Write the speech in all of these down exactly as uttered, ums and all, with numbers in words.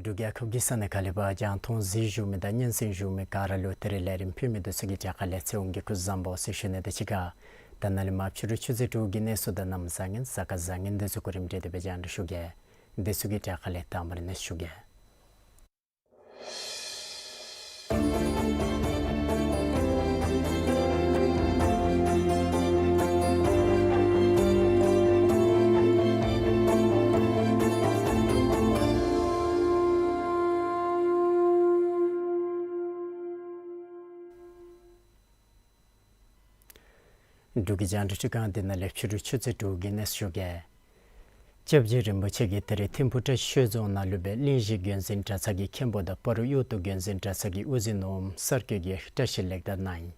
འབྲུག་རྒྱལ་ཁབ་ཀྱི་ས་གནས་ཁག་ལས་ཕར་རྒྱང་མཐོང་གཟིགས་བཞུགས་མི་དང་སྙན་གསན་བཞུགས་མི་ག་ར་ལུ་ད་རིས་ལས་རིམ་ཕུལ་མི་འདི་ཚུ་གི་གྲས་ཁ་ལས་ཚེ་དབང་གིས་སྐུ་གཟུགས་བཟང་པོ་ཟེར་ཞུ་ནི་དང་གཅིག་ཁར་ད་ནཱ་ལས་མར་ཕྱི་རུ་ཆུ་ཚོད་དྲུག་གི་གནས་ཚུལ་དང་གནམ་བཟང་ངན་གཟའ་སྐར་བཟང་ངན་འདི་ཚུ་གོ་རིམ་སྒྲིག་སྟེ་སྦེ་རྒྱང་བསྒྲགས་ཞུ་གེ། འདི་ཚུ་གི་གྲས་ཁ་ལས་དང་པ་ར་གནས་ཚུལ་ཞུ་གེ། འབྲུག་གི་རྒྱང་བསྒྲགས་སྒྲིག་ཁང་འདི་ནང་ལས་ཕྱི་རུ་ཆུ་ཚོད་དྲུག་གི་གནས་ཚུལ་ཞུ་གེ། སྐྱབས་རྗེ་རིན་པོ་ཆེ་གིས་ད་རིས་ཐིམ་ཕུག་བཀྲ་ཤིས་ཆོས་རྫོང་ནང་ལུ་སྦེ་གླིང་བཞི་རྒྱུན་འཛིན་གྲྭ་ཚང་གི་མཁན་པོ་དང་སྤ་རོ་གཡུ་ཏོག་རྒྱུན་འཛིན་གྲྭ་ཚང་གི་དབུ་འཛིན་འོགམ་གསར་བསྐོས་ཀྱི་བཀྲ་ཤིས་ལེགས་དར་གནང་ཡི།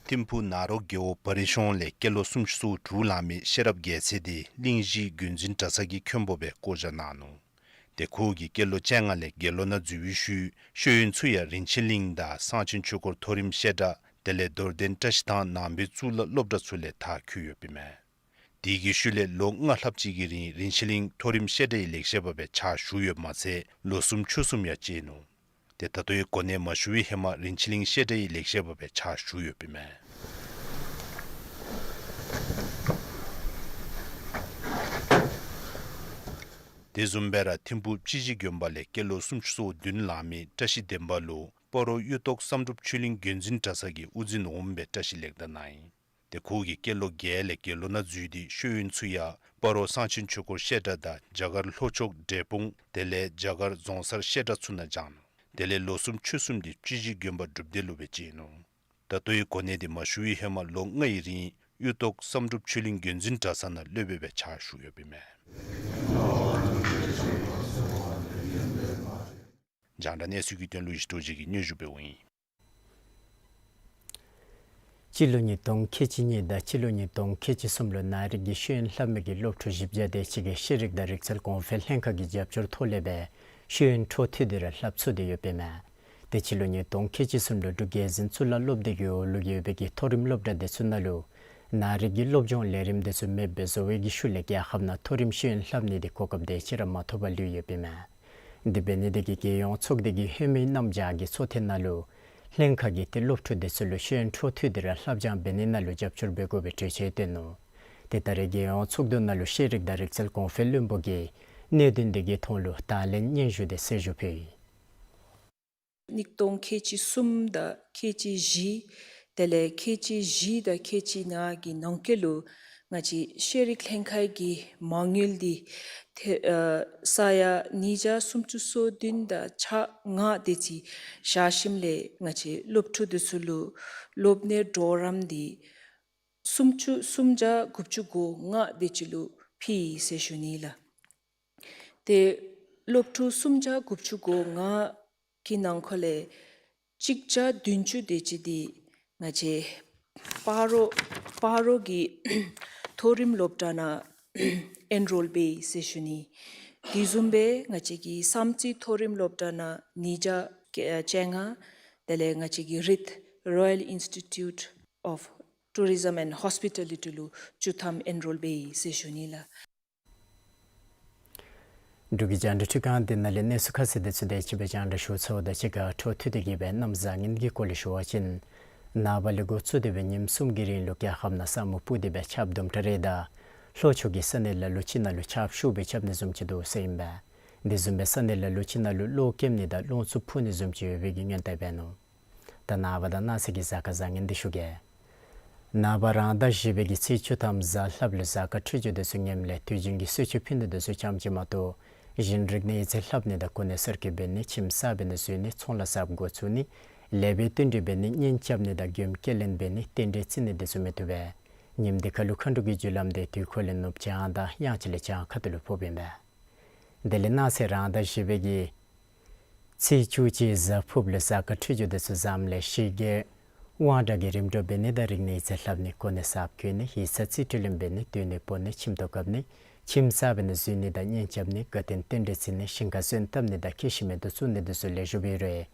ཐིམ་ཕུག་ནཱ་རོ་རྒེད་འོག་བ་རི་གཤོང་ལས་སྐྱེས་ལོ་སུམ་ཅུ་སོ་དྲུག་ལང་མི་ཤེས་རབ་རྒྱལ་མཚན་འདི་གླིང་བཞི་རྒྱུན་འཛིན་གྲྭ་ཚང་གི་མཁན་པོ་སྦེ་བསྐོ་བཞག་གནང་ནུག། ཏེ་ཁོ་གིས་སྐྱེས་ལོ་བཅོ་ལྔ་ལས་དགེ་སློང་ནང་འཛུལ་བའི་ཤུལ་ཤེས་ཡོན་ཚུ་ཡང་རིན་ཆེན་གླིང་དང་གསང་ཆེན་ཆོས་འཁོར་མཐོ་རིམ་བཤད་གྲྭ་དེ་ལས་རྡོར་གདན་བཀྲ་ཤིས་ཐང་ནང་པའི་གཙུག་ལག་སློབ་གྲྭ་ཚུ་ལས་མཐར་འཁྱོལ་ཡོདཔ་ཨིན་མས། དེ་གི་ཤུལ་ལས་ལོ་ལྔ་ལྷགཔ་ཅིག་གི་རིང་རིན་ཆེན་གླིང་མཐོ་རིམ་བཤད་གྲྭའི་ལེགས་བཤད་པ་སྦེ་ཕྱག་ཞུ་ཡོདཔ་མ་ཚད་ལོ་གསུམ་ཕྱོགས་གསུམ་ཡང་བཅད་ནུག། ཏེ་ད་ལྟོའི་གོ་གནས་མ་ཞུ་བའི་ཧེ་མ་རིན་ཆེན་གླིང་བཤད་གྲྭའི་ལེགས་བཤད་པ་སྦེ་ཕྱག་ཞུ་ཡོདཔ་ཨིན་མས། དེ་བཟུམ་སྦེ་ར་ཐིམ་ཕུག་སྤྱི་གཞི་དགོན་པ་ལས་སྐྱེས་ལོ་སུམ་ཅུ་སོ་བདུན་ལང་མི་བཀྲ་ཤིས་བདེ་འབར་ལུ་སྤ་རོ་གཡུ་ཏོག་བསམ་གྲུབ་ཆོས་གླིང་རྒྱུན་འཛིན་གྲྭ་ཚང་གི་དབུ་འཛིན་འོགམ་སྦེ་བཀྲ་ཤིས་ལེགས་དར་གནང་ཡི། ཏེ་ཁོ་གིས་སྐྱེས་ལོ་བརྒྱད་ལས་དགེ་སློང་ནང་འཛུལ་ཏེ་ཤེས་ཡོན་ཚུ་ཡང་སྤ་རོ་གསང་ཆེན་ཆོས་འཁོར་བཤད་གྲྭ་དང་རྒྱ་གར་ལྷོ་ཕྱོགས་འབྲས་སྤུངས་དེ་ལས་རྒྱ་གར་རྫོང་སར་བཤད་གྲྭ་ཚུ་ནང་སྦྱངས་ནུག། དེ་ལས་ལོ་གསུམ་ཕྱོགས་གསུམ་འདི་སྤྱི་གཞི་དགོན་པ་སྒྲུབ་སྡེ་ལུ་སྦེ་བཅད་ནུག། ད་ལྟོའི་གོ་གནས་འདི་མ་ཞུ་བའི་ཧེ་མ་ལོ་ལྔའི་རིང་གཡུ་ཏོག་བསམ་གྲུབ་ཆོས་གླིང་རྒྱུན་འཛིན་གྲྭ་ཚང་ནང་སློབ་དཔོན་སྦེ་ཕྱག་ཞུ་ཡོདཔ་ཨིན་མས། རྒྱང་བསྒྲགས་གནས་ཚུལ་གྱི་དོན་ལུ་ཡེ་ཤེས་རྡོ་རྗེ་གིས་སྙན་ཞུ་འབདཝ་ཨིན། སྤྱི་ལོ་ཉིས་སྟོང་ཁལ་གཅིག་གཉིས་དང་སྤྱི་ལོ་ཉིས་སྟོང་ཁལ་གཅིག་གསུམ་ལུ་ནང་རིག་གི་ཤེས་ཡོན་ལྷབ་མི་གི་སློབ་ཕྲུག་བཞི་བརྒྱ་དེ་ཅིག་གིས་ཤེས་རིག་དང་རིག་རྩལ་གོང་འཕེལ་ལྷན་ཁག་གི་རྒྱབ་སྐྱོར་ཐོག་ལས་སྦེ་ཤེས་ཡོན་འཕྲོ་མཐུད་དེ་ར་ལྷབ་ཚུགས་ཏེ་ཡོདཔ་ཨིན་མས། ཏེ་སྤྱི་ལོ་ཉིས་སྟོང་ཁལ་གཅིག་གསུམ་ལུ་འབྲུག་རྒྱལ་འཛིན་གཙུག་ལག་སློབ་སྡེ་གི་འོག་ལུ་ཡོད་པའི་གི་མཐོ་རིམ་སློབ་གྲྭ་དེ་ཚུ་ནང་ལུ་ནང་རིག་གི་སློབ་སྦྱོང་ལས་རིམ་དེ་ཚུ་མེདཔ་སྦེ་བཟོ་བའི་གི་ཤུལ་ལས་རྒྱལ་ཁབ་ནང་མཐོ་རིམ་ཤེས་ཡོན་ལྷབ་ནི་དེ་གོ་སྐབས་དེ་ཅིག་ར་མ་ཐོབ་པར་ལུས་ཡོདཔ་ཨིན་མས། དེ་འབད་ནི་དེ་གིས་རྒྱལ་ཡོངས་ཚོགས་སྡེ་གི་ཧེ་མའི་གནམ་བྱཱར་གྱི་ཚོགས་ཐེངས་ནང་ལུ་ལྷན་ཁག་གིས་ཏེ་སློབ་ཕྲུག་དེ་ཚུ་ལུ་ཤེས་ཡོན་འཕྲོ་མཐུད་དེ་ར་ལྷབ་སྦྱང་འབད་ནི་ནང་ལུ་རྒྱབ་སྐྱོར་འབད་དགོ་པའི་གྲོས་ཆོད་བཏོན་ནུག། ཏེ་ད་རེས་རྒྱལ་ཡོངས་ཚོགས་འདུ་ནང་ལུ་ཤེས་རིག་དང་རིག་རྩལ་གོང་འཕེལ་བློན་པོ་གིས་གནད་དོན་དེ་གི་ཐོག་ལུ་དང་ལེན་སྙན་ཞུ་དེ་གསལ་ཞུ་ཕུལ་ཡི། ཉིས་སྟོང་ཁལ་གཅིག་གསུམ་དང་ཁལ་གཅིག་བཞི་དེ་ལས་ཁལ་གཅིག་བཞི་དང་ཁལ་གཅིག་ལྔ་གི་ནང་འཁོད་ལུ་ང་བཅས་ཤེས་རིག་ལྷན་ཁག་གི་མ་དངུལ་འདི་ཐེ་ཨ་ས་ཡ་ཉིས་བརྒྱ་སུམ་ཅུ་སོ་བདུན་དང་ཕྱེད་ལྔ་དེ་ཅིག་བཞག་ཞིནམ་ལས་ང་བཅས་སློབ་ཕྲུག་དེ་ཚུ་ལུ་སློབ་གཉེར་གྲོགས་རམ་འདི་སུམ་ཅུ་སུམ་བརྒྱ་དགུ་བཅུ་གོ་ལྔ་དེ་ཅིག་ལུ་ཕུལ་ཡི་ཟེར་ཞུ་ནི་ལགས། ཏེ་ སློབ་ཕྲུག་སུམ་བརྒྱ་དགུ་བཅུ་གོ་ལྔ་གི་ནང་འཁོད་ལས་གཅིག་བརྒྱ་བདུན་ཅུ་དེ་ཅིག་འདི་ང་བཅས་སྤ་རོ་སྤ་རོ་གི་མཐོ་རིམ་སློབ་གྲྭ་ནང་ཨེན་རོལ་འབད་ཡི་ཟེར་ཞུ་ནི། དེ་བཟུམ་སྦེ་ང་བཅས་ཀྱི་བསམ་རྩེ་མཐོ་རིམ་སློབ་གྲྭ་ནང་ཉིས་བརྒྱ་བཅོ་ལྔ། དེ་ལས་ང་བཅས་ཀྱི་རིད་Royal Institute of Tourism and Hospitality ལུ་བཅུ་ཐམ་ཨེན་རོལ་འབད་ཡི་ཟེར་ཞུ་ནི་ལགས། འབྲུག་གི་རྒྱང་བསྒྲགས་ཁྲི་ཁང་འདི་ནང་ལས་གནས་ཚུལ་ཁ་གསལ་དེ་ཚུ་དེ་ཅིག་སྦེ་རྒྱང་བསྒྲགས་ཞུ་ཚརཝ་ད་གཅིག་ཁར་འཕྲོ་མཐུད་དེ་གི་སྦེ་གནམ་བཟང་ངན་གྱི་སྐོར་ལས་ཞུ་བ་ཅིན། ནངས་པ་ལས་འགོ་བཙུགས་ཏེ་སྦེ་ཉིནམ་གསུམ་གྱི་རིང་ལུ་རྒྱལ་ཁབ་ནང་ས་སྨུག་སྤུབས་ཏེ་སྦེ་ཆརཔ་དུམ་གྲ་རེ་དང་། ལྷོ་ཕྱོགས་ཀྱི་ས་གནས་ལ་ལུ་ཅིག་ནང་ལུ་ཆརཔ་ཤུགས་སྦེ་རྐྱབ་ནི་བཟུམ་ཅིག་འདུག་ཟེར་ཨིན་པས། དེ་བཟུམ་སྦེ་ས་གནས་ལ་ལུ་ཅིག་ནང་ལུ་གློག་ཀེམ་ནི་དང་རླུང་འཚུབ་འཕུ་ནི་བཟུམ་ཅིག་ཡོད་པའི་གི་སྔོན་བརྡ་འབད་ནུག། ད་ནངས་པ་དང་གནངས་ཚེ་གི་གཟའ་སྐར་བཟང་ངན་འདི་ཞུ་གེ། ནངས་པ་རང་ཟླ་བཞི་པའི་གི་ཚེས་བཅུ་ཐམ་གཟའ་ལྷགཔ་ལུ་གཟའ་སྐར་འཕྲོད་སྦྱོར་དེ་ཚུ་ངནམ་ལས་དུས་རྒྱུན་གྱི་གསོལ་མཆོད་ཕུལ་ནི་དེ་ཚུ་ཙམ་ཅིག་མ་གཏོགས་གཞན་རིག་གནས་ཡིག་ཚད་ལྷབ་ནི་དང་གོ་གནས་གསར་བསྐོ་འབད་ནི་ཁྱིམ་གསར་འབད་ནི་བཟོ་ནི་ཚོང་ལཱ་གསརཔ་འགོ་བཙུགས་ནི་ལེགས་པའི་བསྟུན་གྲོས་འབད་ནི་གཉེན་རྐྱབ་ནི་དང་མགྱོནམ་སྐྱེལ་ལེན་འབད་ནི་རྟེན་འབྲེལ་བརྩི་ནི་དེ་ཚུ་མི་བཏུབ་པས། ཉིནམ་འདི་ཁར་ལུ་མཁའ་འགྲོ་གི་རྒྱུ་ལམ་དེ་དུས་འཁོར་ལས་ནུབ་བྱང་དང་དབྱངས་འཆར་ལས་བྱང་ཁ་ཐུག་ལུ་ཕོགཔ་ཨིན་པས། དེ་ལས་གནངས་ཚེ་རང་ཟླ་བཞི་པའི་གི་ཚེས་བཅུ་གཅིག་གཟའ་ཕུརཔ་ལུ་གཟའ་སྐར་འཕྲོད་སྦྱོར་དེ་ཚུ་བཟངམ་ལས་ཞི་རྒོལ་དབང་དྲག་གི་རིམ་གྲོ་འབད་ནི་དང་རིག་གནས་ཡིག་ཚད་ལྷབ་ནི་གོ་གནས་གསརཔ་བསྐོ་ནི་ཡིག་ཚང་རྩིས་སྤྲོད་ལེན་འབད་ནི་སྡོད་གནས་སྤོ་ནི་ཁྱིམ་ཐོག་བཀབ་ནི་ཁྱིམ་གསར་འབད་ནི་བཟོ་ནི་དང་གཉེན་རྐྱབ་ནི་དགའ་སྟོན་རྟེན་འབྲེལ་བརྩི་ནི་ཞིང་ཁ་སོན་བཏབ་ནི་དང་ཁྱི་ཤི་མེད་དུ་བཙུགས་ནི་དེ་ཚུ་ལེགས་ཤོམ་སྦེ་ཡོད་རུང་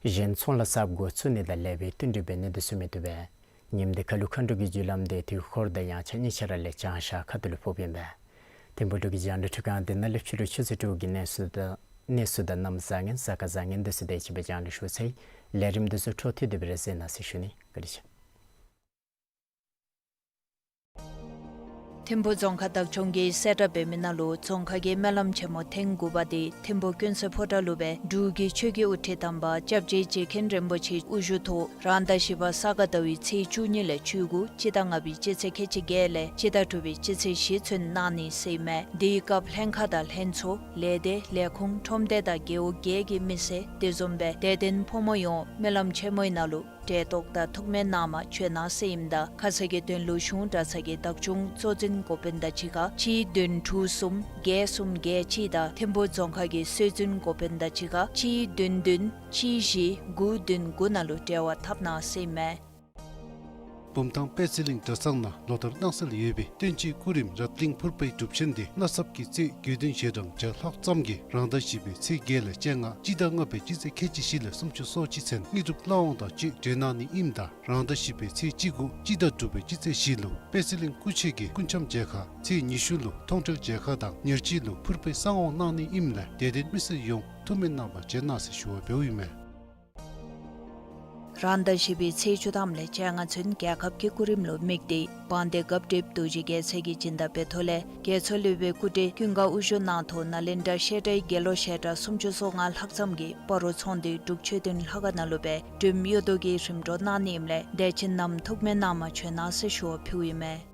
གཞན་ཚོང་ལཱ་གསརཔ་འགོ་བཙུགས་ནི་དང་ལེགས་པའི་བསྟུན་གྲོས་འབད་ནི་དེ་ཚུ་མི་བཏུབ་པས། ཉིནམ་འདི་ཁར་ལུ་མཁའ་འགྲོ་གི་རྒྱུ་ལམ་དེ་དུས་འཁོར་དང་དབྱངས་འཆར་གཉིས་ཆ་ར་ལས་བྱང་ཤར་ཁ་ཐུག་ལུ་ཕོགཔ་ཨིན་པས། ཐིམ་ཕུག་འབྲུག་གི་རྒྱང་བསྒྲགས་ཁྲི་ཁང་འདི་ནང་ལས་ཕྱི་རུ་ཆུ་ཚོད་དྲུག་གི་གནས་ཚུལ་དང་གནས་ཚུལ་དང་གནམ་བཟང་ངན་གཟའ་སྐར་བཟང་ངན་དེ་ཚུ་དེ་ཅིག་སྦེ་རྒྱང་བསྒྲགས་ཞུ་ཚར་ཡི། ལས་རིམ་དེ་ཚུ་འཕྲོ་མཐུད་དེ་སྦེ་ར་གཟིགས་གནང་ཟེར་ཞུ་ནི། བཀའ་དྲིན་ཆེ། ཐིམ་ཕུག་རྫོང་ཁག་བདག་སྐྱོང་གིས་གསལ་བསྒྲགས་འབད་མི་ནང་ལུ་རྫོང་ཁག་གི་སྨོན་ལམ་ཆེན་མོ་ཐེངས་དགུ་པ་དེ་ཐིམ་ཕུག་ཀུན་གསལ་ཕོ་བྲང་ལུ་སྦེ་འབྲུག་གི་ཆོས་ཀྱི་དབུ་ཁྲིད་དམ་པ་སྐྱབས་རྗེ་རྗེ་མཁན་རིན་པོ་ཆེ་དབུ་བཞུགས་ཐོག་རང་ཟླ་བཞི་པ་ས་ག་ཟླ་བའི་ཚེས་བཅུ་གཉིས་ལས་བཅུ་དགུ་སྤྱི་ཟླ་ལྔ་པའི་སྤྱི་ཚེས་ཁལ་གཅིག་བརྒྱད་ལས་སྤྱི་ཟླ་དྲུག་པའི་སྤྱི་ཚེས་བཞི་ཚུན་གནང་ནི་ཟེར་ཨིན་མས། དེའི་སྐབས་ལྷན་ཁག་དང་ལྷན་ཚོགས་ལས་སྡེ་ལས་ཁུངས་ཁྲོམ་སྡེ་དང་རྒེད་འོག་བརྒྱད་ཀྱི་མི་སེར་དེ་བཟུམ་སྦེ་དད་ལྡན་ཕོ་མོ་ཡོངས་སྨོན་ལམ་ཆེན་མོའི་ནང་ལུ་གྲལ་གཏོགས་དང་ཐུགས་སྨོན་གནངམ་བྱོན་གནང་ཟེར་ཨིནམ་ད་ཁ་གསལ་གྱི་དོན་ལུ་གཞུང་གྲྭ་ཚང་གི་བདག་སྐྱོང་གཙོ་འཛིན་འགོ་དཔོན་དང་གཅིག་ཁར་གཅིག་བདུན་དྲུག་གསུམ་བརྒྱད་གསུམ་བརྒྱད་གཅིག་དང་ཐིམ་ཕུག་རྫོང་ཁག་གི་སྲོལ་འཛིན་འགོ་དཔོན་དང་གཅིག་ཁར་གཅིག་བདུན་བདུན་གཅིག་བཞི་དགུ་བདུན་དགུ་ནང་ལུ་འབྲེལ་བ་འཐབ་གནང་ཟེར་ཨིན་མས། བུམ་ཐང་པད་ཚལ་གླིང་གྲྭ་ཚང་ནང་ལོ་ལྟར་གནང་སྲོལ་ཡོད་པའི་བསྟན་བཅོས་སྐུ་རིམ་རཏ་གླིང་ཕུར་པའི་སྒྲུབ་ཆེན་འདི་མནའ་ཚབ་ཀྱི་རྩིས་དགེ་འདུན་ཞལ་གྲངས་བརྒྱ་ལྷག་ཙམ་གྱིས་རང་ཟླ་བཞི་པའི་ཚེས་བརྒྱད་ལས་བཅོ་ལྔ་སྤྱི་ཟླ་ལྔ་པའི་སྤྱི་ཚེས་ཁལ་གཅིག་བཞི་ལས་སུམ་ཅུ་སོ་གཅིག་ཚུན་དངོས་གྲུབ་བླ་འོང་དང་བཅས་སྒྲོལ་གནང་ནི་ཨིནམ་ད་རང་ཟླ་བཞི་པའི་ཚེས་བཅུ་དགུ་སྤྱི་ཟླ་དྲུག་པའི་སྤྱི་ཚེས་བཞི་ལུ་པད་ཚལ་གླིང་སྐུ་མཆེད་ཀྱིས་སྐུ་འཆམ་མཇལ་ཁ་ཚེས་ཉི་ཤུ་ལུ་མཐོང་གྲོལ་མཇལ་ཁ་དང་ཉེར་གཅིག་ལུ་ཕུར་པའི་གསང་དབང་གནང་ནི་ཨིནམ་ལས་དད་ལྡན་མི་སེར་ཡོངས་ཐུགས་སྨོན་གནང་བར་བྱོན་གནང་ཟེར་ཞུ་བ་འབདཝ་ཨིན་མས། རང་ཟླ་བཞི་པའི་ཚེས་བཅུ་ཐམ་ལས་བཅོ་ལྔ་ཚུན་རྒྱལ་ཁབ་ཀྱི་སྐུ་རིམ་ལུ་དམིགས་ཏེ་དབང་འདུས་སྐབས་སྒྲིབ་རྡོ་རྗེ་རྒྱལ་མཚན་གྱིས་སྦྱིན་བདག་འབད་ཐོག་ལས་རྒྱལ་མཚན་སློབ་དཔོན་སྐུ་བགྲེས་ཀུན་དགའ་དབུ་བཞུགས་གནང་ཐོག་ནཱ་ལེནྡྲ་བཤད་གྲྭའི་དགེ་སློང་ཞལ་གྲངས་སུམ་ཅུ་སོ་ལྔ་ལྷག་ཙམ་གྱིས་སྤ་རོ་ཚོང་འདུས་འབྲུག་ཆོས་ལྡན་ལྷ་ཁང་ནང་ལུ་སྦེ་འབྲུག་གཡུ་ཐོག་གི་རིམ་གྲོ་གནང་ནི་ཨིནམ་ལས་དད་ཅན་རྣམས་ཐུགས་སྨོན་གནངམ་བྱོན་གནང་ཟེར་ཞུ་བ་ཕུལཝ་ཨིན་མས།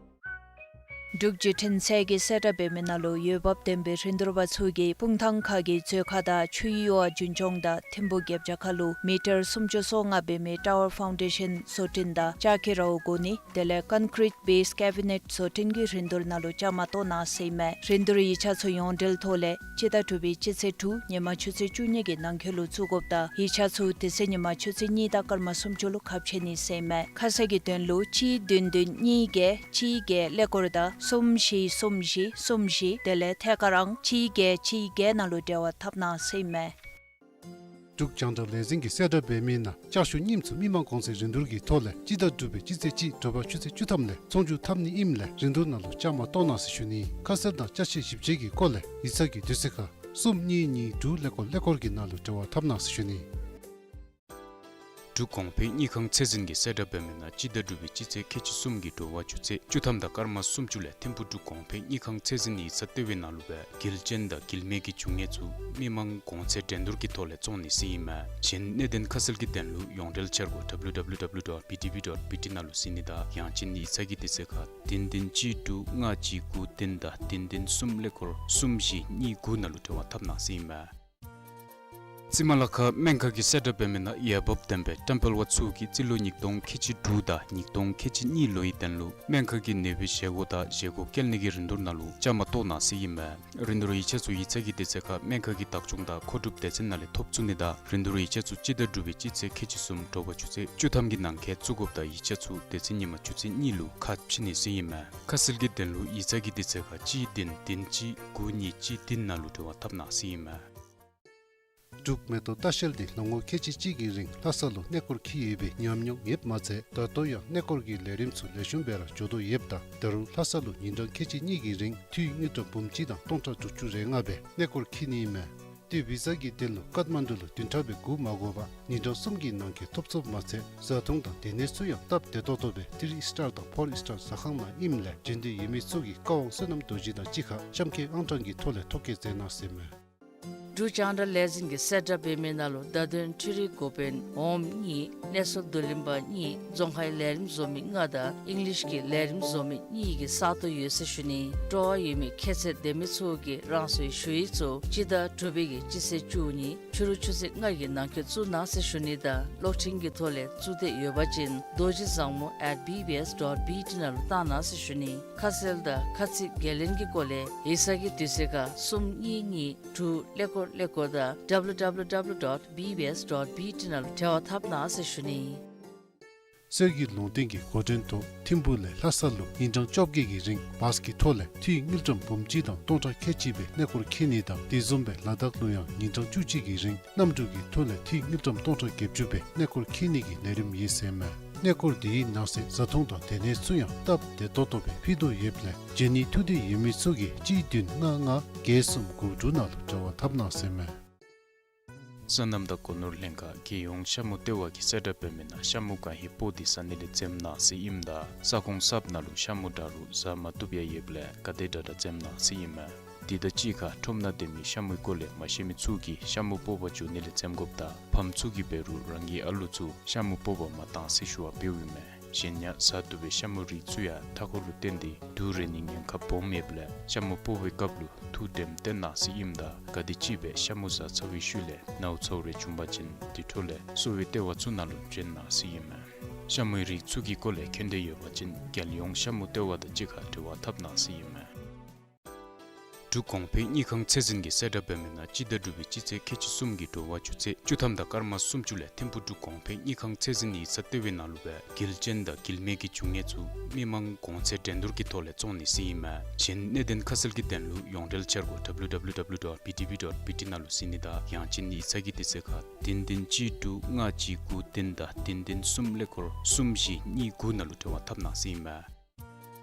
འབྲུག་བརྒྱུད་འཕྲིན་ཚད་ཀྱིས་གསལ་བསྒྲགས་འབད་མི་ནང་ལུ་འོས་འབབ་ལྡན་པའི་རིན་བསྡུར་པ་ཚུ་གིས་སྤུངས་ཐང་ཁ་གི་མཛོད་ཁང་དང་ཆུའི་གཡུར་བ་རྒྱུན་སྐྱོང་དང་ཐིམ་ཕུག་རྒྱབ་ཆ་ཁ་ལུ་མི་ཊར་སུམ་ཅུ་སོ་ལྔ་འབད་མི་ཊ་ཝར་ཕའུན་ཌེ་ཤཱན་བཟོ་སྐྲུན་དང་ལྕགས་ཀྱི་རཝ་བསྒོར་ནི་དེ་ལས་ཀོན་ཀྲིཊ་བེསི་ཀེ་བི་ནེཊ་བཟོ་སྐྲུན་གྱི་རིན་བསྡུར་ནང་ལུ་བཅའ་མར་གཏོགས་གནང་ཟེར་ཨིན་མས། རིན་བསྡུར་ཡིག་ཆ་ཚུ་ཡོངས་འབྲེལ་ཐོག་ལས་སྤྱི་ཟླ་དྲུག་པའི་སྤྱི་ཚེས་དྲུག་ཉིན་མ་ཆུ་ཚོད་བཅུ་གཉིས་ཀྱི་ནང་འཁོད་ལུ་བཙུགས་དགོཔ་དང་ཡིག་ཆ་ཚུ་དེ་ཚེ་ཉིན་མ་ཆུ་ཚོད་གཉིས་དང་སྐར་མ་སུམ་ཅུ་ལུ་ཁ་ཕྱེ་ནི་ཟེར་ཨིན་མས། ཁ་གསལ་གྱི་དོན་ལུ་གཅིག་བདུན་བདུན་གཉིས་བརྒྱད་གཅིག་བརྒྱད་ཀླད་ཀོར་དང་གསུམ་བཞི་གསུམ་བཞི་གསུམ་བཞི་དེ་ལས་ཐད་ཀར་ཨང་གཅིག་བརྒྱད་གཅིག་བརྒྱད་ནང་ལུ་འབྲེལ་བ་འཐབ་གནང་ཟེར་ཨིན་མས། འབྲུག་རྒྱང་བསྒྲགས་ལས་འཛིན་གྱིས་གསལ་བསྒྲགས་འབད་མི་ནང་ལྕགས་ཞུ་རྙིངམ་ཚུ་མི་མང་གོང་ཚད་རིན་བསྡུར་གྱི་ཐོག་ལས་སྤྱི་ཟླ་དྲུག་པའི་སྤྱི་ཚེས་གཅིག་དྲོ་པ་ཆུ་ཚོད་བཅུ་ཐམ་ལས་ཚོང་བསྒྱུར་འཐབ་ནི་ཨིནམ་ལས་རིན་བསྡུར་ནང་ལུ་བཅའ་མར་གཏོགས་གནང་ཟེར་ཞུ་ནི། ཁ་གསལ་དང་ཅ་ཆས་ཞིབ་དཔྱད་ཀྱི་སྐོར་ལས་ཡིག་ཚང་གི་དུས་ཚོད་ཁར་གསུམ་གཉིས་གཉིས་དྲུག་ཀླད་ཀོར་ཀླད་ཀོར་གྱི་ནང་ལུ་འབྲེལ་བ་འཐབ་གནང་ཟེར་ཞུ་ནི། འབྲུག་གོང་འཕེལ་དངུལ་ཁང་ཚད་འཛིན་གྱིས་གསལ་བསྒྲགས་འབད་མི་ནང་སྤྱི་ཟླ་དྲུག་པའི་སྤྱི་ཚེས་ཁལ་གཅིག་གསུམ་གྱི་དྲོ་པ་ཆུ་ཚོད་བཅུ་ཐམ་དང་སྐར་མ་སུམ་ཅུ་ལས་ཐིམ་ཕུག་འབྲུག་གོང་འཕེལ་དངུལ་ཁང་ཚད་འཛིན་ཡིག་ཚང་ལྟེ་བའི་ནང་ལུ་སྦེ་འགུལ་ཅན་དང་འགུལ་མེད་ཀྱི་འབྱུང་གནས་ཚུ་མི་མང་གོང་ཚད་འགྲན་བསྡུར་གྱི་ཐོག་ལས་བཙོང་ནི་ཟེར་ཨིན་མས། གཞན་གནད་དོན་ཁ་གསལ་གྱི་དོན་ལུ་ཡོངས་འབྲེལ་འཆར་སྒོ་W W W dot B T B dot B T ནང་ལུ་གཟིགས་ནི་དང་ཡང་ཅིན་ཡིག་ཚང་གི་དུས་ཚོད་ཁར་བདུན་བདུན་གཅིག་དྲུག་ལྔ་གཅིག་དགུ་བདུན་དང་བདུན་བདུན་གསུམ་ཀླད་ཀོར་གསུམ་བཞི་གཉིས་དགུ་ནང་ལུ་འབྲེལ་བ་འཐབ་གནང་ཟེར་ཨིན་མས། རྩི་མ་ལ་ཁ་སྨན་ཁང་གི་གསལ་བསྒྲགས་འབད་མི་ནང་འོས་འབབ་ལྡན་པའི་ཏེམ་པལ་བ་ཚུ་གིས་རྩིས་ལོ་ཉིས་སྟོང་ཁལ་གཅིག་དྲུག་དང་ཉིས་སྟོང་ཁལ་གཅིག་གཉིས་ལོའི་དོན་ལུ་སྨན་ཁང་གི་ནད་འབུའི་བཞེས་སྒོ་དང་བཞེས་སྒོ་བཀལ་ནི་གི་རིན་བསྡུར་ནང་ལུ་བཅའ་མར་གཏོགས་གནང་ཟེར་ཨིན་མས། རིན་བསྡུར་ཡིག་ཆ་ཚུ་ཡིག་ཚང་གི་དུས་ཚོད་ཁར་སྨན་ཁང་གི་བདག་སྐྱོང་དང་མཁོ་སྒྲུབ་སྡེ་ཚན་ནང་ལས་ཐོབ་ཚུགས་ནི་དང་རིན་བསྡུར་ཡིག་ཆ་ཚུ་སྤྱི་ཟླ་དྲུག་པའི་སྤྱི་ཚེས་ཁལ་གཅིག་གསུམ་དྲོ་པ་ཆུ་ཚོད་བཅུ་ཐམ་གྱི་ནང་འཁོད་བཙུགས་དགོཔ་དང་ཡིག་ཆ་ཚུ་དེ་ཚེ་ཉིན་མ་ཆུ་ཚོད་གཉིས་ལུ་ཁ་ཕྱེ་ནི་ཟེར་ཨིན་མས། ཁ་གསལ་གྱི་དོན་ལུ་ཡིག་ཚང་གི་དུས་ཚོད་ཁར་གཅིག་བདུན་བདུན་གཅིག་དགུ་གཉིས་གཅིག་བདུན་ནང་ལུ་འབྲེལ་བ་འཐབ་གནང་ཟེར་ཨིན་མས། འབྲུག་མེ་ཏོག་ལྟ་བཤལ་འདི་ལོ་ངོ་ཁལ་གཅིག་གཅིག་གི་རིང་ལྷ་ས་ལུ་གནས་སྐོར་འཁྱིད་ཡོད་པའི་ཉམས་མྱོང་ཡོདཔ་མ་ཚད་ད་ལྟོ་ཡང་གནས་སྐོར་གྱི་ལས་རིམ་ཚུ་ལེགས་ཤོམ་སྦེ་ར་འགྱོ་དོ་ཡོདཔ་ད་ད་རུང་ལྷ་ས་ལུ་ཉིན་གྲངས་ཁལ་གཅིག་གཉིས་ཀྱི་རིང་འཐུས་དངུལ་ཀྲམ་འབུམ་གཅིག་དང་སྟོང་ཕྲག་དྲུག་ཅུ་རེ་ལྔ་སྦེ་གནས་སྐོར་འཁྱིད་ནི་ཨིན་མས། ཏེ་བི་ཟ་གི་དོན་ལུ་ཀཏ་མན་ཌུ་ལུ་བདུན་ཕྲག་སྦེ་སྒུག་མ་དགོ་པར་ཉིན་གྲངས་གསུམ་གྱི་ནང་འཁོད་ཐོབ་ཚུགསཔ་མ་ཚད་བཟའ་འཐུང་དང་སྡོད་གནས་ཚུ་ཡང་སྟབས་བདེ་ཏོག་ཏོ་སྦེ་ཐི་རི་སི་ཊར་དང་ཕོར་སི་ཊར་ཟ་ཁང་ནང་ཨིནམ་ལས་འབྱོན་འདོད་ཡོད་མི་ཚུ་གིས་ཀ་ཝང་བསོད་ནམས་རྡོ་རྗེ་དང་གཅིག་ཁར་གཤམ་འཁོད་ཨང་གྲངས་ཀྱི་ཐོག་ལས་ཐོ་བཀོད་མཛད་གནང་ཟེར་མས། འབྲུག་རྒྱང་བསྒྲགས་ལས་འཛིན་གྱི་གསལ་བསྒྲགས་འབད་མི་ནང་ལུ་བརྡ་དོན་འཕྲུལ་རིག་འགོ་དཔོན་འོགམ་གཉིས་གནས་ཚུལ་བསྡུ་ལེན་པ་གཉིས་རྫོང་ཁའི་ལས་རིམ་བཟོ་མི་ལྔ་དང་ཨིང་ལིཤ་གི་ལས་རིམ་བཟོ་མི་གཉིས་ཀྱི་ས་སྟོང་ཡོད་ཟེར་ཞུ་ནི། སྤྲོ་བ་ཡོད་མི་ཁྱད་ཚད་ལྡན་མི་ཚུ་གིས་རང་སོའི་ཞུ་ཡིག་ཚུ་སྤྱི་ཟླ་དྲུག་པའི་གི་སྤྱི་ཚེས་བཅུ་གཉིས་ཕྱི་རུ་ཆུ་ཚོད་ལྔ་གི་ནང་འཁོད་བཙུགས་གནང་ཟེར་ཞུ་ནི་དང་གློག་འཕྲིན་གྱི་ཐོག་ལས་བཙུགས་འདོད་ཡོད་པ་ཅིན་རྡོ་རྗེ་བཟང་མོ་at B B S dot B T ནང་ལུ་བཏང་གནང་ཟེར་ཞུ་ནི། ཁ་གསལ་དང་ཁ་ཚིག་འགན་ལེན་གྱི་སྐོར་ལས་ཡིག་ཚང་གི་དུས་ཚོད་ཁར་གསུམ་གཉིས་གཉིས་དྲུག་ཀླད་ཀོར་ཀླད་ཀོར་དང་W W W dot B B S dot B T ནང་ལུ་འབྲེལ་བ་འཐབ་གནང་ཟེར་ཞུ་ནི། གསེར་གྱི་ལུང་བསྟན་གྱི་འགོ་འདྲེན་ཐོག་ཐིམ་ཕུག་ལས་ལྷ་ས་ལུ་ཉིན་གྲངས་བཅོ་བརྒྱད་ཀྱི་རིང་བཱས་ཀྱི་ཐོག་ལས་འཐུས་དངུལ་ཀྲམ་འབུམ་གཅིག་དང་སྟོང་ཕྲག་ཁལ་གཅིག་སྦེ་གནས་སྐོར་འཁྱིད་ནི་དང་དེ་བཟུམ་སྦེ་ལ་དྭགས་ལུ་ཡང་ཉིན་གྲངས་བཅུ་གཅིག་གི་རིང་གནམ་གྲུ་གི་ཐོག་ལས་འཐུས་དངུལ་ཀྲམ་སྟོང་ཕྲག་བརྒྱད་ཅུ་སྦེ་གནས་སྐོར་འཁྱིད་ནི་གི་ལས་རིམ་ཡོད་ཟེར་མས། གནས་སྐོར་དེའི་ནང་གསེས་བཟའ་འཐུང་དང་སྡོད་གནས་ཚུ་ཡང་སྟབས་བདེ་ཏོག་ཏོ་སྦེ་ཕུལ་དོ་ཡོདཔ་ལས་འབྱོན་ནི་ཐུགས་འདོད་ཡོད་མི་ཚུ་གིས་གཅིག་བདུན་ལྔ་ལྔ་བརྒྱད་གསུམ་དགུ་དྲུག་ནང་ལུ་འབྲེལ་བ་འཐབ་གནང་ཟེར་མས། སོ་ནམ་དང་སྒོ་ནོར་ལྷན་ཁག་རྒྱལ་ཡོངས་ཤ་མུ་ལྟེ་བ་གིས་གསལ་བསྒྲགས་འབད་མི་ནང་ཤ་མུ་གང་ཧེ་སྤོག་སྟེ་ཟ་ནི་ལས་འཛེམ་གནང་ཟེར་ཨིནམ་ད་ས་ཁོངས་གསརཔ་ནང་ལུ་ཤ་མུ་འདྲ་རུང་ཟ་མ་བཏུབ་ཡང་ཡོདཔ་ལས་ག་དེ་དྲག་དྲག་འཛེམ་གནང་ཟེར་ཨིན་མས། དེ་དང་གཅིག་ཁར་ཁྲོམ་ནང་སྡོད་མི་ཤ་མུའི་སྐོར་ལས་མ་ཤེས་མི་ཚུ་གིས་ཤ་མུ་སྤོག་པར་འགྱོ་ནི་ལས་འཛེམ་དགོཔ་དང་ཕམ་ཚུ་གིས་འབད་རུང་རང་གི་ཨ་ལུ་ཚུ་ཤ་མུ་སྤོག་པར་མ་གཏང་ཟེར་ཞུ་བ་འབདཝ་ཨིན་མས། གཞན་ཡང་ཟ་བཏུབ་པའི་ཤ་མུའི་རིགས་ཚུ་ཡང་མཐའ་འཁོར་ལུ་བརྟེན་ཏེ་དུག་རེག་ནིའི་ཉེན་ཁ་སྦོམ་ཡོདཔ་ལས་ཤ་མུ་སྤོག་པའི་སྐབས་ལུ་ཐུགས་དྲནམ་བཏོན་གནང་ཟེར་ཨིནམ་ད་ག་དེམ་ཅིག་སྦེ་ཤ་མུ་ཟ་ཚར་བའི་ཤུལ་ལས་ནཝ་ཚཝ་རེ་བྱུང་པ་ཅིན་དེ་འཕྲོ་ལས་གསོ་བའི་ལྟེ་བ་ཚུ་ནང་ལུ་བྱོན་གནང་ཟེར་ཨིན་མས། ཤ་མུའི་རིགས་ཚུ་གི་སྐོར་ལས་མཁྱེན་འདོད་ཡོད་པ་ཅིན་རྒྱལ་ཡོངས་ཤ་མུ་ལྟེ་བ་དང་གཅིག་ཁར་འབྲེལ་བ་འཐབ་གནང་ཟེར་ཨིན་མས། འབྲུག་གོང་འཕེལ་དངུལ་ཁང་ཚད་འཛིན་གྱི་གསལ་བསྒྲགས་འབད་མི་ནང་སྤྱི་ཟླ་དྲུག་པའི་སྤྱི་ཚེས་ཁལ་གཅིག་གསུམ་གྱི་དྲོ་པ་ཆུ་ཚོད་བཅུ་ཐམ་དང་སྐར་མ་སུམ་ཅུ་ལས་ཐིམ་ཕུག་འབྲུག་གོང་འཕེལ་དངུལ་ཁང་ཚད་འཛིན་ཡིག་ཚང་ལྟེ་བའི་ནང་ལུ་སྦེ་དཀྱིལ་ཅན་དང་དཀྱིལ་མའི་གི་རྒྱུ་དངོས་ཚུ་མི་མང་གོང་ཚད་འགྲན་བསྡུར་གྱི་ཐོག་ལས་བཙོང་ནི་ཟེར་ཨིན་མས། གཞན་གནད་དོན་ཁ་གསལ་གྱི་དོན་ལུ་ཡོངས་འབྲེལ་འཆར་སྒོ་W W W dot B T V dot B T ནང་ལུ་གཟིགས་ནི་དང་ཡང་ཅིན་ཡིག་ཚང་གི་དུས་ཚོད་ཁར་བདུན་བདུན་གཅིག་དྲུག་ལྔ་གཅིག་དགུ་བདུན་དང་བདུན་བདུན་གསུམ་ཀླད་ཀོར་གསུམ་བཞི་གཉིས་དགུ་ནང་ལུ་འབྲེལ་བ་འཐབ་གནང་ཟེར་ཨིན་མས།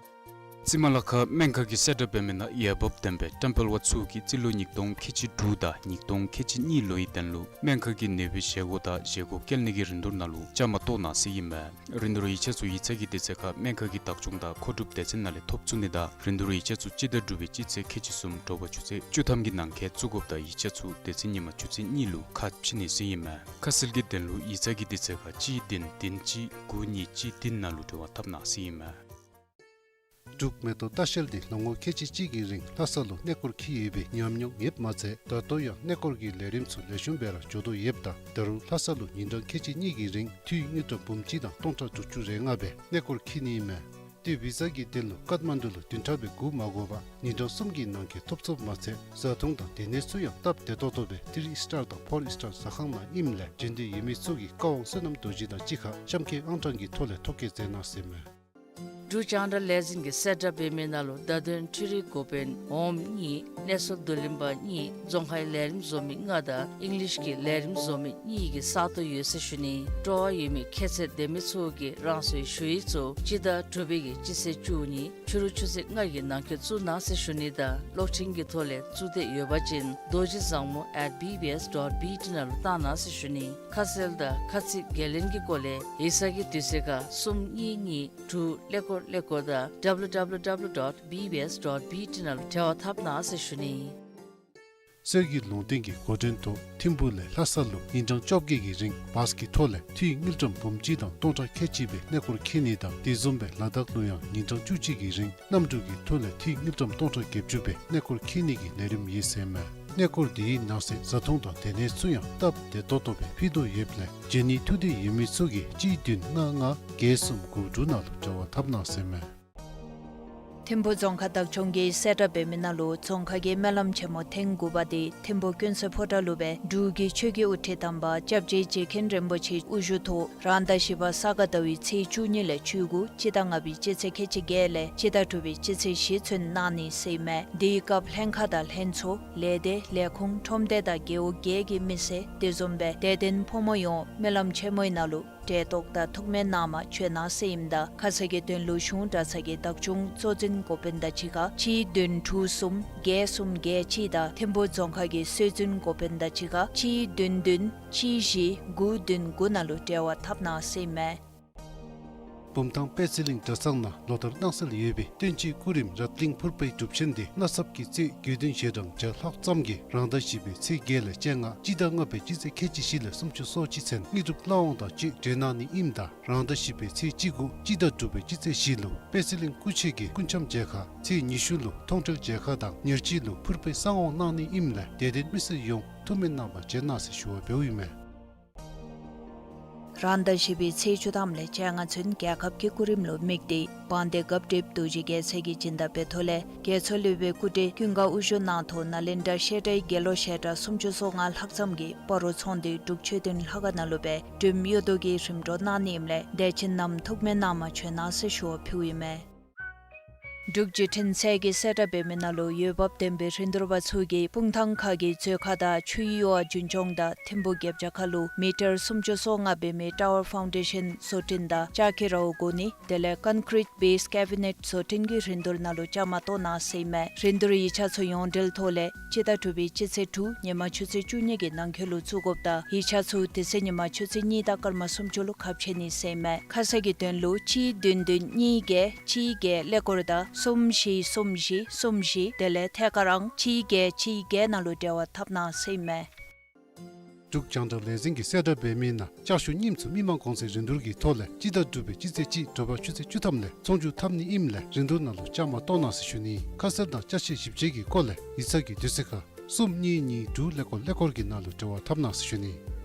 རྩི་མ་ལ་ཁ་སྨན་ཁང་གི་གསལ་བསྒྲགས་འབད་མི་ནང་འོས་འབབ་ལྡན་པའི་ཏེམ་པལ་བ་ཚུ་གིས་རྩིས་ལོ་ཉིས་སྟོང་ཁལ་གཅིག་དྲུག་དང་ཉིས་སྟོང་ཁལ་གཅིག་གཉིས་ལོའི་དོན་ལུ་སྨན་ཁང་གི་ནད་འབུའི་བཞེས་སྒོ་དང་བཞེས་སྒོ་བཀལ་ནི་གི་རིན་བསྡུར་ནང་ལུ་བཅའ་མར་གཏོགས་གནང་ཟེར་ཨིན་མས། རིན་བསྡུར་ཡིག་ཆ་ཚུ་ཡིག་ཚང་གི་དུས་ཚོད་ཁར་སྨན་ཁང་གི་བདག་སྐྱོང་དང་མཁོ་སྒྲུབ་སྡེ་ཚན་ནང་ལས་ཐོབ་ཚུགས་ནི་དང་རིན་བསྡུར་ཡིག་ཆ་ཚུ་སྤྱི་ཟླ་དྲུག་པའི་སྤྱི་ཚེས་ཁལ་གཅིག་གསུམ་དྲོ་པ་ཆུ་ཚོད་བཅུ་ཐམ་གྱི་ནང་འཁོད་བཙུགས་དགོཔ་དང་ཡིག་ཆ་ཚུ་དེ་ཚེ་ཉིན་མ་ཆུ་ཚོད་གཉིས་ལུ་ཁ་ཕྱེ་ནི་ཟེར་ཨིན་མས། ཁ་གསལ་གྱི་དོན་ལུ་ཡིག་ཚང་གི་དུས་ཚོད་ཁར་གཅིག་བདུན་བདུན་གཅིག་དགུ་གཉིས་གཅིག་བདུན་ནང་ལུ་འབྲེལ་བ་འཐབ་གནང་ཟེར་ཨིན་མས། འབྲུག་མེ་ཏོག་ལྟ་བཤལ་འདི་ལོ་ངོ་ཁལ་གཅིག་གཅིག་གི་རིང་ལྷ་ས་ལུ་གནས་སྐོར་འཁྱིད་ཡོད་པའི་ཉམས་མྱོང་ཡོདཔ་མ་ཚད་ད་ལྟོ་ཡང་གནས་སྐོར་གྱི་ལས་རིམ་ཚུ་ལེགས་ཤོམ་སྦེ་ར་འགྱོ་དོ་ཡོདཔ་ད་ད་རུང་ལྷ་ས་ལུ་ཉིན་གྲངས་ཁལ་གཅིག་གཉིས་ཀྱི་རིང་འཐུས་དངུལ་ཀྲམ་འབུམ་གཅིག་དང་སྟོང་ཕྲག་དྲུག་ཅུ་རེ་ལྔ་སྦེ་གནས་སྐོར་འཁྱིད་ནི་ཨིན་མས། ཏེ་བི་ཟ་གི་དོན་ལུ་ཀཏ་མན་ཌུ་ལུ་བདུན་ཕྲག་སྦེ་སྒུག་མ་དགོ་པར་ཉིན་གྲངས་གསུམ་གྱི་ནང་འཁོད་ཐོབ་ཚུགསཔ་མ་ཚད་བཟའ་འཐུང་དང་སྡོད་གནས་ཚུ་ཡང་སྟབས་བདེ་ཏོག་ཏོ་སྦེ་ཐི་རི་སི་ཊར་དང་ཕོར་སི་ཊར་ཟ་ཁང་ནང་ཨིནམ་ལས་འབྱོན་འདོད་ཡོད་མི་ཚུ་གིས་ཀ་དབང་བསོད་ནམས་རྡོ་རྗེ་དང་གཅིག་ཁར་གཤམ་འཁོད་ཨང་གྲངས་ཀྱི་ཐོག་ལས་ཐོ་བཀོད་མཛད་གནང་ཟེར་མས། འབྲུག་རྒྱང་བསྒྲགས་ལས་འཛིན་གྱི་གསལ་བསྒྲགས་འབད་མི་ནང་ལུ་བརྡ་དོན་འཕྲུལ་རིག་འགོ་དཔོན་འོགམ་གཉིས་གནས་ཚུལ་བསྡུ་ལེན་པ་གཉིས་རྫོང་ཁའི་ལས་རིམ་བཟོ་མི་ལྔ་དང་ཨིང་ལིཤ་གི་ལས་རིམ་བཟོ་མི་གཉིས་ཀྱི་ས་སྟོང་ཡོད་ཟེར་ཞུ་ནི། སྤྲོ་བ་ཡོད་མི་ཁྱད་ཚད་ལྡན་མི་ཚུ་གིས་རང་སོའི་ཞུ་ཡིག་ཚུ་སྤྱི་ཟླ་དྲུག་པའི་གི་སྤྱི་ཚེས་བཅུ་གཉིས་ཕྱི་རུ་ཆུ་ཚོད་ལྔ་གི་ནང་འཁོད་བཙུགས་གནང་ཟེར་ཞུ་ནི་དང་གློག་འཕྲིན་གྱི་ཐོག་ལས་བཙུགས་འདོད་ཡོད་པ་ཅིན་རྡོ་རྗེ་བཟང་མོ་at B B S dot B T ནང་ལུ་བཏང་གནང་ཟེར་ཞུ་ནི། ཁ་གསལ་དང་ཁ་ཚིག་འགན་ལེན་གྱི་སྐོར་ལས་ཡིག་ཚང་གི་དུས་ཚོད་ཁར་གསུམ་གཉིས་གཉིས་དྲུག་ཀླད་ཀོར་ཀླད་ཀོར་དང་W W W dot B B S dot B T ནང་ལུ་འབྲེལ་བ་འཐབ་གནང་ཟེར་ཞུ་ནི། གསེར་གྱི་ལུང་བསྟན་གྱི་འགོ་འདྲེན་ཐོག་ཐིམ་ཕུག་ལས་ལྷ་ས་ལུ་ཉིན་གྲངས་བཅོ་བརྒྱད་ཀྱི་རིང་བཱས་ཀྱི་ཐོག་ལས་འཐུས་དངུལ་ཀྲམ་འབུམ་གཅིག་དང་སྟོང་ཕྲག་ཁལ་གཅིག་སྦེ་གནས་སྐོར་འཁྱིད་ནི་དང་དེ་བཟུམ་སྦེ་ལ་དྭགས་ལུ་ཡང་ཉིན་གྲངས་བཅུ་གཅིག་གི་རིང་གནམ་གྲུ་གི་ཐོག་ལས་འཐུས་དངུལ་ཀྲམ་སྟོང་ཕྲག་བརྒྱད་ཅུ་སྦེ་གནས་སྐོར་འཁྱིད་ནི་གི་ལས་རིམ་ཡོད་ཟེར་མས། གནས་སྐོར་འདི་ནང་གསེས་བཟའ་འཐུང་དང་སྡོད་གནས་ཚུ་ཡང་སྟབས་བདེ་ཏོག་ཏོ་སྦེ་ཕུལ་དོ་ཡོདཔ་ལས་བྱོན་ནི་ཐུགས་འདོད་ཡོད་མི་ཚུ་གིས་གཅིག་བདུན་ལྔ་ལྔ་བརྒྱད་གསུམ་དགུ་དྲུག་ནང་ལུ་འབྲེལ་བ་འཐབ་གནང་ཟེར་ཨིན་མས། ཐིམ་ཕུ་རྫོང་ཁག་བདག་སྐྱོང་གིས་གསལ་བསྒྲགས་འབད་མི་ནང་ལུ་རྫོང་ཁག་གི་སྨོན་ལམ་ཆེན་མོ་ཐེངས་དགུ་པ་འདི་ཐིམ་ཕུ་ཀུན་གསལ་ཕོ་བྲང་ལུ་སྦེ་འབྲུག་གི་ཆོས་ཀྱི་དབུ་ཁྲིད་དམ་པ་སྐྱབས་རྗེ་རྗེ་མཁན་རིན་པོ་ཆེ་དབུ་བཞུགས་ཐོག་རང་ཟླ་བཞི་པ་ས་ག་ཟླ་བའི་ཚེས་བཅུ་གཉིས་ལས་བཅུ་དགུ་སྤྱི་ཟླ་ལྔ་པའི་སྤྱི་ཚེས་ཁལ་གཅིག་བརྒྱད་ལས་སྤྱི་ཟླ་དྲུག་པའི་སྤྱི་ཚེས་བཞི་ཚུན་གནང་ནི་ཟེར་ཨིན་མས། དེའི་སྐབས་ལྷན་ཁག་དང་ལྷན་ཚོགས་ལས་སྡེ་ལས་ཁུངས་ཁྲོམ་སྡེ་དང་རྒེད་འོག་བརྒྱད་ཀྱི་མི་སེར་དེ་བཟུམ་སྦེ་དད་ལྡན་ཕོ་མོ་ཡོངས་སྨོན་ལམ་ཆེན་མོའི་ནང་ལུ་གྲལ་གཏོགས་དང་ཐུགས་སྨོན་གནངམ་བྱོན་གནང་ཟེར་ཨིནམ་ད་ཁ་གསལ་གྱི་དོན་ལུ་གཞུང་གྲྭ་ཚང་གི་བདག་སྐྱོང་གཙོ་འཛིན་འགོ་དཔོན་དང་གཅིག་ཁར་གཅིག་བདུན་དྲུག་གསུམ་བརྒྱད་གསུམ་བརྒྱད་གཅིག་དང་ཐིམ་ཕུ་རྫོང་ཁག་གི་སྲོལ་འཛིན་འགོ་དཔོན་དང་གཅིག་ཁར་གཅིག་བདུན་བདུན་གཅིག་བཞི་དགུ་བདུན་དགུ་ནང་ལུ་འབྲེལ་བ་འཐབ་གནང་ཟེར་ཨིན་མས། བུམ་ཐང་པད་ཚལ་གླིང་གྲྭ་ཚང་ནང་ལོ་ལྟར་གནང་སྲོལ་ཡོད་པའི་བསྟན་བཅོས་སྐུ་རིམ་རཏ་གླིང་ཕུར་པའི་སྒྲུབ་ཆེན་འདི་ན་ཚབ་ཀྱི་རྩིས་དགེ་འདུན་ཞལ་གྲངས་བརྒྱ་ལྷག་ཙམ་གྱིས་རང་ཟླ་བཞི་པའི་ཚེས་བརྒྱད་ལས་བཅོ་ལྔ་སྤྱི་ཟླ་ལྔ་པའི་སྤྱི་ཚེས་ཁལ་གཅིག་བཞི་ལས་སུམ་ཅུ་སོ་གཅིག་ཚུན་དངོས་གྲུབ་བླ་འོང་དང་བཅས་གྲོལ་གནང་ནི་ཨིནམ་ད་རང་ཟླ་བཞི་པའི་ཚེས་བཅུ་དགུ་སྤྱི་ཟླ་དྲུག་པའི་སྤྱི་ཚེས་བཞི་ལུ་པད་ཚལ་གླིང་སྐུ་མཆེད་ཀྱིས་སྐུ་འཆམ་མཇལ་ཁ་ཚེས་ཉི་ཤུ་ལུ་མཐོང་གྲོལ་མཇལ་ཁ་དང་ཉེར་གཅིག་ལུ་ཕུར་པའི་གསང་དབང་གནང་ནི་ཨིནམ་ལས་དད་ལྡན་མི་སེར་ཡོངས་ཐུགས་སྨོན་གནངམ་བྱོན་གནང་ཟེར་ཞུ་བ་འབདཝ་ཨིན་མས། རང་ཟླ་བཞི་པའི་ཚེས་བཅུ་ཐམ་ལས་བཅོ་ལྔ་ཚུན་རྒྱལ་ཁབ་ཀྱི་སྐུ་རིམ་ལུ་དམིགས་ཏེ་དཔལ་ལྡན་སྐབས་འབྲེལ་རྡོ་རྗེ་རྒྱལ་མཚན་གྱི་སྦྱིན་བདག་འབད་ཐོག་ལས་རྒྱལ་མཚན་སློབ་དཔོན་སྐུ་བགྲེས་ཀུན་དགའ་དབུ་བཞུགས་གནང་ཐོག་ནཱ་ལེནྡྲ་བཤད་གྲྭའི་དགེ་སློང་ཞལ་གྲངས་སུམ་ཅུ་སོ་ལྔ་ལྷག་ཙམ་གྱིས་སྤ་རོ་ཚོང་འདུས་འབྲུག་ཆོས་ལྡན་ལྷ་ཁང་ནང་ལུ་སྦེ་སྒྲོལམ་གཡུ་རྡོ་གི་རིམ་གྲོ་གནང་ནི་ཨིནམ་ལས་དད་ཅན་རྣམས་ཐུགས་སྨོན་གནངམ་བྱོན་གནང་ཟེར་ཞུ་བ་ཕུལཝ་ཨིན་མས། འབྲུག་བརྒྱུད་འཕྲིན་ཚད་ཀྱིས་གསལ་བསྒྲགས་འབད་མི་ནང་ལུ་འོས་འབབ་ལྡན་པའི་རིན་བསྡུར་པ་ཚུ་གིས་སྤུངས་ཐང་ཁ་གི་མཛོད་ཁང་དང་ཆུ་ཡུར་བ་རྒྱུན་སྐྱོང་དང་ཐིམ་ཕུ་རྒྱབ་བྱ་ཁ་ལུ་མི་ཊར་སུམ་ཅུ་སོ་ལྔ་འབད་མི་ཊ་ཝར་ཕའུན་ཌེ་ཤཱན་བཟོ་སྐྲུན་དང་ལྕགས་ཀྱི་རཝ་བསྒོར་ནི་དེ་ལས་ཀོན་ཀྲིཊ་བེསི་ཀེ་བི་ནེཊ་བཟོ་སྐྲུན་གྱི་རིན་བསྡུར་ནང་ལུ་བཅའ་མར་གཏོགས་གནང་ཟེར་ཨིན་མས། རིན་བསྡུར་ཡིག་ཆ་ཚུ་ཡོངས་འབྲེལ་ཐོག་ལས་སྤྱི་ཟླ་དྲུག་པའི་སྤྱི་ཚེས་དྲུག་ཉིན་མ་ཆུ་ཚོད་བཅུ་གཉིས་ཀྱི་ནང་འཁོད་ལུ་བཙུགས་དགོཔ་དང་ཡིག་ཆ་ཚུ་དེ་ཚེ་ཉིན་མ་ཆུ་ཚོད་གཉིས་དང་སྐར་མ་སུམ་ཅུ་ལུ་ཁ་ཕྱེ་ནི་ཟེར་ཨིན་མས། ཁ་གསལ་གྱི་དོན་ལུ་གཅིག་བདུན་བདུན་གཉིས་བརྒྱད་གཅིག་བརྒྱད་ཀླད་ཀོར་དང་གསུམ་བཞི་གསུམ་བཞི་གསུམ་བཞི་དེ་ལས་ཐད་ཀར་ཨང་གཅིག་བརྒྱད་གཅིག་བརྒྱད་ནང་ལུ་འབྲེལ་བ་འཐབ་གནང་ཟེར་ཨིན་མས། འབྲུག་རྒྱང་བསྒྲགས་ལས་འཛིན་གྱིས་གསལ་བསྒྲགས་འབད་མི་ནང་ལྕགས་ཞུ་རྙིངམ་ཚུ་མི་མང་གོང་ཚད་རིན་བསྡུར་གྱི་ཐོག་ལས་སྤྱི་ཟླ་དྲུག་པའི་སྤྱི་ཚེས་གཅིག་དྲོ་པ་ཆུ་ཚོད་བཅུ་ཐམ་ལས་ཚོང་བསྒྱུར་འཐབ་ནི་ཨིནམ་ལས་རིན་བསྡུར་ནང་ལུ་བཅའ་མར་གཏོགས་གནང་ཟེར་ཞུ་ནི། ཁ་གསལ་དང་ཅ་ཆས་ཞིབ་དཔྱད་ཀྱི་སྐོར་ལས་ཡིག་ཚང་གི་དུས་ཚོད་ཁར་གསུམ་གཉིས་གཉིས་དྲུག་ཀླད་ཀོར་ཀླད་ཀོར་གྱི་ནང་ལུ་འབྲེལ་བ་འཐབ་གནང་ཟེར་ཞུ་ནི།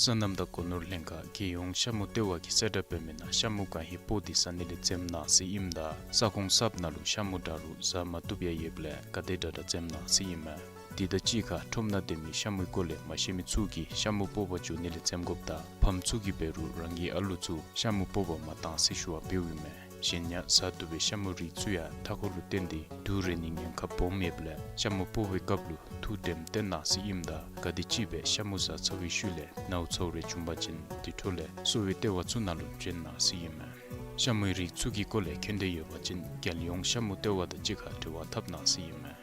སོ་ནམ་དང་སྒོ་ནོར་ལྷན་ཁག་རྒྱལ་ཡོངས་ཤ་མུ་ལྟེ་བ་གིས་གསལ་བསྒྲགས་འབད་མི་ནང་ཤ་མུ་གང་ཧེ་སྤོག་སྟེ་ཟ་ནི་ལས་འཛེམ་གནང་ཟེར་ཨིནམ་ད་ས་ཁོངས་གསརཔ་ནང་ལུ་ཤ་མུ་དྲག་རུང་ཟ་མ་བཏུབ་ཡང་ཡོདཔ་ལས་ག་དེ་དྲག་དྲག་འཛེམ་གནང་ཟེར་ཨིན་མས། དེ་དང་གཅིག་ཁར་ཁྲོམ་ནང་སྡོད་མི་ཤ་མུའི་སྐོར་ལས་མ་ཤེས་མི་ཚུ་གིས་ཤ་མུ་སྤོག་པར་འགྱོ་ནི་ལས་འཛེམ་དགོཔ་དང་ཕམ་ཚུ་གིས་འབད་རུང་རང་གི་ཨ་ལུ་ཚུ་ཤ་མུ་སྤོག་པར་མ་གཏང་ཟེར་ཞུ་བ་འབདཝ་ཨིན་མས། གཞན་ཡང་ཟ་བཏུབ་པའི་ཤ་མུ་རིགས་ཚུ་ཡང་མཐའ་འཁོར་ལུ་བརྟེན་ཏེ་དུག་རེག་ནིའི་ཉེན་ཁ་སྦོམ་ཡོདཔ་ལས་ཤ་མུ་སྤོག་པའི་སྐབས་ལུ་ཐུགས་དྲནམ་བཏོན་གནང་ཟེར་ཨིནམ་ད་ག་དེམ་ཅིག་སྦེ་ཤ་མུ་ཟ་ཚར་བའི་ཤུལ་ལས་ནཝ་ཚཝ་རེ་བྱུང་པ་ཅིན་དེ་འཕྲོ་ལས་གསོ་བའི་ལྟེ་བ་ཚུ་ནང་ལུ་བྱོན་གནང་ཟེར་ཨིན་མས། ཤ་མུའི་རིགས་ཚུ་གི་སྐོར་ལས་མཁྱེན་འདོད་ཡོད་པ་ཅིན་རྒྱལ་ཡོངས་ཤ་མུ་ལྟེ་བ་དང་གཅིག་ཁར་འབྲེལ་བ་འཐབ་གནང་ཟེར་ཨིན་མས།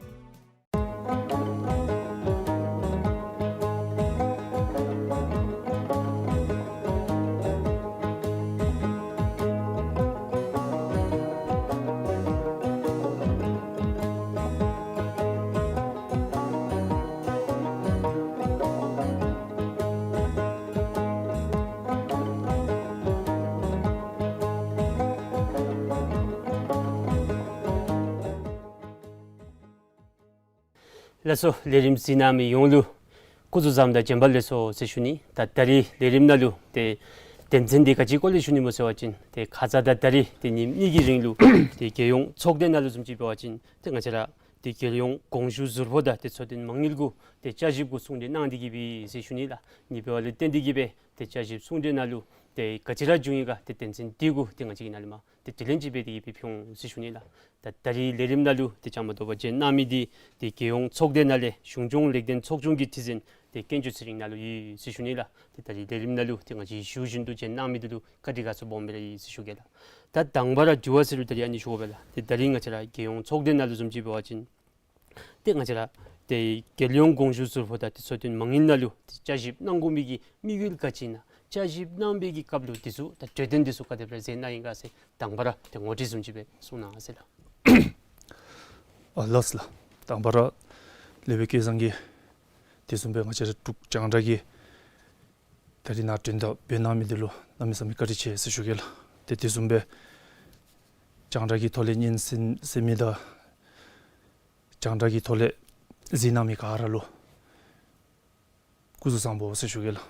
ལགས་སོ། ལས་རིམ་གཟིགས་གནང་མི་ཡོངས་ལུ་སྐུ་གཟུགས་བཟང་དང་བྱོན་པ་ལེགས་སོ་ཟེར་ཞུ་ནི། ད་ད་རིས་ལས་རིམ་ནང་ལུ་ཏེ་དོན་ཚན་འདི་ག་ཅིའི་སྐོར་ལས་ཞུ་ནི་སྨོ་ཟེར་བ་ཅིན་ཏེ་ཁ་ཙ་དང་ད་རིས་ཏེ་ཉིནམ་གཉིས་ཀྱི་རིང་ལུ་ཏེ་རྒྱལ་ཡོངས་ཚོགས་སྡེ་ནང་ལུ་བཟུམ་ཅིག་འབད་བ་ཅིན་ཏེ་ང་བཅས་ར་ཏེ་རྒྱལ་ཡོངས་གོང་ཞུ་ཟུར་ཕོགས་དང་ཏེ་ཚོགས་སྡེ་མང་ཉུང་གུ་ཏེ་བསྐྱར་ཞིབ་གུ་གསུང་གྲོས་གནང་སྟེ་གི་སྦེ་ཟེར་ཞུ་ནི་ལགས། ཨ་ནི་འབདཝ་ལས་བརྟེན་ཏེ་གི་སྦེ་ཏེ་བསྐྱར་ཞིབ་གསུང་གྲོས་ནང་ལུ་ཏེ་ག་ཅི་ར་བྱུང་ཡི་ག་ཏེ་དོན་ཚན་འདི་གུ་ཏེ་ང་བཅས་ཀྱིས་ནཱ་ལས་མར་ཏེ་དྲི་ལན་ཅིག་འབད་དེ་གི་སྦེ་ཕུལ་འོང་ཟེར་ཞུ་ནི་ལགས། ད་ད་རིས་ལས་རིམ་ནང་ལུ་ཏེ་བཅའ་མར་གཏོགས་པར་བྱོན་གནང་མི་འདི་ཏེ་རྒྱལ་ཡོངས་ཚོགས་སྡེ་ནང་ལས་གཞུང་སྐྱོང་ལེགས་ལྡན་ཚོགས་ཆུང་གི་ཁྲི་འཛིན་ཏེ་དཀོན་མཆོག་ཚེ་རིང་ནཱ་ལུ་ཡོད་ཟེར་ཞུ་ནི་ལགས། ཏེ་ད་རིས་ལས་རིམ་ནང་ལུ་ཏེ་ང་བཅས་ཞུ་བཞིན་དུ་བྱོན་གནང་མི་འདི་ལུ་བཀའ་དྲིན་དགའ་ཚོར་སྦོམ་སྦེ་ར་ཡོད་ཟེར་ཞུ་གེ་ལགས། ད་དང་པ་ར་དྲི་བ་ཟེར་རུང་ད་རིས་ཨ་ནི་ཞུ་དགོ་པས་ལགས། ཏེ་ད་རིས་ང་བཅས་ར་རྒྱལ་ཡོངས་ཚོགས་སྡེ་ནང་ལུ་བཟུམ་ཅིག་འབད་བ་ཅིན་ཏེ་ང་བཅས་ར་ཏེ་རྒྱལ་ཡོངས་གོང་ཞུ་ཟུར་ཕོགས་དང་ཏེ་ཚོགས་སྡེ་མང་ཉུང་ནང་ལུ་ཏེ་བསྐྱར་ཞིབ་གནང་དགོ་མི་གི་དམིགས་ཡུལ་ག་ཅི་ཨིན་ན། བསྐྱར་ཞིབ་གནང་བའི་གི་སྐབས་ལུ་འདི་ཚུ་ད་གྲོས་དོན་འདི་ཚུ་ག་དེ་སྦེ་ར་མཛད་གནང་ཡི་ག་ཟེར་དང་པ་ར་ཏེ་ངོ་སྤྲོད་བཟུམ་ཅིག་སྦེ་གསུང་གནང་ཟེར་ལགས། ཨ་ལགས་ལགས། དང་པ་ར་ལེགས་པའི་སྐལ་བཟང་གིས་དེ་བཟུམ་སྦེ་ང་བཅས་ར་འབྲུག་རྒྱང་བསྒྲགས་ཀྱིས་ད་རིས་ནཱ་གྲོས་བསྡུར་འབད་གནང་མི་འདི་ལུ་གནམ་མེད་ས་མེད་བཀའ་དྲིན་ཆེ་ཟེར་ཞུ་གེ་ལགས། ཏེ་དེ་བཟུམ་སྦེ་རྒྱང་བསྒྲགས་ཀྱི་ཐོག་ལས་སྙན་གསན་ཟེར་མི་དང་རྒྱང་བསྒྲགས་ཀྱི་ཐོག་ལས་ གཟིགས་གནང་མི་ག་ར་ལུ་སྐུ་གཟུགས་བཟང་པོ་ཟེར་ཞུ་གེ་ལགས།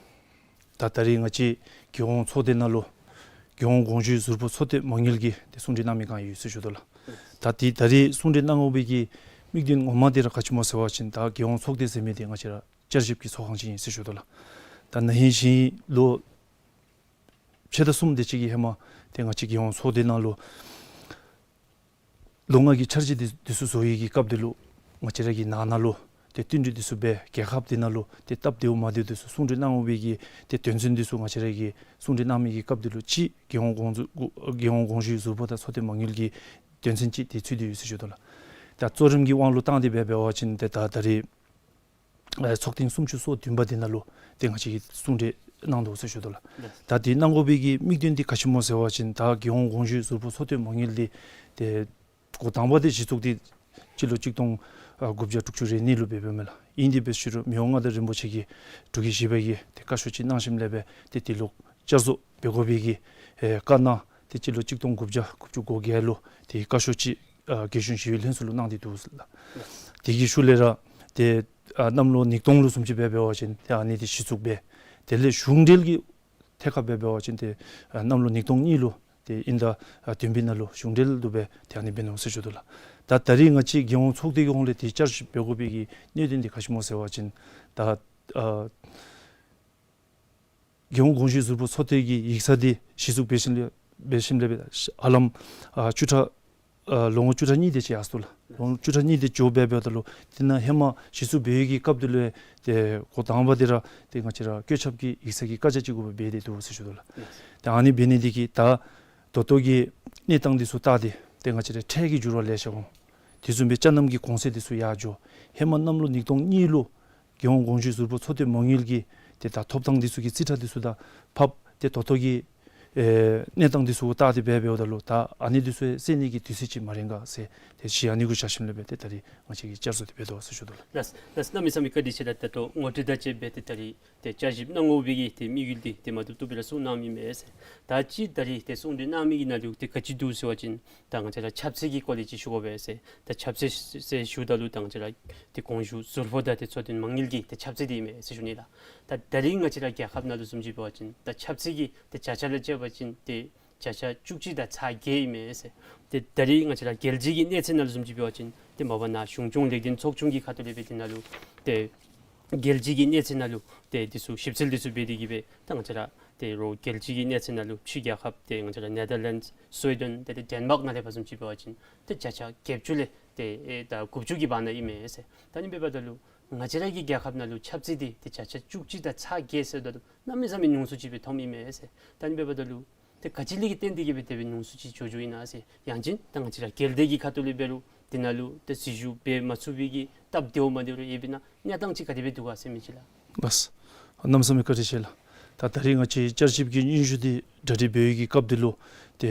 ད་ད་རིས་ང་བཅས་རྒྱལ་ཡོངས་ཚོགས་སྡེ་ནང་ལུ་རྒྱལ་ཡོངས་དགོངས་ཞུའི་ཟུར་པོ་ཚོགས་སྡེ་མ་དངུལ་གྱི་ཏེ་གསུང་གྲོས་གནང་མི་གང་ཡོད་ཟེར་ཞུ་དོ་ལགས། ད་ཏེ་ད་རིས་གསུང་གྲོས་གནང་དགོ་པའི་གི་དམིགས་དོན་ངོ་མ་འདི་ར་ག་ཅི་སྨོ་ཟེར་བ་ཅིན་ད་རྒྱལ་ཡོངས་ཚོགས་སྡེ་ཟེར་མི་འདི་ང་བཅས་ར་བསྐྱར་ཞིབ་ཀྱི་ཚོགས་ཁང་ཅིག་ཨིན་ཟེར་ཞུ་དོ་ལགས། ད་ན་ཧིང་གཞེས་ལོ་ཕྱེད་དང་གསུམ་དེ་ཅིག་གི་ཧེ་མ་ཏེ་ང་བཅས་རྒྱལ་ཡོངས་ཚོགས་སྡེ་ནང་ལུ་ལོ་ལྔ་གི་འཆར་གཞི་འདི་འདི་ཚུ་བཟོ་བའི་གི་སྐབས་འདི་ལུ་ང་བཅས་ར་གི་ནང་ན་ལུ་ཏེ་བསྟུན་གྲོས་འདི་ཚུ་འབད་རྒྱལ་ཁབ་འདི་ནང་ལུ་ཏེ་སྟབས་བདེཝ་མ་བདེཝ་འདི་ཚུ་གསུང་གྲོས་གནང་དགོ་པའི་གི་ཏེ་དོན་ཚན་འདི་ཚུ་ང་བཅས་ར་གི་གསུང་གྲོས་གནང་མི་གི་སྐབས་འདི་ལུ་གཅིག་རྒྱལ་ཡོངས་དགོངས་རྒྱལ་ཡོངས་དགོངས་ཞུའི་ཟུར་པོ་དང་ཚོགས་སྡེ་མ་དངུལ་གྱི་དོན་ཚན་གཅིག་འདི་ཚུད་དེ་ཡོད་ཟེར་ཞུ་དོ་ལགས། ད་གཙོ་རིམ་གྱི་དབང་ལུ་བཏང་སྟེ་འབད་འབད་བ་ཅིན་ཏེ་ད་ད་རིས་ཨེ་ཚོགས་ཐེངས་སུམ་ཅུ་སོ་བདུན་པ་འདི་ནང་ལུ་ཏེ་ང་བཅས་ཀྱིས་གསུང་གྲོས་གནང་དོ་ཟེར་ཞུ་དོ་ལགས། ད་འདི་གནང་དགོ་པའི་གི་དམིགས་དོན་འདི་ག་ཅི་སྨོ་ཟེར་བ་ཅིན་ད་རྒྱལ་ཡོངས་དགོངས་ཞུའི་ཟུར་པོ་ཚོགས་སྡེ་མ་དངུལ་འདི་ཏེ་འགོ་དང་པ་འདི་གཞི་བཙུགས་འདི་སྤྱི་ལོ་གཅིག་སྟོང་ཨ་དགུ་བརྒྱ་དྲུག་ཅུ་རེ་གཉིས་ལུ་འབད་འབདཝ་མས་ལགས། ཨིན་དེ་འབད་ཞུ་རུང་མི་དབང་མངའ་བདག་རིན་པོ་ཆེ་གིས་འབྲུག་རྒྱལ་བཞི་པ་གིས་ཏེ་བཀའ་ཤོག་ཅིག་གནང་ཞིནམ་ལས་འབད་ཏེ་འདི་ལོག་བསྐྱར་བཟོ་འབད་དགོ་པའི་གི་ཨེ་བཀའ་གནང་སྟེ་སྤྱི་ལོ་གཅིག་སྟོང་དགུ་བརྒྱ་དགུ་བཅུ་གོ་བརྒྱད་ལུ་ཏེ་བཀའ་ཤོག་ཅིག་ཨ་རྒྱལ་གཞུང་ཞི་གཡོག་ལྷན་ཚོགས་ལུ་གནང་སྟེ་འདུག་ཟེར་ལགས། དེ་གི་ཤུལ་ལས་ར་ཏེ་ཨ་གནམ་ལོ་ཉིས་སྟོང་ལུ་བཟུམ་ཅིག་འབད་འབད་བ་ཅིན་ཏེ་ཨ་ནི་འདི་གཞི་བཙུགས་འབད། དེ་ལས་གཞུང་འབྲེལ་གྱི་ཐད་ཁར་འབད་འབད་བ་ཅིན་ཏེ་ཨ་གནམ་ལོ་ཉིས་སྟོང་གཉིས་ལུ་ཏེ་དབྱིན་ཟླ་ཨ་བདུན་པའི་ནང་ལུ་གཞུང་འབྲེལ་དུ་འབད་ཏེ་ཨ་ནི་འབད་ནུག་ཟེར་ཞུ་དོ་ལགས། ད་ད་རིས་ང་བཅས་རྒྱལ་ཡོངས་ཚོགས་སྡེ་གི་ཧོངས་ལས་ཏེ་བསྐྱར་ཞིབ་འབད་དགོ་པའི་གི་གནད་དོན་འདི་ག་ཅི་སྨོ་ཟེར་བ་ཅིན་ད་ཨ་རྒྱལ་ཡོངས་དགོངས་ཞུའི་ཟུར་པོ་ཚོགས་སྡེ་གི་ཡིག་ཚང་འདི་གཞི་བཙུགས་འབད་ཞིནམ་ལས་འབད་ཞིནམ་ལས་འབད་ཧ་ལམ་ཨ་བཅུ་ཕྲག་ཨ་ལོ་ངོ་བཅུ་ཕྲག་གཉིས་དེ་ཅིག་ཡར་སོ་ལགས། ལོ་ངོ་བཅུ་ཕྲག་གཉིས་དེ་འགྱོ་འབད་འབདཝ་ད་ལུ་དེ་ནང་ཧེ་མ་གཞི་བཙུགས་འབད་བའི་གི་སྐབས་དེ་ལུ་ཏེ་འགོ་དང་པ་འདི་ར་ཏེ་ང་བཅས་ར་བཀོད་ཁྱབ་ཀྱི་ཡིག་ཚང་གི་བཀའ་རྒྱ་ཅིག་གུ་འབད་དེ་འདུག་ཟེར་ཞུ་དོ་ལགས། ཏེ་ཨ་ནི་འབད་ནི་འདི་གིས་ད་ད་ལྟོ་གི་གནས་སྟངས་འདི་ཚུ་བལྟ་སྟེ་ཏེ་ང་བཅས་ར་འཕྲལ་གྱི་འགྱུར་བ་ལེ་ཤ་འོང་། དེ་བཟུམ་སྦེ་ཅ་ནམ་གྱི་གོང་ཚད་འདི་ཚུ་ཡར་འགྱོ། ཧེ་མ་གནམ་ལོ་ཉིས་སྟོང་གཉིས་ལུ་རྒྱལ་ཡོངས་དགོངས་ཞུའི་ཟུར་པོ་ཚོགས་སྡེ་མ་དངུལ་གྱི་ཏེ་ད་ཐོབ་ཐང་འདི་ཚུ་གི་རྩིས་ཁྲ་འདི་ཚུ་དང་ཕབ་སྟེ་ད་ལྟོ་གི་ཨེ་གནས་སྟངས་འདི་ཚུ་བལྟ་སྟེ་འབད་འབདཝ་ད་ལུ་ད་ཨ་ནི་འདི་ཚུ་སེལ་ནི་གི་དུས་ཚོད་ཅིག་མ་རན་ག་ཟེར་ཏེ་གཞི་ཨ་ནི་གུ་བཞག་ཞིནམ་ལས་འབད་ཏེ་ད་རིས་ང་བཅས་ཀྱིས་བསྐྱར་བཟོ་འདི་འབད་དོ་ཟེར་ཞུ་དོ་ལགས། ལགས་ལགས། གནམ་མེད་ས་མེད་བཀའ་དྲིན་ཆེ་ལགས། ད་ལྟོ་ངོ་སྤྲོད་དང་བཅས་འབད་ཏེ་ད་རིས་ཏེ་བསྐྱར་ཞིབ་གནང་དགོ་པའི་གི་ཏེ་དམིགས་ཡུལ་འདི་ཏེ་མ་བཏུབ་བཏུབ་སྦེ་ར་གསུངས་གནངམ་ཨིན་མས་ཟེར། ད་ཅི་ད་རིས་ཏེ་གསུང་གྲོས་གནང་མི་གི་ནང་ལུ་ཏེ་ག་ཅི་འདུག་ཟེར་བ་ཅིན་ད་ང་བཅས་ར་ཆབ་སྲིད་ཀྱི་སྐོར་ལས་ཅིག་ཞུ་དགོ་པས་ཟེར། ད་ཆབ་སྲིད་ཟེར་ཞུཝ་ད་ལུ་ད་ང་བཅས་ར་ཏེ་དགོངས་ཞུ་ཟུར་པོ་དང་ཏེ་ཚོགས་སྡེ་མ་དངུལ་གྱི་ཏེ་ཆབ་སྲིད་འདི་ཨིན་མས་ཟེར་ཞུ་ནི་ལགས། ད་ད་རིས་ང་བཅས་ར་རྒྱལ་ཁབ་ནང་ལུ་བཟུམ་ཅིག་འབད་བ་ཅིན་ད་ཆབ་སྲིད་ཀྱི་ཏེ་བརྒྱ་ཆ་ལས་བཅད་པ་ཅིན་ཏེ་བརྒྱ་ཆ་བཅུ་གཅིག་དང་ཚག་བརྒྱད་ཨིན་མས་ཟེར། ཏེ་ད་རིས་ང་བཅས་ར་རྒྱལ་སྤྱི་གི་གནས་ཚད་ནང་ལུ་བཟུམ་ཅིག་འབད་བ་ཅིན་ཏེ་མ་པ་ནཱ་གཞུང་སྐྱོང་ལེགས་ལྡན་ཚོགས་ཆུང་གི་ཁ་ཐུག་ལས་འབད་དེ་ནང་ལུ་ཏེ་རྒྱལ་སྤྱི་གི་གནས་ཚད་ནང་ལུ་ཏེ་འདི་ཚུ་ཞིབ་འཚོལ་འདི་ཚུ་འབད་དེ་གིས་འབད་ད་ང་བཅས་ར་ཏེ་རོགས་རྒྱལ་སྤྱི་གི་གནས་ཚད་ནང་ལུ་ཕྱི་རྒྱལ་ཁབ་ཏེ་ང་བཅས་ར་ནེ་དར་ལེནཌསི་སུའི་ཌེན་ཏེ་ཏེ་ཌེན་མཱརཀ་ནང་ལས་ཕར་བཟུམ་ཅིག་འབད་བ་ཅིན་ཏེ་བརྒྱ་ཆ་བརྒྱད་ཅུ་ལས་ཏེ་ཨེ་ད་དགུ་བཅུ་གི་བར་ན་ཨིན་མས་ཟེར། ད་ཨ་ནི་འབདཝ་ད་ལུ་ང་བཅས་ར་གི་རྒྱལ་ཁབ་ནང་ལུ་ཆབ་སྲིད་འདི་ཏེ་བརྒྱ་ཆ་བཅུ་གཅིག་དང་ཚག་བརྒྱད་ཟེརཝ་ད་ལུ་གནམ་མེད་ས་མེད་ཉུང་སུ་ཅིག་སྦེ་མཐོངམ་ཨིན་མས་ཟེར། ད་ཨ་ནི་འབདཝ་ད་ལུ་ཏེ་ག་ཅི་ལས་ཀྱི་རྟེན་འདི་གིས་འབད་དེ་སྦེ་ཉུང་སུ་ཅིག་འགྱོ་འགྱོཝ་ཨིན་ན་ཟེར། ཡང་ཅིན་ད་ང་བཅས་ར་རྒྱལ་སྡེ་གི་ཁ་ཐུག་ལས་འབད་རུང་དེ་ནང་ལུ་ཏེ་འཛུལ་ཞུགས་འབད་མ་ཚུགས་པའི་གི་སྟབས་བདེཝ་མ་བདེཝ་རེ་ཡོདཔ་ཨིན་ན་གནས་སྟངས་ཅིག་ག་དེ་སྦེ་འདུག་ག་ཟེར་མི་ཅིག་ལགས། ལགས། གནམ་མེད་ས་མེད་བཀའ་དྲིན་ཆེ་ལགས། ད་ད་རིས་ང་བཅས་བསྐྱར་ཞིབ་ཀྱི་སྙན་ཞུ་འདི་གྲ་སྒྲིག་འབད་བའི་གི་སྐབས་འདི་ལུ་ཏེ་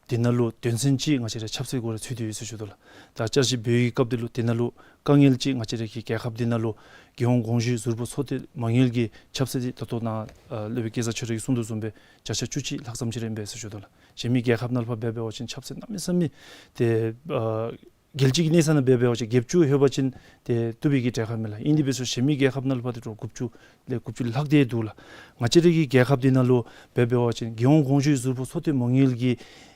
དེ་ནང་ལུ་དོན་ཚན་གཅིག་ང་བཅས་ར་ཆབ་སྲིད་སྐོར་ལས་ཚུད་དེ་ཡོད་ཟེར་ཞུ་དོ་ལགས། ད་བསྐྱར་ཞིབ་འབད་བའི་གི་སྐབས་འདི་ལུ་དེ་ནང་ལུ་དཀའ་ངལ་ཅིག་ང་བཅས་ར་གི་རྒྱལ་ཁབ་འདི་ནང་ལུ་རྒྱལ་ཡོངས་དགོངས་ཞུའི་ཟུར་པོ་ཚོགས་སྡེ་མ་དངུལ་གྱི་ཆབ་སྲིད་འདི་ད་ལྟོ་ནཱ་ཨ་སློབ་དཔོན་སྐལ་བཟང་ཆོས་གྲགས་ཀྱིས་གསུངས་དོ་བཟུམ་སྦེ་བརྒྱ་ཆ་བཅུ་གཅིག་ལྷག་ཙམ་ཅིག་ར་ཨིན་པས་ཟེར་ཞུ་དོ་ལགས། གཞན་མི་རྒྱལ་ཁབ་ནང་ལུ་ཕར་འབད་འབད་བ་ཅིན་ཆབ་སྲིད་གནམ་མེད་ས་མེད་ཏེ་ཨ་རྒྱལ་སྤྱི་གི་གནས་ཚད་ནང་འབད་འབད་བ་ཅིན་བརྒྱད་ཅུ་ལྷོད་པ་ཅིན་ཏེ་བཏུབ་པའི་གི་གྲལ་ཁར་མས་ལགས། ཨིན་དེ་འབད་ཞུ་རུང་གཞན་མི་རྒྱལ་ཁབ་ནང་ལུ་ཕར་ཏེ་དྲོ་དགུ་བཅུ་ལས་དགུ་བཅུ་ལྷག་སྟེ་འདུག་ལགས། ང་བཅས་ར་གི་རྒྱལ་ཁབ་འདི་ནང་ལུ་འབད་འབད་བ་ཅིན་རྒྱལ་ཡོངས་དགོངས་ཞུའི་ཟུར་པོ་ཚོགས་སྡེ་མ་དངུལ་གྱི་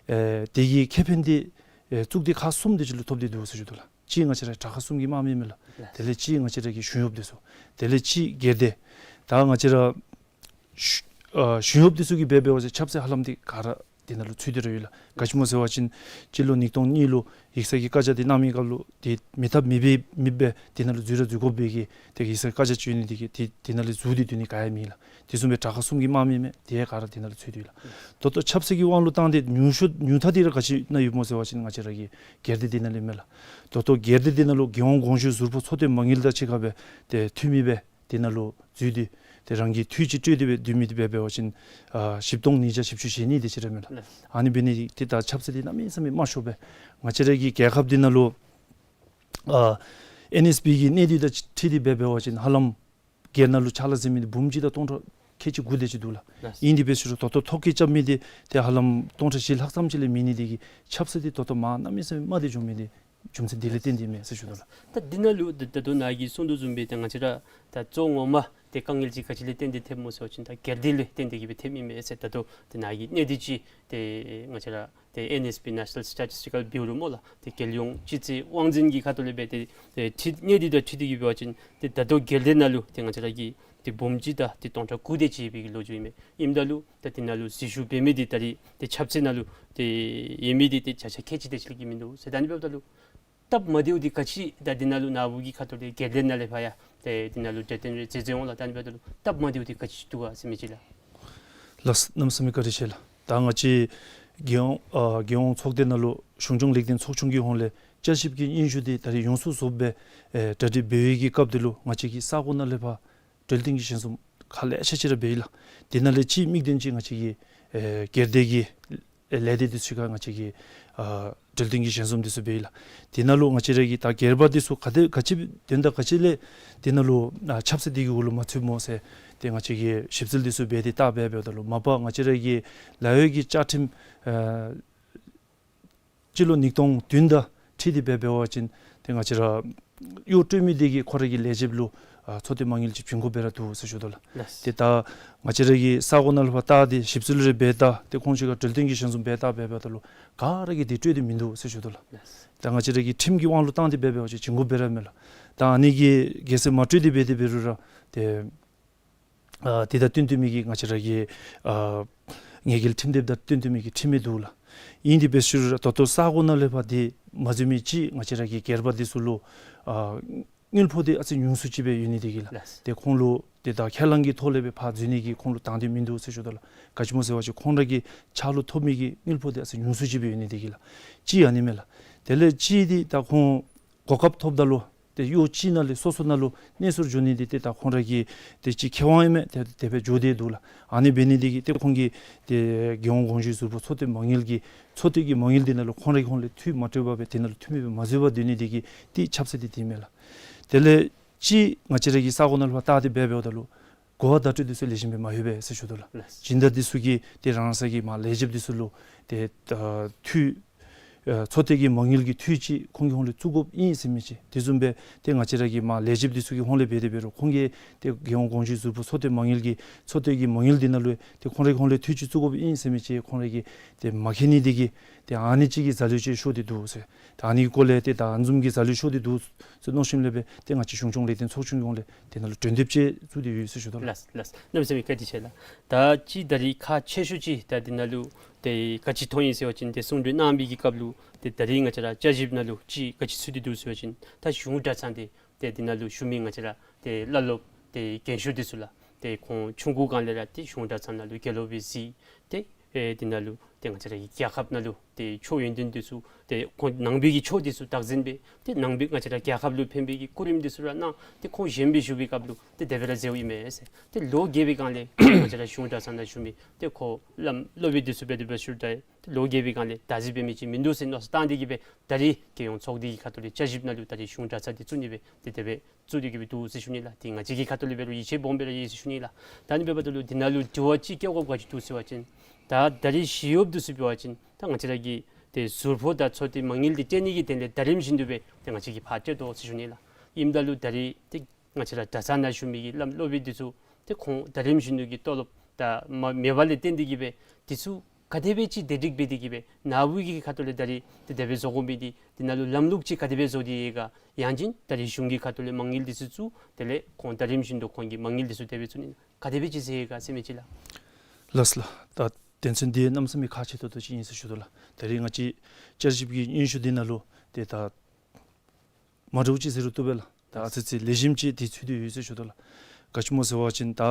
ཨེ་དེ་གི་ཁེ་ཕན་འདི་ཨེ་གཙུག་སྡེ་ཁག་གསུམ་དེ་ཅིག་ལུ་ཐོབ་སྟེ་འདུག་ཟེར་ཞུ་དོ་ལགས། གཅིག་ང་བཅས་ར་དྲག་ཁག་གསུམ་གྱི་དམག་མི་མས་ལགས། དེ་ལས་གཅིག་ང་བཅས་ར་གི་གཞུང་གཡོགཔ་འདི་ཚུ། དེ་ལས་གཅིག་སྒེར་སྡེ། ད་ང་བཅས་ར་གཞུ་ཨ་གཞུང་གཡོགཔ་འདི་ཚུ་གིས་འབད་འབད་བ་ཅིན་ཆབ་སྲིད་ཧ་ལམ་འདི་ག་ར་དེ་ནང་ལུ་ཚུད་དེ་ར་ཡོད་ལགས། ག་ཅི་སྨོ་ཟེར་བ་ཅིན་སྤྱི་ལོ་ཉིས་སྟོང་གཉིས་ལུ་ཡིག་ཚང་གི་བཀའ་རྒྱ་འདི་གནང་མི་སྐབས་ལུ་དེ་མེད་ཐབས་མེད་པའི་མེདཔ་སྦེ་དེ་ནང་ལུ་འཛུལ་ར་འཛུལ་དགོཔ་སྦེ་གི་དེ་ཡིག་ཚང་བཀའ་རྒྱ་ཅིག་ཡོད་ནི་དེ་གིས་དེ་དེ་ནང་ལས་འཛུལ་ཏེ་སྡོད་ནི་ག་ཡང་མེད་ལགས། དེ་བཟུམ་སྦེ་དྲག་ཁག་གསུམ་གྱི་དམག་མི་མས། དེ་ག་ར་དེ་ནང་ལུ་ཚུད་དེ་ཡོད་ལགས། ད་ལྟོ་ཆབ་སྲིད་ཀྱི་དབང་ལུ་བཏང་སྟེ་ཉུང་ཤོས་ཉུང་མཐའ་འདི་ར་ག་ཅི་ནང་ཡོདཔ་སྨོ་ཟེར་བ་ཅིན་ང་བཅས་ར་གི་སྒེར་སྡེ་འདི་ནང་ལས་མས་ལགས། ད་ལྟོ་སྒེར་སྡེ་འདི་ནང་ལུ་རྒྱལ་ཡོངས་དགོངས་ཞུའི་ཟུར་པོ་ཚོགས་སྡེ་མ་དངུལ་དང་གཅིག་ཁར་སྦེ་ཏེ་འཐུས་མི་སྦེ་དེ་ནང་ལུ་འཛུལ་ཏེ་ཏེ་རང་གི་འཐུས་ཅིག་སྤྲོད་དེ་སྦེ་སྡོད་མི་འདི་འབད་འབད་བ་ཅིན་ཨ་བཞི་སྟོང་ཉིས་བརྒྱ་བཞི་བཅུ་ཞེ་གཉིས་དེ་ཅིག་ར་མས་ལགས། ཨ་ནི་འབད་ནི་འདི་ཏེ་ད་ཆབ་སྲིད་འདི་གནམ་མེད་ས་མེད་དམའ་ཤོས་སྦེ་ང་བཅས་ར་གི་རྒྱལ་ཁབ་འདི་ནང་ལུ་ཨ་ཨེན་ཨེསི་པི་གི་གནས་སྡུད་དང་འཁྲིལ་ཏེ་འབད་འབད་བ་ཅིན་ཧ་ལམ་སྒེར་ནང་ལུ་ཕྱག་ལཱ་མཛད་མི་འདི་འབུམ་གཅིག་དང་སྟོང་ཕྲག་ཁལ་གཅིག་དགུ་དེ་ཅིག་འདུག་ལགས། ཨིན་དེ་འབད་ཞུ་རུང་ད་ལྟོ་ཐོ་བཀོད་རྐྱབ་མི་འདི་ཏེ་ཧ་ལམ་སྟོང་ཕྲག་བཞི་ལྷག་ཙམ་ཅིག་ལས་མེད་ནི་འདི་གིས་ཆབ་སྲིད་འདི་ད་ལྟོ་མར་གནམ་མེད་ས་མེད་དམའ་སྟེ་འགྱོ་མི་འདི་ རྒྱུ་མཚན་འདི་ལས་བརྟེན་ཏེ་ཨིན་མས་ཟེར་ཞུ་དོ་ལགས། ད་འདི་ནང་ལུ་ད་ད་ལྟོ་ནཱ་གིས་གསུངས་དོ་བཟུམ་སྦེ་ད་ང་བཅས་ར་ད་གཙོ་ངོ་མ་ཏེ་དཀའ་ངལ་ཅིག་ག་ཅི་ལས་བརྟེན་ཏེ་ཐེབས་སྨོ་ཟེར་བ་ཅིན་ད་སྒེར་སྡེ་ལུ་བརྟེན་ཏེ་གིས་སྦེ་ཐེབས་ཨིན་མས་ཟེར། ད་ལྟོ་ཏེ་ནཱ་གིས་གནས་སྡུད་ཅིག་ཏེ་ང་བཅས་ར་ཏེ་ཨེན་ཨེསི་བི་National Statistical Bureau སྨོ་ལགས། ཏེ་རྒྱལ་ཡོངས་སྤྱི་ཚེས་དབང་འཛིན་གྱི་ཁ་ཐུག་ལས་སྦེ་ཏེ་ཏེ་འཁྲིལ་གནས་སྡུད་དང་འཁྲིལ་ཏེ་གིས་འབད་བ་ཅིན་ཏེ་ད་ལྟོ་སྒེར་སྡེ་ནང་ལུ་ཏེ་ང་བཅས་ར་གི་ཏེ་འབུམ་གཅིག་དང་ཏེ་སྟོང་ཕྲག་དགུ་དེ་ཅིག་ཡོད་པའི་གི་ལོ་རྒྱུས་ཨིན་མས། ཨིནམ་ད་ལུ་ད་འདི་ནང་ལུ་འཛུལ་ཞུགས་འབད་མི་འདི་ད་རེས་ཏེ་ཆབ་སྲིད་ནང་ལུ་ཏེ་ཡོད་མི་འདི་ཏེ་བརྒྱ་ཆ་ཁལ་གཅིག་དེ་ཅིག་ལས་བརྒལ་མིན་འདུག་ཟེར། ད་ཨ་ནི་འབདཝ་ད་ལུ་སྟབས་མ་བདེཝ་འདི་ག་ཅི་ད་འདི་ནང་ལུ་ནཱ་བུ་གི་ཁ་ཐུག་ལས་སྒེར་སྡེ་ནང་ལས་ཕར་ཡང་ཏེ་འདི་ནང་ལུ་འབྲེལ་བསྟུན་རེ་མཛད་མཛདཔ་འོང་ལགས། ད་ཨ་ནི་འབདཝ་ད་ལུ་སྟབས་མ་བདེཝ་འདི་ག་ཅི་འདུག་ག་ཟེར་མི་ཅིག་ལགས། ལགས་གནམ་མེད་ས་མེད་བཀའ་དྲིན་ཆེ་ལགས། ད་ང་བཅས་རྒྱལ་ཡོངས་ཨ་རྒྱལ་ཡོངས་ཚོགས་སྡེ་ནང་ལུ་གཞུང་སྐྱོང་ལེགས་ལྡན་ཚོགས་ཆུང་གི་ཧོངས་ལས་བསྐྱར་ཞིབ་ཀྱི་སྙན་ཞུ་འདི་ད་རེས་ཡོངས་སུ་རྫོགསཔ་སྦེ་ཨེ་གྲ་སྒྲིག་འབད་བའི་གི་སྐབས་འདི་ལུ་ང་བཅས་ཀྱི་ས་གོ་ནང་ལས་ཕར་གྲོས་བསྟུན་གྱི་ཞལ་འཛོམས་ཁག་ལེ་ཤ་ཅིག་ར་འབད་ཡི་ལགས། དེ་ནང་ལས་གཅིག་དམིགས་དོན་ཅིག་ང་བཅས་ཀྱི་ཨེ་སྒེར་སྡེ་གི་ཨེ་ལས་སྡེ་འདི་ཚུ་ཁར་ང་བཅས་ཀྱི་ཨ་གྲོས་བསྟུན་གྱི་ཞལ་འཛོམས་འདི་ཚུ་འབད་ཡི་ལགས། དེ་ནང་ལུ་ང་བཅས་ར་གི་ད་སྒེར་པ་འདི་ཚུ་ག་དེ་ག་ཅི་དོན་དག་ག་ཅི་ལས་དེ་ནང་ལུ་ཨ་ཆབ་སྲིད་འདི་གི་འོག་ལུ་མ་ཚུདཔ་སྨོ་ཟེར་ཏེ་ང་བཅས་ཀྱིས་ཞིབ་འཚོལ་འདི་ཚུ་འབད་དེ་བལྟ་འབད་འབདཝ་ད་ལུ་མ་པ་ང་བཅས་ར་གི་ལཱ་གཡོག་གི་བཅའ་ཁྲིམས་ཨ་སྤྱི་ལོ་ཉིས་སྟོང་བདུན་དང་འཁྲིལ་ཏེ་འབད་འབད་བ་ཅིན་ཏེ་ང་བཅས་ར་གཡོག་སྤྲོད་མི་འདི་གིས་ཁོ་ར་གི་ལས་བྱེདཔ་ལུ་ཨ་ཚོད་ལྟའི་མ་དངུལ་ཅིག་བྱིན་དགོཔ་སྦེ་ར་འདུག་ཟེར་ཞུ་དོ་ལགས། ལགས། ཏེ་ད་ང་བཅས་ར་གི་ས་གོ་ནང་ལུ་ཕར་བལྟ་སྟེ་ཞིབ་འཚོལ་རེ་འབད་ད་ཏེ་ཁོང་ཅིག་ཁར་གྲོས་བསྟུན་གྱི་ཞལ་འཛོམས་འབད་ད་འབད་འབདཝ་ད་ལུ་ག་ར་གིས་འདི་སྤྲོད་དེ་མིན་འདུག་ཟེར་ཞུ་དོ་ལགས། ལགས། ད་ང་བཅས་ར་གི་ཁྲིམས་ཀྱི་དབང་ལུ་བཏང་སྟེ་འབད་འབད་བ་ཅིན་བྱིན་དགོཔ་སྦེ་ར་མས་ལགས། ད་ཨ་ནི་གི་གལ་སྲིད་མ་སྤྲོད་དེ་འབད་དེ་འབད་རུང་ར་ཏེ་ཨ་དེ་དང་བསྟུན་བསྟུན་མི་གི་ང་བཅས་ར་གི་ཨ་ངེས་འགེལ་ཁྲིམས་དེབ་དང་བསྟུན་བསྟུན་མི་གི་ཁྲིམས་ཡང་འདུག་ལགས། ཨིན་དེ་འབད་ཞུ་རུང་ར་ད་ལྟོ་ས་གོ་ནང་ལས་ཕར་དེ་མ་འཛུལ་མི་ཅིག་ང་བཅས་ར་གི་སྒེར་པ་འདི་ཚུ་ལུ་ཨ་དངུལ་ཕོགས་འདི་ཨ་ཙི་ཉུང་སུ་ཅིག་སྦེ་ཡོད་ནི་འདི་གིས་ལགས། ལགས། ཏེ་ཁོང་ལུ་ཏེ་ད་ཁས་བླངས་ཀྱི་ཐོག་ལས་སྦེ་ཕར་འཛུལ་ནི་གི་ཁོང་ལུ་དང་འདོད་མིན་འདུག་ཟེར་ཞུ་དོ་ལགས། ག་ཅི་སྨོ་ཟེར་བ་ཅིན་ཁོང་ར་གི་ཕྱག་ལུ་ཐོབ་མི་གི་དངུལ་ཕོགས་འདི་ཨ་ཙི་ཉུང་སུ་ཅིག་སྦེ་ཡོད་ནི་འདི་གིས་ལགས། གཅིག་ཨ་ནི་མས་ལགས། དེ་ལས་གཅིག་འདི་ད་ཁོང་གོ་སྐབས་ཐོབ་ད་ལུ་ཏེ་གཡོག་གཅིག་ནང་ལས་སོ་སོ་ནང་ལུ་གནས་སོར་འགྱོ་ནི་འདི་ཏེ་ད་ཁོང་ར་གི་ཏེ་གཅིག་ཁེ་དབང་ཨིན་མས། ཏེ་དེ་སྦེ་འགྱོ་དེས་འདུག་ལགས། ཨ་ནི་འབད་ནི་འདི་གིས་ཏེ་ཁོང་གིས་ཏེ་རྒྱལ་ཡོངས་གོང་ཞུས་ཟུར་ཕོགས་ཚོད་ལྟའི་མ་དངུལ་གྱི་ཚོད་ལྟའི་གི་མ་དངུལ་འདི་ནང་ལུ་ཁོང་ར་གི་ཧོངས་ལས་འཐུས་མ་སྤྲོད་པར་སྦེ་དེ་ནང་ལུ་འཐུས་མེད་སྦེ་མ་འཛུལ་བར་སྡོད་ནི་འདི་གིས་ཏེ་ཆབ་སྲིད་འདི་འདི་མས་ལགས། དེ་ལས་གཅིག་ང་བཅས་ར་གི་ས་གོ་ནང་ལུ་ཕར་བལྟ་སྟེ་འབད་འབདཝ་ད་ལུ་གོ་བ་བརྡ་སྤྲོད་འདི་ཚུ་ལེགས་ཤོམ་སྦེ་མ་ཡོདཔ་སྦེ་ཟེར་ཞུ་དོ་ལགས། ལགས། སྦྱིན་བདག་འདི་ཚུ་གིས་ཏེ་རང་སོའི་གི་མར་ལས་བྱེདཔ་འདི་ཚུ་ལུ་ཏེ་ཨ་འཐུས་ཨ་ཚོད་ལྟའི་གི་མ་དངུལ་གྱི་འཐུས་ཅིག་ཁོང་གི་ཧོངས་ལས་བཙུགས་དགོཔ་ཨིན་ཟེར་མི་ཅིག། དེ་བཟུམ་སྦེ་ཏེ་ང་བཅས་ར་གི་མར་ལས་བྱེདཔ་འདི་ཚུ་གི་ཧོངས་ལས་འབད་དེ་འབད་རུང་ཁོང་གིས་ཏེ་རྒྱལ་ཡོངས་གོང་ཞུས་ཟུར་ཕོགས་ཚོད་ལྟའི་མ་དངུལ་གྱི་ཚོད་ལྟའི་གི་མ་དངུལ་འདི་ནང་ལུ་ཏེ་ཁོང་ར་གི་ཧོངས་ལས་འཐུས་ཅིག་བཙུགས་དགོཔ་ཨིན་ཟེར་མི་ཅིག་ཁོང་ར་གིས་ཏེ་མ་མཁྱེན་ནི་འདི་གིས་ཏེ་ཨ་ནི་ཅིག་གི་ཟ་ལུ་ཅིག་ཤོར་ཏེ་འདུག་ཟེར། ད་ཨ་ནི་གི་སྐོར་ལས་ཏེ་ད་ཨ་ནི་བཟུམ་གྱི་ཟ་ལུ་ཤོར་ཏེ་འདུག་ཟེར་མནོ་བསམ་ལས་སྦེ་ཏེ་ང་བཅས་གཞུང་སྐྱོང་ལེགས་ལྡན་ཚོགས་ཆུང་གི་ཧོངས་ལས་དེ་ནང་ལུ་གྲོས་འདེབས་ཅིག་བཙུགས་ཏེ་ཡོད་ཟེར་ཞུ་དོ་ལགས། ལགས་ལགས། གནམ་མེད་ས་མེད་བཀའ་དྲིན་ཆེ་ལགས། ད་ཅི་ད་རིས་ཁག་ཆེ་ཤོས་ཅིག་ད་འདི་ནང་ལུ་ཏེ་ག་ཅི་མཐོང་ཡི་ཟེར་བ་ཅིན་ཏེ་གསུང་གྲོས་གནང་བའི་གི་སྐབས་ལུ་ཏེ་ད་རིས་ང་བཅས་ར་བསྐྱར་ཞིབ་ནང་ལུ་ཅིག་ག་ཅི་ཚུད་དེ་འདུག་ཟེར་བ་ཅིན་ད་གཞུང་གྲྭ་ཚང་འདི་ཏེ་འདི་ནང་ལུ་ཞུ་མི་ང་བཅས་ར་ཏེ་བླ་སློབ་ཏེ་རྒན་ཤོས་འདི་ཚུ་ལགས། ཏེ་ཁོང་ཆུང་ཀུ་སྒང་ལས་ར་ཏེ་གཞུང་གྲྭ་ཚང་ནང་ལུ་དགེ་སློབ་སྦེ་གཟིགས་ཏེ་ཨེ་འདི་ནང་ལུ་ཏེ་ང་བཅས་ར་གི་རྒྱལ་ཁབ་ནང་ལུ་ཏེ་ཆོས་ཡོན་ཏན་འདི་ཚུ་ཏེ་ཁོང་ནང་པའི་གི་ཆོས་འདི་ཚུ་བདག་འཛིན་འབད་ཏེ་ནང་པའི་ང་བཅས་ར་རྒྱལ་ཁབ་ལུ་ཕན་པའི་གི་སྐུ་རིམ་འདི་ཚུ་ར་གནང་། ཏེ་ཁོང་གཞན་སྦེ་བཞུགས་པའི་སྐབས་ལུ་ཏེ་དེ་སྦེ་ར་མཛདཔ་ཨིན་མས་ཟེར། ཏེ་ལོ་རྒས་པའི་སྒང་ལས་ང་བཅས་ར་གཞུང་གྲྭ་ཚང་ནང་བཞུགས་མི་ཏེ་ཁོ་བླམ་སློབ་དཔོན་འདི་ཚུ་འབད་དེ་འབད་ཞུ་ད་ལོ་རྒས་པའི་སྒང་ལས་བདག་འཛིན་འབད་མི་ཅིག་མིན་འདུག་ཟེར་མནོ་བསམ་བཏང་སྟེ་གིས་སྦེ་ད་རིས་རྒྱལ་ཡོངས་ཚོགས་སྡེ་གི་ཁ་ཐུག་ལས་བསྐྱར་ཞིབ་ནང་ལུ་ད་རིས་གཞུང་གྲྭ་ཚང་འདི་བཙུགས་ནི་སྦེ་ཏེ་དེ་སྦེ་བཙུགས་ཏེ་གིས་སྦེ་འདུག་ཟེར་ཞུ་ནི་ལགས། ཏེ་ང་བཅས་ཀྱི་ཁ་ཐུག་ལས་འབད་རུང་ཡིད་ཆེས་སྦོམ་སྦེ་ར་ཡོད་ཟེར་ཞུ་ནི་ལགས། ད་ཨ་ནི་འབདཝ་ད་ལུ་འདི་ནང་ལུ་དྲི་བ་ཅིག་བཀོད་དགོཔ་ག་ཅི་འདུག་ཟེར་བ་ཅིན་ད་ད་རིས་ཞི་གཡོགཔ་འདི་ཚུ་འབད་བ་ཅིན་ད་ང་བཅས་ར་གི་ཏེ་ཟུར་ཕོགས་དང་ཚོད་ལྟའི་མ་དངུལ་འདི་སྤྲོད་ནི་གི་དོན་ལས་ཟླ་རིམ་བཞིན་དུ་སྦེ་ཏེ་ང་བཅས་ཀྱིས་ཕར་སྤྲོད་དོ་ཟེར་ཞུ་ནི་ལགས། ཨིནམ་ད་ལུ་ད་རིས་ཏེ་ང་བཅས་ར་གྲྭ་ཚང་ནང་བཞུགས་མི་གི་བླམ་སློབ་དཔོན་འདི་ཚུ་ཏེ་ཁོང་ཟླ་རིམ་བཞིན་དུ་གི་ཏོ་ལོབ་ད་མ་མེད་པ་ལས་བརྟེན་ཏེ་གིས་སྦེ་འདི་ཚུ་ག་དེ་སྦེ་ཅིག་བདེ་སྒྲིག་འབད་དེ་གིས་སྦེ་ནཱ་བུ་གི་ཁ་ཐུག་ལས་ད་རིས་ཏེ་དེ་སྦེ་བཟོ་དགོ་མི་འདི་འདི་ནང་ལུ་ལམ་ལུགས་ཅིག་ག་དེ་སྦེ་བཟོ་སྟེ་ཡོད་ག། ཡང་ཅིན་ད་རིས་གཞུང་གི་ཁ་ཐུག་ལས་མ་དངུལ་འདི་ཚུ་བཙུགས་དེ་ལས་ཁོང་ཟླ་རིམ་བཞིན་དུ་ཁོང་གི་མ་དངུལ་འདི་ཚུ་དེ་སྦེ་བཙུགས་ནི་ག་དེ་སྦེ་ཅིག་མཛད་ཡོད་ག་ཟེར་མི་ཅིག་ལགས། ལགས་ལགས། ད་དོན་ཚན་འདི་གནམ་མེད་ས་མེད་ཁག་ཆེ་ཏོག་ཏོ་ཅིག་ཨིན་ཟེར་ཞུ་དོ་ལགས། ད་རིས་ང་བཅས་བསྐྱར་ཞིབ་ཀྱི་སྙན་ཞུ་འདི་ནང་ལུ་ཏེ་ད་མ་འདྲཝ་ཅིག་ཟེར་རུང་བཏུབ་པས་ལགས། ད་ཨ་ཙི་ཅིག་ལེགས་ཤོམ་ཅིག་འདི་ཚུད་དེ་ཡོད་ཟེར་ཞུ་དོ་ལགས། ག་ཅི་སྨོ་ཟེར་བ་ཅིན་ད་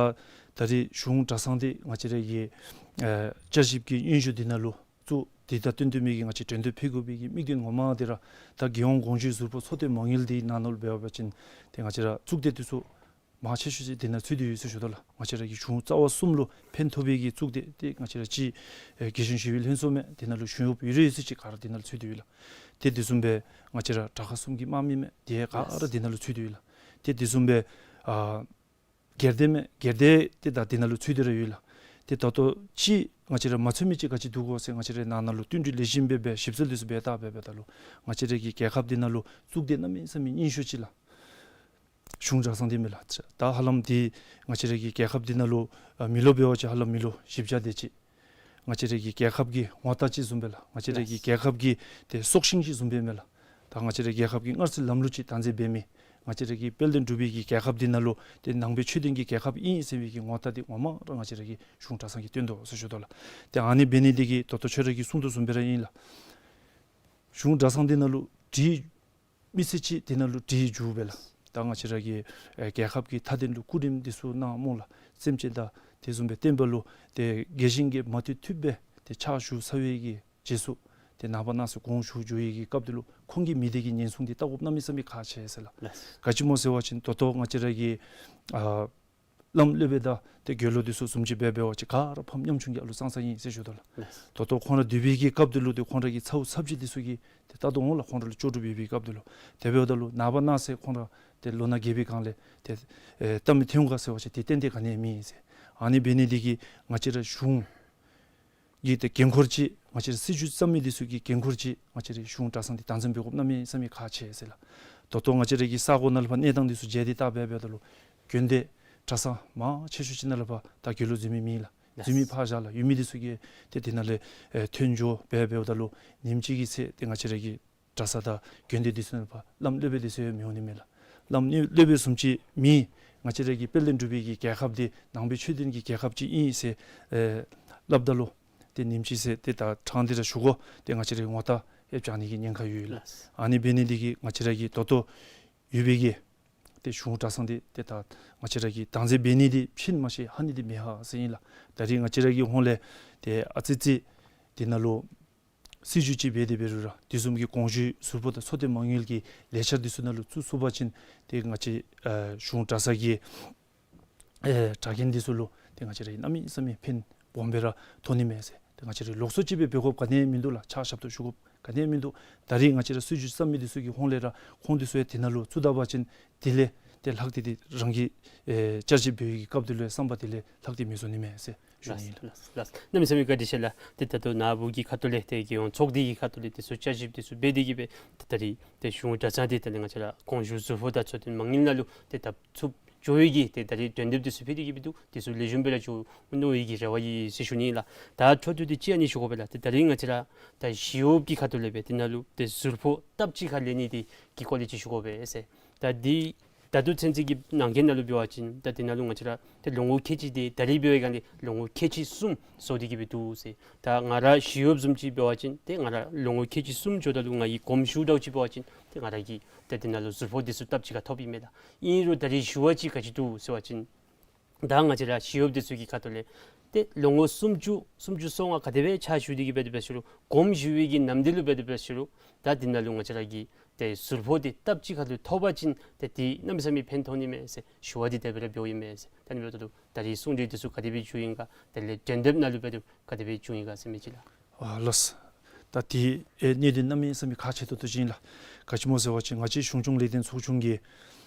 ད་རིས་གཞུང་གྲྭ་ཚང་འདི་ང་བཅས་ར་གི་ཨེ་བསྐྱར་ཞིབ་ཀྱི་སྙན་ཞུ་འདི་ནང་ལུ་བཙུགས་འདི་དང་བསྟུན་བསྟུན་མི་གི་ང་བཅས་གྲོས་འདེབས་ཕུལ་དགོ་པའི་གི་དམིགས་དོན་ངོ་མ་འདི་ར་ད་རྒྱལ་ཡོངས་གོང་ཞུས་ཟུར་ཕོགས་ཚོད་ལྟའི་མ་དངུལ་འདི་ནང་ལུ་འབད་བ་ཅིན་ཏེ་ང་བཅས་ར་གཙུག་སྡེ་འདི་ཚུ་མང་ཆེ་ཤོས་ཅིག་འདི་ནང་ཚུད་དེ་ཡོད་ཟེར་ཞུ་དོ་ལགས། ང་བཅས་ར་གི་གཞུང་རྩ་བ་གསུམ་ལུ་ཕན་ཐོགས་པའི་གི་གཙུག་སྡེ་ཏེ་ང་བཅས་ར་ཅིག་ཨེ་རྒྱལ་གཞུང་ཞི་བའི་ལྷན་ཚོགས་མས། འདི་ནང་ལུ་གཞུང་གཡོགཔ་ཡོད་རེ་ཡོད་ཚད་ཅིག་ག་ར་འདི་ནང་ལུ་ཚུད་དེ་ཡོད་ལགས། ཏེ་དེ་བཟུམ་སྦེ་ང་བཅས་ར་དྲག་ཁག་གསུམ་གྱི་དམག་མི་མས། དེ་ག་ར་འདི་ནང་ལུ་ཚུད་དེ་ཡོད་ལགས། ཏེ་དེ་བཟུམ་སྦེ་ཨ་སྒེར་སྡེ་མས། སྒེར་སྡེ་ཏེ་ད་འདི་ནང་ལུ་ཚུད་དེ་ར་ཡོད་ལགས། ཏེ་ད་ལྟོ་ཅིག་ང་བཅས་ར་མ་ཚོར་མི་ཅིག་ག་ཅི་འདུག་གོ་ཟེར་ང་བཅས་ར་ནང་ན་ལུ་བསྟུན་གྲོས་ལེགས་ཤོམ་སྦེ་འབད་ཞིབ་འཚོལ་འདི་ཚུ་འབད་བལྟ་འབད་འབདཝ་ད་ལུ་ང་བཅས་ར་གི་རྒྱལ་ཁབ་འདི་ནང་ལུ་གཙུག་སྡེ་གནམ་མེད་ས་མེད་རྙིང་ཤོས་ཅིག་ལགས། གཞུང་གྲྭ་ཚང་འདི་མས་ལགས། ད་ཧ་ལམ་འདི་ང་བཅས་ར་གི་རྒྱལ་ཁབ་འདི་ནང་ལུ་ཨ་མི་ལོ་འབད་བ་ཅིན་ཧ་ལམ་མི་ལོ་བཞི་བརྒྱ་དེ་ཅིག། ང་བཅས་ར་གི་རྒྱལ་ཁབ་ཀྱི་ངོ་རྟགས་ཅིག་བཟུམ་སྦེ་ལགས། ང་བཅས་ར་གི་རྒྱལ་ཁབ་ཀྱི་ཏེ་སྲོག་ཤིང་ཅིག་བཟུམ་སྦེ་མས་ལགས། ད་ང་བཅས་ར་རྒྱལ་ཁབ་ཀྱི་སྔར་སྲོལ་ལམ་ལུགས་ཅིག་བདག་འཛིན་འབད་མི་ང་བཅས་ར་གི་དཔལ་ལྡན་འབྲུག་པའི་གི་རྒྱལ་ཁབ་འདི་ནང་ལུ་ཏེ་ནང་པའི་ཆོས་ལྡན་གྱི་རྒྱལ་ཁབ་ཨིན་ཟེར་བའི་གི་ངོ་རྟགས་འདི་ངོ་མ་ར་ང་བཅས་ར་གི་གཞུང་གྲྭ་ཚང་གིས་སྟོན་དོ་ཟེར་ཞུ་དོ་ལགས། ཏེ་ཨ་ནི་འབད་ནི་འདི་གིས་ད་ལྟོ་ཁྱོད་ར་གིས་གསུང་དོ་བཟུམ་སྦེ་ར་ཨིན་ལགས། གཞུང་གྲྭ་ཚང་འདི་ནང་ལུ་འདི་མི་སེར་ཅིག་འདི་ནང་ལུ་འདི་འགྱོ་སྦེ་ལགས། ད་ང་བཅས་ར་གི་ཨེ་རྒྱལ་ཁབ་ཀྱི་མཐའ་དོན་ལུ་སྐུ་རིམ་འདི་ཚུ་གནང་སྨོ་ལགས། སེམས་ཅན་དང་དེ་བཟུམ་སྦེ་བསྟན་པ་ལུ་ཏེ་རྒྱས་ཤིང་གི་མ་མཐུན་ཐུབ་སྦེ་ཏེ་ཕྱག་ཞུ་ཚར་བའི་གི་རྗེས་སུ་ཏེ་ནངས་པ་གནངས་ཚེ་དགོངས་ཞུ་འགྱོ་བའི་གི་སྐབས་འདི་ལུ་ཁོང་གི་མི་སྡེ་གི་ཉེན་སྲུང་འདི་བལྟ་དགོཔ་གནམ་མེད་ས་མེད་ཁག་ཆེ་ཟེར་ལགས། ལགས། ག་ཅི་སྨོ་ཟེར་བ་ཅིན་ད་ལྟོ་ང་བཅས་ར་གི་ཨ་བླམ་སློབ་དཔོན་དང་ཏེ་དགེ་སློང་འདི་ཚུ་བཟུམ་ཅིག་འབད་འབད་བ་ཅིན་ག་ར་ཕམ་ཉམ་ཆུང་གི་ཨ་ལུ་ཙང་ཙང་ཨིན་ཟེར་ཞུ་དོ་ལགས། ལགས། ད་ལྟོ་ཁོང་ར་སྡོད་པའི་གི་སྐབས་འདི་ལུ་ཏེ་ཁོང་ར་གི་ཚ་བོ་ཚབ་ཅིག་འདི་ཚུ་གིས་ཏེ་བལྟ་དོ་འོང་ལགས། ཁོང་ར་ལུ་ལྕོགས་གྲུབ་ཡོད་པའི་སྐབས་འདི་ལུ། དེ་འབདཝ་ད་ལུ་ནངས་པ་གནངས་ཚེ་ཁོང་ར་ཏེ་ལོ་ན་རྒས་པའི་སྒང་ལས་ཏེ་ཨེ་བལྟ་མི་ཐོན་ག་ཟེར་བ་ཅིན་ཏེ་ཏན་ཏན་ག་ནི་ཡང་མེད་ཟེར། ཨ་ནི་འབད་ནི་འདི་གིས་ང་བཅས་ར་གཞུང་གི་ཏེ་འགན་ཁུར་ཅིག་ང་བཅས་ར་སྲིད་བྱུས་བརྩམ་མི་འདི་ཚུ་གི་འགན་ཁུར་ཅིག་ང་བཅས་ར་གཞུང་གྲྭ་ཚང་འདི་བདག་འཛིན་འབད་དགོཔ་གནམ་མེད་ས་མེད་ཁག་ཆེ་ཟེར་ལགས། ད་ལྟོ་ང་བཅས་ར་གི་ས་གོ་ནང་ལུ་ཕར་གནས་སྟངས་འདི་ཚུ་མཇལ་ཏེ་བལྟ་འབད་འབདཝ་ད་ལུ་དགོན་སྡེ་གྲྭ་ཚང་མང་ཆེ་ཤོས་ཅིག་ནང་ལུ་ཕར་ད་དགེ་སློང་འཛུལ་མི་མེད་ལགས། འཛུལ་མི་ཕར་བཞག་ལགས། ཡོད་མི་འདི་ཚུ་གིས་ཏེ་དེ་ནང་ལས་ཨེ་ཐོན་འགྱོ་འབད་འབདཝ་ད་ལུ་ཉིནམ་གཅིག་གི་ཚེ་ཏེ་ང་བཅས་ར་གི་གྲྭ་ཚང་དང་དགོན་སྡེ་འདི་ཚུ་ནང་ལུ་ཕར་བླམ་སློབ་དཔོན་འདི་ཚུ་ཡང་མི་འོང་ནི་མས་ལགས། བླམ་སློབ་དཔོན་བཟུམ་ཅིག་མེད། ང་བཅས་ར་གི་དཔལ་ལྡན་འབྲུག་པའི་གི་རྒྱལ་ཁབ་འདི་ནང་པའི་ཆོས་ལྡན་གྱི་རྒྱལ་ཁབ་ཅིག་ཨིན་ཟེར་ཨེ་སླབ་ད་ལུ་ཏེ་ཉིནམ་གཅིག་ཚེ་ཏེ་ད་ཕྲང་སྟེ་ར་ཞུ་དགོ། ཏེ་ང་བཅས་ར་གི་ངོ་རྟགས་ཡང་བྱང་ནི་གི་ཉེན་ཁ་ཡོད་ལགས། ཨ་ནི་འབད་ནི་འདི་གིས་ང་བཅས་ར་གི་ད་ལྟོ་ཡོད་པའི་གི་ཏེ་གཞུང་གྲྭ་ཚང་འདི་ཏེ་ད་ང་བཅས་ར་གིས་བདག་འཛིན་འབད་ནི་འདི་ཕྱིན་མ་ཤེས་ཧ་ནི་འདི་མི་ཧ་ཟེར་ཨིན་ལགས། ད་རིས་ང་བཅས་ར་གི་ཧོངས་ལས་ཏེ་ཨ་ཙི་ཙི་འདི་ནང་ལུ་སྲིད་བྱུས་ཅིག་འབད་དེ་འབད་རུང་ར་དེ་བཟུམ་གྱི་དགོངས་ཞུ་ཟུར་ཕོག་དང་ཚོགས་ཐེངས་མ་དངུལ་གྱི་ལས་འཆར་འདི་ཚུ་ནང་ལུ་བཙུགས་ཚུགས་པ་ཅིན་ཏེ་ང་བཅས་ཨེ་གཞུང་གྲྭ་ཚང་གི་ཨེ་གྲྭ་རྒན་འདི་ཚུ་ལུ་ཏེ་ང་བཅས་ར་གནམ་མེད་ས་མེད་ཕན་སྦོམ་སྦེ་ར་ཐོགས་ནི་མས་ཟེར། ཏེ་ང་བཅས་ར་ལོགས་སུ་ཅིག་སྦེ་འབད་དགོཔ་ག་ནི་ཡང་མིན་འདུག་ལགས། ཕྱག་ཞབས་ཏོག་ཞུ་དགོཔ་ག་ནི་ཡང་མིན་འདུག། ད་རིས་ང་བཅས་ར་སྲིད་བྱུས་བརྩམ་མི་འདི་ཚུ་གི་ཧོངས་ལས་ར་ཁོང་འདི་ཚུ་ཡང་དེ་ནང་ལུ་བཙུགས་ད་པ་ཅིན་དེ་ལས་ཏེ་ལྷག་སྟེ་ཏེ་རང་གི་ཨེ་བསྐྱར་ཞིབ་འབད་བའི་གི་སྐབས་འདི་ལུ་ཡང་བསམ་པ་དེ་ལས་ལྷག་སྟེ་མི་བཟོ་ནི་མས་ཟེར་ཞུ་ནི་ཨིན་ལགས། ལགས། གནམ་མེད་ས་མེད་བཀའ་དྲིན་ཆེ་ལགས། ཏེ་ད་ལྟོ་ནཱ་བུ་གི་ཁ་ཐུག་ལས་ཏེ་རྒྱལ་ཡོངས་ཚོགས་སྡེ་གི་ཁ་ཐུག་ལས་དེ་ཚུ་བསྐྱར་ཞིབ་དེ་ཚུ་འབད་དེ་གིས་སྦེ་ད་རིས་ཏེ་གཞུང་གྲྭ་ཚང་འདི་ད་ནི་ང་བཅས་ར་དགོངས་ཞུ་ཟུར་ཕོག་དང་ཚོགས་ཐེངས་མ་དངུལ་ནང་ལུ་ཏེ་བཏབ་ཚུགསཔ་འགྱོ་བའི་གི་ཏེ་ད་རིས་དོན་དེབ་དེ་ཚུ་ཕུལ་ཏེ་གིས་སྦེ་འདུག། དེ་ཚུ་ལེགས་ཤོམ་སྦེ་ར་འགྱོ་འོང་མནོ་བའི་གི་རེ་བ་ཡོད་ཟེར་ཞུ་ནི་ལགས། ད་འཕྲོ་མཐུད་དེ་ཅིག་ཨ་ནི་ཞུ་དགོ་པས་ལགས། ཏེ་ད་རིས་ང་བཅས་ར་ད་ཞི་གཡོགཔ་གི་ཁ་ཐུག་ལས་སྦེ་དེ་ནང་ལུ་ཏེ་ཟུར་ཕོག་སྟབས་གཅིག་ཁར་ལེན་ནི་དེ་གི་སྐོར་ལས་ཅིག་ཞུ་དགོ་པས་ཟེར། ད་འདི་ད་ལྟོ་ཚུན་ཚོད་ཀྱི་ནང་འཁོད་ནང་ལུ་འབད་བ་ཅིན་ད་དེ་ནང་ལུ་ང་བཅས་ར་ཏེ་ལོ་ངོ་ཁལ་གཅིག་དེ་ད་རིས་འབད་བའི་སྒང་ལས་ལོ་ངོ་ཁལ་གཅིག་གསུམ་སོང་སྟེ་གིས་སྦེ་འདུག་ཟེར། ད་ང་ར་ཞི་གཡོགཔ་བཟུམ་ཅིག་འབད་བ་ཅིན་ཏེ་ང་ར་ལོ་ངོ་ཁལ་གཅིག་གསུམ་འགྱོཝ་ད་ལུ་ང་གིས་གོམས་ཞུཝ་འདྲཝ་ཅིག་འབད་བ་ཅིན་ཏེ་ང་ར་གིས་ཏེ་དེ་ནང་ལུ་ཟུར་ཕོག་དེ་ཚུ་སྟབས་གཅིག་ཁར་ཐོབ་ཨིན་མས་ལགས། ཨིན་རུང་ད་རིས་ཞུ་བ་ཅིག་ག་ཅི་འདུག་ཟེར་བ་ཅིན་ད་ང་བཅས་ར་ཞི་གཡོགཔ་དེ་ཚུ་གི་ཁ་ཐུག་ལས་ཏེ་ལོ་ངོ་སུམ་ཅུ་སུམ་ཅུ་སོ་ལྔ་ག་དེ་སྦེ་ཕྱག་ཞུ་སྟེ་གིས་འབད་དེ་འབད་ཞུ་རུང་གོམས་ཞུ་བའི་གི་ནམ་དུས་ལུ་འབད་དེ་འབད་ཞུ་རུང་ད་དེ་ནང་ལུ་ང་བཅས་ར་གིས་ཏེ་ཟུར་ཕོག་དེ་སྟབས་གཅིག་ཁར་ལུ་ཐོབ་པ་ཅིན་ཏེ་དེ་གནམ་མེད་ས་མེད་ཕན་ཐོགས་ནི་མས་ཟེར་ཞུ་བ་དེ་དེ་སྦེ་ར་འབདཝ་ཨིན་མས་ཟེར། ད་ཨ་ནི་འབདཝ་ད་ལུ་ད་རིས་གསུང་གྲོས་དེ་ཚུ་ག་དེ་སྦེ་བྱུང་ཡི་ག་དེ་ལས་དོན་དེབ་ནང་ལུ་འབད་དེ་ག་དེ་སྦེ་བྱུང་ཡི་ག་ཟེར་མི་ཅིག་ལགས། ཨ་ལགས། ད་དེ་ཨེ་གནད་དོན་གནམ་མེད་ས་མེད་ཁག་ཆེ་ཏོག་ཏོ་ཅིག་ཨིན་ལགས། ག་ཅི་སྨོ་ཟེར་བ་ཅིན་ང་བཅས་གཞུང་སྐྱོང་ལས་དོན་ཚོགས་ཆུང་གི་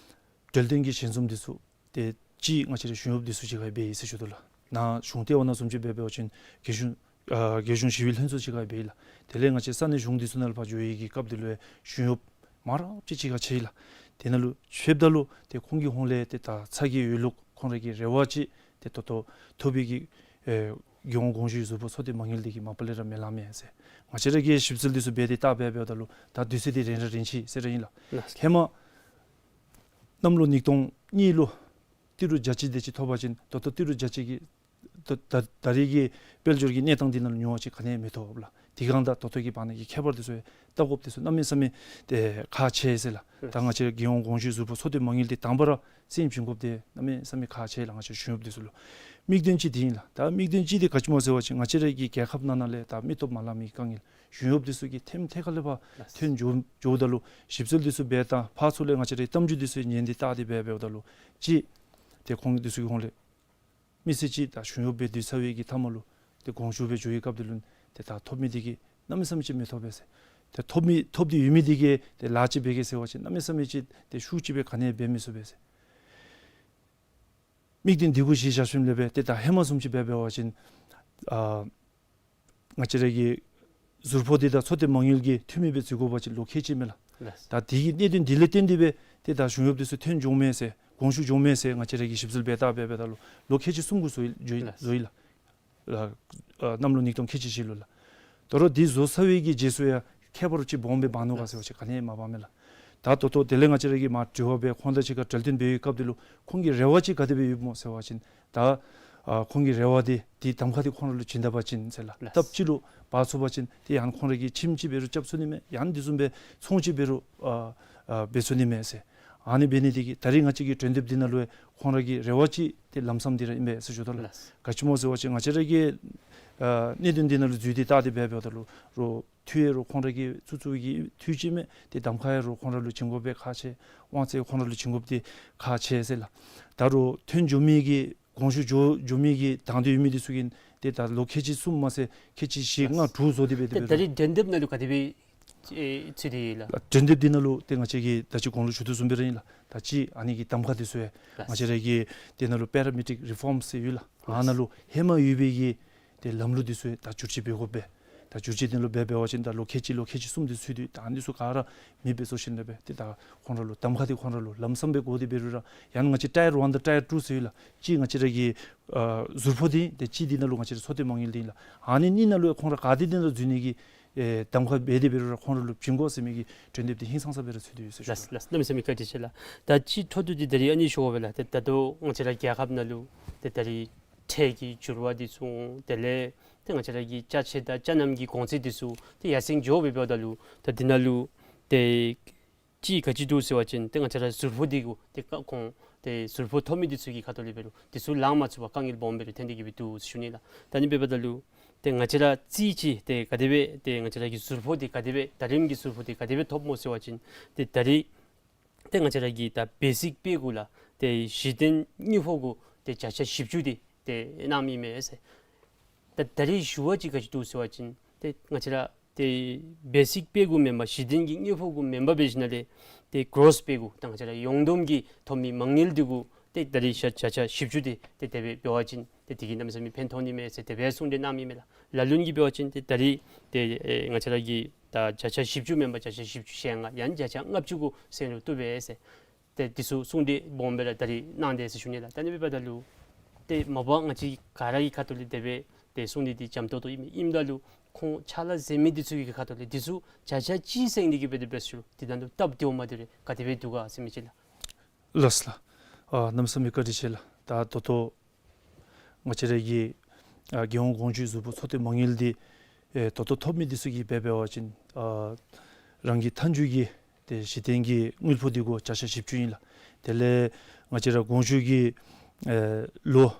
གྲོས་སྟོན་གྱི་ཞལ་འཛོམས་དེ་ཚུ་ཏེ་གཅིག་ང་བཅས་ར་གཞུང་གཡོགཔ་དེ་ཚུ་གཅིག་ཁར་འབད་ཡི་ཟེར་ཞུ་དོ་ལགས། ནཱ་གཞུང་ལྟེ་བ་ནང་བཟུམ་ཅིག་འབད་འབད་བ་ཅིན་རྒྱལ་གཞུང་ཨ་རྒྱལ་གཞུང་ཞི་བའི་ལྷན་ཚོགས་གཅིག་ཁར་འབད་ཡི་ལགས། དེ་ལས་ང་བཅས་ས་གནས་གཞུང་དེ་ཚུ་ནང་ལུ་ཕར་འགྱོ་བའི་གི་སྐབས་དེ་ལུ་ཡང་གཞུང་གཡོགཔ་མང་རབས་ཅིག་གཅིག་ཁར་ཕྱད་ཡི་ལགས། དེ་ནང་ལུ་ཕྱདཔ་ད་ལུ་ཏེ་ཁོང་གི་ཧོངས་ལས་ཏེ་ད་ཚ་གྱང་ཡོད་ལུགས་ཁོང་ར་གི་རེ་བ་ཅིག་ཏེ་ད་ལྟོ་ཐོབ་པའི་གི་ཨེ་རྒྱལ་ཡོངས་དགོངས་ཞུའི་ཟུར་ཕོག་ཚོགས་ཐེངས་མ་དངུལ་དེ་གིས་མ་པ་ལས་ར་མེད་ལགས་མས་ཟེར། ང་བཅས་ར་གིས་ཞིབ་འཚོལ་དེ་ཚུ་འབད་དེ་བལྟ་འབད་འབདཝ་ད་ལུ་ད་དུས་ཚོད་དེ་རན་ར་རན་ཅི་ཟེར་ར་ཨིན་ལགས། ལགས། ཧེ་མ་གནམ་ལོ་ཉིས་སྟོང་གཉིས་ལུ་ཏི་རུ་བརྒྱ་གཅིག་དེ་ཅིག་ཐོབ་པ་ཅིན་ད་ལྟོ་ཏི་རུ་བརྒྱ་གཅིག་གི་ད་ད་ད་རེས་ཀྱི་དཔལ་འབྱོར་གྱི་གནས་སྟངས་འདི་ནང་ལུ་ཉུང་བ་ཅིག་ག་ནི་ཡང་མི་ཐོབ་ལགས། དེ་སྒང་དང་ད་ལྟོ་གི་བར་ན་གི་ཁྱད་པར་དེ་ཚུ་ཡང་བལྟ་དགོཔ་དེ་ཚུ་གནམ་མེད་ས་མེད་ཏེ་ཁག་ཆེ་ཟེར་ལགས། ད་ང་བཅས་རྒྱལ་ཡོངས་དགོངས་ཞུའི་ཟུར་ཕོག་ཚོགས་ཐེངས་མ་དངུལ་དེ་དང་པ་ར་སེམས་བྱུང་དགོཔ་དེ་གནམ་མེད་ས་མེད་ཁག་ཆེ་ལགས། ང་བཅས་གཞུང་གཡོགཔ་དེ་ཚུ་ལུ་དམིགས་དོན་ཅིག་དེ་ཨིན་ལགས། ད་དམིགས་དོན་ཅིག་དེ་ག་ཅི་སྨོ་ཟེར་བ་ཅིན་ང་བཅས་ར་གི་རྒྱལ་ཁབ་ནང་ན་ལས་ད་མི་སྟོབས་མ་ལང་མི་དཀའ་ངལ་གཞུང་གཡོགཔ་དེ་ཚུ་གིས་ཐེམ་ཐེ་ཁ་ལས་ཕར་ལགས། ཐོན་འགྱོ་འགྱོཝ་ད་ལུ་ཞིབ་འཚོལ་དེ་ཚུ་འབད་དང་ཕར་ཚུར་ལས་ང་བཅས་ར་གི་གཏམ་རྒྱུད་དེ་ཚུ་ཉན་ཏེ་བལྟ་སྟེ་འབད་འབདཝ་ད་ལུ་ཅིག་ཏེ་ཁོང་དེ་ཚུ་གི་ཧོངས་ལས་མི་སེར་ཅིག་ད་གཞུང་གཡོགཔ་སྦེ་སྡོད་ཚར་བའི་གི་མཐའ་མ་ལུ་ཏེ་དགོངས་ཞུ་སྦེ་འགྱོ་བའི་སྐབས་དེ་ལུ་ཏེ་ད་ཐོབ་མི་དེ་གིས་གནམ་མེད་ས་མེད་ཅིག་མི་ཐོབ་པས་ཟེར། ཏེ་ཐོབ་མི་ཐོབ་སྟེ་ཡོད་མི་དེ་གིས་ཏེ་ལཱ་ཅིག་འབད་གེ་ཟེར་བ་ཅིན་གནམ་མེད་ས་མེད་ཅིག་ཏེ་ཤུགས་ཅིག་སྦེ་ག་ནི་ཡང་འབད་མི་ཚུགས་པས་ཟེར། དམིགས་དོན་འདི་གུ་གཞི་བཞག་ཞིནམ་ལས་སྦེ་ཏེ་ད་ཧེ་མ་བཟུམ་ཅིག་སྦེ་འབད་བ་ཅིན་ཨ་ང་བཅས་ར་གི་ཟུར་ཕོགས་འདི་དང་ཚོད་ལྟ་མ་དངུལ་གྱི་འཐུས་མི་སྦེ་འཛུལ་དགོ་པ་ཅིན་ལོ་ཁལ་གཅིག་མས་ལགས། ལགས། ད་དེ་གི་གནད་དོན་འདི་ལས་བརྟེན་ཏེ་སྦེ་ཏེ་ད་གཞུང་གཡོགཔ་འདི་ཚུ་ཐོན་འགྱོཝ་མས་ཟེར་དགོངས་ཞུ་འགྱོཝ་མས་ཟེར་ང་བཅས་ར་གིས་ཞིབ་འཚོལ་འབད་བལྟ་འབད་འབདཝ་ད་ལུ་ལོ་ཁལ་གཅིག་གསུམ་གུ་བཟོ་ཡི་ལགས། བཟོ་ཡི་ལགས། ཨ་གནམ་ལོ་ཉིས་སྟོང་ཁལ་གཅིག་བཞི་ལུ་ལགས། ད་རུང་འདི་བཟོ་ཚར་བའི་གི་རྗེས་སུ་ཡང་ཁྱད་པར་ཅིག་སྦོམ་སྦེ་འབག་ནུག་ག་ཟེར་བ་ཅིན་ག་ནི་ཡང་མ་འབག་མས་ལགས། ད་ད་ལྟོ་དེ་ལས་ང་བཅས་ར་གིས་མར་དྲི་བ་འབད་ཁོང་དང་གཅིག་ཁར་གྲོས་བསྟུན་འབད་བའི་སྐབས་འདི་ལུ་ཁོང་གི་རེ་བ་ཅིག་ག་དེ་སྦེ་ཡོདཔ་སྨོ་ཟེར་བ་ཅིན་ད་ཨ་ཁོང་གི་རེ་བ་འདི་འདི་གདམ་ཁ་འདི་ཁོང་ར་ལུ་བྱིན་ད་པ་ཅིན་ཟེར་ལགས། ལགས། སྟབས་གཅིག་ལུ་འབག་ཚུགས་པ་ཅིན་ཏེ་ཡང་ཁོང་ར་གིས་ཁྱིམ་ཅིག་འབད་རུང་རྐྱབ་ཚུགས་ནི་མས། ཡང་འདི་བཟུམ་སྦེ་ཚོང་ཅིག་འབད་རུང་ཨ་ཨ་འབད་ཚུགས་ནི་མས་ཟེར། ཨ་ནི་འབད་ནི་དེ་གིས་ད་རིས་ང་བཅས་ཀྱི་གྲོས་འདེབས་འདི་ནང་ལུ་ཡང་ཁོང་ར་གི་རེ་བ་ཅིག་ཏེ་ལམ་སང་འདི་ར་ཨིན་པས་ཟེར་ཞུ་དོ་ལགས། ལགས། ག་ཅི་སྨོ་ཟེར་བ་ཅིན་ང་བཅས་ར་གི་ཨ་གནད་དོན་འདི་ནང་ལུ་འཛུལ་ཏེ་བལྟ་སྟེ་འབད་འབདཝ་ད་ལུ་རོགས་འཐུས་ཡང་རོགས་ཁོང་ར་གི་ཚུ་ཚུ་གི་འཐུས་ཅིག་མས། ཏེ་གདམ་ཁ་ཡང་རོགས་ཁོང་ར་ལུ་བྱིན་དགོཔ་སྦེ་ཁག་ཆེ། དབང་ཚད་ཁོང་ར་ལུ་བྱིན་དགོཔ་འདི་ཁག་ཆེ་ཟེར་ལགས། ད་རོགས་ཐོན་འགྱོ་མི་གི་དགོངས་ཞུ་འགྱོ་འགྱོ་མི་གི་དང་འདོད་ཡོད་མི་འདི་ཚུ་གིས་ཏེ་ད་ལོ་ཁལ་གཅིག་གསུམ་མ་ཚད་ཁལ་གཅིག་བཞི་ལྔ་དྲུག་བཟོ་སྟེ་འབད་དེ་ཏེ་འབད་ད་རུང་རེས་གྲོས་འདེབས་ནང་ལུ་ག་དེ་སྦེ་ཨེ་ཚུད་དེ་ཡོད་ལགས། ལགས། གྲོས་འདེབས་འདི་ནང་ལུ་ཏེ་ང་བཅས་ཀྱིས་ད་ཅི་གོང་ལུ་ཞུ་དོ་བཟུམ་སྦེ་ར་ཨིན་ལགས། ད་ཅི་ཨ་ནི་གི་གདམ་ཁ་འདི་ཚུ་ཡང་ལགས། ང་བཅས་ར་གི་དེ་ནང་ལུ་པེ་ར་མེ་ཊིག་རི་ཕོམ་ཟེར་ཡོད་ལགས། ཨ་ནཱ་ལུ་ཧེ་མ་ཡོད་པའི་གི་ཏེ་ལམ་ལུགས་འདི་ཚུ་ཡང་ད་བསྒྱུར་བཅོས་འབད་དགོ་པས། ད་བསྒྱུར་བཅོས་འདི་ལུ་འབད་འབད་བ་ཅིན་ད་ལོ་ཁལ་གཅིག་ལོ་ཁལ་གཅིག་གསུམ་འདི་ཚུད་དེ་ད་ཨ་ནི་ཚུ་ག་ར་མེདཔ་སྦེ་བཟོ་ཞིནམ་ལས་སྦེ་ཏེ་ད་ཁོང་ར་ལུ་གདམ་ཁ་འདི་ཁོང་ར་ལུ་ལམ་སང་སྦེ་དགོ་སྟེ་འབད་རུང་ར་ཡང་ང་བཅས་ཊའེར་ཝན་དང་ཊའེར་ཊུ་ཟེར་ཡོད་ལགས། གཅིག་ང་བཅས་ར་གི་ཨ་ཟུར་ཕོགས་འདི་ཏེ་གཅིག་འདི་ནང་ལུ་ང་བཅས་ར་ཚོད་ལྟ་མ་དངུལ་འདི་ཨིན་ལགས། ཨ་ནི་གཉིས་ནང་ལུ་ཡང་ཁོང་ར་ག་དེ་འདི་ནང་འཛུལ་ནི་གི་ཨེ་གདམ་ཁ་འབད་དེ་འབད་རུང་ར་ཁོང་ར་ལུ་བྱིན་དགོ་ཟེར་མི་གི་གྲོས་འདེབས་འདི་ཧིང་སངས་ས་སྦེ་ར་ཚུད་དེ་ཡོད་ཟེར་ཞུ་ལགས། ལགས་ལགས། གནམ་མེད་ས་མེད་བཀའ་དྲིན་ཆེ་ལགས། ད་ཅི་འཕྲོ་མཐུད་དེ་ད་རིས་ཨ་ནི་ཞུ་དགོ་པས་ལགས། ཏེ་ད་ལྟོ་ང་བཅས་ར་རྒྱལ་ཁབ་ནང་ལུ་ཏེ་ད་རིས་ཁྲལ་གྱི་འགྱུར་བ་འདི་ཚུ་དེ་ལས་ཏེ་ང་བཅས་ར་གི་ཅ་ཆས་དང་ཅ་རྣམ་གྱི་གོང་ཚད་འདི་ཚུ་ཏེ་ཡར་སེང་འགྱོ་སྦེ་འབདཝ་ད་ལུ་ད་འདི་ནང་ལུ་ཏེ་ཅིག་ག་ཅི་འདུག་ཟེར་བ་ཅིན་ཏེ་ང་བཅས་ར་ཟུར་ཕོགས་འདི་གུ་ཏེ་ཁ་ཁོང་ཏེ་ཟུར་ཕོགས་ཐོབ་མི་འདི་ཚུ་གི་ཁ་ཐུག་ལས་འབད་རུང་འདི་ཚུ་ལང་མ་ཚུགས་པར་དཀའ་ངལ་སྦོམ་སྦེ་ར་ཐོན་ཏེ་གི་སྦེ་འདུག་ཟེར་ཞུ་ནི་ལགས། ད་ཨ་ནི་འབདཝ་ད་ལུ་ཏེ་ང་བཅས་ར་རྩིས་ཅིག་ཏེ་ག་དེ་སྦེ་ཏེ་ང་བཅས་ར་གི་ཟུར་ཕོགས་འདི་ག་དེ་སྦེ་ད་རིམ་གྱི་ཟུར་ཕོགས་འདི་ག་དེ་སྦེ་ཐོབ་སྨོ་ཟེར་བ་ཅིན་ཏེ་ད་རིས་ཏེ་ང་བཅས་ར་གི་ད་བེ་སིཀ་པེ་གུ་ལགས་ཏེ་གཞི་རྟེན་དངུལ་ཕོགས་གུ་ཏེ་བརྒྱ་ཆ་བཞི་བཅུ་དེ་ཏེ་གནངམ་ཨིན་མས་ཟེར། ད་ད་རིས་ཞུ་བ་ཅིན་ག་ཅི་འདུག་ཟེར་བ་ཅིན་ཏེ་ང་བཅས་ར་ཏེ་བེ་སིཀ་པེ་གུ་མེན་པར་གཞི་རྟེན་གྱི་དངུལ་ཕོགས་གུ་མེན་པར་འབད་ཞིནམ་ལས་ཏེ་གོ་རོསི་པེ་གུ་ད་ང་བཅས་ར་ཡོངས་བསྡོམས་ཀྱི་ཐོབ་མི་མ་དངུལ་འདི་གུ་ཏེ་ད་རིས་བརྒྱ་བརྒྱ་ཆ་བཞི་བཅུ་དེ་ཏེ་དེ་སྦེ་འབད་བ་ཅིན་ཏེ་དེ་གིས་གནམ་མེད་ས་མེད་ཕན་ཐོགས་ནི་མས་ཟེར་དེ་སྦེ་གསུངས་ཏེ་གནངམ་ཨིན་མས་ལགས། ལ་ལུ་གིས་འབད་བ་ཅིན་ཏེ་ད་རིས་ཏེ་ཨེ་ང་བཅས་ར་གི་ད་བརྒྱ་ཆ་བཞི་བཅུ་མེན་པར་བརྒྱ་ཆ་བཞི་བཅུ་ཞེ་ལྔ་ཡང་ན་བརྒྱ་ཆ་ལྔ་བཅུ་གུ་སེང་རུང་བཏུབ་པས་ཟེར། ཏེ་འདི་ཚུ་གསུངས་ཏེ་སྦོམ་སྦེ་ར་ད་རིས་གནང་དེས་ཟེར་ཞུ་ནི་ལགས། ད་ཨ་ནི་འབདཝ་ད་ལུ་ཏེ་མ་པ་ང་བཅས་ག་ར་གི་ཁ་ཐུག་ལས་དེ་སྦེ་ཏེ་གསུངས་ཏེ་འདི་འཇམ་ཏོང་ཏོ་ཨིན་མས། ཨིནམ་ད་ལུ་ཁོང་ཕྱག་ལཱ་མཛད་མི་འདི་ཚུ་གི་ཁ་ཐུག་ལས་འདི་ཚུ་བརྒྱ་ཆ་གཅིག་སེང་ནི་གི་སྦེ་དེ་སྦེ་ཞུ་རུང་འདི་ནང་ལུ་སྟབས་བདེཝ་མས། དེ་རེ་ག་དེ་སྦེ་འདུག་ག་ཟེར་མི་ཅིག་ལགས། ལགས་ལགས། ཨ་གནམ་མེད་ས་མེད་བཀའ་དྲིན་ཆེ་ལགས། ད་ད་ལྟོ་ང་བཅས་ར་གི་ཨ་རྒྱལ་ཡོངས་གོང་ཞུས་ཟུར་ཕོགས་ཚོད་ལྟ་མ་དངུལ་འདི་ཨེ་ད་ལྟོ་ཐོབ་མི་འདི་ཚུ་གིས་འབད་འབད་བ་ཅིན་ཨ་རང་གི་མཐའ་མཇུག་གི་ཏེ་གཞི་རྟེན་གྱི་དངུལ་ཕོགས་འདི་གུ་བརྒྱ་ཆ་བཞི་བཅུ་ཨིན་ལགས། དེ་ལས་ང་བཅས་ར་གོང་ཞུས་ཀྱི་ཨེ་ལོ་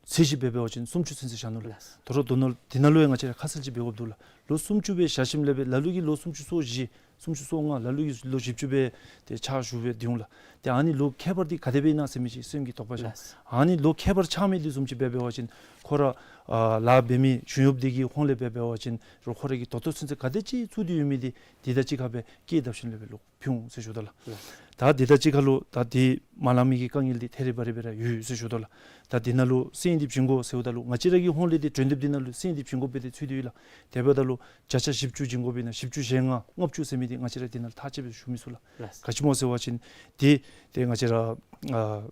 ཚད་གཞི་འབད་འབད་བ་ཅིན་སུམ་ཅུ་ཚུན་ཚོད་བཞག་ནུག་ལགས། ལགས། ད་རུང་དོ་ནང་འདི་ནང་ལུ་ཡང་ང་བཅས་ར་ཁ་གསལ་ཅིག་འབད་དགོཔ་འདུག་ལགས། ལོ་སུམ་ཅུ་སྦེ་བཞག་ཞིནམ་ལས་སྦེ་ལ་ལུ་གིས་ལོ་སུམ་ཅུ་སོ་བཞི་སུམ་ཅུ་སོ་ལྔ་ལ་ལུ་གིས་ལོ་བཞི་བཅུ་སྦེ་ཏེ་ཕྱག་ཞུ་སྦེ་སྡོད་འོང་ལགས། ཏེ་ཨ་ནི་ལོ་ཁྱད་པར་འདི་ག་དེ་སྦེ་ཨིན་ན་ཟེར་མི་ཅིག་སེམས་ཀྱི་དོགས་པ་ཅིག། ལགས། ཨ་ནི་ལོ་ཁྱད་པར་ཆགས་མི་འདི་བཟུམ་ཅིག་འབད་འབད་བ་ཅིན་ཁོ་ར་ཨ་ལཱ་འབད་མི་གཞུང་གཡོགཔ་འདི་གི་ཧོངས་ལས་འབད་འབད་བ་ཅིན་རོགས་ཁོ་ར་གིས་ད་ལྟོ་ཚུན་ཚོད་ག་དེ་ཅིག་བཙུགས་ཏེ་ཡོད་མི་འདི་འདི་དང་གཅིག་ཁར་སྦེ་བཀལ་བཏབ་ཞིནམ་ལས་སྦེ་ལོག་ཕུལ་འོང་ཟེར་ཞུ་དོ་ལགས། ལགས། ད་འདི་དང་གཅིག་ཁར་ལུ་ད་འདི་མ་ལང་མི་གི་དཀའ་ངལ་འདི་ཐད་རི་བ་རི་སྦེ་ར་ཡོད་ཟེར་ཞུ་དོ་ལགས། ད་འདི་ནང་ལུ་སེང་འདི་བྱིན་དགོ་ཟེརཝ་ད་ལུ་ང་བཅས་ར་གི་ཧོངས་ལས་འདི་གྲོས་འདེབས་འདི་ནང་ལུ་སེང་འདི་བྱིན་དགོཔ་སྦེ་ཏེ་ཚུད་དེ་ཡོད་ལགས། དེ་འབདཝ་ད་ལུ་བརྒྱ་ཆ་བཞི་བཅུ་བྱིན་དགོཔ་ཨིན་ན་བཞི་བཅུ་ཞེ་ལྔ་ལྔ་བཅུ་ཟེར་མི་འདི་ང་བཅས་ར་འདི་ནང་ལུ་ཐག་བཅད་སྦེ་ཞུ་མི་ཚུགས་ལགས། ལགས། ག་ཅི་སྨོ་ཟེར་བ་ཅིན་འདི་ཏེ་ང་བཅས་ར་ཨ་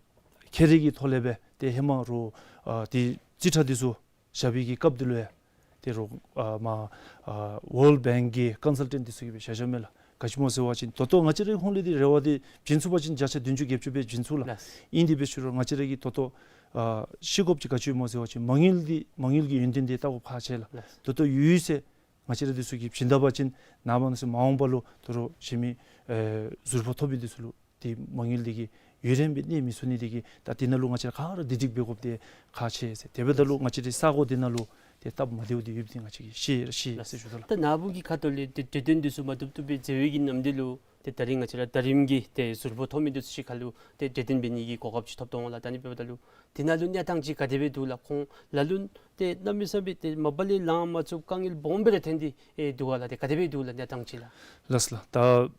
ཁེ་རིག་གི་ཐོག་ལས་སྦེ་ཏེ་ཧེ་མ་རོགས་ཨ་འདི་རྩིས་ཁྲ་འདི་ཚུ་བཞག་པའི་གི་སྐབས་འདི་ལུ་ཡང་ཏེ་རོགས་ཨ་མ་ཨ་ཝཱལཌ་བེངཀ་གི་ཀོན་སཱལ་ཊེནཊ་འདི་ཚུ་གིས་སྦེ་བཞག་བཞགཔ་མས་ལགས། ག་ཅི་སྨོ་ཟེར་བ་ཅིན་ད་ལྟོ་ང་བཅས་རའི་ཧོངས་ལས་འདི་རེ་བ་འདི་བྱིན་ཚུགས་པ་ཅིན་བརྒྱ་ཆ་བདུན་ཅུ་བརྒྱད་ཅུ་སྦེ་བྱིན་ཚུགས་ལགས། ལགས། ཨིན་དེ་སྦེ་ཞུ་རུང་ང་བཅས་ར་གིས་ད་ལྟོ་ཨ་ཤེས་དགོཔ་ཅིག་ག་ཅི་སྨོ་ཟེར་བ་ཅིན་མ་དངུལ་འདི་མ་དངུལ་གྱི་ཡོན་ཏན་འདི་བལྟ་དགོཔ་ཁག་ཆེ་ལགས། ལགས། ད་ལྟོ་ཡོད་ཟེར་ང་བཅས་ར་འདི་ཚུ་གིས་བྱིན་ད་པ་ཅིན་ནངས་པ་གནངས་ཚེ་མ་འོངས་པ་ལུ་ད་རུང་གཞན་མི་ཨེ་ཟུར་ཕོགས་ཐོབ་མི་འདི་ཚུ་ལུ་ཏེ་མ་དངུལ་འདི་གིས་ཡུན་རིངམོ་སྦེ་གནས་མི་ཚུགས་ནི་འདི་གིས་ད་འདི་ནང་ལུ་ང་བཅས་ར་ག་ར་བདེ་སྒྲིག་འབད་དགོཔ་འདི་ཁག་ཆེ་ཟེར། དེ་འབདཝ་ད་ལུ་ང་བཅས་རའི་ས་གོ་འདི་ནང་ལུ་ཏེ་སྟབས་མ་བདེཝ་འདི་ཡོདཔ་འདི་ང་བཅས་ཀྱིས་ཤེས་ར་ཤེས་ཟེར་ཞུ་དོ་ལགས། ད་ནཱ་བུ་གི་ཁ་ཐུག་ལས་ཏེ་གྲོས་དོན་འདི་ཚུ་མ་བཏུབ་བཏུབ་སྦེ་མཛད་པའི་གི་ནམ་དུས་ལུ་ཏེ་ད་རིས་ང་བཅས་ར་ད་རིམ་གྱི་ཏེ་ཟུར་ཕོགས་ཐོབ་མི་འདི་ཚུ་ཅིག་ཁར་ལུ་ཏེ་གྲོས་དོན་འབད་ནི་གི་གོ་སྐབས་ཅིག་ཐོབ་དོ་འོང་ལགས། ད་ཨ་ནི་འབདཝ་ད་ལུ་འདི་ནང་ལུ་གནས་སྟངས་ཅིག་ག་དེ་སྦེ་འདུག་ལགས། ཁོང་ལ་ལུ་ཏེ་གནམ་མེད་ས་མེད་ཏེ་མ་པ་ལས་ལང་མ་ཚུགས་དཀའ་ངལ་སྦོམ་སྦེ་ར་ཐོན་ཏེ་ཨེ་འདུག་ག་ལགས། ཏེ་ག་དེ་སྦེ་འདུག་ལགས་གནས་སྟངས་ཅིག་ལགས། ལགས་སོ་ལགས། ད་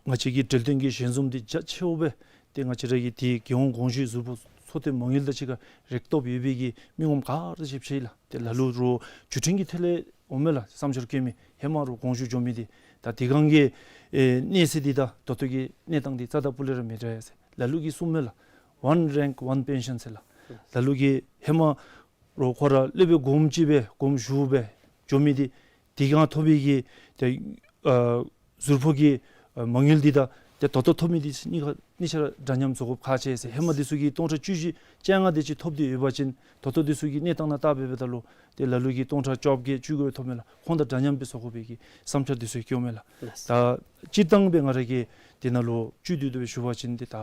ང་བཅས་ཀྱི་འབྲེལ་ཐོགས་ཀྱི་ཞལ་འཛོམས་འདི་རྒྱ་ཆེཝ་སྦེ་ཏེ་ང་བཅས་ར་གི་ཏེ་རྒྱལ་ཡོངས་གོང་ཞུས་ཟུར་ཕོགས་ འཚོ་སྡོད་མ་དངུལ་དང་གཅིག་ཁར་རེག་ཐོག་ཡོད་པའི་གི་མི་ངོམ་ག་ར་ཞིབ་ཆ་ཡི་ལགས། ཏེ་ལ་ལུ་རོགས་བརྒྱུད་འཕྲིན་གྱི་ཐད་ལས་འོང་མས་ལགས། བསམ་འཆར་བཀོད་མི་ཧེ་མ་རོགས་དགོངས་ཞུ་འགྱོ་མི་འདི་ད་དེ་སྒང་གི་ཨེ་གནས་ཚད་འདི་དང་ད་ལྟོ་གི་གནས་སྟངས་འདི་རྩ་དང་སྤུ་ལས་ར་མི་འདྲ་ཡ་ཟེར། ལ་ལུ་གིས་གསུངམ་མས་ལགས། One rank, one pension ཟེར་ལགས། ལ་ལུ་གིས་ཧེ་མ་རོགས་ཁོ་ར་སློབ་དཔོན་དགོངམ་ཅིག་སྦེ་དགོངམ་ཞུ་སྦེ་འགྱོ་མི་འདི་དེ་སྒང་ཐོབ་པའི་གི་ཏེ་ཨ་ཟུར་ཕོག་གི་ཨ་མ་དངུལ་འདི་དང་ཏེ་ད་ལྟོ་ཐོབ་མི་འདི་གཉིས་ཀ་གཉིས་ཆ་ར་འདྲ་མཉམ་བཟོ་དགོཔ་ཁག་ཆེ་ཟེར། ཧེ་མ་འདི་ཚུ་གིས་སྟོང་ཕྲག་བཅུ་བཞི་བཅོ་ལྔ་དེ་ཅིག་ཐོབ་སྟེ་ཡོད་པ་ཅིན་ད་ལྟོ་འདི་ཚུ་གི་གནས་སྟངས་ནང་བལྟ་འབདཝ་ད་ལུ་ཏེ་ལ་ལུ་གིས་སྟོང་ཕྲག་བཅོ་བརྒྱད་བཅུ་དགུ་ཐོབ་མས་ལགས། ཁོང་དང་འདྲ་མཉམ་སྦེ་བཟོ་དགོ་པའི་གི་བསམ་འཆར་འདི་ཚུ་བཀོད་མས་ལགས། ལགས། ད་སྤྱིར་བཏང་སྦེ་ང་ར་གིས་འདི་ནང་ལུ་བཅུད་བསྡུས་ཏེ་སྦེ་ཞུ་བ་ཅིན་ཏེ་ད་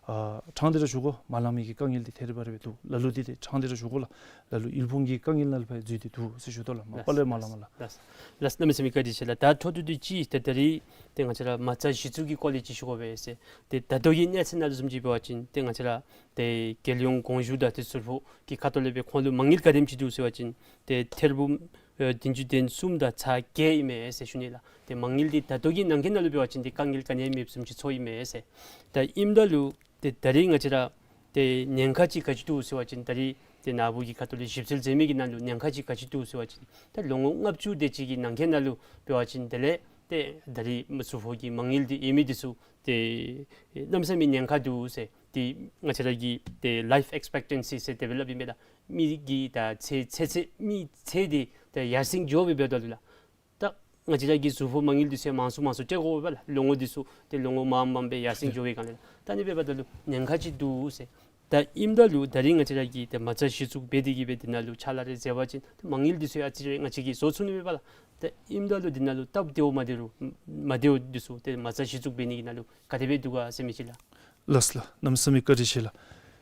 ཨ་ཕྲང་སྟེ་ར་ཞུ་དགོ། མ་ལང་མི་གི་དཀའ་ངལ་འདི་ཐད་རི་བ་རི་སྦེ་འདུག། ལ་ལུ་འདི་ཏེ་ཕྲང་སྟེ་ར་ཞུ་དགོ་ལགས། ལ་ལུ་དབུལ་ཕོངས་ཀྱི་དཀའ་ངལ་ནང་ལུ་ཕར་འཛུལ་ཏེ་འདུག་ཟེར་ཞུ་དོ་ལགས། མ་པ་ལས་མ་ལང་མས་ལགས། ལགས། ལགས། གནམ་མེད་ས་མེད་བཀའ་དྲིན་ཆེ་ལགས། ད་འཕྲོ་མཐུད་དེ་ཅིག་ཏེ་ད་རིས་ཏེ་ང་བཅས་ར་མ་རྩ་གཞི་བཙུགས་ཀྱི་སྐོར་ལས་ཅིག་ཞུ་དགོ་པས་ཟེར། ཏེ་ད་ལྟོ་གི་གནས་ཚད་ནང་ལུ་བཟུམ་ཅིག་འབད་བ་ཅིན་ཏེ་ང་བཅས་ར་ཏེ་རྒྱལ་ཡོངས་དགོངས་ཞུ་དང་ཏེ་ཟུར་ཕོག་གི་ཁ་ཐུག་ལས་སྦེ་ཁོང་ལུ་མ་དངུལ་ག་དེམ་ཅིག་འདུག་ཟེར་བ་ཅིན་ཏེ་ཐེར་འབུམ་ཨེ་བདུན་ཅུ་དོན་གསུམ་དང་ཚག་བརྒྱད་ཨིན་མས་ཟེར་ཞུ་ནི་ལགས། ཏེ་མ་དངུལ་འདི་ད་ལྟོ་གི་ནང་འཁོད་ནང་ལུ་འབད་བ་ཅིན་ཏེ་དཀའ་ངལ་ག་ནི་ཡང་མེདཔ་བཟུམ་ཅིག་ཚོར་ཨིན་མས་ཟེར། ད་ཨིནམ་ད་ལུ་ཏེ་ད་རིས་ང་བཅས་ར་ཏེ་ཉེན་ཁ་ཅིག་ག་ཅི་འདུག་ཟེར་བ་ཅིན་ད་རིས་ཏེ་ནཱ་བུ་གི་ཁ་ཐུག་ལས་ཞིབ་འཚོལ་མཛད་མི་གི་ནང་ལུ་ཉེན་ཁ་ཅིག་ག་ཅི་འདུག་ཟེར་བ་ཅིན་ད་ལོ་ངོ་ལྔ་བཅུ་དེ་ཅིག་གི་ནང་འཁོད་ནང་ལུ་འབད་བ་ཅིན་དེ་ལས་ཏེ་ད་རིས་ཟུར་ཕོག་གི་མ་དངུལ་འདི་ཡོད་མི་འདི་ཚུ་ཏེ་གནམ་མེད་ས་མེད་ཉེན་ཁ་འདུག་ཟེར། ཏེ་ང་བཅས་ར་གི་ཏེ་ལའིཕ་ཨེགསི་པེག་ཊེན་སི་ཟེར་དེ་སྦེ་སླབ་ཨིན་མས་ལགས། མི་གི་ད་ཚེ་ཚེ་ཚད་མི་ཚེ་འདི་ད་ཡར་སེང་འགྱོ་སྦེ་འབདཝ་ད་ལུ་ལགས། ད་ང་བཅས་ར་གི་ཟུར་ཕོག་མ་དངུལ་འདི་ཚུ་མང་སུ་མང་སུ་སྤྲོད་དགོ་པས་ལགས། ལོ་ངོ་འདི་ཚུ་ཏེ་ལོ་ངོ་མངམ་མངམ་སྦེ་ཡར་སེང་འགྱོ་བའི་སྒང་ལས་ད་ཨ་ནི་སྦེ་འབདཝ་ད་ལུ་ཉེན་ཁ་ཅིག་འདུག་ཟེར། ད་ཨིནམ་ད་ལུ་ད་རིས་ང་བཅས་ར་གིས་ཏེ་མ་རྩ་གཞི་བཙུགས་འབད་དེ་གིས་སྦེ་འདི་ནང་ལུ་ཕྱག་ལཱ་རེ་མཛད་པ་ཅིན་ཏེ་མ་དངུལ་འདི་ཚུ་ཡང་ཨ་ཙི་རེ་ང་བཅས་ཀྱིས་བཟོ་ཚུགས་ནི་མས་པ་ལགས། ད་ཨིནམ་ད་ལུ་འདི་ནང་ལུ་སྟབས་བདེཝ་མ་བདེཝ་མ་བདེཝ་འདི་ཚུ་ཏེ་མ་རྩ་གཞི་བཙུགས་འབད་ནི་གི་ནང་ལུ་ག་དེ་སྦེ་འདུག་ག་ཟེར་མི་ཅིག་ལགས། ལགས་ལགས། གནམ་མེད་ས་མེད་བཀའ་དྲིན་ཆེ་ལགས།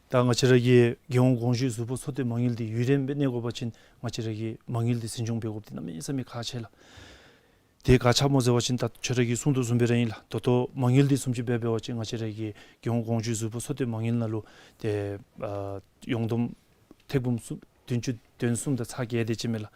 ད་ང་བཅས་ར་གི་རྒྱལ་ཡོངས་དགོངས་ཞུའི་ཟུར་ཕོག་འཚོ་སྡོད་མ་དངུལ་འདི་ཡུན་རིངམོ་སྦེ་གནས་དགོ་པ་ཅིན་ང་བཅས་ར་གི་མ་དངུལ་འདི་འཛིན་སྐྱོང་འབད་དགོཔ་འདི་གནམ་མེད་ས་མེད་ཁག་ཆེ་ལགས། དེ་ག་ཅི་སྨོ་ཟེར་བ་ཅིན་ད་ཁྱོད་ར་གིས་གསུང་དོ་བཟུམ་སྦེ་ར་ཨིན་ལགས། ད་ལྟོ་མ་དངུལ་འདི་བཟུམ་ཅིག་འབད་འབད་བ་ཅིན་ང་བཅས་ར་གི་རྒྱལ་ཡོངས་དགོངས་ཞུའི་ཟུར་ཕོག་འཚོ་སྡོད་མ་དངུལ་ནང་ལུ་ཏེ་ཨ་ཡོངས་བསྡོམས་ཐེར་འབུམ་གསུམ་བདུན་ཅུ་དོན་གསུམ་དང་ཚག་བརྒྱད་དེ་ཅིག་མས་ལགས།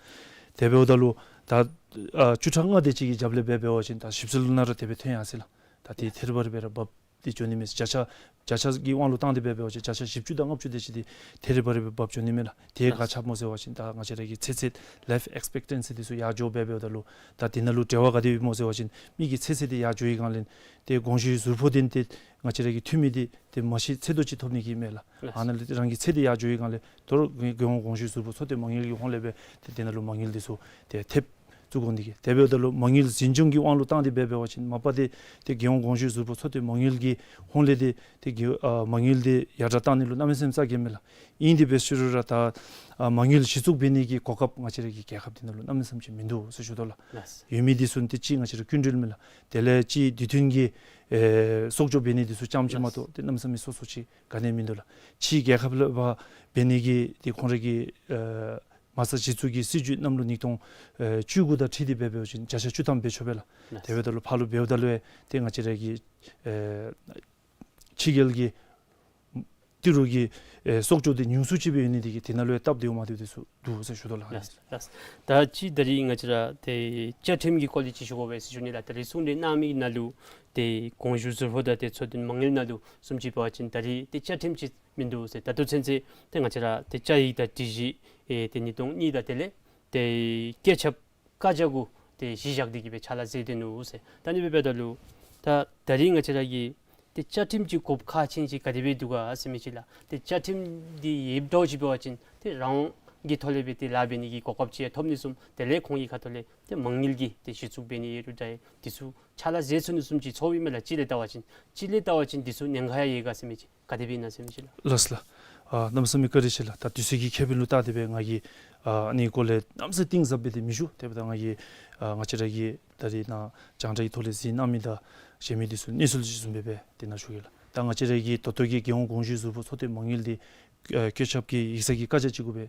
དེ་འབདཝ་ད་ལུ་ད་ཨ་བཅུ་ཕྲག་ལྔ་དེ་ཅིག་གི་རྒྱབ་ལས་འབད་འབད་བ་ཅིན་ད་ཞིབ་འཚོལ་ནང་ར་དེ་སྦེ་ཐོན་ཡར་སོ་ཡི་ལགས། ད་དེ་ཐེར་བ་རེ་སྦེ་ར་འབག་སྟེ་འགྱོ་ནི་མས། བརྒྱ་ཆ་བརྒྱ་ཆ་གི་དབང་ལུ་བཏང་སྟེ་འབད་འབད་བ་ཅིན་བརྒྱ་ཆ་བཞི་བཅུ་དང་ལྔ་བཅུ་དེ་ཅིག་འདི་ཐེར་རེ་བ་རེ་སྦེ་འབག་འགྱོ་ནི་མས་ལགས། དེ་ག་ཅི་སྨོ་ཟེར་བ་ཅིན་ད་ང་བཅས་ར་གི་ཚེ་ཚད་ལའིཕ་ཨེགསི་པེག་ཊེན་སི་འདི་ཚུ་ཡར་འགྱོ་འབད་འབདཝ་ད་ལུ་ད་དེ་ནང་ལུ་འབྲེལ་བ་ག་དེ་ཡོད་སྨོ་ཟེར་བ་ཅིན་མི་གི་ཚེ་ཚད་འདི་ཡར་འགྱོ་བའི་སྒང་ལས་ཏེ་དགོངས་ཞུའི་ཟུར་ཕོག་འདི་ཏེ་ང་བཅས་ར་གི་འཐུས་མི་འདི་ཏེ་མ་གཞི་ཚད་མཐོ་ཅིག་ཐོབ་ནི་གི་མས་ལགས། ལགས། ཨ་ནཱ་ལས་རང་གི་ཚད་འདི་ཡར་འགྱོ་བའི་སྒང་ལས་ད་རུང་རྒྱལ་ཡོངས་དགོངས་ཞུའི་ཟུར་ཕོག་འཚོ་སྡོད་མ་དངུལ་གྱི་ཧོངས་ལས་སྦེ་ཏེ་དེ་ནང་ལུ་མ་དངུལ་འདི་ཚུ་ཏེ་ཐེབས་བཙུགས་དགོ་ནི་གི། དེ་འབདཝ་ད་ལུ་མ་དངུལ་འཛིན་སྐྱོང་གི་དབང་ལུ་བཏང་སྟེ་འབད་འབད་བ་ཅིན་མ་པ་འདི་ཏེ་རྒྱལ་ཡོངས་དགོངས་ཞུའི་ཟུར་ཕོག་འཚོ་སྡོད་མ་དངུལ་གྱི་ཧོངས་ལས་འདི་ཏེ་རྒྱལ་ཨ་མ་དངུལ་འདི་ཡར་དྲག་བཏང་ནི་ལུ་གནམ་མེད་ས་མེད་རྩ་འགེངས་མས་ལགས། ཨིན་དེ་འབད་ཞུ་རུང་ར་ད་ཨ་མ་དངུལ་གཞི་བཙུགས་འབད་ནི་གི་གོ་སྐབས་ང་བཅས་ར་གི་རྒྱལ་ཁབ་འདི་ནང་ལུ་གནམ་མེད་ས་མེད་ཅིག་མིན་འདུག་ཟེར་ཞུ་དོ་ལགས། ལགས། ཡོད་མི་འདི་ཚུ་ཏེ་གཅིག་ང་བཅས་ར་སྐྱིན་འགྲུལ་མས་ལགས། དེ་ལས་གཅིག་དུས་མཐུན་གྱི་ཨེ་གསོག་འཇོག་འབད་ནི་འདི་ཚུ་རྐྱངམ་ཅིག་མ་གཏོགས་ཏེ་གནམ་མེད་ས་མེད་སོ་སོ་ཅིག་ག་ནི་ཡང་མིན་འདུག་ལགས། ཕྱིའི་རྒྱལ་ཁབ་ལས་ཕར་འབད་ནི་གི་ཏེ་ཁོང་ར་གི་ཨེ་མ་རྩ་གཞི་བཙུགས་ཀྱི་སྲིད་བྱུས་གནམ་ལོ་ཉིས་སྟོང་ཨེ་བཅུ་དགུ་དང་འཁྲིལ་ཏེ་འབད་འབད་བ་ཅིན་བརྒྱ་ཆ་བཅུ་ཐམ་འབད་ཆོག་པས་ལགས། ལགས། དེ་འབདཝ་ད་ལུ་ཕར་ལུ་འབདཝ་ད་ལུ་ཨེ་ཏེ་ང་བཅས་ར་གི་ཨེ་ཕྱི་རྒྱལ་གྱི་ཏི་རུ་གི་ཨེ་གསོག་འཇོག་འདི་ཉུང་སུ་ཅིག་སྦེ་ཡོད་ནི་འདི་གིས་དེ་ནང་ལུ་ཡང་སྟབས་བདེཝ་མ་བདེཝ་འདི་ཚུ་འདུག་ཟེར་ཞུ་དོ་ལགས། ལགས། ལགས། ད་ཅི་ད་རིས་ང་བཅས་ར་ཏེ་བཅའ་ཁྲིམས་ཀྱི་སྐོར་ལས་ཅིག་ཞུ་དགོ་པས་ཟེར་ཞུ་ནི་ལགས། ད་རིས་གསུང་གྲོས་གནང་མི་ནང་ལུ་ཏེ་དགོངས་ཞུ་ཟུར་ཕོག་དང་ཏེ་འཚོ་སྡོད་མ་དངུལ་ནང་ལུ་བཟུམ་ཅིག་འབད་བ་ཅིན་ད་རིས་ཏེ་བཅའ་ཁྲིམས་ཅིག་མིན་འདུག་ཟེར། ད་ལྟོ་ཚུན་ཚོད་ཏེ་ང་བཅས་ར་ཏེ་བཅའ་ཡིག་དང་སྒྲིག་གཞི་ཨེ་ཏེ་ཉིས་སྟོང་གཉིས་དང་དེ་ལས་ཏེ་བཀོད་ཁྱབ་བཀའ་རྒྱ་གུ་ཏེ་གཞི་བཞག་སྟེ་གིས་སྦེ་ཕྱག་ལཱ་མཛད་དེ་ནུག་ཟེར། ད་ཨ་ནི་སྦེ་འབདཝ་ད་ལུ་ད་ད་རིས་ང་བཅས་ར་གི་ཏེ་བཅའ་ཁྲིམས་ཀྱི་དགོཔ་ཁག་ཆེ་ཅིག་ག་དེ་སྦེ་འདུག་ག་ཟེར་མི་ཅིག་ལགས། ཏེ་བཅའ་ཁྲིམས་འདི་ཡོདཔ་འདྲཝ་ཅིག་འབད་བ་ཅིན་ཏེ་རང་དབང་གི་ཐོག་ལས་སྦེ་ཏེ་ལཱ་འབད་ནི་གི་གོ་སྐབས་ཅིག་ཡང་ཐོབ་ནི་བཟུམ་དེ་ལས་ཁོང་གི་ཁ་ཐུག་ལས་ཏེ་མ་དངུལ་གྱི་ཏེ་གཞི་བཙུགས་འབད་ནི་ཡོད་རུང་འདྲ་ཡང་འདི་ཚུ་ཕྱག་ལཱ་མཛད་ཚུགས་ནི་བཟུམ་ཅིག་ཚོརཝ་ཨིན་མས་ལགས། གཅིག་ལས་བལྟ་བ་ཅིན་གཅིག་ལས་བལྟ་བ་ཅིན་འདི་ཚུ་ཉེན་ཁ་ཡང་ཡོད་ག་ཟེར་མི་ཅིག་ག་དེ་སྦེ་ཨིན་ན་ཟེར་མི་ཅིག་ལགས། ལགས་ལགས། ཨ་གནམ་མེད་ས་མེད་བཀའ་དྲིན་ཆེ་ལགས། ད་དུས་ཚོད་ཀྱི་ཁེ་ཕན་ལུ་བལྟ་སྟེ་སྦེ་ང་གིས་ཨ་ཨ་ནི་སྐོར་ལས་གནམ་མེད་ས་མེད་གཏིང་ཟབ་སྦེ་ཏེ་མི་ཞུ། དེ་འབདཝ་ད་ང་གིས་ཨ་ང་བཅས་ར་གི་ད་རིས་ནཱ་རྒྱང་བསྒྲགས་ཀྱི་ཐོག་ལས་གཟིགས་གནང་མི་དང་གཞན་མི་འདི་ཚུ་གནས་ཚུལ་ཅིག་བཟུམ་སྦེ་སྦེ་ཏེ་ནཱ་ཞུ་གེ་ལགས། ད་ང་བཅས་ར་གི་ད་ལྟོ་གི་རྒྱལ་ཡོངས་དགོངས་ཞུའི་ཟུར་ཕོག་འཚོ་སྡོད་མ་དངུལ་འདི་ཨ་བཀོད་ཁྱབ་ཀྱི་ཡིག་ཚང་གི་བཀའ་རྒྱ་ཅིག་གུ་སྦེ་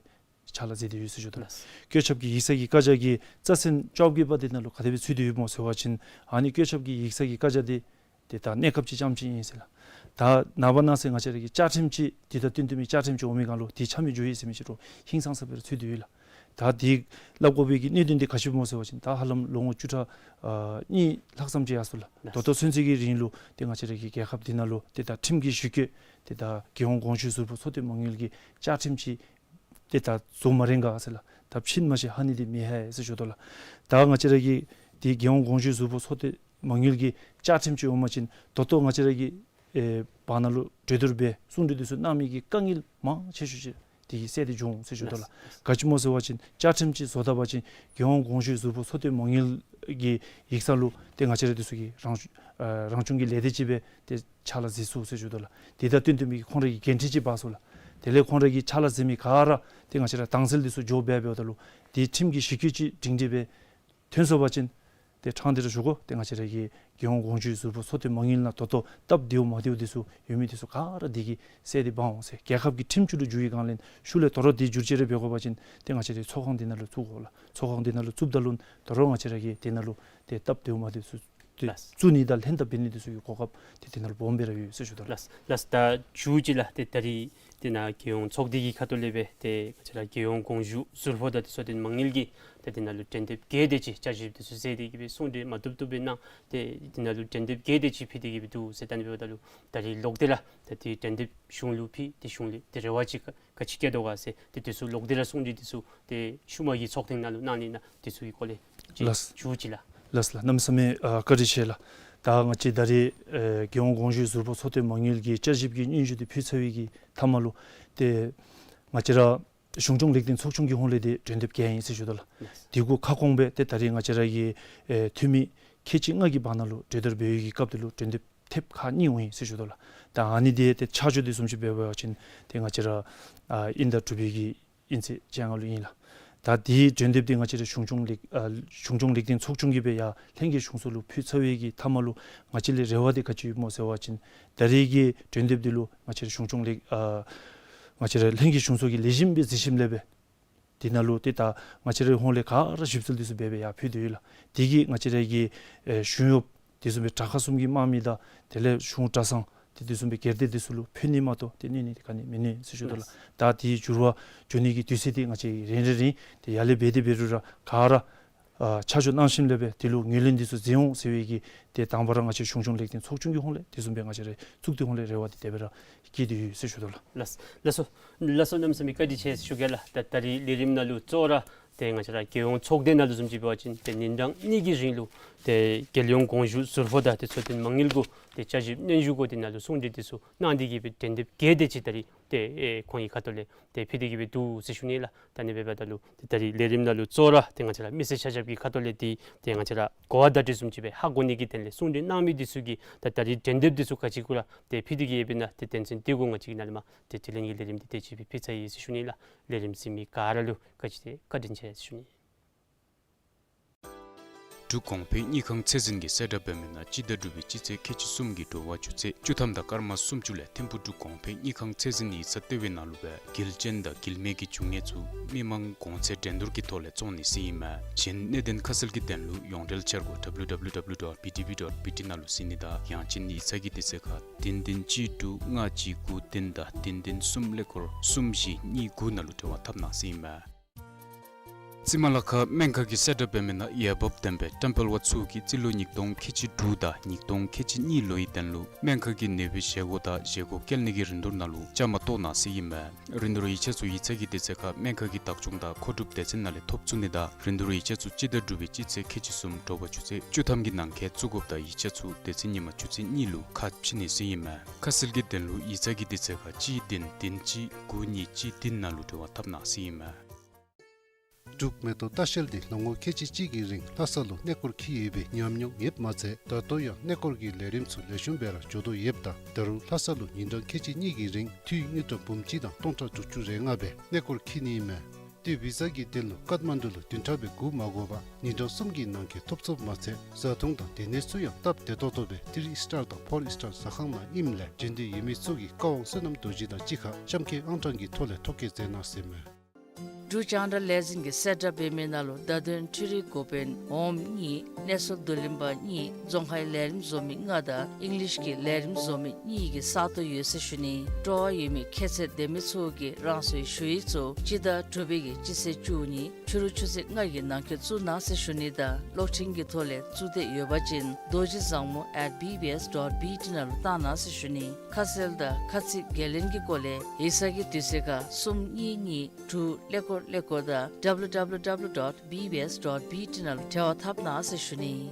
ཕྱག་ལཱ་མཛད་དེ་ཡོད་ཟེར་ཞུ་དོ་ལགས། ལགས། བཀོད་ཁྱབ་ཀྱི་ཡིག་ཚང་གི་བཀའ་རྒྱ་གི་རྩ་ཚན་བཅོ་བརྒྱད་པ་འདི་ནང་ལུ་ག་དེ་སྦེ་ཚུད་དེ་ཡོདཔ་སྨོ་ཟེར་བ་ཅིན་ཨ་ནི་བཀོད་ཁྱབ་ཀྱི་ཡིག་ཚང་གི་བཀའ་རྒྱ་འདི་ཏེ་ད་གནས་སྐབས་ཅིག་རྐྱངམ་ཅིག་ཨིན་ཟེར་ལགས། ད་ནངས་པ་གནངས་ཚེ་ང་བཅས་ར་གི་བཅའ་ཁྲིམས་ཅིག་འདི་དང་བསྟུན་བསྟུན་མི་བཅའ་ཁྲིམས་ཅིག་འོང་མི་སྒང་ལུ་འདི་ཆ་མེད་འགྱོ་ཡི་ཟེར་མི་ཅིག་རོགས་ཧིང་སངས་ས་སྦེ་ར་ཚུད་དེ་ཡོད་ལགས། ད་འདི་སླབ་དགོ་པའི་གི་གནད་དོན་འདི་ག་ཅི་སྨོ་ཟེར་བ་ཅིན་ད་ཧ་ལམ་ལོ་ངོ་བཅུ་ཕྲག་ཨ་གཉིས་ལྷག་ཙམ་ཅིག་ཡར་སོང་ལགས། ལགས། ད་ལྟོ་ཚུན་ཚོད་ཀྱི་རིང་ལུ་ཏེ་ང་བཅས་ར་གི་རྒྱལ་ཁབ་འདི་ནང་ལུ་ཏེ་ད་ཁྲིམས་ཀྱི་གཞི་བཀོད་ཏེ་ད་རྒྱལ་ཡོངས་གོང་ཞུས་ཟུར་པ་ཚོགས་སྡེ་མ་དངུལ་གྱི་བཅའ་ཁྲིམས་ཅིག་ཏེ་ད་བཟོ་མ་རན་ག་ཟེར་ལགས། ད་ཕྱིན་མ་ཤེས་ཧ་ནི་འདི་མི་ཧ་ཟེར་ཞུ་དོ་ལགས། ད་ང་བཅས་ར་གི་ཏེ་རྒྱལ་ཡོངས་གོང་ཞུས་ཟུར་པ་ཚོགས་སྡེ་མ་དངུལ་གྱི་བཅའ་ཁྲིམས་ཅིག་འོང་པ་ཅིན་ད་ལྟོ་ང་བཅས་ར་གི་ཨེ་བར་ན་ལུ་གྲོས་བསྡུར་འབད་གསུང་གྲོས་འདི་ཚུ་གནང་མི་གི་དཀའ་ངལ་མང་ཆེ་ཤོས་ཅིག་དེ་གིས་སེལ་ཏེ་འགྱོ་འོང་ཟེར་ཞུ་དོ་ལགས། ལགས། ག་ཅི་སྨོ་ཟེར་བ་ཅིན་བཅའ་ཁྲིམས་ཅིག་བཟོ་ད་པ་ཅིན་རྒྱལ་ཡོངས་གོང་ཞུས་ཟུར་པ་ཚོགས་སྡེ་མ་དངུལ་གྱི་ཡིག་ཚང་ལུ་ཏེ་ང་བཅས་ར་འདི་ཚུ་གིས་རང་ཨ་རང་བྱུང་གི་ལས་སྡེ་ཅིག་སྦེ་ཏེ་ཕྱག་ལཱ་མཛད་ཚུགས་ཟེར་ཞུ་དོ་ལགས། དེ་དང་བསྟུན་ཏེ་མི་གི་ཁོང་ར་གི་འགན་འཁྲི་ཅིག་འབག་སོང་ལགས། དེ་ལས་ཁོང་ར་གི་ཕྱག་ལཱ་མཛད་མི་ག་ར་ཏེ་ང་བཅས་ར་དྭངས་གསལ་འདི་ཚུ་འགྱོ་འབད་འབདཝ་ད་ལུ་ཏེ་ཁྲིམས་ཀྱི་གཞི་བཀོད་ཅིག་སྒྲིང་སྒྲི་སྦེ་ཐོན་སོང་པ་ཅིན་ཏེ་ཕྲང་སྟེ་ར་ཞུ་དགོ། ཏེ་ང་བཅས་ར་གི་རྒྱལ་ཡོངས་གོང་ཞུས་ཟུར་པ་ཚོགས་སྡེ་མ་དངུལ་ནང་ད་ལྟོ་སྟབས་བདེཝ་མ་བདེཝ་འདི་ཚུ་ཡོད་མི་འདི་ཚུ་ག་ར་དེ་གིས་སེལ་ཏེ་འབག་འོང་ཟེར། རྒྱལ་ཁབ་ཀྱི་ཁྲིམས་བཅུད་ལུ་འགྱུར་བའི་སྒང་ལས་ཤུལ་ལས་དོ་རུང་དེ་བསྒྱུར་བཅོས་རེ་འབད་དགོ་པ་ཅིན་ཏེ་ང་བཅས་རའི་ཚོགས་ཁང་འདི་ནང་ལུ་བཙུགས་དགོ་ལགས། ཚོགས་ཁང་འདི་ནང་ལུ་བཙུགསཔ་ད་ལུ་དོ་རུང་ང་བཅས་ར་གིས་དེ་ནང་ལུ་ཏེ་སྟབས་བདེཝ་མ་བདེཝ་ཚུ་ཏེ་ལགས། བཙུགས་ནི་དང་ལྷན་ཐབས་འབད་ནི་འདི་ཚུ་གི་གོ་སྐབས་ཏེ་དེ་ནང་ལུ་སྦོམ་སྦེ་ར་ཡོད་ཟེར་ཞུ་དོ་ལགས། ལགས། ལགས། ད་མཇུག་ཅིག་ལགས་ཏེ་ད་རིས་དེ་ནང་རྒྱལ་ཡོངས་ཚོགས་སྡེ་གི་ཁ་ཐུག་ལས་སྦེ་ཏེ་ང་བཅས་ར་རྒྱལ་ཡོངས་གོང་ཞུས་ཟུར་པ་དང་ཏེ་ཚོགས་སྡེ་མ་དངུལ་གྱི་ཏེ་དེ་ནང་ལུ་གྲོས་འདེབས་གལ་ཏེ་ཅིག་བསྐྱར་ཞིབ་འདི་ཚུ་མཛད་དེ་གི་སྦེ་གསུང་གྲོས་མ་བཏུབ་བཏུབ་སྦེ་གནང་། ཏེ་དེ་ནང་ལུ་གྲོས་འདེབས་གལ་ཏེ་ཅིག་ཕུལ་ཏེ་གི་སྦེ་འདུག་ཟེར་ད་ནི་འབདཝ་ད་ལུ་ད་རིས་ལོག་སྟེ་ར་ད་ཏེ་གྲོས་འདེབས་གཞུང་ལུ་ཕུལ་ཏེ་གཞུང་ལས་ཏེ་རེ་བ་ཅིག་ག་ག་ཅི་བསྐྱེད་དོ་ག་ཟེར་ཏེ་དེ་ཚུ་ལོག་སྟེ་ར་གསུང་གྲོས་འདི་ཚུ་ཏེ་ཤུལ་མ་གི་ཚོགས་ཐེངས་ནང་ལུ་གནང་ནི་ཨིན་ན་དེ་ཚུ་གི་སྐོར་ལས་ཅིག་ལགས། མཇུག་ཅིག་ལགས། ལགས་ལགས། གནམ་མེད་ས་མེད་ཨ་བཀའ་དྲིན་ཆེ་ལགས། ད་ང་བཅས་ད་རིས་ཨེ་རྒྱལ་ཡོངས་གོང་ཞུས་ཟུར་པ་ཚོགས་སྡེ་མ་དངུལ་གྱི་བསྐྱར་ཞིབ་ཀྱི་སྙན་ཞུ་འདི་ཕུལ་ཚར་བའི་གི་མཐའ་མ་ལུ་ཏེ་ང་བཅས་ར་གཞུང་སྐྱོང་ལེགས་ལྡན་ཚོགས་ཆུང་གི་ཧོངས་ལས་ཏེ་གྲོས་འདེབས་གལ་ཨིན་ཟེར་ཞུ་དོ་ལགས། ལགས། དེ་གུ་ཁ་སྐོང་སྦེ་ཏེ་ད་རིས་ང་བཅས་ར་གི་ཨེ་འཐུས་མི་ཁལ་གཅིག་ལྔ་གི་བར་ན་ལུ་གྲོས་བསྡུར་འབད་བའི་གི་སྐབས་དེ་ལུ་གྲོས་འདེབས་ཐེབས་ཁག་གཉིས་འོང་ཡི་ཟེར་ཞུ་དོ་ལགས། ད་ཨ་ནི་འདི་ཏེ་ཆ་འཇོག་འདི་བཟུམ་ཅིག་འབད་བ་ཅིན་ཏེ་ང་བཅས་ར་ཨ་དབྱིན་ཟླ་དྲུག་པའི་གི་དབྱིན་ཚེས་བཅོ་ལྔ་ལུ་ཨིན་ལགས། ད་དེའི་གྲོས་འདེབས་འདི་ང་བཅས་ར་གཞུང་སྐྱོང་ལེགས་ཨ་གཞུང་སྐྱོང་ལེགས་ལྡན་ཚོགས་ཆུང་གིས་སྦེ་ཡར་ལྷན་རྒྱས་གཞུང་ཚོགས་ལུ་ཕུལ་ཚར་བའི་གི་མཐའ་མ་ལུ་ང་བཅས་ལས་རེ་བ་འདི་ག་ཅི་ཡོདཔ་སྨོ་ཟེར་བ་ཅིན་ད་རིས་ཀྱི་གྲོས་འདེབས་འདི་ལུ་ང་བཅས་ར་གཞུང་སྐྱོང་ལེགས་ཨ་ང་བཅས་ར་ལྷན་རྒྱས་གཞུང་ཚོགས་ཀྱིས་ལེགས་ཤོམ་སྦེ་གཟིགས་ཞིནམ་ལས་སྦེ་དེ་ནང་ལུ་ཏེ་ད་ང་བཅས་རའི་ཧོངས་ལས་ག་ར་ཞིབ་འཚོལ་འདི་ཚུ་འབད་སྦེ་ཡར་ཕུལ་ཏེ་ཡོད་ལགས། དེ་གིས་ང་བཅས་ར་གི་ཨེ་གཞུང་གཡོགཔ་དེ་བཟུམ་སྦེ་དྲག་ཁག་གསུམ་གྱི་དམག་མི་དང་དེ་ལས་གཞུང་གྲྭ་ཚང་ཏེ་དེ་བཟུམ་སྦེ་སྒེར་སྡེ་འདི་ཚུ་ལུ་ཕུལ་ནི་མ་གཏོགས་ཏེ་གནོད་ནི་འདི་ག་ནི་མིན་ནུག་ཟེར་ཞུ་དོ་ལགས། ལགས། ད་དེའི་འགྱུར་བ་འགྱོ་ནི་གི་དུས་ཚོད་འདི་ང་བཅས་རན་རན་རན་ཏེ་ཡར་ལས་འབད་དེ་འབད་རུང་ར་ག་ར་ཨ་ཆ་འཇོག་གནང་ཞིནམ་ལས་སྦེ་དེ་ལུ་ངོས་ལེན་འདི་ཚུ་མཛད་འོང་ཟེར་བའི་གི་ཏེ་དང་པ་ར་ང་བཅས་གཞུང་སྐྱོང་ལེགས་ལྡན་ཚོགས་ཆུང་གི་ཧོངས་ལས་དེ་བཟུམ་སྦེ་ང་བཅས་རའི་གཙུག་སྡེ་ཧོངས་ལས་རེ་བ་འདི་དེ་སྦེ་ར་བསྐྱེད་དེ་ཡོད་ཟེར་ཞུ་དོ་ལགས། ལགས། ལགས་སོ། ལགས་སོ། གནམ་མེད་ས་མེད་བཀའ་དྲིན་ཆེ་ཞུ་གེ་ལགས། ད་ད་རིས་ལས་རིམ་ནང་ལུ་གཙོ་བོ་ར་ཏེ་ང་བཅས་ར་རྒྱལ་ཡོངས་ཚོགས་སྡེ་ནང་ལུ་བཟུམ་ཅིག་འབད་བ་ཅིན་ཏེ་ཉིན་གྲངས་གཉིས་ཀྱི་རིང་ལུ་ཏེ་རྒྱལ་ཡོངས་གོང་ཞུས་ཟུར་པ་དང་ཏེ་ཚོགས་སྡེ་མ་དངུལ་གུ་ཏེ་བསྐྱར་ཞིབ་སྙན་ཞུ་གུ་དེ་ནང་ལུ་གསུང་གྲོས་འདི་ཚུ་གནང་སྟེ་གི་སྦེ་གྲོས་འདེབས་གལ་ཏེ་ཅིག་ད་རིས་ཏེ་ཨེ་ཁོང་གི་ཁ་ཐུག་ལས་ཏེ་ཕུལ་ཏེ་གི་སྦེ་འདུག་ཟེར་ཞུ་ནི་ལགས། ད་ནི་འབདཝ་ད་ལུ་ཏེ་ད་རིས་ལས་རིམ་ནང་ལུ་གཙོ་བོ་ར་ཏེ་ང་བཅས་ར་མི་སེར་ཆ་ཁྱབ་ཀྱི་ཁ་ཐུག་ལས་ཏེ་ཏེ་ང་བཅས་ར་གོ་བ་བརྡ་སྤྲོད་བཟུམ་ཅིག་སྦེ་ཧ་གོ་ནི་གི་དོན་ལས་གསུང་གྲོས་གནང་མི་འདི་ཚུ་གིས་ད་ད་རིས་གྲོས་འདེབས་འདི་ཚུ་ག་ཅི་གུ་ར་ཏེ་ཕུལ་ཏེ་གི་ཡོདཔ་ཨིན་ན་ཏེ་དོན་ཚན་འདི་གུ་ང་བཅས་ཀྱིས་ནཱ་ལས་མར་ཏེ་དྲི་ལན་གྱི་ལས་རིམ་འདི་དེ་ཅིག་སྦེ་ཕུལ་ཚར་ཡི་ཟེར་ཞུ་ནི་ལགས། ལས་རིམ་གཟིགས་མི་ག་ར་ལུ་བཀའ་དྲིན་ཆེ་ཟེར་ཞུ་ནི། འབྲུག་གོང་འཕེལ་དངུལ་ཁང་ཚད་འཛིན་གྱིས་གསལ་བསྒྲགས་འབད་མི་ནང་སྤྱི་ཟླ་དྲུག་པའི་སྤྱི་ཚེས་ཁལ་གཅིག་གསུམ་གྱི་དྲོ་པ་ཆུ་ཚོད་བཅུ་ཐམ་དང་སྐར་མ་སུམ་ཅུ་ལས་ཐིམ་ཕུག་འབྲུག་གོང་འཕེལ་དངུལ་ཁང་ཚད་འཛིན་ཡིག་ཚང་ལྟེ་བའི་ནང་ལུ་སྦེ་འགུལ་རྐྱེན་དང་འགུལ་མེད་ཀྱི་འབྱུང་གནས་ཚུ་མི་མང་གོང་ཚད་འགྲན་བསྡུར་གྱི་ཐོག་ལས་བཙོང་ནི་ཟེར་ཨིན་མས། གཞན་གནད་དོན་ཁ་གསལ་གྱི་དོན་ལུ་ཡོངས་འབྲེལ་འཆར་སྒོ་W W W dot B T B dot B T ནང་ལུ་གཟིགས་ནི་དང་ཡང་ཅིན་ཡིག་ཚང་གི་དུས་ཚོད་ཁར་བདུན་བདུན་གཅིག་དྲུག་ལྔ་གཅིག་དགུ་བདུན་དང་བདུན་བདུན་གསུམ་ཀླད་ཀོར་གསུམ་བཞི་གཉིས་དགུ་ནང་ལུ་འབྲེལ་བ་འཐབ་གནང་ཟེར་ཨིན་མས། རྩི་མ་ལ་ཁ་སྨན་ཁང་གིས་གསལ་བསྒྲགས་འབད་མི་ནང་འོས་འབབ་ལྡན་པའི་ཊེམ་པལ་བ་ཚུ་གིས་རྩིས་ལོ་ཉིས་སྟོང་ཁལ་གཅིག་དྲུག་དང་ཉིས་སྟོང་ཁལ་གཅིག་གཉིས་ལོའི་དོན་ལུ་སྨན་ཁང་གི་ནུས་པའི་བཞེས་སྒོ་དང་བཞེས་སྒོ་བཀལ་ནི་གི་རིན་བསྡུར་ནང་ལུ་བཅའ་མར་གཏོགས་གནང་ཟེར་ཨིན་མས། རིན་བསྡུར་ཡིག་ཆ་ཚུ་ཡིག་ཚང་གི་དུས་ཚོད་ཁར་སྨན་ཁང་གི་བདག་སྐྱོང་དང་མཁོ་སྒྲུབ་སྡེ་ཚན་ནང་ལས་ཐོབ་ཚུགས་ནི་དང་རིན་བསྡུར་ཡིག་ཆ་ཚུ་སྤྱི་ཟླ་དྲུག་པའི་སྤྱི་ཚེས་ཁལ་གཅིག་གསུམ་དྲོ་པ་ཆུ་ཚོད་བཅུ་ཐམ་གྱི་ནང་འཁོད་བཙུགས་དགོཔ་དང་ཡིག་ཆ་ཚུ་སྡེ་ཚན་ཉི་མ་ཆུ་ཚོད་གཉིས་ལུ་ཁ་ཕྱེ་ནི་ཟེར་ཨིན་མས། ཁ་གསལ་གྱི་དོན་ལུ་ཡིག་ཚང་གི་དུས་ཚོད་ཁར་གཅིག་བདུན་བདུན་གཅིག་དགུ་གཉིས་གཅིག་བདུན་ནང་ལུ་འབྲེལ་བ་འཐབ་གནང་ཟེར་ཨིན་མས། འབྲུག་མེ་ཏོག་ལྟ་བཤལ་འདི་ལོ་ངོ་ཁལ་གཅིག་གཅིག་གི་རིང་ལྷ་ས་ལུ་གནས་སྐོར་འཁྱིད་ཡོད་པའི་ཉམས་མྱོང་ཡོདཔ་མ་ཚད་ད་ལྟོ་ཡང་གནས་སྐོར་གྱི་ལས་རིམ་ཚུ་ལེགས་ཤོམ་སྦེ་ར་འགྱོ་དོ་ཡོདཔ་ད་ད་རུང་ལྷ་ས་ལུ་ཉིན་གྲངས་ཁལ་གཅིག་གཉིས་ཀྱི་རིང་འཐུས་དངུལ་ཀྲམ་འབུམ་གཅིག་དང་སྟོང་ཕྲག་དྲུག་ཅུ་རེ་ལྔ་སྦེ་གནས་སྐོར་འཁྱིད་ནི་ཨིན་མས། ཏེ་བི་ཟ་གི་དོན་ལུ་ཀཏ་མན་ཌུ་ལུ་བདུན་ཕྲག་སྦེ་སྒུག་མ་དགོ་པར་ཉིན་གྲངས་གསུམ་གྱི་ནང་འཁོད་ཐོབ་ཚུགསཔ་མ་ཚད་བཟའ་འཐུང་དང་སྡོད་གནས་ཚུ་ཡང་སྟབས་བདེ་ཏོག་ཏོ་སྦེ་ཐི་རི་སི་ཊར་དང་ཕོར་སི་ཊར་ཟ་ཁང་ནང་ཨིནམ་ལས་འབྱོན་འདོད་ཡོད་མི་ཚུ་གིས་བཀའ་དབང་བསོད་ནམས་རྡོ་རྗེ་དང་གཅིག་ཁར་གཤམ་འཁོད་ཨང་གྲངས་ཀྱི་ཐོག་ལས་ཐོ་བཀོད་མཛད་གནང་ཟེར་མས། འབྲུག་རྒྱང་བསྒྲགས་ལས་འཛིན་གྱིས་གསལ་བསྒྲགས་འབད་མི་ནང་ལུ་བརྡ་དོན་འཕྲུལ་རིག་འགོ་དཔོན་འོགམ་གཉིས་གནས་ཚུལ་བསྡུ་ལེན་པ་གཉིས་རྫོང་ཁའི་ལས་རིམ་བཟོ་མི་ལྔ་དང་ཨིང་ལིཤ་གི་ལས་རིམ་བཟོ་མི་གཉིས་ཀྱི་ས་སྟོང་ཡོད་ཟེར་ཞུ་ནི། སྤྲོ་བ་ཡོད་མི་ཁྱད་ཚད་ལྡན་མི་ཚུ་གིས་རང་སོའི་ཞུ་ཡིག་ཚུ་སྤྱི་ཟླ་དྲུག་པའི་གི་སྤྱི་ཚེས་བཅུ་གཉིས་ཕྱི་རུ་ཆུ་ཚོད་ལྔ་གི་ནང་འཁོད་བཙུགས་གནང་ཟེར་ཞུ་ནི་དང་གློག་འཕྲིན་གྱི་ཐོག་ལས་བཙུགས་འདོད་ཡོད་པ་ཅིན་རྡོ་རྗེ་བཟང་མོ་at B B S dot B T ནང་ལུ་བཏང་གནང་ཟེར་ཞུ་ནི། ཁ་གསལ་དང་ཁ་ཚིག་འགན་ལེན་གྱི་སྐོར་ལས་ཡིག་ཚང་གི་དུས་ཚོད་ཁར་གསུམ་གཉིས་གཉིས་དྲུག་ཀླད་ཀོར་ཀླད་ཀོར་དང་W W W dot B B S dot B T ནང་ལུ་འབྲེལ་བ་འཐབ་གནང་ཟེར་ཞུ་ནི།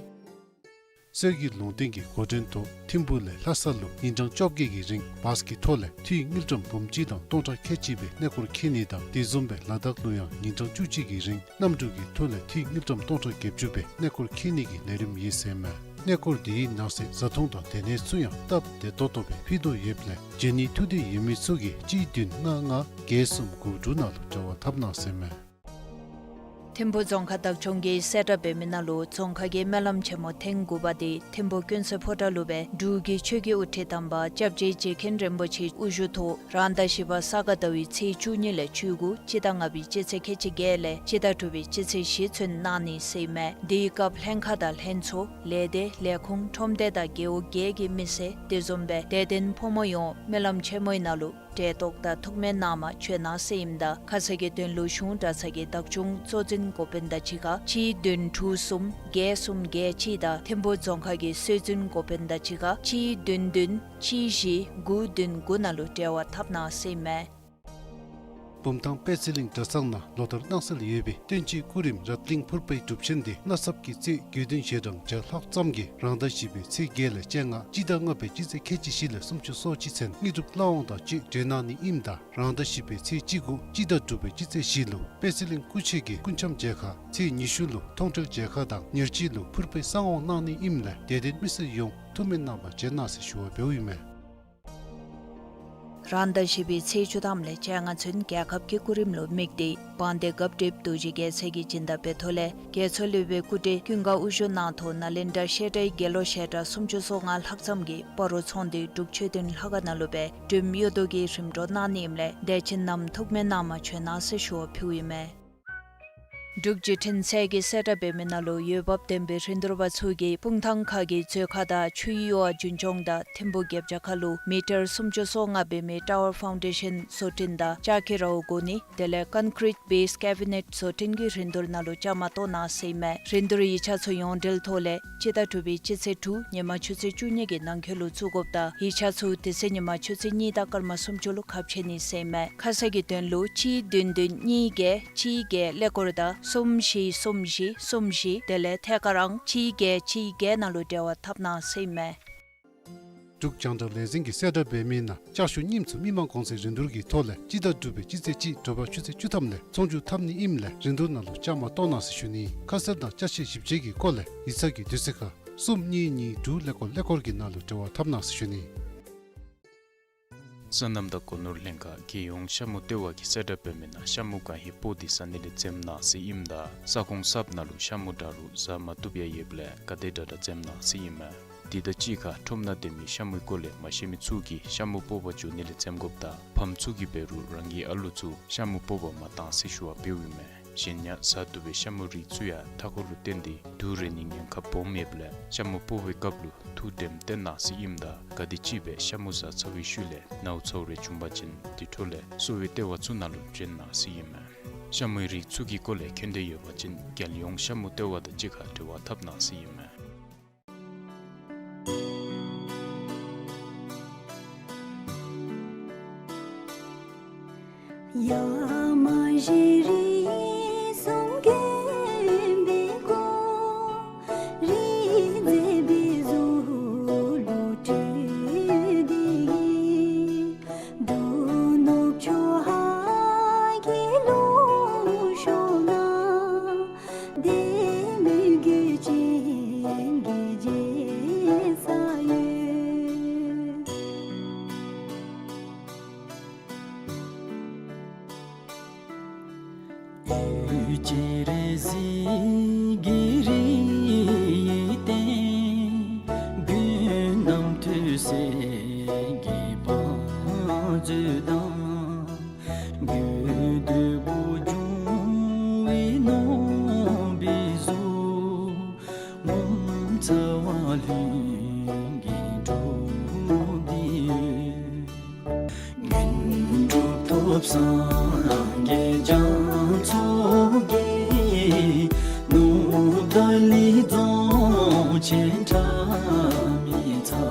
གསེར་གྱི་ལུང་བསྟན་གྱི་འགོ་འདྲེན་ཐོག་ཐིམ་ཕུ་ལས་ལྷ་ས་ལུ་ཉིན་གྲངས་བཅོ་བརྒྱད་ཀྱི་རིང་བཱས་ཀྱི་ཐོག་ལས་འཐུས་དངུལ་ཀྲམ་འབུམ་གཅིག་དང་སྟོང་ཕྲག་ཁལ་གཅིག་སྦེ་གནས་སྐོར་འཁྱིད་ནི་དང་དེ་བཟུམ་སྦེ་ལ་དྭགས་ལུ་ཡང་ཉིན་གྲངས་བཅུ་གཅིག་གི་རིང་གནམ་གྲུ་གི་ཐོག་ལས་འཐུས་དངུལ་ཀྲམ་སྟོང་ཕྲག་བརྒྱད་ཅུ་སྦེ་གནས་སྐོར་འཁྱིད་ནི་གི་ལས་རིམ་ཡོད་ཟེར་མས། གནས་སྐོར་དེའི་ནང་གསེས་བཟའ་འཐུང་དང་སྡོད་གནས་ཚུ་ཡང་སྟབས་བདེ་ཏོག་ཏོ་སྦེ་ཕུལ་དོ་ཡོདཔ་ལས་བྱོན་ནིའི་ཐུགས་འདོད་ཡོད་མི་ཚུ་གིས་གཅིག་བདུན་ལྔ་ལྔ་བརྒྱད་གསུམ་དགུ་དྲུག་ནང་ལུ་འབྲེལ་བ་འཐབ་གནང་ཟེར་མས། ཐིམ་ཕུ་རྫོང་ཁག་བདག་སྐྱོང་གིས་གསལ་བསྒྲགས་འབད་མི་ནང་ལུ་རྫོང་ཁག་གི་སྨོན་ལམ་ཆེན་མོ་ཐེངས་དགུ་པ་དེ་ཐིམ་ཕུ་ཀུན་གསལ་ཕོ་བྲང་ལུ་སྦེ་འབྲུག་གི་ཆོས་ཀྱི་དབུ་ཁྲིད་དམ་པ་སྐྱབས་རྗེ་རྗེ་མཁན་རིན་པོ་ཆེ་དབུ་བཞུགས་ཐོག་རང་ཟླ་བཞི་པ་ས་ག་ཟླ་བའི་ཚེས་བཅུ་གཉིས་ལས་བཅུ་དགུ་སྤྱི་ཟླ་ལྔ་པའི་སྤྱི་ཚེས་ཁལ་གཅིག་བརྒྱད་ལས་སྤྱི་ཟླ་དྲུག་པའི་སྤྱི་ཚེས་བཞི་ཚུན་གནང་ནི་ཟེར་མས། དེའི་སྐབས་ལྷན་ཁག་དང་ལྷན་ཚོགས་ལས་སྡེ་ལས་ཁུངས་ཁྲོམ་སྡེ་དང་རྒེད་འོག་བརྒྱད་ཀྱི་མི་སེར་དེ་བཟུམ་སྦེ་དད་ལྡན་ཕོ་མོ་ཡོངས་སྨོན་ལམ་ཆེན་མོའི་ནང་ལུ་གྲལ་གཏོགས་དང་ཐུགས་སྨོན་གནང་མ་བྱོན་གནང་ཟེར་ཨིནམ་ད་ཁ་གསལ་གྱི་དོན་ལུ་གཞུང་གྲྭ་ཚང་གི་བདག་སྐྱོང་གཙོ་འཛིན་འགོ་དཔོན་དང་གཅིག་ཁར་གཅིག་བདུན་དྲུག་གསུམ་བརྒྱད་གསུམ་བརྒྱད་གཅིག་དང་ཐིམ་ཕུ་རྫོང་ཁག་གི་སྲོལ་འཛིན་འགོ་དཔོན་དང་གཅིག་ཁར་གཅིག་བདུན་བདུན་གཅིག་བཞི་དགུ་བདུན་དགུ་ནང་ལུ་འབྲེལ་བ་འཐབ་གནང་ཟེར་ཨིན་མས། བུམ་ཐང་པད་ཚལ་གླིང་གྲྭ་ཚང་ནང་ལོ་ལྟར་གནང་སྲོལ་ཡོད་པའི་བསྟན་བཅོས་སྐུ་རིམ་རཏ་གླིང་ཕུར་པའི་སྒྲུབ་ཆེན་དེ་གནའ་ཚབ་ཀྱི་རྩིས་དགེ་འདུན་ཞལ་གྲངས་བརྒྱ་ལྷག་ཙམ་གྱིས་རང་ཟླ་བཞི་པའི་ཚེས་བརྒྱད་ལས་བཅོ་ལྔ་སྤྱི་ཟླ་ལྔ་པའི་སྤྱི་ཚེས་ཁལ་གཅིག་བཞི་ལས་སུམ་ཅུ་སོ་གཅིག་ཚུན་དངོས་གྲུབ་བླ་འོང་དང་བཅས་གྲོལ་གནང་ནི་ཨིནམ་ད་རང་ཟླ་བཞི་པའི་ཚེས་བཅུ་དགུ་སྤྱི་ཟླ་དྲུག་པའི་སྤྱི་ཚེས་བཞི་ལུ་པད་ཚལ་གླིང་སྐུ་མཆེད་ཀྱིས་སྐུ་འཆམ་མཇལ་ཁ་ཚེས་ཉི་ཤུ་ལུ་མཐོང་གྲོལ་མཇལ་ཁ་དང་ཉེར་གཅིག་ལུ་ཕུར་པའི་གསང་འོང་གནང་ནི་ཨིནམ་ལས་དད་ལྡན་མི་སེར་ཡོངས་ཐུགས་སྨོན་གནང་བར་བྱོན་གནང་ཟེར་ཞུ་བ་འབདཝ་ཨིན་མས། རང་ཟླ་བཞི་པའི་ཚེས་བཅུ་ཐམ་ལས་བཅོ་ལྔ་ཚུན་རྒྱལ་ཁབ་ཀྱི་སྐུ་རིམ་ལུ་དམིགས་ཏེ་དབང་འདུས་སྐབས་སྒྲིབ་རྡོ་རྗེ་རྒྱལ་མཚན་གྱི་སྦྱིན་བདག་འབད་ཐོག་ལས་རྒྱལ་མཚན་སློབ་དཔོན་སྐུ་བགྲེས་ཀུན་དགའ་དབུ་བཞུགས་གནང་ཐོག་ནཱ་ལེནྡྲ་བཤད་གྲྭའི་དགེ་སློབ་བཤད་གྲྭ་སུམ་ཅུ་སོ་ལྔ་ལྷག་ཙམ་གྱིས་སྤ་རོ་ཚོང་འདུས་འབྲུག་ཆོས་ལྡན་ལྷ་ཁང་ནང་ལུ་སྦེ་སྒྲོལམ་གཡུལ་བཟློག་གི་རིམ་གྲོ་གནང་ནི་ཨིནམ་ལས་དད་ཅན་རྣམས་ཐུགས་སྨོན་གནང་མ་བྱོན་གནང་ཟེར་ཞུ་བ་ཕུལཝ་ཨིན་མས། འབྲུག་བརྒྱུད་འཕྲིན་ཚད་ཀྱིས་གསལ་བསྒྲགས་འབད་མི་ནང་ལུ་འོས་འབབ་ལྡན་པའི་རིན་བསྡུར་པ་ཚུ་གིས་སྤུངས་ཐང་ཁ་གི་མཛོད་ཁང་དང་ཆུའི་གཡུར་བ་རྒྱུན་སྐྱོང་དང་ཐིམ་ཕུ་རྒྱབ་བྱ་ཁ་ལུ་མི་ཊར་སུམ་ཅུ་སོ་ལྔ་འབད་མི་ཊ་ཝར་ཕའུན་ཌེ་ཤན་བཟོ་སྐྲུན་དང་ལྕགས་ཁྱི་རཝ་བསྒོར་ནི་དེ་ལས་ཀོན་ཀྲིཊ་བེསི་ཀེ་བི་ནེཊ་བཟོ་སྐྲུན་གྱི་རིན་བསྡུར་ནང་ལུ་བཅའ་མར་གཏོགས་གནང་ཟེར་ཨིན་མས། རིན་བསྡུར་ཡིག་ཆ་ཚུ་ཡོངས་འབྲེལ་ཐོག་ལས་སྤྱི་ཟླ་དྲུག་པའི་སྤྱི་ཚེས་དྲུག་ཉིན་མ་ཆུ་ཚོད་བཅུ་གཉིས་ཀྱི་ནང་འཁོད་ལུ་བཙུགས་དགོཔ་དང་ཡིག་ཆ་ཚུ་དེ་ཚེ་ཉིན་མ་ཆུ་ཚོད་གཉིས་དང་སྐར་མ་སུམ་ཅུ་ལུ་ཁ་ཕྱེ་ནི་ཟེར་ཨིན་མས། ཁ་གསལ་གྱི་དོན་ལུ་གཅིག་བདུན་བདུན་གཉིས་བརྒྱད་གཅིག་བརྒྱད་ཀླད་ཀོར་དང་གསུམ་བཞི་གསུམ་བཞི་གསུམ་བཞི་དེ་ལས་ཐད་ཀར་ཨང་གཅིག་བརྒྱད་གཅིག་བརྒྱད་ནང་ལུ་འབྲེལ་བ་འཐབ་གནང་ཟེར་ཨིན་མས། འབྲུག་རྒྱང་བསྒྲགས་ལས་འཛིན་གྱིས་གསལ་བསྒྲགས་འབད་མི་ནང་ལྕགས་ཞུ་རྙིངམ་ཚུ་མི་མང་གོང་ཚད་རིན་བསྡུར་གྱི་ཐོག་ལས་སྤྱི་ཟླ་དྲུག་པའི་སྤྱི་ཚེས་གཅིག་དྲོ་པ་ཆུ་ཚོད་བཅུ་ཐམ་ལས་ཚོང་བསྒྱུར་འཐབ་ནི་ཨིནམ་ལས་རིན་བསྡུར་ནང་ལུ་བཅའ་མར་གཏོགས་གནང་ཟེར་ཞུ་ནི། ཁ་གསལ་དང་ཅ་ཆས་ཞིབ་དཔྱད་ཀྱི་སྐོར་ལས་ཡིག་ཚང་གི་དུས་ཚོད་ཁར་གསུམ་གཉིས་གཉིས་དྲུག་ཀླད་ཀོར་ཀླད་ཀོར་གྱི་ནང་ལུ་འབྲེལ་བ་འཐབ་གནང་ཟེར་ཞུ་ནི། སོ་ནམ་དང་སྒོ་ནོར་ལྷན་ཁག་རྒྱལ་ཡོངས་ཤ་མུ་ལྟེ་བ་གིས་གསལ་བསྒྲགས་འབད་མི་ནང་ཤ་མུ་གང་ཧེ་སྤོ་སྟེ་ཟ་ནི་ལས་འཛེམ་གནང་ཟེར་ཨིནམ་ད་ས་ཁོངས་གསརཔ་ནང་ལུ་ཤ་མུ་འདྲ་རུང་ཟ་མ་བཏུབ་ཡང་ཡོདཔ་ལས་ག་དེ་དྲག་དྲག་འཛེམ་གནང་ཟེར་ཨིན་མས། དེ་དང་གཅིག་ཁར་ཁྲོམ་ནང་སྡོད་མི་ཤ་མུའི་སྐོར་ལས་མ་ཤེས་མི་ཚུ་གིས་ཤ་མུ་སྤོ་བར་འགྱོ་ནི་ལས་འཛེམ་དགོཔ་དང་ཕམ་ཚུ་གིས་འབད་རུང་རང་གི་ཨ་ལུ་ཚུ་ཤ་མུ་སྤོ་བར་མ་གཏང་ཟེར་ཞུ་བ་འབདཝ་ཨིན་མས། གཞན་ཡང་ཟ་བཏུབ་པའི་ཤ་མུའི་རིགས་ཚུ་ཡང་མཐའ་འཁོར་ལུ་བརྟེན་ཏེ་དུག་རེག་ནིའི་ཉེན་ཁ་སྦོམ་ཡོདཔ་ལས་ཤ་མུ་སྤོ་བའི་སྐབས་ལུ་ཐུགས་དྲནམ་བཏོན་གནང་ཟེར་ཨིནམ་ད་ག་དེམ་ཅིག་སྦེ་ཤ་མུ་ཟ་ཚར་བའི་ཤུལ་ལས་ནཝ་ཚཝ་རེ་བྱུང་པ་ཅིན་དེ་འཕྲོ་ལས་གསོ་བའི་ལྟེ་བ་ཚུ་ནང་ལུ་བྱོན་གནང་ཟེར་ཨིན་མས། ཤ་མུའི་རིགས་ཚུ་གི་སྐོར་ལས་མཁྱེན་འདོད་ཡོད་པ་ཅིན་རྒྱལ་ཡོངས་ཤ་མུ་ལྟེ་བ་དང་གཅིག་ཁར་འབྲེལ་བ་འཐབ་གནང་ཟེར་ཨིན་མས། སངས་རྒྱས་རྒྱ་མཚོ་རྒྱལ། ནུབ་ཏཱ་ལའི་རྫོང་ཆེན་ཁྲ་མི་ཚ།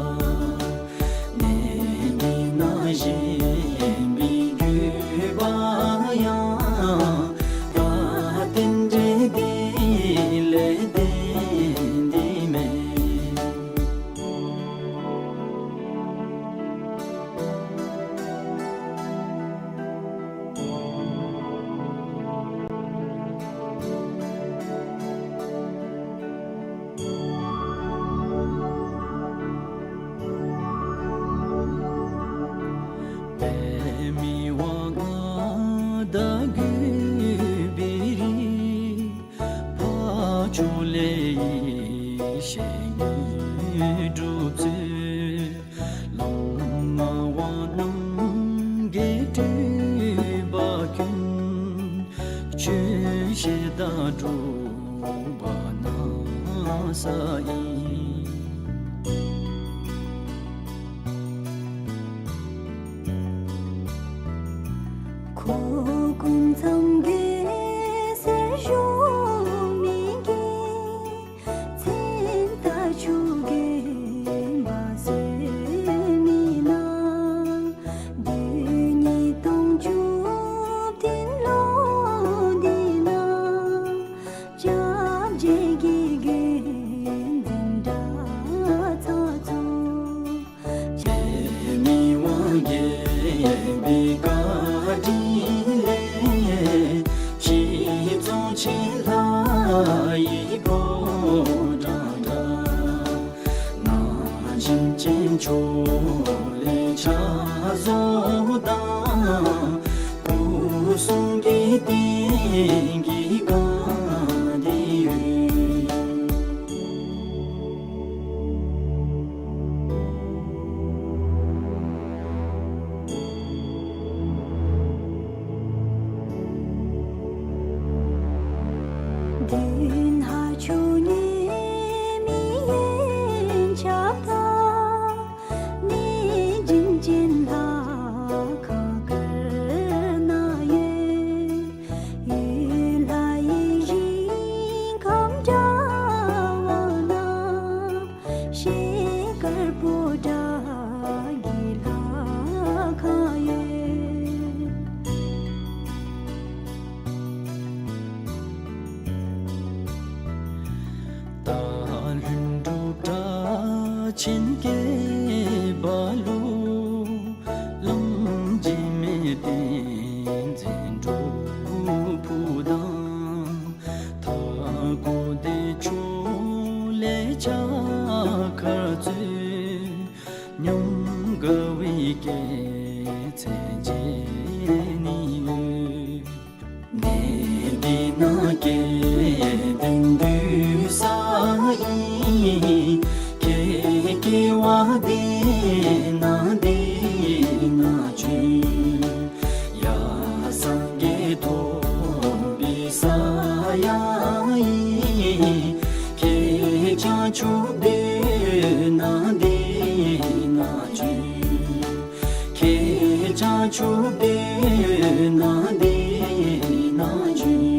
གནས་འདི་ན་བཞེངས་པའི་བརྒྱུད་པ་ཡང་། ད་རྟེན་འབྲེལ་འདི་ལས་བརྟེན་འདི་མེད། པདྨའི་དབང་ལྔ་དང་གུས་པའི་རིགས། འཕགས་མཆོག་ལས་ཡེ་ཤེས་དངོས་གྲུབ་སྩོལ། ལམ་ལྔ་དབང་རྣམ་བསྒྱུར་སྤྲུལ་པ་ཀུན། ཆོས་བཤད་དང་སྒྲུབ་པ་ན་ས་ཡིན། འཁོར་ཀུན་མཚམས་བརྒྱད་སར་བཞུགས་མི་དགེ། མཚན་རྟགས་ཆོས་དགེ་འབའ་སྲོལ་མི་སྣང་། རྡུལ་སྙེད་སྟོང་བཅུ་བདུན་ལུང་འདི་ན། སྐྱབས་རྗེ་དགེ་རྒན་འཛིན་གྲྭ་ཚང་གཙོ། པདྨའི་དབང་རྒྱལ་པོའི་བཀའ་དྲིན་ལས། གཞིས་རྫོང་ཆེན་ལྷ་ཡི་ཕོ་བྲང་འདྲ། ན་གཞོན་ཅན་ཕྱོགས་ལས་ཕྱག་བཟོ་དང་། སྐུ་གསུང་གི་རྟེན་གྱི་བཀའ་འདི་ཡོད། མདུན་ཕག་མཆོག་ཉེ་མི་ཡན་ཆབ་དང་། གནས་བྱོན་ཅན་ལྷ་ཁང་དཀར་ནང་ཡོད། ཡུལ་ལྷ་ཡི་རིང་ཁམས་འདྲ་བ་ན། ཤེལ་དཀར་པོ་ཏ་གི་ལྷ་ཁང་ཡོད། སྟག་ལྷུན་གྲུབ་སྒྲ་ཆེན་སྐད་འབར་ལུ། གླང་རྗེས་མའི་བསྟན་འཛིན་སྒྲུབ་ཕུག་དང་། མཐའ་འཁོར་བདེ་མཆོག་ལས་ཕྱག་འཁར་སྩོལ། ཉམས་དགའ་བའི་སྐྱེད་ཚལ་མཇལ་ནི་ཡོད། གནས་འདི་ན་སྐལ་ལྡན་འདུས་ས་ཨིན། ཁྱེད་སྐྱེ་བ་འདི་ན་འདི་ན་བྱོན། ཡ་སངས་རྒྱས་ཐོབ་པའི་ས་ཡང་ཨིན། ཁྱེད་བྱང་ཆུབ་སྡོད་ན་འདི་ན་བྱོན། ཁྱེད་བྱང་ཆུབ་སྡོད་ན་འདི་ན་བྱོན།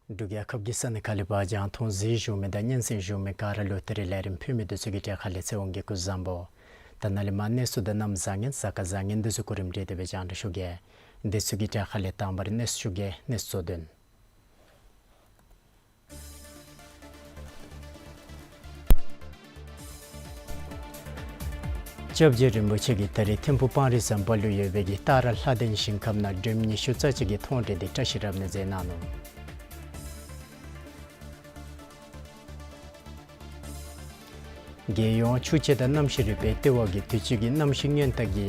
འབྲུག་རྒྱལ་ཁབ་ཀྱི་ས་གནས་ཁག་ལས་པར་རྒྱང་མཐོང་གཟིགས་བཞུགས་མི་དང་སྙན་གསན་བཞུགས་མི་ག་ར་ལུ་ད་རིས་ལས་རིམ་ཕུལ་མི་འདི་ཚུ་གི་གྲས་ཁ་ལས་ཚེ་དབང་གིས་སྐུ་གཟུགས་བཟང་པོ། ད་ནཱ་ལས་མར་གནས་ཚུལ་དང་གནམ་བཟང་ངན་གཟའ་སྐར་བཟང་ངན་འདི་ཚུ་གོ་རིམ་སྒྲིག་སྟེ་སྦེ་རྒྱང་བསྒྲགས་ཞུ་གེ། འདི་ཚུ་གི་གྲས་ཁ་ལས་དང་པ་ར་གནས་ཚུལ་ཞུ་གེ། གནས་ཚུལ་གཙོ་དོན། སྐྱབས་རྗེ་རིན་པོ་ཆེ་གིས་ད་རིས་ཐིམ་ཕུག་སྤང་རི་ཟམ་པ་ལུ་ཡོད་པའི་གི་སྟག་ར་ལྷ་ལྡན་ཞིང་ཁམས་ནང་འགྲེམས་ཉི་ཤུ་རྩ་གཅིག་གི་མཐོང་གྲོལ་འདི་བཀྲ་ཤིས་རབ་གནས་མཛད་གནང་ནུག། རྒྱལ་ཡོངས་ཆུ་དཔྱད་དང་གནམ་གཤིས་རིག་པའི་ལྟེ་བ་གིས་དུས་ཅི་གི་གནམ་གཤིས་སྔོན་བརྟག་གི་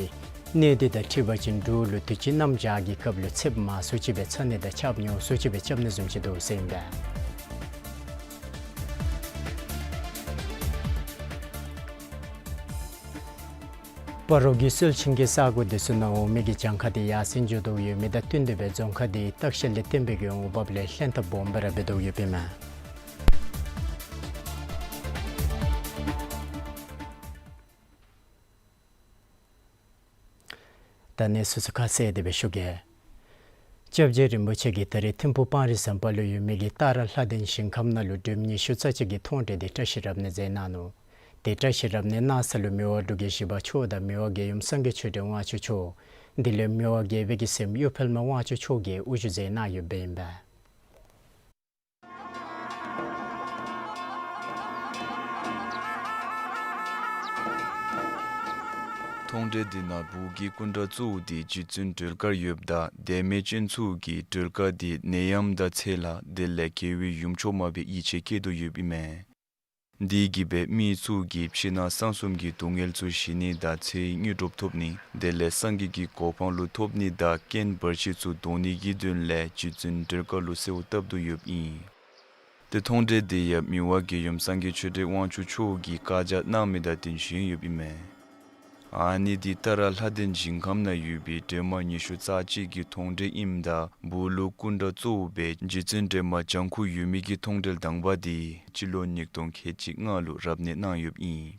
གནས་སྡུད་དང་འཁྲིལ་བ་ཅིན་འབྲུག་ལུ་དུས་ཅི་གནམ་བྱཱར་གྱི་སྐབས་ལུ་ཚདཔ་མང་སུ་ཅིག་སྦེ་ཚ་ནི་དང་ཆརཔ་ཉུང་སུ་ཅིག་སྦེ་རྐྱབ་ནི་བཟུམ་ཅིག་འདུག་ཟེར་ཨིན་པས། སྤ་རོ་གི་སོལ་ཆེན་གྱི་ས་གོ་འདི་ཚུ་ནང་འོག་མའི་གི་གྱངས་ཁ་འདི་ཡར་སེང་འགྱོ་དོ་ཡོད་མི་དང་བསྟུན་ཏེ་སྦེ་རྫོང་ཁག་འདི་སྟག་ཤར་ལས་བརྟེན་པའི་གི་འོང་འབབ་ལས་ལྷན་ཐབས་སྦོམ་སྦེ་ར་འབད་དོ་ཡོདཔ་ཨིན་མས། ད་གནས་ཚུལ་ཚུ་ཁ་གསལ་ཏེ་སྦེ་ཞུ་གེ། སྐྱབས་རྗེ་རིན་པོ་ཆེ་གིས་ད་རིས་ཐིམ་ཕུག་སྤང་རི་ཟམ་པ་ལུ་ཡོད་མི་གི་སྟག་ར་ལྷ་ལྡན་ཞིང་ཁམས་ནང་ལུ་འགྲེམས་ཉི་ཤུ་རྩ་གཅིག་གི་མཐོང་གྲོལ་འདི་བཀྲ་ཤིས་རབ་གནས་མཛད་གནང་ནུག། དེ་བཀྲ་ཤིས་རབ་གནས་གནང་ས་ལུ་མི་དབང་འབྲུག་རྒྱལ་བཞི་པ་མཆོག་དང་མི་དབང་རྒྱལ་ཡུམ་སངས་རྒྱས་ཆོས་སྒྲོན་དབང་ཕྱུག་མཆོག། དེ་ལས་མི་དབང་རྒྱལ་པོའི་གི་སྲསམོ་གཡུ་འཕེལ་མ་དབང་ཕྱུག་མཆོག་གིས་དབུ་བཞུགས་མཛད་གནང་ཡོདཔ་ཨིན་པས། མཐོང་གྲོལ་འདི་ནང་བོད་ཀྱི་སྐུ་འདྲ་གཙོ་བོ་འདི་རྗེ་བཙུན་སྒྲོལ་དཀར་ཡོདཔ་ད་དད་མེད་ཅན་ཚུ་གིས་སྒྲོལ་དཀར་འདི་ནད་ཡམས་དང་ཚེ་ལྷ་དེ་ལས་དགེ་བའི་ཡུམ་མཆོག་མ་སྦེ་ཡིད་ཆེས་བསྐྱེད་དོ་ཡོདཔ་ཨིན་མས། འདི་གིས་སྦེ་མི་ཚུ་གིས་ཕྱི་ནང་གསང་གསུམ་གྱི་སྡུག་བསྔལ་ཚུ་ཞི་ནི་དང་ཚེའི་དངོས་གྲུབ་ཐོབ་ནི་དེ་ལས་སངས་རྒྱས་ཀྱི་གོ་འཕང་ལུ་ཐོབ་ནི་དང་རྐྱེན་བར་ཆད་ཚུ་བཟློག་ནི་གི་དོན་ལས་རྗེ་བཙུན་སྒྲོལ་དཀར་ལུ་གསོལཝ་བཏབ་དོ་ཡོདཔ་ཨིན། ཏེ་མཐོང་གྲོལ་འདི་ཡང་མི་དབང་རྒྱལ་ཡུམ་སངས་རྒྱས་ཆོས་སྒྲོན་དབང་ཕྱུག་མཆོག་གིས་བཀའ་རྒྱ་གནང་མི་དང་བསྟུན་བཞེངས་ཡོདཔ་ཨིན་མས། ཨ་ནི་འདི་སྟག་ར་ལྷ་ལྡན་ཞིང་ཁམས་ནང་ཡོད་པའི་སྒྲོལ་མ་ཉི་ཤུ་རྩ་གཅིག་གི་མཐོང་གྲོལ་ཨིནམ་ད་བོད་ལུ་སྐུ་འདྲ་གཙོ་བོ་སྦེ་རྗེ་བཙུན་སྒྲོལ་མ་ལྗང་ཁུ་ཡོད་མི་གི་མཐོང་གྲོལ་དང་པ་འདི་སྤྱི་ལོ་ཉིས་སྟོང་ཁལ་གཅིག་ལྔ་ལུ་རབ་གནས་གནང་ཡོདཔ་ཨིན།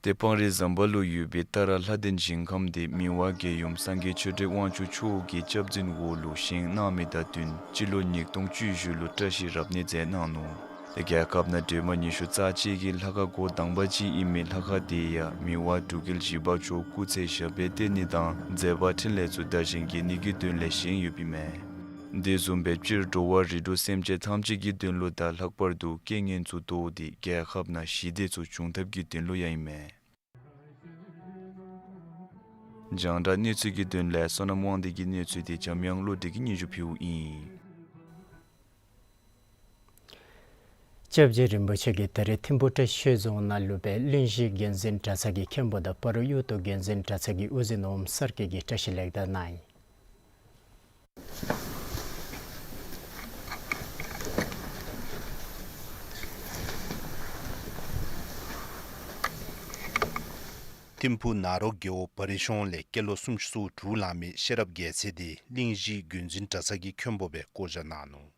ཏེ་སྤང་རི་ཟམ་པ་ལུ་ཡོད་པའི་སྟག་ར་ལྷ་ལྡན་ཞིང་ཁམས་འདི་མི་དབང་རྒྱལ་ཡུམ་སངས་རྒྱས་ཆོས་སྒྲོན་དབང་ཕྱུག་མཆོག་གི་སྐྱབས་འཛིན་འོག་ལུ་བཞེངས་གནང་མི་དང་བསྟུན་སྤྱི་ལོ་ཉིས་སྟོང་བཅུ་བཞི་ལུ་བཀྲ་ཤིས་རབ་གནས་མཛད་གནང་ནུག། ཏེ་རྒྱལ་ཁབ་ནང་སྒྲོལ་མ་ཉི་ཤུ་རྩ་གཅིག་གི་ལྷ་ཁང་སྒོ་དང་པ་ཅིག་ཨིན་མི་ལྷ་ཁང་འདི་ཡང་མི་དབང་འབྲུག་རྒྱལ་བཞི་པ་མཆོག་སྐུ་ཚེ་ཞབས་པད་བརྟན་ནི་དང་མཛད་པ་འཕྲིན་ལས་ཚུ་དར་ཞིང་རྒྱས་ནི་གི་དོན་ལས་བཞེངས་ཡོདཔ་ཨིན་མས། དེ་བཟུམ་སྦེ་སྤྱིར་འགྲོ་བ་རིགས་དྲུག་སེམས་ཅན་ཐམས་ཅད་ཀྱི་དོན་ལུ་དང་ལྷག་པར་དུ་རྐྱེན་ངན་ཚུ་བཟློག་སྟེ་རྒྱལ་ཁབ་ནང་ཞི་བདེ་ཚུ་འབྱུང་ཐབས་ཀྱི་དོན་ལུ་ཡང་ཨིན་མས། རྒྱང་བསྒྲགས་གནས་ཚུལ་གྱི་དོན་ལས་བསོད་ནམས་དབང་འདུས་ཀྱི་གནས་ཚུལ་འདི་འཇམ་དབྱངས་བློ་གྲོས་ཀྱིས་སྙན་ཞུ་ཕུལཝ་ཨིན། སྐྱབས་རྗེ་རིན་པོ་ཆེ་གིས་ད་རིས་ཐིམ་ཕུག་བཀྲ་ཤིས་ཆོས་རྫོང་ནང་ལུ་སྦེ་གླིང་བཞི་རྒྱུན་འཛིན་གྲྭ་ཚང་གི་མཁན་པོ་དང་སྤ་རོ་གཡུ་ཐོག་རྒྱུན་འཛིན་གྲྭ་ཚང་གི་དབུ་འཛིན་འོགམ་གསར་བསྐོས་ཀྱིས་བཀྲ་ཤིས་ལེགས་དར་གནང་ཡི། ཐིམ་ཕུག་ནཱ་རོ་རྒེད་འོག་བ་རི་གཤོང་ལས་སྐྱེས་ལོ་སུམ་ཅུ་སོ་དྲུག་ལང་མི་ཤེས་རབ་རྒྱལ་མཚན་འདི་གླིང་བཞི་རྒྱུན་འཛིན་གྲྭ་ཚང་གི་མཁན་པོ་སྦེ་བསྐོ་བཞག་གནང་ནུག།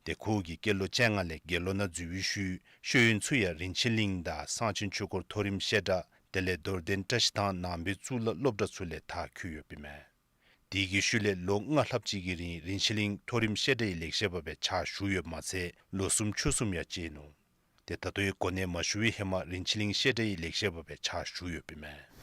ཏེ་ཁོ་གིས་སྐྱེས་ལོ་བཅོ་ལྔ་ལས་དགེ་སློང་ནང་འཛུལ་བའི་ཤུལ་ཤེས་ཡོན་ཚུ་ཡང་རིན་ཆེན་གླིང་དང་གསང་ཆེན་ཆོས་འཁོར་མཐོ་རིམ་བཤད་གྲྭ་དེ་ལས་རྡོར་གདན་བཀྲ་ཤིས་ཐང་ནང་པའི་གཙུག་ལག་སློབ་གྲྭ་ཚུ་ལས་མཐར་འཁྱོལ་ཡོདཔ་ཨིན་མས། དེ་གི་ཤུལ་ལས་ལོ་ལྔ་ལྷགཔ་ཅིག་གི་རིང་རིན་ཆེན་གླིང་མཐོ་རིམ་བཤད་གྲྭའི་ལེགས་བཤད་པ་སྦེ་ཕྱག་ཞུ་ཡོདཔ་མ་ཚད་ལོ་གསུམ་ཕྱོགས་གསུམ་ཡང་བཅད་ནུག། ཏེ་ད་ལྟོའི་གོ་གནས་མ་ཞུ་བའི་ཧེ་མ་རིན་ཆེན་གླིང་བཤད་གྲྭའི་ལེགས་བཤད་པ་སྦེ་ཕྱག་ཞུ་ཡོདཔ་ཨིན་མས།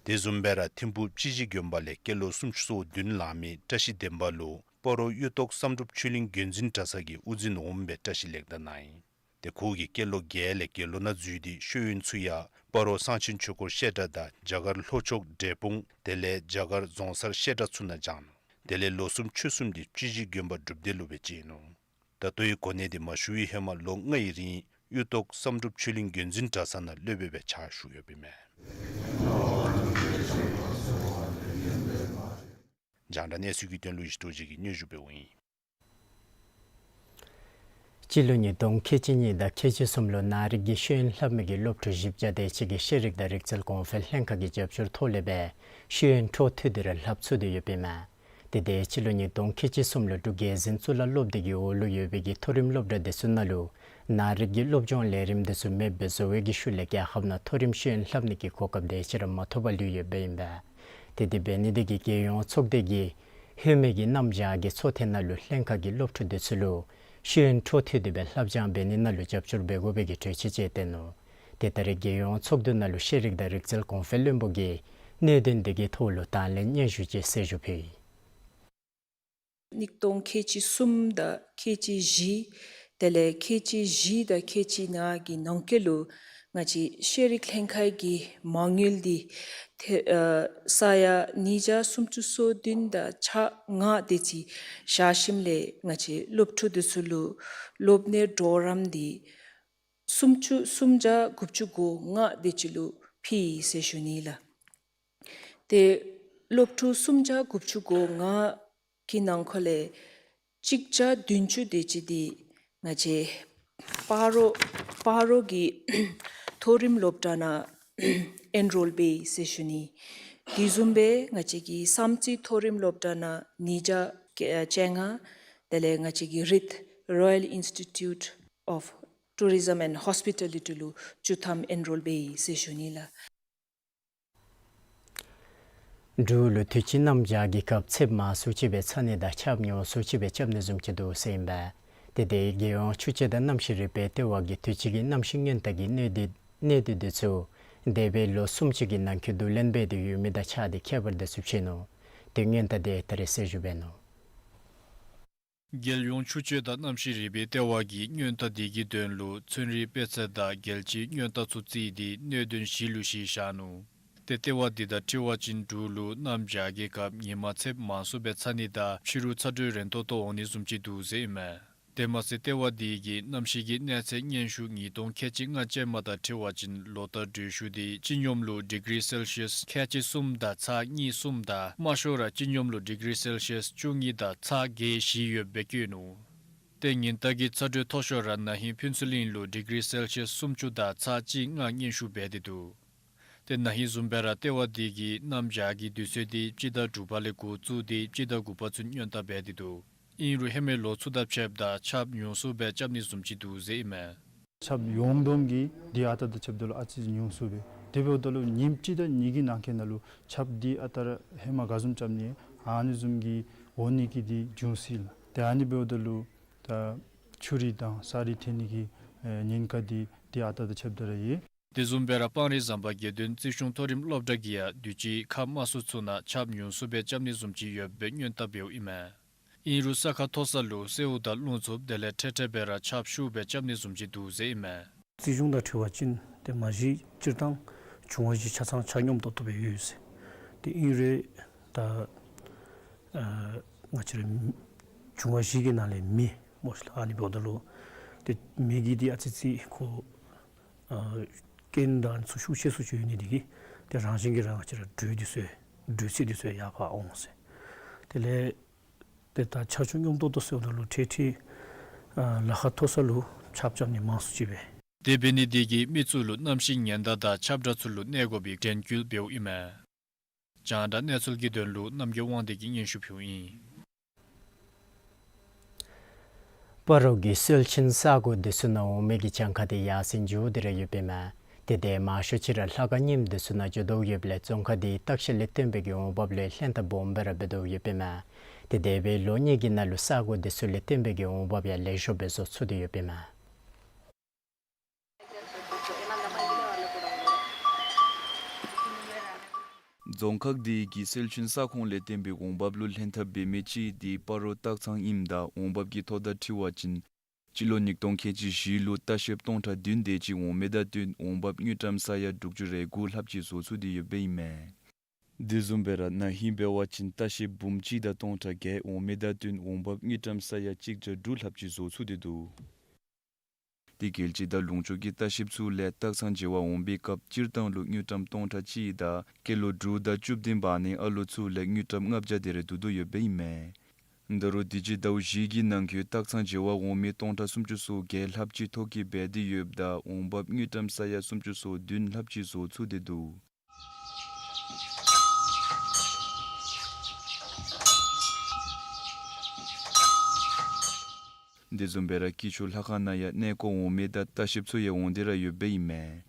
དེ་བཟུམ་སྦེ་ར་ཐིམ་ཕུག་སྤྱི་གཞི་དགོན་པ་ལས་སྐྱེས་ལོ་སུམ་ཅུ་སོ་བདུན་ལང་མི་བཀྲ་ཤིས་བདེ་འབར་ལུ་སྤ་རོ་གཡུ་ཐོག་བསམ་གྲུབ་ཆོས་གླིང་རྒྱུན་འཛིན་གྲྭ་ཚང་གི་དབུ་འཛིན་འོགམ་སྦེ་བཀྲ་ཤིས་ལེགས་དར་གནང་ཡི། ཏེ་ཁོ་གིས་སྐྱེས་ལོ་བརྒྱད་ལས་དགེ་སློང་ནང་འཛུལ་ཏེ་ཤེས་ཡོན་ཚུ་ཡང་སྤ་རོ་གསང་ཆེན་ཆོས་འཁོར་བཤད་གྲྭ་དང་རྒྱ་གར་ལྷོ་ཕྱོགས་འབྲས་སྤུངས་དེ་ལས་རྒྱ་གར་རྫོང་སར་བཤད་གྲྭ་ཚུ་ནང་སྦྱངས་ནུག། དེ་ལས་ལོ་གསུམ་ཕྱོགས་གསུམ་འདི་སྤྱི་གཞི་དགོན་པ་སྒྲུབ་སྡེ་ལུ་སྦེ་བཅད་ནུག། ད་ལྟོའི་གོ་གནས་འདི་མ་ཞུ་བའི་ཧེ་མ་ལོ་ལྔའི་རིང་གཡུ་ཐོག་བསམ་གྲུབ་ཆོས་གླིང་རྒྱུན་འཛིན་གྲྭ་ཚང་ནང་སློབ་དཔོན་སྦེ་ཕྱག་ཞུ་ཡོདཔ་ཨིན་མས། རྒྱང་བསྒྲགས་གནས་ཚུལ་གྱི་དོན་ལུ་ཡེ་ཤེས་རྡོ་རྗེ་གིས་སྙན་ཞུ་འབདཝ་ཨིན། སྤྱི་ལོ་ཉིས་སྟོང་ཁལ་གཅིག་གཉིས་དང་ཁལ་གཅིག་གསུམ་ལུ་ནང་རིག་གི་ཤེས་ཡོན་ལྷབ་མི་གི་སློབ་ཕྲུག་བཞི་བརྒྱ་དེ་ཅིག་གིས་ཤེས་རིག་དང་རིག་རྩལ་གོང་འཕེལ་ལྷན་ཁག་གི་རྒྱབ་སྐྱོར་ཐོག་ལས་སྦེ་ཤེས་ཡོན་འཕྲོ་མཐུད་དེ་ར་ལྷབ་ཚུགས་ཏེ་ཡོདཔ་ཨིན་མས། ཏེ་དེ་སྤྱི་ལོ་ཉིས་སྟོང་ཁལ་གཅིག་གསུམ་ལུ་འབྲུག་རྒྱལ་འཛིན་གཙུག་ལག་སློབ་སྡེ་གི་འོག་ལུ་ཡོད་པའི་གི་མཐོ་རིམ་སློབ་གྲྭ་དེ་ཚུ་ནང་ལུ་ནང་རིག་གི་སློབ་སྦྱོང་ལས་རིམ་དེ་ཚུ་མེདཔ་སྦེ་བཟོ་བའི་གི་ཤུལ་ལས་རྒྱལ་ཁབ་ནང་མཐོ་རིམ་ཤེས་ཡོན་ལྷབ་ནི་གི་གོ་སྐབས་དེ་ཅིག་ར་མ་ཐོབ་པར་ལུས་ཡོདཔ་ཨིན་པས། ཏེ་དེ་འབད་ནི་དེ་གིས་རྒྱལ་ཡོངས་ཚོགས་སྡེ་གིས་ཧེ་མའི་གི་གནམ་བྱཱར་གྱི་ཚོགས་ཐེངས་ནང་ལུ་ལྷན་ཁག་གི་སློབ་ཕྲུག་དེ་ཚུ་ལུ་ཤེས་ཡོན་འཕྲོ་མཐུད་དེ་སྦེ་ལྷབ་སྦྱང་འབད་ནི་ནང་ལུ་རྒྱབ་སྐྱོར་འབད་དགོ་པའི་གི་གྲོས་ཆོད་ཅིག་བཏོན་ནུག། ཏེ་ད་རེས་རྒྱལ་ཡོངས་ཚོགས་འདུ་ནང་ལུ་ཤེས་རིག་དང་རིག་རྩལ་གོང་འཕེལ་བློན་པོ་གིས་གནད་དོན་དེ་གི་ཐོག་ལུ་དང་ལེན་སྙན་ཞུ་ཅིག་གསལ་ཞུ་ཕུལ་ཡི། གཉིས་སྟོང་ཁལ་གཅིག་གསུམ་དང་ཁལ་གཅིག་བཞི་དེ་ལས་ཁལ་གཅིག་བཞི་དང་ཁལ་གཅིག་ལྔ་གི་ནང་འཁོད་ལུ་ང་བཅས་ཤེས་རིག་ལྷན་ཁག་གི་མ་དངུལ་འདི་ཐེ་ཨ་ས་ཡ་ཉིས་བརྒྱ་སུམ་ཅུ་སོ་བདུན་དང་ཕྱེད་ལྔ་དེ་ཅིག་བཞག་ཞིནམ་ལས་ང་བཅས་སློབ་ཕྲུག་དེ་ཚུ་ལུ་སློབ་གནས་གྲོགས་རམ་འདི་སུམ་ཅུ་སུམ་བརྒྱ་དགུ་བཅུ་གོ་ལྔ་དེ་ཅིག་ལུ་ཕུལ་ཡི་ཟེར་ཞུ་ནི་ལགས། ཏེ་སློབ་ཕྲུག་སུམ་བརྒྱ་དགུ་བཅུ་གོ་ལྔ་གི་ནང་འཁོད་ལས་གཅིག་བརྒྱ་བདུན་ཅུ་དེ་ཅིག་འདི་ང་བཅས་སྤ་རོ་སྤ་རོ་གི་མཐོ་རིམ་སློབ་གྲྭ་ནང་ཨེན་རོལ་འབད་ཡི་ཟེར་ཞུ་ནི། དེ་བཟུམ་སྦེ་ང་བཅས་ཀྱི་བསམ་རྩེ་མཐོ་རིམ་སློབ་གྲྭ་ནང་ཉིས་བརྒྱ་བཅོ་ལྔ་དེ་ལས་ང་བཅས་ཀྱི་རིད་Royal Institute of Tourism and Hospitality ལུ་བཅུ་ཐམ་ཨེན་རོལ་འབད་ཡི་ཟེར་ཞུ་ནི་ལགས། འབྲུག་ལུ་དུས་ཅི་གནམ་བྱཱར་གྱི་སྐབས་ཚདཔ་མང་སུ་ཅིག་སྦེ་ཚ་ནི་དང་ཆརཔ་ཉུང་སུ་ཅིག་སྦེ་རྐྱབ་ནི་བཟུམ་ཅིག་འདུག་ཟེར་ཨིན་པས། ཏེ་དེ་རྒྱལ་ཡོངས་ཆུ་དཔྱད་དང་གནམ་གཤིས་རིག་པའི་ལྟེ་བ་གིས་དུས་ཅི་གི་གནམ་གཤིས་སྔོན་བརྡ་གི་གནད་དོན་གནད་དོན་དེ་ཚུ་འདས་པའི་ལོ་གསུམ་ཅིག་གི་ནང་འཁོད་བསྡུ་ལེན་འབད་དེ་ཡོད་མི་དང་ཆ་དེ་ཁྱད་པར་དེ་ཚུ་ཕྱེ་ནུག། ཏེ་སྔོན་བརྡ་དེ་ད་རེས་གསལ་ཞུ་འབད་ནུག། རྒྱལ་ཡོངས་ཆུ་དཔྱད་དང་གནམ་གཤིས་རིག་པའི་ལྟེ་བ་གིས་སྔོན་བརྡ་དེ་གི་དོན་ལུ་ཚན་རིག་དཔེ་ཚད་དང་རྒྱལ་སྤྱིའི་སྔོན་བརྡ་ཚུ་བརྩིས་ཏེ་གནད་དོན་བཞི་ལུ་གཞི་བཞག་ནུག། ཏེ་ལྟེ་བ་དེ་དང་འཁྲིལ་བ་ཅིན་འབྲུག་ལུ་གནམ་བྱཱར་གྱི་སྐབས་ཉིན་མ་ཚདཔ་མང་སུ་སྦེ་ཚ་ནི་དང་ཕྱི་རུ་ཚ་དྲོད་རན་ཏོག་ཏོ་འོང་ནི་བཟུམ་ཅིག་འདུག་ཟེར་ཨིན་མས། དེ་མ་ཚད་ལྟེ་བ་དེ་གིས་གནམ་གཤིས་ཀྱི་གནས་ཚད་སྙན་ཞུ་ཉིས་སྟོང་ཁལ་གཅིག་ལྔ་ཅན་མ་དང་འཁྲིལ་བ་ཅིན་ལོ་ལྟར་དྲོད་ཤུགས་དེ་སྤྱི་སྙོམས་ལུ་ཌི་གི་རི་སེལ་ཤིས་ཁལ་གཅིག་གསུམ་དང་ཚག་གཉིས་གསུམ་དང་དམའ་ཤོས་ར་སྤྱི་སྙོམས་ལུ་ཌི་གི་རི་སེལ་ཤིས་བཅུ་གཉིས་དང་ཚག་བརྒྱད་བཞི་ཡོདཔ་སྦེ་བཀོད་ནུག། ཏེ་ཉིན་ལྟར་གྱི་ཚ་དྲོད་མཐོ་ཤོས་ར་ན་ཧིང་ཕུན་ཚོགས་གླིང་ལུ་ཌི་གི་རི་སེལ་ཤིས་སུམ་ཅུ་དང་ཚག་གཅིག་ལྔ་སྙན་ཞུ་འབད་དེ་འདུག། ཏེ་ན་ཧིང་བཟུམ་སྦེ་ར་ལྟེ་བ་དེ་གིས་གནམ་བྱཱར་གྱི་དུས་ཚོད་དེ་སྤྱི་ཟླ་དྲུག་པ་ལས་འགོ་བཙུགས་ཏེ་སྤྱི་ཟླ་དགུ་པ་ཚུན་སྔོན་བརྡ་འབད་དེ་འདུག། ཨིན་རུང་ཧེ་མའི་ལོ་ཚུ་དང་ཕྱདཔ་ད་ཆརཔ་ཉུང་སུ་སྦེ་རྐྱབ་ནི་བཟུམ་ཅིག་འདུག་ཟེར་ཨིན་མས། ཆརཔ་ཡོང་དོན་གྱིས་དེ་ཨ་རྟག་དང་ཕྱདཔ་ད་ལུ་ཨ་ཙི་ཉུང་སུ་སྦེ། དེ་འབདཝ་ད་ལུ་ཉིནམ་གཅིག་དང་གཉིས་ཀྱི་ནང་འཁོད་ནང་ལུ་ཆརཔ་དེ་ཨ་རྟག་ར་ཧེ་མ་ག་བཟུམ་རྐྱབ་ནི་ཨ་ནི་བཟུམ་གྱི་འོང་ནི་གི་དེ་འབྱུང་སྲིད་ལགས། ཏེ་ཨ་ནི་འབདཝ་ད་ལུ་ད་ཆུ་རུད་དང་ས་རུད་ཐོན་ནི་གི་ཨེ་ཉེན་ཁ་དེ་དེ་ཨ་རྟག་དང་ཕྱདཔ་ད་ར་ཡོད། དེ་བཟུམ་སྦེ་ར་སྤང་རི་ཟམ་པ་དགེ་འདུན་རྩིས་གཞུང་མཐོ་རིམ་སློབ་གྲྭ་གིས་ཡང་དུས་ཅི་ཁ་དམའ་སུ་ཚུ་ནང་ཆརཔ་ཉུང་སུ་སྦེ་རྐྱབ་ནི་བཟུམ་ཅིག་ཡོདཔ་སྦེ་སྔོན་བརྡ་འབདཝ་ཨིན་མས། ཨིན་རུང་ས་ཁ་མཐོ་ས་ལུ་སེརཝ་དང་རླུང་འཚུབ་དེ་ལས་འཕྲལ་འཕྲལ་སྦེ་ར་ཆརཔ་ཤུགས་སྦེ་རྐྱབ་ནི་བཟུམ་ཅིག་འདུག་ཟེར་ཨིན་མས། རྩིས་གཞུང་དང་འཁྲིལ་བ་ཅིན་ཏེ་མ་གཞི་སྤྱིར་བཏང་བྱུང་བ་གཞི་ཆ་ཚང་ཆ་སྙོམས་ཏོག་ཏོ་སྦེ་ཡོད་ཟེར། ཏེ་ཨིན་རུང་ད་ཨ་ང་བཅས་ར་བྱུང་བ་གཞི་གི་ནང་ལས་མེ་སྨོ་ཤིག་ལགས། ཨ་ནི་འབདཝ་ད་ལུ་ཏེ་མེ་གི་དེ་ཨ་ཙི་ཙི་ཁོ་ཨ་རྐྱེན་དང་ཚུ་ཤུགས་ཆེ་སུ་ཅིག་ཡོད་ནི་དེ་གིས་ཏེ་རང་བཞིན་གྱིས་ར་ང་བཅས་ར་དྲོད་དེ་ཚུ་དྲོད་ཚད་དེ་ཚུ་ཡར་འཕར་འོང་ཟེར། དེ་ལས་ཏེ་ད་ཆརཔ་ཆུ་སྙོམས་ཏོག་ཏོ་ཟེརཝ་ད་ལུ་ཁྲལ་ཁྲལ་ཨ་ལ་ཁ་མཐོ་ས་ལུ་ཆརཔ་རྐྱབ་ནི་མང་སུ་ཅིག་སྦེ། དེ་འབད་ནི་དེ་གིས་མི་ཚུ་ལུ་གནམ་གཤིས་ཉེན་བརྡ་དང་ཁྱབ་བསྒྲགས་ཚུ་ལུ་གནས་དགོ་པའི་དྲན་སྐུལ་འབདཝ་ཨིན་མས། རྒྱང་བསྒྲགས་གནས་ཚུལ་གྱི་དོན་ལུ་རྣམ་རྒྱལ་དབང་འདུས་ཀྱིས་སྙན་ཞུ་ཕུལཝ་ཨིན། སྤ་རོ་གི་སོལ་ཆེན་ས་གོ་དེ་ཚུ་ནང་འོང་མི་གི་གྱངས་ཁ་དེ་ཡར་སེང་འགྱོ་སྟེ་ར་ཡོདཔ་ཨིན་མས། ཏེ་དེ་མང་ཤོས་ཅིག་ར་ལྷ་ཁང་རྙིངམ་དེ་ཚུ་ནང་འགྱོ་དོ་ཡོདཔ་ལས་རྫོང་ཁག་དེའི་བརྟག་ཞིབ་ལས་བརྟེན་པའི་གི་འོང་འབབ་ལུ་ལྷན་ཐབས་སྦོམ་སྦེ་ར་འབད་དོ་ཡོདཔ་ཨིན་མས། ཏེ་འདས་པའི་ལོ་གཉིས་ཀྱི་ནང་ལུ་ས་གོ་དེ་ཚུ་ལས་བརྟེན་པའི་གི་འོང་འབབ་ཡང་ལེགས་ཤོམ་སྦེ་བཟོ་ཚུགས་ཏེ་ཡོདཔ་ཨིན་མས། རྫོང་ཁག་དེ་གིས་སོལ་ཆེན་ས་ཁོངས་ལས་བརྟེན་པའི་འོང་འབབ་ལུ་ལྷན་ཐབས་འབད་མི་ཅིག་དེ་སྤ་རོ་སྟག་ཚང་ཨིནམ་ད་འོང་འབབ་ཀྱི་ཐོག་དང་འཁྲིལ་བ་ཅིན་སྤྱི་ལོ་ཉིས་སྟོང་ཁལ་གཅིག་བཞི་ལུ་ལྟ་བཤལཔ་སྟོང་ཕྲག་བདུན་དེ་ཅིག་འོང་མི་དང་བསྟུན་འོང་འབབ་དངུལ་ཀྲམ་ས་ཡ་དྲུག་ཅུ་རེ་དགུ་ལྷགཔ་ཅིག་བཟོ་ཚུགས་ཏེ་ཡོདཔ་ཨིན་མས། དེ་བཟུམ་སྦེ་ར་ན་ཧིང་འབད་བ་ཅིན་ལྟ་བཤལཔ་འབུམ་གཅིག་དང་སྟོང་ཕྲག་བརྒྱད་འོང་མི་དང་བསྟུན་འོང་འབབ་དངུལ་ཀྲམ་ས་ཡ་གཅིག་བརྒྱ་དྲུག་ལྷགཔ་ཅིག་བཟོ་ཚུགས་ཏེ་འདུག། དེ་རྒྱལ་སྤྱི་དང་ལུང་ཕྱོགས་ཀྱི་ལྟ་བཤལཔ་ཚུ་ལས་སྟག་ཚང་བྱེ་བ་འོང་པའི་སྐབས་སྤྱིར་བཏང་ལུ་དངུལ་ཀྲམ་སྟོང་ཕྲག་གཅིག་དང་སྐྱེས་ལོ་དྲུག་དང་བཅུ་བདུན་བར་ནི་ཨ་ལོ་ཚུ་ལས་དངུལ་ཀྲམ་ལྔ་བརྒྱ་དེ་རེ་བསྡུ་དོ་ཡོདཔ་ཨིན་མས། ད་རུང་དུས་ཅི་ཟླཝ་བཞི་གི་ནང་འཁོད་སྟག་ཚང་བྱེ་བ་འོང་མི་སྟོང་ཕྲག་སུམ་ཅུ་སོ་བརྒྱད་ལྷགཔ་ཅིག་ཐོ་བཀོད་འབད་དེ་ཡོདཔ་ད་འོང་འབབ་དངུལ་ཀྲམ་ས་ཡ་སུམ་ཅུ་སོ་བདུན་ལྷགཔ་ཅིག་བཟོ་ཚུགས་ཏེ་འདུག། དེ་བཟུམ་སྦེ་ར་སྐྱིད་ཆུ་ལྷ་ཁང་ནང་ཡང་གནས་སྐོར་འོང་མི་དང་ལྟ་བཤལཔ་ཚུ་ཡང་འོང་སྟེ་ར་ཡོདཔ་ཨིན་མས།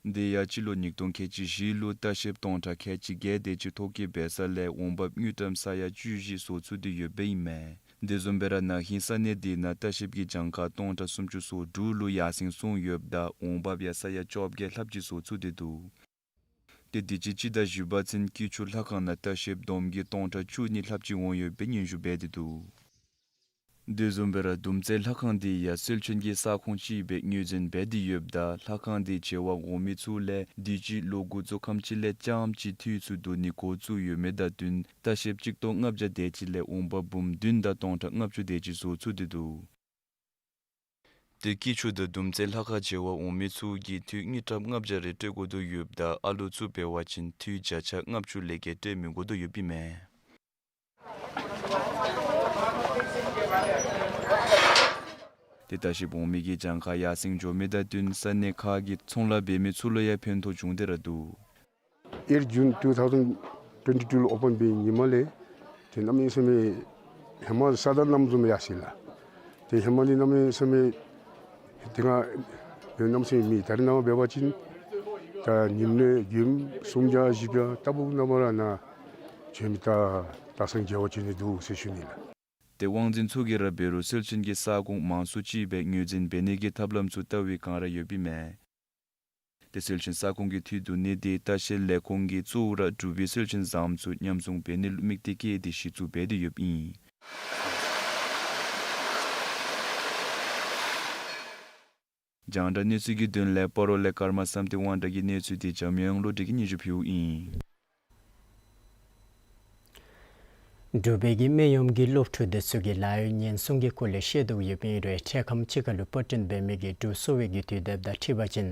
དེ་ཡང་སྤྱི་ལོ་ཉིས་སྟོང་ཁལ་གཅིག་བཞི་ལུ་ལྟ་བཤལཔ་སྟོང་ཕྲག་ཁལ་གཅིག་བརྒྱད་དེ་ཅིག་ཐོ་བཀོད་འབད་ས་ལས་འོང་འབབ་དངུལ་ཀྲམ་ས་ཡ་བཅུ་བཞི་བཟོ་ཚུགས་ཏེ་ཡོདཔ་ཨིན་མས། དེ་བཟུམ་སྦེ་ར་ན་ཧིང་ས་གནས་དེ་ནང་ལྟ་བཤལཔ་གི་གྱངས་ཁ་སྟོང་ཕྲག་སུམ་ཅུ་སོ་དྲུག་ལུ་ཡར་སེང་སོང་ཡོདཔ་ད་འོང་འབབ་ཡང་ས་ཡ་བཅོ་བརྒྱད་ལྷགཔ་ཅིག་བཟོ་ཚུགས་ཏེ་འདུག། ཏེ་དུས་ཅི་སྤྱི་ཟླ་བཞི་པ་ཚུན་སྐྱིད་ཆུ་ལྷ་ཁང་ནང་ལྟ་བཤལཔ་བསྡོམས་ཀྱིས་སྟོང་ཕྲག་བཅུ་གཉིས་ལྷགཔ་ཅིག་འོང་ཡོདཔ་སྦེ་སྙན་ཞུ་འབད་དེ་འདུག། དེ་བཟུམ་སྦེ་ར་དུམ་རྩེ་ལྷ་ཁང་དེ་ཡང་སེར་ཆེན་གྱི་ས་ཁོངས་ཅིག་སྦེ་ངོས་འཛིན་འབད་དེ་ཡོདཔ་ད་ལྷ་ཁང་དེ་མཇལ་བར་འོང་མི་ཚུ་ལས་དུས་ཅི་ལོ་འགོ་བཙུགས་ཁམས་ཅིག་ལས་རྐྱངམ་ཅིག་འཐུས་ཚུ་བསྡུ་ནི་འགོ་བཙུགས་ཡོད་མི་དང་བསྟུན་ལྟ་བཤལཔ་གཅིག་སྟོང་ལྔ་བརྒྱ་དེ་ཅིག་ལས་འོང་འབབ་འབུམ་བདུན་དང་སྟོང་ཕྲག་ལྔ་བཅུ་དེ་ཅིག་བཟོ་ཚུགས་ཏེ་འདུག། ཏེ་སྐྱིད་ཆུ་དང་དུམ་རྩེ་ལྷ་ཁང་མཇལ་བར་འོང་མི་ཚུ་གིས་འཐུས་དངུལ་ཀྲམ་ལྔ་བརྒྱ་རེ་སྤྲོད་དགོ་དོ་ཡོདཔ་ད་ཨ་ལོ་ཚུ་འབད་བ་ཅིན་འཐུས་བརྒྱ་ཆ་ལྔ་བཅུ་ལས་བརྒལ་སྤྲོད་མི་དགོ་དོ་ཡོདཔ་ཨིན་མས། ཏེ་ལྟ་བཤལཔ་འོང་མི་གི་གྱངས་ཁ་ཡར་སེང་འགྱོ་མི་དང་བསྟུན་ས་གནས་ཁག་གི་ཚོང་ལཱ་འབད་མི་ཚུ་ལུ་ཡང་ཕན་ཐོགས་བྱུང་སྟེ་ར་འདུག། eight June two thousand twenty-two ལུ་ཨོ་པཱན་འབད་ནི་མ་ལས་ཏེ་གནམ་མེད་ས་མེད་ཧེ་མ་ས་དང་གནམ་བཟུམ་ཡར་སོ་ཡི་ལགས། ཏེ་ཧེ་མ་འདི་གནམ་མེད་ས་མེད་ཏེ་ང་གནམ་མེད་ས་མེད་མེད། ད་རེས་ནངས་པ་འབད་བ་ཅིན་ད་ཉིནམ་ལས་མགྱོནམ་སུམ་བརྒྱ་བཞི་བརྒྱ་ལྟ་བུ་ནང་མ་ར་ནཱ་བྱོན་མི་ད་ད་སང་མཇལ་བར་བྱོན་ནི་འདུག་ཟེར་ཞུ་ནི་ལགས། ཏེ་དབང་འཛིན་ཚུ་གིས་ར་འབད་རུང་སེར་ཆེན་གྱི་ས་ཁོངས་མང་སུ་ཅིག་སྦེ་ངོས་འཛིན་འབད་ནི་གི་ཐབས་ལམ་ཚུ་བལྟ་བའི་བསྒང་ར་ཡོདཔ་ཨིན་མས། ཏེ་སེར་ཆེན་ས་ཁོངས་ཀྱི་འཐུས་བསྡུ་ནི་དེ་ལྟ་བཤལ་ལས་ཁུངས་ཀྱིས་གཙོ་བོ་ར་འབྲུག་པའི་སེར་ཆེན་བཟངམ་ཚུ་ཉམས་སྲུང་འབད་ནི་ལུ་དམིགས་གཏད་བསྐྱེད་དེ་གཞི་བཙུགས་འབད་དེ་ཡོདཔ་ཨིན། རྒྱང་བསྒྲགས་གནས་ཚུལ་གྱི་དོན་ལས་སྤ་རོ་ལས་ཀརྨ་བསམ་གཏན་དབང་གྲགས་ཀྱི་གནས་ཚུལ་དེ་འཇམ་དབྱངས་བློ་གྲོས་ཀྱིས་སྙན་ཞུ་ཕུལཝ་ཨིན། འབྲུག་པའི་གི་སྨན་གཡོགམ་གི་སློབ་ཕྲུག་དེ་ཚུ་གིས་ལཱ་གཡོག་ཉེན་སྲུང་གི་སྐོར་ལས་ཤེས་དོ་ཡོདཔ་ཨིན་རུང་འཕྲལ་ཁམས་ཅིག་ཁར་ལུ་བུ་ཊཱན་འབད་མི་གི་འབྲུག་གསོ་བའི་གི་དུས་དེབ་དང་འཁྲིལ་བ་ཅིན་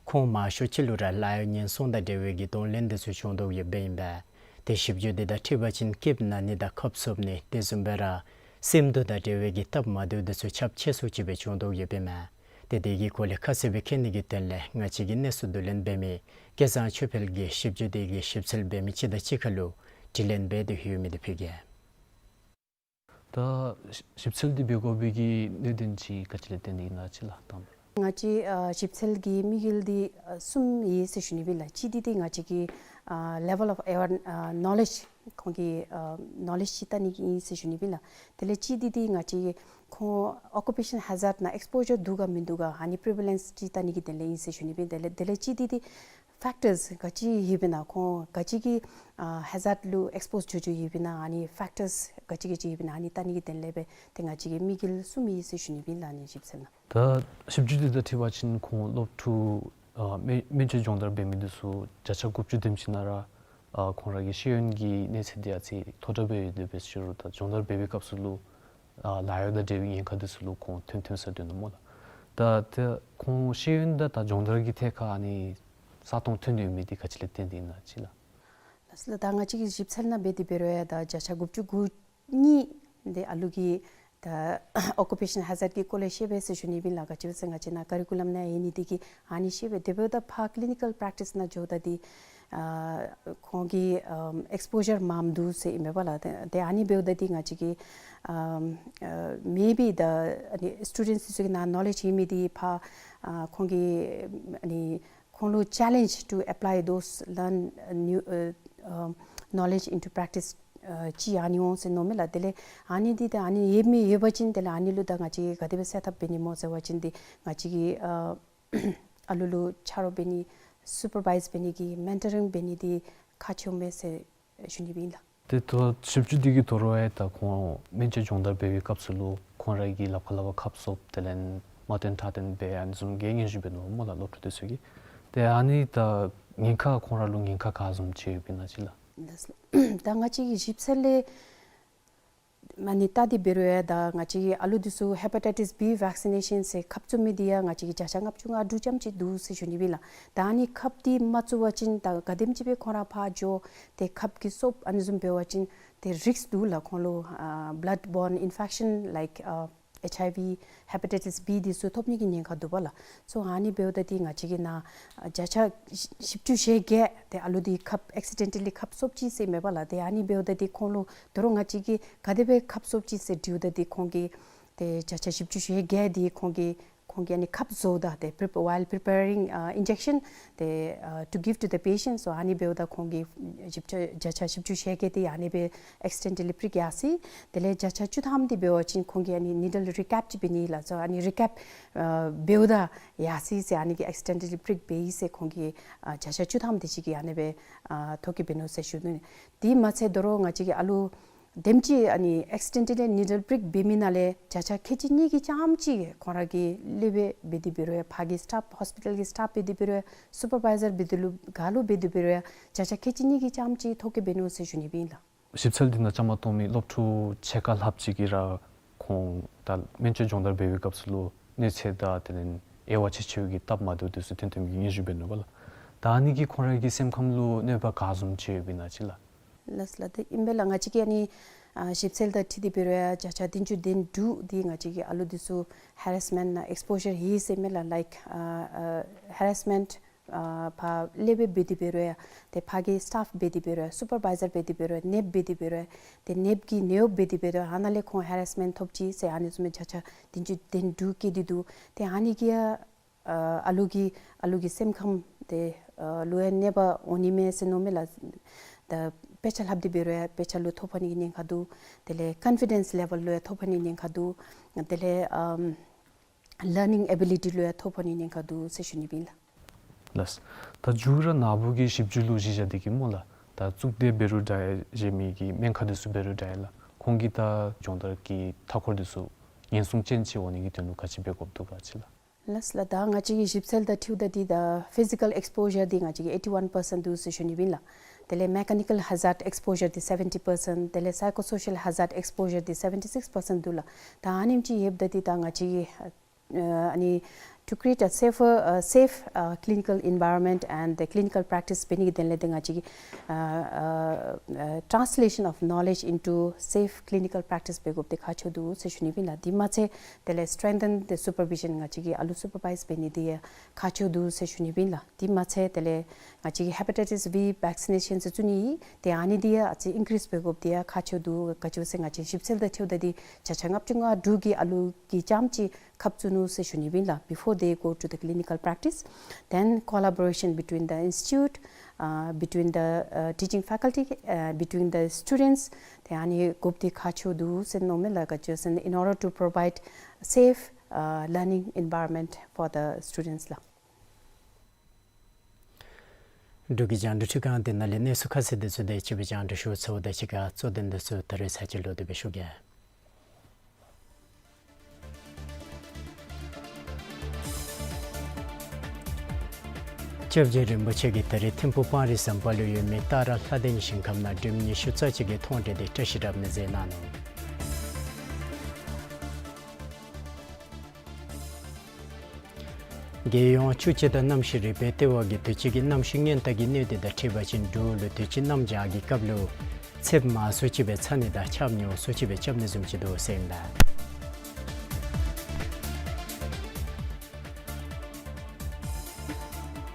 ཁོང་མང་ཤོས་ཅིག་ལུ་ར་ལཱ་གཡོག་ཉེན་སྲུང་དང་འབྲེལ་བའི་གི་གདོང་ལེན་དེ་ཚུ་བྱུང་དོ་ཡོདཔ་ཨིན་པས། ཏེ་ཞིབ་འཇུག་དེ་དང་འཁྲིལ་བ་ཅིན་སྐེདཔ་ན་ནི་དང་ཁབ་སོབ་ནི་དེ་བཟུམ་སྦེ་ར་སེམས་སྡུག་དང་འབྲེལ་བའི་གི་སྟབས་མ་བདེཝ་དེ་ཚུ་ཁྱབ་ཆེ་སུ་ཅིག་སྦེ་བྱུང་དོ་ཡོདཔ་ཨིན་མས། ཏེ་དེ་གི་སྐོར་ལས་ཁ་གསལ་སྦེ་མཁྱེན་ནི་གི་དོན་ལས་ང་བཅས་ཀྱི་གནས་ཚུལ་བསྡུ་ལེན་འབད་མི་སྐལ་བཟང་ཆོས་འཕེལ་གྱིས་ཞིབ་འཇུག་དེ་གི་ཞིབ་འཚོལ་འབད་མི་ཅིག་དང་གཅིག་ཁར་ལུ་དྲི་ལན་འབད་དེ་ཡོད་མི་དེ་ཕུལ་གེ། ད་ཞིབ་འཚོལ་འདི་འབད་དགོ་པའི་གི་གནད་དོན་ཅིག་ག་ཅི་ལས་བརྟེན་ཏེ་ཨིན་ན་ཅིག་ལགས་དང་པ་ར། ང་བཅས་ཨ་ཞིབ་འཚོལ་གྱི་དམིགས་ཡུལ་འདི་ཨ་གསུམ་ཨིན་ཟེར་ཞུ་ནི་ཨིན་ལགས། གཅིག་འདི་འདི་ང་བཅས་ཀྱི་ཨ་level of aware ཨ་knowledge ཁོང་གི་ཨ་knowledge ཅིག་བལྟ་ནི་ཨིན་ཟེར་ཞུ་ནི་ཨིན་ལགས། དེ་ལས་གཅིག་འདི་འདི་ང་བཅས་ཀྱི་ཁོང་occupational hazard ནང་exposure འདུག་ག་མིན་འདུག་ག་ཨ་ནི་prevalence ཅིག་བལྟ་ནི་གི་དོན་ལས་ཨིན་ཟེར་ཞུ་ནི་ཨིན། དེ་ལས་དེ་ལས་གཅིག་འདི་འདི་factors ག་ཅི་ཡོདཔ་ཨིན་ན་ཁོང་ག་ཅི་གི་ཨ་hazard ལུ་expose འགྱོ་འགྱོཝ་ཡོདཔ་ཨིན་ན་ཨ་ནི་factors ག་ཅི་ག་ཅི་ཡོདཔ་ཨིན་ན་ཨ་ནི་བལྟ་ནི་གི་དོན་ལས་སྦེ་ཏེ་ང་བཅས་ཀྱི་དམིགས་ཡུལ་གསུམ་ཨིན་ཟེར་ཞུ་ནི་ཨིན་ལགས། ཨ་ནི་ཞིབ་འཚོལ་ནང་ད་ཞིབ་འཇུག་འདི་དང་འཁྲིལ་བ་ཅིན་ཁོང་སློབ་ཕྲུག་ཨ་སྨན་སྨན་བཅོས་སྦྱོང་བརྡར་འབད་མི་འདི་ཚུ་བརྒྱ་ཆ་དགུ་བཅུ་དེམ་ཅིག་ནང་ར་ཨ་ཁོང་ར་གི་ཤེས་ཡོན་གྱི་གནས་ཚད་འདི་ཨ་ཙི་མཐོ་དྲགས་སྦེ་ཡོད་དེ་འབད་ཟེར་རུང་ད་སྦྱོང་བརྡར་འབད་བའི་སྐབས་སུ་ལུ་ཨ་ལཱ་གཡོག་དང་འབྲེལ་བའི་ཉེན་ཁ་འདི་ཚུ་ལུ་ཁོང་ཐོན་ཐོནམ་ཟེར་དོ་ཨིན་ན་སྨོ་ལགས། ད་ཏེ་ཁོང་ཤེས་ཡོན་དང་ད་སྦྱོང་བརྡར་གྱི་ཐད་ཁར་ཨ་ནི་ས་སྟོང་ཐོན་ཡོད་མི་འདི་ག་ཅི་ལས་བརྟེན་ཏེ་ཨིན་ན་ཅིག་ལགས། ལགས་སོ་ལགས། ད་ང་བཅས་ཀྱི་ཞིབ་འཚོལ་ནང་འབད་དེ་འབད་རུང་ཡང་ད་བརྒྱ་ཆ་དགུ་བཅུ་གོ་གཉིས་འདི་ཨ་ལུ་གིས་ད་occupational hazard གི་སྐོར་ལས་ཤེས་པས་ཟེར་ཞུ་ནི་ཨིན་ལགས། ག་ཅི་སྦེ་ཟེར་ང་བཅས་ནཱ་ཀ་རི་ཀུ་ལམ་ནང་ཡོད་ནི་འདི་གིས་ཨ་ནི་ཤེས་པས། དེ་འབདཝ་ད་ཕར་clinical practice ནང་འགྱོཝ་ད་འདི་ཨ་ཁོང་གི་ཨམ་exposure མངམ་འདུག་ཟེར་ཨིན་མས་པ་ལགས། ཏེ་ཏེ་ཨ་ནི་འབདཝ་ད་འདི་ང་བཅས་ཀྱི་ཨམ་ཨ་maybe the ཨ་ནི་students འདི་ཚུ་གི་ནང་knowledge ཡོད་མི་འདི་ཕར་ཨ་ཁོང་གི་ཨ་ནི་ཁོང་ལུ་challenge to apply those learn new uh, um, knowledge into practice ཨ་ཅིག་ཨ་ནི་འོང་ཟེར་མནོཝ་མས་ལགས། དེ་ལས་ཨ་ནི་འདི་ད་ཨ་ནི་ཡོད་མི་ཡོད་པ་ཅིན་དེ་ལས་ཨ་ནི་ལུ་ད་ང་བཅས་ག་དེ་སྦེ་སེལ་ཐབས་འབད་ནི་སྨོ་ཟེར་བ་ཅིན་འདི་ང་བཅས་ཀྱིས་ཨ་ཨ་ལུ་ལུ་ཆ་རོགས་འབད་ནི་supervise འབད་ནི་གི་mentoring འབད་ནི་འདི་ཁག་ཆེཝ་མས་ཟེར་ཞུ་ནི་ཨིན་ལགས། ཏེ་ད་ཞིབ་འཇུག་འདི་གི་དོ་རུང་ཡང་ད་ཁོང་སྨན་བཅོས་སྦྱོང་བརྡར་འབད་བའི་སྐབས་སུ་ལུ་ཁོང་ར་གི་ལགཔ་ཁར་ལགཔ་ཁར་ཁབ་སོབ་དེ་ལས་མ་བཏོན་ཁྲག་བཏོན་འབད་ཨ་ནི་བཟུམ་གྱི་སྙན་ཞུ་འབད་ནུག་སྨོ་ལགས་སློབ་ཕྲུག་འདི་ཚུ་གིས། ཏེ་ཨ་ནི་ད་ཉེན་ཁ་ཁོང་ར་ལུ་ཉེན་ཁ་ག་བཟུམ་ཅིག་ཡོདཔ་ཨིན་ན་ཅིག་ལགས། ད་ང་བཅས་ཀྱི་ཞིབ་འཚོལ་ལས་ཨ་ནི་བལྟ་སྟེ་འབད་རུང་ཡང་ད་ང་བཅས་ཀྱི་ཨ་ལུ་འདི་ཚུ་hepatitis B vaccination ཟེར་ཁབ་བཙུགས་མི་འདི་ཡང་ང་བཅས་ཀྱི་བརྒྱ་ཆ་ལྔ་བཅུ་ང་དྲུག་ཙམ་ཅིག་འདུག་ཟེར་ཞུ་ནི་ཨིན་ལགས། ད་ཨ་ནི་ཁབ་འདི་མ་བཙུགས་པ་ཅིན་ད་ག་དེམ་ཅིག་སྦེ་ཁོང་ར་ཕར་འགྱོ་ཏེ་ཁབ་ཀྱི་སོབ་ཨ་ནི་བཟུམ་འབད་བ་ཅིན་ཏེ་risk འདུག་ལགས། ཁོང་ལུ་ཨ་blood borne infection like ཨ་HIV hepatitis B འདི་ཚུ་ཐོབ་ནི་གི་ཉེན་ཁ་འདུག་པ་ལགས། སོ་ཨ་ནི་འབདཝ་ད་འདི་ང་བཅས་ཀྱི་ནཱ་བརྒྱ་ཆ་བཞི་བཅུ་ཞེ་བརྒྱད་ཏེ་ཨ་ལུ་འདི་ཁབ་accidentally ཁབ་སོབ་ཅི་ཟེར་མས་པ་ལགས། ཏེ་ཨ་ནི་འབདཝ་ད་འདི་ཁོང་ལུ་དོ་རུང་ང་བཅས་ཀྱིས་ག་དེ་སྦེ་ཁབ་སོབ་ཅི་ཟེར་དྲིཝ་ད་འདི་ཁོང་གིས་ཏེ་བརྒྱ་ཆ་བཞི་བཅུ་ཞེ་བརྒྱད་འདི་ཁོང་གིས་ ཁོང་གིས་ཨ་ནི་ཁབ་བཟོཝ་ད་ཏེ་prep- while preparing, uh, injection, ཏེ་uh, to give to the patient, so ཨ་ནི་འབདཝ་ད་ཁོང་གིས་བཞི་བརྒྱ་བརྒྱ་ཆ་བཞི་བཅུ་ཞེ་བརྒྱད་དེ་ཨ་ནི་སྦེ་accidentally་prick་ཡར་སོ་ཡི། དེ་ལས་བརྒྱ་ཆ་བཅུ་ཐམ་དེ་འབད་བ་ཅིན་ཁོང་གིས་ཨ་ནི་needle recap ཅིག་འབད་ནི་ལགས། so ཨ་ནི་recap་uh, འབདཝ་ད་ཡར་སོ་ཡི་ཟེར། ཨ་ནི་གིས་accidentally prick་འབད་ཡི་ཟེར་ཁོང་གིས་uh, བརྒྱ་ཆ་བཅུ་ཐམ་དེ་ཅིག་གིས་ཨ་ནི་སྦེ་uh, ཐོ་བཀོད་འབད་ནུག་ཟེར་ཞུ་ནི། དེ་མ་ཚད་དོ་རུང་ང་བཅས་ཀྱི་ཨ་ལུ་དེམ་ཅིག་ཨ་ནི་accidentally needle prick་འབད་མི་ནང་ལས་བརྒྱ་ཆ་ཁལ་གཅིག་གཉིས་ཀྱི་ཙམ་ཅིག་ཁོང་ར་གིས་ལས་སྦེ་འབད་དེ་འབད་རུང་ཡང་ཕར་གྱི་staff- hospital་གྱི་staff་འབད་དེ་འབད་རུང་ཡང་supervisor་འབད་དེ་ལུ་ག་ལུ་འབད་དེ་འབད་རུང་ཡང་བརྒྱ་ཆ་ཁལ་གཅིག་གཉིས་ཀྱི་ཙམ་ཅིག་ཐོ་བཀོད་འབད་ནུག་ཟེར་ཞུ་ནི་ཨིན་ལགས། ཞིབ་འཚོལ་འདི་ནང་བཅའ་མར་གཏོགས་མི་སློབ་ཕྲུག་ཕྱེད་ཀ་ལྷགཔ་ཅིག་གིས་ར་ཁོང་ད་སྨན་བཅོས་སྦྱོང་བརྡར་འབད་བའི་སྐབས་སུ་ལུ་གནོད་འཚེ་དང་དེ་ལས་དབྱེ་བ་ཕྱེ་ཕྱེཝ་གི་སྟབས་མ་བདེཝ་དེ་ཚུ་ཐོན་ཐོནམ་གི་སྙན་ཞུ་འབད་ནུག་པ་ལགས། ད་ཨ་ནི་གིས་ཁོང་ར་གི་སེམས་ཁམས་ལུ་གནོད་པ་ག་བཟུམ་ཅིག་ཡོདཔ་ཨིན་ན་ཅིག་ལགས། ལགས་ལགས། དེ་ཨིན་པས་ལགས། ང་བཅས་ཀྱི་ཨ་ནི་ཨ་ཞིབ་འཚོལ་དང་འཁྲིལ་ཏེ་འབད་རུང་ཡང་བརྒྱ་ཆ་བདུན་ཅུ་དོན་དྲུག་དེ་ང་བཅས་ཀྱི་ཨ་ལུ་དེ་ཚུ་harassment exposure ཡོད་ཟེར་མས་ལགས། like uh, uh, harassment uh, ཕར་ལས་སྦེ་འབད་དེ་འབད་རུང་ཡང་ཏེ་ཕར་གྱི་staff་འབད་དེ་འབད་རུང་ཡང་supervisor་འབད་དེ་འབད་རུང་ཡང་ནདཔ་འབད་དེ་འབད་རུང་ཡང་ཏེ་ནདཔ་གི་ནདཔ་འབད་དེ་འབད་རུང་ཡང་ཨ་ནཱ་ལས་ཁོང་harassment ཐོབ་ཅི་ཟེར་ཨ་ནི་བཟུམ་སྦེ་བརྒྱ་ཆ་བདུན་ཅུ་དོན་དྲུག་བཀོད་དེ་འདུག། ཏེ་ཨ་ནི་གིས་ཡང་ཨ་ཨ་ལུ་གི་ཨ་ལུ་གི་སེམས་ཁམས་དེ་ཨ་ལུ་ཡང་གནོད་པ་འོང་ནི་མས་ཟེར་མནོཝ་མས་ལགས། ད་དཔེ་ཆ་ལྷབ་སྟེ་འབད་རུང་ཡང་དཔེ་ཆ་ལུ་ཐོ་ཕོག་ནི་གི་ཉེན་ཁ་འདུག། དེ་ལས་confidence level ལུ་ཡང་ཐོ་ཕོག་ནི་ཉེན་ཁ་འདུག། དེ་ལས་ཨམ་learning ability ལུ་ཡང་ཐོ་ཕོག་ནི་ཉེན་ཁ་འདུག་ཟེར་ཞུ་ནི་ཨིན་ལགས། ལགས། ད་མཇུག་ར་ནཱ་བུ་གི་ཞིབ་འཇུག་ལུ་གཞི་བཞག་སྟེ་གིས་སྨོ་ལགས། ད་གཙུག་སྡེ་འབད་རུང་འདྲ་གཞན་མི་གི་སྨན་ཁང་དེ་ཚུ་འབད་རུང་འདྲ་ལགས། ཁོང་གིས་ད་སྦྱོང་བརྡར་གྱི་མཐའ་འཁོར་དེ་ཚུ་ཉེན་སྲུང་ཅན་ཅིག་འོང་ནི་གི་དོན་ལུ་ག་ཅི་འབད་དགོཔ་འདུག་ག་ཅིག་ལགས། ལགས་ལགས། ད་ང་བཅས་ཀྱི་ཞིབ་འཚོལ་དང་འཁྲིལཝ་ད་འདི་ད་physical exposure འདི་ང་བཅས་ཀྱི་eighty one percent འདུག་ཟེར་ཞུ་ནི་ཨིན་ལགས། དེ་ལས་mechanical hazard exposure འདི་seventy percent། དེ་ལས་psychosocial hazard exposure འདི་seventy six percent འདུག་ལགས། ད་ཨ་ནེམ་ཅིག་ཡོདཔ་ད་འདི་ད་ང་བཅས་ཀྱི་ཨ་ཨ་ནི་to create a safer, uh, safe, uh, clinical environment and the clinical practice འབད་ནི་གི་དོན་ལས་འདི་ང་བཅས་ཀྱི་uh, uh, uh, translation of knowledge into safe clinical practice འབད་དགོཔ་འདི་ཁག་ཆེཝ་འདུག་ཟེར་ཞུ་ནི་ཨིན་ལགས། དེ་མ་ཚད་དེ་ལས་strengthen the supervision ང་བཅས་ཀྱིས་ཨ་ལུ་supervise འབད་ནི་འདི་ཡང་ཁག་ཆེཝ་འདུག་ཟེར་ཞུ་ནི་ཨིན་ལགས། དེ་མ་ཚད་དེ་ལས་ང་བཅས་ཀྱིས་hepatitis B vaccination ཟེར་བཙུགས་ནི་ཨིན། ཏེ་ཨ་ནི་འདི་ཡང་ཨ་ཙི་increase འབད་དགོཔ་འདི་ཡང་ཁག་ཆེཝ་འདུག། ག་ཅི་སྦེ་ཟེར་ང་བཅས་ཞིབ་འཚོལ་དང་འཁྲིལཝ་ད་འདི་བརྒྱ་ཆ་ལྔ་བཅུ་ང་དྲུག་གི་ཨ་ལུ་གི་རྐྱངམ་ཅིག་ཁབ་བཙུགས་ནུག་ཟེར་ཞུ་ནི་ཨིན་ལགས། Before they go to the clinical practice, then collaboration between the institute, uh, between the uh, teaching faculty, uh, between the students, ཏེ་ཨ་ནི་དགོཔ་འདི་ཁག་ཆེཝ་འདུག་ཟེར་མནོཝ་མས་ལགས། ག་ཅི་སྦེ་ཟེར་in order to provide safe uh, learning environment for the students ལགས། འབྲུག་གི་རྒྱང་བསྒྲགས་ཁྲི་ཁང་འདི་ནང་ལས་གནས་ཚུལ་ཁ་གསལ་དེ་ཚུ་དེ་ཅིག་སྦེ་རྒྱང་བསྒྲགས་ཞུ་ཚརཝ་ད་གཅིག་ཁར་གཙོ་དོན་དེ་ཚུ་ད་རེས་ཚར་གཅིག་ལོག་སྟེ་སྦེ་ཞུ་གེ། སྐྱབས་རྗེ་རིན་པོ་ཆེ་གིས་ད་རེས་ཐིམ་ཕུག་སྤང་རི་ཟམ་པ་ལུ་ཡོད་མི་སྟག་ར་ལྷ་ལྡན་ཞིང་ཁམས་ནང་སྒྲོལ་མ་ཉི་ཤུ་རྩ་གཅིག་གི་མཐོང་གྲོལ་འདི་བཀྲ་ཤིས་རབ་གནས་མཛད་གནང་ནུག། རྒྱལ་ཡོངས་ཆུ་སྤྱི་དང་གནམ་གཤིས་རིག་པའི་ལྟེ་བ་གིས་དུས་ཅི་གི་གནམ་གཤིས་ཉེན་བརྡ་གི་གནད་དོན་དང་འཁྲིལ་བ་ཅིན་འབྲུག་ལུ་དུས་ཅི་གནམ་བྱཱར་གྱི་སྐབས་ལུ་ཚདཔ་མང་སུ་ཅིག་སྦེ་ཚ་ནི་དང་ཆརཔ་ཉུང་སུ་ཅིག་སྦེ་རྐྱབ་ནི་བཟུམ་ཅིག་འདུག་ཟེར་ཨིན་པས།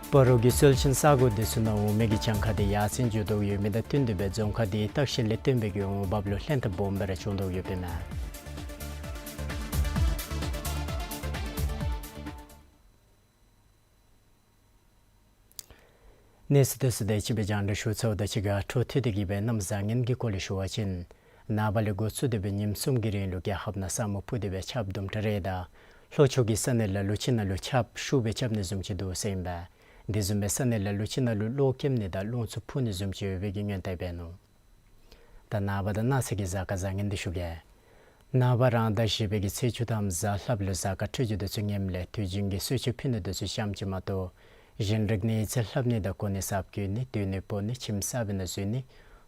སྤ་རོ་གི་སྲོལ་ཆེན་ས་གོ་དེ་ཚུ་ནང་འོ་མའི་གི་གྱངས་ཁ་དེ་ཡར་སེང་འགྱོ་དོ་ཡོད་མི་དང་བསྟུན་ཏེ་སྦེ་རྫོང་ཁག་དེའི་ལྟ་བཤལ་ལས་བརྟེན་པའི་གི་འོང་འབབ་ལུ་ལྷན་ཐབས་སྦོམ་སྦེ་ར་བྱུང་དོ་ཡོདཔ་ཨིན་མས། གནས་ཚུལ་དེ་ཚུ་དེ་ཅིག་སྦེ་རྒྱང་བསྒྲགས་ཞུ་ཚརཝ་ད་གཅིག་ཁར་འཕྲོ་མཐུད་དེ་གིས་སྦེ་གནམ་བཟང་ངན་གྱི་སྐོར་ལས་ཞུ་བ་ཅིན་ནངས་པ་ལས་འགོ་བཙུགས་ཏེ་སྦེ་ཉིནམ་གསུམ་གྱི་རིང་ལུ་རྒྱལ་ཁབ་ནང་ས་སྨུག་ཕུབ་སྟེ་སྦེ་ཆརཔ་དུམ་གྲ་རེ་དང་ལྷོ་ཕྱོགས་ཀྱི་ས་གནས་ལ་ལུ་ཅིག་ནང་ལུ་ཆརཔ་ཤུགས་སྦེ་རྐྱབ་ནི་བཟུམ་ཅིག་འདུག་ཟེར་ཨིན་པས། དེ་བཟུམ་སྦེ་ས་གནས་ལ་ལུ་ཅིག་ནང་ལུ་གློག་ཁེབས་ནི་དང་རླུང་འཚུབ་འཕུ་ནི་བཟུམ་ཅིག་ཡོད་པའི་གི་སྔོན་བརྡ་འབད་ནུག། ད་ནངས་པ་དང་གནངས་ཚེ་གི་གཟའ་སྐར་བཟང་ངན་འདི་ཞུ་གེ། ནངས་པ་རང་ཟླ་བཞི་པའི་གི་ཚེས་བཅུ་ཐམ་གཟའ་ལྷགཔ་ལུ་གཟའ་སྐར་འཕྲོད་སྦྱོར་དེ་ཚུ་ངནམ་ལས་དུས་རྒྱུན་གྱི་གསོལ་མཆོད་ཕུལ་ནི་དེ་ཚུ་ཙམ་ཅིག་མ་གཏོགས་གཞན་རིག་གནས་ཡིག་ཚང་ལྷབ་ནི་དང་གོ་གནས་གསརཔ་བསྐོ་ནི་སྡོད་གནས་སྤོ་ནི་ཁྱིམ་གསརཔ་ནང་འཛུལ་ནི་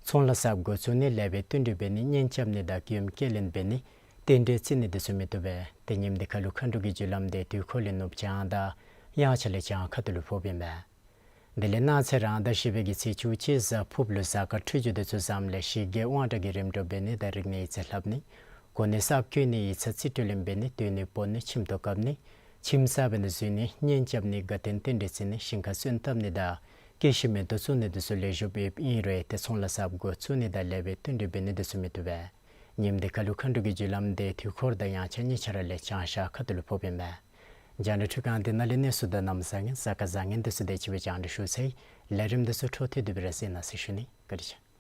ཚོང་ལཱ་གསརཔ་འགོ་བཙུགས་ནི་ལེགས་པའི་བསྟུན་གྲོས་འབད་ནི་གཉེན་རྐྱབ་ནི་དང་མགྱོནམ་སྐྱེལ་ལེན་འབད་ནི་རྟེན་འབྲེལ་བརྩི་ནི་དེ་ཚུ་མི་བཏུབ་པས། ཏེ་ཉིནམ་འདི་ཁར་ལུ་མཁའ་འགྲོ་གི་རྒྱུ་ལམ་དེ་དུས་འཁོར་ལས་ནུབ་བྱང་དང་དབྱངས་འཆར་ལས་བྱང་ཁ་ཐུག་ལུ་ཕོགཔ་ཨིན་པས། དེ་ལས་གནངས་ཚེ་རང་ཟླ་བཞི་པའི་གི་ཚེས་བཅུ་གཅིག་གཟའ་ཕུརཔ་ལུ་གཟའ་སྐར་འཕྲོད་སྦྱོར་དེ་ཚུ་བཟངམ་ལས་ཞི་རྒོལ་དབང་དྲག་གི་རིམ་གྲོ་འབད་ནི་དང་རིག་གནས་ཡིག་ཚང་ལྷབ་ནི་གོ་གནས་གསརཔ་བསྐོ་ནི་ཡིག་ཚང་རྩིས་སྤྲོད་ལེན་འབད་ནི་སྡོད་གནས་སྤོ་ནི་ཁྱིམ་ཐོག་བཀབ་ནི་ཁྱིམ་གསརཔ་ནང་འཛུལ་ནི་གཉེན་རྐྱབ་ནི་དགའ་སྟོན་རྟེན་འབྲེལ་བརྩི་ནི་ཞིང་ཁར་སོན་བཏབ་ནི་དང་སྐྱེ་ཤི་མེ་ཏོག་བཙུགས་ནི་དེ་ཚུ་ལེགས་ཤོམ་ཡོདཔ་ཨིན་རུང་ཏེ་ཚོང་ལཱ་གསརཔ་འགོ་བཙུགས་ནི་དང་ལེགས་པའི་བསྟུན་གྲོས་འབད་ནི་དེ་ཚུ་མི་བཏུབ་པས། ཉིནམ་འདི་ཁར་ལུ་མཁའ་འགྲོ་གི་རྒྱུ་ལམ་དེ་དུས་འཁོར་དང་དབྱངས་འཆར་གཉིས་ཆ་ར་ལས་བྱང་ཤར་ཁ་ཐུག་ལུ་ཕོགཔ་ཨིན་པས། རྒྱང་བསྒྲགས་འཕྲུལ་ཁང་འདི་ནང་ལས་གནས་ཚུལ་དང་གནམ་བཟང་ངན་གཟའ་སྐར་བཟང་ངན་འདི་ཚུ་དེ་ཅིག་སྦེ་རྒྱང་བསྒྲགས་ཞུ་ཚར་ཡི། ལས་རིམ་འདི་ཚུ་འཕྲོ་མཐུད་དེ་སྦེ་ར་གཟིགས་གནང་ཟེར་ཞུ་ནི། བཀའ་དྲིན་ཆེ།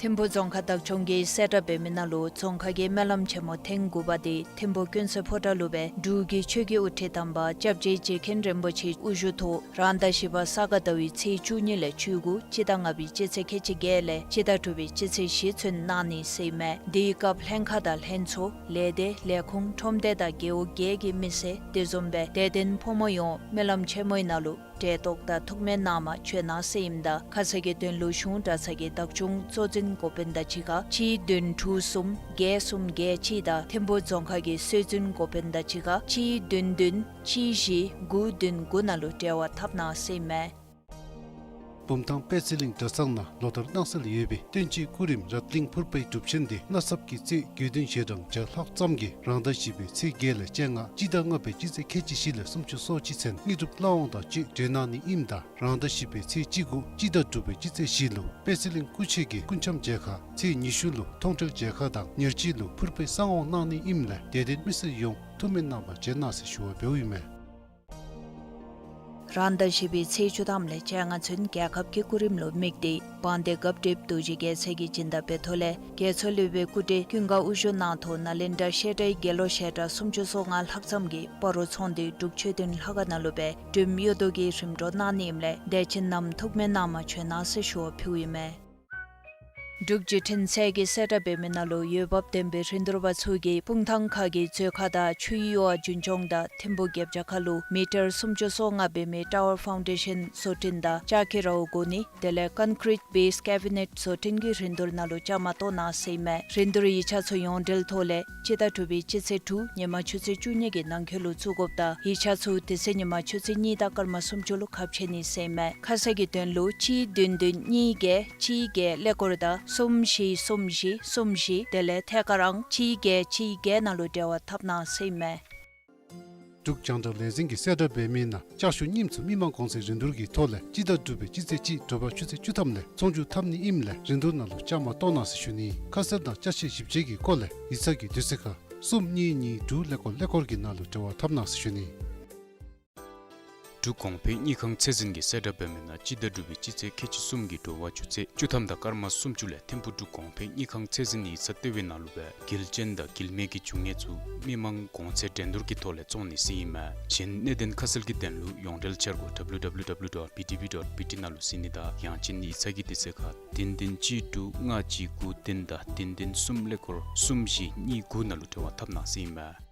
ཐིམ་ཕུ་རྫོང་ཁག་བདག་སྐྱོང་གིས་གསལ་བསྒྲགས་འབད་མི་ནང་ལུ་རྫོང་ཁག་གི་སྨོན་ལམ་ཆེན་མོ་ཐེངས་དགུ་པ་འདི་ཐིམ་ཕུ་ཀུན་གསལ་ཕོ་བྲང་ལུ་སྦེ་འབྲུག་གི་ཆོས་ཀྱི་དབུ་ཁྲིད་དམ་པ་སྐྱབས་རྗེ་རྗེ་མཁན་རིན་པོ་ཆེ་དབུ་བཞུགས་ཐོག་རང་ཟླ་བཞི་པ་ས་ག་ཟླ་བའི་ཚེས་བཅུ་གཉིས་ལས་བཅུ་དགུ་སྤྱི་ཟླ་ལྔ་པའི་སྤྱི་ཚེས་ཁལ་གཅིག་བརྒྱད་ལས་སྤྱི་ཟླ་དྲུག་པའི་སྤྱི་ཚེས་བཞི་ཚུན་གནང་ནི་ཟེར་ཨིན་མས། དེའི་སྐབས་ལྷན་ཁག་དང་ལྷན་ཚོགས་ལས་སྡེ་ལས་ཁུངས་ཁྲོམ་སྡེ་དང་རྒེད་འོག་བརྒྱད་ཀྱི་མི་སེར་དེ་བཟུམ་སྦེ་དད་ལྡན་ཕོ་མོ་ཡོངས་སྨོན་ལམ་ཆེན་མོའི་ནང་ལུ་གྲལ་གཏོགས་དང་ཐུགས་སྨོན་གནང་མ་བྱོན་གནང་ཟེར་ཨིནམ་ད་ཁ་གསལ་གྱི་དོན་ལུ་གཞུང་གྲྭ་ཚང་གི་བདག་སྐྱོང་གཙོ་འཛིན་འགོ་དཔོན་དང་གཅིག་ཁར་གཅིག་བདུན་དྲུག་གསུམ་བརྒྱད་གསུམ་བརྒྱད་གཅིག་དང་ཐིམ་ཕུ་རྫོང་ཁག་གི་སྲོལ་འཛིན་འགོ་དཔོན་དང་གཅིག་ཁར་གཅིག་བདུན་བདུན་གཅིག་བཞི་དགུ་བདུན་དགུ་ནང་ལུ་འབྲེལ་བ་འཐབ་གནང་ཟེར་ཨིན་མས། བུམ་ཐང་དཔལ་སྲིད་གླིང་གྲྭ་ཚང་ནང་ལོ་ལྟར་གནང་སྲོལ་ཡོད་པའི་བསྟན་བཅོས་སྐུ་རིམ་རབ་གླིང་ཕུར་པའི་སྒྲུབ་ཆེན་འདི་མནའ་ཚབ་ཀྱི་རྩིས་དགེ་འདུན་ཞལ་གྲངས་བརྒྱ་ལྷག་ཙམ་གྱིས་རང་ཟླ་བཞི་པའི་ཚེས་བརྒྱད་ལས་བཅོ་ལྔ་སྤྱི་ཟླ་ལྔ་པའི་སྤྱི་ཚེས་ཁལ་གཅིག་བཞི་ལས་སུམ་ཅུ་སོ་གཅིག་ཚུན་དངོས་གྲུབ་ལྷ་དབང་དང་བཅས་གྲོལ་གནང་ནི་ཨིནམ་ད་རང་ཟླ་བཞི་པའི་ཚེས་བཅུ་དགུ་སྤྱི་ཟླ་དྲུག་པའི་སྤྱི་ཚེས་བཞི་ལུ་དཔལ་སྲིད་གླིང་སྐུ་མཆེད་ཀྱིས་སྐུ་འཆམ་མཇལ་ཁ་ཚེས་ཉི་ཤུ་ལུ་མཐོང་གྲོལ་མཇལ་ཁ་དང་ཉེར་གཅིག་ལུ་ཕུར་པའི་གསང་དབང་གནང་ནི་ཨིནམ་ལས་དད་ལྡན་མི་སེར་ཡོངས་ཐུགས་སྨོན་གནང་བར་བྱོན་གནང་ཟེར་ཞུ་བ་འབདཝ་ཨིན་མས། རང་ཟླ་བཞི་པའི་ཚེས་བཅུ་ཐམ་ལས་བཅོ་ལྔ་ཚུན་རྒྱལ་ཁབ་ཀྱི་སྐུ་རིམ་ལུ་དམིགས་ཏེ་དཔལ་ལྡན་སྐབས་སྒྲིབ་རྡོ་རྗེ་རྒྱལ་མཚན་གྱིས་སྦྱིན་བདག་འབད་ཐོག་ལས་རྒྱལ་མཚན་སློབ་དཔོན་སྐུ་བགྲེས་ཀུན་དགའ་དབུ་བཞུགས་གནང་ཐོག་ནཱ་ལེནྡྲ་བཤད་གྲྭའི་དགེ་སློང་བཤད་གྲྭ་སུམ་ཅུ་སོ་ལྔ་ལྷག་ཙམ་གྱིས་སྤ་རོ་ཚོང་སྡེ་འབྲུག་ཆོས་ལྡན་ལྷ་ཁང་ནང་ལུ་སྦེ་སྒྲོལམ་གཡུ་རྡོ་གི་རིམ་གྲོ་གནང་ནི་ཨིནམ་ལས་དད་ཅན་རྣམས་ཐུགས་སྨོན་གནང་མ་བྱོན་གནང་ཟེར་ཞུ་བ་ཕུལཝ་ཨིན་མས། འབྲུག་བརྒྱུད་འཕྲིན་ཚད་ཀྱིས་གསལ་བསྒྲགས་འབད་མི་ནང་ལུ་འོས་འབབ་ལྡན་པའི་རིན་བསྡུར་པ་ཚུ་གིས་སྤུངས་ཐང་ཁ་གི་མཛོད་ཁང་དང་ཆུ་ཡུར་བ་རྒྱུན་སྐྱོང་དང་ཐིམ་ཕུ་རྒྱབ་བྱ་ཁ་ལུ་མི་ཊར་སུམ་ཅུ་སོ་ལྔ་འབད་མི་ཊ་ཝར་ཕའུན་ཌེ་ཤཱན་བཟོ་སྐྲུན་དང་ལྕགས་ཀྱི་རཝ་བསྒོར་ནི་དེ་ལས་ཀོན་ཀྲིཊ་བེསི་ཀེ་བི་ནེཊ་བཟོ་སྐྲུན་གྱི་རིན་བསྡུར་ནང་ལུ་བཅའ་མར་གཏོགས་གནང་ཟེར་ཨིན་མས། རིན་བསྡུར་ཡིག་ཆ་ཚུ་ཡོངས་འབྲེལ་ཐོག་ལས་སྤྱི་ཟླ་དྲུག་པའི་སྤྱི་ཚེས་དྲུག་ཉིན་མ་ཆུ་ཚོད་བཅུ་གཉིས་ཀྱི་ནང་འཁོད་ལུ་བཙུགས་དགོཔ་དང་ཡིག་ཆ་ཚུ་དེ་ཚེ་ཉིན་མ་ཆུ་ཚོད་གཉིས་དང་སྐར་མ་སུམ་ཅུ་ལུ་ཁ་ཕྱེ་ནི་ཟེར་ཨིན་མས། ཁ་གསལ་གྱི་དོན་ལུ་གཅིག་བདུན་བདུན་གཉིས་བརྒྱད་གཅིག་བརྒྱད་ཀླད་ཀོར་དང་གསུམ་བཞི་གསུམ་བཞི་གསུམ་བཞི་དེ་ལས་ཐད་ཀར་ཨང་གཅིག་བརྒྱད་གཅིག་བརྒྱད་ནང་ལུ་འབྲེལ་བ་འཐབ་གནང་ཟེར་ཨིན་མས། འབྲུག་རྒྱང་བསྒྲགས་ལས་འཛིན་གྱིས་གསལ་བསྒྲགས་འབད་མི་ནང་ལྕགས་ཞུ་རྙིངམ་ཚུ་མི་མང་གོང་ཚད་རིན་བསྡུར་གྱི་ཐོག་ལས་སྤྱི་ཟླ་དྲུག་པའི་སྤྱི་ཚེས་གཅིག་དྲོ་པ་ཆུ་ཚོད་བཅུ་ཐམ་ལས་ཚོང་བསྒྱུར་འཐབ་ནི་ཨིནམ་ལས་རིན་བསྡུར་ནང་ལུ་བཅའ་མར་གཏོགས་གནང་ཟེར་ཞུ་ནི། ཁ་གསལ་དང་ཅ་ཆས་ཞིབ་དཔྱད་ཀྱི་སྐོར་ལས་ཡིག་ཚང་གི་དུས་ཚོད་ཁར་གསུམ་གཉིས་གཉིས་དྲུག་ཀླད་ཀོར་ཀླད་ཀོར་གྱི་ནང་ལུ་འབྲེལ་བ་འཐབ་གནང་ཟེར་ཞུ་ནི། འབྲུག་གོང་འཕེལ་དངུལ་ཁང་ཚད་འཛིན་གྱིས་གསལ་བསྒྲགས་འབད་མི་ནང་སྤྱི་ཟླ་དྲུག་པའི་སྤྱི་ཚེས་ཁལ་གཅིག་གསུམ་གྱི་དྲོ་པ་ཆུ་ཚོད་བཅུ་ཐམ་དང་སྐར་མ་སུམ་ཅུ་ལས་ཐིམ་ཕུ་འབྲུག་གོང་འཕེལ་དངུལ་ཁང་ཚད་འཛིན་ཡིག་ཚང་ལྟེ་བའི་ནང་ལུ་སྦེ་འགུལ་ཅན་དང་འགུལ་མེད་ཀྱི་འབྱུང་གནས་ཚུ་མི་མང་གོང་ཚད་འགྲན་བསྡུར་གྱི་ཐོག་ལས་བཙོང་ནི་ཟེར་ཨིན་མས། གཞན་གནད་དོན་ཁ་གསལ་གྱི་དོན་ལུ་ཡོངས་འབྲེལ་འཆར་སྒོ་W W W dot B T B dot B T ནང་ལུ་གཟིགས་ནི་དང་ཡང་ཅིན་ཡིག་ཚང་གི་དུས་ཚོད་ཁར་བདུན་བདུན་གཅིག་དྲུག་ལྔ་གཅིག་དགུ་བདུན་དང་བདུན་བདུན་གསུམ་ཀླད་ཀོར་གསུམ་བཞི་གཉིས་དགུ་ནང་ལུ་འབྲེལ་བ་འཐབ་གནང་ཟེར་ཨིན་མས།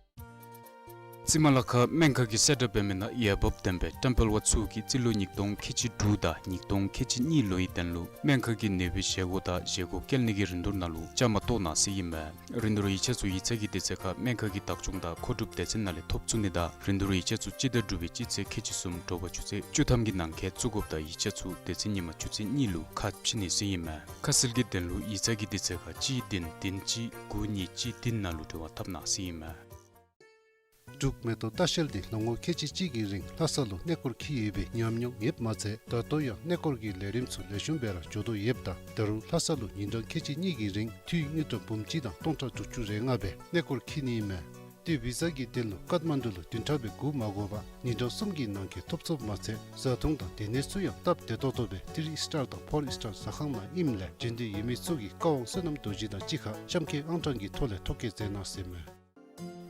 རྩི་མ་ལ་ཁ་སྨན་ཁང་གིས་གསལ་བསྒྲགས་འབད་མི་ནང་འོས་འབབ་ལྡན་པའི་བཀྲམ་སྤེལ་པ་ཚུ་གིས་རྩིས་ལོ་ཉིས་སྟོང་ཁལ་གཅིག་དྲུག་དང་ཉིས་སྟོང་ཁལ་གཅིག་གཉིས་ལོའི་དོན་ལུ་སྨན་ཁང་གི་ནུས་པའི་བཞེས་སྒོ་དང་བཞེས་སྒོ་བཀལ་ནི་གི་རིན་བསྡུར་ནང་ལུ་བཅའ་མར་གཏོགས་གནང་ཟེར་ཨིན་མས། རིན་བསྡུར་ཡིག་ཆ་ཚུ་ཡིག་ཚང་གི་དུས་ཚོད་ཁར་སྨན་ཁང་གི་བདག་སྐྱོང་དང་མཁོ་སྒྲུབ་སྡེ་ཚན་ནང་ལས་ཐོབ་ཚུགས་ནི་དང་རིན་བསྡུར་ཡིག་ཆ་ཚུ་སྤྱི་ཟླ་དྲུག་པའི་སྤྱི་ཚེས་ཁལ་གཅིག་གསུམ་དྲོ་པ་ཆུ་ཚོད་བཅུ་ཐམ་གྱི་ནང་འཁོད་བཙུགས་དགོཔ་དང་ཡིག་ཆ་ཚུ་དེ་ཚེ་ཉིན་མ་ཆུ་ཚོད་གཉིས་ལུ་ཁ་ཕྱེ་ནི་ཟེར་ཨིན་མས། ཁ་གསལ་གྱི་དོན་ལུ་ཡིག་ཚང་གི་དུས་ཚོད་ཁར་གཅིག་བདུན་བདུན་གཅིག་དགུ་གཉིས་གཅིག་བདུན་ནང་ལུ་འབྲེལ་བ་འཐབ་གནང་ཟེར་ཨིན་མས། འབྲུག་མེ་ཏོག་ལྟ་བཤལ་འདི་ལོ་ངོ་ཁལ་གཅིག་གཅིག་གི་རིང་ལྷ་ས་ལུ་གནས་སྐོར་འཁྱིད་ཡོད་པའི་ཉམས་མྱོང་ཡོདཔ་མ་ཚད་ད་ལྟོ་ཡང་གནས་སྐོར་གྱི་ལས་རིམ་ཚུ་ལེགས་ཤོམ་སྦེ་ར་འགྱོ་དོ་ཡོདཔ་ད་ད་རུང་ལྷ་ས་ལུ་ཉིན་གྲངས་ཁལ་གཅིག་གཉིས་ཀྱི་རིང་འཐུས་དངུལ་ཀྲམ་འབུམ་གཅིག་དང་སྟོང་ཕྲག་དྲུག་ཅུ་རེ་ལྔ་སྦེ་གནས་སྐོར་འཁྱིད་ནི་ཨིན་མས། ཏེ་བི་ཟ་གི་དོན་ལུ་ཀཏ་མན་ཌུ་ལུ་བདུན་ཕྲག་སྦེ་སྒུག་མ་དགོ་པར་ཉིན་གྲངས་གསུམ་གྱི་ནང་འཁོད་ཐོབ་ཚུགསཔ་མ་ཚད་བཟའ་འཐུང་དང་སྡོད་གནས་ཚུ་ཡང་སྟབས་བདེ་ཏོག་ཏོ་སྦེ་ཐི་རི་ཨིསི་ཊར་དང་ཕོར་ཨིསི་ཊར་ཟ་ཁང་ནང་ཨིནམ་ལས་འབྱོན་འདོད་ཡོད་མི་ཚུ་གིས་བཀའ་དབང་བསོད་ནམས་རྡོ་རྗེ་དང་གཅིག་ཁར་གཤམ་འཁོད་ཨང་གྲངས་ཀྱི་ཐོག་ལས་ཐོ་བཀོད་མཛད་གནང་ཟེར་མས།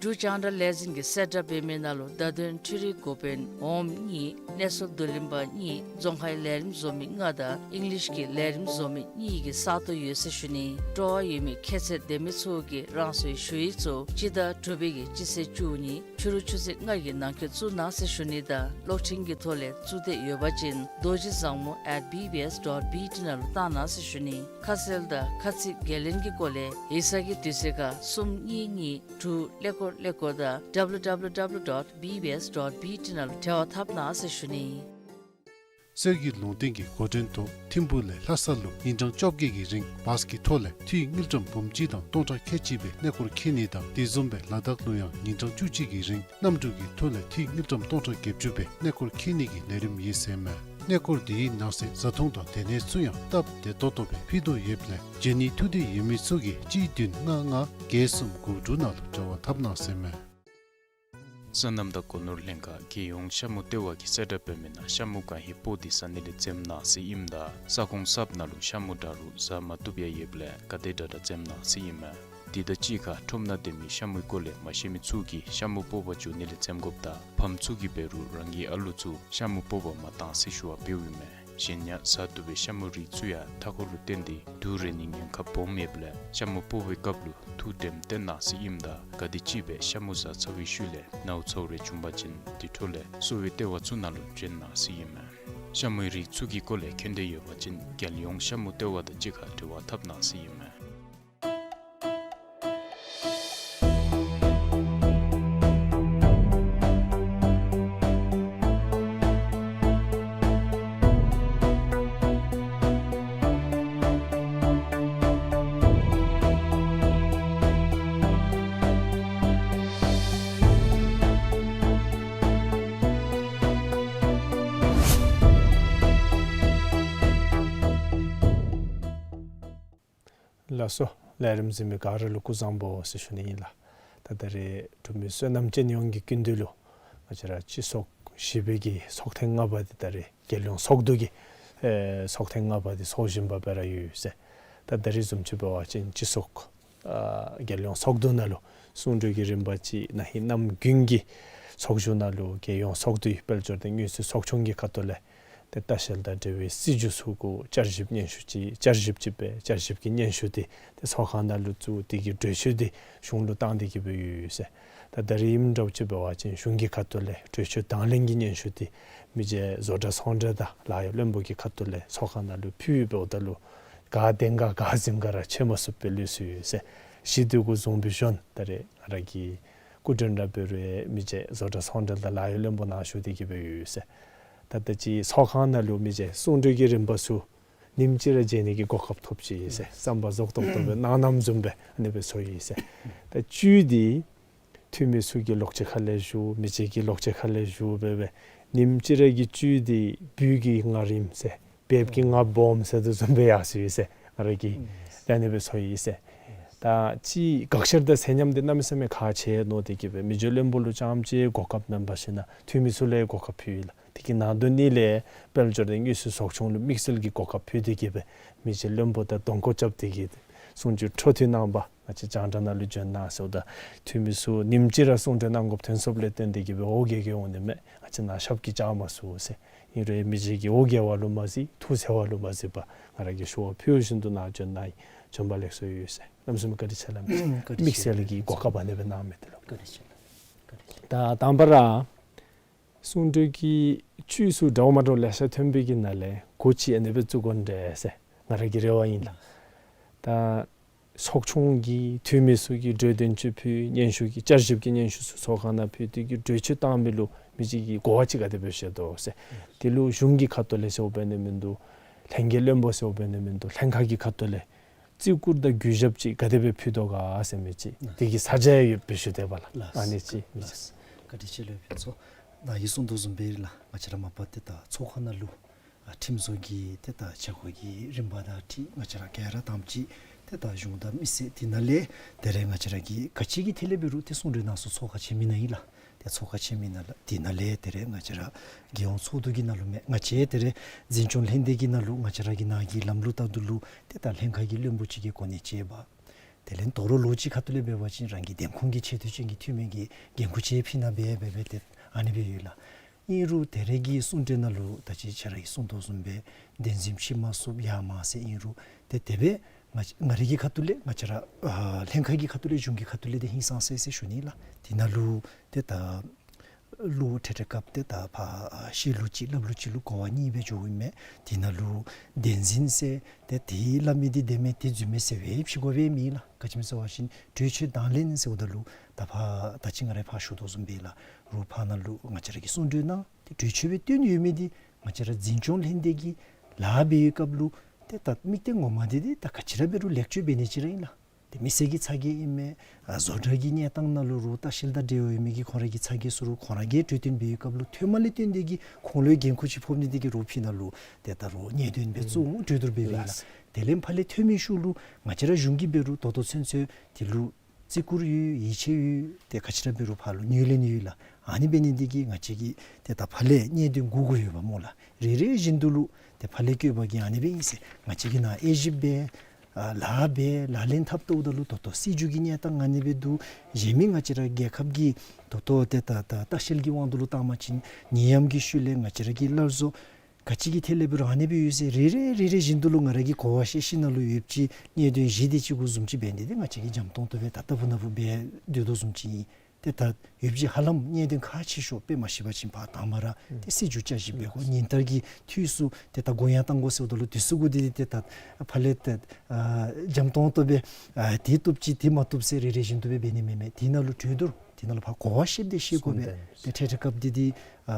འབྲུག་རྒྱང་བསྒྲགས་ལས་འཛིན་གྱིས་གསལ་བསྒྲགས་འབད་མི་ནང་ལུ་བརྡ་དོན་འཕྲུལ་རིག་འགོ་དཔོན་འོགམ་གཉིས། གནས་ཚུལ་བསྡུ་ལེན་པ་གཉིས། རྫོང་ཁའི་ལས་རིམ་བཟོ་མི་ལྔ་དང་ཨིང་ལིཤ་གི་ལས་རིམ་བཟོ་མི་གཉིས་ཀྱི་ས་སྟོང་ཡོད་ཟེར་ཞུ་ནི། སྤྲོ་བ་ཡོད་མི་ཁྱད་ཚད་ལྡན་མི་ཚུ་གིས་རང་སོའི་ཞུ་ཡིག་ཚུ་སྤྱི་ཟླ་དྲུག་པའི་གི་སྤྱི་ཚེས་བཅུ་གཉིས་ཕྱི་རུ་ཆུ་ཚོད་ལྔ་གི་ནང་འཁོད་བཙུགས་གནང་ཟེར་ཞུ་ནི་དང་གློག་འཕྲིན་གྱི་ཐོག་ལས་བཙུགས་འདོད་ཡོད་པ་ཅིན་རྡོ་རྗེ་བཟང་མོ་at B B S dot B T ནང་ལུ་བཏང་གནང་ཟེར་ཞུ་ནི། ཁ་གསལ་དང་ཁ་ཚིག་འགན་ལེན་གྱི་སྐོར་ལས་ཡིག་ཚང་གི་དུས་ཚོད་ཁར་གསུམ་གཉིས་གཉིས་དྲུག་ཀླད་ཀོར་ཀླད་ཀོར་དང་W W W dot B B S dot B T ནང་ལུ་འབྲེལ་བ་འཐབ་གནང་ཟེར་ཞུ་ནི། གསེར་གྱི་ལུང་བསྟན་གྱི་འགོ་འདྲེན་ཐོག་ཐིམ་ཕུག་ལས་ལྷ་ས་ལུ་ཉིན་གྲངས་བཅོ་བརྒྱད་ཀྱི་རིང་བཱས་ཀྱི་ཐོག་ལས་འཐུས་དངུལ་ཀྲམ་འབུམ་གཅིག་དང་སྟོང་ཕྲག་ཁལ་གཅིག་སྦེ་གནས་སྐོར་འཁྱིད་ནི་དང་དེ་བཟུམ་སྦེ་ལ་དྭགས་ལུ་ཡང་ཉིན་གྲངས་བཅུ་གཅིག་གི་རིང་གནམ་གྲུ་གི་ཐོག་ལས་འཐུས་དངུལ་ཀྲམ་སྟོང་ཕྲག་བརྒྱད་ཅུ་སྦེ་གནས་སྐོར་འཁྱིད་ནི་གི་ལས་རིམ་ཡོད་ཟེར་མས། གནས་སྐོར་དེའི་ནང་གསེས་བཟའ་འཐུང་དང་སྡོད་གནས་ཚུ་ཡང་སྟབས་བདེ་ཏོག་ཏོ་སྦེ་ཕུལ་དོ་ཡོདཔ་ལས་འབྱོན་ནི་ཐུགས་འདོད་ཡོད་མི་ཚུ་གིས་གཅིག་བདུན་ལྔ་ལྔ་བརྒྱད་གསུམ་དགུ་དྲུག་ནང་ལུ་འབྲེལ་བ་འཐབ་གནང་ཟེར་མས། སོ་ནམ་དང་སྒོ་ནོར་ལྷན་ཁག་རྒྱལ་ཡོངས་ཤ་མུ་ལྟེ་བ་གིས་གསལ་བསྒྲགས་འབད་མི་ནང་ཤ་མུ་གང་ཧེ་སྤོག་སྟེ་ཟ་ནི་ལས་འཛེམ་གནང་ཟེར་ཨིནམ་ད་ས་ཁོངས་གསརཔ་ནང་ལུ་ཤ་མུ་འདྲ་རུང་ཟ་མ་བཏུབ་ཡང་ཡོདཔ་ལས་ག་དེ་དྲག་དྲག་འཛེམ་གནང་ཟེར་ཨིན་མས། དེ་དང་གཅིག་ཁར་ཁྲོམ་ནང་སྡོད་མི་ཤ་མུའི་སྐོར་ལས་མ་ཤེས་མི་ཚུ་གིས་ཤ་མུ་སྤོག་པར་འགྱོ་ནི་ལས་འཛེམ་དགོཔ་དང་ཕམ་ཚུ་གིས་འབད་རུང་རང་གི་ཨ་ལུ་ཚུ་ཤ་མུ་སྤོག་པར་མ་གཏང་ཟེར་ཞུ་བ་འབདཝ་ཨིན་མས། གཞན་ཡང་ཟ་བཏུབ་པའི་ཤ་མུའི་རིགས་ཚུ་ཡང་མཐའ་འཁོར་ལུ་བརྟེན་ཏེ་དུག་རེག་ནིའི་ཉེན་ཁ་སྦོམ་ཡོདཔ་ལས་ཤ་མུ་སྤོག་པའི་སྐབས་ལུ་ཐུགས་དྲནམ་བཏོན་གནང་ཟེར་ཨིནམ་ད་ག་དེམ་ཅིག་སྦེ་ཤ་མུ་ཟ་ཚར་བའི་ཤུལ་ལས་ནཝ་ཚཝ་རེ་བྱུང་པ་ཅིན་དེ་འཕྲོ་ལས་གསོ་བའི་ལྟེ་བ་ཚུ་ནང་ལུ་འདྲེན་གནང་ཟེར་ཨིན་མས། ཤ་མུའི་རིགས་ཚུ་གི་སྐོར་ལས་མཁྱེན་འདོད་ཡོད་པ་ཅིན་རྒྱལ་ཡོངས་ཤ་མུ་ལྟེ་བ་དང་གཅིག་ཁར་འབྲེལ་བ་འཐབ་གནང་ཟེར་ཨིན་མས། ལགས་སོ། ལས་རིམ་གཟིགས་མི་ག་ར་ལུ་སྐུ་གཟུགས་བཟང་པོ་ཟེར་ཞུ་ནི་ཨིན་ལགས། ད་ད་རེས་འབྲུག་མི་བསོད་ནམས་ཅན་ཡོངས་ཀྱི་སྐུ་མདུན་ལུ་ང་བཅས་ར་སྤྱི་ཚོགས་བཞི་པའི་གི་ཚོགས་ཐེངས་ལྔ་པ་འདི་ད་རེས་རྒྱལ་ཡོངས་ཚོགས་འདུ་གི་ཨེ་ཚོགས་ཐེངས་ལྔ་པ་འདི་ཚོགས་བཞིན་པ་སྦེ་ར་ཡོད་ཟེར། ད་ད་རེས་བཟུམ་ཅིག་འབད་བ་ཅིན་སྤྱི་ཚོགས་ཨ་རྒྱལ་ཡོངས་ཚོགས་འདུ་ནང་ལུ་གསུང་གྲོས་ཀྱི་རིམ་པ་ཅིག་ན་ཧིང་གནམ་དགུན་གྱི་ཚོགས་བཞུགས་ནང་ལུ་རྒྱལ་ཡོངས་ཚོགས་འདུའི་དཔལ་འབྱོར་དང་དངུལ་རྩིས་ཚོགས་ཆུང་གི་ཁ་ཐུག་ལས་ཏེ་ལྟ་བཤལ་དང་འབྲེལ་བའི་སྲིད་བྱུས་ཚུ་གུ་བསྐྱར་ཞིབ་སྙན་ཞུ་ཅིག་བསྐྱར་ཞིབ་ཅིག་སྦེ་བསྐྱར་ཞིབ་ཀྱི་སྙན་ཞུ་འདི་ཏེ་ཚོགས་ཁང་ནང་ལུ་བཙུགས་ཏེ་གི་གྲོས་ཆོད་འདི་གཞུང་ལུ་བཏང་སྟེ་གི་སྦེ་ཡོད་ཟེར། ད་ད་རེས་ཨིནམ་འདྲཝ་ཅིག་འབད་བ་ཅིན་གཞུང་གི་ཁ་ཐུག་ལས་གྲོས་ཆོད་དང་ལེན་གྱི་སྙན་ཞུ་འདི་མི་རྗེ་བཟོ་གྲྭ་ཚོང་འབྲེལ་དང་ལཱ་གཡོག་བློན་པོ་གི་ཁ་ཐུག་ལས་ཚོགས་ཁང་ནང་ལུ་ཕུལ་ཡོདཔ་ད་ལུ་ག་བདེན་ག་ག་འཛིན་ག་ར་ཕྱེ་མ་ཚུགསཔ་སྦེ་ལུས་སོ་ཡི་ཟེར། གཞི་འདི་གུ་བཟུང་བའི་ཤུལ་ད་རེས་ང་ར་གི་སྐུ་མགྲོན་ར་འབད་རུང་མི་རྗེ་བཟོ་གྲྭ་ཚོང་འབྲེལ་དང་ལཱ་གཡོག་བློན་པོ་ནཱ་བཞུགས་ཏེ་གི་སྦེ་ཡོད་ཟེར། ད་ད་ཅི་ཚོགས་ཁང་ནང་ལུ་མི་རྗེ་གསུང་གྲོས་ཀྱི་རིམ་པ་ཚུ་ཉིནམ་གཅིག་ར་མཇལ་ནི་གི་གོ་སྐབས་ཐོབ་ཅི་ཟེར། བསམ་པ་རྫོགས་ཏོག་ཏོ་སྦེ་གནང་གནངམ་བཟུམ་སྦེ་ཨ་ནི་སྦེ་ཚོར་ཡི་ཟེར། ད་བཅུད་འདི་འཐུས་མི་ཚུ་གི་ལོག་སྤྱོད་ཁ་ལས་ཞུ་མི་རྗེ་གི་ལོག་སྤྱོད་ཁ་ལས་ཞུ་སྦེ་སྦེ་ཉིནམ་གཅིག་ར་གི་བཅུད་འདི་སྦུལ་གྱིས་ངར་ཨིནམ་ཟེར་སྦལཔ་གིས་ངར་སྦོམ་ཟེར་དོ་བཟུམ་སྦེ་ཡར་སོ་ཡི་ཟེར། ང་ར་གིས་ཨ་ནི་སྦེ་ཚོར་ཡི་ཟེར། ད་ཅི་དགག་བཤེར་དང་ཚད་མཉམ་འདི་གནམ་མེད་ས་མེད་ཁག་ཆེ་ནོ་དེ་གིས་སྦེ་མི་རྗེ་བློན་པོ་ལུ་རྐྱངམ་ཅིག་གོ་སྐབས་མེན་པར་ཞིན་ན་འཐུས་མི་ཚུ་ལུ་གོ་སྐབས་ཕུལ་ཡི་ལགས། དེ་གི་ནང་དོན་ནི་ལས་དཔལ་འབྱོར་དང་དངུལ་རྩིས་ཚོགས་ཆུང་ལུ་དམིགས་བསལ་གྱི་གོ་སྐབས་ཕུལ་ཏེ་གིས་སྦེ་མི་རྗེ་བློན་པོ་དང་གདོང་སྐོར་རྐྱབ་སྟེ་གིས་གསུང་ཆོས་འཕྲོ་མཐུད་གནང་པར་ང་བཅས་རྒྱང་བསྒྲགས་ནང་ལུ་བྱོན་གནང་ཟེརཝ་ད་འཐུས་མི་ཚུ་ཉིནམ་གཅིག་ར་གསུང་གྲོས་གནང་དགོཔ་ཐོན་སོཔ་ལས་བརྟེན་ཏེ་གིས་སྦེ་འོ་བརྒྱལ་བརྒྱལ་འོང་ནི་མས། ང་བཅས་ནཱ་ཞབས་ཀྱིས་བཅགས་མ་ཚུགས་ཟེར། ཨིན་རུང་མི་རྗེ་གིས་འོ་བརྒྱལ་བ་ལུ་མ་གཟིགས་ཐུགས་འཚེར་བ་ལུ་མ་གཟིགས་པར་ང་ར་གིས་ཞུ་བ་ཕུལ་བཞིན་དུ་ནཱ་བྱོན་གནང་ཡི། བྱོན་པ་ལེགས་སོ་ཡོད་ཟེར། གནམ་མེད་ས་མེད་བཀའ་དྲིན་ཆེ་ལགས། བཀའ་དྲིན་ཆེ། དམིགས་བསལ་གྱི་གོ་སྐབས་ཨ་ནི་སྦེ་གནང་མི་འདི་ལུ། བཀའ་དྲིན་ཆེ་ལགས། བཀའ་དྲིན་ཆེ། ད་དང་པ་ར་གསུང་གྲོས་ཀྱི་བཅུད་ཚུ་འདྲཝ་མ་འདྲཝ་ལེ་ཤ་ཐོན་པའི་གི་ནང་ལས་འགོ་ཅིག་ཨ་ནི་སྦེ་བཙུགས་དགོ་འདྲས་ཟེར་ང་ར་གི་རེ་བ་ཨིན་ལགས། ད་ཚོགས་ཆུང་གི་འཐུས་མི་ཚུ་གིས་གྲོས་དོན་ཅིག་ཕུལ་སྙན་ཞུ་གི་བསྐྱར་ཞིབ་ཀྱི་སྙན་ཞུ་ཚུ་ཚོགས་ཁང་ནང་ཕུལ་ཏེ་གིས་གྲོས་ཆོད་བཏང་མི་ལུ་མི་རྗེ་གིས་གོ་བ་ཅིག་ག་དེ་སྦེ་བཞེས་དོ་ཟེར། དེ་ལུ་གཞུང་གི་ཁ་ཐུག་ལས་ཟེརཝ་འབད་ནི་མིན་འདུག་ལྷན་རྒྱས་བློན་པོ་ཟེརཝ་འབད་ནི་མིན་འདུག་ལྷན་ཁག་གི་ཁ་ཐུག་ལས་བརྩི་བཀུར་དང་གུས་ཞབས་ཅིག་ག་དེ་སྦེ་ཕུལ་དོ་ག་ཟེར་མི་ཅིག་ལགས། དེ་གི་ས་བཅད་ཡོདཔ་སྦེ་ཞུ་དེས་པ་ལགས། ལགས། ཨ་ནི་ཅིག་མི་ཅིག། ལགས། བཀའ་དྲིན་ཆེ་ལགས་ཕུན་ཚོགས། ནཱ་གིས་གསུང་དོ་བཟུམ་སྦེ་ར་ལགས། ང་བཅས་ར་མ་པ་ཏེ་ད་ཚོགས་ཁང་ནང་ལུ་ཨ་ཁྲིམས་བཟོ་གི་ཏེ་ད་བྱ་སྒོ་གི་རིམ་པ་དང་འཁྲིལ་ང་བཅས་ར་ག་ར་དང་པ་ཅིག་ཏེ་ ཏེ་ད་གཞུང་དང་མི་སེར་དེ་ནང་ལས་དེ་རེ་ང་བཅས་ར་གི་ག་ཅི་གི་ཐད་ལས་འབད་རུང་ཏེ་གསུང་གྲོས་གནང་ས་ཚོགས་ཁང་ཆེན་མི་ནང་ཨིན་ལགས། ཏེ་ཚོགས་ཁང་ཆེན་མི་ནང་ལགས། དེ་ནང་ལས་དེ་རེ་ང་བཅས་ར་རྒྱལ་ཡོངས་ཚོགས་འདུ་གི་ནང་ལུ་མེན། ང་བཅས་དེ་རེ་འཛིན་སྐྱོང་ལྷན་སྡེ་གི་ནང་ལུ་ང་བཅས་ར་གི་ནང་གི་ལམ་ལུགས་ལྟར་དུ་ལུ་ཏེ་ད་ལྷན་ཁག་གི་བློན་པོ་ཅིག་གི་གོ་གནས་བཅད་པ། དེ་ལས་དོ་རུང་ལོ་གཅིག་ཁ་ཐུག་ལས་འབད་བ་ཅིན་རང་གི་འདེམས་ཁོངས་ཀྱི་ཆེ་མཐོའི་ཅན་གྱི་འཐུས་མི་གི་འགན་ཁུར་ཅིག་ཕུལ་གནང་སྦེ་འབད་སྦེ་ཏེ་ཨ་ནི་སྦེ་ཡོད་ལགས། ཨིན་རུང་དེ་རེ་གི་གསུང་གྲོས་ནང་ལུ་ད་ཅི་ཁྱེད་ར་གིས་གསུང་དོ་བཟུམ་སྦེ་གདན་འཛིན་ཕྱེ་མ་ཚུགསཔ་ཡར་མར་ཟེར་ཨིན་རུང་ཏེ་དེ་སྦེ་ང་ང་རའི་གི་ཁ་ཐུག་ལས་ང་བཅས་ར་ཨ་ལྷན་ཁག་གི་ཁ་ཐུག་ལས་གཞུང་གི་ཁ་ཐུག་ལས་ཏེ་ཧིང་སངས་ས་ཟེར་ཞུ་ནི་ལགས། དེ་ནང་ལུ་ཏེ་ད་ལུ་འཕྲལ་འཕྲལ་སྐབས་ཏེ་ད་ཕར་བཤད་ལུགས་ཅིག་སླབ་ལུགས་ཅིག་ལུ་གོ་བ་གཉིས་སྦེ་འགྱོཝ་ཨིན་མས། དེ་ནང་ལུ་གདན་འཛིན་ཟེར་ཏེ་དེ་སླབ་མི་འདི་བདེན་མས་ཏེ་རྫུན་མས་ཟེར་བའི་ཕྱེ་དགོཔ་སྦེ་མེད་ལགས། ག་ཅི་སྨོ་ཟེར་བ་ཅིན་གྲོས་ཆོད་དང་ལེན་ཟེརཝ་ད་ལུ་ད་ཕར་ད་ཅི་ང་ར་ཕར་ཞུ་དོ་བཟུམ་སྦེ་ལགས། རུང་ཕར་ནང་ལུ་ང་བཅས་ར་གིས་གསུང་གྲོས་གནང་ཏེ་གྲོས་ཆོད་སྦེ་བཏོན་ཡོད་མི་འདི་ང་བཅས་ར་འཛིན་སྐྱོང་ལྷན་སྡེ་གི་ལཱ་འབད་བའི་སྐབས་ལུ་ཏེ་ད་དམིགས་གཏད་ངོ་མ་འདི་འདི་ད་ག་ཅི་ར་འབད་རུང་ལེགས་བཅོས་འབད་ནི་ཅིག་ར་ཨིན་ལགས། ཏེ་མི་སེར་གྱི་ཚ་གྱང་ཨིན་མས། ཨ་བཟོ་གྲྭ་གི་གནས་སྟངས་ནང་ལུ་རུང་ལྟ་བཤལ་དང་འབྲེལ་བ་ཡོད་མི་གི་ཁོང་ར་གི་ཚ་གྱང་ཚུ་རུང་ཁོང་ར་གིས་གྲོས་བསྟུན་འབད་བའི་སྐབས་ལུ་ཐོན་མ་ལས་བཏོན་ཏེ་གིས་ཁོང་ལུ་འགན་ཁུར་ཅིག་ཕོག་ནི་འདི་གིས་རུང་ཕི་ནང་ལུ་ཏེ་ད་རུང་གནད་དོན་སྦེ་ཚུར་འོང་གྲོས་བསྡུར་འབད་བའི་ལགས། དེ་ལས་ཕར་ལས་ཐོན་མི་ཤུལ་ལུ་ང་བཅས་ར་གཞུང་གིས་འབད་རུང་ད་ལྟོ་ཚུན་ཚོད་དེ་ལུ་བརྩི་བཀུར་ཡོད་ཡིད་ཆེས་ཡོད། ཏེ་ག་ཅི་ར་འབད་རུང་ཕར་ལུ་ངོས་ལེན་ཡོད་ལགས། ཨ་ནི་འབད་ནི་འདི་གིས་ང་བཅས་ཀྱིས་ཏེ་ད་ཕར་ལས་གནད་དོན་སྒུག་དགོཔ་ཡོདཔ་སྨོ་ལགས། རེ་རེ་བཞིན་དུ་ལུ་ཏེ་ཕར་ལས་བཀོད་པ་གིས་ཨ་ནི་སྦེ་ཨིན་ཟེར་ང་བཅས་ཀྱིས་ནཱ་དབྱེ་ཞིབ་འབད་ཨ་ལཱ་འབད་ལག་ལེན་འཐབ་བལྟཝ་ད་ལུ་ད་ལྟོ་སྲིད་བྱུས་ཀྱི་གནས་སྟངས་ཨ་ནི་སྦེ་འདུག། གཞན་མི་ང་བཅས་ར་རྒྱལ་ཁབ་ཀྱི་ད་ལྟོ་ཏེ་ད་ད་ལྟ་བཤལ་གྱི་དབང་དུ་ལུ་བཏང་བ་ཅིན་ནད་ཡམས་ཀྱི་ཤུལ་ལས་ང་བཅས་ར་གི་སླར་གསོ་ག་ཅི་གི་ཐད་ལས་འབད་རུང་ཨ་ནི་སྦེ་ཡོད་ཟེར་རེ་རེ་རེ་རེ་བཞིན་དུ་ལུ་ང་ར་གི་གོ་བ་བཤད་ཞིནམ་ལས་ཡོདཔ་ཅིག་གནད་དོན་བཞི་དེ་ཅིག་གུ་བཟུམ་ཅིག་འབད་ནི་འདི་ང་བཅས་ཀྱིས་འཇམ་ཏོང་ཏོ་སྦེ་ད་ལྟ་བུ་ན་བུ་འབད་སྡོད་དོ་བཟུམ་ཅིག་ཨིན། ཏེ་ད་ཡོདཔ་ཅིག་ཧ་ལམ་གནད་དོན་ཁག་ཆེ་ཤོས་དཔེ་མ་ཤེས་པ་ཅིན་ཕར་དང་པ་ར་ཏེ་སྲིད་བྱུས་བསྐྱར་ཞིབ་འབད་དགོ། ཉིན་ལྟར་གྱི་འཐུས་ཚུ་ཏེ་ད་གུ་ཡངས་བཏང་དགོ་ཟེརཝ་ད་ལུ་དུས་ཚོད་གུ་འདི་ཏེ་ད་ཕར་ལས་ཏེ་ཨ་འཇམ་ཏོང་ཏོ་སྦེ་ཨ་དེ་བཏུབ་ཅི་དེ་མ་བཏུབ་ཟེར་རེ་རེ་བཞིན་དུ་སྦེ་འབད་ནི་མེན་མས། དེ་ནང་ལུ་གྲོས་བསྡུར་དེ་ནང་ལུ་ཕར་གོ་བ་བཤདཔ་དེ་བཤད་དགོ་པས། ཏེ་འཕྲལ་འཕྲལ་སྐབས་འདི་འདི་ཨ་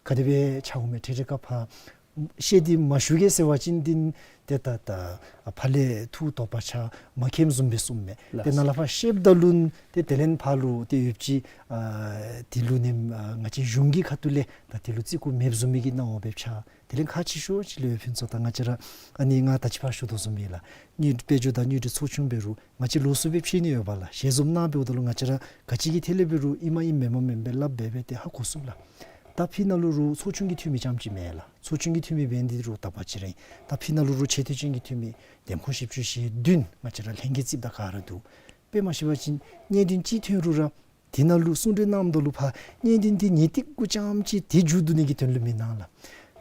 ག་དེ་སྦེ་ཆགས་འོང་མས། འཕྲལ་འཕྲལ་སྐབས་ཕར་བཤད་དེ་མ་ཞུ་གེ་ཟེར་བ་ཅིན་འདི་ཏེ་ད་ད་ཕར་ལས་ཐུགས་དོགས་པ་ཆགས་མ་མཁྱེནམ་བཟུམ་སྦེ་གསུངམ་མས། ཏེ་ནཱ་ལས་ཕར་བཤདཔ་ད་ལུ་ཏེ་དེ་ལས་ཕར་ལུ་ཏེ་ཡོདཔ་ཅིག་ཨ་དེ་ལུ་ནེམ་ཨ་ང་བཅས་གཞུང་གི་ཁ་ཐུག་ལས་ད་དེ་ལུ་བརྩི་བཀུར་མེདཔ་བཟུམ་མའི་གི་སྣང་བ་སྦེ་ཆགས། དེ་ལས་ཁག་ཆེ་ཤོས་ཅིག་ལུ་ཡོད་ཕུན་ཚོགས་ད་ང་བཅས་ར་ཨ་ནི་ང་ད་ཅི་ཕར་ཞུ་དོ་བཟུམ་སྦེ་ལགས། དངུལ་དཔལ་འབྱོར་དང་དངུལ་འབྲེལ་ཚོགས་ཆུང་འབད་རུང་ང་བཅས་ལོགས་སུ་སྦེ་ཕྱེ་ནི་ཡོདཔ་ལགས། ཞལ་འཛོམས་གནང་འབདཝ་ད་ལུ་ང་བཅས་ར་ག་ཅི་གི་ཐད་ལས་འབད་རུང་ཨིན་མ་ཨིན་མེན་མ་མེན་སྦེ་སླབ་སྦེ་སྦེ་ཏེ་ཧ་གོ་ཚུགས་ལགས། ད་ཕི་ནང་ལུ་རུང་ཚོགས་ཆུང་གི་འཐུས་མི་རྐྱངམ་ཅིག་མེན་ལགས། ཚོགས་ཆུང་གི་འཐུས་མི་འབད་ནི་འདི་རུང་དག་པ་ཅིག་ར་ཨིན། ད་ཕི་ནང་ལུ་རུང་ཆེ་མཐོའི་ཅན་གྱི་འཐུས་མི་འདེམས་ཁོངས་བཞི་བཅུ་ཞེ་བདུན་ང་བཅས་ར་ལྷན་རྒྱས་རྩིསཔ་ད་ག་ར་འདུག། དཔེ་མ་ཤེས་པ་ཅིན་གནད་དོན་ཅིག་ཐོན་རུང་ར་དེ་ནང་ལུ་གསུང་གྲོས་གནངམ་ད་ལུ་ཕར་གནད་དོན་འདི་ཉིན་གཅིག་གུ་རྐྱངམ་ཅིག་དེ་མཇུག་བསྡུ་ནི་གི་དོན་ལུ་མེན་ལགས།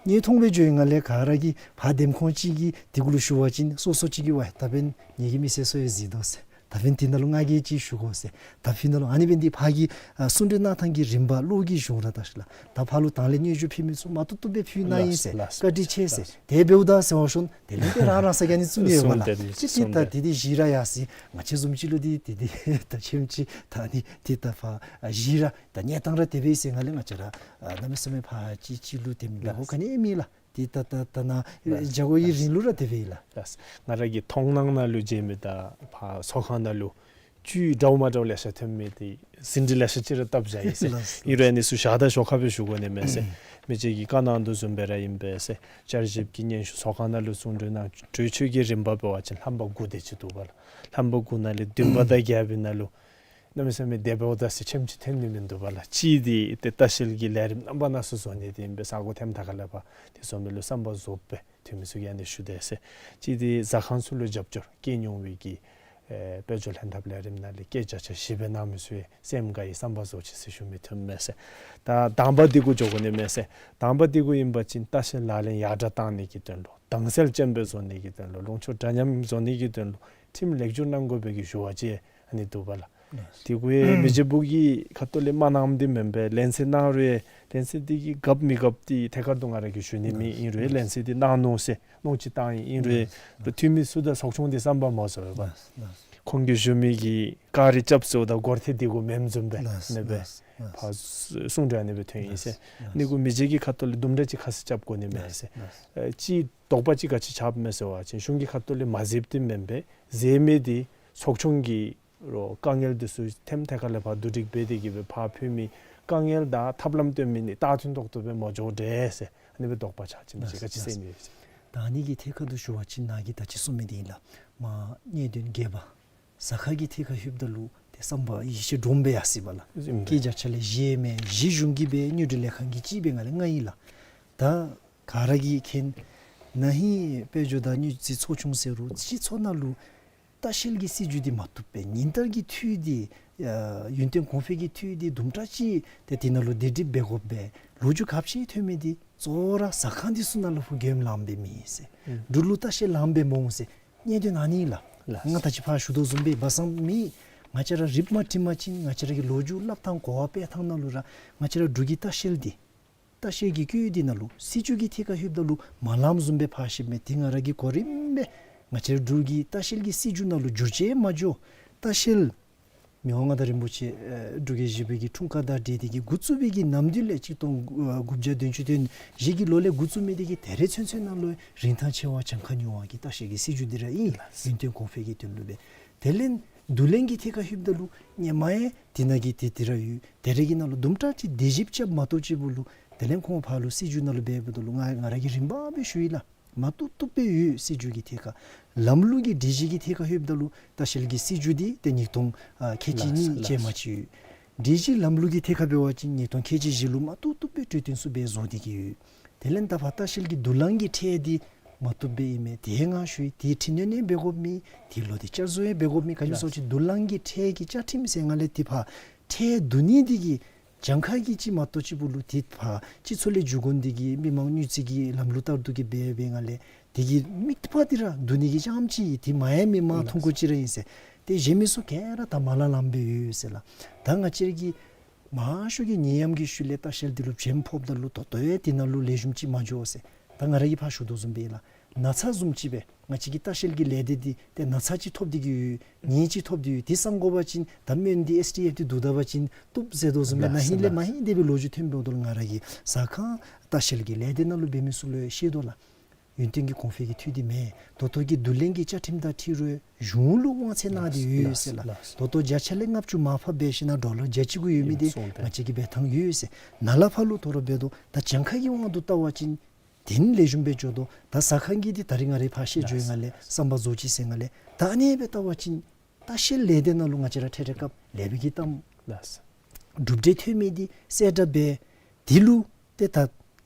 གནས་མཐོང་སྦེ་འགྱོ་ཡི་ནང་ལས་ག་ར་གིས་ཕར་འདེམས་ཁོངས་ཅིག་གི་དེ་གུ་ལུ་ཞུ་བ་ཅིན་སོ་སོ་ཅིག་གིས་ཝའེ་ད་འབདན་ངེ་གི་མི་སེར་ཚུ་ཡང་གཟིགས་དོ་ཟེར། ད་འབདན་དེ་ནང་ལུ་ང་གིས་ཅིག་ཞུ་དགོ་ཟེར། ད་ཕི་ནང་ལུ་ཨ་ནི་འབདན་འདི་ཕར་གྱི་ཨ་གསུང་གྲོས་གནང་ཐངས་ཀྱི་རིམ་པ་ལོག་གི་བྱུང་ར་ད་ཞུ་ལགས། ད་ཕར་ལུ་དང་ལེན་སྙན་ཞུ་ཕུལ་མི་ཚུ་མ་བཏུབ་བཏུབ་སྦེ་ཕུལ་གནང་ཡི་ཟེར། བཀའ་དྲིན་ཆེ་ཟེར། དེ་འབདཝ་ད་ཟེར་བ་ཤོང་དེ་ལས་ཏེ་རང་རང་ས་ག་ནི་བཙུགས་ནི་ཡོདཔ་ལགས། ཅིག་ཏེ་ད་དེ་འདི་བཞི་ར་ཡར་སོ་ཡི། ང་བཅས་བཟུམ་ཅིག་ལུ་འདི་དེ་འདི་ད་ཆེམ་ཅིག་ད་ནི་ཏེ་ད་ཕར་ཨ་བཞི་ར་ད་གནས་སྟངས་ར་དེ་སྦེ་ཟེར་ང་ལས་ང་བཅས་ར་ཨ་གནམ་མེད་ས་མེད་ཕར་ཅིག་ཅིག་ལུ་དེམ་ལས་ཧོ་ག་ནི་མེད་ལགས། ཏེ་ད་ད་ད་ནཱ་ལགས། བྱ་སྒོ་གི་རིང་ལུ་ར་དེ་སྦེ་ཨིན་ལགས། ལགས། ང་ར་གི་མཐོང་སྣང་ནང་ལུ་མཇལ་མི་དང་ཕར་ཚོགས་ཁང་ནང་ལུ་བཅུད་འདྲཝ་མ་འདྲཝ་ལེ་ཤ་ཐོན་མི་འདི་ཟིན་བྲིས་ལེ་ཤ་ཅིག་ར་བཏབ་བཞག་ཡི་ཟེར། ལགས། ཨིན་རུང་ཨ་ནི་ཚུ་བཞག་ད་ཞོར་ཁར་སྦེ་ཞུ་དགོ་ནི་མས་ཟེར། མི་རྗེ་གིས་བཀའ་གནང་དོ་བཟུམ་སྦེ་ར་ཨིན་པས་ཟེར། བསྐྱར་ཞིབ་ཀྱི་སྙན་ཞུ་ཚོགས་ཁང་ནང་ལུ་གསུང་གྲོས་གནང་གྲོས་ཆོད་ཀྱི་རིམ་པ་འབད་བ་ཅིན་ལྷམ་པ་དགུ་དེ་ཅིག་འདུག་པ་ལགས། ལྷམ་པ་དགུ་ནང་ལས་བདུན་པ་དང་བརྒྱད་པའི་ནང་ལུ་གནམ་མེད་ས་མེད་དེ་འབདཝ་ད་ཟེར་ཆེམ་ཅིག་ཐོན་ནི་མིན་འདུག་པ་ལགས། གཅིག་འདི་ཏེ་ལྟ་བཤལ་གྱི་ལས་རིམ་རྣམ་པ་སྣ་ཚོགས་བཟོ་ནི་འདི་ཨིན་པས། ས་གོ་ཐེམ་ཐ་ཁ་ལས་ཕར་དེ་བཟོ་མི་ལུ་བསམ་པ་རྫོགསཔ་སྦེ་འཐུས་མི་ཚུ་གིས་ཨ་ནི་ཞུ་དེས་ཟེར། གཅིག་འདི་ཟ་ཁང་ཚུ་ལུ་རྒྱབ་སྐྱོར་བསྐྱལ་མྱོང་བའི་གི་ཨེ་དཔལ་འབྱོར་ལྷན་ཐབས་ལས་རིམ་ནང་ལས་སྐད་ཆ་ཆ་ཞིབ་སྦེ་གནང་མི་ཚུ་ཡང་སེམས་དགའ་ཡི། བསམ་པ་རྫོགས་ཅི་ཟེར་ཞུ་མི་ཐོན་མས་ཟེར། ད་དང་པ་འདི་གུ་འགྱོ་དགོ་ནི་མས་ཟེར། དང་པ་འདི་གུ་ཨིན་པ་ཅིན་ལྟ་བཤལ་ལག་ལེན་ཡར་དྲག་བཏང་ནི་གི་དོན་ལུ་དྭངས་གསལ་ཅན་སྦེ་བཟོ་ནི་གི་དོན་ལུ་ལུང་ཕྱོགས་འདྲ་མཉམ་བཟོ་ནི་གི་དོན་ལུ་ཁྲིམས་ལེགས་བསྒྱུར་གནང་དགོ་པའི་གི་ཞུ་བ་ཅིག་ཨ་ནི་འདུག་པ་ལགས། དེ་གུ་ཡང་མི་རྗེ་བུ་གི་ཁ་ཐུག་ལས་མ་གནངམ་འདི་མེན་པས། ལན་གསལ་གནང་རུང་ཡང་ལན་གསལ་འདི་གི་དགོཔ་མི་དགོཔ་འདི་ཐད་ཀར་དུ་ང་ར་གིས་ཞུ་ནི་མེད། ཨིན་རུང་ཡང་ལན་གསལ་འདི་གནང་ནུག་ཟེར་གནང་ཅི་བཏང་ཡི། ཨིན་རུང་ཡང་འཐུས་མི་ཚུ་དང་ཚོགས་ཆུང་འདི་བསམ་པ་མ་རྫོགས་པས། ཁོང་གིས་ཞུ་མི་གི་བཀའ་རི་རྐྱབ་ཟེརཝ་ད་སྒོར་ཐེ་འདི་གུ་མེནམ་བཟུམ་སྦེ་ཨ་ནི་སྦེ་ཕར་གསུང་གྲོས་ཨ་ནི་སྦེ་ཐོན་ཡི་ཟེར། ཨ་ནི་གུ་མི་རྗེ་གི་ཁ་ཐུག་ལས་དུམ་གྲ་ཅིག་ཁ་གསལ་རྐྱབ་དགོ་ནི་མས་ཟེར། ཨེ་གཅིག་དོགས་པ་ཅིག་ག་ཅི་ཆགསཔ་མས་ཟེར་བ་ཅིན་གཞུང་གི་ཁ་ཐུག་ལས་མ་མཛདཔ་འདི་མེན་པས། མཛད་མི་འདི་ཚོགས་ཆུང་གི་རོགས་དཀའ་ངལ་འདི་ཚུ་ཐེམ་ཐད་ཁ་ལས་ཕར་བསྡུ་སྒྲིག་འབད་དེ་གིས་སྦེ་ཕར་ཕུལ་མི་དཀའ་ངལ་དང་ཐབས་ལམ་སྟོན་མི་ནི་ད་མཐུན་ཏོག་ཏོ་སྦེ་མ་འགྱོ་དེས་ཟེར། ཨ་ནི་སྦེ་དོགས་པ་ཆགས་ཅི་མི་ཅིག་ག་ཅི་ཟེར་ནི་ཡོད་ཟེར། ཨ་ནི་གི་ཐད་ཁར་དུ་ཞུ་བ་ཅིན་ནཱ་གིས་ད་ཅི་གསུངས་མི་འདི་ཨིན་ལགས། མར་གནད་དོན་བརྒྱད་པ་ཟ་ཁང་གི་ཐད་ཁར་ལྷོདཔ་ད་ལུ་ཏེ་བསམ་པ་ཡིད་ཆེས་འདྲོངམ་སྦེ་ཡར་སོ་ཡི་པ་ལགས། ཨིན་པས། སྐྱེས་བརྒྱ་ཆ་ལས་བཞི་མེན་བཞི་གཞུང་གི་སྦེ་དངུལ་འབྲེལ་ལས་ཁང་གི་ཅིག་སྦེ་ང་ལས་ལྔ་ཨིན་ལགས། ད་ག་ར་གིས་མཁྱེན། ན་ཧིང་དཔལ་འབྱོར་དང་དངུལ་རྩིས་ཚོགས་ཆུང་ཟེར་རུང་སྤྱི་ཚོགས་ནང་ལུ་ལྟ་བཤལ་གྱི་སྲིད་བྱུས་འདི་མ་བཏུབ་པས། ཉིན་ལྟར་གྱི་འཐུས་འདི་ཨ་ཡུན་བརྟན་གོང་འཕེལ་གྱི་འཐུས་འདི་དུམ་གྲ་ཅིག་ཏེ་དེ་ནང་ལུ་སྡེབ་སྒྲིག་འབད་དགོ་པས། ལོ་རྒྱུས་ག་ཅི་ཐོན་མི་འདི་གཙོ་བོ་ར་ཟ་ཁང་འདི་ཚུ་ནང་ལུ་ཕར་མགྱོནམ་ལངམ་སྦེ་མེད་ཟེར། ཨུམ། འབྲུག་ལུ་ལྟ་བཤལ་ལངམ་སྦེ་མི་འོང་ཟེར། གནད་དོན་ཨ་ནི་ལགས། ལགས། ང་ད་ཅི་ཕར་ཞུ་དོ་བཟུམ་སྦེ་སྦ་གསང་མེད། ང་བཅས་ར་རིགཔ་མ་འདྲིས་པ་ཅིན་ང་བཅས་ར་གི་ལོ་རྒྱུས་སླབ་ཐངས་གོ་བ་སྤེལ་ཐངས་ནང་ལུ་ར་ང་བཅས་ར་འབྲུག་གི་ལྟ་བཤལ་འདི་ལྟ་བཤལ་གྱི་བཀོད་འདི་ནང་ལུ་སྲིད་བྱུས་ཀྱི་ཐད་ཁར་ལྷོདཔ་ད་ལུ་མ་ལངམ་བཟུམ་སྦེ་ཕར་ཤེསཔ་མས། དེ་ང་ར་གིས་གོ་རིམ་སྦེ་ང་བཅས་ར་འབྲུག་གི་ལྟ་བཤལ་གྱི་སྲིད་བྱུས་ནང་ལུ་འགྱུར་བཅོས་མ་འགྱོ། ལྟ་བཤལ་མི་དབང་མངའ་བདག་རིན་པོ་ཆེ་ཨེ་འབྲུག་རྒྱལ་བཞི་པའི་གི་འཁྲུངས་སྐར་དང་འབྲེལ་ཏེ་གིས་འགོ་བཙུགས་པའི་གི་ནམ་དུས་ལས་གཅིག་སྟོང་དགུ་བརྒྱ་བདུན་ཅུ་དོན་བཞི་གི་ལོ་ལས་འགོ་བཙུགས་མི་འདི་གིས་ད་རེས་ཚུན་ཚོད་ནང་ལུ་རིན་ཐང་ཆེ་བ་གྱངས་ཁ་ཉུང་བ་གི་ལྟ་བཤལ་གྱི་སྲིད་བྱུས་འདི་ར་ཨིན། ལགས། ཡུན་བརྟན་གོང་འཕེལ་གྱི་དོན་ལུ་སྦེ། དེ་ལས་བསྡུ་ལེན་གྱི་ཐད་ཁར་ལྷོདཔ་ད་ལུ་ཧེ་མ་ཡང་དེ་ནང་གི་དེ་དེ་ར་ཡོད། ད་རེས་ཀྱི་ནང་ལུ་དུམ་གྲ་ཅིག་དེ་ཅིག་རྐྱབ་མ་གཏོགས་ཅིག་པོ་ལུ་དེ་ལས་ཁོང་ཕར་ལུ་སྲིད་བྱུས་ནང་ལུ་འབདཝ་ད་ལུ་ང་ང་ར་གིས་རིམ་པ་སྦེ་ཞུ་ཡི་ལགས། མ་བཏུབ་བཏུབ་སྦེ་ཡོད། སྲིད་བྱུས་ཀྱི་ཐད་ཁར་ལམ་ལུགས་ཀྱི་སྒྲིག་གཞི་གི་ཐད་ཁར་ལྷོདཔ་ད་ལུ་ལྟ་བཤལ་གྱི་སྲིད་བྱུས་འདི་ཏེ་ཉིས་སྟོང་ཨ་ཁལ་གཅིག་ལགས་གཉིས་ལགས་ཅན་མ་ཅིག་ཡོད། སྒྲིག་གཞི་ལམ་ལུགས་ཀྱི་ཐད་ཁར་འབད་བ་ཅིན་ཉིས་སྟོང་ཁལ་གཅིག་བཞི་ལུ་མ་བཏུབ་བཏུབ་སྦེ་གྲོས་བསྟུན་ཚུ་འབད་བཟོ་སྟེ་གིས་ཡོད། དེ་ལས་ད་ཕར་ལྟ་བཤལ་གྱི་བསྡུ་ལེན་གྱི་ཁྲལ་འདི་མ་བཏུབ་སྦེ་ཨིན་མས། དེ་ཡང་ང་ཞུ་ཡི། དེ་འཕྲི་སྣོན་ཡང་འབད་དགོཔ་མེད། དེ་ལོག་སྟེ་བསྐྱར་བཟོ་ཡང་འབད་དགོཔ་མེད། ག་ཅི་སྨོ་ཟེར་བ་ཅིན་བསྡུ་ལེན་གྱི་ཁྲལ་གྱི་བཅའ་ཁྲིམས་ཟེར་ང་ལས་དེ་ཕར་ཁྲལ་བསྡུ་ནི་འདི་གིས་གྱངས་ཁ་གི་ཅིག་མ་གཏོགས་ཅིག་པོ་ལུ་དེ་ཕར་སྤྱི་ཚོགས་ལས་འགྱོ་དགོ་ནི་འདི་གིས་མི་མང་དངུལ་རྩིས་ཀྱི་ལམ་ལུགས་ལྟར་དུ་གིས་འབད་འབད་ང་ལས་དེ་གི་དམིགས་པ་འདི་ར་བསྡུ་ནི་གི་རྐྱངམ་ཅིག་ཨིན། དེ་མ་ཡང་མི་མང་ཐུང་ཀུ་ཅིག་ར་ཨིན་ཟེར། ཏེ་གཞན་མི་ཚུ་ག་ར་ད་མ་ལངམ་ལངམ་སྦེ་ཡོད་ཟེར་ལགས། ད་ང་བཅས་ར་གིས་མང་ཤོས་ཀྱིས་ནད་ཡམས་ཀྱི་ཤུལ་ལས་ལྟ་བཤལ་འདི་ལུ་བྱེམ་ཕོགཔ་ད་ལུ་ད་ལྟོ་ཡང་དེ་ནང་ལུ་ལེགས་ཤོམ་ཅིག་མ་འགྱོ་ཟེར། ད་ང་ར་གིས་ཕར་ཞུ་དོ་བཟུམ་སྦེ་ལགས། ན་ཚ་བཟུམ་ཅིག་སྦེ་ང་བཅས་ཀྱི་ལྟ་བཤལ་གྱི་ལས་སྡེ་འདི་ཏེ་ན་ཚ་ཅིག་ཐོབ་སྟེ་གིས་ཡོད། ནད་ཅིག་ཐོབ་སྟེ་ཡོད། དེ་སངས་དགོ་པ་ཅིན་ད་སྨན་འདི་ཨེསི་ཌི་ཨེཕ་འདི་བསྡུ་ད་པ་ཅིན་བཏུབ་ཟེར་དོ་བཟུམ་སྦེ་ན་ཧིང་ལས་མ་ཧིང་དེ་སྦེ་ལོ་རྒྱུས་ཐོནམ་འབདཝ་ད་ལུ་ང་ར་གིས་ཟ་ཁང་ལྟ་བཤལ་གྱི་ལས་སྡེ་ནང་ལུ་འབད་མི་ཚུ་ལུ་ཡང་བཤད་དོ་ལགས། ཡུན་བརྟན་གྱི་གོང་འཕེལ་གྱི་འཐུས་འདི་མེད། ད་ལྟོ་གི་བསྡུ་ལེན་གྱི་བཅའ་ཁྲིམས་དང་འཁྲིལ་རུང་གཞུང་ལུ་དབང་ཚད་གནང་སྟེ་ཡོད་ཟེར་ལགས། ལགས། ད་ལྟོ་བརྒྱ་ཆ་ལས་ལྔ་བཅུ་མར་ཕབ་འབད་ཞིན་ན་ཌོ་ལར་བརྒྱ་གཅིག་གུ་ཡོད་མི་འདི་ཨིན་སོང་པས། ང་བཅས་ཀྱིས་འབད་ཐངས་ཡོད་ཟེར། ནཱ་ལས་ཕར་ལུ་དོ་རུང་འབད་དོ། ད་གྱངས་ཁ་གི་དབང་དུ་བལྟ་བ་ཅིན་དེ་ནི་ལེགས་ཤོམ་སྦེ་འགྱོ་དོ། ད་ཟ་ཁང་གི་འདི་ད་རིས་ང་ར་ཕར་བཤད་འགྱོ་ཡི། ལགས། ང་ལས་བསམ་པ་རྫོགས་ཅི་ཟེར་ང་ལས། ད་ཨ་ནི་སྦེ་བལྟ་བ་ཅིན་ལྟ་བཤལ་ལས་སྡེ་ནང་ལུ་ང་བཅས་ར་ཁྲལ་ཁྲལ་སྐབས་ལེགས་པའི་གི་གཏམ། ལགས། གྲུབ་འབྲས་ཐོན་མི་འདི་གསལ་བསྒྲགས་འབད། དེ་ལུ་ཏེ་ད་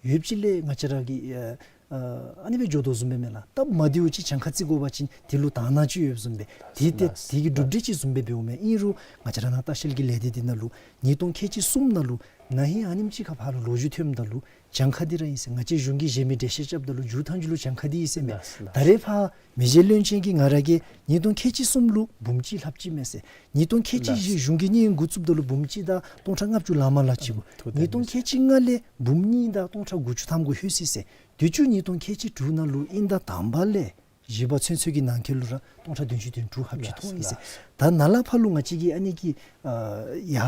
ཡོདཔ་ཅིག་ལས་ང་བཅས་ར་གིས་ཨ་ཨ་ཨ་ནི་སྦེ་འགྱོ་དོ་བཟུམ་སྦེ་མས་ལགས། སྟབས་མ་བདེཝ་ཅིག་གྱངས་ཁ་བརྩི་དགོ་པ་ཅིན་དེ་ལུ་དག་སྣང་ཅིག་ཡོདཔ་བཟུམ་སྦེ། དེ་ཏེ་ལགས། དེ་གི་གྲུབ་འབྲས་ཅིག་བཟུམ་སྦེ་འབདཝ་མས། ཨིན་རུང་ང་བཅས་ར་ནཱ་ལྟ་བཤལ་གྱི་ལས་སྡེ་འདི་ནང་ལུ་ཉིས་སྟོང་ཁལ་གཅིག་གསུམ་ནང་ལུ་ན་ཧིང་ཨ་ནེམ་ཅིག་ཁར་ཕར་ལུ་ལོ་རྒྱུས་ཐོནམ་ད་ལུ་གྱངས་ཁ་འདི་ར་ཨིན་ཟེར། ང་བཅས་གཞུང་གིས་གཞན་མི་འགྲེལ་བཤད་རྐྱབ་ད་ལུ་མཇུག་ཐང་ཅིག་ལུ་གྱངས་ཁ་འདི་ཨིན་ཟེར་མས། ལགས་ལགས། ད་རེས་ཕར་མི་རྗེ་བློན་ཆེན་གྱིས་ང་ར་གིས་ཉིས་སྟོང་ཁལ་གཅིག་གསུམ་ལུ་འབུམ་གཅིག་ལྷགཔ་ཅིག་མས་ཟེར། ཉིས་སྟོང་ཁལ་གཅིག་བཞི་ལགས། གཞུང་གི་དངུལ་འགོ་བཙུགསཔ་ད་ལུ་འབུམ་གཅིག་དང་སྟོང་ཕྲག་ལྔ་བཅུ་ལང་མ་ལང་ཅིག་གུ། ཨ་ཐུགས་ཉིས་སྟོང་ཁལ་གཅིག་ལྔ་ལས་འབུམ་གཉིས་དང་སྟོང་ཕྲག་དགུ་བཅུ་ཐམ་གུ་ལྷོད་ཅི་ཟེར། དུས་ཅི་ཉིས་སྟོང་ཁལ་གཅིག་དྲུག་ནང་ལུ་དབྱིན་ཟླ་དང་པ་ལས་བཞི་པ་ཚུན་ཚོད་ཀྱི་ནང་འཁོད་ལུ་ར་སྟོང་ཕྲག་བདུན་ཅུ་དོན་དྲུག་ལྷགཔ་ཅིག་ཐོབ་ཡི་ཟེར། ལགས་ལགས། ད་ནཱ་ལས་ཕར་ལུ་ང་བཅས་ཀྱིས་ཨ་ནི་གི་ཨ་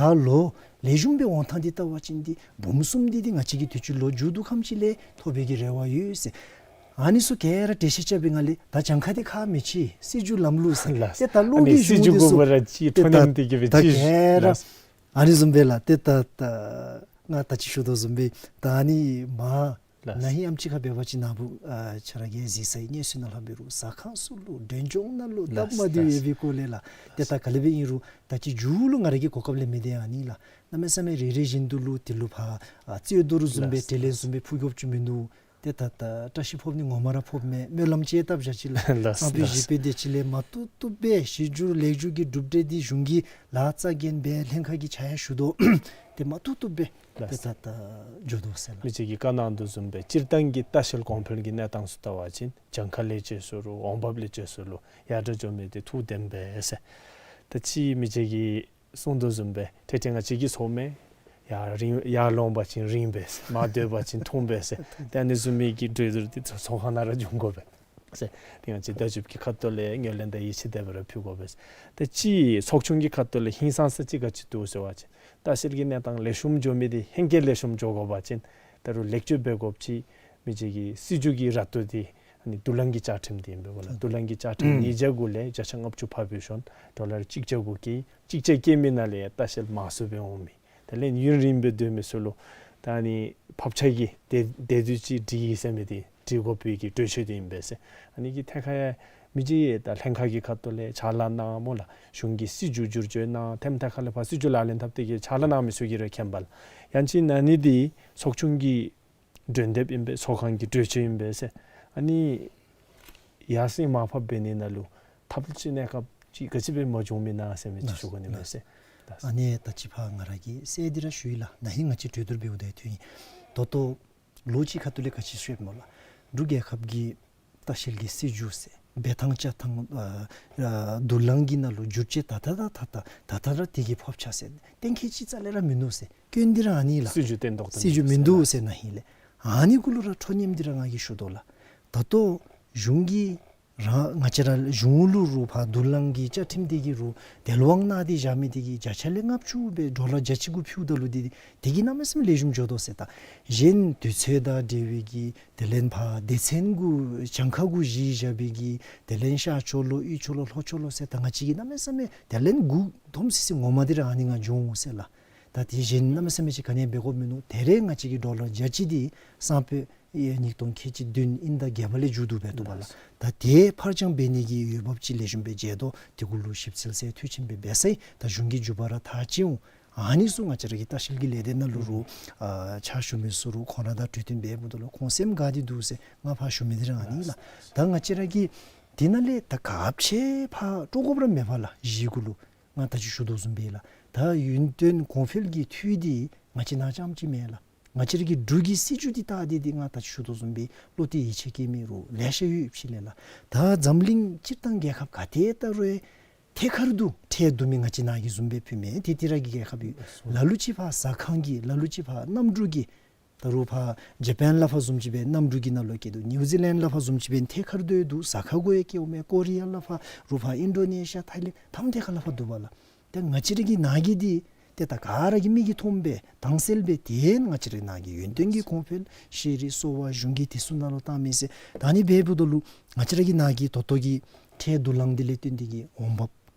ཡར་ལོ་ལེགས་ཤོམ་སྦེ་འོང་ཐངས་འདི་བལྟ་བ་ཅིན་འདི་འབུམ་གསུམ་འདི་འདི་ང་བཅས་ཀྱིས་དུས་ཅི་ལོ་མཇུག་བསྡུ་ཁམས་ཅིག་ལས་ཐོབ་པའི་གི་རེ་བ་ཡོད་ཟེར། ཨ་ནི་ཚུ་ག་ར་འགྲེལ་བཤད་རྐྱབ་པའི་ངང་ལས་ད་གྱངས་ཁ་འདི་ཁག་མི་ཆེ། སྲིད་བྱུས་ལམ་ལུགས་ཟེར། ལགས། ཏེ་ད་ཨ་ནི་བློ་གི་སྲིད་བྱུས་གཞུང་འདི་གུ་ཚུ་བ་ར་ཅིག་ཏེ་ཐོ་ད་ནེམ་འདི་གི་སྦེ་ད་ཅིག་ག་ར་ལགས། ཨ་ནི་བཟུམ་སྦེ་ལགས། ཏེ་ད་ད་ང་ད་ཅི་ཞུ་དོ་བཟུམ་སྦེ་ད་ཨ་ནི་མར་ལགས། ན་ཧིང་ཨེམ་ཅིག་ཁར་འབད་བ་ཅིན་ནཱ་བུ་ཨ་ཁྱེད་ར་གིས་གཟིགས་ས་ཨིན། གནས་ཚུལ་ནང་ལྷོད་པའི་རུང་ཟ་ཁང་ཚུ་ལུ་མགྲོན་སྐྱོང་ནང་ལུ་ལགས། སྟབས་མ་བདེཝ་ཡོད་པའི་སྐོར་ལས་ལགས། ཏེ་ད་ག་ལས་འབད་ཨིན་རུང་ད་ཅི་མཇུག་ལུ་ང་ར་གི་གོ་སྐབས་ལེན་མི་འདི་ཨ་ནི་ལགས། གནམ་མེད་ས་མེད་རེ་རེ་བཞིན་དུ་ལུ་དེ་ལུ་ཕར་ཨ་རྩོད་བསྡུར་བཟུམ་སྦེ་ལགས། གྲོས་ལས་བཟུམ་སྦེ་ཕུལ་དགོཔ་ཅིག་མིན་འདུག། ཏེ་ད་ད་བཀྲ་ཤིས་ཕོགཔ་ནི་ངོ་མ་ར་ཕོགཔ་མས། སྨོན་ལམ་ཅིག་བཏབ་བཞག་ཅི་ལགས། ལགས། གསང་སྤྱོད་ལགས། གཞིས་སྤོས་སྡེ་ཚན་ལས་མ་བཏུབ་བཏུབ་སྦེ་གཞི་འགྱུར་ལེགས་འགྱུར་གྱི་གྲུབ་འབྲས་འདི་གཞུང་གི་ལཱ་རྩ་འགེངས་སྦེ་ལྷན་ཁག་གི་ཕྱག་ཡར་ཞུ་དོ། ཏེ་མ་བཏུབ་བཏུབ་སྦེ་ལགས། ཏེ་ད་ད་འགྱོ་དོ་ཟེར་ལགས། མི་རྗེ་གིས་བཀའ་གནང་དོ་བཟུམ་སྦེ་སྤྱིར་བཏང་གི་ལྟ་བཤལ་གོང་འཕེལ་གྱི་གནས་སྟངས་ཚུ་བལྟ་བ་ཅིན་གྱངས་ཁ་ལས་བཅད་སོ་རུང་འོང་འབབ་ལས་བཅད་སོ་རུང་ཡར་དྲག་འགྱོ་མི་འདི་ཐུགས་བདེན་པས་ཟེར། ད་ཅི་མི་རྗེ་གིས་གསུངས་དོ་བཟུམ་སྦེ་ཏེ་ཏེ་ང་བཅས་ཀྱི་ཚོགས་མི་ཡར་རིང་ཡར་ལོང་པ་ཅིན་རིང་པས་ཟེར། མར་སྡོད་པ་ཅིན་ཐུང་པས་ཟེར། ཏེ་ཨ་ནི་བཟུམ་མའི་གི་གྲོས་བསྡུར་འདི་ཚོགས་ཚོགས་ཁང་ནང་ར་འབྱུང་དགོ་པས་ཟེར། ཏེ་ང་བཅས་ལྟ་བཤལ་པ་གི་ཁ་ཐུག་ལས་ངོས་ལེན་དང་ཡིད་ཆེས་དེ་སྦེ་ར་ཕུལ་དགོ་པས་ཟེར། ཏེ་ཅིག་ཚོགས་ཆུང་གི་ཁ་ཐུག་ལས་ཧིང་སངས་ས་ཅིག་ག་ཅི་འདུག་ཟེར་བ་ཅིན་ལྟ་བཤལ་གྱི་གནས་སྟངས་ལེགས་ཤོམ་འགྱོ་མི་འདི་ཧེང་སྐལ་ལེགས་ཤོམ་འགྱོ་དགོ་པ་ཅིན་ད་རུང་ལེགས་བཅོས་འབད་དགོཔ་ཅིག་མི་རྗེ་གིས་སྲིད་བྱུས་ཀྱི་ར་སྟོད་འདི་ཨ་ནི་བསྡུ་ལེན་གྱི་བཅའ་ཁྲིམས་འདི་ཨིན་པས་ལགས། བསྡུ་ལེན་གྱི་བཅའ་ཁྲིམས་ཨུམ་ཉིས་བརྒྱ་དགུ་ལས་བརྒྱ་ཆ་ལྔ་བཅུ་ཕབ་སྦེ་ཤོང་ཌོ་ལར་གཅིག་བརྒྱ་གུ་སྐྱེལ། གཅིག་བརྒྱ་སྐྱེལ་མི་ནང་ལས་ལྟ་བཤལ་མང་སུ་སྦེ་འོང་མི་དེ་ལས་ཡུན་རིངམོ་སྦེ་སྡོད་མི་ཚུ་ལུ་ད་ཨ་ནི་ཕབ་ཆག་གི་དེ་དེ་དུས་ཅིག་འགྲིག་ཡི་ཟེར་མི་འདི་ སྒྲིག་དགོ་པའི་གི་གྲོས་ཆོད་འདི་ཨིན་པས་ཟེར། ཨ་ནི་གི་ཐད་ཁར་ཡང་མི་རྗེ་ད་ལྷན་ཁག་གི་ཁ་ཐུག་ལས་ཕྱག་ལཱ་གནང་སྨོ་ལགས། གཞུང་གི་སྲིད་བྱུས་བསྒྱུར་བཅོས་གནང་། ཐེམ་ཐད་ཁར་ལས་ཕར་སྲིད་བྱུས་ལག་ལེན་འཐབ་སྟེ་གི་ཕྱག་ལཱ་གནང་མི་ཚུ་གིས་ར་མཁྱེན་པས་ལགས། ཡང་ཅིན་ཨ་ནི་འདི་ཚོགས་ཆུང་གི་གྲོས་འདེབས་ཨིན་པས། ཚོགས་ཁང་གི་གྲོས་ཆོད་ཨིན་པས་ཟེར། ཨ་ནི་ཡར་སེང་མར་ཕབ་འབད་ནི་ནང་ལུ་ཐབས་ཅིག་གནས་སྐབས་ཅིག་ག་ཅི་སྦེ་མ་བྱུང་མི་ན་ཟེར་མི་ཅིག་ཞུ་དགོ་ནི་མས་ཟེར། ཨ་ནི་ད་ཅི་ཕར་ང་ར་གིས་གསལ་འདི་ར་ཞུ་ཡི་ལགས། ན་ཧིང་ང་བཅས་གྲོས་བསྡུར་འབདཝ་ད་ཐོན་ཡི། ད་ལྟོ་ལོ་གཅིག་ཁ་ཐུག་ལས་ག་ཅི་ཞུ་ཡི་སྨོ་ལགས། འབྲུག་རྒྱལ་ཁབ་ཀྱི་ལྟ་བཤལ་གྱི་སྲིད་བྱུས་ཟེར་འབད་ཐངས་བཅའ་ཐངས་ཨ་ཨ་དུ་ལང་གི་ནང་ལུ་བསྒྱུར་བཅོས་ད་ད་ད་ད་ད་ད་ད་ར་དེ་གི་ཕོགཔ་ཆགས་ཟེར་གཏན་འཁེལ་ཅིག་རྩ་ལས་ར་མིན་ནུག་ཟེར་སྐྱོན་འདི་ར་ཨ་ནི་ལགས། སྲིད་བྱུས་བརྟན་ཏོག་ཏོ་སྲིད་བྱུས་མིན་འདུག་ཟེར་ན་ཧིང་ལས། ཨ་ནི་གུ་ལུ་ར་ཁྲོ་ཉམས་འདི་ར་ང་གིས་ཞུ་དོ་ལགས། ད་ལྟོ་གཞུང་གིས་རང་ང་བཅས་ར་གཞུང་ལུ་རུང་ཕར་དུ་ལང་གི་བཅའ་ཁྲིམས་འདི་གི་རུང་དལ་དབང་གནང་སྟེ་བཞག་མི་འདི་གིས་བརྒྱ་ཆ་ལས་ལྔ་བཅུ་སྦེ་ཌོ་ལར་བརྒྱ་ཅིག་གུ་ཕུལཝ་ད་ལུ་འདི་འདི་གིས་གནམ་མེད་ས་མེད་ལེགས་ཤོམ་འགྱོ་དོ་ཟེར། ད་གཞན་དུས་ཚོད་དང་འབྲེལ་བའི་གི་དེ་ལས་ཕར་སྡེ་ཚན་གུ་གྱངས་ཁ་གུ་གཞི་བཞག་པའི་གི་དེ་ལས་ཤར་ཕྱོགས་ལུ་དབུས་ཕྱོགས་ལུ་ལྷོ་ཕྱོགས་ལུ་ཟེར་ད་ང་བཅས་ཀྱིས་གནམ་མེད་ས་མེད་དེ་ལས་མགུ་འཐོམ་སི་སི་ངོ་མ་འདི་ར་ཨ་ནི་ང་འགྱོ་འོང་ཟེར་ལགས། ད་དེ་གཞན་གནམ་མེད་ས་མེད་ཅིག་ག་ནི་འབད་དགོཔ་མིན་ནུག། ད་རེས་ང་བཅས་ཀྱི་ཌོ་ལར་བརྒྱ་ཅིག་འདི་སང་ཕོད་ཨེ་ཉིས་སྟོང་ཁལ་གཅིག་བདུན་དབྱིན་ཟླ་བརྒྱད་པ་ལས་མཇུག་བསྡུ་འབད་བཏུབ་པས་ལགས། ད་དེ་ཕར་འགྱངས་འབད་ནི་གི་འོས་འབབ་ཅིག་ལེགས་ཤོམ་སྦེ་མཇལ་དོ། དེ་གུ་ལུ་ཞིབ་འཚོལ་ཟེར་འཐུས་ཆེན་སྦེ་འབད་ས་ཡི། ད་གཞུང་གི་མཇུག་པ་ར་ཐག་བཅད་འོང་། ཨ་ནི་ཚུ་ང་བཅས་ར་གི་ལྟ་བཤལ་གྱི་ལས་སྡེ་ནང་ལུ་རུང་ཨ་ཕྱག་ཞུ་མི་ཚུ་རུང་ཁོང་ར་དང་གྲོས་བསྟུན་འབད་འབདཝ་ད་ལུ་ཁོང་སེམས་དགའ་སྟེ་འདུག་ཟེར་ང་ཕར་ཞུ་མི་འདི་ར་ཨ་ནི་ལགས། ད་ང་བཅས་ར་གིས་དེ་ནང་ལས་ད་ག་ཅི་ཕར་སྤྲོ་དགོཔ་ར་མེད་པས་ལགས། གཞི་གུ་ལུ་ང་ད་ཅི་ཞུ་དོ་བཟུམ་སྦེ་ལགས། ད་ཡུན་བརྟན་གོང་འཕེལ་གྱི་འཐུས་འདི་ང་བཅས་ནང་རྐྱངམ་ཅིག་མེན་ལགས། ང་བཅས་ར་གི་འབྲུག་གི་སྲིད་བྱུས་འདི་ལྟ་སྟེ་འདི་ང་ད་ཅི་ཞུ་དོ་བཟུམ་སྦེ་བློ་གཏད་ཡིད་ཆེས་བསྐྱེད་མི་རུང་ལེ་ཤ་ཡོད་ཕྱི་ལས་ལགས། ད་འཛམ་གླིང་སྤྱིར་བཏང་རྒྱལ་ཁབ་ག་ཏེ་ལྟ་རུང་ཐད་ཀར་དུ་ཁྲལ་བསྡུ་མི་ང་བཅས་ནང་གི་བཟུམ་སྦེ་ཕུལ་མི་ཏེ་ཏེ་ར་གི་རྒྱལ་ཁབ་ཡོད། ལ་ལུ་ཅིག་ཕར་ཟ་ཁང་གི་ལ་ལུ་ཅིག་ཕར་གནམ་གྲུ་གི་ད་རུང་ཕར་ཇ་པཱན་ལས་ཕར་བཟུམ་ཅིག་སྦེ་གནམ་གྲུ་གི་ནང་ལུ་སྐྱེལ་འདུག། ནིའུ་ཛི་ལེནཌ་ལས་ཕར་བཟུམ་ཅིག་སྦེ་ཐད་ཀར་དུ་འདུག། ཟ་ཁང་གུ་ཡང་སྐྱེལཝ་མས། ཀོ་རི་ཡ་ལས་ཕར་རུང་ཕར་ཨིན་ཌོ་ནེ་ཤི་ཡ་ཐའི་ལེནཌ་ཐམ་ཐད་ཀར་ལས་ཕར་འདུག་པས་ལགས། ཏེ་ང་བཅས་ར་གི་ནང་གི་འདི་ཏེ་ད་ག་ར་གིས་མིག་གིས་མཐོངམ་སྦེ་དྭངས་གསལ་སྦེ་ཏེ་ང་བཅས་ར་གི་ནང་གི་ཡུན་བརྟན་གྱི་གོང་འཕེལ་ཤེས་རིག་གསོ་བ་གཞུང་གི་དེ་ཚུ་ནང་ལུ་བཏང་མི་ཟེར་ད་ཨ་ནི་འབདཝ་ད་ལུ་ང་བཅས་ར་གི་ནང་གི་ད་ལྟོ་གི་ཁྲལ་བསྡུ་ལེན་འདི་ལས་བརྟེན་ཏེ་གི་འོང་འབབ་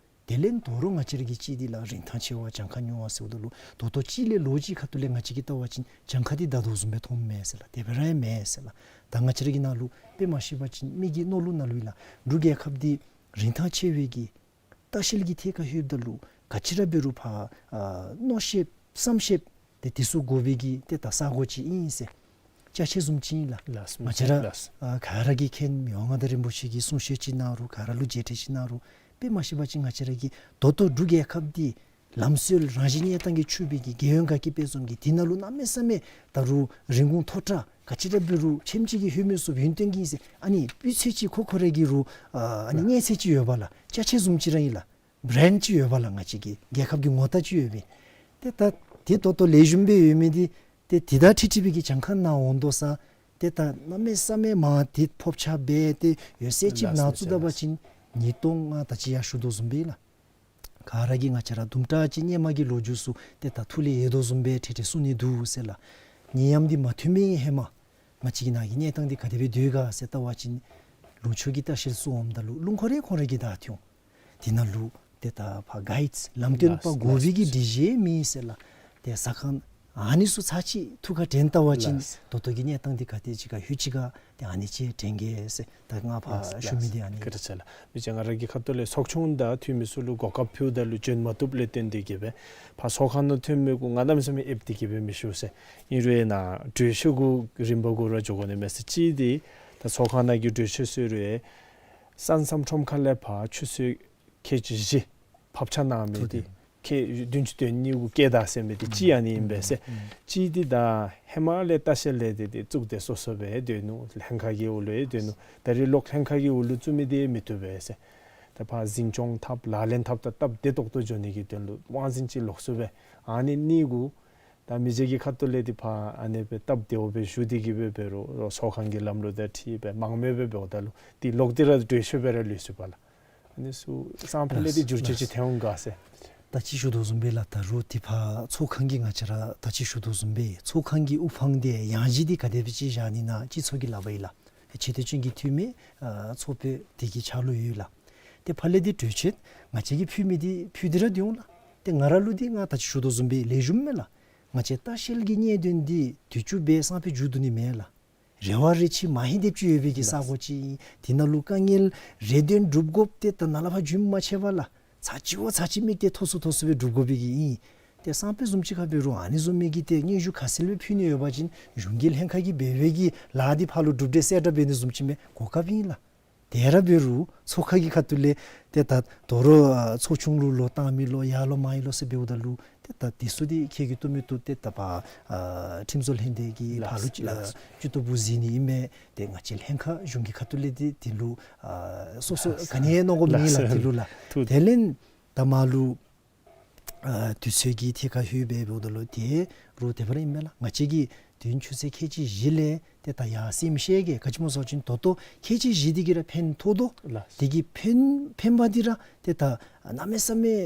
དེ་ལས་ད་རུང་ང་བཅས་ར་གི་སྤྱི་འདི་ལགས་རིན་ཐང་ཆེ་བ་གྱངས་ཁ་ཉུང་བ་ཟེརཝ་ད་ལུ་ད་ལྟོ་སྤྱི་ལས་ལོ་གཅིག་ཁ་ཐུག་ལས་ང་བཅས་ཀྱིས་བལྟ་བ་ཅིན་གྱངས་ཁ་འདི་ད་དོ་བཟུམ་སྦེ་མཐོངམ་མས་ཟེར་ལགས། དེ་སྦེ་ར་ཡང་མེན་ཟེར་ལགས། ད་ང་བཅས་ར་གི་ནང་ལུ་དཔེ་མ་ཤེས་པ་ཅིན་མི་གི་མནོ་ལུགས་ནང་ལུ་ཡོད་ལགས། འབྲུག་རྒྱལ་ཁབ་འདི་རིན་ཐང་ཆེ་བའི་གི་ལྟ་བཤལ་གྱི་ཐད་ཁར་ལྷོདཔ་ད་ལུ་ག་ཅི་ར་འབད་རུང་ཕར་ཨ་མནོ་ཤེསཔ་བསམ་ཤེསཔ་ཏེ་དེ་ཚུ་དགོ་པའི་གི་ཏེ་ད་ས་གོ་ཅིག་ཨིན་ཟེར་ཅ་ཆས་བཟུམ་ཅིག་ཨིན་ལགས། ལགས་སོ། ང་བཅས་ར་ལགས་སོ། ཨ་ག་ར་གིས་མཁྱེན་མི་དབང་མངའ་བདག་རིན་པོ་ཆེ་གིས་གསུང་བཤད་ཅིག་གནང་རུང་ག་ར་ལུ་མཇལ་འཕྲད་ཅིག་གནང་རུང་དཔེ་མ་ཤེས་པ་ཅིན་ང་བཅས་ར་གི་ད་ལྟོ་འབྲུག་རྒྱལ་ཁབ་འདི་ལམ་སྲོལ་རང་བཞིན་གནས་སྟངས་ཀྱིས་ཕྱུག་པའི་གི་རྒྱལ་ཡོངས་དགའ་སྐྱིད་དཔལ་འཛོམས་ཀྱི་དེ་ནང་ལུ་གནམ་མེད་ས་མེད་ད་རུང་རིན་གོང་མཐོ་དྲགས་ག་ཅི་ར་འབད་རུང་ཁྱིམ་གཅིག་གིས་ལྷོད་མི་ཚུགས་ཡུན་བརྟན་གྱི་ཨིན་ཟེར་ཨ་ནི་སྤུས་ཚད་ཅིག་ཁོ་ཁོ་ར་གི་རུང་ཨ་ཨ་ནི་གནས་ཚད་ཅིག་ཡོད་པས་ལགས། ཅ་ཆས་བཟུམ་ཅིག་ར་ཨིན་ལགས། བེ་རེནཌ་ཅིག་ཡོད་པས་ལགས། ང་བཅས་ཀྱི་རྒྱལ་ཁབ་ཀྱི་ངོ་རྟགས་ཅིག་ཡོད་པས། ཏེ་ད་དེ་ད་ལྟོ་ལེགས་ཤོམ་སྦེ་ཡོད་མི་འདི་ཏེ་དེ་དང་འཁྲིལ་འཁྲིལ་བའི་གི་གྱངས་ཁ་ནང་འོང་དོ་ཟེར། ཏེ་ད་གནམ་མེད་ས་མེད་མར་དེ་ཕོགཔ་ཆགས་སྦེ་ཏེ་ཡོད་ཚད་ཅིག་ནང་བཙུགས་ད་པ་ཅིན་ཉིས་སྟོང་ང་ད་ཅི་ཡར་ཞུ་དོ་བཟུམ་སྦེ་ལགས། ག་ར་གིས་ང་བཅས་ར་དུམ་གྲ་ཅིག་སྔོན་མ་གི་ལོ་རྒྱུས་ཚུ་ཏེ་ད་ཐུགས་ལས་ཡལ་དོ་བཟུམ་སྦེ་ཁྲེ་ཁྲེ་གསུང་ནི་འདུག་ཟེར་ལགས། ནད་ཡམས་འདི་མ་ཐོན་མི་ཧེ་མ་ང་བཅས་ཀྱི་ནང་གི་གནས་སྟངས་འདི་ག་དེ་སྦེ་སྡོད་ག་ཟེར་བལྟ་བ་ཅིན་ལུང་ཕྱོགས་ཀྱི་ལྟ་བཤལ་ཚུ་འོངམ་ད་ལུ་རླུང་འཁོར་རེ་ཁོང་ར་གིས་བདའ་སྟེ་འོང་། དེ་ནང་ལུ་ཏེ་ད་ཕར་གའིཌསི་ལམ་སྟོན་པ་དགོ་པའི་གི་སྒྲིག་གཞི་མེད་ཟེར་ལགས། ཏེ་ཟ་ཁང་ཨ་ནི་ཚུ་ཚར་གཅིག་ཐུགས་ཁར་དྲན་བལྟ་བ་ཅིན་ད་ལྟོ་གི་གནས་སྟངས་འདི་ག་དེ་ཅིག་ག་ལྷོད་ཅི་ག་ཏེ་ཨ་ནི་ཅིག་དྲན་གེ་ཟེར་ད་ང་ཕར་ཞུ་མི་འདི་ཨ་ནི། བཀའ་དྲིན་ཆེ་ལགས། མི་རྗེ་ང་ར་གི་ཁ་ཐུག་ལས་ཚོགས་ཆུང་དང་འཐུས་མི་ཚུ་ལུ་གོ་སྐབས་ཕུལཝ་ད་ལུ་བྱོན་མ་བཏུབ་ལས་བརྟེན་ཏེ་གི་སྦེ་ཕར་ཚོགས་ཁང་ནང་ཐོན་མི་གུ་ང་གནམ་མེད་ས་མེད་ཨེབ་སྟེ་གི་སྦེ་མི་ཞུ་ཟེར། ཨིན་རུང་ཡང་ན་གྲོས་ཆོད་གུ་རིམ་པ་གུ་ར་འགྱོ་དགོ་ནི་མས་ཟེར། གཅིག་འདི་ད་ཚོགས་ཁང་ནང་གི་གྲོས་ཆོད་ཟེར་རུང་ཡང་ས་མཚམས་ཁྲོམ་ཁ་ལས་ཕར་ཆུ་ཚོད་ཁལ་གཅིག་བཞི་ཕབ་ཆ་གནང་མི་འདི་ཁལ་བདུན་ཅུ་དོན་གཉིས་གུ་བཀལ་ད་ཟེར་མི་འདི་གཅིག་ཨ་ནི་ཨིན་པས་ཟེར། གཅིག་འདི་ད་ཧེ་མ་ལས་ལྟ་བཤལ་ལས་སྡེ་འདི་བཙུགས་ཏེ་སོ་སོ་སྦེ་སྡོད་ནུག། ལྷན་ཁག་གི་འོག་ལུ་སྡོད་ནུག། ད་རེས་ལོག་ལྷན་ཁག་གི་འོག་ལུ་བཙུགས་མི་འདི་མི་བཏུབ་པས་ཟེར། ད་ཕར་འཛིན་སྐྱོང་འཐབ་ལག་ལེན་འཐབ་ད་སྟབས་བདེ་ཏོག་ཏོ་འགྱོ་ནི་གི་དོན་ལུ་དབང་འཛིན་ཅིག་ལོགས་སུ་སྦེ་ཨ་ནི་གཉིས་གུ་ད་མི་རྗེ་གི་ཁ་ཐུག་ལས་འདི་ཕར་ཨ་ནི་སྦེ་སྟབས་བདེཝ་སྦེ་ཞུ་སྟེ་གི་སྦེ་འབད་རུང་ཚོགས་ཁང་གི་ལམ་ལུགས་དང་འཁྲིལ་སྦེ་མང་མོས་སྦེ་འབདཝ་ད་ལུ་འདི་ལོག་སྟེ་ར་གྲོས་ཆོད་སྦེ་ར་ལུས་སོ་པས་ལགས། ཨ་ནི་ཚུ་སང་ཕོད་ལས་འདི་བསྒྱུར་བཅོས་ཅིག་ཐོན་འོང་ག་ཟེར། ད་ཅི་ཞུ་དོ་བཟུམ་སྦེ་ལགས། ད་རུང་འདི་ཕར་ཚོགས་ཁང་གི་ང་བཅས་ར་ད་ཅི་ཞུ་དོ་བཟུམ་སྦེ་ཚོགས་ཁང་གི་དབུ་འཕང་འདི་ཡང་ཅིན་འདི་ག་དེ་སྦེ་ཅིག་བཞག་ནི་ན་སྤྱི་ཚོགས་ཀྱི་ལག་པར་ཨིན་ལགས། ཆེ་བསྟོད་ཅན་གྱི་འཐུས་མི་ཨ་ཚོགས་དཔོན་དེ་གི་ཕྱག་ལུ་ཡོད་ལགས། ཏེ་ཕར་ལས་འདི་གྲོས་ཆོད་ང་བཅས་ཀྱིས་ཕུལ་མི་འདི་ཕུལ་ཏེ་ར་སྡོད་འོང་ལགས། ཏེ་ང་ར་ལུ་འདི་ང་ད་ཅི་ཞུ་དོ་བཟུམ་སྦེ་ལེགས་ཤོམ་མས་ལགས། ང་བཅས་ལྟ་བཤལ་གྱི་གནད་དོན་འདི་དུས་ཅི་སྦེ་སང་ཕོད་མཇུག་བསྡུ་ནི་མེན་ལགས། རེ་བ་རེ་ཆེ་མ་ཧེང་དེ་ཅིག་ཡོད་པའི་གི་ས་གོ་ཅིག་ཨིན། དེ་ནང་ལུ་དཀའ་ངལ་རེ་དོན་སྒྲུབ་དགོཔ་དེ་ད་ནཱ་ལས་ཕར་རྒྱུན་མ་ཆད་པར་ལགས་ཚར་གཅིག་བ་ཚར་གཅིག་དམིགས་ཏེ་མཐོ་སུ་མཐོ་སུ་སྦེ་སྒྲུབ་དགོ་པའི་གི་ཨིན། ཏེ་སང་ཕོད་བཟུམ་ཅིག་ཁར་འབད་རུང་ཨ་ནི་བཟུམ་མའི་གི་ཏེ་སྙན་ཞུ་ཁ་གསལ་སྦེ་ཕུལ་ནི་ཡོད་པ་ཅིན་གཞུང་གི་ལྷན་ཁག་གིས་འབད་བའི་གི་ལཱ་འདི་ཕར་ལུ་གྲུབ་འབྲས་གསལ་བསྒྲགས་འབད་ནི་བཟུམ་ཅིག་མས། གོ་སྐབས་ཨིན་ལགས། དེ་ར་འབད་རུང་ཚོགས་ཁང་གི་ཁ་ཐུག་ལས་ཏེ་ད་དོ་རུང་ཨ་ཚོགས་ཆུང་ལུ་ལོག་བཏང་མི་ལོ་ཡར་ལོག་མར་ལོག་ཟེར་འབདཝ་ད་ལུ་ཏེ་ད་དེ་ཚུ་འདི་ཁྱེད་ཀྱིས་བཏུབ་མི་བཏུབ་ཏེ་ད་ཕར་ཨ་ཁྲིམས་བཟོ་ལྷན་སྡེ་གི་ཕར་ལུ་ལགས། ཨ་སྤྱི་ཚོགས་བུ་གཟིགས་ནི་ཨིན་མས། ཏེ་ང་བཅས་ལྷན་ཁག་གཞུང་གི་ཁ་ཐུག་ལས་འདི་དེ་ལུ་ཨ་སོ་སོ་ལགས། ག་ནི་ཡང་གནོད་དགོཔ་མེད་ལགས། ལགས། དེ་ལུ་ལགས། ཐུགས་དེ་ལས་ད་མར་ལུ་ཨ་དུས་ཚོད་ཀྱི་ཐད་ཁར་ལྷོད་པའི་འབདཝ་ད་ལུ་དེ་རུང་དེ་སྦེ་ར་ཨིན་མས་ལགས། ང་བཅས་ཀྱིས་དུས་ཡུན་ཆུ་ཚོད་ཁལ་གཅིག་བཞི་ལས་ཏེ་ད་ཡར་སེམས་ཤེས་ཀྱི་ག་ཅི་སྨོ་ཟེར་བ་ཅིན་ད་ལྟོ་ཁལ་གཅིག་བཞི་འདི་གིས་ར་ཕན་ཐོགས་དོ། ལགས། དེ་གིས་ཕན་ཕན་པ་འདི་ར་ཏེ་ད་གནམ་མེད་ས་མེད་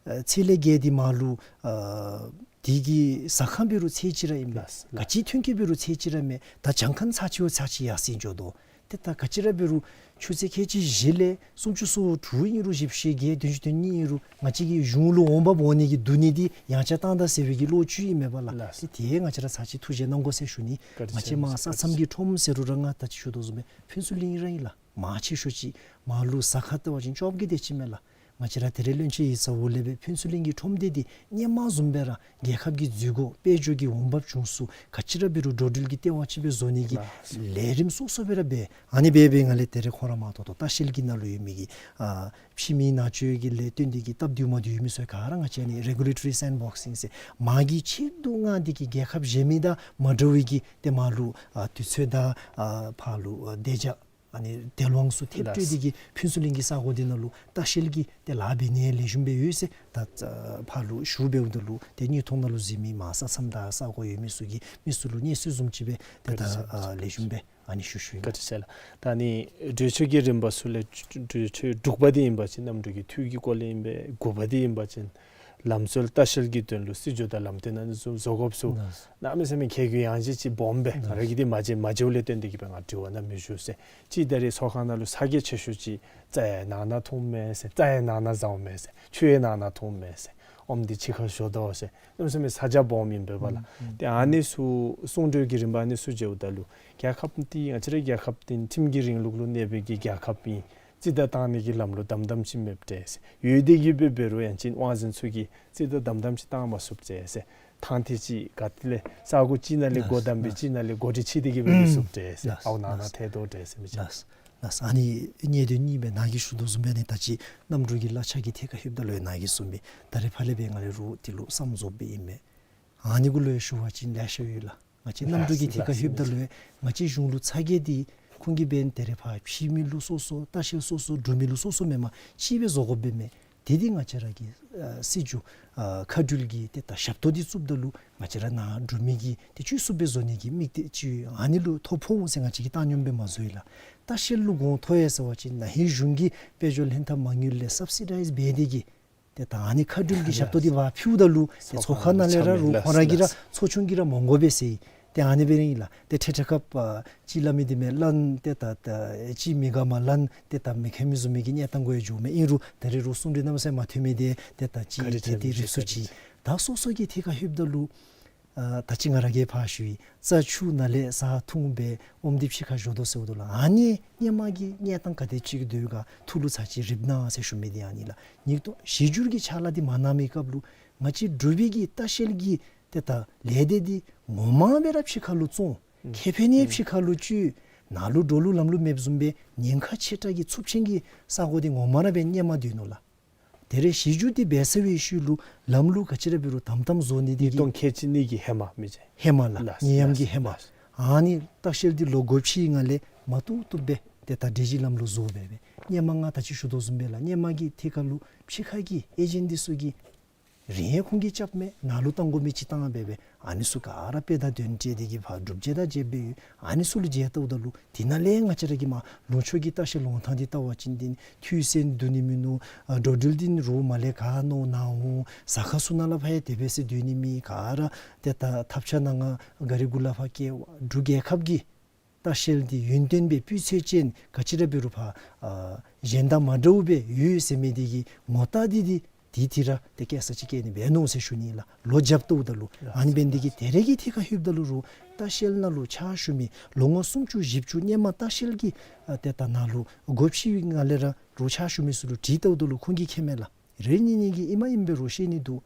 ཨ་ཚད་ལས་བརྒལ་ཏེ་མར་ལུ་ཨ་དེ་གི་ཟ་ཁང་འབད་རུང་ཚད་ཅིག་ར་ཨིན་པས། ལགས། ག་ཅི་ཐོན་སྐྱེད་འབད་རུང་ཚད་ཅིག་ར་མས། ད་གྱངས་ཁ་ཚར་གཅིག་བ་ཚར་གཅིག་ཡར་སེང་འགྱོ་དོ། ཏེ་ད་ག་ཅི་ར་འབད་རུང་ཆུ་ཚོད་ཁལ་གཅིག་བཞི་ལས་སུམ་ཅུ་སོ་དྲུག་ཨིན་རུང་བཞི་བཅུ་ཞེ་བརྒྱད་བདུན་ཅུ་དོན་གཉིས་ཨིན་རུང་ང་བཅས་ཀྱི་གཞུང་ལུ་འོང་འབབ་འོང་ནི་གི་བསྡུ་ནི་འདི་ཡང་ཆ་བཏང་ད་ཟེར་བའི་གི་བློ་ཅིག་ཨིན་མས་པ་ལགས། ལགས། ཏེ་དེ་ང་བཅས་ར་ཚར་གཅིག་ཐུགས་རྗེ་གནང་དགོ་ཟེར་ཞུ་ནི། བཀའ་དྲིན་ང་བཅས་མར་ཆེ། ས་མཚམས་ཀྱི་ཁྲོམ་ཟེར་རུང་ར་ང་ད་ཅི་ཞུ་དོ་བཟུམ་སྦེ་ཕུན་ཚོགས་གླིང་ར་ཨིན་ལགས། མང་ཆེ་ཤོས་ཅིག་མར་ལུ་ཟ་ཁང་བལྟ་བ་ཅིན་ཅོག་གི་དེ་ཅིག་མས་ལགས། ང་བཅས་ར་ད་རེས་བློན་ཆེན་ཡིག་ཚང་འོག་ལས་སྦེ་ཕུན་ཚོགས་གླིང་གི་ཁྲོམ་སྡེ་འདི་སྔོན་མ་བཟུམ་སྦེ་ར་རྒྱལ་ཁབ་ཀྱི་འཛུལ་སྒོ་དཔལ་འབྱོར་གྱི་འོང་འབབ་བྱུང་ས་ག་ཅི་ར་འབད་རུང་འགྲོ་འགྲུལ་གྱི་ལྟེ་བ་ཅིག་སྦེ་བཟོ་ནི་གི་ལགས། ལས་རིམ་སོ་སོ་སྦེ་ར་འབད། ཨ་ནི་འབད་འབད་ང་ལས་ད་རེས་ཁོང་ར་མ་ཐོག་ཐོག་ལྟ་བཤལ་གྱི་ནང་ལུ་ཡོད་མི་གི་ཨ་ཕྱི་མི་ནང་འཛུལ་གྱི་ལས་བརྟེན་ཏེ་གི་སྟབས་བདེཝ་མ་བདེཝ་ཡོད་མི་ཚུ་ག་ར་ང་བཅས་ཨ་ནི་regulatory sandboxing ཟེར་མ་གི་ཆེད་དུ་མངགས་ཏེ་གི་རྒྱལ་ཁབ་གཞན་མི་དང་མ་འདྲ་བའི་གི་ཏེ་མར་ལུ་ཨ་དུས་ཚོད་དང་ཨ་ཕར་ལུ་ཨ་བདེ་འཇགས་ཨ་ནི་དལ་དབང་ཚུ་ཐེབས་སྤྲོད་དེ་གི་ཕུན་ཚོགས་གླིང་གི་ས་གོ་འདི་ནང་ལུ་ལྟ་བཤལ་གྱི་ཏེ་ལཱ་འབད་ནི་ལེགས་ཤོམ་སྦེ་ཡོད་ཟེར་ད་ཕར་ལུ་ཞུ་འབདཝ་ད་ལུ་ཏེ་དངོས་མཐོང་ནང་ལུ་གཟིགས་མི་མར་ས་མཚམས་དང་ས་གོ་ཡོད་མི་ཚུ་གིས་མི་ཚུ་ལུ་སྙན་སེང་བཟུམ་ཅིག་སྦེ་ཏེ་ད་ཨ་ལེགས་ཤོམ་སྦེ་ཨ་ནི་ཞུ་ཞུ་ཡི། བཀའ་དྲིན་ཆེ་ལགས། ད་ཨ་ནི་གྲོས་ཆོད་ཀྱི་རིམ་པ་ཚུ་ལས་གྲོས་ཆོད་དྲུག་པ་འདི་ཨིན་པ་ཅིན་གནམ་གྲུ་གི་འཐུས་ཀྱི་སྐོར་ལས་ཨིན་པས། དགུ་པ་འདི་ཨིན་པ་ཅིན་ལམ་སྲོལ་ལྟ་བཤལ་གྱི་དོན་ལུ་སྲིད་བྱུས་དང་ལམ་སྟོན་ཨ་ནི་བཟུམ་བཟོ་དགོཔ་ཚུ་གནམ་མེད་ས་མེད་ཁྱད་གུ་ཡངས་ཅིག་ཅིག་སྦོམ་སྦེ་ང་ར་གིས་འདི་མ་མཇལ་མ་མཇལཝ་ལས་བརྟེན་ཏེ་གི་སྦེ་ང་དྲི་བ་ནང་མི་ཞུ་ཟེར། ཅིག་ད་རེས་ཚོགས་ཁང་ནང་ལུ་ས་གོ་ཆེ་ཤོས་ཅིག་རྩྭ་ཡང་ནང་ན་འཐུངམ་མས་ཟེར། རྩྭ་ཡང་ནང་ན་བཟའཝ་མས་ཟེར། ཆུ་ཡང་ནང་ན་འཐུངམ་མས་ཟེར། ཨོམ་འདི་ཕྱི་ཁར་བཞོ་དོ་ཟེར། གནམ་མེད་ས་མེད་ས་ཆ་སྦོམ་ཨིན་པས་པ་ལགས། ཨུམ་ཨུམ། ཏེ་ཨ་ནི་ཚུ་གསུང་གྲོས་ཀྱི་རིམ་པ་ཨ་ནི་ཚུ་མཇལཝ་ད་ལུ་རྒྱལ་ཁབ་འདི་ང་བཅས་རའི་རྒྱལ་ཁབ་འདི་ཁྲིམས་ཀྱི་རིང་ལུགས་ལུ་གནས་པའི་གི་རྒྱལ་ཁབ་ཨིན། རྩིས་བདའ་བཏང་ནི་གི་ལམ་ལུགས་དམ་དམ་ཅིག་མེདཔ་འདྲས་ཟེར། ཡོད་དེ་གི་སྦེ་འབད་རུང་ཡང་ཅིན་དབང་འཛིན་ཚུ་གིས་རྩིས་བདའ་དམ་དམ་ཅིག་བཏང་མ་ཚུགསཔ་འདྲས་ཟེར། ཐང་འདི་ཅིག་ག་ཏེ་ལས་ས་གོ་ཅིག་ནང་ལས་སྒོ་བསྡམས་སྦེ་ཅིག་ནང་ལས་སྒོ་ཁྲི་ཕྱེ་སྟེ་གི་སྦེ་མི་ཚུགསཔ་འདྲས་ཟེར། ཨའུ་ནང་ན་ཐལ་དོ་འདྲས་ཟེར་མི་ཅིག། ལགས། ལགས། ཨ་ནི་གཉིས་དོན་གཉིས་སྦེ་ནཱ་གིས་ཞུ་དོ་བཟུམ་སྦེ་ཨ་ནི་ད་ཅི་གནམ་གྲུ་གི་གླ་ཆ་གི་ཐད་ཁར་ལྷོདཔ་ད་ལུ་ཡང་ནཱ་གིས་གསུངས་མི་ད་རེས་ཕར་ལས་སྦེ་ང་རའི་རོགས་འདི་ལུ་བསམ་རྫོགསཔ་སྦེ་ཨིན་མས། ཨ་ནི་གུ་ལུ་ཡང་ཞུ་བ་ཅིན་ལེ་ཤ་ཡོད་ལགས། ང་བཅས་གནམ་གྲུ་གི་ཐད་ཁར་ལྷོདཔ་ད་ལུ་ཡང་ང་བཅས་གཞུང་ལུ་ཚ་གྱང་འདི་ཁོང་གིས་འབདན་ད་རེས་ཕར་ཕྱི་མི་ལུ་སོ་སོ་ལྟ་བཤལ་སོ་སོ་འབྲུག་མི་ལུ་སོ་སོ་མེན་པར་གཅིག་སྦེ་བཟོ་དགོཔ་སྦེ་མས། དེ་འདི་ང་བཅས་ར་གི་ཨ་སྲིད་བྱུས་ཨ་མཁའ་འགྲུལ་གྱི་ཏེ་ད་ཞབས་ཏོག་འདི་བཙུགསཔ་ད་ལུ་ང་བཅས་ར་ནཱ་འབྲུག་མི་གིས་ཏེ་སྤྱོད་ཚུགསཔ་སྦེ་བཟོ་ནི་གི་དམིགས་གཏད་ཅིག་ཨ་ནི་ལུ་ཐོ་ཕོག་འོང་ཟེར་ང་བཅས་ཀྱིས་བཏང་སྙོམས་སྦེ་མ་བཟོ་ཡི་ལགས། ལྟ་བཤལ་ལུ་གོང་མཐོ་ཡི་ཟེར་བ་ཅིན་ན་ཧིང་གཞུང་གིས་དཔལ་འབྱོར་ལྷན་ཐབས་མ་དངུལ་ལས་སབ་སི་ཌའིཛ་འབད་དེ་གིས་ཏེ་ད་ཨ་ནི་མཁའ་འགྲུལ་གྱི་ཞབས་ཏོག་འདི་འབག་ཕུལཝ་ད་ལུ་ཏེ་ཚོགས་ཁང་ནང་ལས་ར་རུང་ཁོང་ར་གིས་ར་ཚོགས་ཆུང་གིས་ར་མ་དགོ་པས་ཟེར་ཡི། ཏེ་ཨ་ནི་སྦེ་ར་ཨིན་ལགས། ཏེ་ཁྲི་ཁྲི་ཁབ་ཨ་ཅིག་སླབ་མི་འདི་མས་ལན་ཏེ་ད་ད་ཅིག་མི་དགའ་མ་ལན་ཏེ་ད་མི་ཁེ་མི་བཟུམ་མའི་གི་གནས་སྟངས་གུ་ཡང་འགྱོཝ་མས། ཨིན་རུང་ད་རེས་རོགས་གསུང་གྲོས་གནམ་མེད་ས་མེད་མ་ཐོན་མི་འདི་ཏེ་ད་ཅིག་ག་རེ་ཏེ་འདི་རིགས་སུ་ཅིག། ད་སོ་སོ་གི་ཐད་ཁར་ལྷོདཔ་ད་ལུ་ཨ་ད་ཅི་ང་ར་གིས་ཕར་ཞུ་ཡི། རྩྭ་ཆུ་ནང་ལས་ཟ་འཐུང་སྦེ་ཨོམ་འདི་ཕྱི་ཁར་བཞོ་དོ་ཟེརཝ་ད་ལུ་ཨ་ནི་སྔོན་མ་གི་གནས་སྟངས་ག་དེ་ཅིག་སྡོད་ག་ཐུགས་ལུ་ཚར་གཅིག་རིགཔ་གནང་ཟེར་ཞུ་མི་འདི་ཨ་ནི་ལགས། ཉིས་སྟོང་གཞི་འགྱུར་གྱི་ཕྱག་ལཱ་འདི་མ་གནང་མི་སྐབས་ལུ་ང་བཅས་འབྲུག་པའི་གི་ལྟ་བཤལ་གྱི་ཏེ་ད་ལས་སྡེ་འདི་ངོ་མ་སྦེ་ར་ཕྱི་ཁ་ལུ་བཙོང་། ཨུམ། ཁེ་ཕན་ཡང་ཕྱི་ཁ་ལུ་སྤྱོད། ནང་ལུ་འགྲོ་ལུགས་ལམ་ལུགས་མེདཔ་བཟུམ་སྦེ་ཉེན་ཁ་ཆེ་དྲགས་ཀྱི་འཚུབ་ཆེན་གྱི་ས་གོ་འདི་ངོ་མ་ར་སྦེ་སྔོན་མ་སྡོད་ནུག་ལགས། ད་རེས་གཞི་འགྱུར་འདི་འབད་ཚར་བའི་ཤུལ་ལུ་ལམ་ལུགས་ག་ཅི་ར་འབད་རུང་དམ་དམ་བཟོ་ནི་འདི་ཉིས་སྟོང་ཁལ་གཅིག་གཉིས་ཀྱི་ཧེ་མ་མི་ཅིག། ཧེ་མ་ལགས། ལགས། ཉེ་ཡམ་གྱི་ཧེ་མ། ལགས། ཨ་ནི་ལྟ་བཤལ་འདི་ལོག་དགོཔ་ཅིག་ནང་ལས་མ་བཏུབ་བཏུབ་སྦེ་ཏེ་ད་སྒྲིག་གཞི་ལམ་ལུགས་བཟོ་སྦེ་སྦེ་སྔོན་མ་ང་ད་ཅི་ཞུ་དོ་བཟུམ་སྦེ་ལགས། སྔོན་མ་གི་ཐད་ཁར་ལུ་ཕྱི་ཁ་གི་ཨེ་ཇེནཊ་འདི་ཚུ་གིས་རིན་ཡང་ཁོང་གིས་རྐྱབ་མས། ནང་ལུ་བཏང་དགོ་མི་ཅིག་བཏང་སྦེ་སྦེ་ཨ་ནི་ཚུ་ག་ར་དཔེ་དང་དོན་སྤྲད་དེ་གིས་ཕར་སྒྲུབ་བྱེད་དང་བཅསཔ་སྦེ་ཡོད། ཨ་ནི་ཚུ་ལུ་མཇལ་བལྟཝ་ད་ལུ་དེ་ནང་ལས་ང་བཅས་ར་གི་མར་ལུང་ཕྱོགས་ཀྱི་ལྟ་བཤལ་ལུང་ཐང་འདི་བལྟ་བ་ཅིན་འདི་འཐུས་ཚད་བསྡུ་ནི་མིན་ནུག། ཨ་འགྲོ་འགྲུལ་འདི་རོགས་མར་ལས་ག་ནོར་ནཱ་འོང་། ཟ་ཁང་ཚུ་ནང་ལས་ཕར་ཡང་དེ་སྦེ་ཟེར་སྡོད་ནི་མེད། ག་ར་ཏེ་ད་ཐབ་ཆ་ནང་ང་ག་རི་གུ་ལས་ཕར་བསྐྱལ་བ། འབྲུག་རྒྱལ་ཁབ་ཀྱི་ལྟ་བཤལ་འདི་ཡུན་བརྟན་སྦེ་སྤུས་ཚད་ཅན་ག་ཅི་ར་འབད་རུང་ཕར་ཨ་གཞན་དང་མ་འདྲཝ་སྦེ་ཡོད་ཟེར་མི་འདི་གི་ངོ་རྟགས་འདི་འདི་ དེ་དེ་ར་ཏེ་སྐྱེལ་ས་ཅིག་སྐྱེལ་ནི་འབད་ནུག་ཟེར་ཞུ་ནི་ལགས། ལོ་རྒྱབ་ལྟཝ་ད་ལུ། ཨ་ནི་འབད་ནི་དེ་གིས་ད་རེས་ཀྱི་ཐད་ཁར་ལྷོདཔ་ད་ལུ་རོགས་ལྟ་བཤལ་ནང་ལུ་ཕྱག་ཞུ་མི་ལོ་ངོ་སུམ་ཅུ་བཞི་བཅུ་སྔོན་མ་ལྟ་བཤལ་གྱི་ཨ་ཏེ་ད་ནཱ་ལུ་སྒོ་ཕྱེ་བའི་སྒང་ལས་ར་རོགས་ཕྱག་ཞུ་མི་ཚུ་ལུ་དྲིས་བལྟཝ་ད་ལུ་ཁོང་གིས་མཁྱེན་མས་ལགས། རེ་གཉིས་གཉིས་ཀྱིས་ཨིན་མས་ཨིན་པས་རོགས་ཤེས་ནི་འདུག།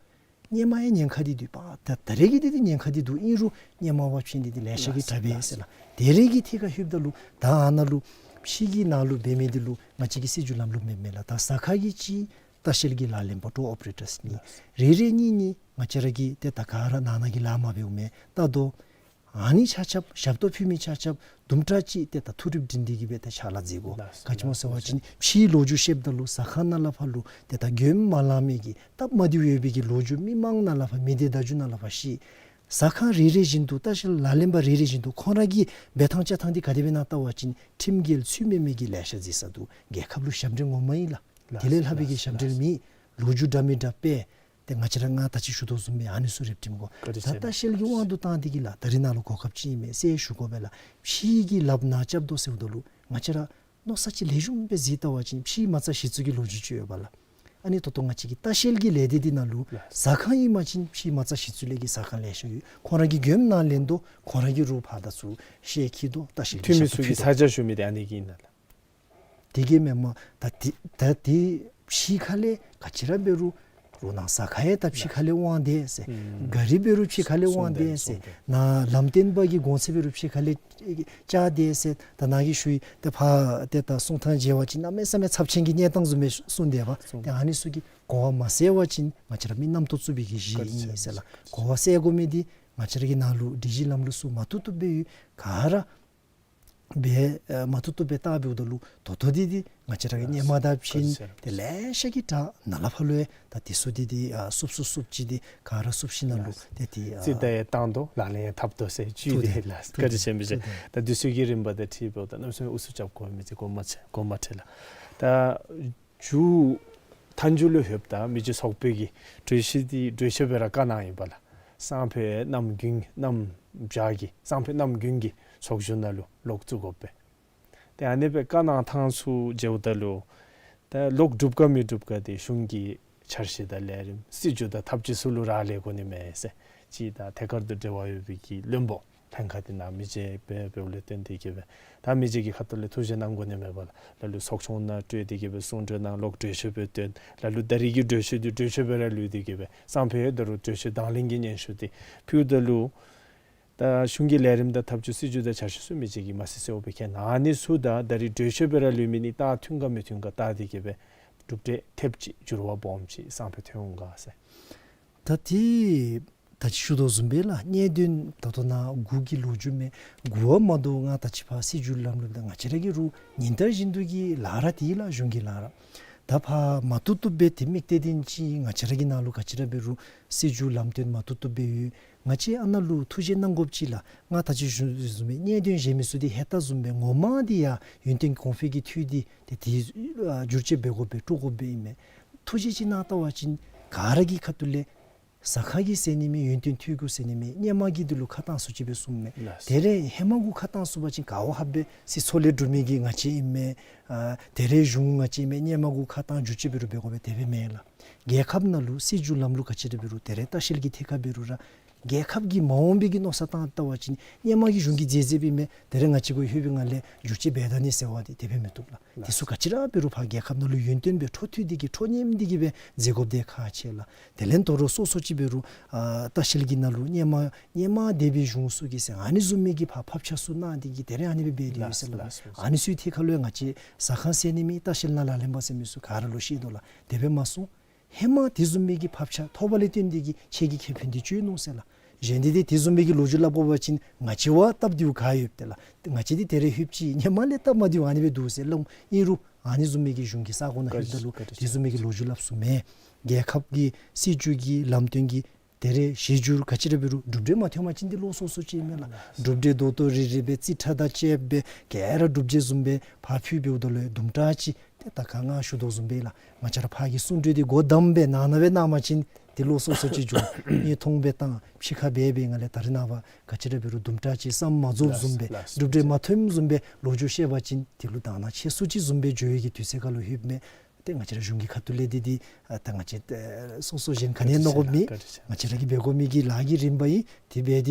སྔོན་མ་ཡང་ཉེན་ཁ་འདི་འདུག་པ། ད་ད་རེས་ཀྱི་འདི་འདི་ཉེན་ཁ་འདི་འདུག། ཨིན་རུང་སྔོན་མ་བ་ཕྱིན་འདི་འདི་ལེ་ཤ་གིས་དྲག་པས་ཟེར་ལགས། ད་རེས་ཀྱི་ཐད་ཁར་ལྷོདཔ་ད་ལུ་ད་ཨ་ནཱ་ལུ་ཕྱི་གི་ནང་ལུ་འབད་མི་འདི་ལུ་ང་བཅས་ཀྱི་སྲིད་བྱུས་ལམ་ལུགས་མེད་མས་ལགས། ད་ཟ་ཁང་གི་ཅིག་ལྟ་བཤལ་གྱི་ལག་ལེན་པ་ཊུར་ཨོ་པ་རེ་ཊརསི་གཉིས། རེ་རེ་གཉིས་གཉིས་ང་བཅས་ར་གིས་ཏེ་ད་ག་ར་ནང་ན་གི་ལཱ་མ་འབདཝ་མས། ད་དོ་ཨ་ནི་ཆ་ཁྱབ་ཞབས་ཏོག་ཕུལ་མི་ཆ་ཁྱབ་དུམ་གྲ་ཅིག་ཏེ་ད་ཐུགས་རིག་བསྒྲིམས་ཏེ་གིས་སྦེ་ཏེ་ཕྱག་ལཱ་མཛད་དགོ། ལགས་སོ། ག་ཅི་སྨོ་ཟེར་བ་ཅིན་ཕྱིའི་ལོ་རྒྱུས་བཤདཔ་ད་ལུ་ཟ་ཁང་ནང་ལས་ཕར་ལུ་ཏེ་ད་མགྱོནམ་མ་ལང་མི་གི་སྟབས་མ་བདེཝ་ཡོད་པའི་གི་ལོ་རྒྱུས་མི་མང་ནང་ལས་ཕར་མི་སྡེ་བརྡ་བརྒྱུད་ནང་ལས་ཕར་ཤེས། ཟ་ཁང་རེ་རེ་བཞིན་དུ་ལྟ་བཤལ་ལག་ལེན་པ་རེ་རེ་བཞིན་དུ་ཁོང་ར་གི་འབད་ཐངས་བཅའ་ཐངས་འདི་ག་དེ་སྦེ་ཨིན་ན་བལྟ་བ་ཅིན་ཁྲིམས་འགལ་ཚུལ་མེད་མི་གི་ལེ་ཤ་མཛད་ས་འདུག། རྒྱལ་ཁབ་ལུ་ཞབས་འདྲེན་ངོ་མ་ཨིན་ལགས། ལགས་སོ། དེ་ལས་ལྷག་པའི་གི་ཞབས་འདྲེན་མེད། ལོ་རྒྱུས་འདྲ་མི་འདྲ་སྤེལ། ཏེ་ང་བཅས་ར་ང་ད་ཅི་ཞུ་དོ་བཟུམ་སྦེ་ཨ་ནི་ཚུ་རེ་བསྒྲིམ་དགོ། ད་ལྟ་བཤལ་གྱི་དབང་དུ་བཏང་སྟེ་གིས་ལགས་ད་རིས་ནཱ་ལུ་གོ་སྐབས་ཅིག་ཨིན་མས་ཟེར་ཞུ་དགོ་པས་ལགས། ཕྱི་གི་ལགཔ་ནཱ་རྐྱབ་དོ་ཟེརཝ་ད་ལུ་ང་བཅས་ར་མནོ་བསམ་ཅིག་ལེགས་ཤོམ་སྦེ་གཟིགས་བལྟ་བ་ཅིན་ཕྱི་མ་རྩ་གཞི་བཙུགས་ཀྱི་ལོ་རྒྱུས་ཅིག་ཡོདཔ་ལགས། ཨ་ནི་ད་ལྟོ་ང་བཅས་ཀྱི་ལྟ་བཤལ་གྱི་ལས་སྡེ་འདི་ནང་ལུ་ལགས། ཟ་ཁང་ཨིན་པ་ཅིན་ཕྱི་མ་རྩ་གཞི་བཙུགས་ལས་ཀྱི་ཟ་ཁང་ལེ་ཤ་ཡོད། ཁོང་ར་གིས་མགྱོནམ་ནཱ་ལེན་དོ། ཁོང་ར་གིས་རོགས་ཕར་ད་ཚུར་ཤེལ་འཁྱིད་དོ། ལྟ་བཤལ་གྱི་འཐུས་མི་ཞབས་ཏོག་ཚུ་གིས་ཕུལ་དོ། ས་ཆ་ཞུ་མི་འདི་ཨ་ནི་གི་ཨིན་ན་ལགས། དེ་གིས་མེན་མས། ད་དེ་ད་དེ་ཕྱི་ཁ་ལས་ག་ཅི་ར་འབད་རུང་རོགས་ནཱ་ཟ་ཁང་ཡང་ད་ཕྱི་ཁ་ལས་དབང་འདུག་ཟེར། ཨུམ། ག་རི་འབད་རུང་ཕྱི་ཁ་ལས་དབང་འདུག་ཟེར། གསུངས་ཏེ་གསུངས་ཏེ། ནཱ་ལམ་སྟོན་པ་གི་གོང་ཚད་འབད་རུང་ཕྱི་ཁ་ལས་བཅག་འདུག་ཟེར། ད་ནཱ་གིས་ཞུ་ཡི། ད་ཕར་ཏེ་ད་གསུང་ཐངས་མཇལ་བ་ཅིན་གནམ་མེད་ས་མེད་ཚབས་ཆེན་གྱི་གནས་སྟངས་བཟུམ་སྦེ་གསུངས་ཏེ་པ། གསུངས། ཏེ་ཨ་ནི་ཚུ་གིས་གོ་བ་མ་ཟ་བ་ཅིན་ང་བཅས་ར་མི་རྣམ་རྟོག་བཙུགས་པའི་གི་གཞི་ཨིན་ཟེར་ལགས། གོ་བ་ཟ་དགོ་མི་འདི་ང་བཅས་ར་གི་ནཱ་ལུ་སྒྲིག་གཞི་ལམ་ལུགས་ཚུ་མ་བཏུབ་བཏུབ་སྦེ་ཡོད། ག་ར་སྦེ་ཨ་མ་བཏུབ་བཏུབ་སྦེ་བལྟ་འབདཝ་ད་ལུ་ད་ལྟོ་འདི་འདི་ང་བཅས་ར་གི་སྔོན་མ་དང་ཕྱིན་ཏེ་ལེ་ཤ་གིས་དྲག། ནཱ་ལས་ཕར་ལུ་ཡང་ད་འདི་ཚུ་འདི་འདི་ཨ་བསུབ་བསུབ་བསུབ་ཅི་འདི་ག་ར་བསུབ་ཞིནམ་ལས་ཏེ་འདི་ཨ་རྩིས་ད་ཡང་བཏང་དོ། ལག་ལེན་ཡང་འཐབ་དོ་ཟེར་བཅུད་འདི་ལགས། བཀའ་དྲིན་ཆེ་མི་ཅིག། ད་འདི་ཚུ་གི་རིམ་པ་དང་འཁྲིལ་འབདཝ་ད་གནམ་མེད་ས་མེད་ཨུ་ཚུགས་རྐྱབ་དགོ་མི་ཅིག་དགོངསམ་མ་ཁྲེལ་དགོངསམ་མ་ཁྲེལ་ལགས། ད་མཇུག་མཐའ་མཇུག་ལུ་ལྷོདཔ་ད་མི་རྗེ་ཚོགས་པའི་གི་གྲོས་གཞི་འདི་གྲོས་ཆོད་སྦེ་ར་བཀའ་གནང་ཡི་པ་ལགས། སང་ཕོད་གནམ་དགུན་གནམ་བྱཱར་གྱི་སང་ཕོད་གནམ་དགུན་གྱི་ཚོགས་བཞུགས་ནང་ལུ་ལོག་བཙུགས་དགོ་པས། ཏེ་ཨ་ནི་སྦེ་བཀའ་གནང་ཐངས་ཚུ་མཇལཝ་ད་ལུ་ད་ལོག་གྲུབ་ག་མི་གྲུབ་ག་འདི་གཞུང་གི་འཆར་གཞི་དང་ལས་རིམ་སྲིད་བྱུས་དང་ཐབས་ཇུས་ཚུ་ལུ་རག་ལས་དགོ་ནི་མས་ཟེར། ཅིག་ད་ཐད་ཀར་དུ་འབྲེལ་བ་ཡོད་པའི་གི་བློན་པོ་ལྷན་ཁག་འདི་ནང་མི་རྗེ་སྦེ་འབདཝ་ལས་བརྟེན་ཏེ་གིས་སྦེ་ད་མི་རྗེ་གི་ཁ་ཐུག་ལས་ཐུགས་བཞེད་གནང་དགོ་ནི་མས་པ་ལགས། ལ་ལུ་ཚོགས་ཆུང་ནང་སྤྲོད་དེ་གིས་སྦེ་གསུང་གྲོས་གནང་ལོག་གྲོས་ཆོད་སྦེ་བཏོན། ལ་ལུ་ད་རིས་ཀྱི་གྲོས་ཆོད་འདི་གྲོས་ཆོད་སྦེ་ར་ལུས་ཏེ་གིས་སྦེ་སང་ཕོད་ད་རུང་གྲོས་ཆོད་དང་ལེན་གྱི་སྙན་ཞུ་འདི་ཕུལཝ་ད་ལུ་ད་གཞུང་གི་ལས་རིམ་དང་ཐབས་ཇུས་སྲིད་བྱུས་དང་འཆར་གཞི་ཚུ་མི་རྗེ་གིས་མ་གསལ་གསལཝ་སྦེ་མཁྱེན། ཨ་ནི་ཚུ་དང་ད་རིས་གྲོས་ཆོད་སྦེ་ར་ལུས་མི་འདི་ད་མཐུན་ག་མི་མཐུན་ག་བལྟ་སྟེ་གིས་སྦེ་གྲུབ་འབྲས་ཐེབས་ཅིག་འགྱུར་བ་སྦོམ་ཅིག་སང་ཕོད་ཐོན་འོང་ག་ཟེར། ད་འདི་ད་ཅི་ཞུ་དོ་བཟུམ་སྦེ་ལགས། གནད་དོན་ད་ལྟོ་ནཱ་འགོ་གི་ལོ་རྒྱུས་མས། འགོ་བ་མ་དོ་ང་ད་ཅི་ཕར་སྲིད་བྱུས་ལམ་ལུགས་དང་ང་བཅས་ར་གི་རུང་ཉིན་ལྟར་བཞིན་དུ་གི་ལཱ་ར་འདི་ལགས། གཞུང་གི་ལཱ་ར། ད་ཕར་མ་བཏུབ་བཏུབ་སྦེ་འདི་དམིགས་གཏད་འདི་ཅིག་ང་བཅས་ར་གི་ནང་ལུ་ག་ཅི་ར་འབད་རུང་སྲིད་བྱུས་ལམ་སྟོན་མ་བཏུབ་བཏུབ་སྦེ་ཡོད། ང་བཅས་ཨ་ནཱ་ལུ་ཐུགས་བཞེད་གནང་དགོཔ་ཅིག་ལགས། ང་ད་ཅི་ཞུ་བཟུམ་སྦེ་གནད་དོན་གཞན་མི་ཚུ་འདི་ཧེ་ད་བཟུམ་སྦེ་ངོ་མ་འདི་ཡང་ཡུན་བརྟན་གོང་འཕེལ་གྱི་འཐུས་འདི་ཏེ་འདི་ཨ་བསྒྱུར་བཅོས་འབད་དགོ་པས་དཀྲོག་དགོ་པས་ཨིན་མས། ཐུགས་བཞེད་ཅིག་གནང་བལྟ་བ་ཅིན་ག་ར་གི་ཁ་ཐུག་ལས་ཟ་ཁང་གི་ཟེར་ནི་མེད། ཡུན་བརྟན་འཐུས་གུ་ཟེར་ནི་མེད། སྔོན་མ་གི་འདི་ལུ་ཁ་གཏང་ཚུགས་ཅི་སྦེ་གསུངམ་མས། ལགས། ད་རེས་ཧེ་མ་གུ་ཁ་གཏང་ཚུགས་པ་ཅིན་ག་བ་ཧ་སྦེ་སྲིད་ཚོགས་ལས་གྲུབ་མི་གི་ང་བཅས་ཨིན་མས། ཨ་ད་རེས་གཞུང་ང་བཅས་ཨིན་མས། སྔོན་མ་གུ་ཁ་གཏང་བསྒྱུར་བཅོས་འབད་རུང་འབད་དགོ་པས། དེ་སྦེ་མེན་ལགས། རྒྱལ་ཁབ་ནང་ལུ་སྲིད་བྱུས་ལམ་ལུགས་ག་ཅི་ར་འབད་རུང་ད་རེས་ལྟ་བཤལ་གྱི་ཐད་ཁར་འབད་རུང་ར་རྒྱལ་ཁབ་ཀྱི་མ་འོངས་པའི་གི་མནོ་བསམ་བཏང་བལྟ་བ་ཅིན་སྔོན་མ་གི་གཞུང་གིས་མཛད་མཛདཔ་ཨིན་མས། ད་རེས་ང་བཅས་གུ་ལྷོད་པའི་སྒང་ལས་བསྒྱུར་བཅོས་འབད་ད་ནི་ཟེར་བ་འདི་དེ་སྦེ་མི་བཏུབ་ལགས། དེ་ཚུ་ག་ཅི་ར་འབད་རུང་ཕར་རྒྱལ་ཁབ་ནང་ལུ་ཡུན་བརྟན་སྦེ་འཕྲོ་མཐུད་དེ་གིས་འཕྲོ་མཉམ་འདི་གིས་སྦེ་མཛད་དགོཔ་འདི་ཁག་ཆེ་ལགས། དེ་ལས་ད་རུང་སོ་སོ་ཅིག་འབད་རུང་ཨ་ལྟ་བཤལ་གྱི་ནང་ལུ་སྔོན་མ་སྔོན་མ་འདས་པའི་གཞུང་ཚུ་གིས་ཟེར་ཨ་ནི་བཟུམ་མའི་གི་ཕར་ཕབ་ཆ་ཚུ་གནང་སྟེ་གིས་ད་རེས་ཨ་ནི་སྦེ་འབད་དེ་ཡོད་ཟེར་ལགས། ལགས་སོ། ཨ་ནི་ཚུའི་ཐད་ཁར་ལུ་ཡང་ང་བཅས་ཟ་ཁང་ཟེར་ནི་མེད། ལྟ་བཤལ་ནང་ལཱ་ལེན་པ་ཟེར་མི་ཚུ་ག་ར་ལུ་ཤེས་དོ་ལགས། དེ་སྦེ་མ་གསུངས། ཧེ་མ་དེ་བཟུམ་མའི་གི་ཕབ་ཆ་ཐོབ་པ་ལས་བརྟེན་ཏེ་གིས་ཁྱེད་ཀྱི་ཁེ་ཕན་འདི་ཅིག་ཨིན་ནོ་ཟེར་ལགས། གཞན་འདི་འདི་དེ་བཟུམ་མའི་གི་ལོ་རྒྱུས་སླབ་དགོ་པ་ཅིན་ང་བཅས་བ་སྟབས་བདེཝ་ག་ཡོདཔ་ཏེ་ལགས། ང་བཅས་འདི་ད་རེས་ལྷོདཔ་ཅིག་སྔོན་མ་ལས་སྟབས་མ་བདེཝ་ཨ་ནི་སྦེ་འདུག་ཟེར་སླབ་ཨིན་རུང་ཨ་ནི་བཟུམ་མའི་གི་གཞུང་གི་ས་གོ་ནང་ལྷོདཔ་ད་ལུ་དེ་བཟུམ་མའི་གི་ལོ་རྒྱུས་སླབ་ཚུགས་མས། རྒྱལ་ཁབ་ཀྱི་སྲིད་བྱུས་ཀྱི་ལམ་སྟོན་གྱི་ད་རེས་གཞི་བསྒྱུར་ག་ཅི་ར་འབད་རུང་གྲུབ་འབྲས་མ་ཐོན་པ་ཅིན་འདི་ལོགས་སོ་སོ་ཅིག་ཨིན་མས་ལགས། གྲུབ་འབྲས་རྡོག་རྡོག་རིལ་རིལ་སྦེ་རྩིས་ཁྲ་དང་བཅསཔ་སྦེ་ག་ར་གྲུབ་འབྲས་བཟུམ་སྦེ་ཕར་ཕུལ་འབདཝ་ད་ལུ་དུམ་གྲ་ཅིག་ཏེ་ད་ག་ང་ཞུ་དོ་བཟུམ་སྦེ་ལགས། ང་བཅས་ར་ཕར་གྱི་གསུང་གྲོས་འདི་སྒོ་བསྡམས་སྦེ་ནང་ན་སྦེ་གནང་པ་ཅིན་འདི་ལོགས་སོ་སོ་ཅིག་འགྱོ། མིག་མཐོང་སྦེ་བཏང་ཕྱི་ཁར་འབད་བའི་སྒང་ལས་ད་རེས་ནངས་པ་ག་ཅི་ར་འབད་རུང་དུམ་གྲ་ཅིག་བསམ་མ་རྫོགསཔ་བཟུམ་སྦེ་ལགས་སོ། གྲུབ་འབྲས་མ་ཐོནམ་བཟུམ་སྦེ་ལོ་རྒྱུས་བཤད་པ་ཅིན་འདི་ལུ་དག་སྣང་ཆེ་སུ་ཅིག་བཟུམ་སྦེ་འགྱོ་བའི་གི་དུས་ཚོད་ཁར་ལུ་ལྷོདཔ་མས། ཏེ་ང་བཅས་ར་གཞུང་གི་ཁ་ཐུག་ལས་འདི་འདི་ཨ་ད་ང་བཅས་ཨེ་སོ་སོ་གཞན་ག་ནི་ཡང་མནོ་དགོཔ་མེད། བཀའ་དྲིན་ཆེ་ལགས། བཀའ་དྲིན་ཆེ་ལགས། ང་བཅས་ར་གིས་འབད་དགོ་མི་གི་ལཱ་གི་རིམ་པ་ཨིན།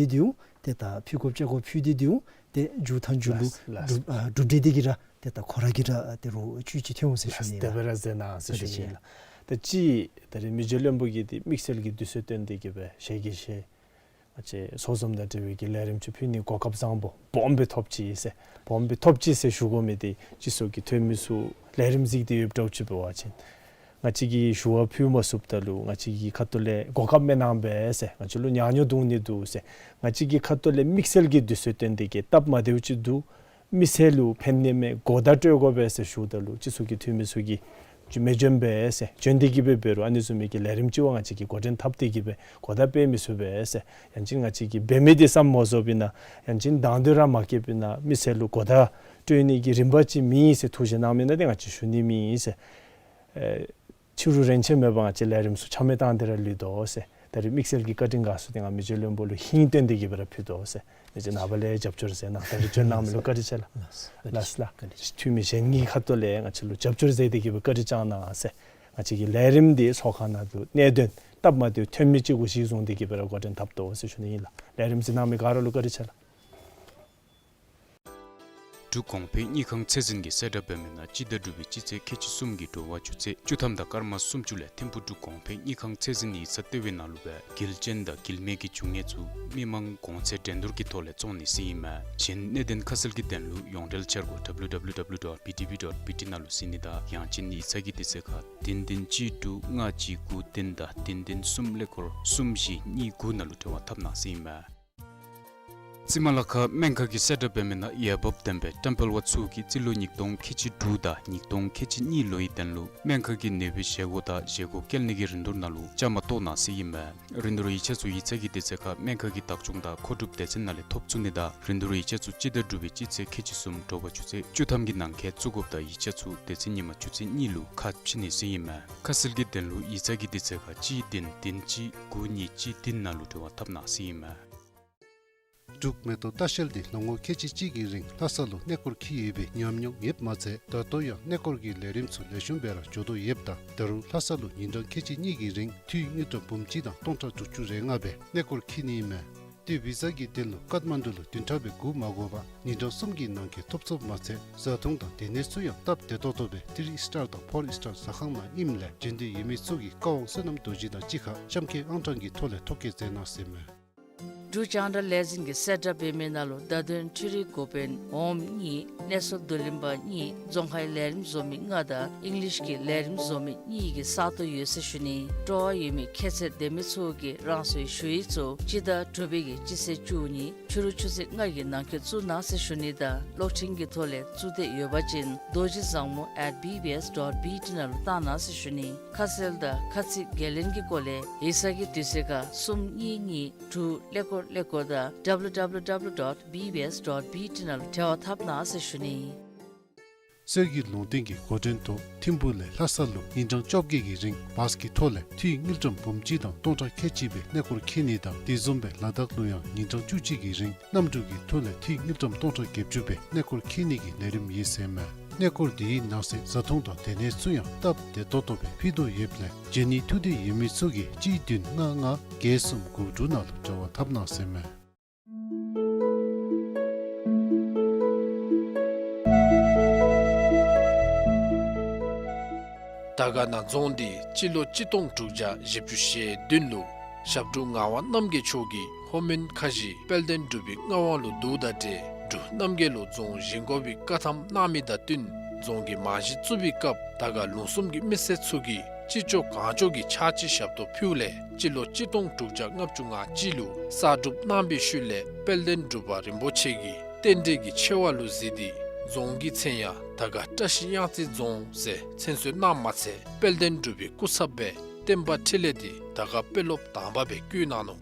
ཏེ་ད་ཕུལ་དགོཔ་ཅིག་གོ་ཕུལ་ཏེ་འདི་འོང་། ཏེ་མཇུག་མཐའ་མཇུག་ལུ་ལགས་ལགས། གྲུབ་ཨ་གྲུབ་འབྲས་འདི་གིས་ར་ཏེ་ད་ཁོ་ར་གིས་ར་ཏེ་རོགས་བཅུད་ཅིག་ཐོན་འོང་ཟེར་ཞུ་ནི་ལགས། དེ་སྦེ་ར་མཛད་གནང་ཟེར་ཞུ་ནི་ལགས། ད་ཅི་ད་རེས་མི་རྗེ་བློན་པོ་གིས་འདི་དམིགས་བསལ་གྱི་དུས་ཚོད་བཏོན་ཏེ་གི་སྦེ་ཞལ་གྱིས་བཞེས། ང་བཅས་ཚོགས་འཛོམས་དང་འབྲེལ་བའི་གི་ལས་རིམ་ཅིག་ཕུལ་ནི་གོ་སྐབས་བཟང་པོ་སྦོམ་སྦེ་ཐོབ་ཅི་ཟེར། སྦོམ་སྦེ་ཐོབ་ཅི་ཟེར་ཞུ་དགོ་མི་འདི་སྤྱི་ཚོགས་ཀྱི་འཐུས་མི་ཚུ་ལས་རིམ་གཟིགས་ཏེ་ཡོདཔ་འདྲཝ་ཅིག་འབད་བ་ཅིན་ང་བཅས་ཀྱིས་ཞུ་བ་ཕུལ་མ་ཚུགསཔ་ད་ལུ་ང་བཅས་ཀྱི་ཁ་ཐུག་ལས་གོ་སྐབས་མེད་གནང་པས་ཟེར། ང་བཅས་ལུ་ཉག་ཉོག་འདུག་ནི་འདུག་ཟེར། ང་བཅས་ཀྱི་ཁ་ཐུག་ལས་དམིགས་བསལ་གྱི་དུས་ཚོད་བཏོན་ཏེ་གི་སྟབས་མ་བདེཝ་ཅིག་འདུག། མི་སེར་ལུ་ཕན་ནི་མས། གོ་བརྡ་སྤྲོད་དགོ་པས་ཟེར་ཞུཝ་ད་ལུ་སྤྱི་ཚོགས་ཀྱི་འཐུས་མི་ཚུ་གིས་ཅིག་མི་འབྱོན་པས་ཟེར། འབྱོན་ཏེ་གི་སྦེ་འབད་རུང་ཨ་ནི་བཟུམ་མའི་གི་ལས་རིམ་ཅིག་བ་ང་བཅས་ཀྱིས་འགོ་འདྲེན་འཐབ་སྟེ་གི་སྦེ་གོ་བརྡ་སྤེལ་མི་ཚུགས་པས་ཟེར། ཡང་ཅིན་ང་བཅས་ཀྱིས་འབད་མི་འདི་བསམ་མ་བཟོཝ་ཨིན་ན་ཡང་ཅིན་དང་འདོད་ར་མ་བསྐྱེདཔ་ཨིན་ན་མི་སེར་ལུ་གོ་བརྡ་སྤྲོད་ནི་གི་རིམ་པ་ཅིག་མེད་ཟེར་ཐུགས་བཞེད་གནང་མི་ཨིན་ན་ཏེ་ང་བཅས་ཞུ་ནི་མེད་ཟེར། ཨེ་ཕྱི་རུ་རན་ཆ་མེད་པར་ང་བཅས་ལས་རིམ་ཚུ་ཆ་མེད་བཏང་སྟེ་ར་ལུས་དོ་ཟེར། ད་རེས་དམིགས་བསལ་གྱི་བཀའ་དྲིན་དགའ་ཚོར་འདི་ང་མི་རྗེ་བློན་པོ་ལུ་ཧིང་བཏོན་ཏེ་གི་སྦེ་ར་ཕུལ་དོ་ཟེར། མི་རྗེ་ནངས་པ་ལས་རྒྱབ་སྐྱོར་མཛད་གནང་། ད་རེས་བྱོན་གནང་མི་ལུ་བཀའ་དྲིན་ཆེ་ལགས། ལགས་ལགས་ལགས། འཐུས་མི་གཞན་གྱི་ཁ་ཐུག་ལས་ང་བཅས་ལུ་རྒྱབ་སྐྱོར་མཛད་དེ་གི་སྦེ་བཀའ་དྲིན་བསྐྱང་གནང་ཟེར། ང་བཅས་ཀྱི་ལས་རིམ་འདི་ཚོགས་ཁང་ནང་དུ་གནད་དོན་སྟབས་མ་བདེཝ་ཐོན་མི་ཅིག་གུ་གཞི་བཟུང་སྟེ་གི་སྦེ་ར་འགོ་འདྲེན་འཐབ་དོ་ཟེར་ཞུ་ནི་ཨིན་ལགས། ལས་རིམ་གཟིགས་གནང་མི་ག་ར་ལུ་བཀའ་དྲིན་ཆེ་ལགས། འབྲུག་གོང་འཕེལ་དངུལ་ཁང་ཚད་འཛིན་གྱིས་གསལ་བསྒྲགས་འབད་མི་ནང་སྤྱི་ཟླ་དྲུག་པའི་སྤྱི་ཚེས་ཁལ་གཅིག་གསུམ་གྱི་དྲོ་པ་ཆུ་ཚོད་བཅུ་ཐམ་དང་སྐར་མ་སུམ་ཅུ་ལས་ཐིམ་ཕུག་འབྲུག་གོང་འཕེལ་དངུལ་ཁང་ཚད་འཛིན་ཡིག་ཚང་ལྟེ་བའི་ནང་ལུ་སྦེ་འགུལ་ཅན་དང་འགུལ་མེད་ཀྱི་རྒྱུ་དངོས་ཚུ་མི་མང་གོང་ཚད་འགྲན་བསྡུར་གྱི་ཐོག་ལས་བཙོང་ནི་ཟེར་ཨིན་མས། གཞན་གནད་དོན་ཁ་གསལ་གྱི་དོན་ལུ་ཡོངས་འབྲེལ་འཆར་སྒོ་W W W dot B D B dot B T ནང་ལུ་གཟིགས་ནི་དང་ཡང་ཅིན་ཡིག་ཚང་གི་དུས་ཚོད་ཁར་བདུན་བདུན་གཅིག་དྲུག་ལྔ་གཅིག་དགུ་བདུན་དང་བདུན་བདུན་གསུམ་ཀླད་ཀོར་གསུམ་བཞི་གཉིས་དགུ་ནང་ལུ་འབྲེལ་བ་འཐབ་གནང་ཟེར་ཨིན་མས། རྩི་མ་ལ་ཁ་སྨན་ཁང་གིས་གསལ་བསྒྲགས་འབད་མི་ནང་འོས་འབབ་ལྡན་པའི་ཏེམ་པལ་བ་ཚུ་གིས་རྩིས་ལོ་ཉིས་སྟོང་ཁལ་གཅིག་དྲུག་དང་ཉིས་སྟོང་ཁལ་གཅིག་གཉིས་ལོའི་དོན་ལུ་སྨན་ཁང་གི་ནུས་པའི་བཞེས་སྒོ་དང་བཞེས་སྒོ་བཀལ་ནི་གི་རིན་བསྡུར་ནང་ལུ་བཅའ་མར་གཏོགས་གནང་ཟེར་ཨིན་མས། རིན་བསྡུར་ཡིག་ཆ་ཚུ་ཡིག་ཚང་གི་དུས་ཚོད་ཁར་སྨན་ཁང་གི་བདག་སྐྱོང་དང་མཁོ་སྒྲུབ་སྡེ་ཚན་ནང་ལས་ཐོབ་ཚུགས་ནི་དང་རིན་བསྡུར་ཡིག་ཆ་ཚུ་སྤྱི་ཟླ་དྲུག་པའི་སྤྱི་ཚེས་ཁལ་གཅིག་གསུམ་དྲོ་པ་ཆུ་ཚོད་བཅུ་ཐམ་གྱི་ནང་འཁོད་བཙུགས་དགོཔ་དང་ཡིག་ཆ་ཚུ་དེ་ཚེ་ཉིན་མ་ཆུ་ཚོད་གཉིས་ལུ་ཁ་ཕྱེ་ནི་ཟེར་ཨིན་མས། ཁ་གསལ་གྱི་དོན་ལུ་ཡིག་ཚང་གི་དུས་ཚོད་ཁར་གཅིག་བདུན་བདུན་གཅིག་དགུ་གཉིས་གཅིག་བདུན་ནང་ལུ་འབྲེལ་བ་འཐབ་གནང་ཟེར་ཨིན་མས། འབྲུག་མེ་ཏོག་ལྟ་བཤལ་འདི་ལོ་ངོ་ཁལ་གཅིག་གཅིག་གི་རིང་ལྷ་ས་ལུ་གནས་སྐོར་འཁྱིད་ཡོད་པའི་ཉམས་མྱོང་ཡོདཔ་མ་ཚད་ད་ལྟོ་ཡང་གནས་སྐོར་གྱི་ལས་རིམ་ཚུ་ལེགས་ཤོམ་སྦེ་ར་འགྱོ་དོ་ཡོདཔ་ད་ད་རུང་ལྷ་ས་ལུ་ཉིན་གྲངས་ཁལ་གཅིག་གཉིས་ཀྱི་རིང་འཐུས་དངུལ་ཀྲམ་འབུམ་གཅིག་དང་སྟོང་ཕྲག་དྲུག་ཅུ་རེ་ལྔ་སྦེ་གནས་སྐོར་འཁྱིད་ནི་ཨིན་མས། ཏེ་བི་ཟ་གི་དོན་ལུ་ཀཏ་མན་ཌུ་ལུ་བདུན་ཕྲག་སྦེ་སྒུག་མ་དགོ་པར་ཉིན་གྲངས་གསུམ་གྱི་ནང་འཁོད་ཐོབ་ཚུགསཔ་མ་ཚད་བཟའ་འཐུང་དང་སྡོད་གནས་ཚུ་ཡང་སྟབས་བདེ་ཏོག་ཏོ་སྦེ་ཐི་རི་ཨིསི་ཊར་དང་ཕོར་ཨིསི་ཊར་ཟ་ཁང་ནང་ཨིནམ་ལས་འབྱོན་འདོད་ཡོད་མི་ཚུ་གིས་བཀའ་དབང་བསོད་ནམས་རྡོ་རྗེ་དང་གཅིག་ཁར་གཤམ་འཁོད་ཨང་གྲངས་ཀྱི་ཐོག་ལས་ཐོ་བཀོད་མཛད་གནང་ཟེར་མས། འབྲུག་རྒྱང་བསྒྲགས་ལས་འཛིན་གྱིས་གསལ་བསྒྲགས་འབད་མི་ནང་ལུ་བརྡ་དོན་འཕྲུལ་རིག་འགོ་དཔོན་འོགམ་གཉིས་གནས་ཚུལ་བསྡུ་ལེན་པ་གཉིས་རྫོང་ཁའི་ལས་རིམ་བཟོ་མི་ལྔ་དང་ཨིང་ལིཤ་གི་ལས་རིམ་བཟོ་མི་གཉིས་ཀྱི་ས་སྟོང་ཡོད་ཟེར་ཞུ་ནི། སྤྲོ་བ་ཡོད་མི་ཁྱད་ཚད་ལྡན་མི་ཚུ་གིས་རང་སོའི་ཞུ་ཡིག་ཚུ་སྤྱི་ཟླ་དྲུག་པའི་གི་སྤྱི་ཚེས་བཅུ་གཉིས་ཕྱི་རུ་ཆུ་ཚོད་ལྔ་གི་ནང་འཁོད་བཙུགས་གནང་ཟེར་ཞུ་ནི་དང་གློག་འཕྲིན་གྱི་ཐོག་ལས་བཙུགས་འདོད་ཡོད་པ་ཅིན་རྡོ་རྗེ་བཟང་མོ་at B B S dot B T ནང་ལུ་བཏང་གནང་ཟེར་ཞུ་ནི། ཁ་གསལ་དང་ཁ་ཚིག་འགན་ལེན་གྱི་སྐོར་ལས་ཡིག་ཚང་གི་དུས་ཚོད་ཁར་གསུམ་གཉིས་གཉིས་དྲུག་ཀླད་ཀོར་ཀླད་ཀོར་དང་W W W dot B B S dot B T ནང་ལུ་འབྲེལ་བ་འཐབ་གནང་ཟེར་ཞུ་ནི། གསེར་གྱི་ལུང་བསྟན་གྱི་འགོ་འདྲེན་ཐོག་ཐིམ་ཕུག་ལས་ལྷ་ས་ལུ་ཉིན་གྲངས་བཅོ་བརྒྱད་ཀྱི་རིང་བཱས་ཀྱི་ཐོག་ལས་འཐུས་དངུལ་ཀྲམ་འབུམ་གཅིག་དང་སྟོང་ཕྲག་ཁལ་གཅིག་སྦེ་གནས་སྐོར་འཁྱིད་ནི་དང་དེ་བཟུམ་སྦེ་ལ་དྭགས་ལུ་ཡང་ཉིན་གྲངས་བཅུ་གཅིག་གི་རིང་གནམ་གྲུ་གི་ཐོག་ལས་འཐུས་དངུལ་ཀྲམ་སྟོང་ཕྲག་བརྒྱད་ཅུ་སྦེ་གནས་སྐོར་འཁྱིད་ནི་གི་ལས་རིམ་ཡོད་ཟེར་མས། གནས་སྐོར་དེའི་ནང་གསེས་བཟའ་འཐུང་དང་སྡོད་གནས་ཚུ་ཡང་སྟབས་བདེ་ཏོག་ཏོ་སྦེ་ཕུལ་དོ་ཡོདཔ་ལས་འབྱོན་ནི་ཐུགས་འདོད་ཡོད་མི་ཚུ་གིས་གཅིག་བདུན་ལྔ་ལྔ་བརྒྱད་གསུམ་དགུ་དྲུག་ནང་ལུ་འབྲེལ་བ་འཐབ་གནང་ཟེར་མས། དར་དཀར་ན་རྫོང་འདི་སྤྱི་ལོ་གཅིག་སྟོང་དྲུག་བརྒྱ་བཞི་བཅུ་ཞེ་བདུན་ལུ་ཞབས་དྲུང་ངག་དབང་རྣམ་རྒྱལ་མཆོག་གིས་ལྷོ་མོན་ཁ་བཞི་དཔལ་ལྡན་འབྲུག་པའི་མངའ་དབང་ལུ་བསྡུཝ་དང་འབྲེལ་འབྲུག་རྣམ་རྒྱལ་ལུ་རྫོང་བཞེངས་དགོ་པའི་བཀའ་ཐམ་གནང་མི་དང་བསྟུན་རྫོང་གི་རྨང་གཞི་བཙུགས་པའི་སྐབས་དར་དཀར་ལུང་གསུམ་གྱི་མི་སེར་ཚུ་གིས་ཅི་ལྕོགས་གང་ལྕོགས་ཀྱི་ཕྱག་ཕྱི་ཞབས་ཏོག་ཕུལཝ་ལས་སྤྱི་ལོ་གཅིག་སྟོང་དྲུག་བརྒྱ་ལྔ་བཅུ་ང་གཅིག་ལུ་གསར་སྒྲུབ་གནང་པའི་ཤུལ་ལས་དཔལ་ལྡན་འབྲུག་པ་རིན་པོ་ཆེ་གིས་རྟེན་འབྲེལ་གྱི་ཆེ་བ་ལུ་གཟིགས་ཏེ་རྫོང་གི་མཚན་ཡང་དར་དཀར་བཀྲ་ཤིས་གཡང་རྩེ་རྫོང་ཟེར་མཚན་གསོལ་གནངམ་མ་ཚད་དཔལ་ལྡན་འབྲུག་པའི་སྐུ་ཚབ་སྦེ་བསྟན་པ་འཕྲིན་ལས་འདི་དར་དཀར་དཔོན་སློབ་དང་པ་སྦེ་བསྐོས་གནང་ནུག།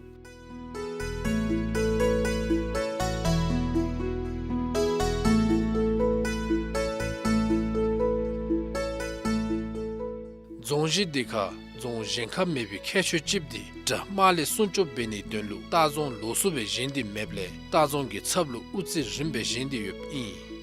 རྫོང་གཞི་འདི་ཁར་རྫོང་གཞན་ཁར་མེད་པའི་ཁྱད་ཆོས་ཅིག་འདི་དགྲ་དམག་ལས་སྲུང་སྐྱོབ་འབད་ནིའི་དོན་ལུ་ལྟ་རྫོང་ལོགས་སུ་སྦེ་བཞེངས་ཏེ་མེདཔ་ལས་ལྟ་རྫོང་གི་ཚབ་ལུ་དབུ་རྩེ་རིངམ་སྦེ་བཞེངས་ཏེ་ཡོདཔ་ཨིན།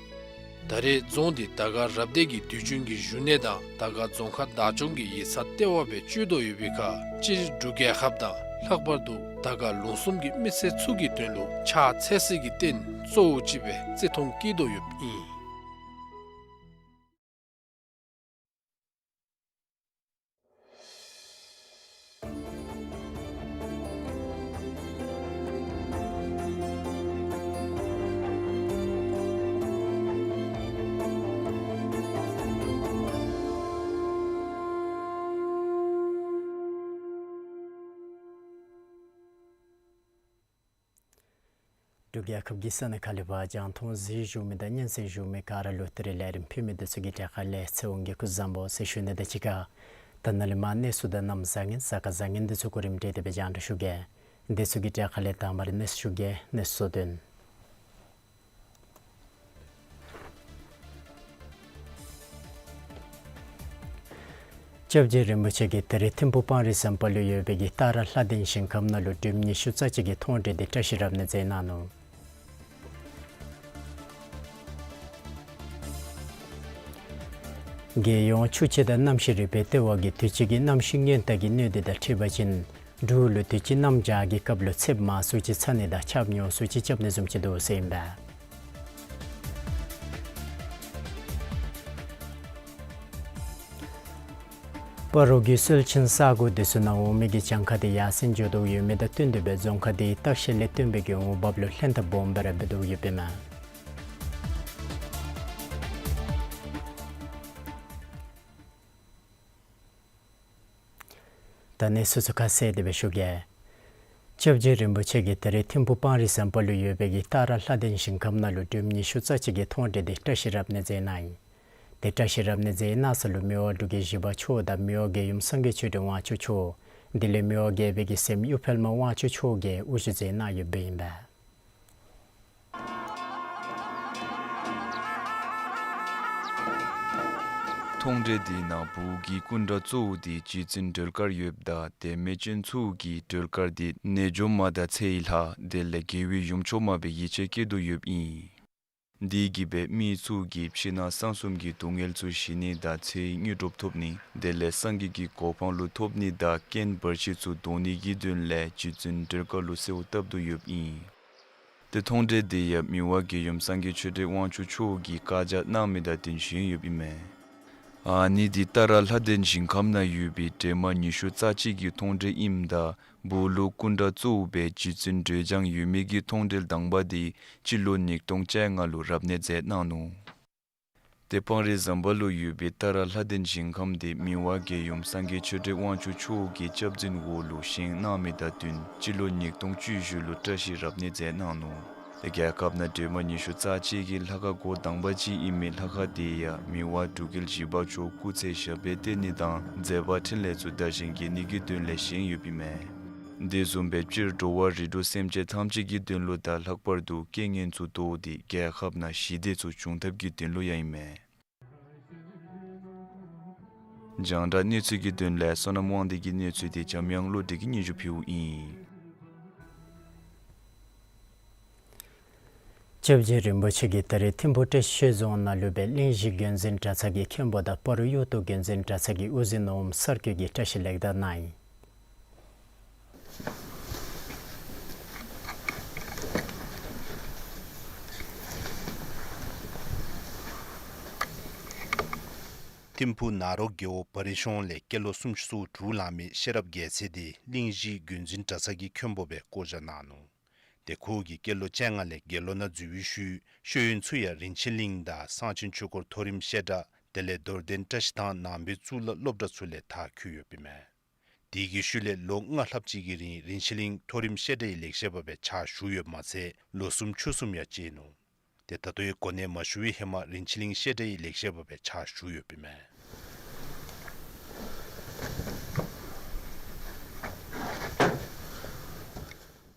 ད་རེས་རྫོང་འདི་དར་དཀར་རབ་སྡེ་གི་དུས་རྒྱུན་གྱི་བཞུགས་གནས་དང་དར་དཀར་རྫོང་ཁག་བདག་སྐྱོང་གི་ཡིག་ཚང་ལྟེ་བ་སྦེ་སྤྱོད་དོ་ཡོད་པའི་ཁར་སྤྱིར་འབྲུག་རྒྱལ་ཁབ་དང་ལྷག་པར་དུ་དར་དཀར་ལུང་གསུམ་གྱི་མི་སེར་ཚུ་གི་དོན་ལུ་ཕྱག་འཚལ་སྲིད་ཀྱི་རྟེན་གཙོ་བོ་ཅིག་སྦེ་བརྩི་མཐོང་བསྐྱེད་དོ་ཡོདཔ་ཨིན། འབྲུག་རྒྱལ་ཁབ་ཀྱི་ས་གནས་ཁག་ལས་ཕར་རྒྱང་མཐོང་གཟིགས་བཞུགས་མི་དང་སྙན་གསན་བཞུགས་མི་ག་ར་ལུ་ད་རིས་ལས་རིམ་ཕུལ་མི་འདི་ཚུ་གི་གྲས་ཁ་ལས་ཚེ་དབང་གིས་སྐུ་གཟུགས་བཟང་པོ་ཟེར་ཞུ་ནི་དང་གཅིག་ཁར་ད་ནཱ་ལས་མར་གནས་ཚུལ་དང་གནམ་བཟང་ངན་གཟའ་སྐར་བཟང་ངན་འདི་ཚུ་གོ་རིམ་སྒྲིག་སྟེ་སྦེ་རྒྱང་བསྒྲགས་ཞུ་གེ། འདི་ཚུ་གི་གྲས་ཁ་ལས་དང་པ་ར་གནས་ཚུལ་ཞུ་གེ། གནས་ཚུལ་གཙོ་དོན། སྐྱབས་རྗེ་རིན་པོ་ཆེ་གིས་ད་རིས་ཐིམ་ཕུ་སྤང་རི་ཟམ་པ་ལུ་ཡོད་པའི་གི་ཏཱ་ར་ལྷ་ལྡན་ཞིང་ཁམས་ནང་ལུ་འབྲུམ་ཉི་ཤུ་རྩ་གཅིག་གི་མཐོང་གྲོལ་འདི་བཀྲ་ཤིས་རབ་གནས་མཛད་གནང་ནུག། རྒྱལ་ཡོངས་ཆུ་སྤྱི་དང་གནམ་གཤིས་རིག་པའི་ལྟེ་བ་གིས་དུས་ཅི་གི་གནམ་གཤིས་ཉེན་བརྡ་གི་གནས་སྡུད་དང་འཁྲིལ་བ་ཅིན་འབྲུག་ལུ་དུས་ཅི་གནམ་བྱཱར་གྱི་སྐབས་ལུ་ཚདཔ་མང་སུ་ཅིག་ཚ་ནི་དང་ཆརཔ་ཉུང་སུ་ཅིག་རྐྱབ་ནི་བཟུམ་ཅིག་འདུག་ཟེར་ཨིན་པས། སྤ་རོ་གི་སོལ་ཆེན་ས་གོ་འདི་ཚུ་ནང་འོག་མའི་གི་གྱངས་ཁ་འདི་ཡར་སེང་འགྱོ་དོ་ཡོད་མི་དང་བསྟུན་ཏེ་སྦེ་རྫོང་ཁག་འདི་བརྟག་ཞིབ་ལས་བརྟེན་པའི་གི་འོང་འབབ་ལུ་ལྷན་ཐབས་སྦོམ་སྦེ་ར་འབད་དོ་ཡོདཔ་ཨིན་མས། ད་གནས་ཚུལ་ཚུ་ཁ་གསལ་ཏེ་སྦེ་ཞུ་གེ། སྐྱབས་རྗེ་རིན་པོ་ཆེ་གིས་ད་རིས་ཐིམ་ཕུ་སྤང་རི་ཟམ་པ་ལུ་ཡོད་པའི་གི་ཏཱ་ར་ལྷ་ལྡན་ཞིང་ཁམས་ནང་ལུ་འབྲུམ་ཉི་ཤུ་རྩ་གཅིག་གི་མཐོང་གྲོལ་འདི་བཀྲ་ཤིས་རབ་གནས་མཛད་གནང་ཡི། དེ་བཀྲ་ཤིས་རབ་གནས་མཛད་གནང་ས་ལུ་མི་དབང་འབྲུག་རྒྱལ་བཞི་པ་མཆོག་དང་མི་དབང་རྒྱལ་ཡུམ་སངས་རྒྱས་ཆོས་སྒྲོན་དབང་ཕྱུག་མཆོག་དེ་ལས་མི་དབང་རྒྱལ་པོའི་གི་སྲསམོ་གཡུ་འཕེལ་མ་དབང་ཕྱུག་མཆོག་གིས་དབུ་བཞུགས་མཛད་གནང་ཡོདཔ་ཨིན་པས། མཐོང་གྲོལ་འདི་ནང་བོད་ཀྱི་སྐུ་འདྲ་གཙོ་བོ་འདི་རྗེ་བཙུན་སྒྲོལ་དཀར་ཡོདཔ་ད་དད་མོས་ཅན་ཚུ་གིས་སྒྲོལ་དཀར་འདི་རྣལ་འབྱོར་མ་དང་ཚེ་ཡི་ལྷ་དེ་ལས་རྒྱལ་བའི་ཡུམ་མཆོག་མ་སྦེ་ཡིད་ཆེས་བསྐྱེད་དོ་ཡོདཔ་ཨིན། འདི་གིས་སྦེ་མི་ཚུ་གིས་ཕྱི་ནང་གསང་གསུམ་གྱི་སྡུག་བསྔལ་ཚུ་ཞི་ནི་དང་ཚེ་ཡི་དངོས་གྲུབ་ཐོབ་ནི་དེ་ལས་སངས་རྒྱས་ཀྱི་གོ་འཕང་ལུ་ཐོབ་ནི་དང་རྐྱེན་བར་ཆད་ཚུ་བཟློག་ནི་གི་དོན་ལས་རྗེ་བཙུན་སྒྲོལ་དཀར་ལུ་གསོལཝ་བཏབ་དོ་ཡོདཔ་ཨིན། དེ་མཐོང་གྲོལ་འདི་ཡང་མི་དབང་རྒྱལ་ཡུམ་སངས་རྒྱས་ཆོས་སྒྲོན་དབང་ཕྱུག་མཆོག་གིས་བཀའ་རྒྱ་གནང་མི་དང་བསྟུན་བཞེངས་ཡོདཔ་ཨིན་མས། ཨ་ནི་འདི་ཏཱ་ར་ལྷ་ལྡན་ཞིང་ཁམས་ནང་ཡོད་པའི་སྒྲོལ་མ་ཉི་ཤུ་རྩ་གཅིག་གི་མཐོང་གྲོལ་ཨིནམ་ད་བོད་ལུ་སྐུ་འདྲ་གཙོ་བོ་སྦེ་རྗེ་བཙུན་སྒྲོལ་ལྗང་ཡོད་མི་གི་མཐོང་གྲོལ་དང་པ་འདི་སྤྱི་ལོ་ཉིས་སྟོང་བཅོ་ལྔ་ལུ་རབ་གནས་མཛད་གནང་ནུག། དེ་སྤང་རི་ཟམ་པ་ལུ་ཡོད་པའི་ཏཱ་ར་ལྷ་ལྡན་ཞིང་ཁམས་འདི་མི་དབང་རྒྱལ་ཡུམ་སངས་རྒྱས་ཆོས་སྒྲོན་དབང་ཕྱུག་མཆོག་གི་སྐྱབས་འཛིན་འོག་ལུ་བཞེངས་གནང་མི་དང་བསྟུན་སྤྱི་ལོ་ཉིས་སྟོང་བཅུ་བཞི་ལུ་བཀྲ་ཤིས་རབ་གནས་མཛད་གནང་ནུག། རྒྱལ་ཁབ་ནང་སྒྲོལ་མ་ཉི་ཤུ་རྩ་གཅིག་གི་ལྷ་ཁང་སྒོ་དང་པ་ཅིག་ཨིན་མི་ལྷ་ཁང་འདི་ཡང་མི་དབང་འབྲུག་རྒྱལ་བཞི་པ་མཆོག་སྐུ་ཚེ་ཞབས་པད་བརྟན་ནི་དང་མཛད་པ་འཕྲིན་ལས་ཚུ་དར་ཞིང་རྒྱས་ནི་གི་དོན་ལས་བཞེངས་ཡོདཔ་ཨིན་མས། དེ་བཟུམ་སྦེ་སྤྱིར་འགྲོ་བ་རིགས་དྲུག་སེམས་ཅན་ཐམས་ཅད་ཀྱི་དོན་ལུ་དང་ལྷག་པར་དུ་རྐྱེན་ངན་ཚུ་བཟློག་སྟེ་རྒྱལ་ཁབ་ནང་ཞི་བདེ་ཚུ་འབྱུང་ཐབས་ཀྱི་དོན་ལུ་ཡང་ཨིན་མས། རྒྱང་བསྒྲགས་གནས་ཚུལ་གྱི་དོན་ལས་བསོད་ནམས་དབང་འདུས་ཀྱི་གནས་ཚུལ་འདི་འཇམ་དབྱངས་བློ་གྲོས་ཀྱིས་སྙན་ཞུ་ཕུལཝ་ཨིན། སྐྱབས་རྗེ་རིན་པོ་ཆེ་གིས་ད་རིས་ཐིམ་ཕུ་བཀྲ་ཤིས་ཆོས་རྫོང་ནང་ལུ་སྦེ་གླིང་བཞི་རྒྱུན་འཛིན་གྲྭ་ཚང་གི་མཁན་པོ་དང་སྤ་རོ་གཡུ་ཐོག་རྒྱུན་འཛིན་གྲྭ་ཚང་གི་དབུ་འཛིན་འོགམ་གསར་བསྐོས་ཀྱིས་བཀྲ་ཤིས་ལེགས་དར་གནང་ཡི། ཐིམ་ཕུ་ནཱ་རོ་རྒེད་འོག་བ་རི་གཤོང་ལས་སྐྱེས་ལོ་སུམ་ཅུ་སོ་དྲུག་ལང་མི་ཤེས་རབ་རྒྱལ་མཚན་འདི་གླིང་བཞི་རྒྱུན་འཛིན་གྲྭ་ཚང་གི་མཁན་པོ་སྦེ་བསྐོ་བཞག་གནང་ནུག། དེ་ཁོ་གིས་སྐྱེས་ལོ་བཅོ་ལྔ་ལས་དགེ་སློང་ནང་འཛུལ་བའི་ཤུལ་ཤེས་ཡོན་ཚུ་ཡང་རིན་ཆེན་གླིང་དང་གསང་ཆེན་ཆོས་འཁོར་མཐོ་རིམ་བཤད་གྲྭ་དེ་ལས་རྡོར་གདན་བཀྲ་ཤིས་ཐང་ནང་པའི་གཙུག་ལག་སློབ་གྲྭ་ཚུ་ལས་མཐར་འཁྱོལ་ཡོདཔ་ཨིན་མས། དེ་གི་ཤུལ་ལས་ལོ་ལྔ་ལྷགཔ་ཅིག་གི་རིང་རིན་ཆེན་གླིང་མཐོ་རིམ་བཤད་གྲྭའི་ལེགས་བཤད་པ་སྦེ་ཕྱག་ཞུ་ཡོདཔ་མ་ཚད་ལོ་གསུམ་ཕྱོགས་གསུམ་ཡང་བཅད་ནུག། དེ་ད་ལྟོའི་གོ་གནས་མ་ཞུ་བའི་ཧེ་མ་རིན་ཆེན་གླིང་བཤད་གྲྭའི་ལེགས་བཤད་པ་སྦེ་ཕྱག་ཞུ་ཡོདཔ་ཨིན་མས།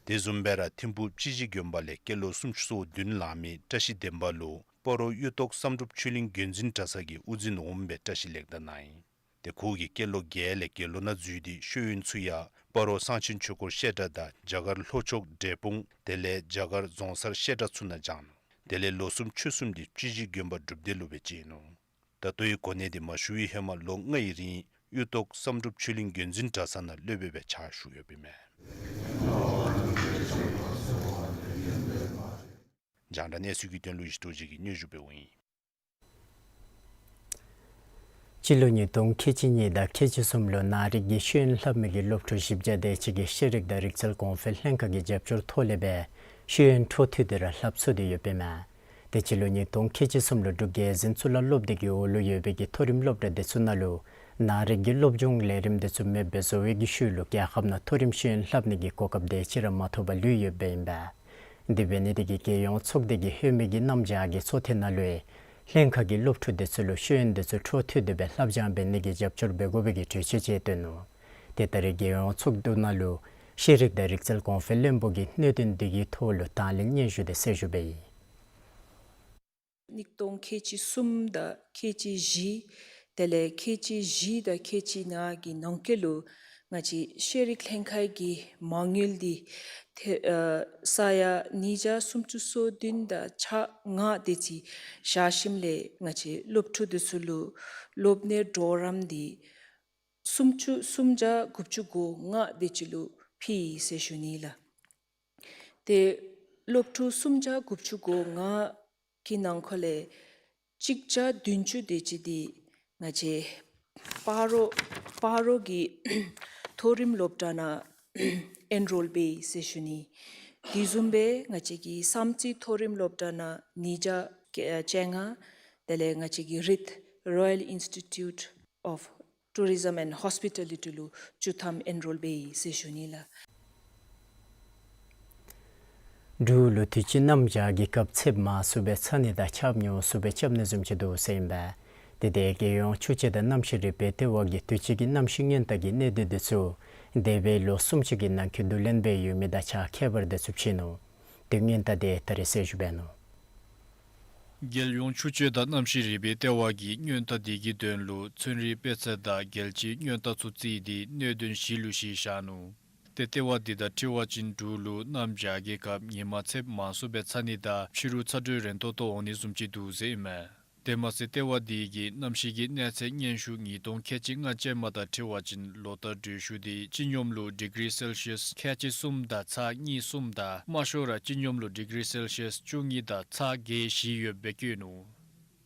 དེ་བཟུམ་སྦེ་ར་ཐིམ་ཕུ་སྤྱི་གཞི་དགོན་པ་ལས་སྐྱེས་ལོ་སུམ་ཅུ་སོ་བདུན་ལང་མི་བཀྲ་ཤིས་བདེ་འབར་ལུ་སྤ་རོ་གཡུ་ཐོག་བསམ་གྲུབ་ཆོས་གླིང་རྒྱུན་འཛིན་གྲྭ་ཚང་གི་དབུ་འཛིན་འོགམ་སྦེ་བཀྲ་ཤིས་ལེགས་དར་གནང་ཡི། དེ་ཁོ་གིས་སྐྱེས་ལོ་བརྒྱད་ལས་དགེ་སློང་ནང་འཛུལ་ཏེ་ཤེས་ཡོན་ཚུ་ཡང་སྤ་རོ་གསང་ཆེན་ཆོས་འཁོར་བཤད་གྲྭ་དང་རྒྱ་གར་ལྷོ་ཕྱོགས་འབྲས་སྤུངས་དེ་ལས་རྒྱ་གར་རྫོང་སར་བཤད་གྲྭ་ཚུ་ནང་སྦྱངས་ནུག། དེ་ལས་ལོ་གསུམ་ཕྱོགས་གསུམ་དེ་སྤྱི་གཞི་དགོན་པ་སྒྲུབ་སྡེ་ལུ་སྦེ་བྱིན་ནུག། ད་ལྟོའི་གོ་གནས་དེ་མ་ཞུ་བའི་ཧེ་མ་ལོ་ལྔའི་རིང་གཡུ་ཏོག་བསམ་གྲུབ་ཆོས་གླིང་དགོན་འཛིན་གྲྭ་ཚང་ནང་སློབ་དཔོན་སྦེ་ཕྱག་ཞུ་ཡོདཔ་ཨིན་མས། རྒྱང་བསྒྲགས་གནས་ཚུལ་གྱི་དོན་ལུ་ཡེ་ཤེས་རྡོ་རྗེ་གིས་སྙན་ཞུ་འབདཝ་ཨིན། སྤྱི་ལོ་ཉིས་སྟོང་ཁལ་གཅིག་གཉིས་དང་ཁལ་གཅིག་གསུམ་ལུ་ནང་རིག་གི་ཤེས་ཡོན་ལྷབ་མི་གི་སློབ་ཕྲུག་བཞི་བརྒྱ་དེ་ཅིག་གིས་ཤེས་རིག་དང་རིག་རྩལ་གོང་འཕེལ་ལྷན་ཁག་གི་རྒྱབ་སྐྱོར་ཐོག་ལས་སྦེ་ཤེས་ཡོན་འཕྲོ་མཐུད་དེ་ར་ལྷབ་ཚུགས་ཏེ་ཡོདཔ་ཨིན་མས། དེ་སྤྱི་ལོ་ཉིས་སྟོང་ཁལ་གཅིག་གསུམ་ལུ་འབྲུག་རྒྱལ་འཛིན་གཙུག་ལག་སློབ་སྡེ་གི་འོག་ལུ་ཡོད་པའི་གི་མཐོ་རིམ་སློབ་གྲྭ་དེ་ཚུ་ནང་ལུ་ནང་རིག་གི་སློབ་སྦྱོང་ལས་རིམ་དེ་ཚུ་མེདཔ་སྦེ་བཟོ་བའི་གི་ཤུལ་ལུ་རྒྱལ་ཁབ་ནང་མཐོ་རིམ་ཤེས་ཡོན་ལྷབ་ནི་གི་གོ་སྐབས་དེ་ཅིག་ར་མ་ཐོབ་པར་ལུས་ཡོདཔ་ཨིན་པས། དེ་འབད་ནི་དེ་གིས་རྒྱལ་ཡོངས་ཚོགས་སྡེ་གིས་ལྷོད་མེད་ཀྱི་གནམ་བྱཱར་གྱི་ཚོགས་ཐེངས་ནང་ལུ་ལྷན་ཁག་གི་སློབ་ཕྲུག་དེ་ཚུ་ལུ་ཤེས་ཡོན་དེ་ཚུ་འཕྲོ་མཐུད་དེ་སྦེ་ལྷབ་སྦྱང་འབད་ནི་གི་རྒྱབ་སྐྱོར་འབད་དགོ་པའི་གི་གྲོས་ཆོད་ཅིག་བཏོན་ནུག། དེ་ལྟར་རྒྱལ་ཡོངས་ཚོགས་འདུ་ནང་ལུ་ཤེས་རིག་དང་རིག་རྩལ་གོང་འཕེལ་བློན་པོ་གིས་གནད་དོན་དེ་གི་ཐོག་ལུ་དང་ལེན་སྙན་ཞུ་དེ་གསལ་ཞུ་འབད་ཡི། ཉིས་སྟོང་ཁལ་གཅིག་གསུམ་དང་ཁལ་གཅིག་བཞི་དེ་ལས་ཁལ་གཅིག་བཞི་དང་ཁལ་གཅིག་ལྔ་གི་ནང་འཁོད་ལུ་ང་བཅས་ཤེས་རིག་ལྷན་ཁག་གི་མ་དངུལ་འདི་ཏེ་ཨ་ས་ཡ་ཉིས་བརྒྱ་སུམ་ཅུ་སོ་བདུན་དང་ཕྱེད་ལྔ་དེ་ཅིག་བཞག་ཞིནམ་ལས་ང་བཅས་སློབ་ཕྲུག་དེ་ཚུ་ལུ་སློབ་གཉེར་གྲོགས་རམ་འདི་སུམ་ཅུ་སུམ་བརྒྱ་དགུ་བཅུ་གོ་ལྔ་དེ་ཅིག་ལུ་ཕུལ་ཡི་ཟེར་ཞུ་ནི་ལགས། ཏེ་སློབ་ཕྲུག་སུམ་བརྒྱ་དགུ་བཅུ་གོ་ལྔ་གི་ནང་འཁོད་ལས་གཅིག་བརྒྱ་བདུན་ཅུ་དེ་ཅིག་འདི་ང་བཅས་སྤ་རོ་སྤ་རོ་གི་མཐོ་རིམ་སློབ་གྲྭ་ནང་ཨེན་རོལ་འབད་ཡི་ཟེར་ཞུ་ནི། དེ་བཟུམ་སྦེ་ང་བཅས་ཀྱི་བསམ་རྩེ་མཐོ་རིམ་སློབ་གྲྭ་ནང་ཉིས་བརྒྱ་བཅོ་ལྔ་དེ་ལས་ང་བཅས་ཀྱི་རིད་Royal Institute of Tourism and Hospitality ལུ་བཅུ་ཐམ་ཨེན་རོལ་འབད་ཡི་ཟེར་ཞུ་ནི་ལགས། འབྲུག་ལུ་དུས་ཅི་གནམ་བྱཱར་གྱི་སྐབས་ཚདཔ་མང་སུ་སྦེ་ཚ་ནི་དང་ཆརཔ་ཉུང་སུ་སྦེ་རྐྱབ་ནི་བཟུམ་ཅིག་འདུག་ཟེར་ཨིན་པས། དེ་འདི་རྒྱལ་ཡོངས་ཆུ་དཔྱད་དང་གནམ་གཤིས་རིག་པའི་ལྟེ་བ་གིས་དུས་ཅི་གི་གནམ་གཤིས་སྔོན་བརྟག་གི་གནད་དོན་དེ་ཚུ་འདས་པའི་ལོ་གསུམ་ཅིག་གི་ནང་འཁོད་བསྡུ་ལེན་འབད་ཡོད་མི་དང་ཆ་ཁྱད་པར་དེ་ཚུ་བྱིན་ནུག། དེ་སྔོན་བརྟག་དེ་ད་རིས་གསལ་ཞུ་འབད་ནུག། རྒྱལ་ཡོངས་ཆུ་དཔྱད་དང་གནམ་གཤིས་རིག་པའི་ལྟེ་བ་གིས་སྔོན་བརྟག་དེ་གི་དོན་ལུ་ཚན་རིག་དཔེ་ཚད་དང་རྒྱལ་སྤྱིའི་སྔོན་བརྟག་ཚུ་བརྩིས་ཏེ་གནད་དོན་བཞི་ལུ་གཞི་བཞག་ནུག། ཏེ་ལྟེ་བ་འདི་དང་འཁྲིལ་བ་ཅིན་འབྲུག་ལུ་གནམ་བྱཱར་གྱི་སྐབས་ཉིན་མ་ཚདཔ་མང་སུ་སྦེ་ཚ་ནི་དང་ཕྱི་རུ་ཚ་དྲོད་རན་ཏོག་ཏོ་འོང་ནི་བཟུམ་ཅིག་འདུག་ཟེར་ཨིན་མས། དེ་མ་ཚད་ལྟེ་བ་འདི་གིས་གནམ་གཤིས་ཀྱི་གནས་ཚད་སྙན་ཞུ་ཉིས་སྟོང་ཁལ་གཅིག་ལྔ་ཅན་མ་དང་འཁྲིལ་བ་ཅིན་ལོ་ལྟར་དྲོད་ཤུགས་འདི་སྤྱི་སྙོམས་ལུ་ཌི་གི་རི་སེལ་ཤི་ཡཱས་ཁལ་གཅིག་གསུམ་དང་ཚག་གཉིས་གསུམ་དང་དམའ་ཤོས་ར་སྤྱི་སྙོམས་ལུ་ཌི་གི་རི་སེལ་ཤི་ཡཱས་བཅུ་གཉིས་དང་ཚག་བརྒྱད་བཞི་ཡོདཔ་སྦེ་བཀོད་ནུག།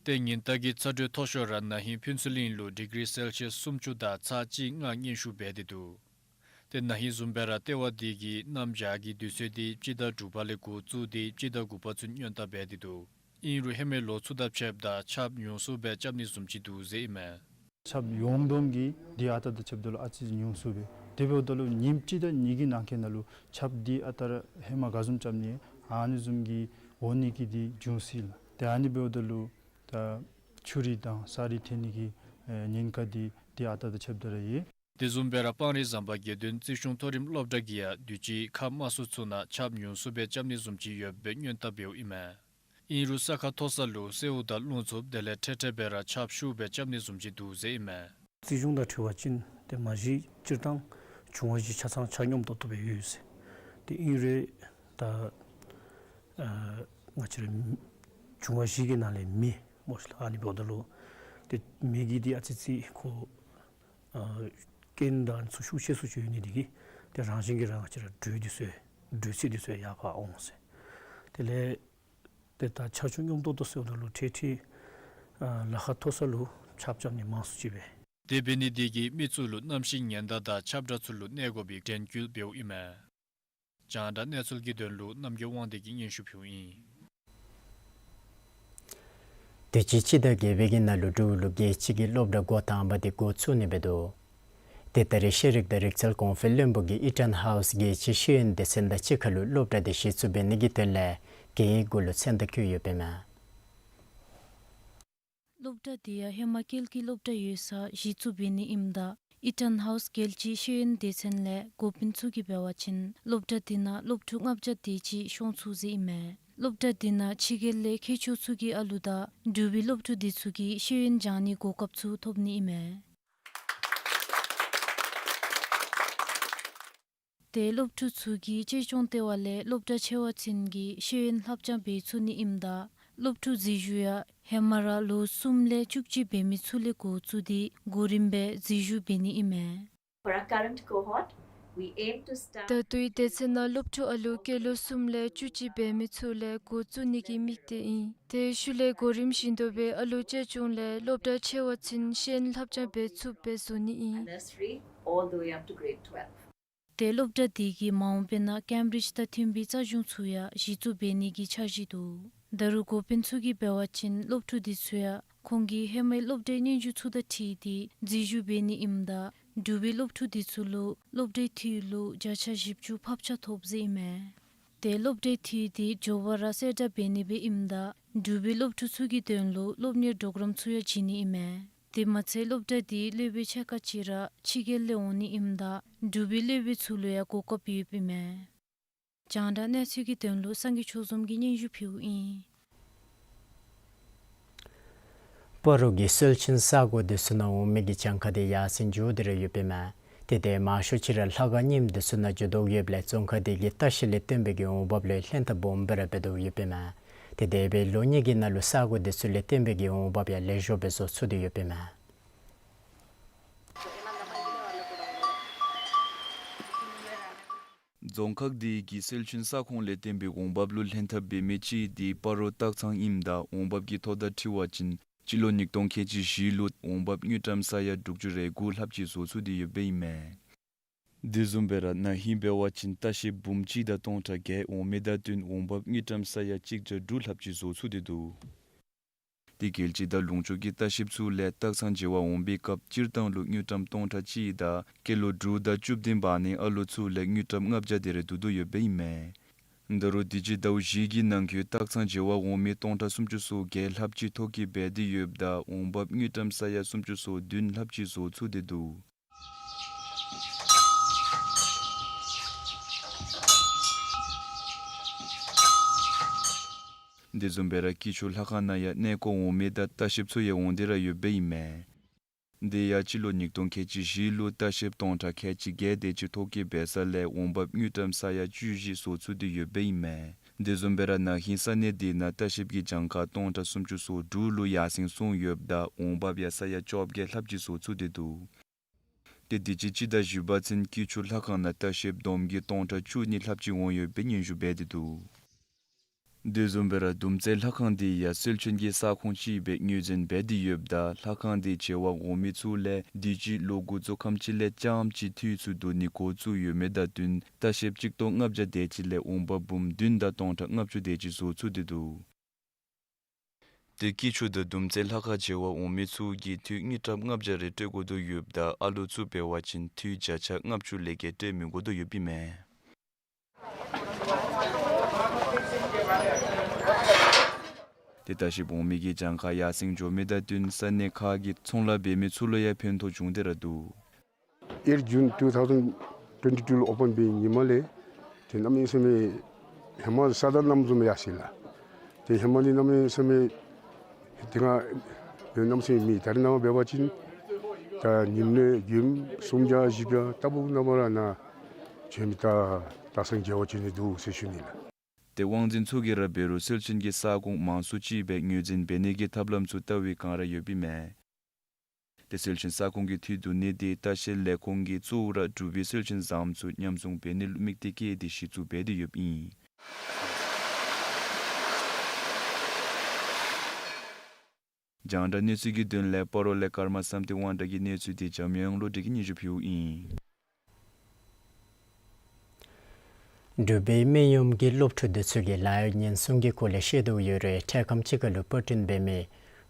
ཏེ་ཉིན་བརྟག་གི་ཚ་དྲོད་མཐོ་ཤོས་ར་ན་ཧིང་ཕུན་ཚོགས་གླིང་ལུ་ཌི་གི་རི་སེལ་ཤི་ཡཱས་སུམ་ཅུ་དང་ཚག་གཅིག་ལྔ་སྙན་ཞུ་འབད་དེ་འདུག། ཏེ་ན་ཧིང་བཟུམ་སྦེ་ར་ལྟེ་བ་འདི་གིས་གནམ་བྱཱར་གྱི་དུས་ཚོད་འདི་སྤྱི་ཟླ་དྲུག་པ་ལས་འགོ་བཙུགས་ཏེ་སྤྱི་ཟླ་དགུ་པ་ཚུན་སྔོན་བརྟག་འབད་དེ་འདུག། ཨིན་རུང་ཧེ་མའི་ལོ་ཚུ་དང་ཕྱདཔ་ད་ཆརཔ་ཉུང་སུ་སྦེ་རྐྱབ་ནི་བཟུམ་ཅིག་འདུག་ཟེར་ཨིན་མས། ཆརཔ་ཡོང་དོ་གི་འདི་ཨ་རྟག་དང་ཕྱདཔ་ད་ལུ་ཨ་ཙི་ཉུང་སུ་སྦེ། དེ་འབདཝ་ད་ལུ་ཉིནམ་གཅིག་དང་གཉིས་ཀྱི་ནང་འཁོད་ནང་ལུ་ཆརཔ་འདི་ཨ་རྟག་ར་ཧེ་མ་ག་བཟུམ་རྐྱབ་ནི་ཨ་ནི་བཟུམ་གྱི་འོང་ནི་གི་འདི་འབྱུང་སྲིད་ལགས། ཏེ་ཨ་ནི་འབདཝ་ད་ལུ་ད་ཆུ་རུད་དང་ས་རུད་ཐོན་ནི་གི་ཨེ་ཉེན་ཁ་འདི་འདི་ཨ་རྟག་དང་ཕྱདཔ་ད་ར་ཡོད། དེ་བཟུམ་སྦེ་ར་སྤང་རི་ཟམ་པ་དགེ་འདུན་རྩིས་གཞུང་མཐོ་རིམ་སློབ་གྲྭ་གིས་ཡང་དུས་ཅི་ཁ་དམའ་སུ་ཚུ་ནང་ཆརཔ་ཉུང་སུ་སྦེ་རྐྱབ་ནི་བཟུམ་ཅིག་ཡོདཔ་སྦེ་སྔོན་བརྟག་འབདཝ་ཨིན་མས། ཨིན་རུང་ས་ཁ་མཐོ་ས་ལུ་སེརཝ་དང་རླུང་འཚུབ་དེ་ལས་འཕྲལ་འཕྲལ་སྦེ་ར་ཆརཔ་ཤུགས་སྦེ་རྐྱབ་ནི་བཟུམ་ཅིག་འདུག་ཟེར་ཨིན་མས། རྩིས་གཞུང་དང་འཁྲིལ་བ་ཅིན་ཏེ་མ་གཞི་སྤྱིར་བཏང་འབྱུང་བ་བཞི་ཆ་ཚང་ཆ་སྙོམས་ཏོག་ཏོ་སྦེ་ཡོད་ཟེར། ཏེ་ཨིན་རུང་ད་ཨ་ང་བཅས་ར་འབྱུང་བ་བཞི་གི་ནང་ལས་མེ་སྨོ་ཤིག་ལགས། ཨ་ནི་འབདཝ་ད་ལུ་ཏེ་མེ་གི་འདི་ཨ་ཙི་ཅིག་ཁོ་ཨ་རྐྱེན་དང་ཚུ་ཤུགས་ཆེ་སུ་ཅིག་ཡོད་ནི་འདི་གིས་ཏེ་རང་བཞིན་གྱིས་ར་ང་བཅས་ར་དྲོད་འདི་ཚུ་དྲོད་ཚད་འདི་ཚུ་ཡར་འཕར་འོང་ཟེར། དེ་ལས་ཏེ་ད་ཆ་ཆུང་སྙོམས་ཏོག་ཏོ་ཟེརཝ་ད་ལུ་ཁྲེ་ཁྲེ་ཨ་ལ་ཁ་མཐོ་ས་ལུ་ཆརཔ་རྐྱབ་ནི་མང་སུ་ཅིག་སྦེ། དེ་འབད་ནི་འདི་གིས་མི་ཚུ་ལུ་གནམ་གཤིས་ཉེན་བརྡ་དང་ཁྱབ་བསྒྲགས་ཚུ་ལུ་གནས་དགོ་པའི་དྲན་སྐུལ་འབདཝ་ཨིན་མས། རྒྱང་བསྒྲགས་གནས་ཚུལ་གྱི་དོན་ལུ་རྣམ་རྒྱལ་དབང་འདུས་ཀྱིས་སྙན་ཞུ་ཕུལཝ་ཨིན། དུས་ཅི་སྤྱི་ཟླ་བརྒྱད་པའི་གི་ནང་ལུ་འབྲུག་ལུ་རྒྱལ་སྤྱི་གི་སློབ་གྲྭ་འགོ་དང་པ་དེ་འགོ་བཙུགས་ནི་འབད་དོ། ཏེ་ད་རིས་ཤེས་རིག་དང་རིག་རྩལ་གོང་འཕེལ་བློན་པོ་གིས་ཨི་ཊཱན་ཧའུསི་རྒྱལ་སྤྱིའི་ཤེས་ཡོན་སྡེ་ཚན་དང་གཅིག་ཁར་ལུ་སློབ་གྲྭ་དེ་གཞི་བཙུགས་འབད་ནི་གི་དོན་ལས་གན་ཡིག་གུ་ལུ་མཚན་རྟགས་བཀོད་ཡོདཔ་ཨིན་མས། སློབ་གྲྭ་དེ་ཡང་ཧེ་མ་ཀེལ་གྱི་སློབ་གྲྭ་ཡོད་སར་གཞི་བཙུགས་འབད་ནི་ཨིནམ་ད་ཨི་ཊཱན་ཧའུསི་རྒྱལ་སྤྱིའི་ཤེས་ཡོན་སྡེ་ཚན་ལས་འགོ་དཔོན་ཚུ་གིས་འབད་བ་ཅིན་སློབ་གྲྭ་དེ་ནང་སློབ་ཕྲུག་ལྔ་བརྒྱ་དེ་ཅིག་ཤོང་ཚུགས་ཟེར་ཨིན་མས། སློབ་གྲྭ་དེ་ནང་ཕྱི་རྒྱལ་ལས་མཁས་མཆོག་ཚུ་གི་ཨ་ལུ་དང་འབྲུག་པའི་སློབ་ཕྲུག་དེ་ཚུ་གིས་ཤེས་ཡོན་སྦྱང་ནིའི་གོ་སྐབས་ཚུ་ཐོབ་ནི་ཨིན་མས། ཏེ་སློབ་ཕྲུག་ཚུ་གིས་གཅེས་སྐྱོང་སྟེ་བ་ལས་སློབ་གྲྭ་ཕྱེ་བ་ཅིན་གྱི་ཤེས་ཡོན་བསླབ་སྦྱང་འབད་ཚུགས་ནི་ཨིནམ་ད་སློབ་ཕྲུག་འཛུལ་ཞུགས་ཡང་ཧེ་མ་ར་ལོ་གསུམ་ལས་བཅུ་གཅིག་འབད་མི་ཚུ་ལས་འགོ་བཙུགས་ཏེ་གོ་རིམ་སྦེ་འཛུལ་ཞུགས་འབད་ནི་ཨིན་མས། For our current cohort, we aim to start ད་ལྟོའི་སྡེ་ཚན་ནང་སློབ་ཕྲུག་ཨ་ལུ་སྐྱེས་ལོ་གསུམ་ལས་བཅུ་གཅིག་འབད་མི་ཚུ་ལས་འགོ་བཙུགས་ནི་གི་དམིགས་གཏད་ཨིན། ཏེ་ཤུལ་ལས་གོ་རིམ་བཞིན་དུ་སྦེ་ཨ་ལུ་གཅེས་སྐྱོང་ལས་སློབ་གྲྭ་ཕྱེ་བ་ཅིན་ཤེས་ཡོན་བསླབ་སྦྱང་འབད་ཚུགསཔ་སྦེ་བཟོ་ནི་ཨིན། Nursery all the way up to grade twelve. ཏེ་སློབ་གྲྭ་དེ་གིས་མ་འོངས་པའི་ནང་ཀེམ་བྲིཇ་དང་མཐུན་པའི་རྩ་གཞུང་ཚུ་ཡང་གཞི་བཙུགས་འབད་ནི་གི་འཆར་གཞི་འདུག། ད་རུང་འགོ་དཔོན་ཚུ་གིས་འབད་བ་ཅིན་སློབ་ཕྲུག་དེ་ཚུ་ཡང་ཁོང་གི་ཧེ་མའི་སློབ་གྲྭའི་སྙན་ཞུ་ཚུ་དང་འཁྲིལ་ཏེ་འཛུལ་ཞུགས་འབད་ནི་ཨིནམ་ད་འབྲུག་པའི་སློབ་ཕྲུག་དེ་ཚུ་ལུ་སློབ་གྲྭའི་འཐུས་ལུ་བརྒྱ་ཆ་བཞི་བཅུ་ཕབ་ཆ་ཐོབ་ཟེར་ཨིན་མས། ཏེ་སློབ་གྲྭའི་འཐུས་དེ་མགྱོགས་པ་ར་གསལ་བསྒྲགས་འབད་ནི་སྦེ་ཨིནམ་ད་འབྲུག་པའི་སློབ་ཕྲུག་ཚུ་གི་དོན་ལུ་སློབ་གཉེར་གྲོགས་རམ་ཚུ་ཡང་བྱིན་ནི་ཨིན་མས། དེ་མ་ཚད་སློབ་གྲྭ་དེའི་སློབ་དཔོན་ཕྱེད་ཀ་ཅིག་ར་ཕྱི་རྒྱལ་ལས་འོང་ནི་ཨིནམ་ད་འབྲུག་པའི་སློབ་དཔོན་ཚུ་ལུ་ཡང་གོ་སྐབས་ཡོདཔ་ཨིན་མས། རྒྱང་བསྒྲགས་གནས་ཚུལ་གྱི་དོན་ལུ་སངས་རྒྱས་ཆོས་འཛོམས་ཀྱིས་སྙན་ཞུ་ཕུལཝ་ཨིན། སྤ་རོ་གི་སེལ་ཆེན་ས་གོ་དེ་ཚུ་ནང་འོང་མི་གི་གྱངས་ཁ་དེ་ཡར་སེང་འགྱོ་སྟེ་ར་ཡོདཔ་ཨིན་མས། ཏེ་དེ་མང་ཤོས་ཅིག་ར་ལྷ་ཁང་རྙིངམ་དེ་ཚུ་ནང་འགྱོ་དོ་ཡོདཔ་ལས་རྫོང་ཁག་དེ་གིས་ལྟ་བཤལ་ལས་བརྟེན་པའི་གི་འོང་འབབ་ལུ་ལྷན་ཐབས་སྦོམ་སྦེ་ར་འབད་དོ་ཡོདཔ་ཨིན་མས། ཏེ་དེ་སྦེ་ལོ་གཉིས་ཀྱི་ནང་ལུ་ས་གོ་དེ་ཚུ་ལས་བརྟེན་པའི་གི་འོང་འབབ་ཡང་ལེགས་ཤོམ་སྦེ་བཟོ་ཚུགས་ཏེ་ཡོདཔ་ཨིན་མས། རྫོང་ཁག་དེ་གིས་སེལ་ཆེན་ས་ཁོངས་ལས་བརྟེན་པའི་འོང་འབབ་ལུ་ལྷན་ཐབས་འབད་མི་ཅིག་དེ་སྤ་རོ་སྟག་ཚང་ཨིནམ་ད་འོང་འབབ་ཀྱི་ཐོག་དང་འཁྲིལ་བ་ཅིན་སྤྱི་ལོ་ཉིས་སྟོང་ཁལ་གཅིག་བཞི་ལུ་འོང་འབབ་དངུལ་ཀྲམ་ས་ཡ་དྲུག་ཅུ་རེ་དགུ་ལྷགཔ་ཅིག་བཟོ་ཚུགས་ཏེ་ཡོདཔ་ཨིན་མས། དེ་བཟུམ་སྦེ་ར་ན་ཧིང་འབད་བ་ཅིན་ལྟ་བཤལཔ་འབུམ་གཅིག་དང་སྟོང་ཕྲག་བརྒྱད་འོང་མི་དང་བསྟུན་འོང་འབབ་དངུལ་ཀྲམ་ས་ཡ་གཅིག་བརྒྱ་དྲུག་ལྷགཔ་ཅིག་བཟོ་ཚུགས་ཏེ་འདུག། དེ་རྒྱལ་སྤྱི་དང་ལུང་ཕྱོགས་ཀྱི་ལྟ་བཤལཔ་ཚུ་ལས་སྟག་ཚང་མཇལ་བར་འོང་པའི་སྐབས་སྤྱིར་བཏང་ལུ་དངུལ་ཀྲམ་སྟོང་ཕྲག་གཅིག་དང་སྐྱེས་ལོ་དྲུག་དང་བཅུ་བདུན་བར་ན་ཨ་ལོ་ཚུ་ལས་དངུལ་ཀྲམ་ལྔ་བརྒྱ་དེ་རེ་བསྡུ་དོ་ཡོདཔ་ཨིན་མས། ད་རུང་དུས་ཅི་ཟླཝ་བཞི་གི་ནང་འཁོད་སྟག་ཚང་མཇལ་བར་འོང་མི་སྟོང་ཕྲག་སུམ་ཅུ་སོ་བརྒྱད་ལྷགཔ་ཅིག་ཐོ་བཀོད་འབད་དེ་ཡོདཔ་ད་འོང་འབབ་དངུལ་ཀྲམ་ས་ཡ་སུམ་ཅུ་སོ་བདུན་ལྷགཔ་ཅིག་བཟོ་ཚུགས་ཏེ་འདུག། དེ་བཟུམ་སྦེ་ར་སྐྱིད་ཆུ་ལྷ་ཁང་ནང་ཡང་གནས་སྐོར་འོང་མི་དང་ལྟ་བཤལཔ་ཚུ་ཡང་འོང་སྟེ་ར་ཡོདཔ་ཨིན་མས། དེ་ཡང་སྤྱི་ལོ་ཉིས་སྟོང་ཁལ་གཅིག་བཞི་ལུ་ལྟ་བཤལཔ་སྟོང་ཕྲག་ཁལ་གཅིག་བརྒྱད་དེ་ཅིག་ཐོ་བཀོད་འབད་ས་ལས་འོང་འབབ་དངུལ་ཀྲམ་ས་ཡ་བཅུ་བཞི་བཟོ་ཚུགས་ཏེ་ཡོདཔ་ཨིན་མས། དེ་བཟུམ་སྦེ་ར་ན་ཧིང་ས་གནས་དེ་ནང་ལྟ་བཤལཔ་གི་གྱངས་ཁ་སྟོང་ཕྲག་སུམ་ཅུ་སོ་དྲུག་ལུ་ཡར་སེང་སོང་ཡོདཔ་ད་འོང་འབབ་ཡང་ས་ཡ་བཅོ་བརྒྱད་ལྷགཔ་ཅིག་བཟོ་ཚུགས་ཏེ་འདུག། ཏེ་དུས་ཅི་སྤྱི་ཟླ་བཞི་པ་ཚུན་སྐྱིད་ཆུ་ལྷ་ཁང་ནང་ལྟ་བཤལཔ་བསྡོམས་ཀྱིས་སྟོང་ཕྲག་བཅུ་གཉིས་ལྷགཔ་ཅིག་འོང་ཡོདཔ་སྦེ་སྙན་ཞུ་འབད་དེ་འདུག། དེ་བཟུམ་སྦེ་ར་དུམ་རྩེ་ལྷ་ཁང་དེ་ཡང་སེལ་ཆེན་གྱི་ས་ཁོངས་ཅིག་སྦེ་ངོས་འཛིན་འབད་དེ་ཡོདཔ་ད་ལྷ་ཁང་དེ་མཇལ་བར་འོང་མི་ཚུ་ལས་དུས་ཅི་ལོ་དགུ་རྫོགས་ཁམས་ཅིག་ལས་རྐྱངམ་ཅིག་འཐུས་ཚུ་བསྡུ་ནི་འགོ་བཙུགས་ཡོད་མི་དང་བསྟུན་ལྟ་བཤལཔ་གཅིག་སྟོང་ལྔ་བརྒྱ་དེ་ཅིག་ལས་འོང་འབབ་འབུམ་བདུན་དང་སྟོང་ཕྲག་ལྔ་བཅུ་དེ་ཅིག་བཟོ་ཚུགས་ཏེ་འདུག། ཏེ་སྐྱིད་ཆུ་དང་དུམ་རྩེ་ལྷ་ཁང་མཇལ་བར་འོང་མི་ཚུ་གིས་འཐུས་དངུལ་ཀྲམ་ལྔ་བརྒྱ་རེ་སྤྲོད་དགོ་དོ་ཡོདཔ་ད་ཨ་ལོ་ཚུ་འབད་བ་ཅིན་འཐུས་བརྒྱ་ཆ་ལྔ་བཅུ་ལས་བརྒལ་སྤྲོད་མི་དགོ་དོ་ཡོདཔ་ཨིན་མས། ཏེ་ལྟ་བཤལཔ་འོང་མི་གི་གྱངས་ཁ་ཡར་སེང་འགྱོ་མི་དང་བསྟུན་ས་གནས་ཁག་གི་ཚོང་ལཱ་འབད་མི་ཚུ་ལུ་ཡང་ཕན་ཐོགས་བྱུང་སྟེ་ར་འདུག། Eight June two thousand twenty-two ལུ་ཨོ་པཱན་འབད་བའི་ཉིནམ་ལས་ཏེ་གནམ་མེད་ས་མེད་ཧེ་མ་ས་དང་གནམ་བཟུམ་ཡར་སོང་ཡི་ལགས། ཏེ་ཧེ་མ་འདི་གནམ་མེད་ས་མེད་ཏེ་ང་གནམ་མེད་ས་མེད་མེད། ད་རེས་ནངས་པ་འབད་བ་ཅིན་ད་ཉིནམ་ལས་མགྱོནམ་སུམ་བརྒྱ་བཞི་བརྒྱ་ལྟ་བུ་ནང་མར་ནཱ་བྱོན་མི་ད་ད་སང་མཇལ་བར་བྱོན་ནི་འདུག་ཟེར་ཞུ་ནི་ལགས། ཏེ་དབང་འཛིན་ཚུ་གིས་ར་འབད་རུང་སེལ་ཆེན་གྱི་ས་ཁོངས་མང་སུ་ཅིག་སྦེ་ངོས་འཛིན་འབད་ནི་གི་ཐབས་ལམ་ཚུ་བལྟ་བའི་བསྒང་ར་ཡོདཔ་ཨིན་མས། ཏེ་སེལ་ཆེན་ས་ཁོངས་ཀྱི་འཐུས་བསྡུ་ནི་དེ་ལྟ་བཤལ་ལས་ཁུངས་ཀྱིས་གཙོ་བོ་ར་འབྲུག་པའི་སེལ་ཆེན་བཟངམ་ཚུ་ཉམས་སྲུང་འབད་ནི་ལུ་དམིགས་གཏད་བསྐྱེད་དེ་གཞི་བཙུགས་འབད་དེ་ཡོདཔ་ཨིན། རྒྱང་བསྒྲགས་གནས་ཚུལ་གྱི་དོན་ལས་སྤ་རོ་ལས་ཀརྨ་བསམ་གཏན་དབང་གྲགས་ཀྱི་གནས་ཚུལ་དེ་འཇམ་དབྱངས་བློ་གྲོས་ཀྱིས་སྙན་ཞུ་ཕུལཝ་ཨིན། འབྲུག་པའི་སྨན་གཡོགམོ་གི་སློབ་ཕྲུག་དེ་ཚུ་གིས་ལཱ་གཡོག་ཉེན་སྲུང་གི་སྐོར་ལས་ཤེས་དོ་ཡོད་རུང་འཕྲལ་ཁམས་ཅིག་ཁར་ལུ་པར་སྐྲུན་འབད་མི་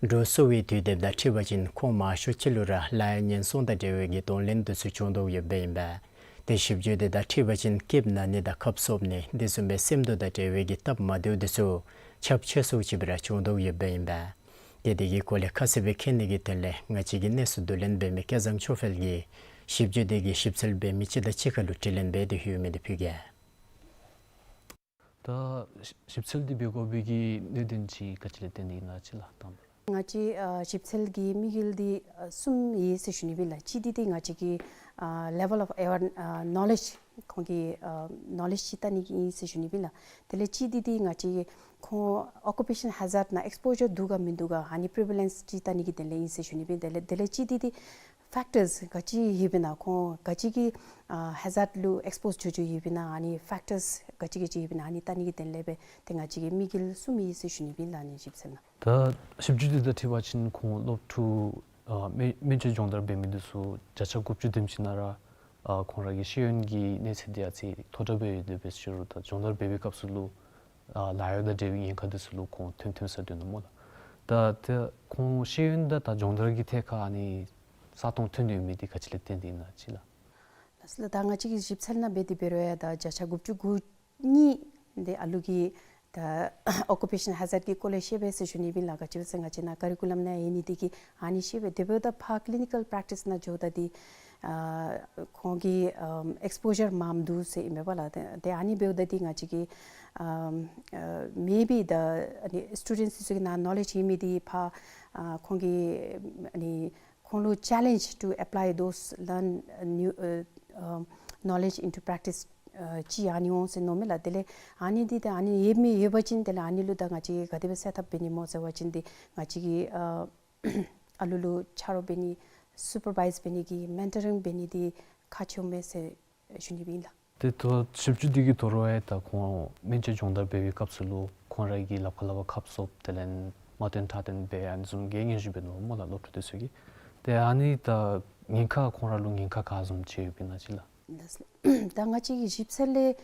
འབྲུག་གསོ་བའི་དུས་དེབ་དང་འཁྲིལ་བ་ཅིན་ཁོང་མང་ཤོས་ཅིག་ལུ་ར་ལཱ་གཡོག་ཉེན་སྲུང་དང་འབྲེལ་བའི་གི་གདོང་ལེན་དེ་ཚུ་བྱུང་དོ་ཡོདཔ་ཨིན་པས། ཏེ་ཞིབ་འཇུག་དེ་དང་འཁྲིལ་བ་ཅིན་སྐེདཔ་ན་ནི་དང་ཁབ་སོབ་ནི་དེ་བཟུམ་སྦེ་སེམས་སྡུག་དང་འབྲེལ་བའི་གི་སྟབས་མ་བདེཝ་དེ་ཚུ་ཁྱབ་ཆེ་སུ་ཅིག་སྦེ་ར་བྱུང་དོ་ཡོདཔ་ཨིན་པས། ཏེ་དེ་གི་སྐོར་ལས་ཁ་གསལ་སྦེ་མཁྱེན་ནི་གི་དོན་ལས་ང་བཅས་ཀྱི་གནས་ཚུལ་བསྡུ་ལེན་འབད་མི་སྐལ་བཟང་ཆོས་འཕེལ་གྱིས་ཞིབ་འཇུག་དེ་གི་ཞིབ་འཚོལ་འབད་མི་ཅིག་དང་གཅིག་ཁར་ལུ་དྲི་ལན་འབད་དེ་ཡོད་མི་དེ་ཕུལ་གེ། ད་ཞིབ་འཚོལ་འདི་འབད་དགོ་པའི་གི་གནད་དོན་ཅིག་ག་ཅི་ལས་བརྟེན་ཏེ་ཨིན་ན་ཅིག་ལགས། དང་པ་ར་ང་བཅས་ཨ་ཞིབ་འཚོལ་གྱི་དམིགས་ཡུལ་འདི་ཨ་གསུམ་ཡོད་ཟེར་ཞུ་ནི་ཨིན་ལགས། གཅིག་འདི་ཏེ་ང་བཅས་ཀྱི་ཨ་level of aware ཨ་knowledge ཁོང་གི་ཨ་ནོ་ལེཇ་ཅིག་བལྟ་ནི་གི་ཨིན་ཟེར་ཞུ་ནི་ཨིན་ལགས། དེ་ལས་གཅིག་འདི་འདི་ང་བཅས་ཁོང་ཨོ་ཀུ་པེ་ཤཱན་ཧེ་ཛརཌ་ནང་ཨེགསི་པོ་ཞར་འདུག་ག་མིན་འདུག་ག་ཨ་ནི་པི་རི་ཝེ་ལེནསི་ཅིག་བལྟ་ནི་གི་དོན་ལས་ཨིན་ཟེར་ཞུ་ནི་ཨིན། དེ་ལས་དེ་ལས་གཅིག་འདི་འདི་ཕེག་ཊརས་ག་ཅི་ཡོདཔ་ཨིན་ན་ཁོང་ག་ཅི་གི་ཨ་ཧེ་ཛརཌ་ལུ་ཨེགསི་པོསཌ་འགྱོ་འགྱོཝ་ཡོདཔ་ཨིན་ན་ཨ་ནི་ཕེག་ཊརས་ག་ཅི་ག་ཅི་ཡོདཔ་ཨིན་ན་ཨ་ནི་བལྟ་ནི་གི་དོན་ལས་སྦེ་ཏེ་ང་བཅས་ཀྱིས་དམིགས་ཡུལ་གསུམ་ཡོད་ཟེར་ཞུ་ནི་ཨིན་ལགས་ཨ་ནི་ཞིབ་འཚོལ་ནང་། ད་ཞིབ་འཇུག་འདི་དང་འཁྲིལ་བ་ཅིན་ཁོང་སློབ་ཕྲུག་ཨ་སྨན་སྨན་བཅོས་སྦྱོང་བརྡར་འབད་མི་འདི་ཚུ་བརྒྱ་ཆ་དགུ་བཅུ་དེམ་ཅིག་ནང་ར་ཨ་ཁོང་ར་གི་ཤེས་ཡོན་གྱི་གནས་ཚད་འདི་ཨ་ཙི་མཐོ་དྲགས་སྦེ་ཡོད་དེ་འབད་ཞུ་རུང་ད་སྦྱོང་བརྡར་འབད་བའི་སྐབས་སུ་ལུ་ཨ་ལཱ་གཡོག་དང་འབྲེལ་བའི་ཉེན་ཁ་འདི་ཚུ་ལུ་ཁོང་ཐོན་ཐོནམ་ཟེར་སྡོད་ནུག་སྨོ་ལགས། ད་ཏེ་ཁོང་ཤེས་ཡོན་དང་ད་སྦྱོང་བརྡར་གྱི་ཐད་ཁར་ཨ་ནི་ས་སྟོང་ཐོན་ཡོད་མི་འདི་ག་ཅི་ལས་བརྟེན་ཏེ་ཨིན་ན་ཅིག་ལགས། ལགས་སོ་ལགས། ད་ང་བཅས་ཀྱིས་ཞིབ་འཚོལ་ནང་འབད་དེ་འབད་རུང་ཡང་ད་བརྒྱ་ཆ་དགུ་བཅུ་གོ་གཉིས་འདི་ཨ་ལུ་གི་ད་ཨོ་ཀུ་པེ་ཤཱན་ཧེ་ཛརཌ་ཀྱི་སྐོར་ལས་ཤེས་པས་ཟེར་ཞུ་ནི་ཨིན་ལགས། ག་ཅི་སྦེ་ཟེར་ང་བཅས་ནཱ་ཀ་རི་ཀུ་ལམ་ནང་ཡོད་ནི་འདི་གིས་ཨ་ནི་ཤེས་པས། དེ་འབདཝ་ད་ཕར་ཀི་ལི་ནི་ཀཱལ་པེརེག་ཊིས་ནང་འགྱོཝ་ད་འདི་ཨ་ཁོང་གི་ཨམ་ཨེགསི་པོ་ཞར་མངམ་འདུག་ཟེར་ཨིན་པས་ལགས། ཏེ་ཏེ་ཨ་ནི་འབདཝ་ད་འདི་ང་བཅས་ཀྱིས་ཨམ་ཨ་མེ་བི་ད་ཨ་ནི་སི་ཊུ་ཌེནཊས་འདི་ཚུ་གི་ནང་ནོ་ལེཇ་ཡོད་མི་འདི་ཕར་ཨ་ཁོང་གི་ཨ་ནི་ཁོང་ལུ་challenge to apply those learn new uh, um, knowledge into practice ཨ་ཅིག་ཨ་ནི་འོང་ཟེར་མནོཝ་མས་ལགས། དེ་ལས་ཨ་ནི་འདི་ད་ཨ་ནི་ཡོད་མི་ཡོད་པ་ཅིན་དེ་ལས་ཨ་ནི་ལུ་ད་ང་བཅས་ག་དེ་སྦེ་སེཊ་ཨཔ་འབད་ནི་སྨོ་ཟེར་བ་ཅིན་འདི་ང་བཅས་ཀྱིས་ཨ་ཨ་ལུ་ལུ་ཆ་རོགས་འབད་ནི་སུ་པར་བའིཛ་འབད་ནི་གི་མེན་ཊ་རིང་འབད་ནི་འདི་ཁག་ཆེཝ་མས་ཟེར་ཞུ་ནི་ཨིན་ལགས། ཏེ་ད་ཞིབ་འཇུག་འདི་གིས་དོ་རུང་ཡང་ད་ཁོང་སྨན་བཅོས་སྦྱོང་བརྡར་འབད་བའི་སྐབས་སུ་ལུ་ཁོང་ར་གི་ལགཔ་ཁར་ལགཔ་ཁབ་སོབ་དེ་ལས་མ་བཏོན་ཁྲག་བཏོན་འབད་ཨ་ནི་བཟུམ་གྱི་སྙན་ཞུ་འབད་ནུག་སྨོ་ལགས་སློབ་ཕྲུག་འདི་ཚུ་གིས། ཏེ་ཨ་ནི་ད་ཉེན་ཁ་ཁོང་ར་ལུ་ཉེན་ཁ་ག་བཟུམ་ཅིག་ཡོདཔ་ཨིན་ན་ཅིག་ལགས། ལགས་སོ་ལགས། ད་ང་བཅས་ཀྱིས་ཞིབ་འཚོལ་ལས་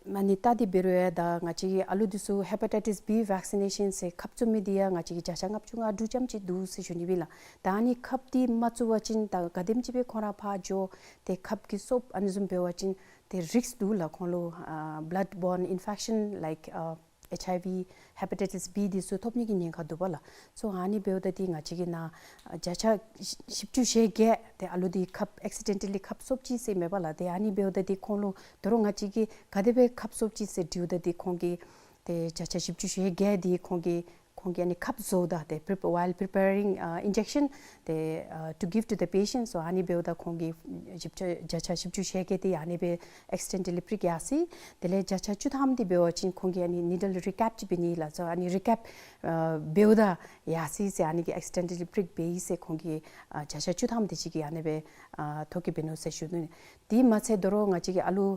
མ་ནི་བལྟ་སྟེ་འབད་རུང་ཡང་ད་ང་བཅས་ཀྱིས་ཨ་ལུ་འདི་ཚུ་ཧེ་པ་ཊའི་ཊིས་བི་བེག་སི་ནེ་ཤཱན་ཟེར་ཁབ་བཙུགས་མི་འདི་ཡང་ང་བཅས་ཀྱིས་བརྒྱ་ཆ་ལྔ་བཅུ་ང་དྲུག་ཙམ་ཅིག་འདུག་ཟེར་ཞུ་ནི་ཨིན་ལགས། ད་ཨ་ནི་ཁབ་འདི་མ་བཙུགས་པ་ཅིན་ད་ག་དེམ་ཅིག་སྦེ་ཁོང་ར་ཕར་འགྱོ་ཏེ་ཁབ་ཀྱི་སོབ་ཨ་ནི་བཟུམ་འབད་བ་ཅིན་ཏེ་རིསཀ་འདུག་ལགས། ཁོང་ལུ་ཨ་blood borne infection like ཨ་ཨེཆ་ཨའི་ཝི་ཧེ་པ་ཊའི་ཊིས་བི་འདི་ཚུ་ཐོབ་ནི་གི་ཉེན་ཁ་འདུག་པ་ལགས། སོ་ཨ་ནི་འབདཝ་ད་འདི་ང་བཅས་ཀྱིས་ནཱ་བརྒྱ་ཆ་བཞི་བཅུ་ཞེ་བརྒྱད་ཏེ་ཨ་ལུ་འདི་ཁབ་ཨེག་སི་ཌེན་ཊ་ལི་ཁབ་སོབ་ཅི་ཟེར་མས་པ་ལགས། ཏེ་ཨ་ནི་འབདཝ་ད་འདི་ཁོང་ལུ་དོ་རུང་ང་བཅས་ཀྱིས་ག་དེ་སྦེ་ཁབ་སོབ་ཅི་ཟེར་དྲིཝ་ད་འདི་ཁོང་གིས་ཏེ་བརྒྱ་ཆ་བཞི་བཅུ་ཞེ་བརྒྱད་འདི་ཁོང་གིས་ཁོང་གིས་ཨ་ནི་ཁབ་བཟོཝ་ད་ཏེ་prep- while preparing uh, injection ཏེ་uh, to give to the patient. སོ་ཨ་ནི་འབདཝ་ད་ཁོང་གིས་བཞི་བཅུ་བརྒྱ་ཆ་བཞི་བཅུ་ཞེ་བརྒྱད་འདི་ཨ་ནི་སྦེ་ཨེག་སི་ཌེན་ཊ་ལི་པི་རིཀ་ཡར་སོ་ཡི། དེ་ལས་བརྒྱ་ཆ་བཅུ་ཐམ་འདི་འབད་བ་ཅིན་ཁོང་གིས་ཨ་ནི་ནི་ཌལ་རི་ཀེབ་ཅིག་འབད་ནི་ལགས། སོ་ཨ་ནི་རི་ཀེབ་ཨ་འབདཝ་ད་ཡར་སོ་ཡི་ཟེར་ཨ་ནི་གི་ཨེག་སི་ཌེན་ཊ་ལི་པི་རིཀ་འབད་ཡི་ཟེར་ཁོང་གིས་ཨ་བརྒྱ་ཆ་བཅུ་ཐམ་དེ་ཅིག་གིས་ཨ་ནི་སྦེ་ཨ་ཐོ་བཀོད་འབད་ནུག་ཟེར་ཞུ་ནི། དེ་མ་ཚད་དོ་རུང་ང་བཅས་ཀྱིས་ཨ་ལུ་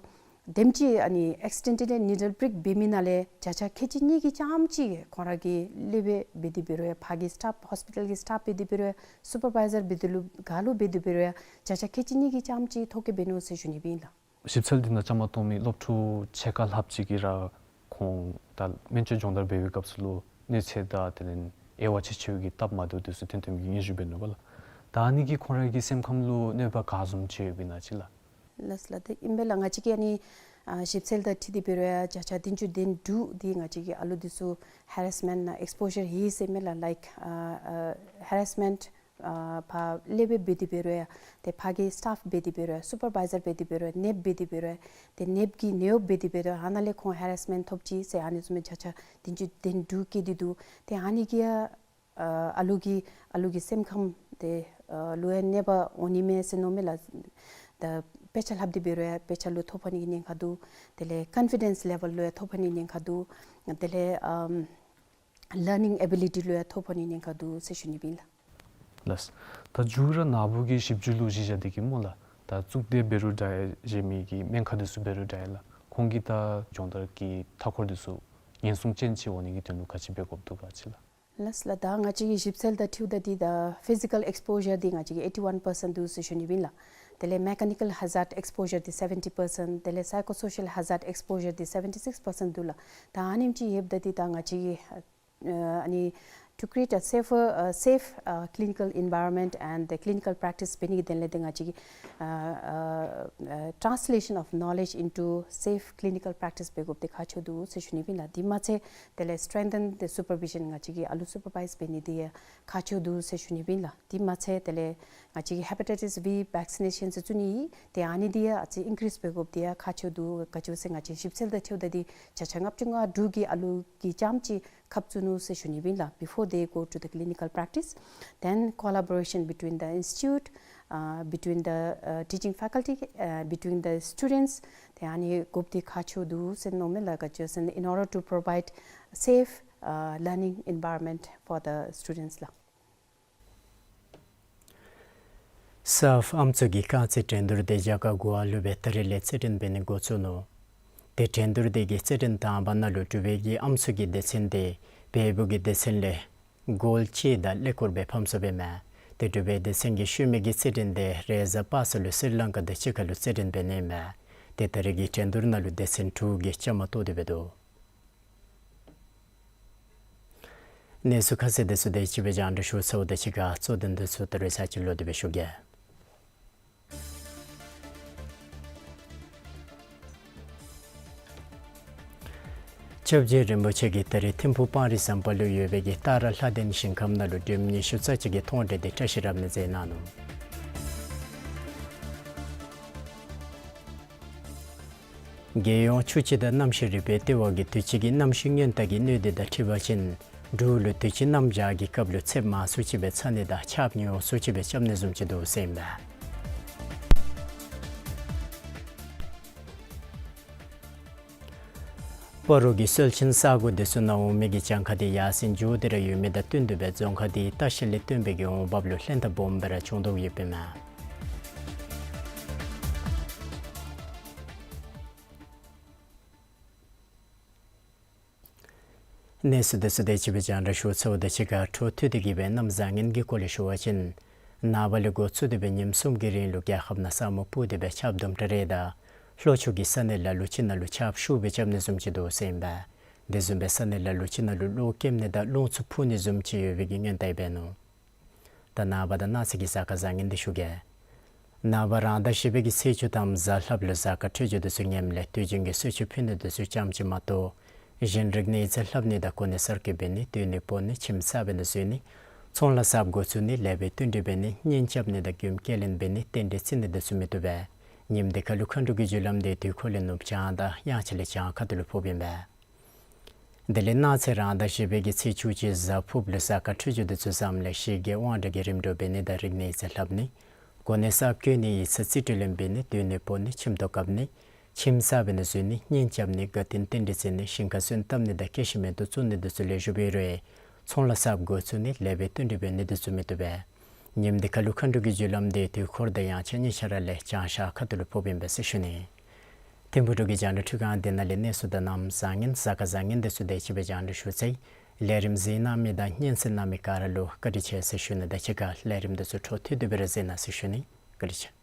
དེམ་ཅིག་ཨ་ནི་ཨེག་སི་ཌེན་ཊ་ལི་ནི་ཌལ་པི་རིཀ་འབད་མི་ནང་ལས་བརྒྱ་ཆ་ཁལ་གཅིག་གཉིས་ཀྱིས་རྐྱངམ་གཅིག་ཁོང་ར་གི་ལས་སྦེ་འབད་དེ་འབད་རུང་ཡང་ཕར་གྱི་སི་ཊཕ་ཧོསི་པི་ཊལ་གྱི་སི་ཊཕ་འབད་དེ་འབད་རུང་ཡང་སུ་པར་བའི་ཛར་འབད་དེ་ལུ་ག་ལུ་འབད་དེ་འབད་རུང་ཡང་བརྒྱ་ཆ་ཁལ་གཅིག་གཉིས་ཀྱིས་རྐྱངམ་གཅིག་ཐོ་བཀོད་འབད་ནུག་ཟེར་ཞུ་ནི་ཨིན་ལགས། ཞིབ་འཚོལ་འདི་ནང་བཅའ་མར་གཏོགས་མི་སློབ་ཕྲུག་ཕྱེད་ཀ་ལྷགཔ་ཅིག་གིས་ར་ཁོང་ད་སྨན་བཅོས་སྦྱོང་བརྡར་འབད་བའི་སྐབས་སུ་ལུ་གནོད་འཚེ་དང་དེ་ལས་དབྱེ་བ་ཕྱེ་ཕྱེཝ་གི་སྟབས་མ་བདེཝ་འདི་ཚུ་ཐོན་ཐོནམ་གི་སྙན་ཞུ་འབད་ནུག་པ་ལགས། ད་ཨ་ནི་གིས་ཁོང་ར་གི་སེམས་ཁམས་ལུ་གནོད་པ་ག་བཟུམ་ཅིག་ཡོདཔ་ཨིན་ན་ཅིག་ལགས། ལགས་ལགས། ཏེ་ཨིན་པས་ལགས། ང་བཅས་ཀྱིས་ཨ་ནི་ཨ་ཞིབ་འཚོལ་དང་འཁྲིལ་ཏེ་འབད་རུང་ཡང་བརྒྱ་ཆ་བདུན་ཅུ་དོན་དྲུག་འདི་ང་བཅས་ཀྱིས་ཨ་ལུ་འདི་ཚུ་ཧེ་རེསི་མེནཊ་ཨེགསི་པོ་ཞར་ཡོད་ཟེར་མས་ལགས། ལའིཀ་ཨ་ཨ་ཧེ་རེསི་མེནཊ་ཨ་ཕར་ལས་སྦེ་འབད་དེ་འབད་རུང་ཡང་ཏེ་ཕར་གྱི་སི་ཊཕ་འབད་དེ་འབད་རུང་ཡང་སུ་པར་བའི་ཛར་འབད་དེ་འབད་རུང་ཡང་ནདཔ་འབད་དེ་འབད་རུང་ཡང་ཏེ་ནདཔ་གིས་ནདཔ་འབད་དེ་འབད་རུང་ཡང་ཨ་ནཱ་ལས་ཁོང་ཧེ་རེསི་མེནཊ་ཐོབ་ཅི་ཟེར་ཨ་ནི་བཟུམ་མའི་བརྒྱ་ཆ་བདུན་ཅུ་དོན་དྲུག་བཀོད་དེ་འདུག། ཏེ་ཨ་ནི་གིས་ཡང་ཨ་ཨ་ལུ་གི་ཨ་ལུ་གི་སེམས་ཁམས་དེ་ཨ་ལུ་ཡང་གནོད་པ་འོང་ནི་མས་ཟེར་མནོཝ་མས་ལགས། ད་དཔེ་ཆ་ལྷབ་སྟེ་འབད་རུང་ཡང་དཔེ་ཆ་ལུ་ཐོ་ཕོག་ནི་གི་ཉེན་ཁ་འདུག། དེ་ལས་ཀོན་ཕི་ཌེནསི་ལེ་བཱལ་ལུ་ཡང་ཐོ་ཕོག་ནི་ཉེན་ཁ་འདུག། དེ་ལས་ཨམ་ལར་ནིང་ཨེ་བི་ལི་ཊི་ལུ་ཡང་ཐོ་ཕོག་ནི་ཉེན་ཁ་འདུག་ཟེར་ཞུ་ནི་ཨིན་ལགས། ལགས། ད་མཇུག་ར་ནཱ་བུ་གི་ཞིབ་འཇུག་ལུ་གཞི་བཞག་སྟེ་གིས་སྨོ་ལགས། ད་གཙུག་སྡེ་བཻ་རོ་ཌའི་ཟེར་མི་གི་སྨན་ཁང་འདི་ཚུ་བཻ་རོ་ཌའི་ལགས། ཁོང་གིས་ད་སྦྱོང་བརྡར་གྱི་མཐའ་འཁོར་འདི་ཚུ་ཉེན་སྲུང་ཅན་ཅིག་འོང་ནི་གི་དོན་ལུ་ག་ཅི་འབད་དགོཔ་འདུག་ག་ཅིག་ལགས། ལགས་ལགས། ད་ང་བཅས་ཀྱི་ཞིབ་འཚོལ་དང་འཁྲིལཝ་ད་འདི་ད་ཕི་ཟི་ཀལ་ཨེགསི་པོ་ཞར་འདི་ང་བཅས་ཀྱི་ཨེ་ཊི་ཝན་པར་སེནཊ་འདུག་ཟེར་ཞུ་ནི་ཨིན་ལགས། དེ་ལས་མེ་ཀ་ནི་ཀལ་ཧེ་ཛརཌ་ཨེགསི་པོ་ཞར་འདི་སེ་བེན་ཊི་པར་སེནཊ། དེ་ལས་སའི་ཀོ་སོ་ཤལ་ཧེ་ཛརཌ་ཨེགསི་པོ་ཞར་འདི་སེ་བེན་ཊི་སིགས་པར་སེནཊ་འདུག་ལགས། ད་ཨ་ནེམ་ཅིག་ཡོདཔ་ད་འདི་ད་ང་བཅས་ཀྱིས་ཨ་ཨ་ནི་to create a safer, uh, safe, uh, clinical environment and the clinical practice འབད་ནི་གི་དོན་ལས་འདི་ང་བཅས་ཀྱིས་ཨ་ཨ་ཨ་translation of knowledge into safe clinical practice འབད་དགོཔ་འདི་ཁག་ཆེཝ་འདུག་ཟེར་ཞུ་ནི་ཨིན་ལགས། དེ་མ་ཚད་དེ་ལས་strengthen the supervision ང་བཅས་ཀྱིས་ཨ་ལུ་སུ་པར་བའིཛ་འབད་ནི་འདི་ཡང་ཁག་ཆེཝ་འདུག་ཟེར་ཞུ་ནི་ཨིན་ལགས། དེ་མ་ཚད་དེ་ལས་ང་བཅས་ཀྱིས་ཧེ་པ་ཊའི་ཊིས་བི་བེག་སི་ནེ་ཤཱན་ཟེར་བཙུགས་ནི་ཨིན། ཏེ་ཨ་ནི་འདི་ཡང་ཨ་ཙི་ཨིན་ཀི་རིསི་འབད་དགོཔ་འདི་ཡང་ཁག་ཆེཝ་འདུག། ག་ཅི་སྦེ་ཟེར་ང་བཅས་ཞིབ་འཚོལ་དང་འཁྲིལཝ་ད་འདི་བརྒྱ་ཆ་ལྔ་བཅུ་ང་དྲུག་གིས་ཨ་ལུ་གིས་རྐྱངམ་གཅིག་ཁབ་བཙུགས་ནུག་ཟེར་ཞུ་ནི་ཨིན་ལགས། Before they go to the clinical practice, then collaboration between the institute, uh, between the, uh, teaching faculty, uh, between the students, ཏེ་ཨ་ནི་དགོཔ་འདི་ཁག་ཆེཝ་འདུག་ཟེར་མནོཝ་མས། ལ་ག་ཅི་ཟེར་ན་in order to provide safe, uh, learning environment for the students ལགས། སཱཕ་ཨམ་སྲུ་གི་རྐང་རྩེད་འགྲན་བསྡུར་འདི་རྒྱ་གར་གོ་ཝ་ལུ་སྦེ་ད་རིས་ལས་རྩེད་འགྲན་འབད་ནི་འགོ་བཙུགས་ནུག། ཏེ་འགྲན་བསྡུར་འདི་གི་རྩེད་འགྲན་དང་པ་ནང་ལུ་འབྲུག་པའི་གི་ཨམ་སྲུ་གི་སྡེ་ཚན་འདི་བལ་པོ་གི་སྡེ་ཚན་ལས་གོལ་གཅིག་དང་ཀླད་ཀོར་སྦེ་ཕམ་སོཔ་ཨིན་མས། ཏེ་འབྲུག་པའི་སྡེ་ཚན་གྱིས་ཤུལ་མའི་གི་རྩེད་འགྲན་འདི་རེས་གཟའ་པ་སངས་ལུ་སི་རི་ལང་ཀ་དང་གཅིག་ཁར་ལུ་རྩེད་འགྲན་འབད་ནི་ཨིན་མས། ཏེ་ད་རིས་ཀྱི་འགྲན་བསྡུར་ནང་ལུ་སྡེ་ཚན་དྲུག་གིས་བཅའ་མར་གཏོགས་ཏེ་འབད་དོ། གནས་ཚུལ་ཁ་གསལ་འདི་ཚུ་དེ་ཅིག་སྦེ་རྒྱང་བསྒྲགས་ཞུ་ཚརཝ་དང་གཅིག་ཁར་གཙོ་དོན་འདི་ཚུ་ད་རིས་ཚར་གཅིག་ལོག་སྟེ་སྦེ་ཞུ་གེ། སྐྱབས་རྗེ་རིན་པོ་ཆེ་གིས་ད་རིས་ཐིམ་ཕུག་སྤང་རི་ཟམ་པ་ལུ་ཡོད་པའི་གི་སྟག་ར་ལྷ་ལྡན་ཞིང་ཁམས་ནང་ལུ་འགྲེམས་ཉི་ཤུ་རྩ་གཅིག་གི་མཐོང་གྲོལ་འདི་བཀྲ་ཤིས་རབ་གནས་མཛད་གནང་ནུག། རྒྱལ་ཡོངས་ཆུ་སྤྱི་དང་གནམ་གཤིས་རིག་པའི་ལྟེ་བ་གིས་དུས་ཅི་གི་གནམ་གཤིས་སྔོན་བརྟག་གི་སྣོད་ལྡན་དང་འཁྲིལ་བ་ཅིན་འབྲུག་ལུ་དུས་ཅི་གནམ་བྱཱར་གྱི་སྐབས་ལུ་ཚདཔ་མང་སུ་ཅིག་སྦེ་ཚ་ནི་དང་ཆརཔ་ཉུང་སུ་ཅིག་སྦེ་རྐྱབ་ནི་བཟུམ་ཅིག་འདུག་ཟེར་ཨིན་པས། སྤ་རོ་གི་སོལ་ཆེན་ས་གོ་འདི་ཚུ་ནང་འོང་མི་གི་གྱངས་ཁ་འདི་ཡར་སེང་འགྱོ་སྟེ་ར་ཡོད་མི་དང་བསྟུན་ཏེ་སྦེ་རྫོང་ཁག་འདི་ལྟ་བཤལ་ལས་བརྟེན་པའི་གི་འོང་འབབ་ལུ་ལྷན་ཐབས་སྦོམ་སྦེ་ར་བྱུང་དོ་ཡོདཔ་ཨིན་མས། གནས་ཚུལ་འདི་ཚུ་དེ་ཅིག་སྦེ་རྒྱང་བསྒྲགས་ཞུ་ཚརཝ་དང་གཅིག་ཁར་འཕྲོ་མཐུད་དེ་གི་སྦེ་གནམ་བཟང་ངན་གྱི་སྐོར་ལས་ཞུ་བ་ཅིན་ནངས་པ་ལས་འགོ་བཙུགས་ཏེ་སྦེ་ཉིནམ་གསུམ་གྱི་རིང་ལུ་རྒྱལ་ཁབ་ནང་ས་སྨུག་སྤུབས་ཏེ་སྦེ་ཆརཔ་དུམ་གྲ་རེ་དང་ལྷོ་ཕྱོགས་ཀྱི་ས་གནས་ལ་ལུ་ཅིག་ནང་ལུ་ཆརཔ་ཤུགས་སྦེ་རྐྱབ་ནི་བཟུམ་ཅིག་འདུག་ཟེར་ཨིན་པས། དེ་བཟུམ་སྦེ་ས་གནས་ལ་ལུ་ཅིག་ནང་ལུ་གློག་ཀེམ་ནི་དང་རླུང་འཚུབ་འཕུ་ནི་བཟུམ་ཅིག་ཡོད་པའི་གི་སྔོན་བརྡ་འབད་ནུག། ད་ནངས་པ་དང་གནངས་ཚེ་གི་གཟའ་སྐར་བཟང་ངན་འདི་ཞུ་གེ། ནངས་པ་རང་ཟླ་བཞི་པའི་གི་ཚེས་བཅུ་ཐམ་གཟའ་ལྷགཔ་ལུ་གཟའ་སྐར་འཕྲོད་སྦྱོར་འདི་ཚུ་ངནམ་ལས་དུས་རྒྱུན་གྱི་གསོལ་མཆོད་ཕུལ་ནི་འདི་ཚུ་ཙམ་ཅིག་མ་གཏོགས་གཞན་རིག་གནས་རྩིས་ལྷབ་ནི་དང་གོ་གནས་གསར་བསྐོ་འབད་ནི་སྡོད་ནི་སྤོ་ནི་ཁྱིམ་གསར་པའི་ནང་འཛུལ་ནི་ཚོང་ལཱ་གསརཔ་འགོ་བཙུགས་ནི་ལེགས་པའི་བསྟུན་གྲོས་འབད་ནི་གཉེན་རྐྱབ་ནི་དང་མགྱོནམ་སྐྱེལ་ལེན་འབད་ནི་རྟེན་འབྲེལ་བརྩི་ནི་འདི་ཚུ་མི་བཏུབ་པས། ཉིནམ་འདི་ཁར་ལུ་མཁའ་འགྲོ་གི་རྒྱུ་ལམ་འདི་དུས་འཁོར་ལས་ནུབ་བྱང་དང་དབྱངས་འཆར་ལས་བྱང་ཁ་ཐུག་ལུ་ཕོགཔ་ཨིན་པས། དེ་ལས་གནངས་ཚེ་རང་ཟླ་བཞི་པའི་གི་ཚེས་བཅུ་གཅིག་གཟའ་ཕུརཔ་ལུ་གཟའ་སྐར་འཕྲོད་སྦྱོར་འདི་ཚུ་བཟངམ་ལས་ཞི་རྒོལ་དབང་དྲག་གི་རིམ་གྲོ་འབད་ནི་དང་རིག་གནས་རྩིས་ལྷབ་ནི་གོ་གནས་གསརཔ་བསྐོ་ནི་ཡིག་ཚང་རྩིས་སྤྲོད་ལེན་འབད་ནི་སྡོད་ནི་སྤོ་ནི་ཁྱིམ་ཐོག་བཀབ་ནི་ཁྱིམ་གསར་པའི་ནང་འཛུལ་ནི་གཉེན་རྐྱབ་ནི་དགའ་སྟོན་རྟེན་འབྲེལ་བརྩི་ནི་ཞིང་ཁར་སོན་བཏབ་ནི་དང་སྐྱེ་ཤི་མེ་ཏོག་བཙུགས་ནི་འདི་ཚུ་ལེགས་ཤོམ་འབད་རུང་ཚོང་ལཱ་གསརཔ་འགོ་བཙུགས་ནི་ལེགས་པའི་བསྟུན་གྲོས་འབད་ནི་འདི་ཚུ་མི་བཏུབ་པས། ཉིནམ་འདི་ཁར་ལུ་མཁའ་འགྲོ་གི་རྒྱུ་ལམ་འདི་དུས་འཁོར་དང་དབྱངས་འཆར་གཉིས་ཆ་ར་ལས་བྱང་ཤར་ཁ་ཐུག་ལུ་ཕོགཔ་ཨིན་པས་ཟེར་ཞུ་ནི། ཐིམ་ཕུག་འབྲུག་གི་རྒྱང་བསྒྲགས་འཕྲུལ་ཁང་འདི་ནང་ལས་གནས་ཚུལ་དང་གནམ་བཟང་ངན་གཟའ་སྐར་བཟང་ངན་འདི་ཚུ་དེ་ཅིག་སྦེ་རྒྱང་བསྒྲགས་ཞུ་ཚར་ཡི། ལས་རིམ་གཟིགས་གནང་མི་དང་སྙན་གསན་གནང་མི་ག་ར་ལུ་བཀའ་དྲིན་ཆེ་ཟེར་ཞུ་ནི་དང་གཅིག་ཁར་ལས་རིམ་འདི་ཚུ་འཕྲོ་མཐུད་དེ་སྦེ་ར་གཟིགས་གནང་ཟེར་ཞུ་ནི། བཀའ་དྲིན་ཆེ།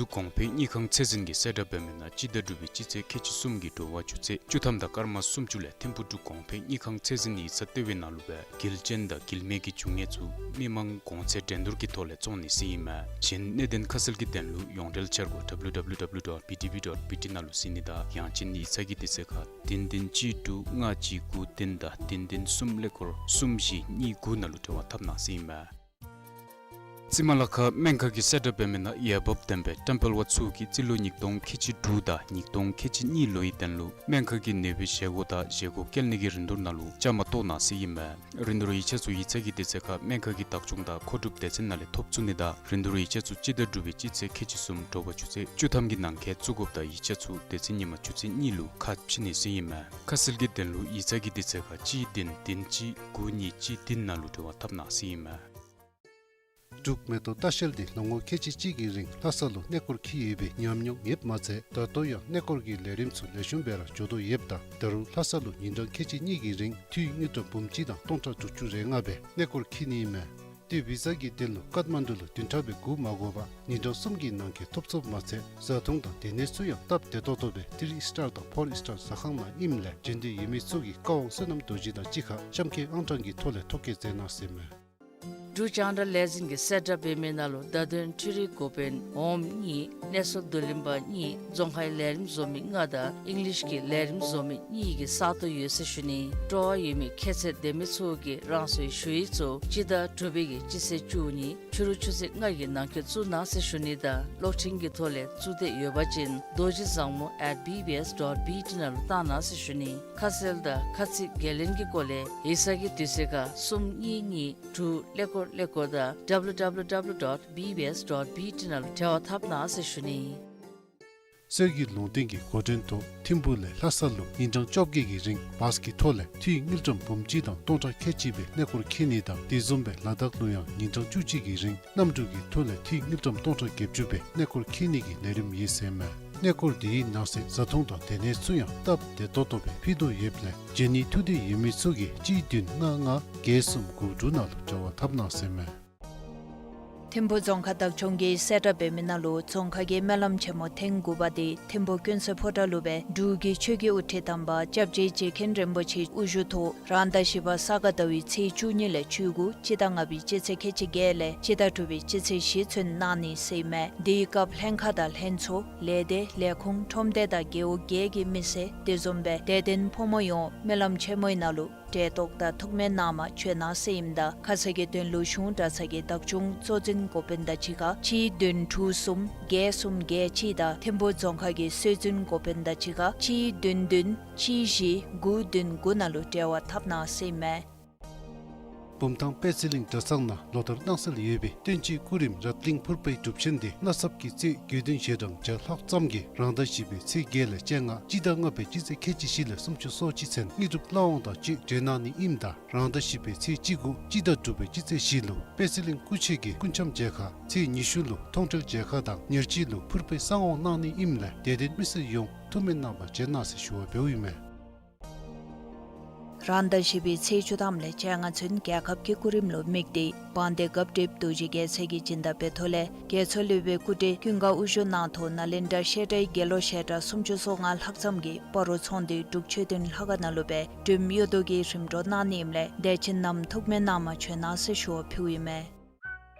འབྲུག་གོང་འཕེལ་དངུལ་ཁང་ཚད་འཛིན་གྱིས་གསལ་བསྒྲགས་འབད་མི་ནང་སྤྱི་ཟླ་དྲུག་པའི་སྤྱི་ཚེས་ཁལ་གཅིག་གསུམ་གྱི་དྲོ་པ་ཆུ་ཚོད་བཅུ་ཐམ་དང་སྐར་མ་སུམ་ཅུ་ལས་ཐིམ་ཕུག་འབྲུག་གོང་འཕེལ་དངུལ་ཁང་ཚད་འཛིན་ཡིག་ཚང་ལྟེ་བའི་ནང་ལུ་སྦེ་འགུལ་ཅན་དང་འགུལ་མེད་ཀྱི་རྒྱུ་དངོས་ཚུ་མི་མང་གོང་ཚད་འགྲན་བསྡུར་གྱི་ཐོག་ལས་བཙོང་ནི་ཟེར་ཨིན་མས། གཞན་གནད་དོན་ཁ་གསལ་གྱི་དོན་ལུ་ཡོངས་འབྲེལ་འཆར་སྒོ་W W W dot B T B dot B T ནང་ལུ་གཟིགས་ནི་དང་ཡང་ཅིན་ཡིག་ཚང་གི་དུས་ཚོད་ཁར་བདུན་བདུན་གཅིག་དྲུག་ལྔ་གཅིག་དགུ་བདུན་དང་བདུན་བདུན་གསུམ་ཀླད་ཀོར་གསུམ་བཞི་གཉིས་དགུ་ནང་ལུ་འབྲེལ་བ་འཐབ་གནང་ཟེར་ཨིན་མས། རྩིབས་མ་ལ་ཁ་སྨན་ཁང་གིས་གསལ་བསྒྲགས་འབད་མི་ནང་འོས་འབབ་ལྡན་པའི་ཊེམ་པལ་བ་ཚུ་གིས་རྩིས་ལོ་ཉིས་སྟོང་ཁལ་གཅིག་དྲུག་དང་ཉིས་སྟོང་ཁལ་གཅིག་གཉིས་ལོའི་དོན་ལུ་སྨན་ཁང་གི་ནོར་བུའི་བཞེས་སྒོ་དང་བཞེས་སྒོ་བཀལ་ནི་གི་རིན་བསྡུར་ནང་ལུ་བཅའ་མར་གཏོགས་གནང་ཟེར་ཨིན་མས། རིན་བསྡུར་ཡིག་ཆ་ཚུ་ཡིག་ཚང་གི་དུས་ཚོད་ཁར་སྨན་ཁང་གི་བདག་སྐྱོང་དང་མཁོ་སྒྲུབ་སྡེ་ཚན་ནང་ལས་ཐོབ་ཚུགས་ནི་དང་རིན་བསྡུར་ཡིག་ཆ་ཚུ་སྤྱི་ཟླ་དྲུག་པའི་སྤྱི་ཚེས་ཁལ་གཅིག་གསུམ་དྲོ་པ་ཆུ་ཚོད་བཅུ་ཐམ་གྱི་ནང་འཁོད་བཙུགས་དགོཔ་དང་ཡིག་ཆ་ཚུ་དེ་ཚེ་ཉིན་མ་ཆུ་ཚོད་གཉིས་ལུ་ཁ་ཕྱེ་ནི་ཟེར་ཨིན་མས། ཁ་གསལ་གྱི་དོན་ལུ་ཡིག་ཚང་གི་དུས་ཚོད་ཁར་གཅིག་བདུན་བདུན་གཅིག་དགུ་གཉིས་གཅིག་བདུན་ནང་ལུ་འབྲེལ་བ་འཐབ་གནང་ཟེར་ཨིན་མས། འབྲུག་མེ་ཏོག་ལྟ་བཤལ་འདི་ལོ་ངོ་ཁལ་གཅིག་གཅིག་གི་རིང་ལྷ་ས་ལུ་གནས་སྐོར་འཁྱིད་ཡོད་པའི་ཉམས་མྱོང་ཡོདཔ་མ་ཚད་ད་ལྟོ་ཡང་གནས་སྐོར་གྱི་ལས་རིམ་ཚུ་ལེགས་ཤོམ་སྦེ་ར་འགྱོ་དོ་ཡོདཔ་ད་ད་རུང་ལྷ་ས་ལུ་ཉིན་གྲངས་ཁལ་གཅིག་གཉིས་ཀྱི་རིང་འཐུས་དངུལ་ཀྲམ་འབུམ་གཅིག་དང་སྟོང་ཕྲག་དྲུག་ཅུ་རེ་ལྔ་སྦེ་གནས་སྐོར་འཁྱིད་ནི་ཨིན་མས། ཏེ་བི་ཛ་གི་དོན་ལུ་ཀཏ་མན་ཌུ་ལུ་བདུན་ཕྲག་སྦེ་སྒུག་མ་དགོ་པར་ཉིན་གྲངས་གསུམ་གྱི་ནང་འཁོད་ཐོབ་ཚུགསཔ་མ་ཚད་བཟའ་འཐུང་དང་སྡོད་གནས་ཚུ་ཡང་སྟབས་བདེ་ཏོག་ཏོ་སྦེ་ཐི་རི་སི་ཊར་དང་ཕོར་སི་ཊར་ཟ་ཁང་ནང་ཨིནམ་ལས་འབྱོན་འདོད་ཡོད་མི་ཚུ་གིས་བཀའ་དབང་བསོད་ནམས་རྡོ་རྗེ་དང་གཅིག་ཁར་གཤམ་འཁོད་ཨང་གྲངས་ཀྱི་ཐོག་ལས་ཐོ་བཀོད་མཛད་གནང་ཟེར་མས། འབྲུག་རྒྱང་བསྒྲགས་ལས་འཛིན་གྱིས་གསལ་བསྒྲགས་འབད་མི་ནང་ལུ་བརྡ་དོན་འཕྲུལ་རིག་འགོ་དཔོན་འོགམ་གཉིས་གནས་ཚུལ་བསྡུ་ལེན་པ་གཉིས་རྫོང་ཁའི་ལས་རིམ་བཟོ་མི་ལྔ་དང་ཨིང་ལིཤ་གི་ལས་རིམ་བཟོ་མི་གཉིས་ཀྱི་ས་སྟོང་ཡོད་ཟེར་ཞུ་ནི། སྤྲོ་བ་ཡོད་མི་ཁྱད་ཚད་ལྡན་མི་ཚུ་གིས་རང་སོའི་ཞུ་ཡིག་ཚུ་སྤྱི་ཟླ་དྲུག་པའི་གི་སྤྱི་ཚེས་བཅུ་གཉིས་ཕྱི་རུ་ཆུ་ཚོད་ལྔ་གི་ནང་འཁོད་བཙུགས་གནང་ཟེར་ཞུ་ནི་དང་གློག་འཕྲིན་གྱི་ཐོག་ལས་བཙུགས་འདོད་ཡོད་པ་ཅིན་རྡོ་རྗེ་བཟང་མོ་at B B S dot B T ནང་ལུ་བཏང་གནང་ཟེར་ཞུ་ནི། ཁ་གསལ་དང་ཁ་ཚིག་འགན་ལེན་གྱི་སྐོར་ལས་ཡིག་ཚང་གི་དུས་ཚོད་ཁར་གསུམ་གཉིས་གཉིས་དྲུག་ཀླད་ཀོར་ཀླད་ཀོར་དང་W W W dot B B S dot B T ནང་ལུ་འབྲེལ་བ་འཐབ་གནང་ཟེར་ཞུ་ནི། སྲོལ་གྱི་ལུང་བསྟན་གྱི་འགོ་འདྲེན་ཐོག་ཐིམ་ཕུ་ལས་ལྷ་ས་ལུ་ཉིན་གྲངས་བཅོ་བརྒྱད་ཀྱི་རིང་བཱས་ཀྱི་ཐོག་ལས་འཐུས་དངུལ་ཀྲམ་འབུམ་གཅིག་དང་སྟོང་ཕྲག་ཁལ་གཅིག་སྦེ་གནས་སྐོར་འཁྱིད་ནི་དང་དེ་བཟུམ་སྦེ་ལ་དྭགས་ལུ་ཡང་ཉིན་གྲངས་བཅུ་གཅིག་གི་རིང་གནམ་གྲུ་གི་ཐོག་ལས་འཐུས་དངུལ་ཀྲམ་སྟོང་ཕྲག་བརྒྱད་ཅུ་སྦེ་གནས་སྐོར་འཁྱིད་ནི་གི་ལས་རིམ་ཡོད་ཟེར་མས། གནས་སྐོར་དེའི་ནང་གསེས་བཟའ་འཐུང་དང་སྡོད་གནས་ཚུ་ཡང་སྟབས་བདེ་ཏོག་ཏོ་སྦེ་ཕུལ་དོ་ཡོདཔ་ལས་འབྱོན་ནི་ཐུགས་འདོད་ཡོད་མི་ཚུ་གིས་གཅིག་བདུན་ལྔ་ལྔ་བརྒྱད་གསུམ་དགུ་དྲུག་ནང་ལུ་འབྲེལ་བ་འཐབ་གནང་ཟེར་མས། ཐིམ་ཕུ་རྫོང་ཁག་བདག་སྐྱོང་གིས་གསལ་བསྒྲགས་འབད་མི་ནང་ལུ་རྫོང་ཁག་གི་སྨོན་ལམ་ཆེན་མོ་ཐེངས་དགུ་པ་དེ་ཐིམ་ཕུ་ཀུན་གསལ་ཕོ་བྲང་ལུ་སྦེ་འབྲུག་གི་ཆོས་ཀྱི་དབུ་ཁྲིད་དམ་པ་སྐྱབས་རྗེ་རྗེ་མཁན་རིན་པོ་ཆེ་དབུ་བཞུགས་ཐོག་རང་ཟླ་བཞི་པ་ས་ག་ཟླ་བའི་ཚེས་བཅུ་གཉིས་ལས་བཅུ་དགུ་སྤྱི་ཟླ་ལྔ་པའི་སྤྱི་ཚེས་ཁལ་གཅིག་བརྒྱད་ལས་སྤྱི་ཟླ་དྲུག་པའི་སྤྱི་ཚེས་བཞི་ཚུན་གནང་ནི་ཟེར་ཨིན་མས། དེའི་སྐབས་ལྷན་ཁག་དང་ལྷན་ཚོགས་ལས་སྡེ་ལས་ཁུངས་ཁྲོམ་སྡེ་དང་རྒེད་འོག་བརྒྱད་ཀྱི་མི་སེར་དེ་བཟུམ་སྦེ་དད་ལྡན་ཕོ་མོ་ཡོངས་སྨོན་ལམ་ཆེན་མོའི་ནང་ལུ་གྲལ་གཏོགས་དང་ཐུགས་སྨོན་གནང་མར་བྱོན་གནང་ཟེར་ཨིནམ་ད་ཁ་གསལ་གྱི་དོན་ལུ་གཞུང་གྲྭ་ཚང་གི་བདག་སྐྱོང་གཙོ་འཛིན་འགོ་དཔོན་དང་གཅིག་ཁར་གཅིག་བདུན་དྲུག་གསུམ་བརྒྱད་གསུམ་བརྒྱད་གཅིག་དང་ཐིམ་ཕུ་རྫོང་ཁག་གི་སྲོལ་འཛིན་འགོ་དཔོན་དང་གཅིག་ཁར་གཅིག་བདུན་བདུན་གཅིག་བཞི་དགུ་བདུན་དགུ་ནང་ལུ་འབྲེལ་བ་འཐབ་གནང་ཟེར་ཨིན་མས། བུམ་ཐང་པད་ཚལ་གླིང་གྲྭ་ཚང་ནང་ལོ་ལྟར་གནང་སྲོལ་ཡོད་པའི་སྟོན་དཔྱིད་སྐུ་རིམ་རཏ་གླིང་ཕུར་པའི་སྒྲུབ་ཆེན་དེ་གནས་ཚབ་ཀྱི་རྩིས་དགེ་འདུན་ཞལ་གྲངས་བརྒྱ་ལྷག་ཙམ་གྱིས་རང་ཟླ་བཞི་པའི་ཚེས་བརྒྱད་ལས་བཅོ་ལྔ་སྤྱི་ཟླ་ལྔ་པའི་སྤྱི་ཚེས་ཁལ་གཅིག་བཞི་ལས་སུམ་ཅུ་སོ་གཅིག་ཚུན་དངོས་གྲུབ་བླ་འོང་དང་བཅས་སྒྲོལ་གནང་ནི་ཨིནམ་ད་རང་ཟླ་བཞི་པའི་ཚེས་བཅུ་དགུ་སྤྱི་ཟླ་དྲུག་པའི་སྤྱི་ཚེས་བཞི་ལུ་པད་ཚལ་གླིང་སྐུ་མཆེད་ཀྱི་སྐུ་འཆམ་མཇལ་ཁ་ཚེས་ཉི་ཤུ་ལུ་མཐོང་གྲོལ་མཇལ་ཁ་དང་ཉེར་གཅིག་ལུ་ཕུར་པའི་གསང་འོང་གནང་ནི་ཨིནམ་ལས་དད་ལྡན་མི་སེར་ཡོངས་ཐུགས་སྨོན་གནང་བར་བྱོན་གནང་ཟེར་ཞུ་བ་འབདཝ་ཨིན་མས། རང་ཟླ་བཞི་པའི་ཚེས་བཅུ་ཐམ་ལས་བཅོ་ལྔ་ཚུན་རྒྱལ་ཁབ་ཀྱི་སྐུ་རིམ་ལུ་དམིགས་ཏེ་དབང་འདུས་སྐབས་སྒྲིབ་རྡོ་རྗེ་རྒྱལ་མཚན་གྱིས་སྦྱིན་བདག་འབད་ཐོག་ལས་རྒྱལ་ཚབ་སློབ་དཔོན་སྐུ་བགྲེས་ཀུན་དགའ་དབུ་བཞུགས་གནང་ཐོག་ནཱ་ལེནྡྲ་བཤད་གྲྭའི་དགེ་སློང་བཤད་གྲྭ་སུམ་ཅུ་སོ་ལྔ་ལྷག་ཙམ་གྱིས་སྤ་རོ་ཚོང་འདུས་འབྲུག་ཆོས་ལྡན་ལྷ་ཁང་ནང་ལུ་སྦེ་སྒྲོལམ་གཡུ་རྡོ་གི་རིམ་གྲོ་གནང་ནི་ཨིནམ་ལས་དད་ཅན་རྣམས་ཐུགས་སྨོན་གནང་མར་བྱོན་གནང་ཟེར་ཞུ་བ་ཕུལཝ་ཨིན་མས།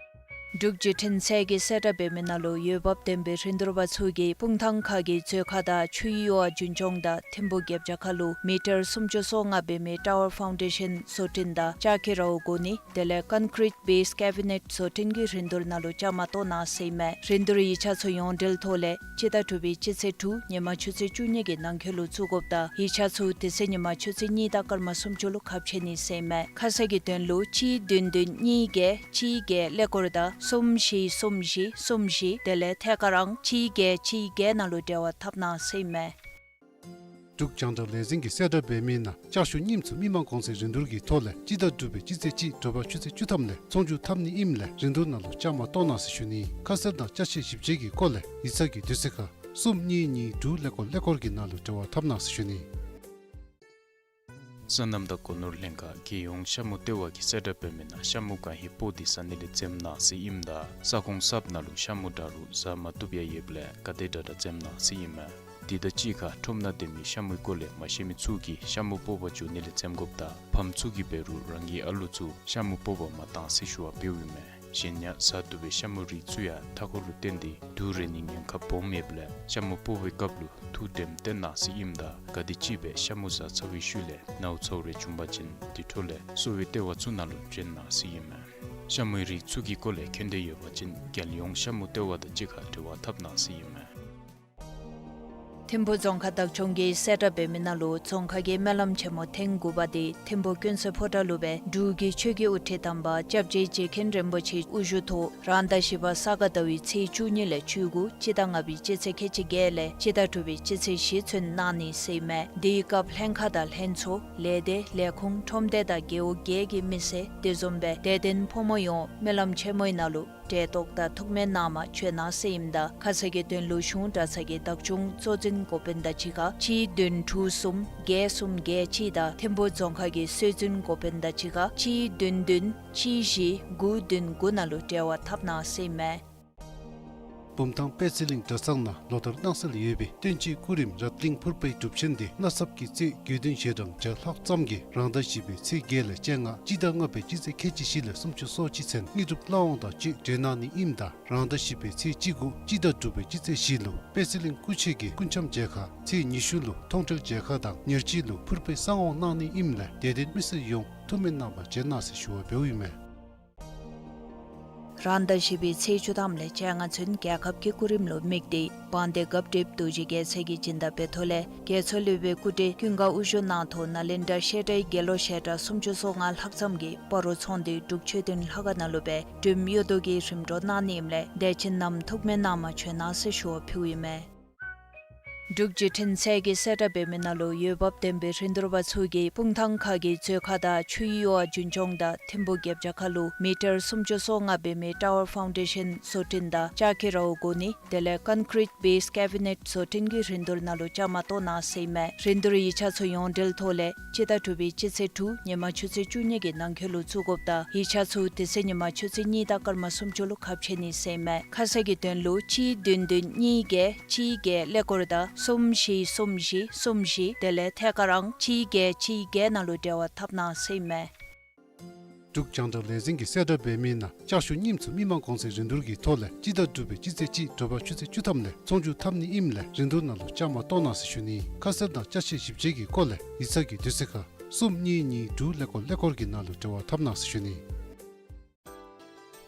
འབྲུག་བརྒྱུད་འཕྲིན་ཚད་ཀྱིས་གསལ་བསྒྲགས་འབད་མི་ནང་ལུ་འོས་འབབ་ལྡན་པའི་རིན་བསྡུར་པ་ཚུ་གིས་སྤུངས་ཐང་ཁ་གི་མཛོད་ཁང་དང་ཆུའི་གཡུར་བ་རྒྱུན་སྐྱོང་དང་ཐིམ་ཕུ་རྒྱབ་བྱ་ཁ་ལུ་མི་ཊར་སུམ་ཅུ་སོ་ལྔ་འབད་མི་ཊ་ཝར་ཕའུན་ཌེ་ཤན་བཟོ་སྐྲུན་དང་ལྕགས་ཀྱི་རཝ་བསྒོར་ནི་དེ་ལས་ཀོན་ཀྲིཊ་བེསི་ཀེ་བི་ནེཊ་བཟོ་སྐྲུན་གྱི་རིན་བསྡུར་ནང་ལུ་བཅའ་མར་གཏོགས་གནང་ཟེར་ཨིན་མས། རིན་བསྡུར་ཡིག་ཆ་ཚུ་ཡོངས་འབྲེལ་ཐོག་ལས་སྤྱི་ཟླ་དྲུག་པའི་སྤྱི་ཚེས་དྲུག་ཉིན་མ་ཆུ་ཚོད་བཅུ་གཉིས་ཀྱི་ནང་འཁོད་ལུ་བཙུགས་དགོཔ་དང་ཡིག་ཆ་ཚུ་དེ་ཚེ་ཉིན་མ་ཆུ་ཚོད་གཉིས་དང་སྐར་མ་སུམ་ཅུ་ལུ་ཁ་ཕྱེ་ནི་ཟེར་ཨིན་མས། ཁ་གསལ་གྱི་དོན་ལུ་གཅིག་བདུན་བདུན་གཉིས་བརྒྱད་གཅིག་བརྒྱད་ཀླད་ཀོར་དང་གསུམ་བཞི་གསུམ་བཞི་གསུམ་བཞི་དེ་ལས་ཐད་ཀར་ཨང་གཅིག་བརྒྱད་གཅིག་བརྒྱད་ནང་ལུ་འབྲེལ་བ་འཐབ་གནང་ཟེར་ཨིན་མས། འབྲུག་རྒྱང་བསྒྲགས་ལས་འཛིན་གྱིས་གསལ་བསྒྲགས་འབད་མི་ནང་ལྕགས་ཞུ་རྙིངམ་ཚུ་མི་མང་གོང་ཚད་རིན་བསྡུར་གྱི་ཐོག་ལས་སྤྱི་ཟླ་དྲུག་པའི་སྤྱི་ཚེས་གཅིག་དྲོ་པ་ཆུ་ཚོད་བཅུ་ཐམ་ལས་ཚོང་བསྒྱུར་འཐབ་ནི་ཨིནམ་ལས་རིན་བསྡུར་ནང་ལུ་བཅའ་མར་གཏོགས་གནང་ཟེར་ཞུ་ནི། ཁ་གསལ་དང་ཅ་ཆས་ཞིབ་དཔྱད་ཀྱི་སྐོར་ལས་ཡིག་ཚང་གི་དུས་ཚོད་ཁར་གསུམ་གཉིས་གཉིས་དྲུག་ཀླད་ཀོར་ཀླད་ཀོར་གྱི་ནང་ལུ་འབྲེལ་བ་འཐབ་གནང་ཟེར་ཞུ་ནི། སོ་ནམ་དང་སྒོ་ནོར་ལྷན་ཁག་རྒྱལ་ཡོངས་ཤ་མུ་ལྟེ་བ་གིས་གསལ་བསྒྲགས་འབད་མི་ནང་ཤ་མུ་གང་ཧེ་སྤོག་སྟེ་ཟ་ནི་ལས་འཛེམ་གནང་ཟེར་ཨིནམ་ད་ས་ཁོངས་གསརཔ་ནང་ལུ་ཤ་མུ་འདྲ་རུང་ཟ་མ་བཏུབ་ཡང་ཡོདཔ་ལས་ག་དེ་དྲག་དྲག་འཛེམ་གནང་ཟེར་ཨིན་མས། དེ་དང་གཅིག་ཁར་ཁྲོམ་ནང་སྡོད་མི་ཤ་མུའི་སྐོར་ལས་མ་ཤེས་མི་ཚུ་གིས་ཤ་མུ་སྤོག་པར་འགྱོ་ནི་ལས་འཛེམ་དགོཔ་དང་ཕམ་ཚུ་གིས་འབད་རུང་རང་གི་ཨ་ལུ་ཚུ་ཤ་མུ་སྤོག་པར་མ་གཏང་ཟེར་ཞུ་བ་འབདཝ་ཨིན་མས། གཞན་ཡང་ཟ་བཏུབ་པའི་ཤ་མུ་རིགས་ཚུ་ཡང་མཐའ་འཁོར་ལུ་བརྟེན་ཏེ་དུག་རེག་ནིའི་ཉེན་ཁ་སྦོམ་ཡོདཔ་ལས་ཤ་མུ་སྤོག་པའི་སྐབས་ལུ་ཐུགས་དྲནམ་བཏོན་གནང་ཟེར་ཨིནམ་ད་ག་དེམ་ཅིག་སྦེ་ཤ་མུ་ཟ་ཚར་བའི་ཤུལ་ལས་ནཝ་ཚཝ་རེ་བྱུང་པ་ཅིན་དེ་འཕྲོ་ལས་གསོ་བའི་ལྟེ་བ་ཚུ་ནང་ལུ་བྱོན་གནང་ཟེར་ཨིན་མས། ཤ་མོའི་རིགས་ཚུ་གི་སྐོར་ལས་མཁྱེན་འདོད་ཡོད་པ་ཅིན་རྒྱལ་ཡོངས་ཤ་མོ་ལྟེ་བ་དང་གཅིག་ཁར་འབྲེལ་བ་འཐབ་གནང་ཟེར་ཨིན་མས། ཐིམ་ཕུ་རྫོང་ཁག་བདག་སྐྱོང་གིས་གསལ་བསྒྲགས་འབད་མི་ནང་ལུ་རྫོང་ཁག་གི་སྨོན་ལམ་ཆེན་མོ་ཐེངས་དགུ་པ་དེ་ཐིམ་ཕུ་ཀུན་གསལ་ཕོ་བྲང་ལུ་སྦེ་འབྲུག་གི་ཆོས་ཀྱི་དབུ་ཁྲིད་དམ་པ་སྐྱབས་རྗེ་རྗེ་མཁན་རིན་པོ་ཆེ་དབུ་བཞུགས་ཐོག་རང་ཟླ་བཞི་པ་ས་ག་ཟླ་བའི་ཚེས་བཅུ་གཉིས་ལས་བཅུ་དགུ་སྤྱི་ཟླ་ལྔ་པའི་སྤྱི་ཚེས་ཁལ་གཅིག་བརྒྱད་ལས་སྤྱི་ཟླ་དྲུག་པའི་སྤྱི་ཚེས་བཞི་ཚུན་གནང་ནི་ཟེར་ཨིན་མས། དེའི་སྐབས་ལྷན་ཁག་དང་ལྷན་ཚོགས་ལས་སྡེ་ལས་ཁུངས་ཁྲོམ་སྡེ་དང་རྒེད་འོག་བརྒྱད་ཀྱི་མི་སེར་དེ་བཟུམ་སྦེ་དད་ལྡན་ཕོ་མོ་ཡོངས་སྨོན་ལམ་ཆེན་མོའི་ནང་ལུ་གྲལ་གཏོགས་དང་ཐུགས་སྨོན་གནངམ་བྱོན་གནང་ཟེར་ཨིནམ་ད་ཁ་གསལ་གྱི་དོན་ལུ་གཞུང་གྲྭ་ཚང་གི་བདག་སྐྱོང་གཙོ་འཛིན་འགོ་དཔོན་དང་གཅིག་ཁར་གཅིག་བདུན་དྲུག་གསུམ་བརྒྱད་གསུམ་བརྒྱད་གཅིག་དང་ཐིམ་ཕུ་རྫོང་ཁག་གི་སྲོལ་འཛིན་འགོ་དཔོན་དང་གཅིག་ཁར་གཅིག་བདུན་བདུན་གཅིག་བཞི་དགུ་བདུན་དགུ་ནང་ལུ་འབྲེལ་བ་འཐབ་གནང་ཟེར་ཨིན་མས། བུམ་ཐང་དཔལ་སྲིད་གླིང་གྲྭ་ཚང་ནང་ལོ་ལྟར་གནང་སྲོལ་ཡོད་པའི་བསྟན་སྤྱིའི་སྐུ་རིམ་རཏ་གླིང་ཕུར་པའི་སྒྲུབ་ཆེན་དེ་མནའ་ཚབ་ཀྱི་རྩིས་དགེ་འདུན་ཞལ་གྲངས་བརྒྱ་ལྷག་ཙམ་གྱིས་རང་ཟླ་བཞི་པའི་ཚེས་བརྒྱད་ལས་བཅོ་ལྔ་སྤྱི་ཟླ་ལྔ་པའི་སྤྱི་ཚེས་ཁལ་གཅིག་བཞི་ལས་སུམ་ཅུ་སོ་གཅིག་ཚུན་དངོས་གྲུབ་བླ་འོང་དང་བཅས་སྤྲོད་གནང་ནི་ཨིནམ་ད་རང་ཟླ་བཞི་པའི་ཚེས་བཅུ་དགུ་སྤྱི་ཟླ་དྲུག་པའི་སྤྱི་ཚེས་བཞི་ལུ་དཔལ་སྲིད་གླིང་སྐུ་མཆེད་ཀྱིས་སྐུ་འཆམ་མཇལ་ཁ་ཚེས་ཉི་ཤུ་ལུ་མཐོང་གྲོལ་མཇལ་ཁ་དང་ཉེར་གཅིག་ལུ་ཕུར་པའི་གསང་འོང་གནང་ནི་ཨིནམ་ལས་དད་ལྡན་མི་སེར་ཡོངས་ཐུགས་སྨོན་གནང་བར་བྱོན་གནང་ཟེར་ཞུ་བ་འབདཝ་ཨིན་མས། རང་ཟླ་བཞི་པའི་ཚེས་བཅུ་ཐམ་ལས་བཅོ་ལྔ་ཚུན་རྒྱལ་ཁབ་ཀྱི་སྐུ་རིམ་ལུ་དམིགས་ཏེ་དབང་འདུས་སྐབས་སྒྲིབ་རྡོ་རྗེ་རྒྱལ་མཚན་གྱིས་སྦྱིན་བདག་འབད་ཐོག་ལས་རྒྱལ་མཚན་སློབ་དཔོན་སྐུ་བགྲེས་ཀུན་དགའ་དབུ་བཞུགས་གནང་ཐོག་ནཱ་ལེནྡྲ་བཤད་གྲྭའི་དགེ་སློང་ཞལ་གྲངས་སུམ་ཅུ་སོ་ལྔ་ལྷག་ཙམ་གྱིས་སྤ་རོ་ཚོང་སྡེའི་འབྲུག་མཆོད་རྟེན་ལྷ་ཁང་ནང་ལུ་སྦེ་སྒྲོལམ་གཡུ་ཐོག་གི་རིམ་གྲོ་གནང་ནི་ཨིནམ་ལས་དད་ཅན་རྣམས་ཐུགས་སྨོན་གནངམ་བྱོན་གནང་ཟེར་ཞུ་བ་ཕུལཝ་ཨིན་མས། འབྲུག་བརྒྱུད་འཕྲིན་ཚད་ཀྱིས་གསལ་བསྒྲགས་འབད་མི་ནང་ལུ་འོས་འབབ་ལྡན་པའི་རིན་བསྡུར་པ་ཚུ་གིས་སྤུངས་ཐང་ཁ་གི་མཛོད་ཁང་དང་ཆུའི་གཡུར་བ་རྒྱུན་སྐྱོང་དང་ཐིམ་ཕུ་རྒྱབ་བྱ་ཁ་ལུ་མི་ཊར་སུམ་ཅུ་སོ་ལྔ་འབད་མི་ཊ་ཝར་ཕའུན་ཌེ་ཤཱན་བཟོ་སྐྲུན་དང་ལྕགས་ཀྱི་རཝ་བསྒོར་ནི་དེ་ལས་ཀོན་ཀྲིཊ་བེསི་ཀེ་བི་ནེཊ་བཟོ་སྐྲུན་གྱི་རིན་བསྡུར་ནང་ལུ་བཅའ་མར་གཏོགས་གནང་ཟེར་ཨིན་མས། རིན་བསྡུར་ཡིག་ཆ་ཚུ་ཡོངས་འབྲེལ་ཐོག་ལས་སྤྱི་ཟླ་དྲུག་པའི་སྤྱི་ཚེས་དྲུག་ཉིན་མ་ཆུ་ཚོད་བཅུ་གཉིས་ཀྱི་ནང་འཁོད་ལུ་བཙུགས་དགོཔ་དང་ཡིག་ཆ་ཚུ་དེ་ཚེ་ཉིན་མ་ཆུ་ཚོད་གཉིས་དང་སྐར་མ་སུམ་ཅུ་ལུ་ཁ་ཕྱེ་ནི་ཟེར་ཨིན་མས། ཁ་གསལ་གྱི་དོན་ལུ་གཅིག་བདུན་བདུན་གཉིས་བརྒྱད་གཅིག་བརྒྱད་ཀླད་ཀོར་དང་གསུམ་བཞི་གསུམ་བཞི་གསུམ་བཞི་དེ་ལས་ཐད་ཀར་ཨང་གཅིག་བརྒྱད་གཅིག་བརྒྱད་ནང་ལུ་འབྲེལ་བ་འཐབ་གནང་ཟེར་ཨིན་མས། འབྲུག་རྒྱང་བསྒྲགས་ལས་འཛིན་གྱིས་གསལ་བསྒྲགས་འབད་མི་ནང་ལྕགས་ཞུ་རྙིངམ་ཚུ་མི་མང་གོང་ཚད་རིན་བསྡུར་གྱི་ཐོག་ལས་སྤྱི་ཟླ་དྲུག་པའི་སྤྱི་ཚེས་གཅིག་དྲོ་པ་ཆུ་ཚོད་བཅུ་ཐམ་ལས་ཚོང་བསྒྱུར་འཐབ་ནི་ཨིནམ་ལས་རིན་བསྡུར་ནང་ལུ་བཅའ་མར་གཏོགས་གནང་ཟེར་ཞུ་ནི། ཁ་གསལ་དང་ཅ་ཆས་ཞིབ་དཔྱད་ཀྱི་སྐོར་ལས་ཡིག་ཚང་གི་དུས་ཚོད་ཁར་གསུམ་གཉིས་གཉིས་དྲུག་ཀླད་ཀོར་ཀླད་ཀོར་གྱི་ནང་ལུ་འབྲེལ་བ་འཐབ་གནང་ཟེར་ཞུ་ནི།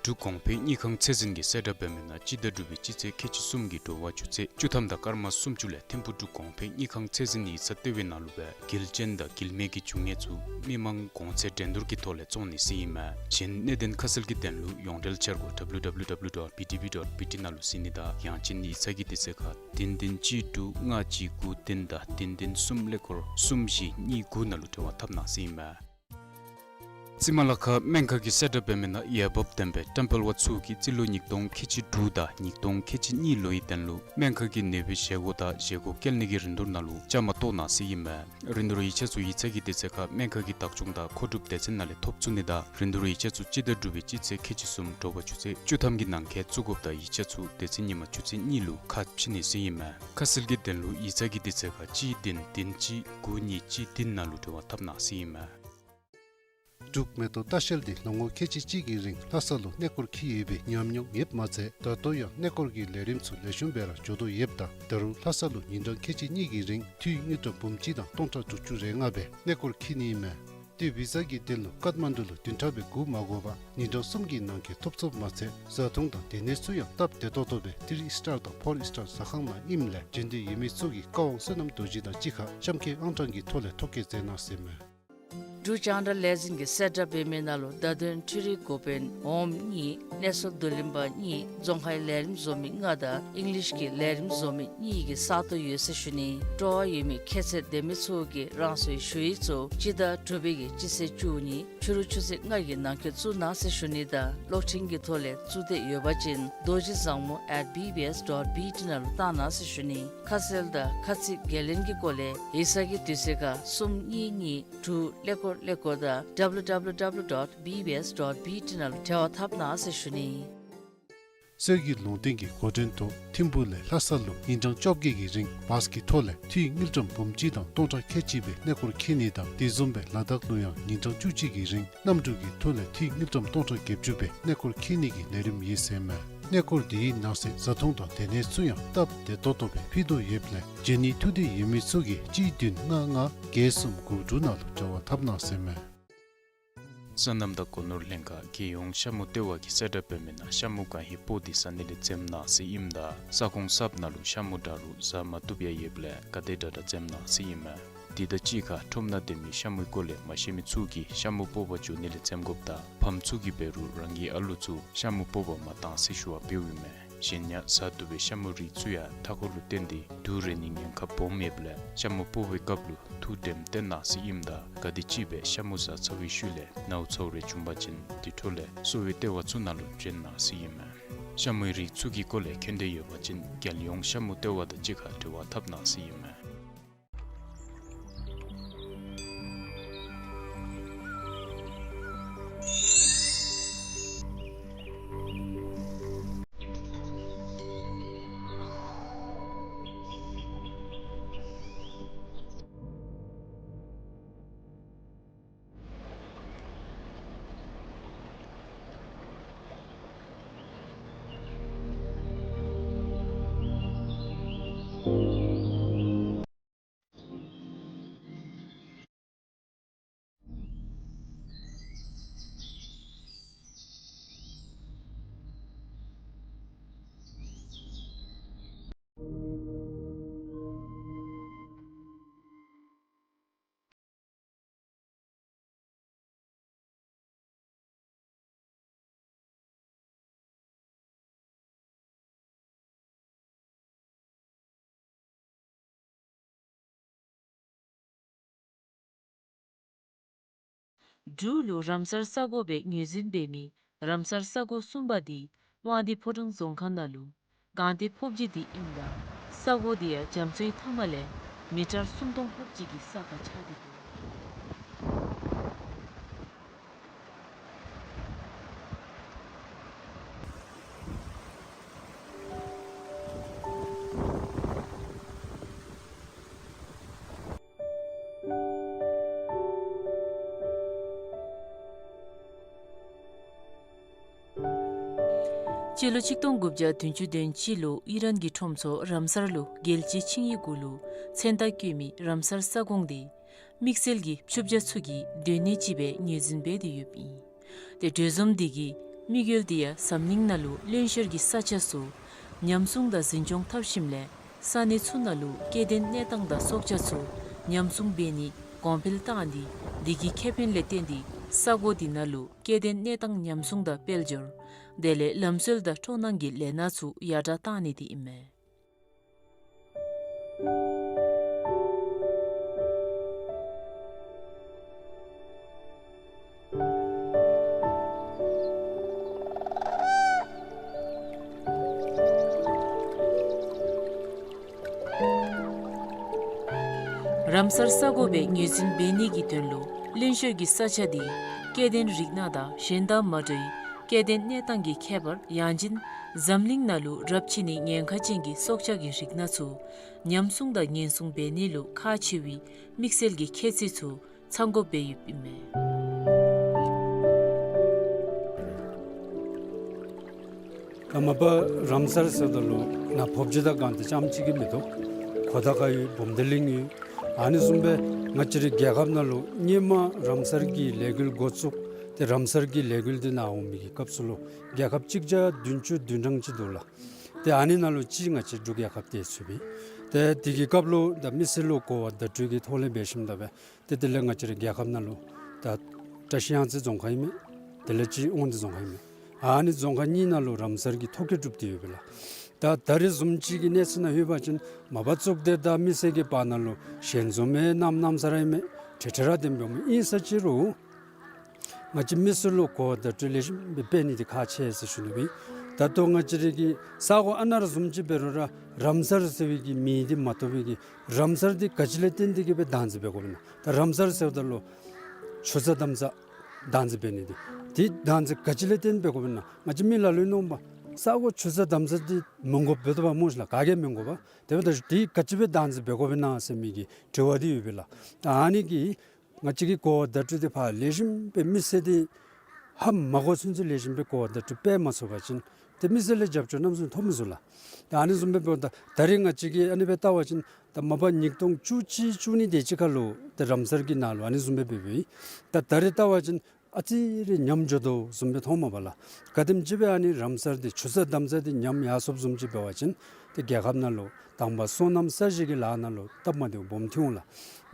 འབྲུག་གོང་འཕེལ་དངུལ་ཁང་ཚད་འཛིན་གྱིས་གསལ་བསྒྲགས་འབད་མི་ནང་སྤྱི་ཟླ་དྲུག་པའི་སྤྱི་ཚེས་ཁལ་གཅིག་གསུམ་གྱི་དྲོ་པ་ཆུ་ཚོད་བཅུ་ཐམ་དང་སྐར་མ་སུམ་ཅུ་ལས་ཐིམ་ཕུ་འབྲུག་གོང་འཕེལ་དངུལ་ཁང་ཚད་འཛིན་ཡིག་ཚང་ལྟེ་བའི་ནང་ལུ་སྦེ་དགེ་ལྕོགས་དང་དགེ་མེད་ཀྱི་འབྱུང་གནས་ཚུ་མི་མང་གོང་ཚད་འགྲན་བསྡུར་གྱི་ཐོག་ལས་བཙོང་ནི་ཟེར་ཨིན་མས། གཞན་གནད་དོན་ཁ་གསལ་གྱི་དོན་ལུ་ཡོངས་འབྲེལ་འཆར་སྒོ་W W W dot B T B dot B T ནང་ལུ་གཟིགས་ནི་དང་ཡང་ཅིན་ཡིག་ཚང་གི་དུས་ཚོད་ཁར་བདུན་བདུན་གཅིག་དྲུག་ལྔ་གཅིག་དགུ་བདུན་དང་བདུན་བདུན་གསུམ་ཀླད་ཀོར་གསུམ་བཞི་གཉིས་དགུ་ནང་ལུ་འབྲེལ་བ་འཐབ་གནང་ཟེར་ཨིན་མས། རྩི་མ་ལ་ཁ་སྨན་ཁང་གིས་གསལ་བསྒྲགས་འབད་མི་ནང་འོས་འབབ་ལྡན་པའི་ཏེམ་པལ་བ་ཚུ་གིས་རྩིས་ལོ་ཉིས་སྟོང་ཁལ་གཅིག་དྲུག་དང་ཉིས་སྟོང་ཁལ་གཅིག་གཉིས་ལོའི་དོན་ལུ་སྨན་ཁང་གི་ནུས་པའི་བཞེས་སྒོ་དང་བཞེས་སྒོ་བཀལ་ནི་གི་རིན་བསྡུར་ནང་ལུ་བཅའ་མར་གཏོགས་གནང་ཟེར་ཨིན་མས། རིན་བསྡུར་ཡིག་ཆ་ཚུ་ཡིག་ཚང་གི་དུས་ཚོད་ཁར་སྨན་ཁང་གི་བདག་སྐྱོང་དང་མཁོ་སྒྲུབ་སྡེ་ཚན་ནང་ལས་ཐོབ་ཚུགས་ནི་དང་རིན་བསྡུར་ཡིག་ཆ་ཚུ་སྤྱི་ཟླ་དྲུག་པའི་སྤྱི་ཚེས་ཁལ་གཅིག་གསུམ་དྲོ་པ་ཆུ་ཚོད་བཅུ་ཐམ་གྱི་ནང་འཁོད་བཙུགས་དགོཔ་དང་ཡིག་ཆ་ཚུ་དེ་ཚེ་ཉིན་མ་ཆུ་ཚོད་གཉིས་ལུ་ཁ་ཕྱེ་ནི་ཟེར་ཨིན་མས། ཁ་གསལ་གྱི་དོན་ལུ་ཡིག་ཚང་གི་དུས་ཚོད་ཁར་གཅིག་བདུན་བདུན་གཅིག་དགུ་གཉིས་གཅིག་བདུན་ནང་ལུ་འབྲེལ་བ་འཐབ་གནང་ཟེར་ཨིན་མས། འབྲུག་མེ་ཏོག་ལྟ་བཤལ་འདི་ལོ་ངོ་ཁལ་གཅིག་གཅིག་གི་རིང་ལྷ་ས་ལུ་གནས་སྐོར་འཁྱིད་ཡོད་པའི་ཉམས་མྱོང་ཡོདཔ་མ་ཚད་ད་ལྟོ་ཡང་གནས་སྐོར་གྱི་ལས་རིམ་ཚུ་ལེགས་ཤོམ་སྦེ་ར་འགྱོ་དོ་ཡོདཔ་ད་ད་རུང་ལྷ་ས་ལུ་ཉིན་གྲངས་ཁལ་གཅིག་གཉིས་ཀྱི་རིང་འཐུས་དངུལ་ཀྲམ་འབུམ་གཅིག་དང་སྟོང་ཕྲག་དྲུག་ཅུ་རེ་ལྔ་སྦེ་གནས་སྐོར་འཁྱིད་ནི་ཨིན་མས། ཏེ་བི་ཟ་གི་དོན་ལུ་ཀཏ་མན་ཌུ་ལུ་བདུན་ཕྲག་སྦེ་སྒུག་མ་དགོ་པར་ཉིན་གྲངས་གསུམ་གྱི་ནང་འཁོད་ཐོབ་ཚུགསཔ་མ་ཚད་བཟའ་འཐུང་དང་སྡོད་གནས་ཚུ་ཡང་སྟབས་བདེ་ཏོག་ཏོ་སྦེ་ཐི་རི་ཨིསི་ཊར་དང་ཕོར་ཨིསི་ཊར་ཟ་ཁང་ནང་ཨིནམ་ལས་འབྱོན་འདོད་ཡོད་མི་ཚུ་གིས་བཀའ་དབང་བསོད་ནམས་རྡོ་རྗེ་དང་གཅིག་ཁར་གཤམ་འཁོད་ཨང་གྲངས་ཀྱི་ཐོག་ལས་ཐོ་བཀོད་མཛད་གནང་ཟེར་ཨིན་མས། འབྲུག་རྒྱང་བསྒྲགས་ལས་འཛིན་གྱིས་གསལ་བསྒྲགས་འབད་མི་ནང་ལུ་བརྡ་དོན་འཕྲུལ་རིག་འགོ་དཔོན་འོགམ་གཉིས་གནས་ཚུལ་བསྡུ་ལེན་པ་གཉིས་རྫོང་ཁའི་ལས་རིམ་བཟོ་མི་ལྔ་དང་ཨིང་ལིཤ་གི་ལས་རིམ་བཟོ་མི་གཉིས་ཀྱི་ས་སྟོང་ཡོད་ཟེར་ཞུ་ནི། སྤྲོ་བ་ཡོད་མི་ཁྱད་ཚད་ལྡན་མི་ཚུ་གིས་རང་སོའི་ཞུ་ཡིག་ཚུ་སྤྱི་ཟླ་དྲུག་པའི་གི་སྤྱི་ཚེས་བཅུ་གཉིས་ཕྱི་རུ་ཆུ་ཚོད་ལྔ་གི་ནང་འཁོད་བཙུགས་གནང་ཟེར་ཞུ་ནི་དང་གློག་འཕྲིན་གྱི་ཐོག་ལས་བཙུགས་འདོད་ཡོད་པ་ཅིན་རྡོ་རྗེ་བཟང་མོ་at B B S dot B T ནང་ལུ་བཏང་གནང་ཟེར་ཞུ་ནི། ཁ་གསལ་དང་ཁ་ཚིག་འགན་ལེན་གྱི་སྐོར་ལས་ཡིག་ཚང་གི་དུས་ཚོད་ཁར་གསུམ་གཉིས་གཉིས་དྲུག་ཀླད་ཀོར་ཀླད་ཀོར་དང་W W W dot B B S dot B T ནང་ལུ་འབྲེལ་བ་འཐབ་གནང་ཟེར་ཞུ་ནི། གསེར་གྱི་ལུང་བསྟན་གྱི་འགོ་འདྲེན་ཐོག་ཐིམ་ཕུ་ལས་ལྷ་ས་ལུ་ཉིན་གྲངས་བཅོ་བརྒྱད་ཀྱི་རིང་བཱས་ཀྱི་ཐོག་ལས་འཐུས་དངུལ་ཀྲམ་འབུམ་གཅིག་དང་སྟོང་ཕྲག་ཁལ་གཅིག་སྦེ་གནས་སྐོར་འཁྱིད་ནི་དང་དེ་བཟུམ་སྦེ་ལ་དྭགས་ལུ་ཡང་ཉིན་གྲངས་བཅུ་གཅིག་གི་རིང་གནམ་གྲུ་གི་ཐོག་ལས་འཐུས་དངུལ་ཀྲམ་སྟོང་ཕྲག་བརྒྱད་ཅུ་སྦེ་གནས་སྐོར་འཁྱིད་ནི་གི་ལས་རིམ་ཡོད་ཟེར་ཨིན་མས། གནས་སྐོར་དེའི་ནང་གསེས་བཟའ་འཐུང་དང་སྡོད་གནས་ཚུ་ཡང་སྟབས་བདེ་ཏོག་ཏོ་སྦེ་ཕུལ་དོ་ཡོདཔ་ལས་འབྱོན་ནི་ཐུགས་འདོད་ཡོད་མི་ཚུ་གིས་གཅིག་བདུན་ལྔ་ལྔ་བརྒྱད་གསུམ་དགུ་དྲུག་ནང་ལུ་འབྲེལ་བ་འཐབ་གནང་ཟེར་ཨིན་མས། སོ་ནམ་དང་སྒོ་ནོར་ལྷན་ཁག་རྒྱལ་ཡོངས་ཤ་མུ་ལྟེ་བ་གིས་གསལ་བསྒྲགས་འབད་མི་ནང་ཤ་མུ་གང་ཧེ་སྤོ་སྟེ་བཟའ་ནི་ལས་འཛེམ་གནང་ཟེར་ཨིནམ་ད་ས་ཁོངས་གསརཔ་ནང་ལུ་ཤ་མུ་འདྲ་རུང་བཟའ་མ་བཏུབ་ཡང་ཡོདཔ་ལས་ག་དེ་དྲག་དྲག་འཛེམ་གནང་ཟེར་ཨིན་མས། དེ་དང་གཅིག་ཁར་ཁྲོམ་ནང་སྡོད་མི་ཤ་མུའི་སྐོར་ལས་མ་ཤེས་མི་ཚུ་གིས་ཤ་མུ་སྤོ་བར་འགྱོ་ནི་ལས་འཛེམ་དགོཔ་དང་ཕམ་ཚུ་གིས་འབད་རུང་རང་གི་ཨ་ལུ་ཚུ་ཤ་མུ་སྤོ་བར་མ་གཏང་ཟེར་ཞུ་བ་འབདཝ་ཨིན་མས། གཞན་ཡང་བཟའ་བཏུབ་པའི་ཤ་མུའི་རིགས་ཚུ་ཡང་མཐའ་འཁོར་ལུ་བརྟེན་ཏེ་དུག་རེག་ནིའི་ཉེན་ཁ་སྦོམ་ཡོདཔ་ལས་ཤ་མུ་སྤོ་བའི་སྐབས་ལུ་ཐུགས་དྲནམ་བཏོན་གནང་ཟེར་ཨིནམ་ད་ག་དེམ་ཅིག་སྦེ་ཤ་མུ་བཟའ་ཚར་བའི་ཤུལ་ལས་ནཝ་ཚཝ་རེ་བྱུང་པ་ཅིན་དེ་འཕྲོ་ལས་གསོ་བའི་ལྟེ་བ་ཚུ་ནང་ལུ་བྱོན་གནང་ཟེར་ཨིན་མས། ཤ་མུའི་རིགས་ཚུ་གི་སྐོར་ལས་མཁྱེན་འདོད་ཡོད་པ་ཅིན་རྒྱལ་ཡོངས་ཤ་མུ་ལྟེ་བ་དང་གཅིག་ཁར་འབྲེལ་བ་འཐབ་གནང་ཟེར་ཨིན་མས། འབྲུག་ལུ་རམ་སཱར་ས་གོ་སྦེ་ངོས་འཛིན་འབད་མི་རམ་སཱར་ས་གོ་གསུམ་པ་འདི་དབང་འདུས་ཕོ་བྲང་རྫོང་ཁག་ནང་ལུ་སྒང་སྟེང་ཕོབ་སྦྱིས་འདི་ཨིནམ་ད་ས་གོ་འདི་ཡང་རྒྱ་མཚོའི་མཐའ་མ་ལས་མི་ཊར་སུམ་སྟོང་ཕོབ་སྦྱིས་ཀྱི་ས་ཁར་ཆགས་ཏེ་འདུག། སྤྱི་ལོ་ཆིག་སྟོང་དགུ་བརྒྱ་བདུན་ཅུ་དོན་གཅིག་ལུ་ཨི་རན་གྱི་ཁྲོམ་ཚོགས་རམ་སཱར་ལུ་རྒྱལ་སྤྱིའི་ཆིངས་ཡིག་གུ་ལུ་མཚན་རྟགས་བཀོད་མི་རམ་སཱར་ས་གོ་འདི་དམིགས་བསལ་གྱི་ཕྱུགཔོ་ཚུ་གི་སྡོད་གནས་ཅིག་སྦེ་ངོས་འཛིན་འབད་དེ་ཡོདཔ་ཨིན། ཏེ་གྲོས་འཛོམས་འདི་གི་དམིགས་ཡུལ་འདི་ཡང་འཛམ་གླིང་ནང་ལུ་རློན་གཤེར་གྱི་ས་ཆ་ཚུ་ཉམས་སྲུང་དང་འཛིན་སྐྱོང་འཐབ་ཞིནམ་ལས་ས་གནས་ཚུ་ནང་ལུ་སྐྱེ་ལྡན་གནས་སྟངས་དང་སྲོག་ཆགས་ཚུ་ཉམས་སྲུང་འབད་ནི་གོང་འཕེལ་བཏང་སྟེ་འདི་གི་ཁེ་ཕན་ལས་བརྟེན་ཏེ་ས་གོ་འདི་ནང་ལུ་སྐྱེ་ལྡན་གནས་སྟངས་ཉམས་སྲུང་དང་དཔལ་འབྱོར་དེ་ལས་ལམ་སྲོལ་དང་སྤྲོ་སྣང་གི་ལས་སྣ་ཚུ་ཡར་དྲག་བཏང་ནི་འདི་ཨིན་མས། རམ་སཱར་ས་གོ་སྦེ་ངོས་འཛིན་འབད་ནི་གི་དོན་ལུ་རློན་གཤེར་གྱི་ས་ཆ་འདི་སྐྱེ་ལྡན་རིགས་སྣ་དང་གཞན་དང་མ་འདྲ་བའི་སྐྱེ་ལྡན་གནས་སྟངས་ཀྱི་ཁྱད་པར་ཡང་ཅིན་འཛམ་གླིང་ནང་ལུ་རབས་ཆད་ནིའི་ཉེན་ཁ་ཅན་གྱི་སྲོག་ཆགས་ཀྱི་རིགས་སྣ་ཚུ་ཉམས་སྲུང་དང་ཉེན་སྲུང་འབད་ནི་ལུ་ཁག་ཆེ་བའི་དམིགས་བསལ་གྱི་ཁྱད་ཚད་ཚུ་ཚང་དགོཔ་སྦེ་ཡོདཔ་ཨིན་མས། ད་མ་པ་རམ་སཱར་ཟེརཝ་ད་ལུ་ནཱ་ཕོབ་སྦྱིས་དང་སྒང་སྟེང་རྐྱངམ་གཅིག་གི་མིན་འདུག། ཁོ་ཐང་ཁ་ཡོད། བུམ་སྡེ་གླིང་ཡོད། ཨ་ནི་བཟུམ་སྦེ་ང་བཅས་རའི་རྒྱལ་ཁབ་ནང་ལུ་སྔོན་མ་རམ་སཱར་གྱི་ལས་འགུལ་འགོ་བཙུགས་ཏེ་རམ་སཱར་གྱི་ལས་འགུལ་འདི་ནཱ་འོང་མི་གི་སྐབས་སུ་ལུ་རྒྱལ་ཁབ་གཅིག་བརྒྱ་བདུན་ཅུ་དོན་གྲངས་ཅིག་འདུག་ལགས། ཏེ་ཨ་ནི་ནང་ལུ་གཅིག་ང་བཅས་འབྲུག་རྒྱལ་ཁབ་འདི་ཚུདཔ་ཨིན། ཏེ་དེ་གི་སྐབས་ལུ་ད་མི་སེར་ལུ་གོ་བ་བརྡ་སྤྲོད་ཀྱི་ཐོག་ལས་འབད་ཞིནམ་ད་སྦེ་ཏེ་དེ་ལས་ང་བཅས་རའི་རྒྱལ་ཁབ་ནང་ལུ་ད་བཀྲ་ཤིས་གཡང་རྩེ་རྫོང་ཁག་ཨིན་མས། དེ་ལས་གཅིག་དབང་འདུས་རྫོང་ཁག་ཨིན་མས། ཨ་ནི་རྫོང་ཁག་གཉིས་ནང་ལུ་རམ་སཱར་གྱི་ཐོ་བཀོད་གྲུབ་སྟེ་ཡོད་པས་ལགས། ད་ད་རེས་བཟུམ་ཅིག་གི་གནས་ཚུལ་ནང་ལྷོད་པ་ཅིན་མ་པ་གཙུག་སྡེ་དང་མི་སེར་གྱི་བར་ན་ལུ་ཞལ་འཛོམས་ཡང་གནམ་གནམ་ས་ར་ཨིན་མས། ཁྲེལ་ཁྲེལ་ར་དེམ་སྦེ་མེད། ཨིན་ས་ཅི་རུང་ང་བཅས་མི་སེར་ལུ་གོ་བ་བརྡ་སྤྲོད་ལེགས་ཤོམ་སྦེ་འབད་ནི་འདི་ཁག་ཆེ་ཟེར་ཞུ་ནི་སྦེ། ད་ལྟོ་ང་བཅས་རའི་གི་ས་གོ་ཨ་ནཱ་ར་བཟུམ་ཅིག་འབད་རུང་ར་རམ་སཱར་ཟེར་བའི་གི་མིང་འདི་མ་ཐོབ་པའི་གི་རམ་སཱར་འདི་ག་ཅི་ལས་བརྟེན་ཏེ་གི་སྦེ་བདག་འཛིན་འབད་དགོཔ་ཨིན་ན། ད་རམ་སཱར་ཟེརཝ་ད་ལུ་ཆུ་རྩྭ་འདམ་རྩྭ་བདག་འཛིན་འབད་ནི་འདི་འདི་བདག་འཛིན་ག་ཅི་ལས་བརྟེན་འབད་དགོཔ་ཨིན་ན། ང་བཅས་མི་ལ་ལུ་ཨིན་ནོ་པ། ས་གོ་ཆུ་རྩྭ་འདམ་རྩྭ་འདི་མི་དགོཔ་འབད་དོ་བ་སྨོ་ཤི་ལགས། ག་གིས་མི་དགོ་པ། དེ་འབདཝ་ད་འདི་ག་ཅི་སྦེ་བདག་འཛིན་འབད་དགོཔ་ཨིན་ན་ཟེར་མི་གི་དྲི་བ་འདི་ཡོད་པས་ལགས། ད་ཨ་ནི་གིས་ང་བཅས་ཀྱིས་གོ་བ་བརྡ་སྤྲོད་འདི་ཕར་ལེགས་ཤོམ་སྦེ་མི་སེར་འདི་ཧ་མ་གོ་ཚུན་ཚོད་ལེགས་ཤོམ་སྦེ་གོ་བ་བརྡ་སྤྲོད་འབད་མ་ཚུགས་པ་ཅིན་ཏེ་མི་སེར་ལས་རྒྱབ་སྐྱོར་གནམ་མེད་ས་མེད་ཐོབ་མི་ཚུགས་ལགས། ད་ཨ་ནི་བཟུམ་སྦེ་འབདཝ་ད་ད་རེས་ང་བཅས་ཀྱིས་ཨ་ནི་སྦེ་བལྟ་བ་ཅིན་ད་མ་པ་ཉིས་སྟོང་བཅུ་གཅིག་བཅུ་གཉིས་དེ་ཅིག་ཁར་ལུ་ཏེ་རམ་སཱར་གྱི་ནང་ལུ་ཨ་ནི་བཟུམ་སྦེ་འབད་འབདཝ་ཨིན། ད་ད་རེས་བལྟ་བ་ཅིན་ ཨ་ཙི་རེ་ཉམས་འགྱོ་དོ་བཟུམ་སྦེ་མཐོངམ་མས་པ་ལགས། ག་དེམ་ཅིག་སྦེ་ཨ་ནི་རམ་སར་འདི་ཆུ་རྩྭ་དམ་རྩྭ་འདི་ཉམས་ཡར་སོངམ་བཟུམ་ཅིག་འབད་བ་ཅིན་ཏེ་རྒྱལ་ཁབ་ནང་ལུ་དང་པ་སོ་ནམ་ས་གཞི་གི་ལཱ་ནང་ལུ་སྟབས་མ་བདེཝ་སྦོམ་ཐོན་འོང་ལགས།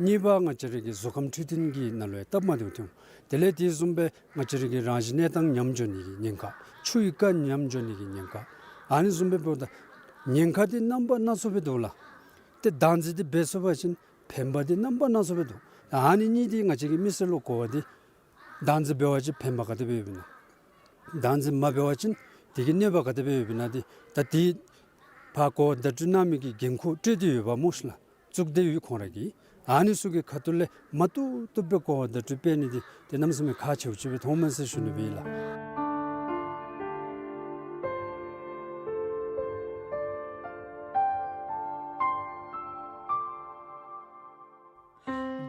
གཉིས་པ་ང་བཅས་ར་གི་གཟུགས་ཁམས་འཕྲོད་བསྟེན་གྱི་ནང་ལུ་ཡང་སྟབས་མ་བདེཝ་ཐོན་འོང་། དེ་ལས་དེ་བཟུམ་སྦེ་ང་བཅས་ར་གི་རང་བཞིན་གནས་སྟངས་ཉམས་འགྱོ་ནི་གི་ཉེན་ཁ། ཆུ་ཡི་རྐ་ཉམས་འགྱོ་ནི་གི་ཉེན་ཁ། ཨ་ནི་བཟུམ་སྦེ་འབདཝ་ད་ཉེན་ཁ་འདི་རྣམ་པ་སྣ་ཚོགས་སྦེ་འདུག་ལགས། ཏེ་བདག་འཛིན་འདི་འབད་ཚུགས་པ་ཅིན་ཕན་པ་འདི་རྣམ་པ་སྣ་ཚོགས་སྦེ་འདུག། ཨ་ནི་གཉིས་འདི་ང་བཅས་ཀྱི་མི་སེར་ལུ་གོ་བ་འདི་བདག་འཛིན་འབད་བ་ཅིན་ཕན་པ་ག་དེ་སྦེ་ཡོདཔ་ཨིན་ན། བདག་འཛིན་མ་འབད་བ་ཅིན་དེ་གི་གནོད་པ་ག་དེ་སྦེ་ཡོདཔ་ཨིན་ན་འདི་ད་དེ་ཕར་གོ་བརྡ་སྤྲོད་གནང་མི་གི་འགན་ཁུར་སྤྲོད་དེ་ཡོདཔ་སྨོ་ཤིག་ལགས། བཙུགས་ཏེ་ཡོད་ཁོང་ར་གིས། ཨ་ནི་ཚུ་གི་ཁ་ཐུག་ལས་མ་བཏུབ་བཏུབ་སྦེ་གོ་བརྡ་སྤྲོད་འབད་ནི་འདི་ཏེ་གནམ་མེད་ས་མེད་ཁག་ཆེཝ་ཅིག་སྦེ་མཐོངམ་མས་ཟེར་ཞུ་ནི་སྦེ་ཨིན་ལགས།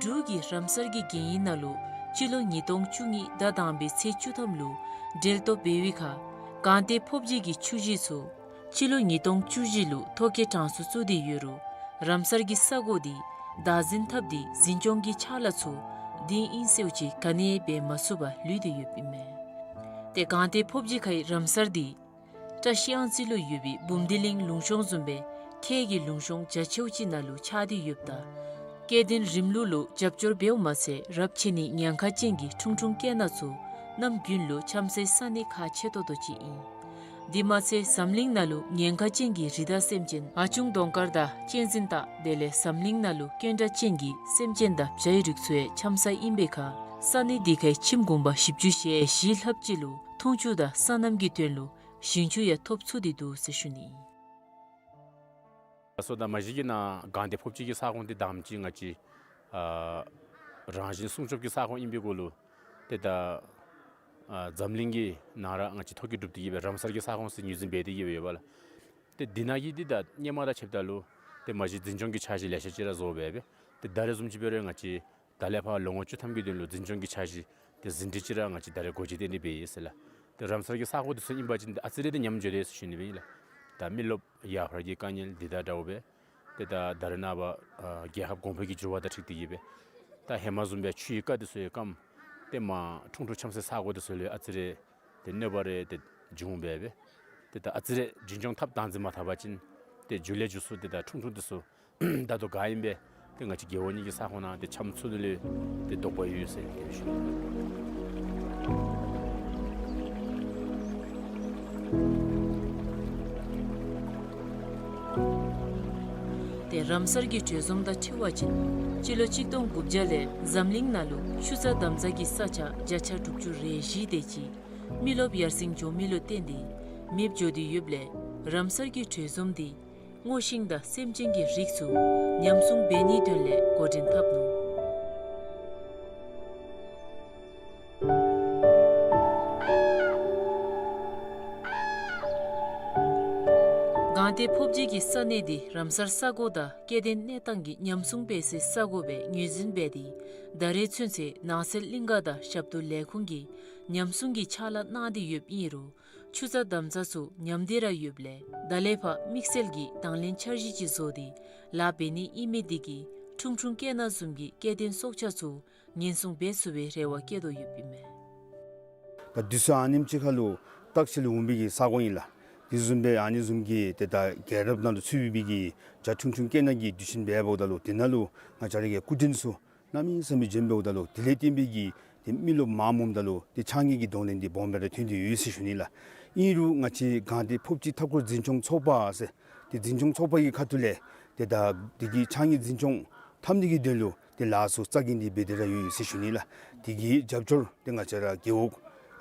འབྲུག་གི་རམ་སར་གྱི་རྒྱལ་ཡོངས་ནང་ལུ་སྤྱི་ལོ་ཉིས་སྟོང་བཅུ་གཉིས་ཟླ་དང་པའི་ཚེས་བཅུ་ཐམ་ལུ་འབྲེལ་གཏོགས་འབད་བའི་ཁར་གངས་ཏེ་ཕོབ་རྒྱས་ཀྱི་ཆུ་བཞི་ཚུ་སྤྱི་ལོ་ཉིས་སྟོང་བཅུ་བཞི་ལུ་ཐོ་བཀོད་གྲངས་སུ་བཙུགས་ཏེ་ཡོད་རུང་རམ་སར་གྱི་ས་གོ་འདི་བདག་འཛིན་འཐབ་སྟེ་འཛིན་སྐྱོང་གི་ཕྱག་ལཱ་ཚུ་དེ་ཨིན་ཟེརཝ་ཅིག་ག་ནི་ཡང་འབད་མ་ཚུགས་པར་ལུས་ཏེ་ཡོདཔ་ཨིན་མས། ཏེ་གངས་ཏེ་ཕོབ་རྒྱས་ཁའི་རམ་སར་འདི་བཀྲ་ཤིས་གཡང་རྩེ་ལུ་ཡོད་པའི་འབུམ་སྡེ་གླིང་ལུང་གཤོང་བཟུམ་སྦེ་ཁྱད་ཀྱི་ལུང་གཤོང་རྒྱ་ཆེཝ་ཅིག་ནང་ལུ་ཆགས་ཏེ་ཡོདཔ་ད་སྐྱེ་ལྡན་རིམ་ལུགས་ལུ་རྒྱབ་སྐྱོར་འབདཝ་མ་ཚད་རབས་ཆད་ནི་ཉེན་ཁ་ཅན་གྱི་ཁྲུང་ཁྲུང་སྐེ་ནག་ཚུ་གནམ་དགུན་ལུ་འཁྱམ་སའི་ས་གནས་ཁག་ཆེ་ཏོག་ཏོ་ཅིག་ཨིན། དེ་མ་ཚད་འཛམ་གླིང་ནང་ལུ་ཉེན་ཁ་ཅན་གྱི་རི་དྭགས་སེམས་ཅན་ཨ་ཆུང་གདོང་དཀར་དང་གཅན་གཟན་དང་དེ་ལས་འཛམ་གླིང་ནང་ལུ་དཀོན་དྲགས་ཅན་གྱི་སེམས་ཅན་དང་བྱའི་རིགས་ཚུ་ཡང་འཁྱམ་ས་ཨིན་པའི་ཁར་ས་གནས་དེ་ཁའི་ཁྱིམ་གུང་པ་བཞི་བཅུ་ཞེ་བཞི་ལྷགཔ་ཅིག་ལུ་འཐུང་ཆུ་དང་སོ་ནམ་གྱི་དོན་ལུ་ཞིང་ཆུ་ཡང་ཐོབ་ཚུགས་ཏེ་འདུག་ཟེར་ཞུ་ནི་ཨིན། སོ་ད་མ་གཞི་གི་ནང་གངས་ཏེ་ཕོབ་རྒྱས་ཀྱི་ས་ཁོངས་འདི་དང་པ་ཅིག་ང་བཅས་ཨ་རང་བཞིན་སྲུང་སྐྱོབ་ཀྱི་ས་ཁོངས་ཨིན་པའི་གུ་ལུ་ཏེ་ད་ཨ་འཛམ་གླིང་གི་ནང་ར་ང་བཅས་ཐོ་བཀོད་གྲུབ་སྟེ་གི་སྦེ་རམ་སར་གྱི་ས་ཁོངས་ཟེར་ངོས་འཛིན་འབད་དེ་གི་སྦེ་ཡོད་པ་ལགས། ཏེ་འདི་ནང་གི་འདི་ད་སྔོན་མ་དང་ཕྱདཔ་ད་ལུ་ཏེ་མ་གཞི་འཛིན་སྐྱོང་གི་འཆར་གཞི་ལེ་ཤ་ཅིག་ར་བཟོ་སྦེ་སྦེ་ཏེ་ད་རེས་བཟུམ་ཅིག་འབད་རུང་ང་བཅས་ད་ལས་ཕར་ལོ་ངོ་བཅུ་ཐམ་གྱི་དོན་ལུ་འཛིན་སྐྱོང་གི་འཆར་གཞི་ཏེ་ཟིན་བྲིས་ཅིག་ར་ང་བཅས་ད་རེས་འགོ་འབྱེད་དེ་འདི་འབད་ཡི་ཟེར་ལགས། ཏེ་རམ་སར་གྱི་ས་གོ་འདི་ཚུ་ཨིན་པ་ཅིན་ཨ་ཙི་རེ་འདི་ཉམས་འགྱོ་དེས་ཟེར་ཞུ་ནི་སྦེ་ཨིན་ལགས། ད་མི་རློབས་ཡར་འཕར་གྱི་དཀའ་ངལ་འདི་དང་འདྲཝ་སྦེ་ཏེ་ད་ད་རེས་ནངས་པ་ཨ་རྒྱལ་ཁབ་གོང་འཕེལ་གྱི་འགྱུར་བ་དང་འཁྲིལ་ཏེ་གི་སྦེ་ད་ཧེ་མ་བཟུམ་སྦེ་ཆུའི་རྐ་འདི་ཚུ་ཡང་སྐམ། ཏེ་མར་ཁྲུང་ཁྲུང་འཁྱམ་སའི་ས་གོ་འདི་ཚུ་ལུ་ཨ་ཙི་རེ་ཏེ་གནོད་པ་རེ་ཏེ་འབྱུང་སྦེ་སྦེ་ཏེ་ད་ཨ་ཙི་རེ་འཛིན་སྐྱོང་འཐབ་བདག་འཛིན་མ་འཐབ་པ་ཅིན་ཏེ་མཇུག་ལས་མཇུག་སུ་ཏེ་ད་ཁྲུང་ཁྲུང་འདི་ཚུ་ད་ལྟོ་ག་ཨིནམ་སྦེ་ཏེ་ང་བཅས་རྒེད་འོག་གཉིས་ཀྱི་ས་ཁོངས་ནང་ཏེ་འཁྱམས་ཚུགས་ནི་ལུ་ཏེ་དོགས་པ་ཡོད་ཟེར་ཏེ་ཞུ། ཏེ་རམ་སར་གྱི་གྲོས་འཛོམས་དང་འཁྲིལ་བ་ཅིན་སྤྱི་ལོ་གཅིག་སྟོང་དགུ་བརྒྱ་ལས་འཛམ་གླིང་ནང་ལུ་ཆུ་རྩྭ་དམ་རྩྭ་གི་ས་ཆ་བརྒྱ་ཆ་དྲུག་ཅུ་རེ་བཞི་དེ་ཅིག་མི་རློབས་ཡར་སེང་འགྱོ་མི་ལུ་བརྟེན་ཏེ་མེདཔ་འགྱོ་སྟེ་ཡོདཔ་ལས་རམ་སར་གྱི་གྲོས་འཛོམས་འདི་སྔོ་ཤིང་དང་སེམས་ཅན་གྱི་རིགས་ཚུ་ཉམས་སྲུང་འབད་ནིའི་དོན་ལས་འགོ་འདྲེན་འཐབ་ནུག། གངས་ཏེ་ཕོབ་རྒྱས་ཀྱི་ས་གནས་འདི་རམ་སར་ས་གོ་དང་སྐྱེ་ལྡན་གནས་སྟངས་ཀྱི་ཉམས་སྲུང་འབད་སའི་ས་གོ་སྦེ་ངོས་འཛིན་འབད་དེ་ད་རེས་ཚུན་ཚོད་ནགས་ཚལ་གླིང་ཀ་དང་ཞབས་ཏོག་ལས་ཁུངས་ཀྱིས་ཉམས་སྲུང་གི་ཕྱག་ལཱ་གནང་སྟེ་ཡོདཔ་ཨིན་རུང་ཆུ་རྩྭ་དམ་རྩྭ་ཚུ་ཉམས་ཏེ་ར་ཡོདཔ་ལས་ད་ལས་ཕར་དམིགས་བསལ་གྱི་དང་ལེན་འཆར་གཞི་ཅིག་བཟོ་སྟེ་ལཱ་འབད་ནི་ཨིན་མི་འདི་གིས་ཁྲུང་ཁྲུང་སྐེ་ནག་བཟུམ་གྱི་སྐྱེ་ལྡན་སྲོག་ཆགས་ཚུ་ཉེན་སྲུང་འབད་ཚུགས་པའི་རེ་བ་བསྐྱེད་དོ་ཡོདཔ་ཨིན་མས། ད་དུས་ཚོད་ཨ་ནེམ་ཅིག་ཁར་ལུ་བརྟག་དཔྱད་ལུ་འོང་མི་གི་ས་གོ་ཨིན་ལགས། དེ་བཟུམ་སྦེ་ཨ་ནི་བཟུམ་གྱི་ཏེ་ད་རྒྱལ་རབས་ནང་ལུ་ཚུད་པའི་གི་བྱ་ཁྲུང་ཁྲུང་སྐེ་ནག་གི་དུས་ཆེན་འབདཝ་ད་ལུ་དེ་ནང་ལུ་ང་བཅས་ར་གི་སྐུ་མགྲོན་ཚུ་གནམ་མེད་ས་མེད་བྱོནམ་འབདཝ་ད་ལུ་དེ་ལས་བརྟེན་པའི་གི་ཏེ་མི་རློབས་མངམ་འོངམ་ད་ལུ་ཏེ་ཕྱགས་སྙིགས་ཀྱི་གདོང་ལེན་འདི་སྦོམ་སྦེ་ར་ཐོན་ཏེ་ཡོད་ཟེར་ཞུ་ནི་ལགས། ཨིན་རུང་ང་བཅས་གངས་ཏེ་ཕོབ་རྒྱས་མཐའ་འཁོར་འཛིན་སྐྱོང་ཚོགས་པ་ཟེར་ཏེ་འཛིན་སྐྱོང་ཚོགས་པ་གི་ཁ་ཐུག་ལས་ཏེ་ད་དེ་གི་ཕྱགས་སྙིགས་འཛིན་སྐྱོང་འཐབ་ནི་གི་དོན་ལུ་ཏེ་ལཱ་ཚུ་རྩ་འགེངས་ཏེ་འབད་དེ་ར་ཡོད་ཟེར་ཞུ་ནི་ལགས། དེ་གི་རྒྱབ་སྐྱོར་ཏེ་ང་བཅས་ར་རྒེད་འོག་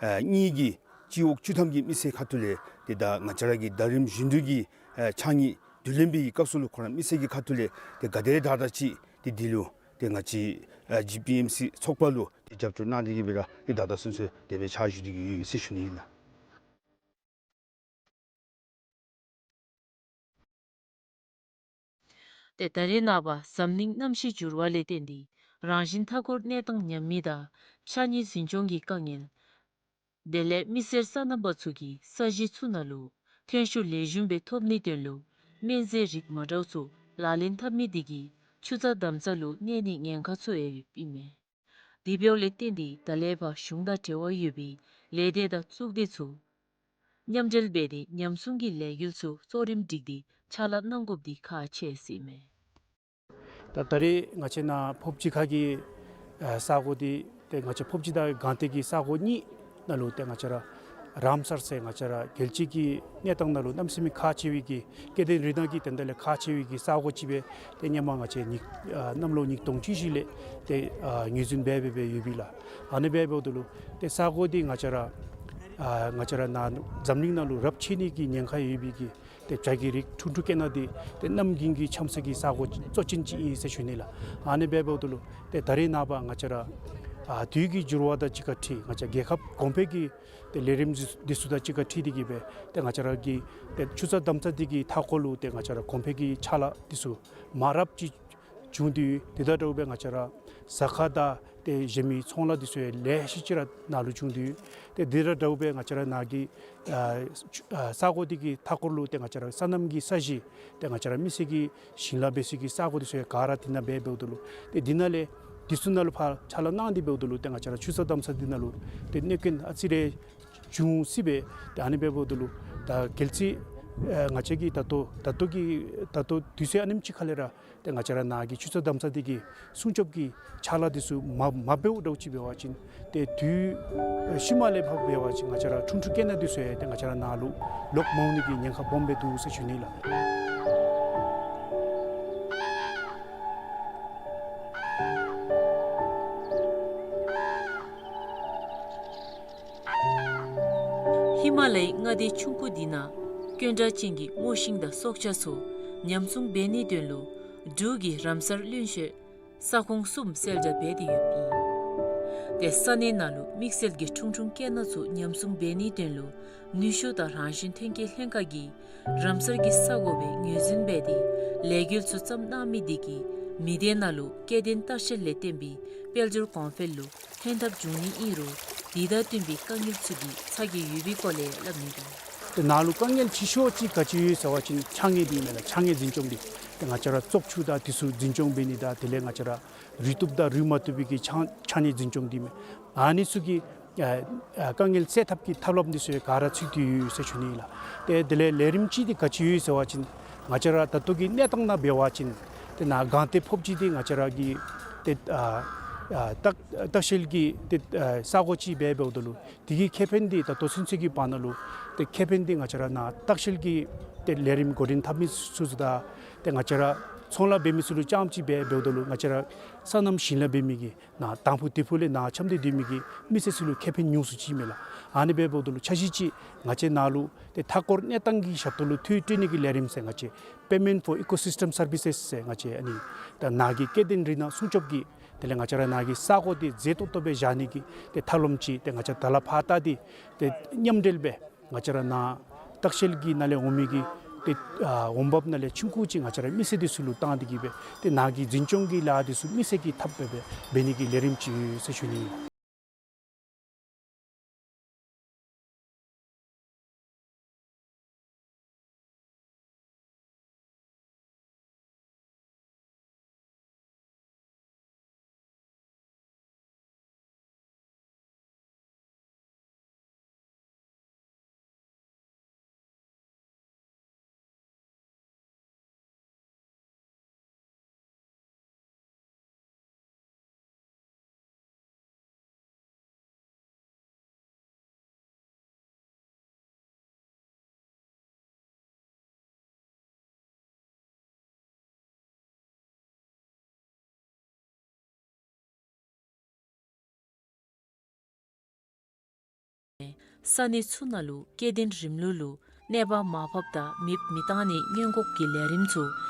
ཨ་གཉིས་ཀྱི་སྤྱི་འོག་བཅུ་ཐམ་གྱི་མི་སེར་ཁ་ཐུག་ལས་ཏེ་ད་ང་བཅས་ར་གི་ཟླ་རིམ་བཞིན་དུ་གི་ཨ་ཕྱགས་སྙིགས་དུས་ལེན་པའི་གི་སྐབས་སུ་ལུ་ཁོང་ར་མི་སེར་གྱི་ཁ་ཐུག་ལས་ཏེ་ག་དེ་དྲག་དྲག་ཅིག་ཏེ་འདི་ལུ་ཏེ་ང་བཅས་ཨ་ཇི་པི་ཨེམ་སི་ཚོགས་པ་ལུ་ཏེ་རྒྱབ་སྐྱོར་གནང་སྟེ་གི་སྦེ་ར་ཏེ་ད་ལྟོ་ཚུན་ཚོད་དེ་སྦེ་ཕྱག་ཞུ་སྟེ་གི་ཡོད་ཟེར་ཞུ་ནི་ཨིན་ལགས། ཏེ་ད་རེས་ནངས་པ་འཛམ་གླིང་གནམ་གཤིས་འགྱུར་བ་ལས་བརྟེན་ཏེ་རང་བཞིན་མཐའ་འཁོར་གནས་སྟངས་ཉམས་མི་དང་ཕྱགས་སྙིགས་འཛིན་སྐྱོང་གི་དཀའ་ངལ། དེ་ལས་མི་སེར་སོ་ནམ་པ་ཚུ་གིས་ས་གཞི་ཚུ་ནང་ལུ་ཐོན་ཤུགས་ལེགས་ཤོམ་སྦེ་ཐོབ་ནིའི་དོན་ལུ་སྨན་རྫས་རིགས་མ་འདྲཝ་ཚུ་ལག་ལེན་འཐབ་མི་དེ་གིས་ཆུ་རྩྭ་དམ་རྩྭ་ལུ་གནོད་ནིའི་ཉེན་ཁ་ཚུ་ཡང་ཡོདཔ་ཨིན་མས། དེ་འབདཝ་ལས་བརྟེན་ཏེ་ད་ལས་ཕར་གཞུང་དང་འབྲེལ་བ་ཡོད་པའི་ལས་སྡེ་དང་གཙུག་སྡེ་ཚུ་མཉམ་འབྲེལ་འབད་དེ་ཉམས་སྲུང་གི་ལས་འགུལ་ཚུ་གཙོ་རིམ་སྒྲིག་སྟེ་ཕྱག་ལཱ་གནང་དགོཔ་འདི་ཁག་ཆེ་ཟེར་ཨིན་མས། ད་ད་རེས་ང་བཅས་ནཱ་ཕོབ་སྦྱིས་ཁ་གི་ཨ་ས་གོ་འདི་ཏེ་ང་བཅས་ཕོབ་སྦྱིས་དང་སྒང་སྟེང་གི་ས་གོ་གཉིས་ནང་ལུ་ཏེ་ང་བཅས་ར་རམ་སར་ཟེར་ང་བཅས་ར་རྒྱལ་སྤྱི་གི་གནས་སྟངས་ནང་ལུ་གནམ་མེད་ས་མེད་ཁག་ཆེ་བའི་གི་སྐྱེ་ལྡན་རི་ནང་གི་དོན་དག་ལས་ཁག་ཆེ་བའི་གི་ས་གོ་ཅིག་སྦེ་ཏེ་ཧེ་མ་ང་བཅས་ཉིས་ཨ་གནམ་ལོ་ཉིས་སྟོང་བཅུ་བཞི་ལས་ཏེ་ཨ་ངོས་འཛིན་འབད་འབད་འབད་ཡོད་པས་ལགས། ཨ་ནི་འབདཝ་ད་ལུ་ཏེ་ས་གོ་འདི་ང་བཅས་ར་ཨ་ང་བཅས་ར་ནཱ་འཛམ་གླིང་ནང་ལུ་རབས་ཆད་ནི་གི་ཉེན་ཁ་ཡོད་པའི་གི་ཏེ་བྱ་གི་རིགས་ཁྲུང་ཁྲུང་སྐྱེ་ནི་འདི་ཏེ་གནམ་དགུང་གི་ཆམ་ས་གི་ས་གོ་གཙོ་ཅན་ཅིག་ཨིན་ཟེར་ཞུ་ནི་ལགས། ཨ་ནི་འབདཝ་ད་ལུ་ཏེ་ད་རེས་ནངས་པ་ང་བཅས་ར་ཨ་དུས་ཀྱི་འགྱུར་བ་དང་གཅིག་ཁར་འཁྲིལ་ང་བཅས་རྒྱལ་ཁབ་གོང་འཕེལ་གྱི་ཏེ་ལས་རིམ་འདི་ཚུ་དང་གཅིག་ཁར་འཁྲིལ་ཏེ་གིས་སྦེ་ཏེ་ང་བཅས་ར་གི་ཏེ་ཆུ་རྩྭ་འདམ་རྩྭ་འདི་གི་མཐའ་འཁོར་ལུ་ཏེ་ང་བཅས་ར་གོང་འཕེལ་གྱི་ཕྱག་ལཱ་འདི་ཚུ་མང་རབས་ཅིག་བྱུང་སྟེ་ཡོད། དེ་དང་འདྲཝ་སྦེ་ང་བཅས་ར་ཟ་ཁང་དང་ཏེ་གཞན་མི་ཚོང་ལཱ་འདི་ཚུ་ཡང་ལེ་ཤ་ཅིག་ར་ནཱ་ལུ་བྱུང་སྟེ་ཡོད། ཏེ་དེ་དང་འདྲཝ་སྦེ་ང་བཅས་ར་ནཱ་གི་ཨ་ཨ་ས་གོ་འདི་གི་མཐའ་འཁོར་ལུ་ཏེ་ང་བཅས་ར་སོ་ནམ་གྱི་ས་གཞི་ཏེ་ང་བཅས་ར་མི་སེར་གྱིས་ཞིང་ལཱ་འབད་སའི་གི་ས་གོ་འདི་ཚུ་ཡང་ག་ར་འདི་ནང་འབད་འབདཝ་ད་ལུ་ཏེ་འདི་ནང་ལས་འདི་ཚུ་ནང་ལུ་ཕར་ཕྱག་ལཱ་གནང་སྟེ་འབདཝ་ད་ལུ་ཏེ་ང་བཅས་ར་ཆུ་རྩྭ་འདམ་རྩྭ་འདི་ནང་ལུ་ཏེ་གནོད་སྐྱོན་ཨ་ཙི་རེ་བྱུང་སྲིད་པས། ཏེ་ཨ་ནི་འབདཝ་ད་ལུ་ད་གལ་སྲིད་ཨ་ང་བཅས་ཀྱིས་ད་ལྟོ་ད་ལྟོ་གི་ད་ལྟོ་དུས་ཚོད་ཨ་ནེམ་ཅིག་ཁ་ལས་ར་ཏེ་ང་བཅས་ར་ནཱ་གི་ཆུ་རྩྭ་འདམ་རྩྭ་འདི་གི་སྲུང་སྐྱོབ་ཀྱི་ཕྱག་ལཱ་འདི་ཚུ་མ་མ་འབདཝ་འདྲཝ་ཅིག་འབད་བ་ཅིན་ཏེ་དུས་ཤུལ་མ་ལས་ཕར་འབད་བ་ཅིན་ང་བཅས་ར་ཁྲུང་ཁྲུང་སྐྱེ་ནི་འདི་ཚུ་ཡང་ཏེ་ང་བཅས་ར་ནཱ་ལུ་ལོག་མ་འོང་ནི་གི་ཉེན་ཁ་སྦོམ་སྦེ་འདུག་ཟེར་ཞུ་ནི་ལགས། ཧི་མ་ལའི་མངའ་སྡེ་ཆུང་ཀུ་འདི་ནང་དཀོན་དྲགས་ཅན་གྱི་སྔོ་ཤིང་དང་སྲོག་ཆགས་ཚུ་ཉམས་སྲུང་འབད་ནིའི་དོན་ལུ་འབྲུག་གི་རམ་སར་བློན་ཤོད་ས་ཁོངས་གསུམ་གསལ་བསྒྲགས་འབད་དེ་ཡོདཔ་ཨིན། ཏེ་ས་གནས་ནང་ལུ་དམིགས་བསལ་གྱི་ཁྲུང་ཁྲུང་སྐྱེ་ནི་ཚུ་ཉམས་སྲུང་འབད་ནིའི་དོན་ལུ་ནུས་ཤུགས་དང་རང་བཞིན་ཐོན་སྐྱེད་ལྷན་ཁག་གིས་རམ་སར་གྱི་ས་གོ་སྦེ་ངོས་འཛིན་འབད་དེ་ལས་འགུལ་ཚུ་བརྩམས་གནང་མི་འདི་གིས་མི་སྡེ་ནང་ལུ་སྐྱེ་ལྡན་ལྟ་བཤལ་ལས་བརྟེན་པའི་དཔལ་འབྱོར་གོང་འཕེལ་ལུ་ཕན་ཐབས་འབྱུང་ནི་ཨིན་རུང་དེ་དང་བསྟུན་པའི་དཀའ་ངལ་ཚུ་གིས་ཚ་གྱང་ཡོད་པའི་སྐོར་ལས་སླབ་ནི་དང་། ཏེ་ནཱ་ལུ་དཀའ་ངལ་ཆེ་ཤོས་ཅིག་ག་ཅི་ཡོད་ཟེར་བ་ཅིན་ཆ་གནས་འདི་ཨིན་མས་ལགས། ཆ་གནས་འཛིན་སྐྱོང་འདི་ཏེ་ང་བཅས་ར་བཙོག་ཆུ་དང་འདི་ཚུ་འཛིན་སྐྱོང་འབད་ནི་དང་དེ་ལས་ང་བཅས་ར་རུལ་བཏུབ་དང་རུལ་མ་བཏུབ་པའི་གི་ཆ་ཆ་གནས་འཛིན་སྐྱོང་འདི་ཨིན་མས། ཨ་ནི་ཚུ་གི་ཨ་ཨ་དཀའ་ངལ་སེལ་ཐབས་ཀྱི་ཐབས་ལམ་འདི་ཚུ་ཡང་ག་ར་ཚུད་དེ་ཡོད་ཟེར་ཞུ་ནི་ལགས། ཏེ་དེ་ལས་ལས་རིམ་ཅིག་འདི་ག་ཅི་ཡོད་ཟེར་བ་ཅིན་ང་བཅས་ར་ད་ལྟོ་གི་གནས་སྟངས་ནང་འབད་བ་ཅིན་ཏེ་ནཱ་སྒང་སྟེང་ཕོབ་སྦྱིས་འདི་ང་བཅས་ར་གི་ཏེ་ཨ་ཨ་ལྟ་ལྟ་བཤལ་གྱི་ཏེ་ཨ་ས་གོ་ཅིག་སྦེ་འབདཝ་ད་ལུ་དེ་གི་ཁེ་ཕན་འདི་ད་ལྟོ་ཚུན་ཚོད་ཀྱི་བར་ན་ལུ་ཏེ་ཁེ་ཕན་འདི་ང་བཅས་ར་ནཱ་ལྟ་བཤལ་གྱི་ཏེ་ལས་རིམ་འགོ་འདྲེན་འཐབ་མི་ཚུ་ཚུ་དང་ཏེ་ང་བཅས་ར་ཚོང་ལཱ་འབད་མི་ཚུ་ལུ་རྐྱངམ་ཅིག་སྦེ་འབདཝ་ད་ལུ་ང་བཅས་ར་སོ་ནམ་ཞིང་ལཱ་འབད་མི་གི་ནཱ་དང་ཕུ་དེ་ཕུ་ལས་ནཱ་འཁྱམས་ཏེ་སྡོད་མི་གི་མི་སེར་ཚུ་ལུ་ཁེ་ཕན་ཉུང་སུ་ཅིག་མས་ལགས། ཨ་ནི་སྦེ་འབདཝ་ད་ལུ་ཆ་ཤས་ཅིག་ང་བཅས་ནཱ་ལུ་ཏེ་མཐའ་འཁོར་གནས་སྟངས་ཀྱི་ཞབས་ཏོག་ལུ་འཐུས་སྤྲོད་ནི་གི་ལས་རིམ་ཟེར་ང་བཅས་Payment for Ecosystem Services ཟེར་ང་བཅས་ཨ་ནི་ད་ནཱ་གི་སྐྱེ་ལྡན་རི་ནང་སྲུང་སྐྱོབ་ཀྱི་དེ་ལས་ང་བཅས་ར་ནཱ་གི་ས་གོ་འདི་མཛེས་ཏོག་ཏོ་སྦེ་བཞག་ནི་གི་ཏེ་ཐབས་ལམ་ཅིག་ཏེ་ང་བཅས་ད་ལས་ཕར་ད་འདི་ཏེ་མཉམ་འབྲེལ་སྦེ་ང་བཅས་ར་ནཱ་ལྟ་བཤལ་གྱི་ནང་ལས་འོང་མི་གི་ཏེ་ཨ་འོང་འབབ་ནང་ལས་ཆུང་ཀུ་ཅིག་ང་བཅས་ར་མི་སེར་འདི་ཚུ་ལུ་བཏང་སྟེ་གིས་སྦེ་ཏེ་ནཱ་གི་འཛིན་སྐྱོང་གི་ལཱ་འདི་ཚུ་མི་སེར་གྱིས་འཐབ་སྦེ་སྦེ་འབད་ནི་གི་ལས་རིམ་ཅིག་ཡོད་ཟེར་ཞུ་ནི་ཨིན། ས་གནས་ཚུ་ནང་ལུ་སྐྱེ་ལྡན་རིམ་ལུགས་ལུ་གནོད་པ་མར་ཕབ་དང་མེདཔ་མི་བཏང་ནིའི་སྔོན་འགོག་གི་ལས་རིམ་ཚུ་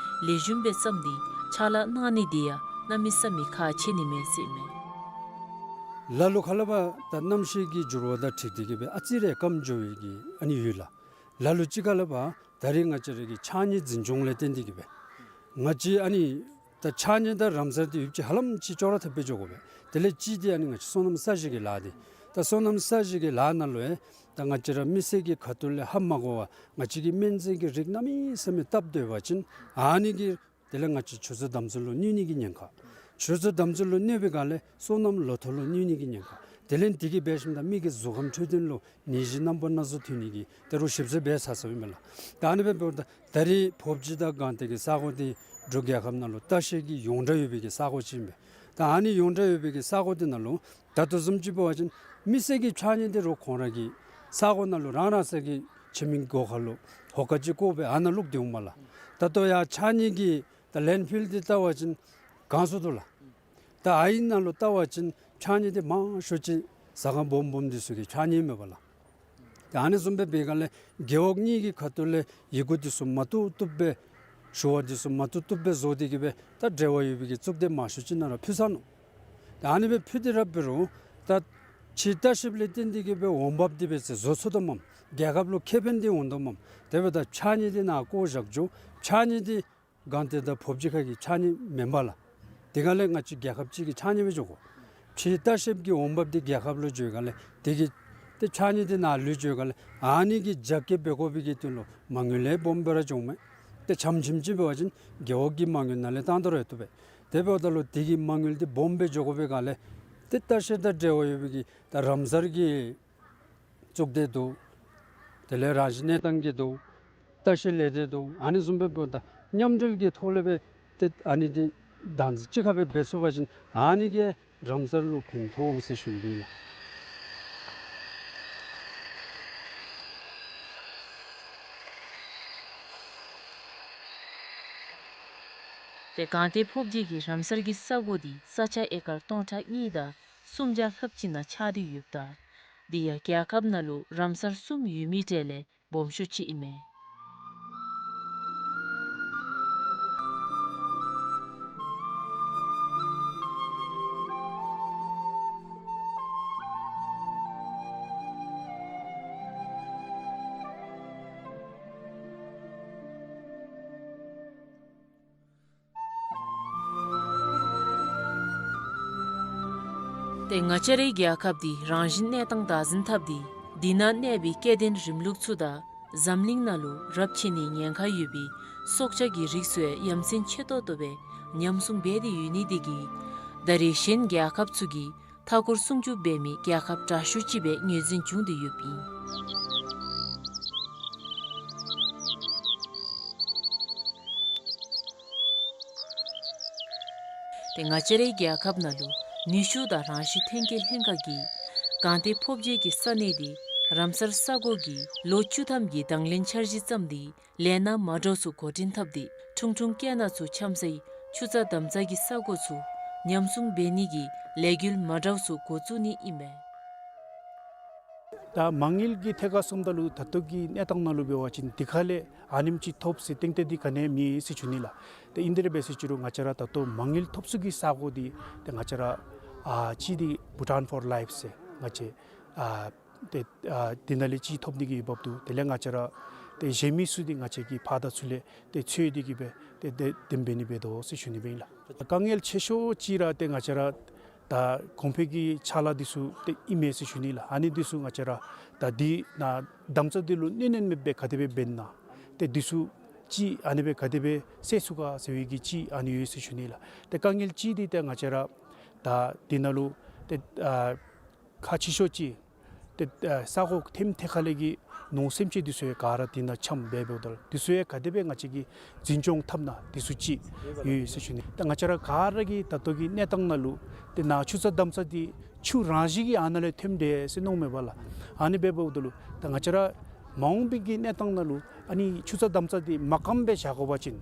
ལེགས་ཤོམ་སྦེ་བརྩམས་ཏེ་ཕྱག་ལཱ་གནང་ནི་འདི་ཡང་གནམ་མེད་ས་མེད་ཁག་ཆེ་ནི་མས་ཟེར་ཨིན་མས། ལ་ལུ་ཁ་ལས་ཕར་ད་གནམ་གཤིས་ཀྱི་འགྱུར་བ་དང་འཁྲིལ་ཏེ་གིས་སྦེ་ཨ་ཙི་རེ་སྐམ་འགྱོ་བའི་གི་ཨ་ནི་ཡོད་ལགས། ལ་ལུ་ཅིག་ཁ་ལས་ཕར་ད་རེས་ང་བཅས་ར་གི་ཕྱགས་སྙིགས་འཛིན་སྐྱོང་ལས་བརྟེན་ཏེ་གིས་སྦེ་ང་བཅས་ཨ་ནི་ད་ཕྱགས་སྙིགས་དང་རམ་སར་འདི་ཡོདཔ་ཅིག་ཧ་ལམ་ཅིག་ཅོག་ར་འཐདཔ་སྦེ་འགྱོ་དགོ་པས། དེ་ལས་གཅིག་འདི་ཨ་ནི་ང་བཅས་སོ་ནམ་ས་གཞི་གི་ལཱ་འདི་ད་སོ་ནམ་ས་གཞི་གི་ལཱ་ནང་ལུ་ཡང་ད་ང་བཅས་ར་མི་སེར་གྱི་ཁ་ཐུག་ལས་ཧ་མ་གོ་བར་ང་བཅས་ཀྱིས་སྨན་རྫས་ཀྱི་རིགས་གནམ་མེད་ས་མེད་བཏབ་སྡོད་པ་ཅིན་ཨ་ནི་གིས་དེ་ལས་ང་བཅས་ཆུ་རྩྭ་འདམ་རྩྭ་ལུ་གནོད་ནི་གི་ཉེན་ཁ། ཆུ་ཚོད་དམ་ཚིག་ལུ་གནོད་པའི་སྒང་ལས་སོ་ནམ་ལོ་ཐོག་ལུ་གནོད་ནི་གི་ཉེན་ཁ། དེ་ལས་དེ་གིས་འབད་ཞིནམ་ད་མི་གི་གཟུགས་ཁམས་འཕྲོད་བསྟེན་ལུ་ནད་གཞི་རྣམ་པ་སྣ་ཚོགས་ཐོན་ནི་གི་ད་རུང་ཞིབ་འཚོལ་འབད་ཚར་ཚརཝ་ཨིན་མས་ལགས། ད་ཨ་ནི་སྦེ་འབདཝ་ད་ད་རེས་ཕོབ་སྦྱིས་དང་སྒང་སྟེང་གི་ས་གོ་འདི་འབྲུག་རྒྱལ་ཁབ་ནང་ལུ་ལྟ་བཤལ་གྱི་ཡོངས་གྲགས་ཡོད་པའི་གི་ས་གོ་ཅིག་ཨིན་པས། ད་ཨ་ནི་ཡོངས་གྲགས་ཡོད་པའི་གི་ས་གོ་འདི་ནང་ལུ་ད་ལྟོ་བཟུམ་ཅིག་འབད་བ་ཅིན་མི་སེར་གྱི་ཕྱགས་སྙིགས་འདི་རུང་ཁོང་ར་གི་ས་གོ་ནང་ལུ་རང་རང་སོའི་གི་ཁྱིམ་གྱི་སྒོ་ཁར་ལུ་ཧོ་ཀ་ཅིག་བཀོག་སྦེ་ཨ་ནཱ་བླུགས་ཏེ་འོངམ་མས་ལགས། ད་ལྟོ་ཡར་ཕྱགས་སྙིགས་ཀྱི་ད་ལེནཌ་ཕིལ་འདི་བལྟ་བ་ཅིན་གང་སུ་འདུག་ལགས། ད་ཨ་ནི་ནང་ལུ་བལྟ་བ་ཅིན་ཕྱགས་སྙིགས་འདི་མང་ཤོས་ཅིག་ཟ་ཁང་སྦོམ་སྦོམ་འདི་ཚུ་གི་ཕྱགས་སྙིགས་མས་པ་ལགས། ད་ཨ་ནི་བཟུམ་སྦེ་འབད་སྒང་ལས་རྒེད་འོག་གཉིས་ཀྱི་ཁ་ཐུག་ལས་ཡི་གུ་འདི་ཚུ་མ་བཏུབ་བཏུབ་སྦེ་ཞུ་བ་འདི་ཚུ་མ་བཏུབ་བཏུབ་སྦེ་བཟོ་སྟེ་གི་སྦེ་ད་འབྲེལ་བ་ཡོད་པའི་གི་གཙུག་སྡེ་མང་ཤོས་ཅིག་ནང་ར་ཕུལ་ཚར་ནུག། ད་ཨ་ནི་སྦེ་ཕུལ་ཏེ་ར་འབད་རུང་ད་ཕྱིའི་ལྟ་བཤལཔ་ལས་བརྟེན་ཏེ་གི་སྦེ་འོང་འབབ་འདི་འབད་ཟེར་བཟོ་ཚུགས་དོ་མས། རྒྱལ་ཁབ་ལུ་ཁེ་ཕན་འདི་འོང་དོ་མས། དེ་འབདཝ་ད་ཕྱགས་སྙིགས་འདི་ནཱ་བཀོ་བཞག་འགྱོ། ཕྱགས་སྙིགས་འདི་སྒང་སྟེང་དང་ཕོབ་སྦྱིས་ཁ་གི་ཕྱགས་སྙིགས་མེན་པ་ལགས། དེ་སྒང་ལས་ང་བཅས་རྒྱལ་ཁབ་ཅིག་གི་ཕྱགས་སྙིགས་སྦེ་འགྱོ་དགོ། ཕྱིའི་ལྟ་བཤལཔ་གི་འོང་འབབ་འདི་རྒྱལ་ཁབ་ལུ་འགྱོ་སྒང་ལས་དེ་གི་ཏེ་ཕྱགས་སྙིགས་འདི་ནཱ་ལུ་འགྱོ་སྒང་ལས་ཨ་ནི་གི་རྒྱ་སྐྱེད་འབད་དགོ་པའི་གི་དོན་ལུ་མ་དངུལ་ལེ་སྦོམ་སྦེ་ར་འགྱོཝ་མས། ཏེ་ཆམ་ཆིམ་ཅིག་འབད་བ་ཅིན་རྒེད་འོག་གི་མ་དངུལ་ནང་ལས་བཏང་དོ་རུང་བཏུབ་པས། དེ་འབདཝ་ད་ལུ་དེ་གི་མ་དངུལ་འདི་སྦོམ་སྦེ་འགྱོ་དགོ་པའི་སྒང་ལས་ཏེ་ལྟ་བཤལ་དང་འབྲེལ་བ་ཡོད་པའི་གི་ད་རམ་སར་གྱི་གཙུག་སྡེ་འདུག། དེ་ལས་རང་བཞིན་གནས་སྟངས་ཀྱི་འདུག། ལྟ་བཤལ་ལས་སྡེ་འདུག། ཨ་ནི་བཟུམ་སྦེ་འབདཝ་ད་མཉམ་འབྲེལ་གྱི་ཐོག་ལས་སྦེ་ཏེ་ཨ་ནི་འདི་དང་གཅིག་ཁར་སྦེ་འབད་ཚུགས་པ་ཅིན་ཨ་ནི་གིས་རམ་སར་ལུ་ཕན་ཐོགས་འོང་ཟེར་ཞུ་ནི་ཨིན་ལགས། ཏེ་སྒང་སྟེང་ཕོབ་སྦྱིས་ཀྱི་རམ་སར་གྱི་ས་གོ་འདི་ས་ཆ་ཨེ་ཀར་སྟོང་ཕྲག་གཉིས་དང་སུམ་བརྒྱ་ལྷགཔ་ཅིག་ནང་ཆགས་ཏེ་ཡོདཔ་ད་འདི་ཡང་རྒྱལ་ཁབ་ནང་ལུ་རམ་སར་གསུམ་ཡོད་མི་གྲས་ལས་སྦོམ་ཤོས་ཅིག་ཨིན་མས། ཏེ་ང་བཅས་རའི་རྒྱལ་ཁབ་འདི་རང་བཞིན་གནས་སྟངས་བདག་འཛིན་འཐབ་སྟེ་འདི་ནང་གནས་པའི་སྐྱེ་ལྡན་རིམ་ལུགས་ཚུ་དང་འཛམ་གླིང་ནང་ལུ་རབས་ཆད་ནིའི་ཉེན་ཁ་ཡོད་པའི་སྲོག་ཆགས་ཀྱི་རིགས་ཚུ་ཡང་ཡ་མཚན་ཆེ་ཏོག་ཏོ་སྦེ་ཉམས་སྲུང་འབད་དེ་ཡོད་ནི་འདི་གིས་ད་རེས་གཞན་རྒྱལ་ཁབ་ཚུ་གིས་མཐའ་འཁོར་སྲུང་སྐྱོབ་འབད་མི་རྒྱལ་ཁབ་དྲག་ཤོས་ཅིག་སྦེ་ངོས་འཛིན་བྱུང་སྟེ་ཡོདཔ་ཨིན། ཏེ་ང་བཅས་རའི་རྒྱལ་ཁབ་ནང་ལུ་ནུས་ཤུགས་དང་རང་བཞིན་ཐོན་སྐྱེད་ལྷན་ཁག་གིས་སྒང་སྟེང་ཕོབ་སྦྱིས་ཀྱི་ས་གནས་འདི་རམ་སར་ས་གོ་གིས་ལོ་བཅུ་ཐམ་གྱི་དང་ལེན་འཆར་གཞི་བརྩམས་ཏེ་ལས་སྣ་མ་འདྲཝ་ཚུ་འགོ་འདྲེན་འཐབ་སྟེ་ཁྲུང་ཁྲུང་སྐྱེ་ནག་ཚུ་འཁྱམ་སའི་ཆུ་རྩྭ་དམ་རྩྭ་གི་ས་གོ་ཚུ་ཉམས་སྲུང་འབད་ནི་གི་ལས་འགུལ་མ་འདྲཝ་ཚུ་འགོ་བཙུགས་ནི་ཨིན་པས། ད་མ་དངུལ་གྱི་ཐད་ཁར་སོངམ་ད་ལུ་ད་ལྟོ་གི་གནས་སྟངས་ནང་ལུ་འབད་བ་ཅིན་དེ་ཁ་ལས་ཨ་ནེམ་ཅིག་ཐོབ་ཟེར་ཏན་ཏན་འདི་ག་ནི་ཡང་མེད་ཟེར་ཞུ་ནི་ལགས། ཏེ་ཨིན་དེ་ར་འབད་ཟེར་ཞུ་རུང་ང་བཅས་ར་ད་ལྟོ་མ་དངུལ་ཐོབ་ས་གི་ས་གོ་འདི་ཏེ་ང་བཅས་ར་ཨ་གཅིག་འདི་Bhutan for Life ཟེར་ང་བཅས་ཨ་ཏེ་ཨ་འདི་ནང་ལས་གཅིག་ཐོབ་ནི་གི་འོས་འབབ་འདུག། དེ་ལས་ང་བཅས་ར་ཏེ་གཞན་མི་ཚུ་འདི་ང་བཅས་ཀྱི་ཕར་དང་ཚུར་ལས་ཏེ་འཚོལ་ཏེ་གི་སྦེ་ཏེ་ཏེ་དེམ་འབད་ནི་འབད་དོ་ཟེར་ཞུ་ནི་སྦེ་ཨིན་ལགས། དཀའ་ངལ་ཆེ་ཤོས་ཅིག་ར་ཏེ་ང་བཅས་ར་ད་གོང་འཕེལ་གྱི་ཕྱག་ལཱ་འདི་ཚུ་ཏེ་ཨིན་མས་ཟེར་ཞུ་ནི་ལགས། ཨ་ནི་འདི་ཚུ་ང་བཅས་ར་ད་འདི་ནང་དམ་རྩྭ་འདི་ལུ་གནོད་ནི་མེདཔ་སྦེ་ག་དེ་སྦེ་འབད་ནི་ན་ཏེ་འདི་ཚུ་ཅིག་ཨ་ནི་སྦེ་ག་དེ་སྦེ་སེལ་ཚུགས་ག་ཟེར་བའི་གི་ཅིག་ཨ་ནི་ཡོད་ཟེར་ཞུ་ནི་ལགས། ཏེ་དཀའ་ངལ་ཅིག་འདི་ཏེ་ང་བཅས་ར་ད་འདི་ནང་ལུ་ཏེ་ཨ་ཁག་ཆེ་ཤོས་ཅིག་ཏེ་ཨ་ས་གོ་ཐེམ་ཐེ་ཁ་ལས་ཀྱི་ནོར་སེམས་ཅན་འདི་ཚུ་ཡང་ག་ར་འདི་ནང་འཁྱམས་སྦེ་འབདཝ་ད་འདི་ཚུ་ཡང་ག་དེ་སྦེ་ང་བཅས་ཀྱིས་འཛིན་སྐྱོང་འཐབ་ནི་ན་འདི་ཚུ་ཅིག་ཡོད་ཟེར་ཞུ་ནི། ད་ང་བཅས་ར་ག་ར་གིས་ད་ལྟོ་གི་གནས་སྟངས་ནང་ལུ་ཏེ་ནཱ་ཆུ་རྩྭ་དམ་རྩྭ་འདི་ཆུ་རང་བཞིན་གྱིས་ཨ་ནཱ་ལས་ཐོནམ་འདྲས་ཟེར་མནོཝ་མས་པ་ལགས། ཨ་ནི་སྦེ་འབདཝ་ད་ལུ་ད་ང་བཅས་ར་མ་འོངས་པའི་གི་གནས་སྟངས་ནང་ལུ་ཨ་ནི་ཆུ་རྩྭ་དམ་རྩྭ་འདི་མ་སྐམ་སྦེ་བཞག་དགོ་པ་ཅིན་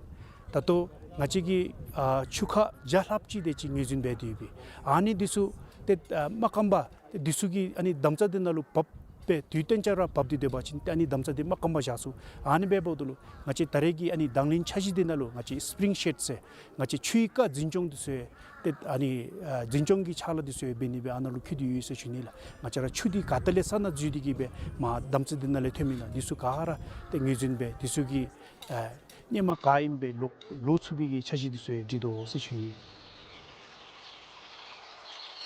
ད་ལྟོ་ང་བཅས་ཀྱིས་ཨ་ཆུ་ཁ་བརྒྱ་ལྷགཔ་ཅིག་དེ་ཅིག་ངོས་འཛིན་འབད་དེ་ཡོད་པས། ཨ་ནི་འདི་ཚུ་ཏེ་ཨ་མ་སྐམ་པར་ཏེ་འདི་ཚུ་གིས་ཨ་ནི་དམ་རྩྭ་འདི་ནང་ལུ་བབས་སྦེ་དུས་གཏན་ཅ་ར་བབས་ཏེ་སྡོད་པ་ཅིན་ཏེ་ཨ་ནི་དམ་རྩྭ་འདི་མ་སྐམ་པར་བཞག་ཚུགས། ཨ་ནི་སྦེ་འབདཝ་ད་ལུ་ང་བཅས་ད་རེས་ཀྱི་ཨ་ནི་དང་ལེན་འཆར་གཞི་འདི་ནང་ལུ་ང་བཅས་སི་པིརིང་ཤེཌ་ཟེར་ང་བཅས་ཆུའི་རྐ་འཛིན་སྐྱོང་འདི་ཚུ་ཏེ་ཨ་ནི་ཨ་འཛིན་སྐྱོང་གི་ཕྱག་ལཱ་འདི་ཚུ་འབད་ནི་སྦེ་ཨ་ནཱ་ལུ་བཀོད་དེ་ཡོད་ཟེར་ཞུ་ནི་ལགས། ང་བཅས་ར་ཆུ་འདི་ག་ཏེ་ལས་ས་ནང་འཛུལ་ཏེ་གི་སྦེ་མར་དམ་རྩྭ་འདི་ནང་ལས་ཐོནམ་ཨིན་ན་འདི་ཚུ་ག་ར་ཏེ་ངོས་འཛིན་འབད་འདི་ཚུ་གི་ཨ་སྣེ་མ་ག་ཨིནམ་སྦེ་ལོག་ལོག་ཚུགས་པའི་གི་འཆར་གཞི་འདི་ཚུ་ཡང་སྒྲིག་དོ་ཟེར་ཞུ་ནི།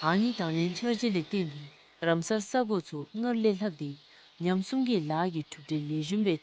ཨ་ནི་དང་ལེན་འཆར་གཞི་ལས་བརྟེན་ཏེ་རམ་སར་ས་གོ་ཚུ་སྔར་ལས་ལྷག་སྟེ་ཉམས་སྲུང་གི་ལཱ་གི་གྲུབ་འབྲས་ལེགས་ཤོམ་སྦེ།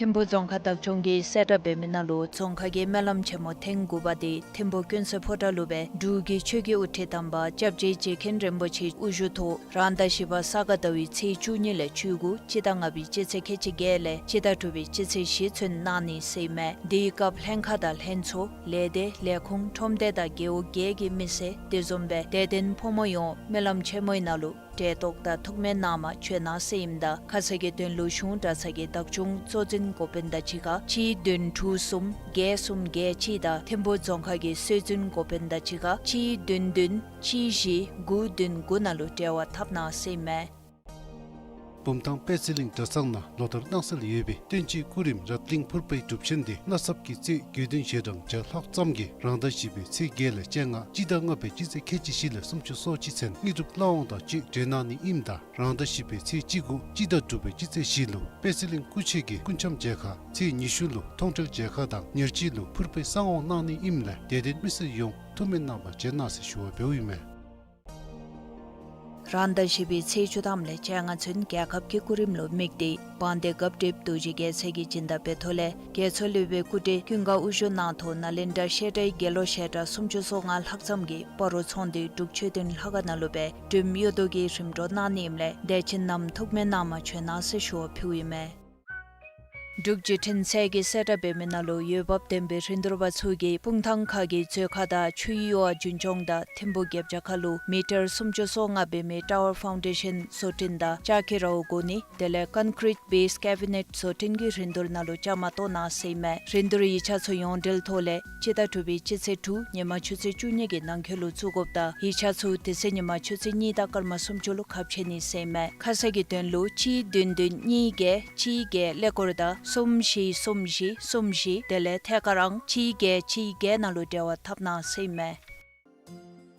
ཐིམ་ཕུ་རྫོང་ཁག་བདག་སྐྱོང་གིས་གསལ་བསྒྲགས་འབད་མི་ནང་ལུ་རྫོང་ཁག་གི་སྨོན་ལམ་ཆེན་མོ་ཐེངས་དགུ་པ་དེ་ཐིམ་ཕུ་ཀུན་གསལ་ཕོ་བྲང་ལུ་སྦེ་འབྲུག་གི་ཆོས་ཀྱི་དབུ་ཁྲིད་དམ་པ་སྐྱབས་རྗེ་རྗེ་མཁན་རིན་པོ་ཆེ་དབུ་བཞུགས་ཐོག་རང་ཟླ་བཞི་པ་ས་ག་ཟླ་བའི་ཚེས་བཅུ་གཉིས་ལས་བཅུ་དགུ་སྤྱི་ཟླ་ལྔ་པའི་སྤྱི་ཚེས་ཁལ་གཅིག་བརྒྱད་ལས་སྤྱི་ཟླ་དྲུག་པའི་སྤྱི་ཚེས་བཞི་ཚུན་གནང་ནི་ཟེར་ཨིན་མས། དེའི་སྐབས་ལྷན་ཁག་དང་ལྷན་ཚོགས་ལས་སྡེ་ལས་ཁུངས་ཁྲོམ་སྡེ་དང་རྒེད་འོག་བརྒྱད་ཀྱི་མི་སེར་དེ་བཟུམ་སྦེ་དད་ལྡན་ཕོ་མོ་ཡོངས་སྨོན་ལམ་ཆེན་མོའི་ནང་ལུ་གྲལ་གཏོགས་དང་ཐུགས་སྨོན་གནང་མ་བྱོན་གནང་ཟེར་ཨིནམ་ད་ཁ་གསལ་གྱི་དོན་ལུ་གཞུང་གྲྭ་ཚང་གི་བདག་སྐྱོང་གཙོ་འཛིན་འགོ་དཔོན་དང་གཅིག་ཁར་གཅིག་བདུན་དྲུག་གསུམ་བརྒྱད་གསུམ་བརྒྱད་གཅིག་དང་ཐིམ་ཕུ་རྫོང་ཁག་གི་སྲོལ་འཛིན་འགོ་དཔོན་དང་གཅིག་ཁར་གཅིག་བདུན་བདུན་གཅིག་བཞི་དགུ་བདུན་དགུ་ནང་ལུ་འབྲེལ་བ་འཐབ་གནང་ཟེར་ཨིན་མས། བུམ་ཐང་དཔལ་བརྩེགས་གླིང་གྲྭ་ཚང་ནང་ལོ་ལྟར་གནང་སྲོལ་ཡོད་པའི་སྟོན་དཔྱིད་སྐུ་རིམ་རཏ་གླིང་ཕུར་པའི་སྒྲུབ་ཆེན་དེ་གནའ་ཚབ་ཀྱི་རྩིས་དགེ་འདུན་ཞལ་གྲངས་བརྒྱ་ལྷག་ཙམ་གྱིས་རང་ཟླ་བཞི་པའི་ཚེས་བརྒྱད་ལས་བཅོ་ལྔ་སྤྱི་ཟླ་ལྔ་པའི་སྤྱི་ཚེས་ཁལ་གཅིག་བཞི་ལས་སུམ་ཅུ་སོ་གཅིག་ཚུན་དངོས་གྲུབ་བླ་འོང་དང་བཅས་གྲོལ་གནང་ནི་ཨིནམ་ད་རང་ཟླ་བཞི་པའི་ཚེས་བཅུ་དགུ་སྤྱི་ཟླ་དྲུག་པའི་སྤྱི་ཚེས་བཞི་ལུ་དཔལ་བརྩེགས་གླིང་སྐུ་མཆེད་ཀྱི་སྐུ་འཆམ་མཇལ་ཁ་ཚེས་ཉི་ཤུ་ལུ་མཐོང་གྲོལ་མཇལ་ཁ་དང་ཉེར་གཅིག་ལུ་ཕུར་པའི་གསང་འོང་གནང་ནི་ཨིནམ་ལས་དད་ལྡན་མི་སེར་ཡོངས་ཐུགས་སྨོན་གནང་བར་བྱོན་གནང་ཟེར་ཞུ་བ་འབདཝ་ཨིན་མས། རང་ཟླ་བཞི་པའི་ཚེས་བཅུ་ཐམ་ལས་བཅོ་ལྔ་ཚུན་རྒྱལ་ཁབ་ཀྱི་སྐུ་རིམ་ལུ་དམིགས་ཏེ་དཔལ་ལྡན་སྐབས་འབྲེལ་རྡོ་རྗེ་རྒྱལ་མཚན་གྱིས་སྦྱིན་བདག་འབད་ཐོག་ལས་རྒྱལ་ཚབ་སློབ་དཔོན་སྐུ་བགྲེས་ཀུན་དགའ་དབུ་བཞུགས་གནང་ཐོག་ནཱ་ལེནྡྲ་བཤད་གྲྭའི་དགེ་སློང་བཤད་གྲྭ་སུམ་ཅུ་སོ་ལྔ་ལྷག་ཙམ་གྱིས་སྤ་རོ་ཚོང་འདུས་འབྲུག་ཆོས་ལྡན་ལྷ་ཁང་ནང་ལུ་སྦེ་སྒྲོལམ་གཡུ་རྡོ་གི་རིམ་གྲོ་གནང་ནི་ཨིནམ་ལས་དད་ཅན་རྣམས་ཐུགས་སྨོན་གནང་མ་བྱོན་གནང་ཟེར་ཞུ་བ་ཕུལཝ་ཨིན་མས། འབྲུག་བརྒྱུད་འཕྲིན་ཚད་ཀྱིས་གསལ་བསྒྲགས་འབད་མི་ནང་ལུ་འོས་འབབ་ལྡན་པའི་རིན་བསྡུར་པ་ཚུ་གིས་སྤུངས་ཐང་ཁ་གི་མཛོད་ཁང་དང་ཆུའི་གཡུར་བ་རྒྱུན་སྐྱོང་དང་ཐིམ་ཕུ་རྒྱབ་བྱ་ཁ་ལུ་མི་ཊར་སུམ་ཅུ་སོ་ལྔ་འབད་མི་ཊ་ཝར་ཕའུན་ཌེ་ཤཱན་བཟོ་སྐྲུན་དང་ལྕགས་ཀྱི་རཝ་བསྒོར་ནི་དེ་ལས་ཀོན་ཀྲིཊ་བེསི་ཀེ་བི་ནེཊ་བཟོ་སྐྲུན་གྱི་རིན་བསྡུར་ནང་ལུ་བཅའ་མར་གཏོགས་གནང་ཟེར་ཨིན་མས། རིན་བསྡུར་ཡིག་ཆ་ཚུ་ཡོངས་འབྲེལ་ཐོག་ལས་སྤྱི་ཟླ་དྲུག་པའི་སྤྱི་ཚེས་དྲུག་ཉིན་མ་ཆུ་ཚོད་བཅུ་གཉིས་ཀྱི་ནང་འཁོད་ལུ་བཙུགས་དགོཔ་དང་ཡིག་ཆ་ཚུ་དེ་ཚེ་ཉིན་མ་ཆུ་ཚོད་གཉིས་དང་སྐར་མ་སུམ་ཅུ་ལུ་ཁ་ཕྱེ་ནི་ཟེར་ཨིན་མས། ཁ་གསལ་གྱི་དོན་ལུ་གཅིག་བདུན་བདུན་གཉིས་བརྒྱད་གཅིག་བརྒྱད་ཀླད་ཀོར་དང་གསུམ་བཞི་གསུམ་བཞི་གསུམ་བཞི་དེ་ལས་ཐད་ཀར་ཨང་གཅིག་བརྒྱད་གཅིག་བརྒྱད་ནང་ལུ་འབྲེལ་བ་འཐབ་གནང་ཟེར་ཨིན་མས།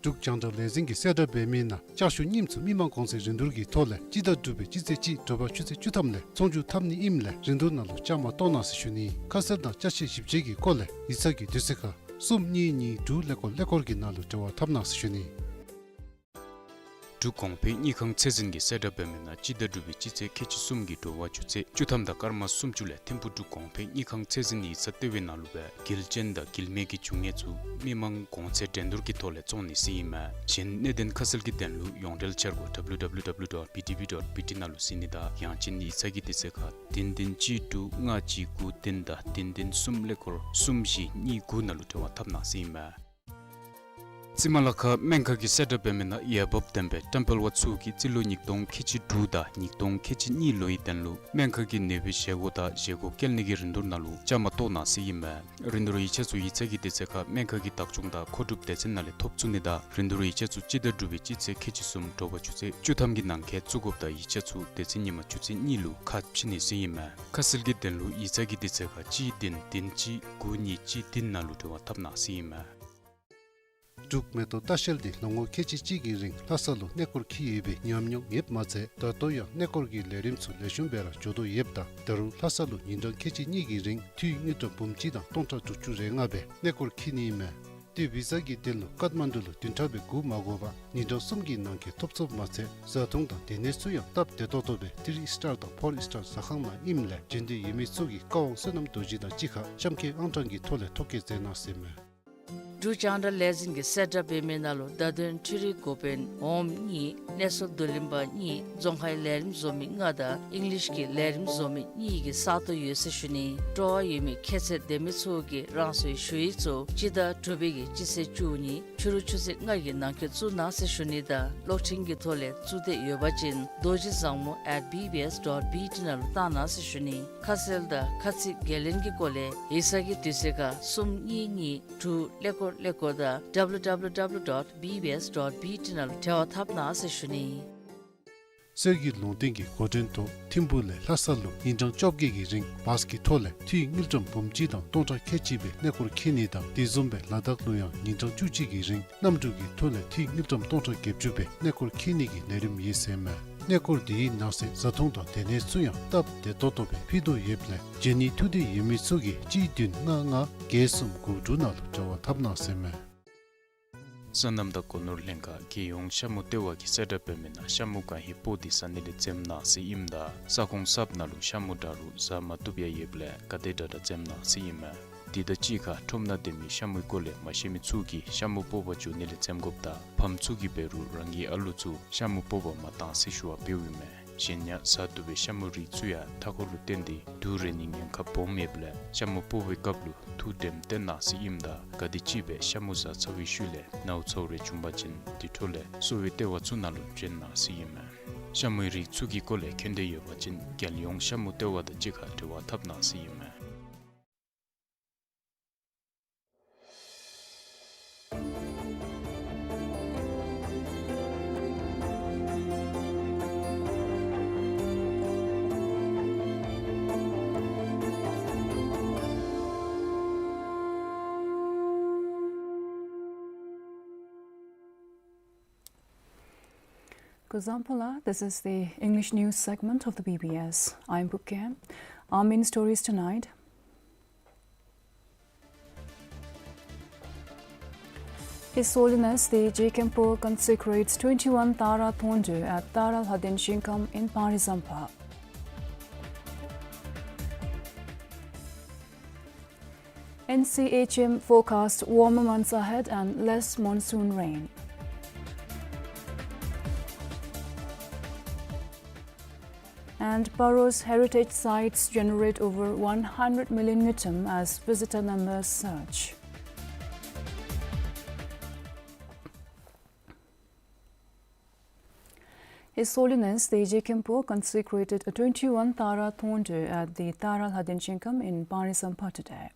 འབྲུག་རྒྱང་བསྒྲགས་ལས་འཛིན་གྱིས་གསལ་བསྒྲགས་འབད་མི་ནང་ལྕགས་ཞུ་རྙིངམ་ཚུ་མི་མང་གོང་ཚད་རིན་བསྡུར་གྱི་ཐོག་ལས་སྤྱི་ཟླ་དྲུག་པའི་སྤྱི་ཚེས་གཅིག་དྲོ་པ་ཆུ་ཚོད་བཅུ་ཐམ་ལས་ཚོང་བསྒྱུར་འཐབ་ནི་ཨིནམ་ལས་རིན་བསྡུར་ནང་ལུ་བཅའ་མར་གཏོགས་གནང་ཟེར་ཞུ་ནི། ཁ་གསལ་དང་ཅ་ཆས་ཞིབ་དཔྱད་ཀྱི་སྐོར་ལས་ཡིག་ཚང་གི་དུས་ཚོད་ཁར་གསུམ་གཉིས་གཉིས་དྲུག་ཀླད་ཀོར་ཀླད་ཀོར་གྱི་ནང་ལུ་འབྲེལ་བ་འཐབ་གནང་ཟེར་ཞུ་ནི། འབྲུག་གོང་འཕེལ་དངུལ་ཁང་ཚད་འཛིན་གྱིས་གསལ་བསྒྲགས་འབད་མི་ནང་སྤྱི་ཟླ་དྲུག་པའི་སྤྱི་ཚེས་ཁལ་གཅིག་གསུམ་གྱི་དྲོ་པ་ཆུ་ཚོད་བཅུ་ཐམ་དང་སྐར་མ་སུམ་ཅུ་ལས་ཐིམ་ཕུ་འབྲུག་གོང་འཕེལ་དངུལ་ཁང་ཚད་འཛིན་ཡིག་ཚང་ལྟེ་བའི་ནང་ལུ་སྦེ་འགུལ་ཅན་དང་འགུལ་མེད་ཀྱི་འབྱུང་གནས་ཚུ་མི་མང་གོང་ཚད་འགྲན་བསྡུར་གྱི་ཐོག་ལས་བཙོང་ནི་ཟེར་ཨིན་མས། གཞན་གནད་དོན་ཁ་གསལ་གྱི་དོན་ལུ་ཡོངས་འབྲེལ་འཆར་སྒོ་ཌབ་ལུ་ཌབ་ལུ་ཌབ་ལུ་ཌོཊ་བི་ཌི་བི་ཌོཊ་བི་ཊི་ནང་ལུ་གཟིགས་ནི་དང་ཡང་ཅིན་ཡིག་ཚང་གི་དུས་ཚོད་ཁར་བདུན་བདུན་གཅིག་དྲུག་ལྔ་གཅིག་དགུ་བདུན་དང་བདུན་བདུན་གསུམ་ཀླད་ཀོར་གསུམ་བཞི་གཉིས་དགུ་ནང་ལུ་འབྲེལ་བ་འཐབ་གནང་ཟེར་ཨིན་མས། རྩི་མ་ལ་ཁ་སྨན་ཁང་གིས་གསལ་བསྒྲགས་འབད་མི་ནང་འོས་འབབ་ལྡན་པའི་བཀྲམ་སྤེལ་པ་ཚུ་གིས་རྩིས་ལོ་ཉིས་སྟོང་ཁལ་གཅིག་དྲུག་དང་ཉིས་སྟོང་ཁལ་གཅིག་གཉིས་ལོའི་དོན་ལུ་སྨན་ཁང་གི་ནུས་པའི་བཞེས་སྒོ་དང་བཞེས་སྒོ་བཀལ་ནི་གི་རིན་བསྡུར་ནང་ལུ་བཅའ་མར་གཏོགས་གནང་ཟེར་ཨིན་མས། རིན་བསྡུར་ཡིག་ཆ་ཚུ་ཡིག་ཚང་གི་དུས་ཚོད་ཁར་སྨན་ཁང་གི་བདག་སྐྱོང་དང་མཁོ་སྒྲུབ་སྡེ་ཚན་ནང་ལས་ཐོབ་ཚུགས་ནི་དང་རིན་བསྡུར་ཡིག་ཆ་ཚུ་སྤྱི་ཟླ་དྲུག་པའི་སྤྱི་ཚེས་ཁལ་གཅིག་གསུམ་དྲོ་པ་ཆུ་ཚོད་བཅུ་ཐམ་གྱི་ནང་འཁོད་བཙུགས་དགོཔ་དང་ཡིག་ཆ་ཚུ་དེ་ཚེ་ཉིན་མ་ཆུ་ཚོད་གཉིས་ལུ་ཁ་ཕྱེ་ནི་ཟེར་ཨིན་མས། ཁ་གསལ་གྱི་དོན་ལུ་ཡིག་ཚང་གི་དུས་ཚོད་ཁར་གཅིག་བདུན་བདུན་གཅིག་དགུ་གཉིས་གཅིག་བདུན་ནང་ལུ་འབྲེལ་བ་འཐབ་གནང་ཟེར་ཨིན་མས། འབྲུག་མེ་ཏོག་ལྟ་བཤལ་འདི་ལོ་ངོ་ཁལ་གཅིག་གཅིག་གི་རིང་ལྷ་ས་ལུ་གནས་སྐོར་འཁྱིད་ཡོད་པའི་ཉམས་མྱོང་ཡོདཔ་མ་ཚད་ད་ལྟོ་ཡང་གནས་སྐོར་གྱི་ལས་རིམ་ཚུ་ལེགས་ཤོམ་སྦེ་ར་འགྱོ་དོ་ཡོདཔ་ད་ད་རུང་ལྷ་ས་ལུ་ཉིན་གྲངས་ཁལ་གཅིག་གཉིས་ཀྱི་རིང་འཐུས་དངུལ་ཀྲམ་འབུམ་གཅིག་དང་སྟོང་ཕྲག་དྲུག་ཅུ་རེ་ལྔ་སྦེ་གནས་སྐོར་འཁྱིད་ནི་ཨིན་མས། ཏེ་བི་ཟ་གི་དོན་ལུ་ཀཏ་མན་ཌུ་ལུ་བདུན་ཕྲག་སྦེ་སྒུག་མ་དགོ་པར་ཉིན་གྲངས་གསུམ་གྱི་ནང་འཁོད་ཐོབ་ཚུགསཔ་མ་ཚད་བཟའ་འཐུང་དང་སྡོད་གནས་ཚུ་ཡང་སྟབས་བདེ་ཏོག་ཏོ་སྦེ་ཐི་རི་སི་ཊར་དང་ཕོར་སི་ཊར་ཟ་ཁང་ནང་ཨིནམ་ལས་འབྱོན་འདོད་ཡོད་མི་ཚུ་གིས་བཀའ་དབང་བསོད་ནམས་རྡོ་རྗེ་དང་གཅིག་ཁར་གཤམ་འཁོད་ཨང་གྲངས་ཀྱི་ཐོག་ལས་ཐོ་བཀོད་མཛད་གནང་ཟེར་ཨིན་མས། འབྲུག་རྒྱང་བསྒྲགས་ལས་འཛིན་གྱིས་གསལ་བསྒྲགས་འབད་མི་ནང་ལུ་བརྡ་དོན་འཕྲུལ་རིག་འགོ་དཔོན་འོགམ་གཉིས་གནས་ཚུལ་བསྡུ་ལེན་པ་གཉིས་རྫོང་ཁའི་ལས་རིམ་བཟོ་མི་ལྔ་དང་ཨིང་ལིཤ་གི་ལས་རིམ་བཟོ་མི་གཉིས་ཀྱི་ས་སྟོང་ཡོད་ཟེར་ཞུ་ནི། སྤྲོ་བ་ཡོད་མི་ཁྱད་ཚད་ལྡན་མི་ཚུ་གིས་རང་སོའི་ཞུ་ཡིག་ཚུ་སྤྱི་ཟླ་དྲུག་པའི་གི་སྤྱི་ཚེས་བཅུ་གཉིས་ཕྱི་རུ་ཆུ་ཚོད་ལྔ་གི་ནང་འཁོད་བཙུགས་གནང་ཟེར་ཞུ་ནི་དང་གློག་འཕྲིན་གྱི་ཐོག་ལས་བཙུགས་འདོད་ཡོད་པ་ཅིན་རྡོ་རྗེ་བཟང་མོ་at B B S dot B T ནང་ལུ་བཏང་གནང་ཟེར་ཞུ་ནི། ཁ་གསལ་དང་ཁ་ཚིག་འགན་ལེན་གྱི་སྐོར་ལས་ཡིག་ཚང་གི་དུས་ཚོད་ཁར་གསུམ་གཉིས་གཉིས་དྲུག་ཀླད་ཀོར་ཀླད་ཀོར་དང་W W W dot B B S dot B T ནང་ལུ་འབྲེལ་བ་འཐབ་གནང་ཟེར་ཞུ་ནི། སྲོལ་གྱི་ལུང་བསྟན་གྱི་འགོ་འདྲེན་ཐོག་ཐིམ་ཕུ་ལས་ལྷ་ས་ལུ་ཉིན་གྲངས་བཅོ་བརྒྱད་ཀྱི་རིང་བཱས་ཀྱི་ཐོག་ལས་འཐུས་དངུལ་ཀྲམ་འབུམ་གཅིག་དང་སྟོང་ཕྲག་ཁལ་གཅིག་སྦེ་གནས་སྐོར་འཁྱིད་ནི་དང་དེ་བཟུམ་སྦེ་ལ་དྭགས་ལུ་ཡང་ཉིན་གྲངས་བཅུ་གཅིག་གི་རིང་གནམ་གྲུ་གི་ཐོག་ལས་འཐུས་དངུལ་ཀྲམ་སྟོང་ཕྲག་བརྒྱད་ཅུ་སྦེ་གནས་སྐོར་འཁྱིད་ནི་གི་ལས་རིམ་ཡོད་ཟེར་མས། གནས་སྐོར་དེའི་ནང་གསེས་བཟའ་འཐུང་དང་སྡོད་གནས་ཚུ་ཡང་སྟབས་བདེ་ཏོག་ཏོ་སྦེ་ཕུལ་དོ་ཡོདཔ་ལས་འབྱོན་ནི་ཐུགས་འདོད་ཡོད་མི་ཚུ་གིས་གཅིག་བདུན་ལྔ་ལྔ་བརྒྱད་གསུམ་དགུ་དྲུག་ནང་ལུ་འབྲེལ་བ་འཐབ་གནང་ཟེར་མས། སོ་ནམ་དང་སྒོ་ནོར་ལྷན་ཁག་རྒྱལ་ཡོངས་ཤ་མུ་ལྟེ་བ་གིས་གསལ་བསྒྲགས་འབད་མི་ནང་ཤ་མུ་གང་ཧེང་སྤོ་སྟེ་བཟའ་ནི་ལས་འཛེམ་གནང་ཟེར་ཨིནམ་ད་ས་ཁོངས་གསརཔ་ནང་ལུ་ཤ་མུ་འདྲ་རུང་བཟའ་མ་བཏུབ་ཡང་ཡོདཔ་ལས་ག་དེ་དྲག་དྲག་འཛེམ་གནང་ཟེར་ཨིན་མས། དེ་དང་གཅིག་ཁར་ཁྲོམ་ནང་སྡོད་མི་ཤ་མུའི་སྐོར་ལས་མ་ཤེས་མི་ཚུ་གིས་ཤ་མུ་སྤོ་བར་འགྱོ་ནི་ལས་འཛེམ་དགོཔ་དང་ཕམ་ཚུ་གིས་འབད་རུང་རང་གི་ཨ་ལུ་ཚུ་ཤ་མུ་སྤོ་བར་མ་གཏང་ཟེར་ཞུ་བ་འབདཝ་ཨིན་མས། གཞན་ཡང་བཟའ་བཏུབ་པའི་ཤ་མུའི་རིགས་ཚུ་ཡང་མཐའ་འཁོར་ལུ་བརྟེན་ཏེ་དུག་རེག་ནིའི་ཉེན་ཁ་སྦོམ་ཡོདཔ་ལས་ཤ་མུ་སྤོ་བའི་སྐབས་ལུ་ཐུགས་དྲནམ་བཏོན་གནང་ཟེར་ཨིནམ་ད་ག་དེམ་ཅིག་སྦེ་ཤ་མུ་བཟའ་ཚར་བའི་ཤུལ་ལས་ནཝ་ཚཝ་རེ་བྱུང་པ་ཅིན་དེ་འཕྲོ་ལས་གསོ་བའི་ལྟེ་བ་ཚུ་ནང་ལུ་བྱོན་གནང་ཟེར་ཨིན་མས། ཤ་མུའི་རིགས་ཚུ་གི་སྐོར་ལས་མཁྱེན་འདོད་ཡོད་པ་ཅིན་རྒྱལ་ཡོངས་ཤ་མུ་ལྟེ་བ་དང་གཅིག་ཁར་འབྲེལ་བ་འཐབ་གནང་ཟེར་ཨིན་མས། Kuzuzangpo, this is the English news segment of the B B S. I'm Pupke. Our main stories tonight. His Holiness the Je Khenpo consecrates twenty-one Tara Thongdro at Tara Lhaden Zingkham in Pangri Zampha. N C H M forecast warmer months ahead and less monsoon rain. And Paro's heritage sites generate over one hundred million ngultrum as visitor numbers surge. His Holiness the Je Khenpo consecrated a twenty-one Tara Thongdro at the Tara Lhaden Zingkham in Pangri Zampha today.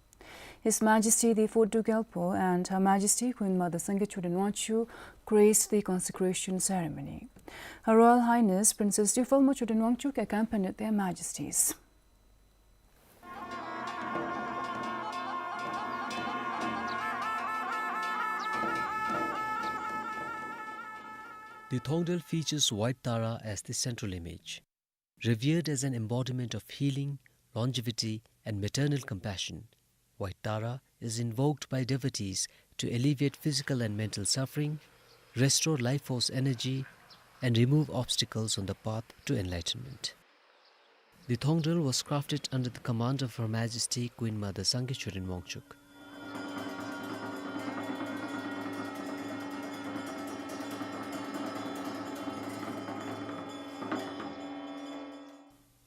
His Majesty the Fourth Druk Gyalpo and Her Majesty Queen Mother Sangay Choden Wangchuck graced the consecration ceremony. Her Royal Highness Princess Dripalma Choden Wangchuck accompanied their Majesties. The Thongdro features White Tara as the central image. Revered as an embodiment of healing, longevity, and maternal compassion, White Tara is invoked by devotees to alleviate physical and mental suffering, restore life force energy, and remove obstacles on the path to enlightenment. The Thongdro was crafted under the command of Her Majesty Queen Mother Sangay Choden Wangchuck.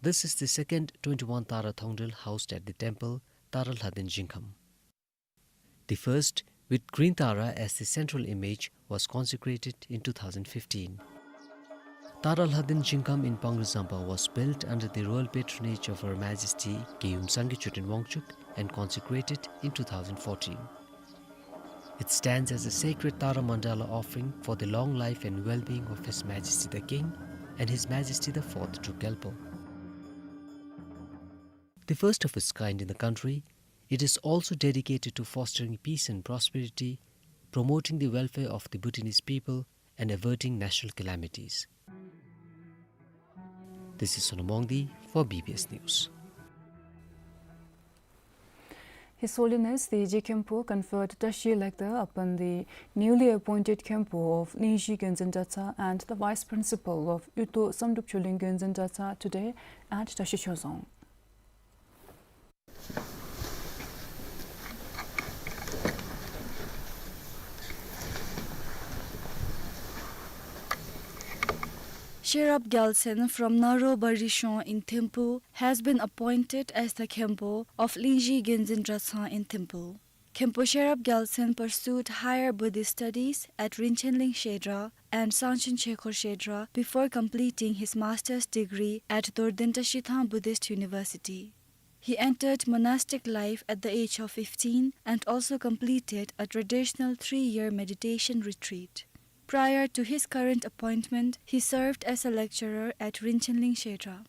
This is the second twenty-one Tara Thongdro housed at the temple, Tara Lhaden Zingkham. The first, with Green Tara as the central image, was consecrated in two thousand fifteen. Tara Lhaden Zingkham in Pangri Zampha was built under the royal patronage of Her Majesty Keyum Sangay Choden Wangchuck and consecrated in two thousand fourteen. It stands as a sacred Tara Mandala offering for the long life and well-being of His Majesty the King and His Majesty the Fourth Druk Gyalpo. The first of its kind in the country, it is also dedicated to fostering peace and prosperity, promoting the welfare of the Bhutanese people, and averting national calamities. This is Sonam Wangdi for B B S News. His Holiness the Je Khenpo conferred Tashi Lector upon the newly appointed Khenpo of Lingzhi Gyonzin Dratshang and the Vice Principal of Uto Samdrup Choling Gyonzin Dratshang today at Tashi Chozong. Sherab Gyaltsen from Naro Barishong in Thimphu has been appointed as the Khenpo of Lingzhi Gyonzin Dratshang in Thimphu. Khenpo Sherab Gyaltsen pursued higher Buddhist studies at Rinchen Ling Shedra and Sangchen Chekhor Shedra before completing his master's degree at Dorden Tashithang Buddhist University. He entered monastic life at the age of fifteen and also completed a traditional three-year meditation retreat. Prior to his current appointment, he served as a lecturer at Rinchen Ling Shedra.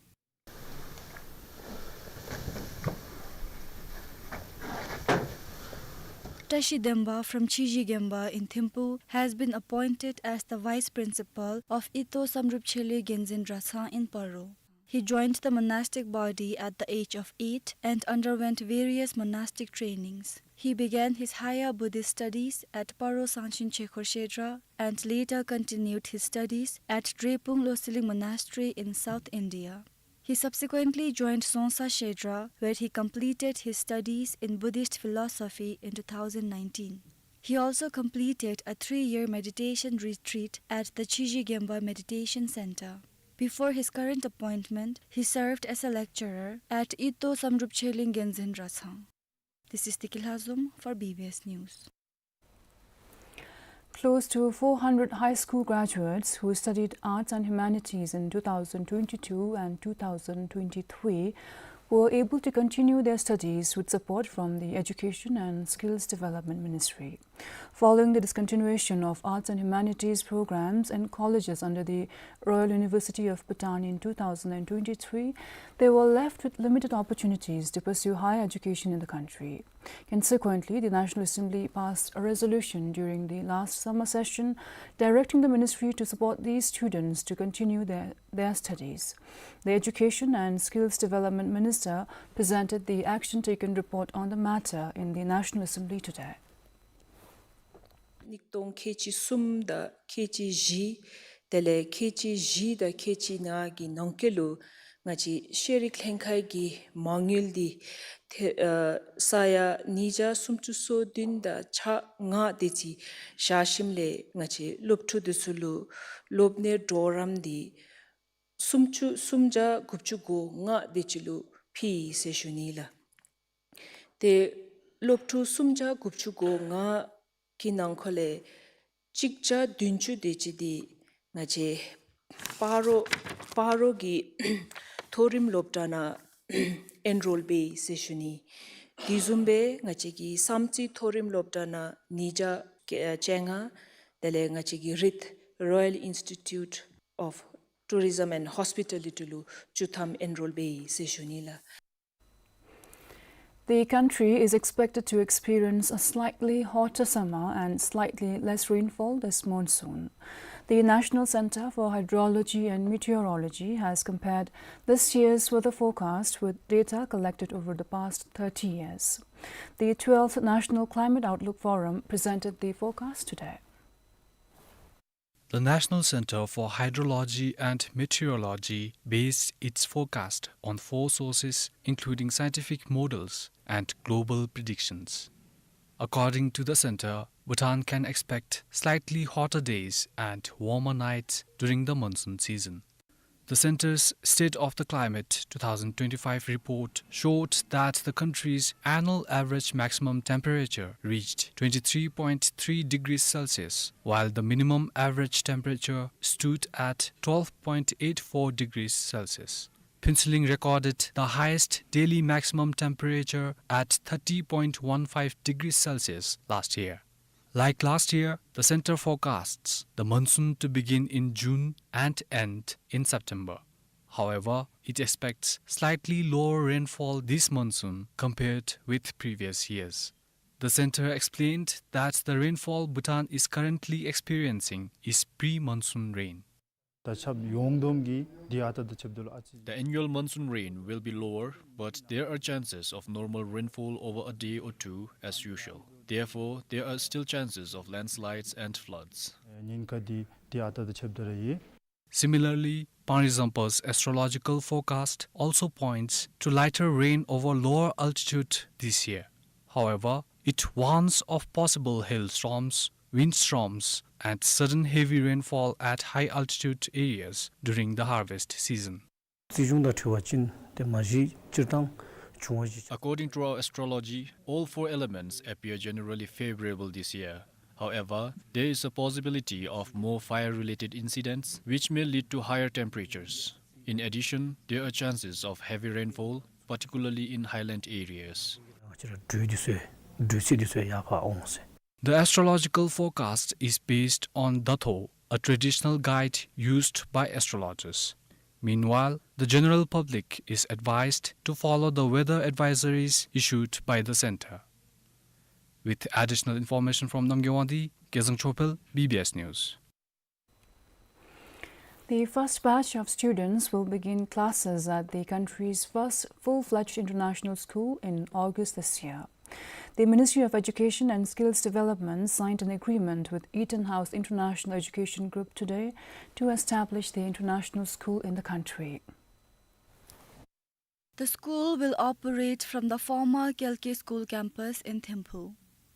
Tashi Demba from Chiji Gemba in Thimphu has been appointed as the Vice Principal of Ito Samdrup Choling Gyonzin Dratshang in Paro. He joined the monastic body at the age of eight and underwent various monastic trainings. He began his higher Buddhist studies at Paro Sangchen Chekhor Shedra and later continued his studies at Drepung Losili Monastery in South India. He subsequently joined Songsa Shedra, where he completed his studies in Buddhist philosophy in two thousand nineteen. He also completed a three-year meditation retreat at the Chiji Gemba Meditation Center. Before his current appointment, he served as a lecturer at Ito Samdrup Cheling Genzin Ratsang. This is Tiki Lhazom for B B S News. Close to four hundred high school graduates who studied Arts and Humanities in two thousand twenty-two and two thousand twenty-three were able to continue their studies with support from the Education and Skills Development Ministry. Following the discontinuation of Arts and Humanities programs in colleges under the Royal University of Bhutan in two thousand twenty-three, they were left with limited opportunities to pursue higher education in the country. Consequently, the National Assembly passed a resolution during the last summer session directing the ministry to support these students to continue their, their studies. The Education and Skills Development Minister presented the action taken report on the matter in the National Assembly today. གཉིས་སྟོང་ཁལ་གཅིག་གསུམ་དང་ཁལ་གཅིག་བཞི། དེ་ལས་ཁལ་གཅིག་བཞི་དང་ཁལ་གཅིག་ལྔ་གི་ནང་འཁོད་ལུ་ང་བཅས་ཤེས་རིག་ལྷན་ཁག་གི་མ་དངུལ་འདི་ཐེ་ཨ་ས་ཡ་ཉིས་བརྒྱ་སུམ་ཅུ་སོ་བདུན་དང་ཕྱེད་ལྔ་དེ་ཅིག་བཞག་ཞིནམ་ལས་ང་བཅས་སློབ་ཕྲུག་དེ་ཚུ་ལུ་སློབ་གཉེར་གྲོགས་རམ་འདི་སུམ་ཅུ་སུམ་བརྒྱ་དགུ་བཅུ་གོ་ལྔ་དེ་ཅིག་ལུ་ཕུལ་ཡི་ཟེར་ཞུ་ནི་ལགས། ཏེ་སློབ་ཕྲུག་སུམ་བརྒྱ་དགུ་བཅུ་གོ་ལྔ་གི་ནང་འཁོད་ལས་གཅིག་བརྒྱ་བདུན་ཅུ་དེ་ཅིག་འདི་ང་བཅས་སྤ་རོ་སྤ་རོ་གི་མཐོ་རིམ་སློབ་གྲྭ་ནང་ཨེན་རོལ་འབད་ཡི་ཟེར་ཞུ་ནི། དེ་བཟུམ་སྦེ་ང་བཅས་ཀྱི་བསམ་རྩེ་མཐོ་རིམ་སློབ་གྲྭ་ནང་ཉིས་བརྒྱ་བཅོ་ལྔ། དེ་ལས་ང་བཅས་ཀྱི་རིད་Royal Institute of Tourism and Hospitality ལུ་བཅུ་ཐམ་ཨེན་རོལ་འབད་ཡི་ཟེར་ཞུ་ནི་ལགས། The country is expected to experience a slightly hotter summer and slightly less rainfall this monsoon. The National Centre for Hydrology and Meteorology has compared this year's weather forecast with data collected over the past thirty years. The twelfth National Climate Outlook Forum presented the forecast today. The National Centre for Hydrology and Meteorology based its forecast on four sources, including scientific models and global predictions. According to the centre, Bhutan can expect slightly hotter days and warmer nights during the monsoon season. The centre's State of the Climate two thousand twenty-five report showed that the country's annual average maximum temperature reached twenty-three point three degrees Celsius, while the minimum average temperature stood at twelve point eight four degrees Celsius. Phuentsholing recorded the highest daily maximum temperature at thirty point one five degrees Celsius last year. Like last year, the centre forecasts the monsoon to begin in June and end in September. However, it expects slightly lower rainfall this monsoon compared with previous years. The centre explained that the rainfall Bhutan is currently experiencing is pre-monsoon rain. ད་ཆབ་ཡོངས་བསྡོམས་ཀྱི་འདི་ཨ་རྟག་དང་ཆབ་དེ་ལུ་ཨ་ཙི། The annual monsoon rain will be lower, but there are chances of normal rainfall over a day or two as usual. Therefore, there are still chances of landslides and floods. ཉེན་ཁ་འདི་འདི་ཨ་རྟག་དང་ཆབ་དེ་ར་ཡོད། Similarly, Panglitsompa's astrological forecast also points to lighter rain over lower altitude this year. However, it warns of possible hailstorms, windstorms, and sudden heavy rainfall at high altitude areas during the harvest season. རྩིས་གཞུང་དང་འཁྲིལ་བ་ཅིན་ཏེ་མ་གཞི་སྤྱིར་བཏང་བྱུང་བ་ཅིག། According to our astrology, all four elements appear generally favorable this year. However, there is a possibility of more fire-related incidents, which may lead to higher temperatures. In addition, there are chances of heavy rainfall, particularly in highland areas. ང་བཅས་ར་དྲོད་འདི་ཚུ་དྲོད་ཚད་འདི་ཚུ་ཡར་འཕར་འོང་ཟེར། The astrological forecast is based on Datho, a traditional guide used by astrologers. Meanwhile, the general public is advised to follow the weather advisories issued by the centre. With additional information from Namgay Wangdi, Gezang Chopel, B B S News. The first batch of students will begin classes at the country's first full-fledged international school in August this year. The Ministry of Education and Skills Development signed an agreement with Eaton House International Education Group today to establish the international school in the country. The school will operate from the former Kyalke School campus in Thimphu.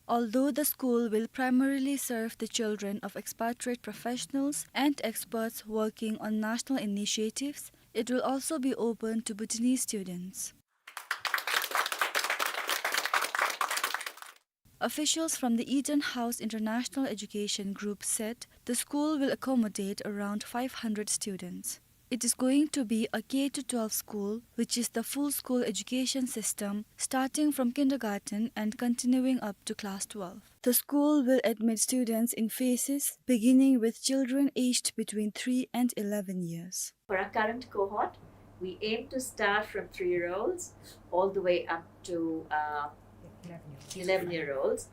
Although the school will primarily serve the children of expatriate professionals and experts working on national initiatives, it will also be open to Bhutanese students. Officials from the Eaton House International Education Group said the school will accommodate around five hundred students. It is going to be a K to twelve school, which is the full school education system, starting from kindergarten and continuing up to class twelve. The school will admit students in phases, beginning with children aged between three and eleven years. For our current cohort, we aim to start from three-year-olds all the way up to, uh, eleven-year-olds.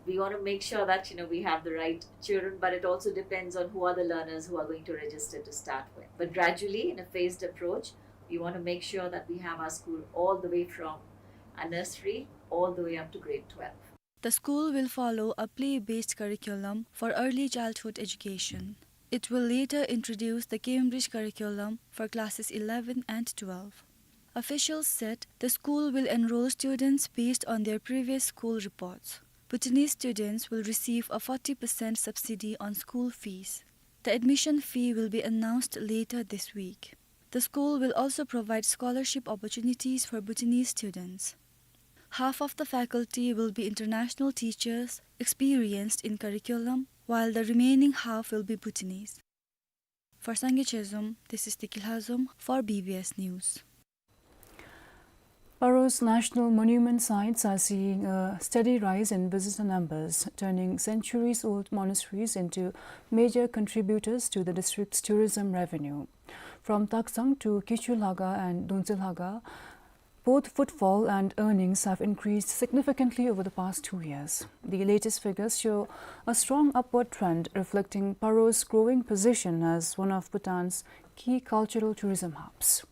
We want to make sure that, you know, we have the right children, but it also depends on who are the learners who are going to register to start with. But gradually, in a phased approach, we want to make sure that we have our school all the way from a nursery all the way up to grade twelve. The school will follow a play-based curriculum for early childhood education. It will later introduce the Cambridge curriculum for classes eleven and twelve. Officials said the school will enroll students based on their previous school reports. Bhutanese students will receive a forty percent subsidy on school fees. The admission fee will be announced later this week. The school will also provide scholarship opportunities for Bhutanese students. Half of the faculty will be international teachers experienced in curriculum, while the remaining half will be Bhutanese. For Sangay Chezom, this is Tiki Lhazom for B B S News. Paro's national monument sites are seeing a steady rise in visitor numbers, turning centuries-old monasteries into major contributors to the district's tourism revenue. From Takchang to Kichu Lhaga and Dungtse Lhaga, both footfall and earnings have increased significantly over the past two years. The latest figures show a strong upward trend, reflecting Paro's growing position as one of Bhutan's key cultural tourism hubs.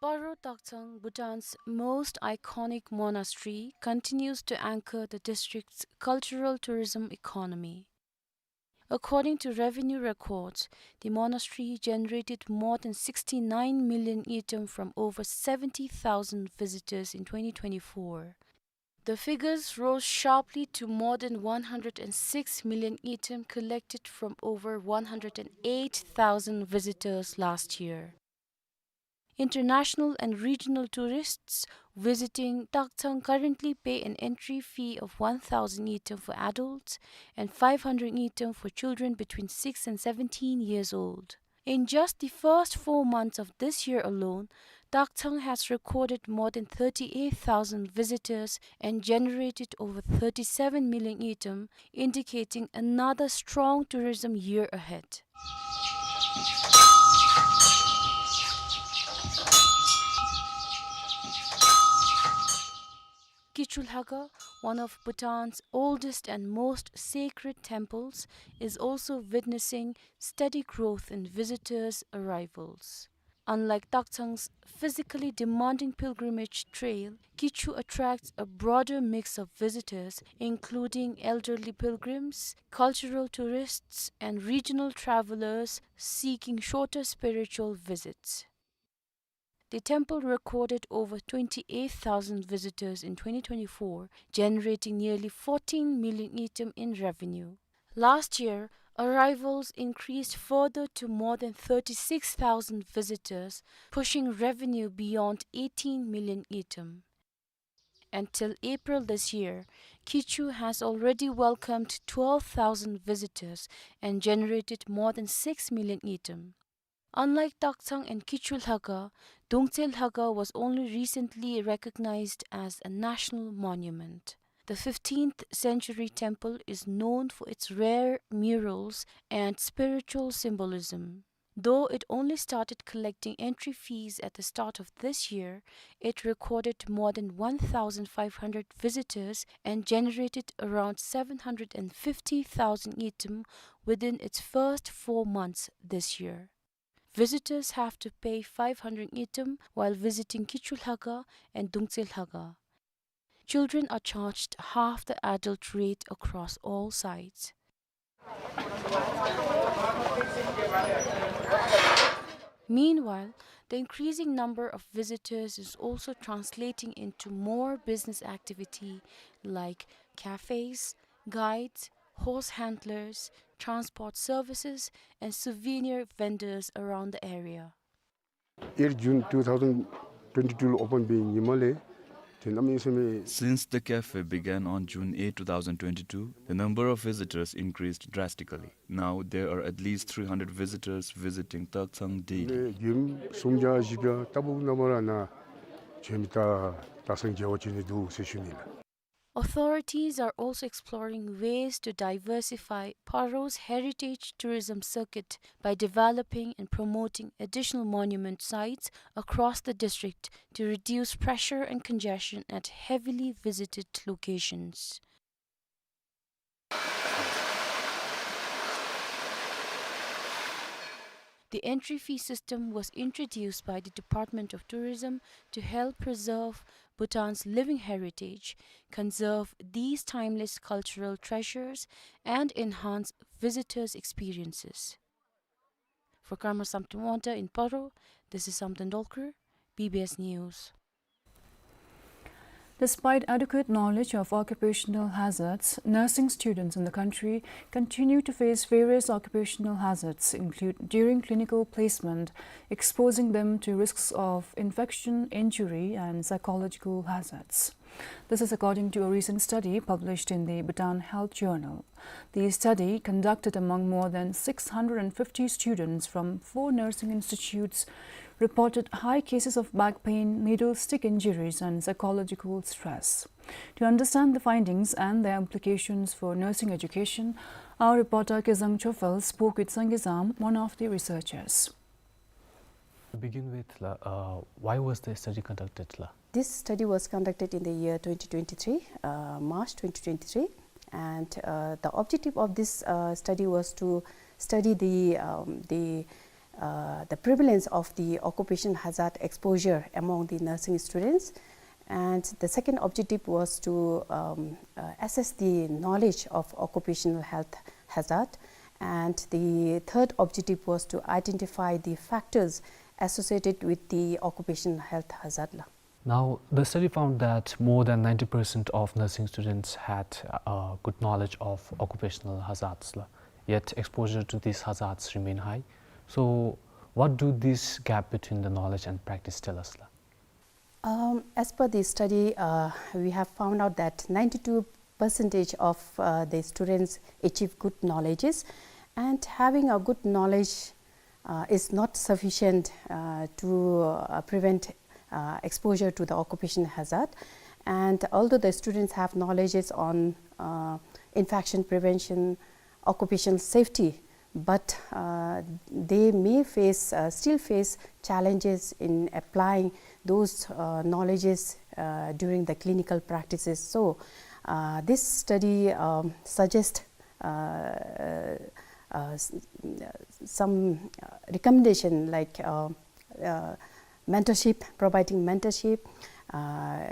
Paro Takchang, Bhutan's most iconic monastery, continues to anchor the district's cultural tourism economy. According to revenue records, the monastery generated more than sixty-nine million ngultrum from over seventy thousand visitors in twenty twenty-four. The figures rose sharply to more than one hundred and six million ngultrum collected from over one hundred and eight thousand visitors last year. International and regional tourists visiting Takchang currently pay an entry fee of one thousand ngultrum for adults and five hundred ngultrum for children between six and seventeen years old. In just the first four months of this year alone, Takchang has recorded more than thirty-eight thousand visitors and generated over thirty-seven million ngultrum, indicating another strong tourism year ahead. Kichu Lhaga, one of Bhutan's oldest and most sacred temples, is also witnessing steady growth in visitors' arrivals. Unlike Takchang's physically demanding pilgrimage trail, Kichu attracts a broader mix of visitors, including elderly pilgrims, cultural tourists, and regional travelers seeking shorter spiritual visits. The temple recorded over twenty-eight thousand visitors in twenty twenty-four, generating nearly fourteen million ngultrum in revenue. Last year, arrivals increased further to more than thirty-six thousand visitors, pushing revenue beyond eighteen million ngultrum. Until April this year, Kichu has already welcomed twelve thousand visitors and generated more than six million ngultrum. Unlike Takchang and Kichu Lhaga, Dungtse Lhaga was only recently recognized as a national monument. The fifteenth century temple is known for its rare murals and spiritual symbolism. Though it only started collecting entry fees at the start of this year, it recorded more than one thousand five hundred visitors and generated around seven hundred and fifty thousand ngultrum within its first four months this year. Visitors have to pay five hundred ngultrum while visiting Kichu Lhakhang and Dungtse Lhakhang. Children are charged half the adult rate across all sites. Meanwhile, the increasing number of visitors is also translating into more business activity like cafes, guides, horse handlers, transport services, and souvenir vendors around the area. ཨེཊ་ཇུན་ཊུ་ཐའུ་ཛེནཌ་ཊུ་ཝེན་ཊི་ཊུ་ལུ་ཨོ་པཱན་འབད་ནི་ཨིནམ་ལས་ཏེ་གནམ་མེད་ས་མེད། Since the cafe began on June eighth, two thousand twenty-two, the number of visitors increased drastically. Now there are at least three hundred visitors visiting Taktsang daily. མི་མགྱོནམ་སུམ་བརྒྱ་བཞི་བརྒྱ་ལྟ་བུ་ནང་མར་ནཱ་བྱོན་མི་ད་དག་སང་མཇལ་བར་བྱོན་ནི་འདུག་ཟེར་ཞུ་ནི་ལགས། Authorities are also exploring ways to diversify Paro's heritage tourism circuit by developing and promoting additional monument sites across the district to reduce pressure and congestion at heavily visited locations. The entry fee system was introduced by the Department of Tourism to help preserve Bhutan's living heritage, conserve these timeless cultural treasures, and enhance visitors' experiences. For Karma Samten Wangta in Paro, this is Samten Dolkar, B B S News. Despite adequate knowledge of occupational hazards, nursing students in the country continue to face various occupational hazards, include during clinical placement, exposing them to risks of infection, injury, and psychological hazards. This is according to a recent study published in the Bhutan Health Journal. The study, conducted among more than six hundred and fifty students from four nursing institutes, reported high cases of back pain, needle stick injuries, and psychological stress. To understand the findings and their implications for nursing education, our reporter Kezang Chofel spoke with Sangye Zam, one of the researchers. To begin with, la, uh, why was the study conducted, la? This study was conducted in the year twenty twenty-three, uh, March twenty twenty-three, and, uh, the objective of this, uh, study was to study the, um, the, uh, the prevalence of the occupational hazard exposure among the nursing students. And the second objective was to, um, uh, assess the knowledge of occupational health hazard. And the third objective was to identify the factors associated with the occupational health hazard, la. Now, the study found that more than ninety percent of nursing students had, uh, good knowledge of occupational hazards, la. Yet, exposure to these hazards remain high. So, what do this gap between the knowledge and practice tell us, la? Um, as per the study, uh, we have found out that ninety-two percentage of, uh, the students achieve good knowledges, and having a good knowledge, uh, is not sufficient, uh, to, uh, prevent, uh, exposure to the occupational hazard. And although the students have knowledges on, uh, infection prevention, occupational safety, but, uh, they may face, uh, still face challenges in applying those, uh, knowledges, uh, during the clinical practices. So, uh, this study, um, suggests, uh, uh, s-, some, uh, recommendation like, uh, uh, mentorship, providing mentorship, uh,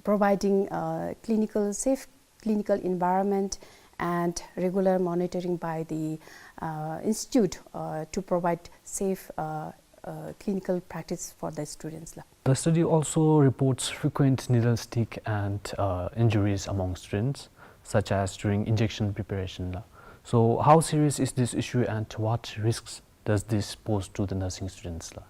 providing, uh, clinical safe clinical environment, and regular monitoring by the, uh, institute, uh, to provide safe, uh, uh, clinical practice for the students, la. The study also reports frequent needle stick and, uh, injuries among students, such as during injection preparation, la. So, how serious is this issue, and what risks does this pose to the nursing students, la?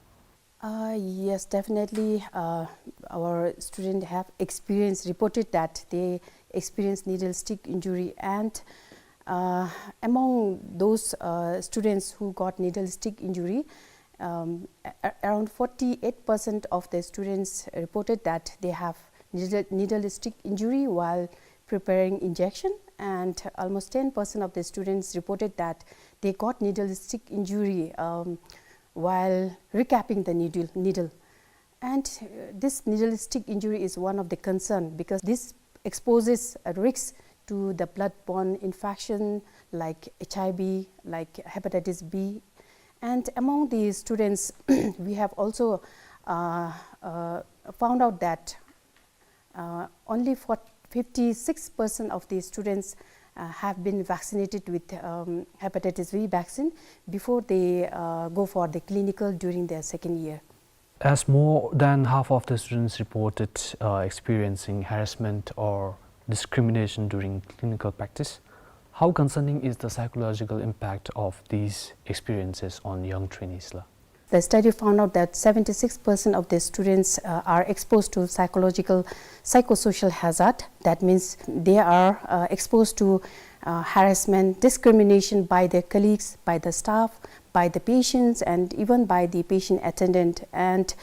Uh, yes, definitely. Uh, our students have experienced, reported that they experienced needle stick injury, and, uh, among those, uh, students who got needle stick injury, um, a-, a-, around forty-eight percent of the students reported that they have needle, needle stick injury while preparing injection, and almost ten percent of the students reported that they got needle stick injury, um, while recapping the needle, needle. And, uh, this needle stick injury is one of the concern because this exposes a risk to the blood-borne infection like H I V, like hepatitis B. And among the students, we have also, uh, uh, found out that, uh, only for fifty-six percent of the students, uh, have been vaccinated with, um, hepatitis B vaccine before they, uh, go for the clinical during their second year. As more than half of the students reported, uh, experiencing harassment or discrimination during clinical practice, how concerning is the psychological impact of these experiences on young trainees, la? The study found out that seventy-six percent of the students, uh, are exposed to psychological, psychosocial hazard. That means they are, uh, exposed to, uh, harassment, discrimination by their colleagues, by the staff, by the patients, and even by the patient attendant. And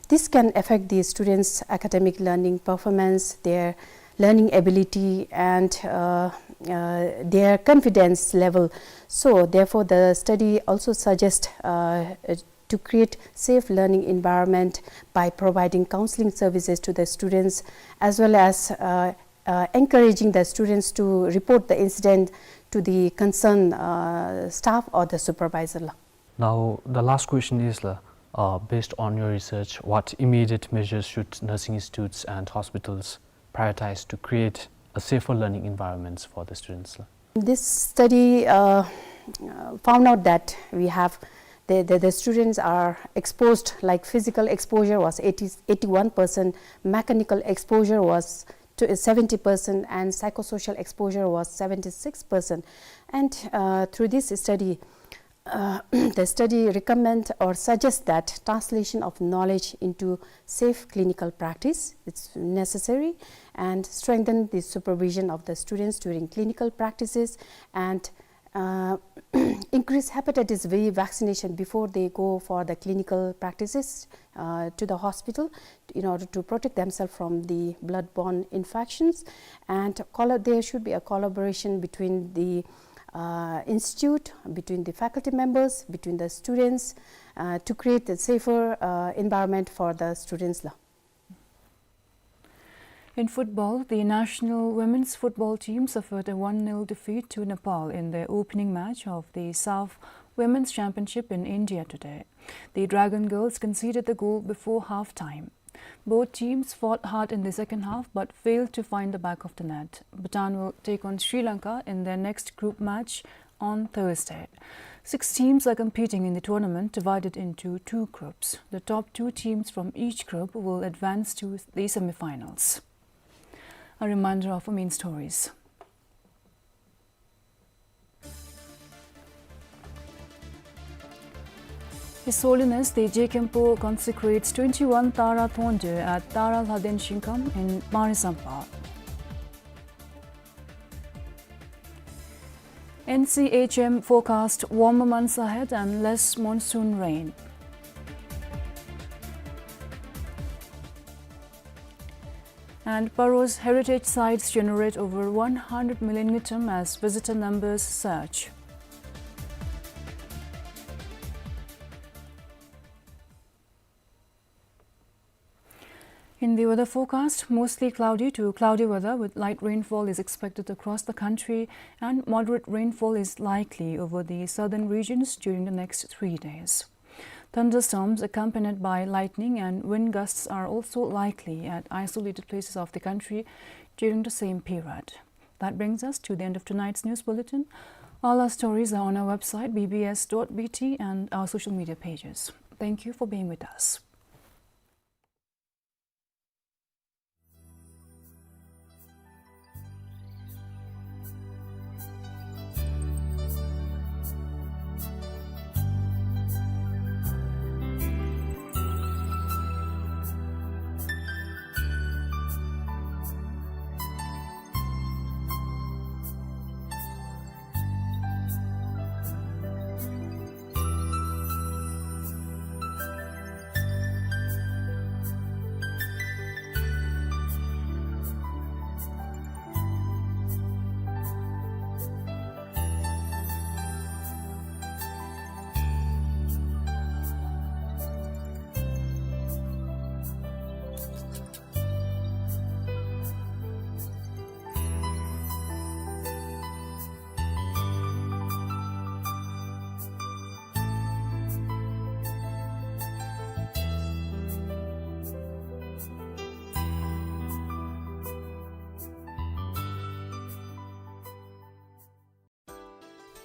this can affect the students' academic learning performance, their learning ability, and, uh, uh, their confidence level. So, therefore, the study also suggests, uh, uh, to create safe learning environment by providing counseling services to the students, as well as, uh, uh, encouraging the students to report the incident to the concerned, uh, staff or the supervisor, la. Now, the last question is, la, uh, based on your research, what immediate measures should nursing institutes and hospitals prioritize to create a safer learning environments for the students, la? This study, uh, uh, found out that we have the, the, the students are exposed, like, physical exposure was eighty, eighty-one percent, mechanical exposure was to seventy percent, and psychosocial exposure was seventy-six percent. And, uh, through this study, uh, the study recommend or suggest that translation of knowledge into safe clinical practice, it's necessary, and strengthen the supervision of the students during clinical practices, and, uh, increase hepatitis B vaccination before they go for the clinical practices, uh, to the hospital in order to protect themselves from the blood-borne infections. And collo-, there should be a collaboration between the, uh, institute, between the faculty members, between the students, uh, to create a safer, uh, environment for the students, la. In football, the national women's football team suffered a one nil defeat to Nepal in their opening match of the SAFF Women's Championship in India today. The Dragon Girls conceded the goal before half-time. Both teams fought hard in the second half but failed to find the back of the net. Bhutan will take on Sri Lanka in their next group match on Thursday. Six teams are competing in the tournament, divided into two groups. The top two teams from each group will advance to the semi-finals. A reminder of our main stories. His Holiness the Je Khenpo consecrates twenty-one Tara Thondu at Tara Lhaden Shingkham in Pangrisampha. N C H M forecast warmer months ahead and less monsoon rain. And Paro's heritage sites generate over one hundred million ngultrum as visitor numbers surge. In the weather forecast, mostly cloudy to cloudy weather with light rainfall is expected across the country, and moderate rainfall is likely over the southern regions during the next three days. Thunderstorms accompanied by lightning and wind gusts are also likely at isolated places of the country during the same period. That brings us to the end of tonight's news bulletin. All our stories are on our website, B B S dot B T, and our social media pages. Thank you for being with us.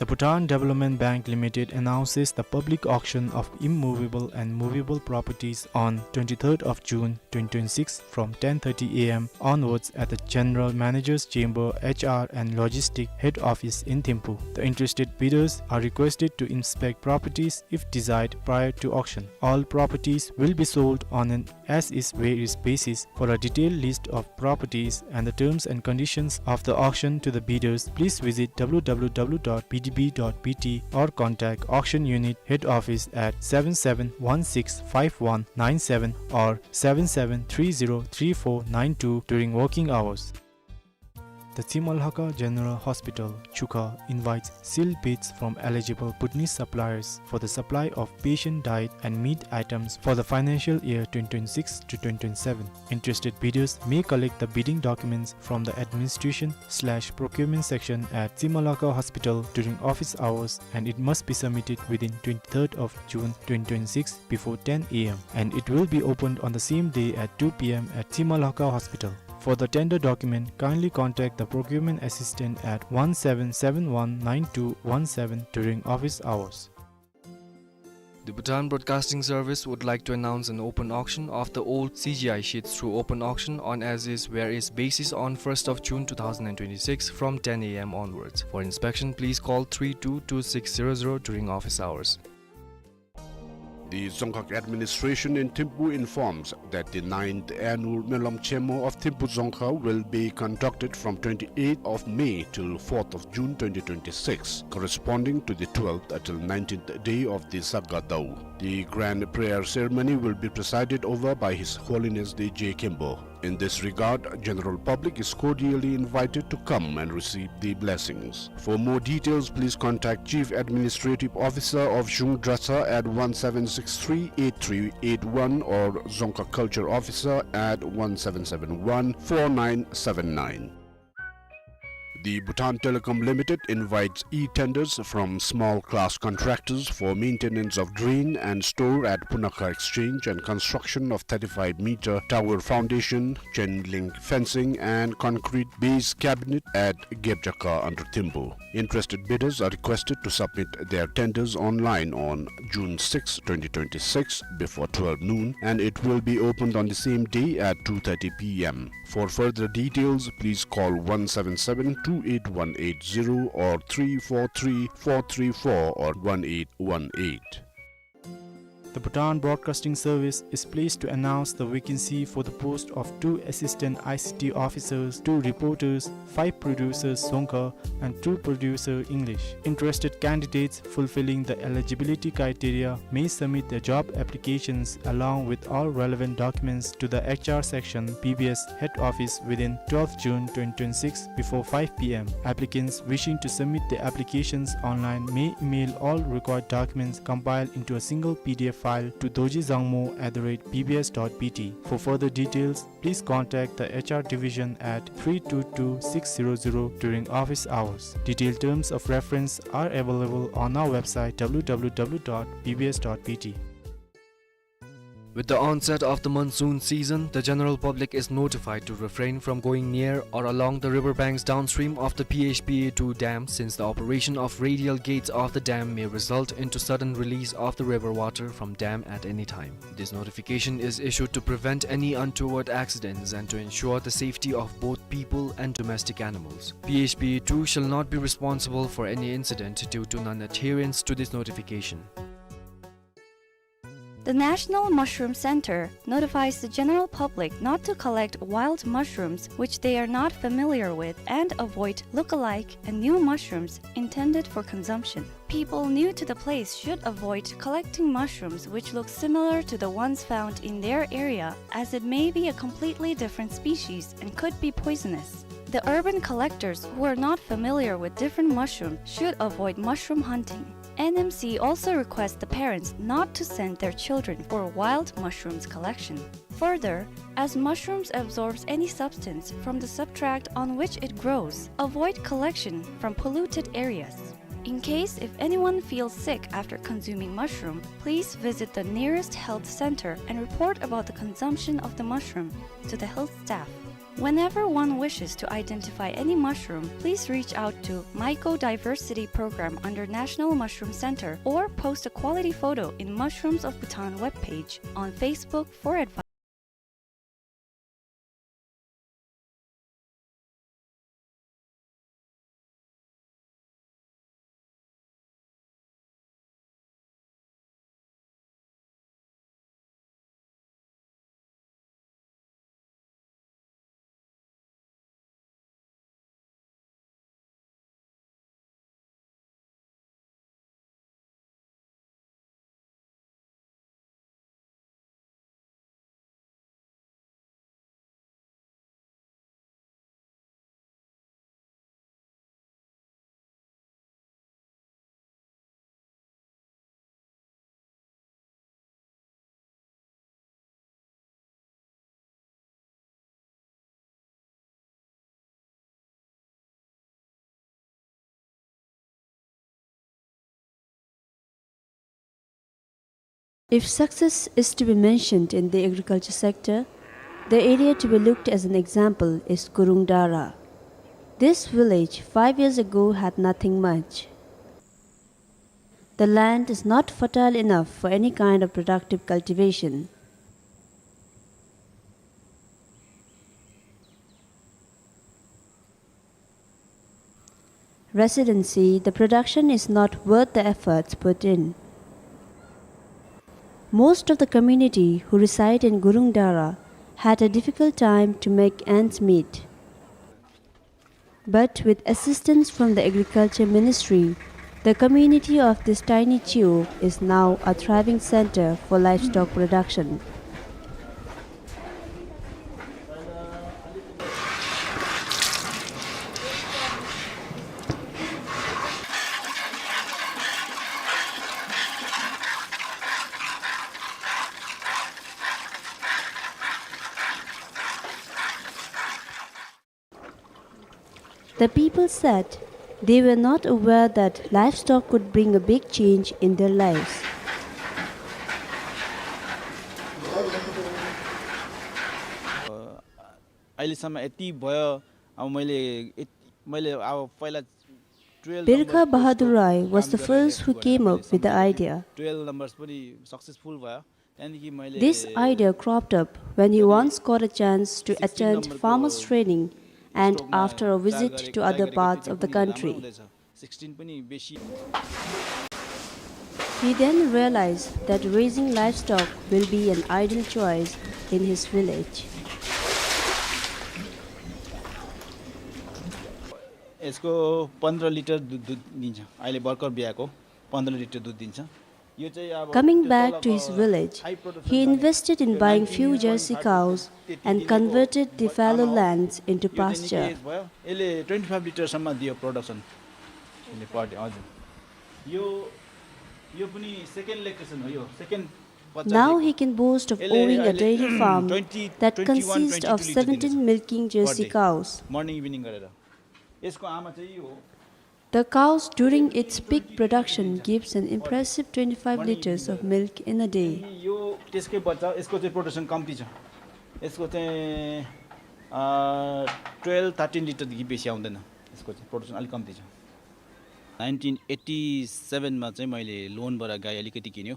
The Bhutan Development Bank Limited announces the public auction of immovable and movable properties on twenty-third of June twenty twenty-six from ten thirty A M onwards at the General Manager's Chamber, H R and Logistic Head Office in Thimphu. The interested bidders are requested to inspect properties if desired prior to auction. All properties will be sold on an as-is where-is basis. For a detailed list of properties and the terms and conditions of the auction to the bidders, please visit W W W dot B D B dot B T or contact auction unit head office at seven seven one six five one nine seven or seven seven three zero three four nine two during working hours. The Tsinma Lhakha General Hospital, Chukha, invites sealed bids from eligible Bhutanese suppliers for the supply of patient diet and meat items for the financial year twenty twenty-six to twenty twenty-seven. Interested bidders may collect the bidding documents from the administration slash procurement section at Tsinma Lhakha Hospital during office hours, and it must be submitted within twenty-third of June twenty twenty-six before ten A M, and it will be opened on the same day at two P M at Tsinma Lhakha Hospital. For the tender document, kindly contact the procurement assistant at one seven seven one nine two one seven during office hours. The Bhutan Broadcasting Service would like to announce an open auction of the old C G I sheets through open auction on as-is where-is basis on first of June two thousand and twenty-six from ten A M onwards. For inspection, please call three two two six zero zero during office hours. The Dzongkhag Administration in Thimphu informs that the ninth annual Melam Chemo of Thimphu Dzongkhag will be conducted from twenty-eighth of May till fourth of June twenty twenty-six, corresponding to the twelfth till nineteenth day of the Saga Dau. The grand prayer ceremony will be presided over by His Holiness the Je Khenpo. In this regard, general public is cordially invited to come and receive the blessings. For more details, please contact Chief Administrative Officer of Zhung Dratshang at one seven six three eight three eight one or Dzongkhag Culture Officer at one seven seven one four nine seven nine. The Bhutan Telecom Limited invites e-tenders from small class contractors for maintenance of drain and store at Punakha Exchange and construction of thirty-five meter tower foundation, chain link fencing and concrete base cabinet at Gebjakha under Thimphu. Interested bidders are requested to submit their tenders online on June sixth, twenty twenty-six before twelve noon, and it will be opened on the same day at two thirty P M. For further details, please call one seven seven two eight one eight zero or three four three four three four or one eight one eight. The Bhutan Broadcasting Service is pleased to announce the vacancy for the post of two assistant I C T officers, two reporters, five producers Dzongkha, and two producer English. Interested candidates fulfilling the eligibility criteria may submit their job applications along with all relevant documents to the H R section, B B S head office within twelfth June twenty twenty-six before five P M. Applicants wishing to submit their applications online may email all required documents compiled into a single P D F file to dorjizangmo at the rate B B S dot B T. For further details, please contact the H R division at three two two six zero zero during office hours. Detailed terms of reference are available on our website W W W dot B B S dot B T. With the onset of the monsoon season, the general public is notified to refrain from going near or along the river banks downstream of the P H P A two dam, since the operation of radial gates of the dam may result into sudden release of the river water from dam at any time. This notification is issued to prevent any untoward accidents and to ensure the safety of both people and domestic animals. P H P A two shall not be responsible for any incident due to non-adherence to this notification. The National Mushroom Center notifies the general public not to collect wild mushrooms which they are not familiar with and avoid look-alike and new mushrooms intended for consumption. People new to the place should avoid collecting mushrooms which look similar to the ones found in their area, as it may be a completely different species and could be poisonous. The urban collectors who are not familiar with different mushrooms should avoid mushroom hunting. N M C also requests the parents not to send their children for wild mushrooms collection. Further, as mushrooms absorbs any substance from the substrate on which it grows, avoid collection from polluted areas. In case if anyone feels sick after consuming mushroom, please visit the nearest health center and report about the consumption of the mushroom to the health staff. Whenever one wishes to identify any mushroom, please reach out to Mycodiversity Program under National Mushroom Center or post a quality photo in Mushrooms of Bhutan webpage on Facebook for advice. If success is to be mentioned in the agriculture sector, the area to be looked as an example is Gurung Dara. This village five years ago had nothing much. The land is not fertile enough for any kind of productive cultivation. Residents say the production is not worth the efforts put in. Most of the community who reside in Gurung Dara had a difficult time to make ends meet. But with assistance from the Agriculture Ministry, the community of this tiny chiu is now a thriving center for livestock production. The people said they were not aware that livestock could bring a big change in their lives. अहिलेसम्म यति भयो। अब मैले यत-, मैले अब पहिला twelve Birkha number Bahadur Rai was the first who came up with the idea. Twelve numbers पनि सक्सेसफुल भयो। त्यहाँदेखि मैले This idea cropped up when he once got a chance to attend farmers' training and after a visit to other parts of the country. Sixteen पनि बेसी He then realized that raising livestock will be an ideal choice in his village. यसको पन्ध्र लिटर दुध, दुध दिन्छ। अहिले भर्खर ब्याएको पन्ध्र लिटर दुध दिन्छ। यो चाहिँ अब Coming त्यो back तल to his अब village, हाई प्रोडक्सन he जाने invested in त्यो buying ninety few jersey cows and converted the fallow lands into यो चाहिँ निकै pasture. भयो। यसले ट्वेन्टी फाइभ लिटरसम्म दियो प्रोडक्सन। यसले पर डे, हजुर। यो, यो पनि सेकेन्ड ल्याक्टेसन हो, यो सेकेन्ड बच्चा Now दिएको। He can boast of owning a dairy farm that consists of seventeen milking jersey cows. Morning evening गरेर। यसको आमा चाहिँ यो हो। The cows during its peak production gives an impressive twenty-five liters of milk in a day. अनि यो त्यसकै बच्चा, यसको चाहिँ प्रोडक्सन कम्ती छ। यसको चाहिँ, अ, ट्वेल्भ, थर्टिन लिटरदेखि बेसी आउँदैन। यसको चाहिँ प्रोडक्सन अलिक कम्ती छ। नाइन्टिन एट्टी सेभेनमा चाहिँ मैले लोनबाट गाई अलिकति किन्यो।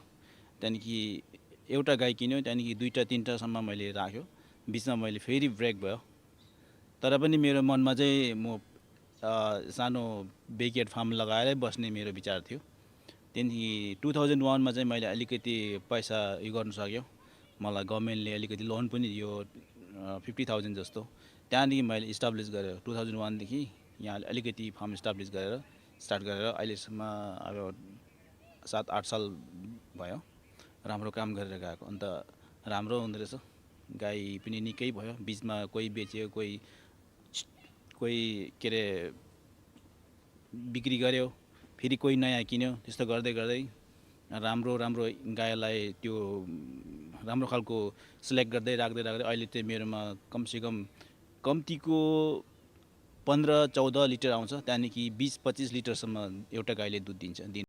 त्यहाँदेखि एउटा गाई किन्यो, त्यहाँदेखि दुईटा, तिनटासम्म मैले राख्यो। बिचमा मैले फेरि ब्रेक भयो। तर पनि मेरो मनमा चाहिँ म, अ, सानो ब्याकयार्ड फार्म लगाएरै बस्ने मेरो विचार थियो। त्यहाँदेखि टू थाउजन्ड वानमा चाहिँ मैले अलिकति पैसा उयो गर्नु सक्यो। मलाई गभर्नमेन्टले अलिकति लोन पनि दियो, अ, फिफ्टी थाउजन्ड जस्तो। त्यहाँदेखि मैले इस्टाब्लिस गरेँ। टू थाउजन्ड वानदेखि यहाँ अलिकति फार्म इस्टाब्लिस गरेर, स्टार्ट गरेर अहिलेसम्म अब सात आठ साल भयो। राम्रो काम गरेर गएको। अन्त राम्रो हुँदो रहेछ। गाई पनि निकै भयो। बिचमा कोही बेच्यो, कोही, कोही के अरे, बिक्री गर्‍यो, फेरि कोही नयाँ किन्यो। त्यस्तो गर्दै गर्दै राम्रो राम्रो गाईलाई त्यो राम्रो खालको सिलेक्ट गर्दै राख्दै राख्दै अहिले चाहिँ मेरोमा कमसेकम कम्तीको पन्ध्र चौध लिटर आउँछ। त्यहाँदेखि बिस पच्चिस लिटरसम्म एउटा गाईले दुध दिन्छ, दिन।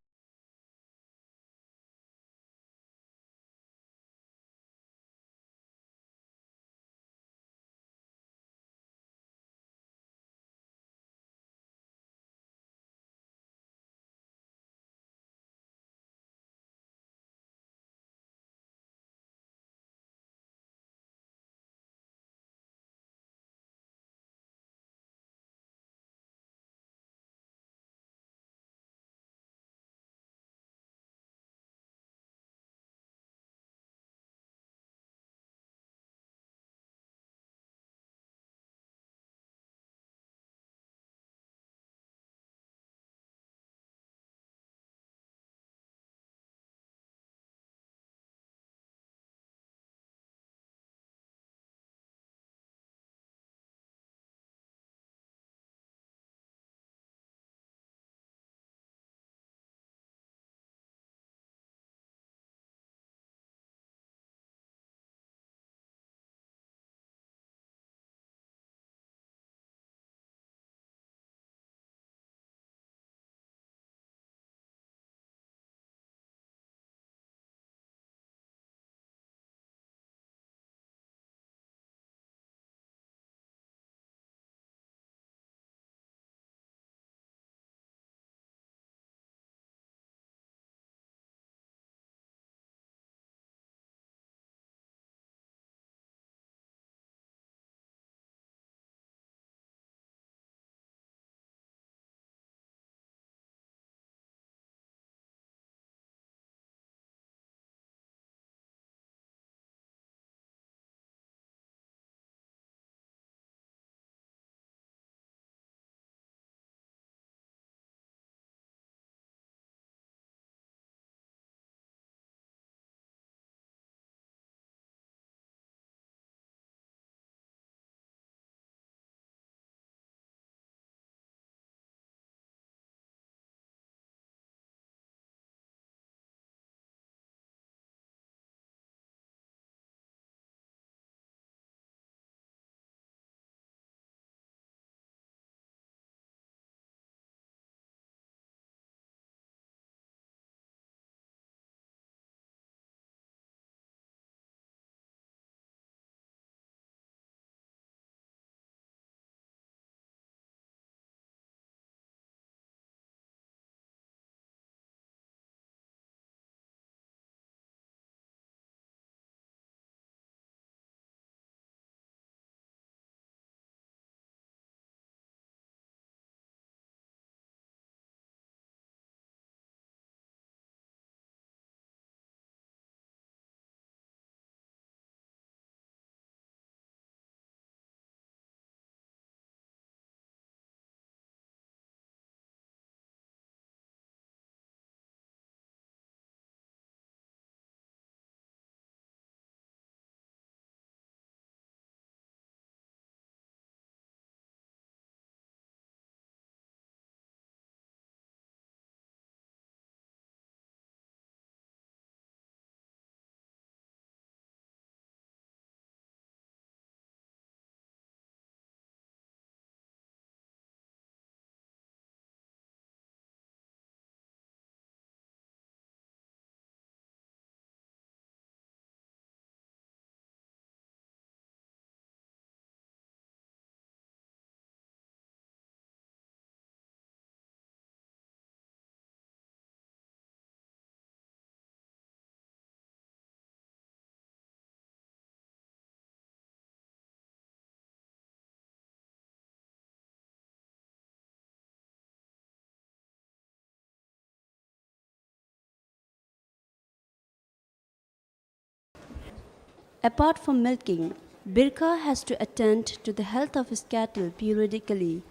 Apart from milking, Birkha has to attend to the health of his cattle periodically,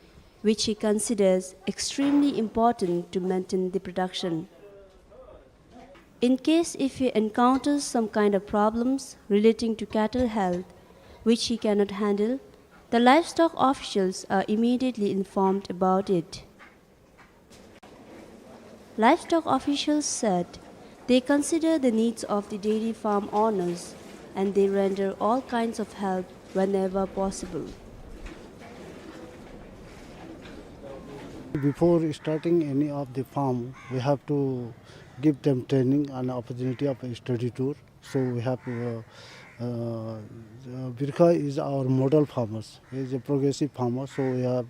which he considers extremely important to maintain the production. In case if he encounters some kind of problems relating to cattle health, which he cannot handle, the livestock officials are immediately informed about it. Livestock officials said they consider the needs of the dairy farm owners and they render all kinds of help whenever possible. Before starting any of the farm, we have to give them training and opportunity of a study tour. So we have, uh, uh, Birkha is our model farmers. He is a progressive farmer. So we have,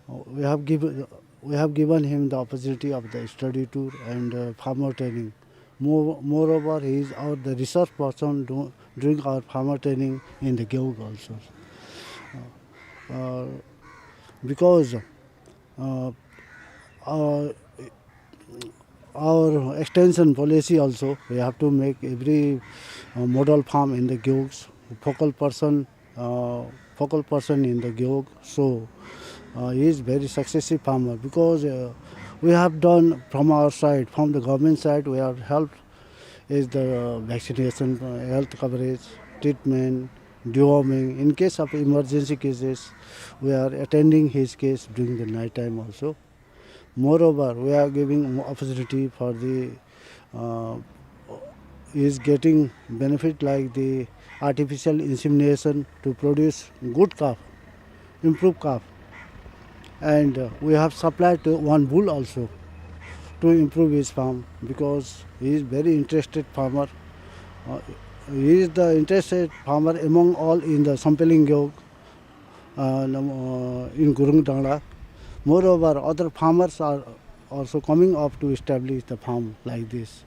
uh, we have given, we have given him the opportunity of the study tour and, uh, farmer training. More, moreover, he is our, the resource person do, during our farmer training in the Gewog also. Uh, uh, because, uh, uh, our extension policy also, we have to make every, uh, model farm in the Gewog, focal person, uh, focal person in the Gewog. So, uh, he is very successive farmer because, uh, we have done from our side, from the government side, we have helped is the vaccination, uh, health coverage, treatment, deworming. In case of emergency cases, we are attending his case during the night time also. Moreover, we are giving opportunity for the, uh, is getting benefit like the artificial insemination to produce good calf, improve calf. And, uh, we have supplied to one bull also to improve his farm because he is very interested farmer. Uh, he is the interested farmer among all in the Sampeling Gewog, uh, nam-, uh, in Gurung Dangla. Moreover, other farmers are also coming up to establish the farm like this.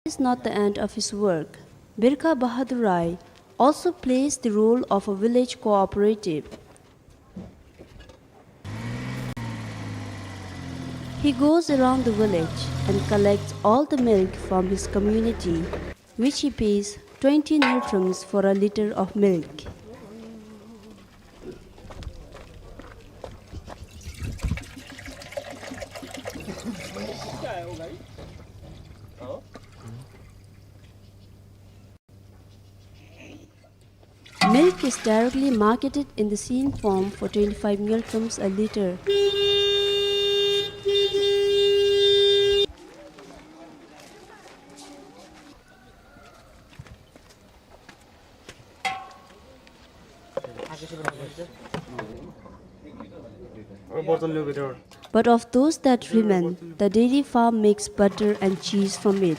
Is not the end of his work. Birkha Bahadur Rai also plays the role of a village cooperative. He goes around the village and collects all the milk from his community, which he pays twenty ngultrums for a litre of milk. Milk is directly marketed in the seen form for twenty-five ngultrums a litre. But of those that remain, the dairy farm makes butter and cheese from it.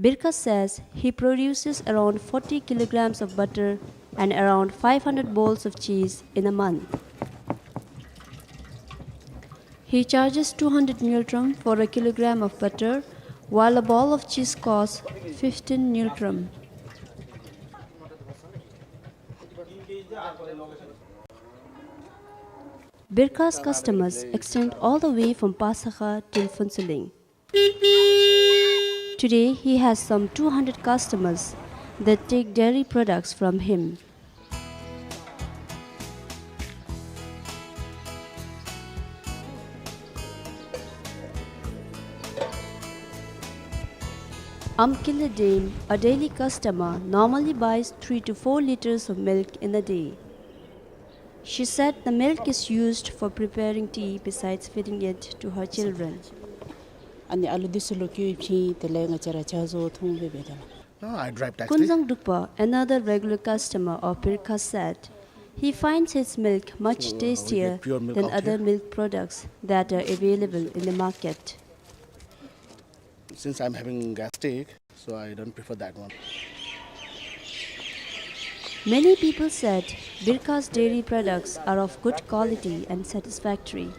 Birkha says he produces around forty kilograms of butter and around five hundred balls of cheese in a month. He charges two hundred ngultrum for a kilogram of butter, while a ball of cheese costs fifteen ngultrum. Birka's customers extend all the way from Pasakha till Phuentsholing. Today, he has some two hundred customers that take dairy products from him. Amkile Dame, a daily customer, normally buys three to four liters of milk in a day. She said the milk is used for preparing tea besides feeding it to her children. अनि आलु दुई सौ लोग क्यों फिं तेलाई ङा चरा चाजो थों बे Bedla. No, I drive taxi. Kunzang Drukpa, another regular customer of Birka, said he finds his milk much tastier than other milk products that are available in the market. Since I'm having gastric, so I don't prefer that one. Many people said Birka's dairy products are of good quality and satisfactory.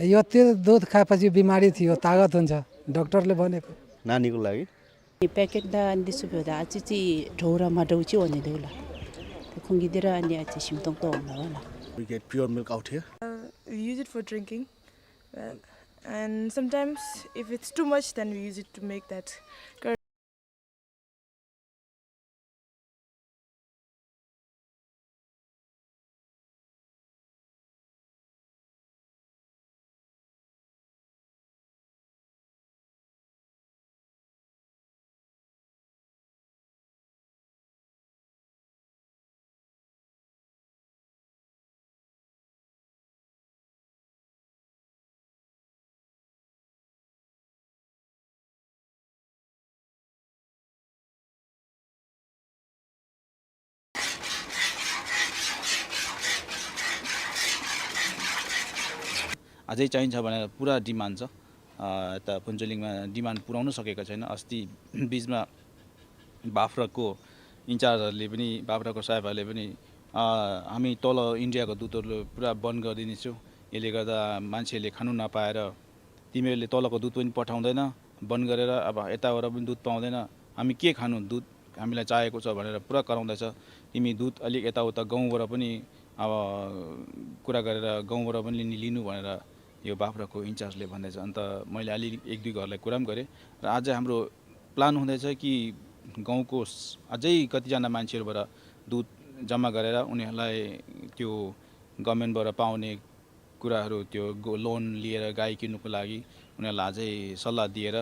यो त्यो दुध खाएपछि बिमारी थियो, तागत हुन्छ, डाक्टरले भनेको। नानीको लागि? प्याकेट दा अनि दिसु बेदा आछि छि ढौरा मा ढौछि ओने देउला। त खुंगी दिरा अनि आछि सिमतोङ त ओमला वाला। We get pure milk out here. Uh, we use it for drinking, uh, and sometimes if it's too much, then we use it to make that curd. अझै चाहिन्छ भनेर पुरा डिमान्ड छ। अ, यता फुन्चोलिङमा डिमान्ड पुर्याउन सकेका छैन। अस्ति बिचमा बाख्राको इन्चार्जहरूले पनि, बाख्राको साहेबहरूले पनि, अ, हामी तल इन्डियाको दुधहरू पुरा बन्द गरिदिनेछौँ, यसले गर्दा मान्छेले खानु नपाएर तिमीहरूले तलको दुध पनि पठाउँदैन, बन्द गरेर अब यताबाट पनि दुध पाउँदैन, हामी के खानु, दुध हामीलाई चाहिएको छ भनेर पुरा कराउँदैछ। तिमी दुध अलिक यताउता गाउँबाट पनि अब कुरा गरेर गाउँबाट पनि लिनु, लिनु भनेर यो बाख्राको इन्चार्जले भन्दैछ। अन्त मैले अलि एक दुई घरलाई कुरा पनि गरेँ र आज हाम्रो प्लान हुँदैछ कि गाउँको स-, अझै कतिजना मान्छेहरूबाट दुध जम्मा गरेर उनीहरूलाई त्यो गभर्नमेन्टबाट पाउने कुराहरू, त्यो गो-, लोन लिएर गाई किन्नुको लागि उनीहरूलाई अझै सल्लाह दिएर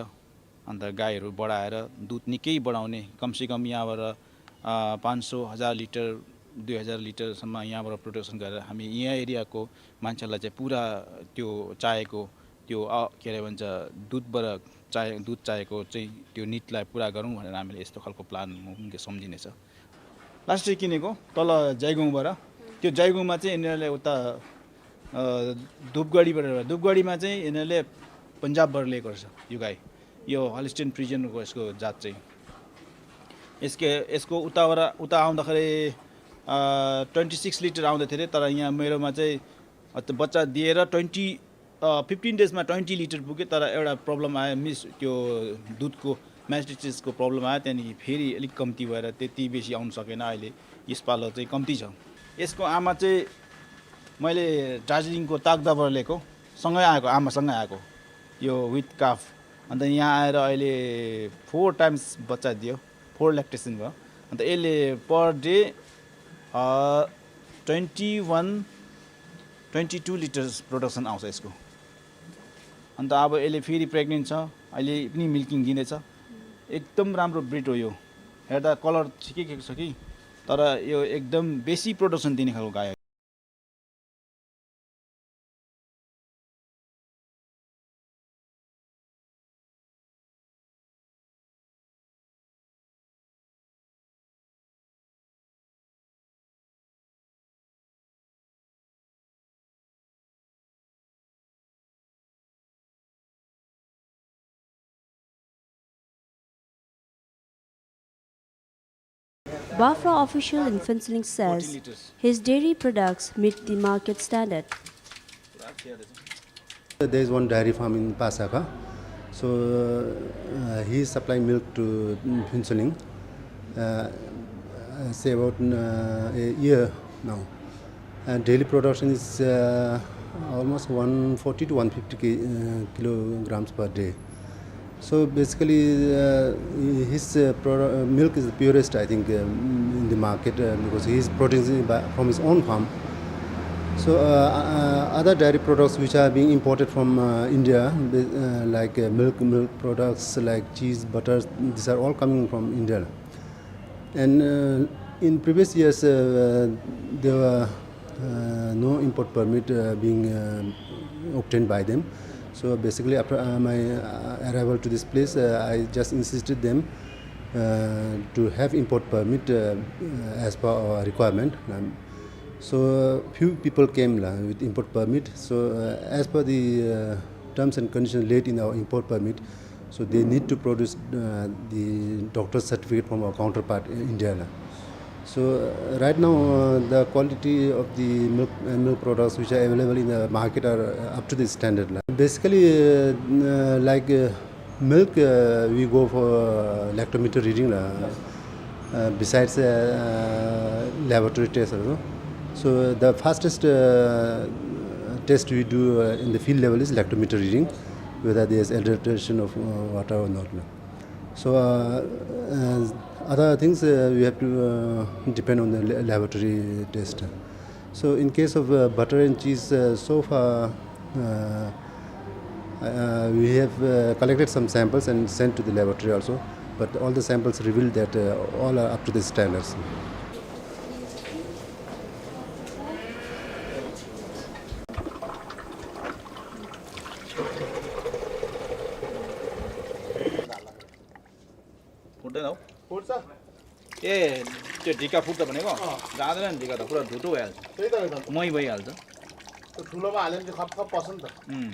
अन्त गाईहरू बढाएर दुध निकै बढाउने, कमसेकम यहाँबाट, अ, पाँच सौ, हजार लिटर, दुई हजार लिटरसम्म यहाँबाट प्रोडक्सन गरेर हामी यहाँ एरियाको मान्छेहरूलाई चाहिँ पुरा त्यो चाहेको, त्यो, अ, के अरे भन्छ, दुधबाट चाहे-, दुध चाहेको चाहिँ त्यो निडलाई पुरा गरौँ भनेर हामीले यस्तो खालको प्लान सम्झिनेछ। लास्ट किनेको तल जयगाउँबाट, त्यो जयगाउँमा चाहिँ यिनीहरूले उता, अ, धुपगढीबाट, धुपगढीमा चाहिँ यिनीहरूले पन्जाबबाट लिएको रहेछ यो गाई। यो हलिस्टियन फ्रिजियनको यसको जात चाहिँ। यसको, यसको उताबाट, उता आउँदाखेरि, अ, ट्वेन्टी सिक्स लिटर आउँदै थियो अरे, तर यहाँ मेरोमा चाहिँ, अ, त्यो बच्चा दिएर ट्वेन्टी, अ, फिफ्टिन डेजमा ट्वेन्टी लिटर पुग्यो, तर एउटा प्रब्लम आयो, मिस, त्यो दुधको, म्यास्टाइटिसको प्रब्लम आयो, त्यहाँदेखि फेरि अलिक कम्ती भएर त्यति बेसी आउन सकेन। अहिले यसपालो चाहिँ कम्ती छ। यसको आमा चाहिँ मैले दार्जिलिङको ताकदाबाट लिएको, सँगै आएको, आमासँगै आएको, यो विथ काफ। अन्त यहाँ आएर अहिले फोर टाइम्स बच्चा दियो, फोर ल्याक्टेसन भयो। अन्त यसले per day, uh, twenty one, twenty two litres production आउँछ यसको। अन्त अब यसले फेरि प्रेग्नेन्ट छ, अहिले पनि मिल्किङ दिँदैछ। एकदम राम्रो ब्रिड हो यो, हेर्दा कलर ठिकै ठिकै छ कि, तर यो एकदम बेसी प्रोडक्सन दिने खालको गाई हो। Bafra official in Phuentsholing says his dairy products meet the market standard. There is one dairy farm in Pasakha. So uh, he is supplying milk to Phuentsholing, uh, say about uh, a year now. And daily production is uh, almost one forty to one fifty ki- uh, kilograms per day. So basically, uh, his uh, produ- uh, milk is the purest, I think, um, in the market uh, because he is producing by, from his own farm. So uh, uh, other dairy products which are being imported from uh, India, uh, like uh, milk, milk products like cheese, butters, these are all coming from India. And uh, in previous years, uh, there were uh, no import permit uh, being uh, obtained by them. So basically, after uh, my uh, arrival to this place, uh, I just insisted them uh, to have import permit uh, uh, as per our requirement. Um, so uh, few people came la, with import permit. So uh, as per the uh, terms and conditions laid in our import permit, so they need to produce uh, the doctor's certificate from our counterpart in India la. So uh, right now uh, the quality of the milk and milk products which are available in the market are uh, up to the standard la. Basically, uh, uh, like uh, milk, uh, we go for uh, lactometer reading la. Uh, besides uh, uh, laboratory test also. So the fastest uh, test we do uh, in the field level is lactometer reading, whether there is adulteration of uh, water or not. So uh, uh, other things uh, we have to uh, depend on the la- laboratory test. So in case of uh, butter and cheese, uh, so far uh, uh, we have uh, collected some samples and sent to the laboratory also, but all the samples revealed that uh, all are up to the standards. फुट्दैन हौ। फुट्छ? ए, त्यो ढिका फुट्छ भनेको? जाँदैन नि ढिका त, पुरा धुतो भइहाल्छ। त्यही त नि त। मै भइहाल्छ। त्यो ठुलोमा हाल्यो भने चाहिँ खप्प खप्प पस्छ नि त। उम्।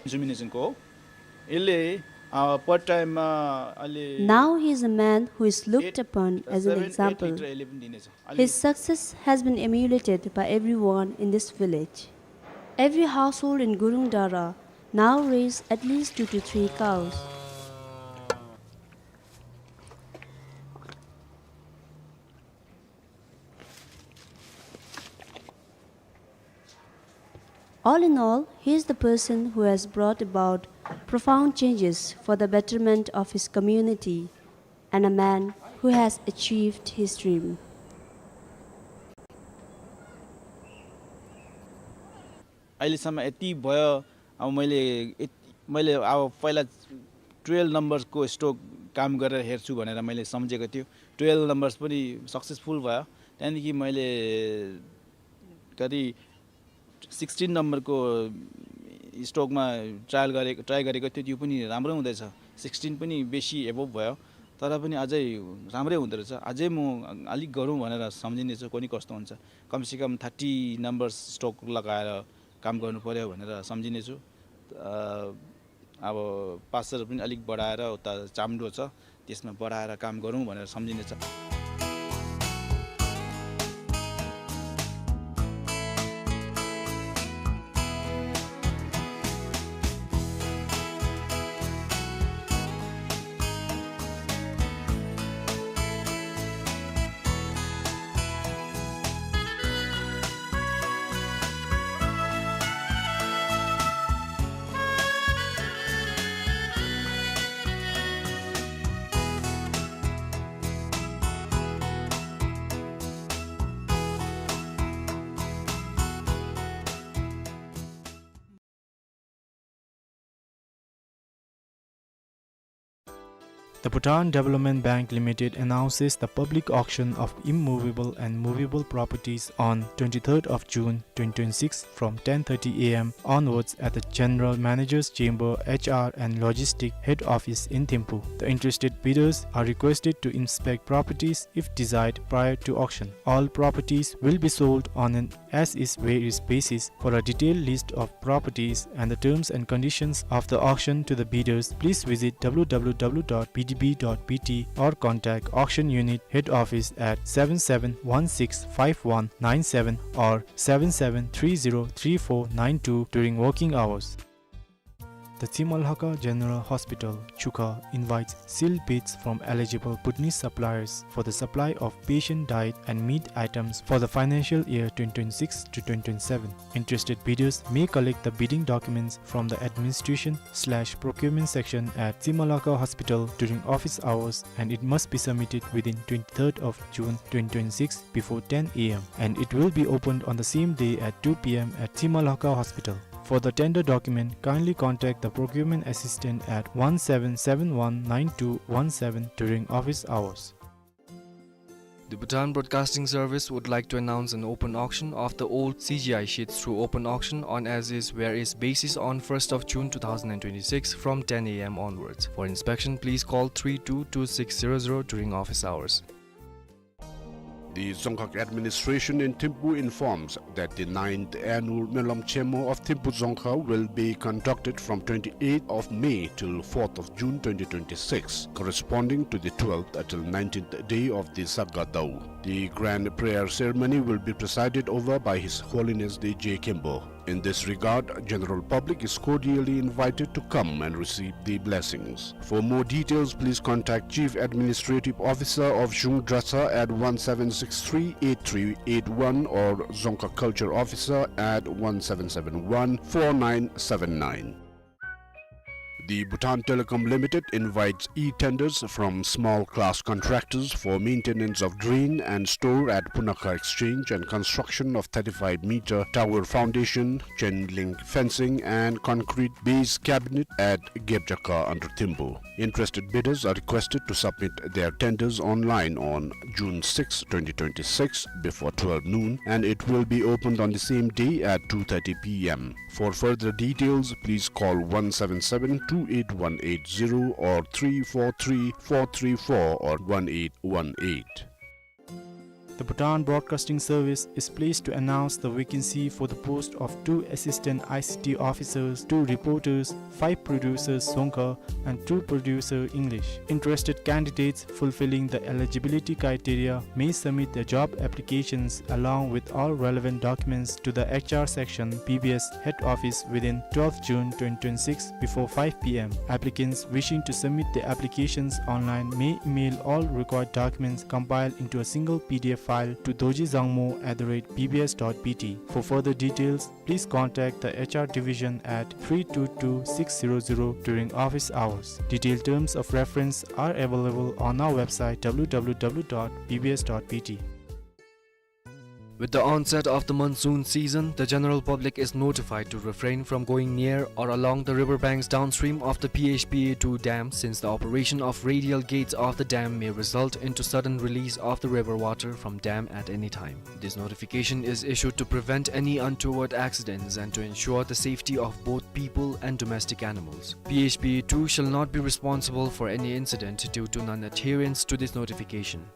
Insemination को यसले पार्ट टाइममा अहिले Now he is a man who is looked upon as an example. His success has been emulated by everyone in this village. Every household in Gurung Dara now raise at least two to three cows. All in all, he is the person who has brought about profound changes for the betterment of his community and a man who has achieved his dream. अहिलेसम्म यति भयो। अब मैले यत- मैले अब पहिला ट्वेल्भ नम्बरको स्टोक काम गरेर हेर्छु भनेर मैले सम्झेको थियो। ट्वेल्भ नम्बर्स पनि सक्सेसफुल भयो। त्यहाँदेखि मैले कति सिक्सटिन नम्बरको स्टोकमा ट्रायल गरेको ट्राई गरेको थियो, त्यो पनि राम्रै हुँदैछ। सिक्सटिन पनि बेसी एभोभ भयो, तर पनि अझै राम्रै हुँदो रहेछ। अझै म अलिक गरौँ भनेर सम्झिँदैछु, कुन्नि कस्तो हुन्छ। कमसेकम थर्टी नम्बर स्टोक लगाएर काम गर्नु पऱ्यो भनेर सम्झिँदैछु। अब पासहरू पनि अलिक बढाएर उता चाम्डो छ, त्यसमा बढाएर काम गरौँ भनेर सम्झिनेछ। The Bhutan Development Bank Limited announces the public auction of immovable and movable properties on twenty-third of June twenty twenty-six from ten thirty A M onwards at the General Manager's Chamber, H R and Logistic Head Office in Thimphu. The interested bidders are requested to inspect properties if desired prior to auction. All properties will be sold on an as is where is basis. For a detailed list of properties and the terms and conditions of the auction to the bidders, please visit W W W dot B D B dot B T or contact auction unit head office at seven seven one six five one nine seven or seven seven three zero three four nine two during working hours. The Tsimalhaka General Hospital, Chukha, invites sealed bids from eligible Bhutanese suppliers for the supply of patient diet and meat items for the financial year twenty twenty-six to twenty twenty-seven. Interested bidders may collect the bidding documents from the administration slash procurement section at Tsimalhaka Hospital during office hours, and it must be submitted within twenty-third of June twenty twenty-six before ten A M, and it will be opened on the same day at two P M at Tsimalhaka Hospital. For the tender document, kindly contact the procurement assistant at one seven seven one nine two one seven during office hours. The Bhutan Broadcasting Service would like to announce an open auction of the old C G I sheets through open auction on as is where is basis on first of June two thousand and twenty-six from ten A M onwards. For inspection, please call three two two six zero zero during office hours. The Dzongkhag administration in Thimphu informs that the ninth annual Melam Chemo of Thimphu Dzongkhag will be conducted from twenty-eighth of May till fourth of June twenty twenty-six, corresponding to the twelfth till nineteenth day of the Saga Dau. The grand prayer ceremony will be presided over by His Holiness the Je Khenpo. In this regard, general public is cordially invited to come and receive the blessings. For more details, please contact Chief Administrative Officer of Zhung Dratshang at one seven six three eight three eight one or Dzongkhag Culture Officer at one seven seven one four nine seven nine. The Bhutan Telecom Limited invites e-tenders from small class contractors for maintenance of drain and store at Punakha Exchange and construction of thirty-five meter tower foundation, chain link fencing and concrete base cabinet at Gebjakha under Thimphu. Interested bidders are requested to submit their tenders online on June sixth, twenty twenty-six before twelve noon, and it will be opened on the same day at two thirty P M. For further details, please call one seven seven two eight one eight zero or three four three four three four or one eight one eight. The Bhutan Broadcasting Service is pleased to announce the vacancy for the post of two assistant I C T officers, two reporters, five producers Dzongkha, and two producer English. Interested candidates fulfilling the eligibility criteria may submit their job applications along with all relevant documents to the H R section, B B S head office within twelfth June twenty twenty-six before five P M. Applicants wishing to submit their applications online may email all required documents compiled into a single P D F file to dorji dzangmo at the rate B B S dot B T. For further details, please contact the H R division at three two two six zero zero during office hours. Detailed terms of reference are available on our website, W W W dot B B S dot B T. With the onset of the monsoon season, the general public is notified to refrain from going near or along the river banks downstream of the P H P A two dam, since the operation of radial gates of the dam may result into sudden release of the river water from dam at any time. This notification is issued to prevent any untoward accidents and to ensure the safety of both people and domestic animals. P H P A two shall not be responsible for any incident due to non-adherence to this notification.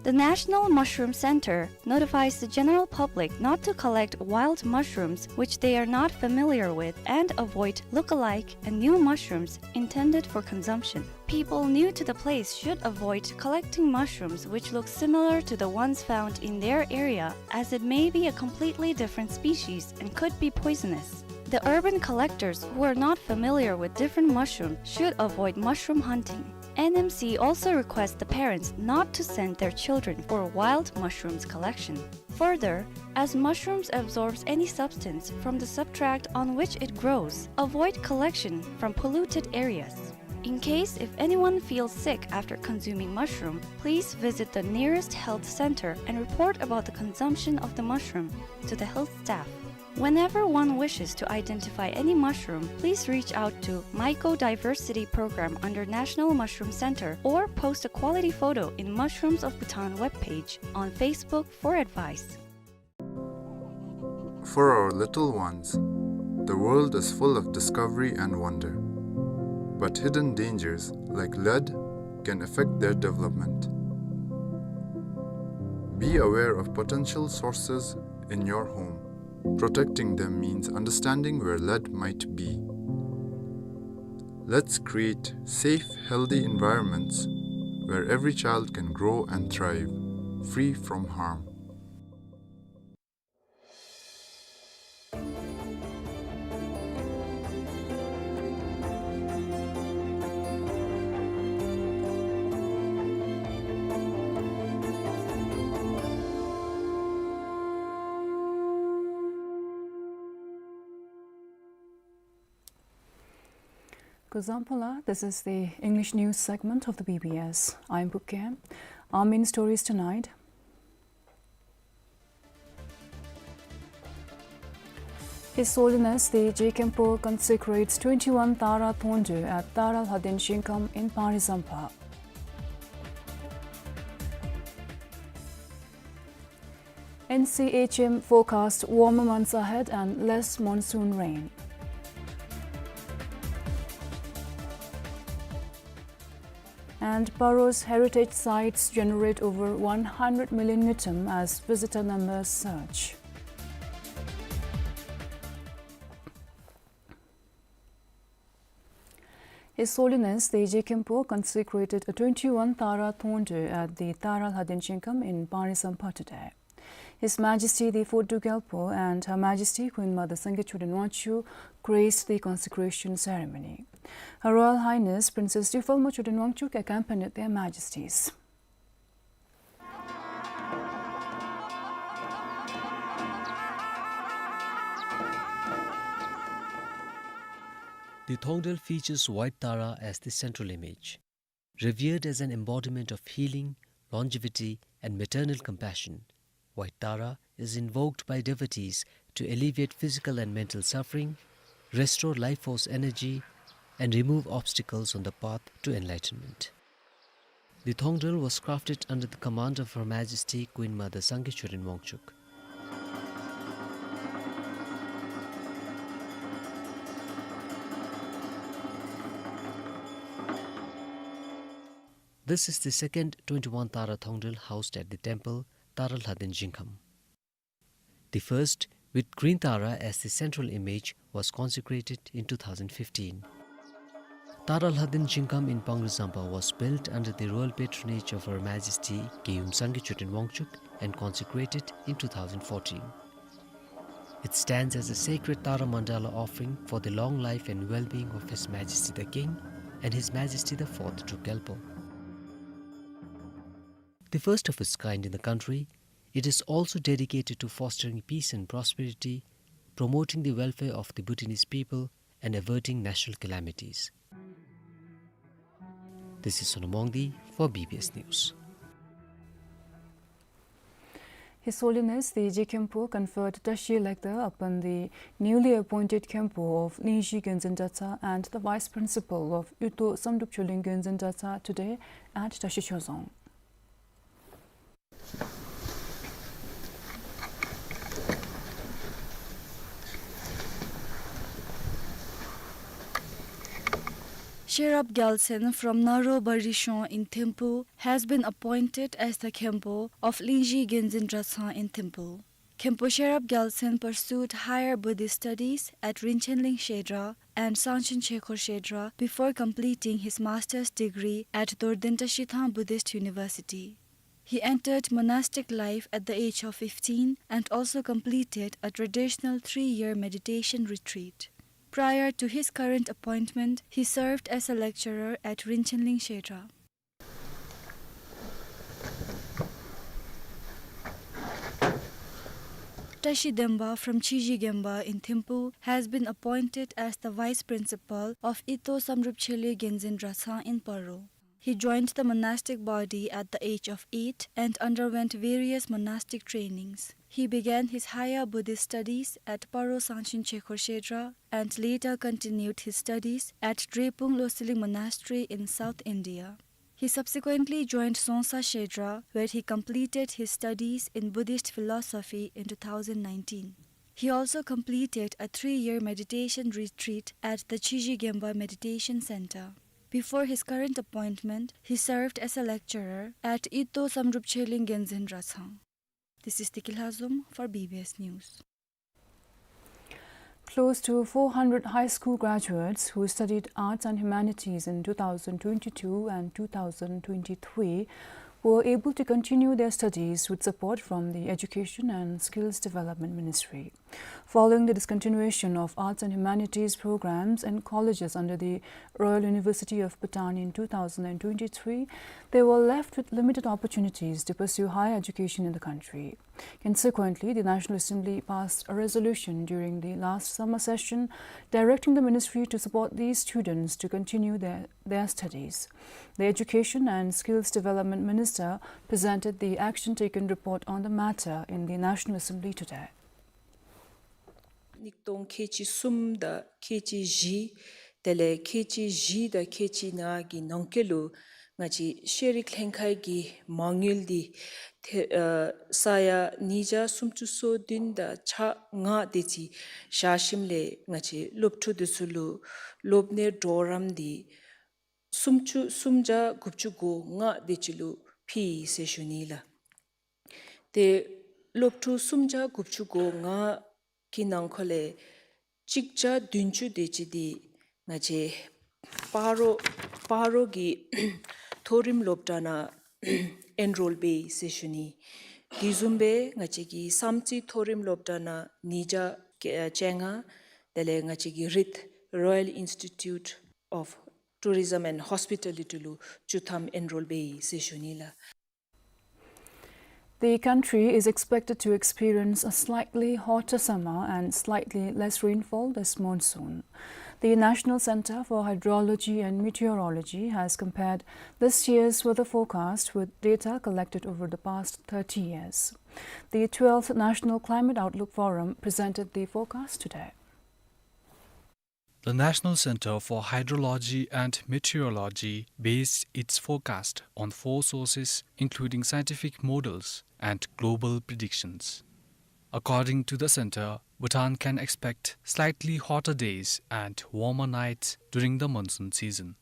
The National Mushroom Center notifies the general public not to collect wild mushrooms which they are not familiar with and avoid look-alike and new mushrooms intended for consumption. People new to the place should avoid collecting mushrooms which look similar to the ones found in their area, as it may be a completely different species and could be poisonous. The urban collectors who are not familiar with different mushrooms should avoid mushroom hunting. N M C also requests the parents not to send their children for wild mushrooms collection. Further, as mushrooms absorbs any substance from the substrate on which it grows, avoid collection from polluted areas. In case if anyone feels sick after consuming mushroom, please visit the nearest health center and report about the consumption of the mushroom to the health staff. Whenever one wishes to identify any mushroom, please reach out to Mycodiversity Program under National Mushroom Center or post a quality photo in Mushrooms of Bhutan webpage on Facebook for advice. For our little ones, the world is full of discovery and wonder. But hidden dangers, like lead, can affect their development. Be aware of potential sources in your home. Protecting them means understanding where lead might be. Let's create safe, healthy environments where every child can grow and thrive, free from harm. Kuzuzangpo, this is the English news segment of the B B S. I'm Puke. Our main stories tonight. His Holiness the Je Khenpo consecrates twenty-one Tara Thongdro at Tara Lhaden Zingkham in Pangri Zampha. N C H M forecast warmer months ahead and less monsoon rain. And Paro's heritage sites generate over one hundred million ngultrum as visitor numbers surge. His Holiness the Je Khenpo consecrated a twenty-one Tara Thongdro at the Tara Lhaden Zingkham in Pangri Zampha today. His Majesty the Fourth Druk Gyalpo and Her Majesty Queen Mother Sangay Choden Wangchuck graced the consecration ceremony. Her Royal Highness Princess Tuiphal Machoden Wangchuck accompanied their Majesties. The Thongdro features White Tara as the central image. Revered as an embodiment of healing, longevity, and maternal compassion, White Tara is invoked by devotees to alleviate physical and mental suffering, restore life force energy, and remove obstacles on the path to enlightenment. The Thongdro was crafted under the command of Her Majesty Queen Mother Sangay Choden Wangchuck. This is the second twenty-one Tara Thongdro housed at the temple, Tara Lhaden Zingkham. The first, with Green Tara as the central image, was consecrated in two thousand fifteen. Tara Lhaden Zingkham in Pangri Zampha was built under the royal patronage of Her Majesty Keyum Sangay Choden Wangchuck and consecrated in two thousand fourteen. It stands as a sacred Tara Mandala offering for the long life and well-being of His Majesty the King and His Majesty the Fourth Druk Gyalpo. The first of its kind in the country, it is also dedicated to fostering peace and prosperity, promoting the welfare of the Bhutanese people, and averting natural calamities. This is Sonam Wangdi for B B S News. His Holiness the Je Khenpo conferred Tashi Lector upon the newly appointed Khenpo of Ningzhi Gyonzin Dratshang and the Vice Principal of Uto Samdrup Choling Gyonzin Dratshang today at Tashi Chorzong. Sherab Gyaltsen from Naro Barishong in Thimphu has been appointed as the Khenpo of Lingzhi Genzin Dratshang in Thimphu. Khenpo Sherab Gyaltsen pursued higher Buddhist studies at Rinchenling Shedra and Sangchen Chekhor Shedra before completing his master's degree at Dorden Tashithang Buddhist University. He entered monastic life at the age of fifteen and also completed a traditional three-year meditation retreat. Prior to his current appointment, he served as a lecturer at Rinchenling Shedra. Tashi Demba from Chiji Gemba in Thimphu has been appointed as the vice principal of Ito Samdrup Cheli Genzin Dratshang in Paro. He joined the monastic body at the age of eight and underwent various monastic trainings. He began his higher Buddhist studies at Paro Sangchen Chekhor Shedra and later continued his studies at Drepung Loseling Monastery in South India. He subsequently joined Songsa Shedra, where he completed his studies in Buddhist philosophy in two thousand nineteen. He also completed a three-year meditation retreat at the Chiji Gemba Meditation Center. Before his current appointment, he served as a lecturer at Ito Samdrup Cheling Genzin Dratshang. This is Tiki Lhazom for B B S News. Close to four hundred high school graduates who studied arts and humanities in two thousand twenty-two and two thousand twenty-three were able to continue their studies with support from the Education and Skills Development Ministry. Following the discontinuation of arts and humanities programs in colleges under the Royal University of Bhutan in two thousand twenty-three, they were left with limited opportunities to pursue higher education in the country. Consequently, the National Assembly passed a resolution during the last summer session directing the ministry to support these students to continue their, their studies. The Education and Skills Development Minister presented the action taken report on the matter in the National Assembly today. གཉིས་སྟོང་ཁལ་གཅིག་གསུམ་དང་ཁལ་གཅིག་བཞི། དེ་ལས་ཁལ་གཅིག་བཞི་དང་ཁལ་གཅིག་ལྔ་གི་ནང་འཁོད་ལུ་ང་བཅས་ཤེས་རིག་ལྷན་ཁག་གི་མ་དངུལ་འདི་ཏེ་ཨ་ས་ཡ་ཉིས་བརྒྱ་སུམ་ཅུ་སོ་བདུན་དང་ཕྱེད་ལྔ་དེ་ཅིག་བཞག་ཞིནམ་ལས་ང་བཅས་སློབ་ཕྲུག་འདི་ཚུ་ལུ་སློབ་གནས་གྲོགས་རམ་འདི་སུམ་ཅུ་སུམ་བརྒྱ་དགུ་བཅུ་གོ་ལྔ་དེ་ཅིག་ལུ་ཕུལ་ཡི་ཟེར་ཞུ་ནི་ལགས། ཏེ་སློབ་ཕྲུག་སུམ་བརྒྱ་དགུ་བཅུ་གོ་ལྔ་གི་ནང་འཁོད་ལས་གཅིག་བརྒྱ་བདུན་ཅུ་དེ་ཅིག་འདི་ང་བཅས་སྤ་རོ་སྤ་རོ་གི་མཐོ་རིམ་སློབ་གྲྭ་ནང་ཨེན་རོལ་འབད་ཡི་ཟེར་ཞུ་ནི། དེ་བཟུམ་སྦེ་ང་བཅས་ཀྱི་བསམ་རྩེ་མཐོ་རིམ་སློབ་གྲྭ་ནང་ཉིས་བརྒྱ་བཅོ་ལྔ། དེ་ལས་ང་བཅས་ཀྱི་རིད་Royal Institute of Tourism and Hospitality ལུ་བཅུ་ཐམ་ཨེན་རོལ་འབད་ཡི་ཟེར་ཞུ་ནི་ལགས། The country is expected to experience a slightly hotter summer and slightly less rainfall this monsoon. The National Center for Hydrology and Meteorology has compared this year's weather forecast with data collected over the past thirty years. The twelfth National Climate Outlook Forum presented the forecast today. The National Center for Hydrology and Meteorology based its forecast on four sources, including scientific models and global predictions. According to the center, Bhutan can expect slightly hotter days and warmer nights during the monsoon season.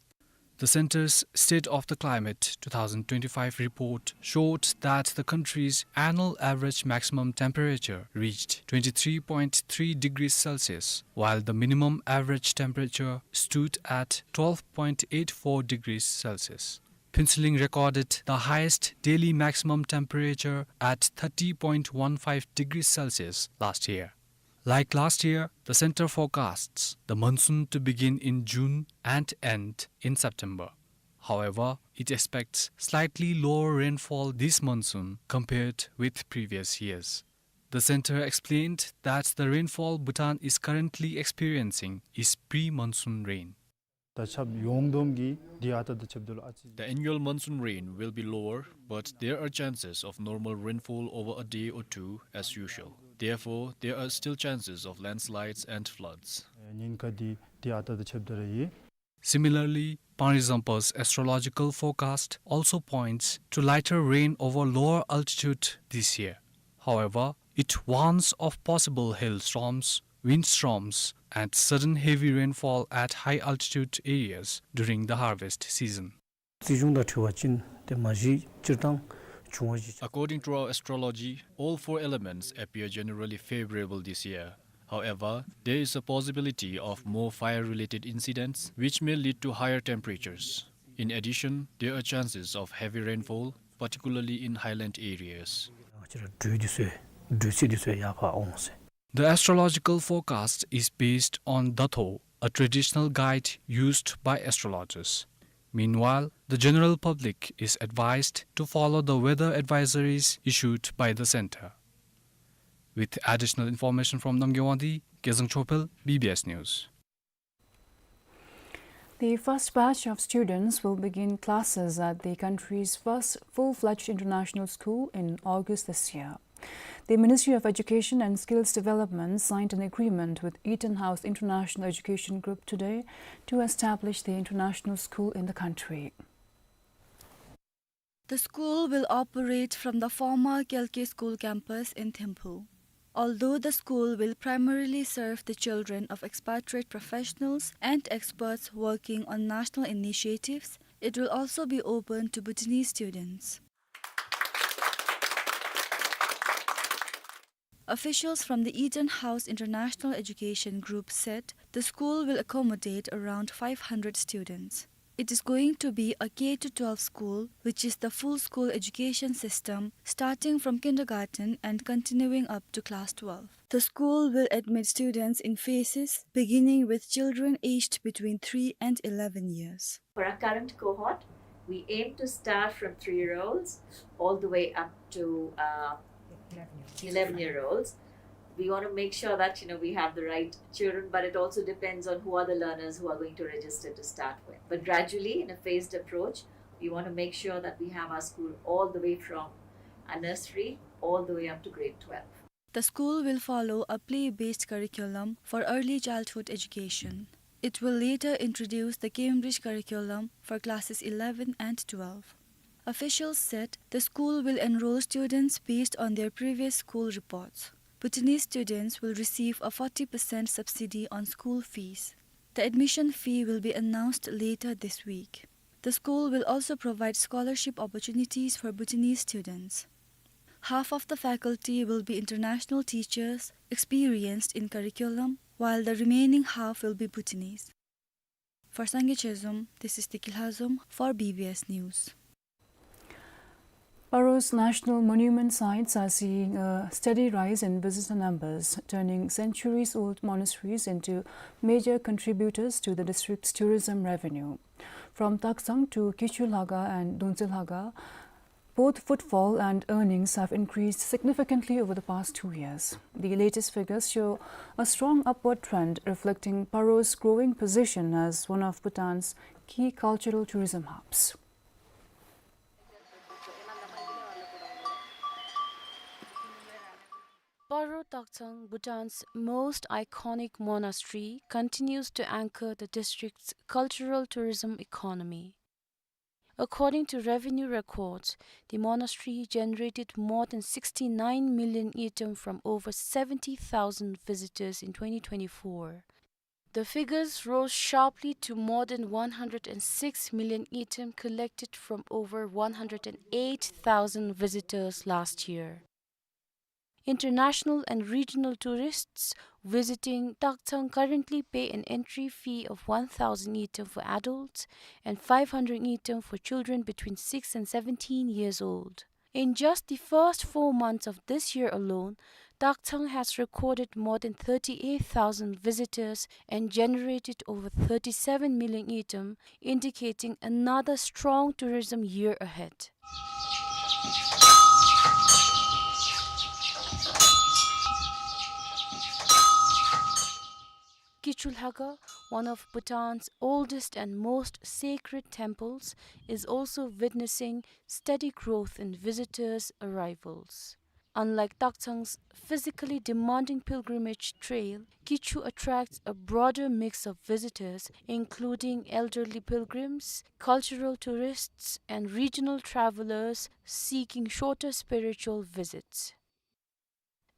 The center's State of the Climate two thousand twenty-five report showed that the country's annual average maximum temperature reached twenty-three point three degrees Celsius, while the minimum average temperature stood at twelve point eight four degrees Celsius. Phuentsholing recorded the highest daily maximum temperature at thirty point one five degrees Celsius last year. Like last year, the center forecasts the monsoon to begin in June and end in September. However, it expects slightly lower rainfall this monsoon compared with previous years. The center explained that the rainfall Bhutan is currently experiencing is pre-monsoon rain. ད་ཆརཔ་ཡོངས་བསྡོམས་ཀྱི་འདི་ཨ་རྟག་དང་ཁྱབ་མདོ་ལུ་ཨ་ཙི། The annual monsoon rain will be lower, but there are chances of normal rainfall over a day or two as usual. Therefore, there are still chances of landslides and floods. ཉེན་ཁ་འདི་འདི་ཨ་རྟག་དང་ཁྱབ་མདོ་ར་ཨིན། Similarly, Panglitsompa's astrological forecast also points to lighter rain over lower altitude this year. However, it warns of possible hailstorms windstorms, and sudden heavy rainfall at high altitude areas during the harvest season. རྩིས་གཞུང་དང་འཁྲིལ་བ་ཅིན་ཏེ་མ་གཞི་སྤྱིར་བཏང་འབྱུང་བ་ཅིག According to our astrology, all four elements appear generally favorable this year. However, there is a possibility of more fire-related incidents, which may lead to higher temperatures. In addition, there are chances of heavy rainfall, particularly in highland areas. ང་བཅས་ར་དྲོད་འདི་ཚུ་དྲོད་ཚད་འདི་ཚུ་ཡར་འཕར་འོང་ཟེར། The astrological forecast is based on Datho, a traditional guide used by astrologers. Meanwhile, the general public is advised to follow the weather advisories issued by the center. With additional information from Namgay Wangdi, Kezang Chopel, B B S News. The first batch of students will begin classes at the country's first full-fledged international school in August this year. The Ministry of Education and Skills Development signed an agreement with Eaton House International Education Group today to establish the international school in the country. The school will operate from the former Kyalke School campus in Thimphu. Although the school will primarily serve the children of expatriate professionals and experts working on national initiatives, it will also be open to Bhutanese students. Officials from the Eaton House International Education Group said the school will accommodate around five hundred students. It is going to be a K to twelve school, which is the full school education system, starting from kindergarten and continuing up to class twelve. The school will admit students in phases, beginning with children aged between three and eleven years. For our current cohort, we aim to start from three-year-olds all the way up to, uh, eleven-year-olds. We want to make sure that, you know, we have the right children, but it also depends on who are the learners who are going to register to start with. But gradually, in a phased approach, we want to make sure that we have our school all the way from a nursery all the way up to grade twelve. The school will follow a play-based curriculum for early childhood education. It will later introduce the Cambridge curriculum for classes eleven and twelve. Officials said the school will enroll students based on their previous school reports. Bhutanese students will receive a forty percent subsidy on school fees. The admission fee will be announced later this week. The school will also provide scholarship opportunities for Bhutanese students. Half of the faculty will be international teachers experienced in curriculum, while the remaining half will be Bhutanese. For Sangay Chezom, this is Tiki Lhazom for B B S News. Paro's national monument sites are seeing a steady rise in visitor numbers, turning centuries-old monasteries into major contributors to the district's tourism revenue. From Takchang to Kichulhaga and Dungtselhaga, both footfall and earnings have increased significantly over the past two years. The latest figures show a strong upward trend, reflecting Paro's growing position as one of Bhutan's key cultural tourism hubs. Paro Takchang, Bhutan's most iconic monastery, continues to anchor the district's cultural tourism economy. According to revenue records, the monastery generated more than sixty-nine million ngultrum from over seventy thousand visitors in twenty twenty-four. The figures rose sharply to more than one hundred and six million ngultrum collected from over one hundred and eight thousand visitors last year. International and regional tourists visiting Takchang currently pay an entry fee of one thousand ngultrum for adults and five hundred ngultrum for children between six and seventeen years old. In just the first four months of this year alone, Takchang has recorded more than thirty-eight thousand visitors and generated over thirty-seven million ngultrum, indicating another strong tourism year ahead. Kichulhaga, one of Bhutan's oldest and most sacred temples, is also witnessing steady growth in visitors' arrivals. Unlike Takchang's physically demanding pilgrimage trail, Kichu attracts a broader mix of visitors, including elderly pilgrims, cultural tourists, and regional travelers seeking shorter spiritual visits.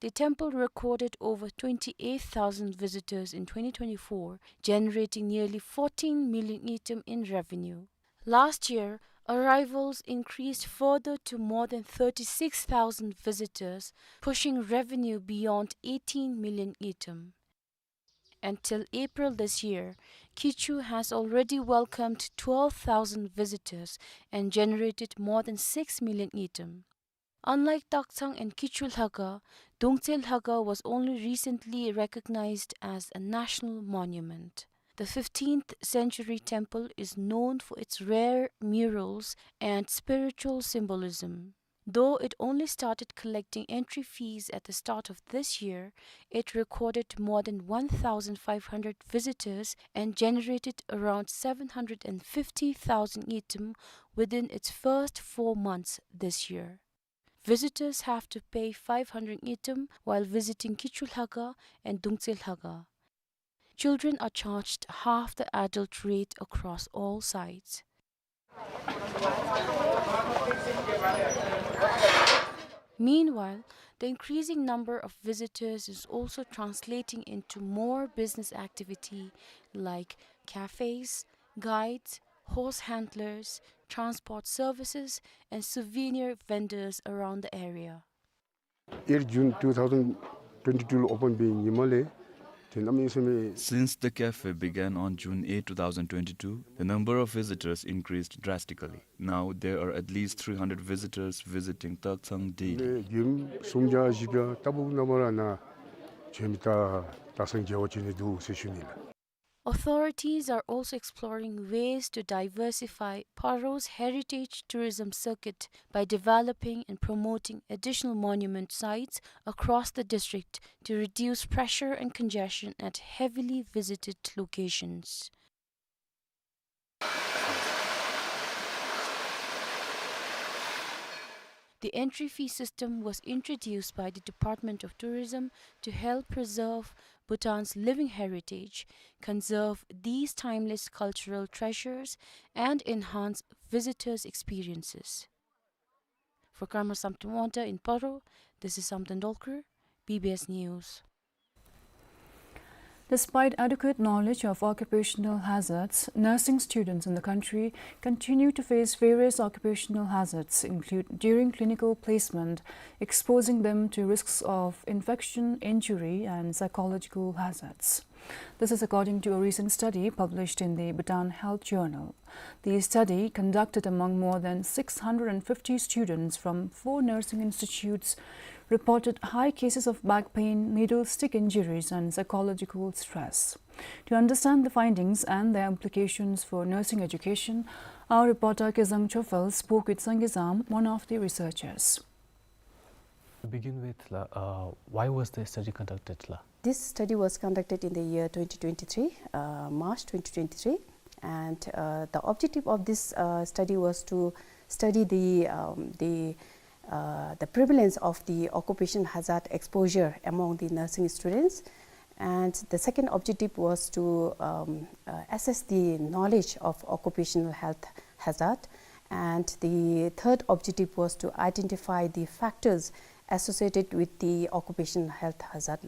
the temple recorded over twenty-eight thousand visitors in twenty twenty-four, generating nearly fourteen million ngultrum in revenue. Last year, arrivals increased further to more than thirty-six thousand visitors, pushing revenue beyond eighteen million ngultrum. Until April this year, Kichu has already welcomed twelve thousand visitors and generated more than six million ngultrum. Unlike Takchang and Kichu Lhakhang, Dungtse Lhakhang was only recently recognized as a national monument. The fifteenth century temple is known for its rare murals and spiritual symbolism. Though it only started collecting entry fees at the start of this year, it recorded more than one thousand five hundred visitors and generated around seven hundred and fifty thousand ngultrum within its first four months this year. Visitors have to pay five hundred ngultrum while visiting Kichu Lhakhang and Dungtse Lhakhang. Children are charged half the adult rate across all sites. Meanwhile, the increasing number of visitors is also translating into more business activity like cafes, guides, horse handlers, transport services, and souvenir vendors around the area. Eight June two thousand twenty-two ལུ་ཨོ་པཱན་འབད་ཉིནམ་ལས་ཏེ་གནམ་མེད་ས་མེད། Since the cafe began on June eighth, two thousand twenty-two, the number of visitors increased drastically. Now there are at least three hundred visitors visiting Takchang daily. མི་བརྒྱ་སུམ་བརྒྱ་བཞི་བརྒྱ་ལྟ་བུ་ནང་མར་ནཱ་བྱོན་མི་ད་དེང་སང་མཇལ་བར་བྱོན་ནི་འདུག་ཟེར་ཞུ་ནི་ལགས། Authorities are also exploring ways to diversify Paro's heritage tourism circuit by developing and promoting additional monument sites across the district to reduce pressure and congestion at heavily visited locations. The entry fee system was introduced by the Department of Tourism to help preserve Bhutan's living heritage, conserve these timeless cultural treasures, and enhance visitors' experiences. For Karma Samten Wangda in Paro, this is Samten Dolkar, B B S News. Despite adequate knowledge of occupational hazards, nursing students in the country continue to face various occupational hazards, include during clinical placement, exposing them to risks of infection, injury, and psychological hazards. This is according to a recent study published in the Bhutan Health Journal. The study, conducted among more than six hundred and fifty students from four nursing institutes, reported high cases of back pain, needle stick injuries, and psychological stress. To understand the findings and their implications for nursing education, our reporter Kezang Chophel spoke with Sangay Zam, one of the researchers. To begin with, la, uh, why was the study conducted, la? This study was conducted in the year twenty twenty-three, uh, March twenty twenty-three, and, uh, the objective of this, uh, study was to study the, um, the, uh, the prevalence of the occupational hazard exposure among the nursing students. And the second objective was to, um, uh, assess the knowledge of occupational health hazard. And the third objective was to identify the factors associated with the occupational health hazard.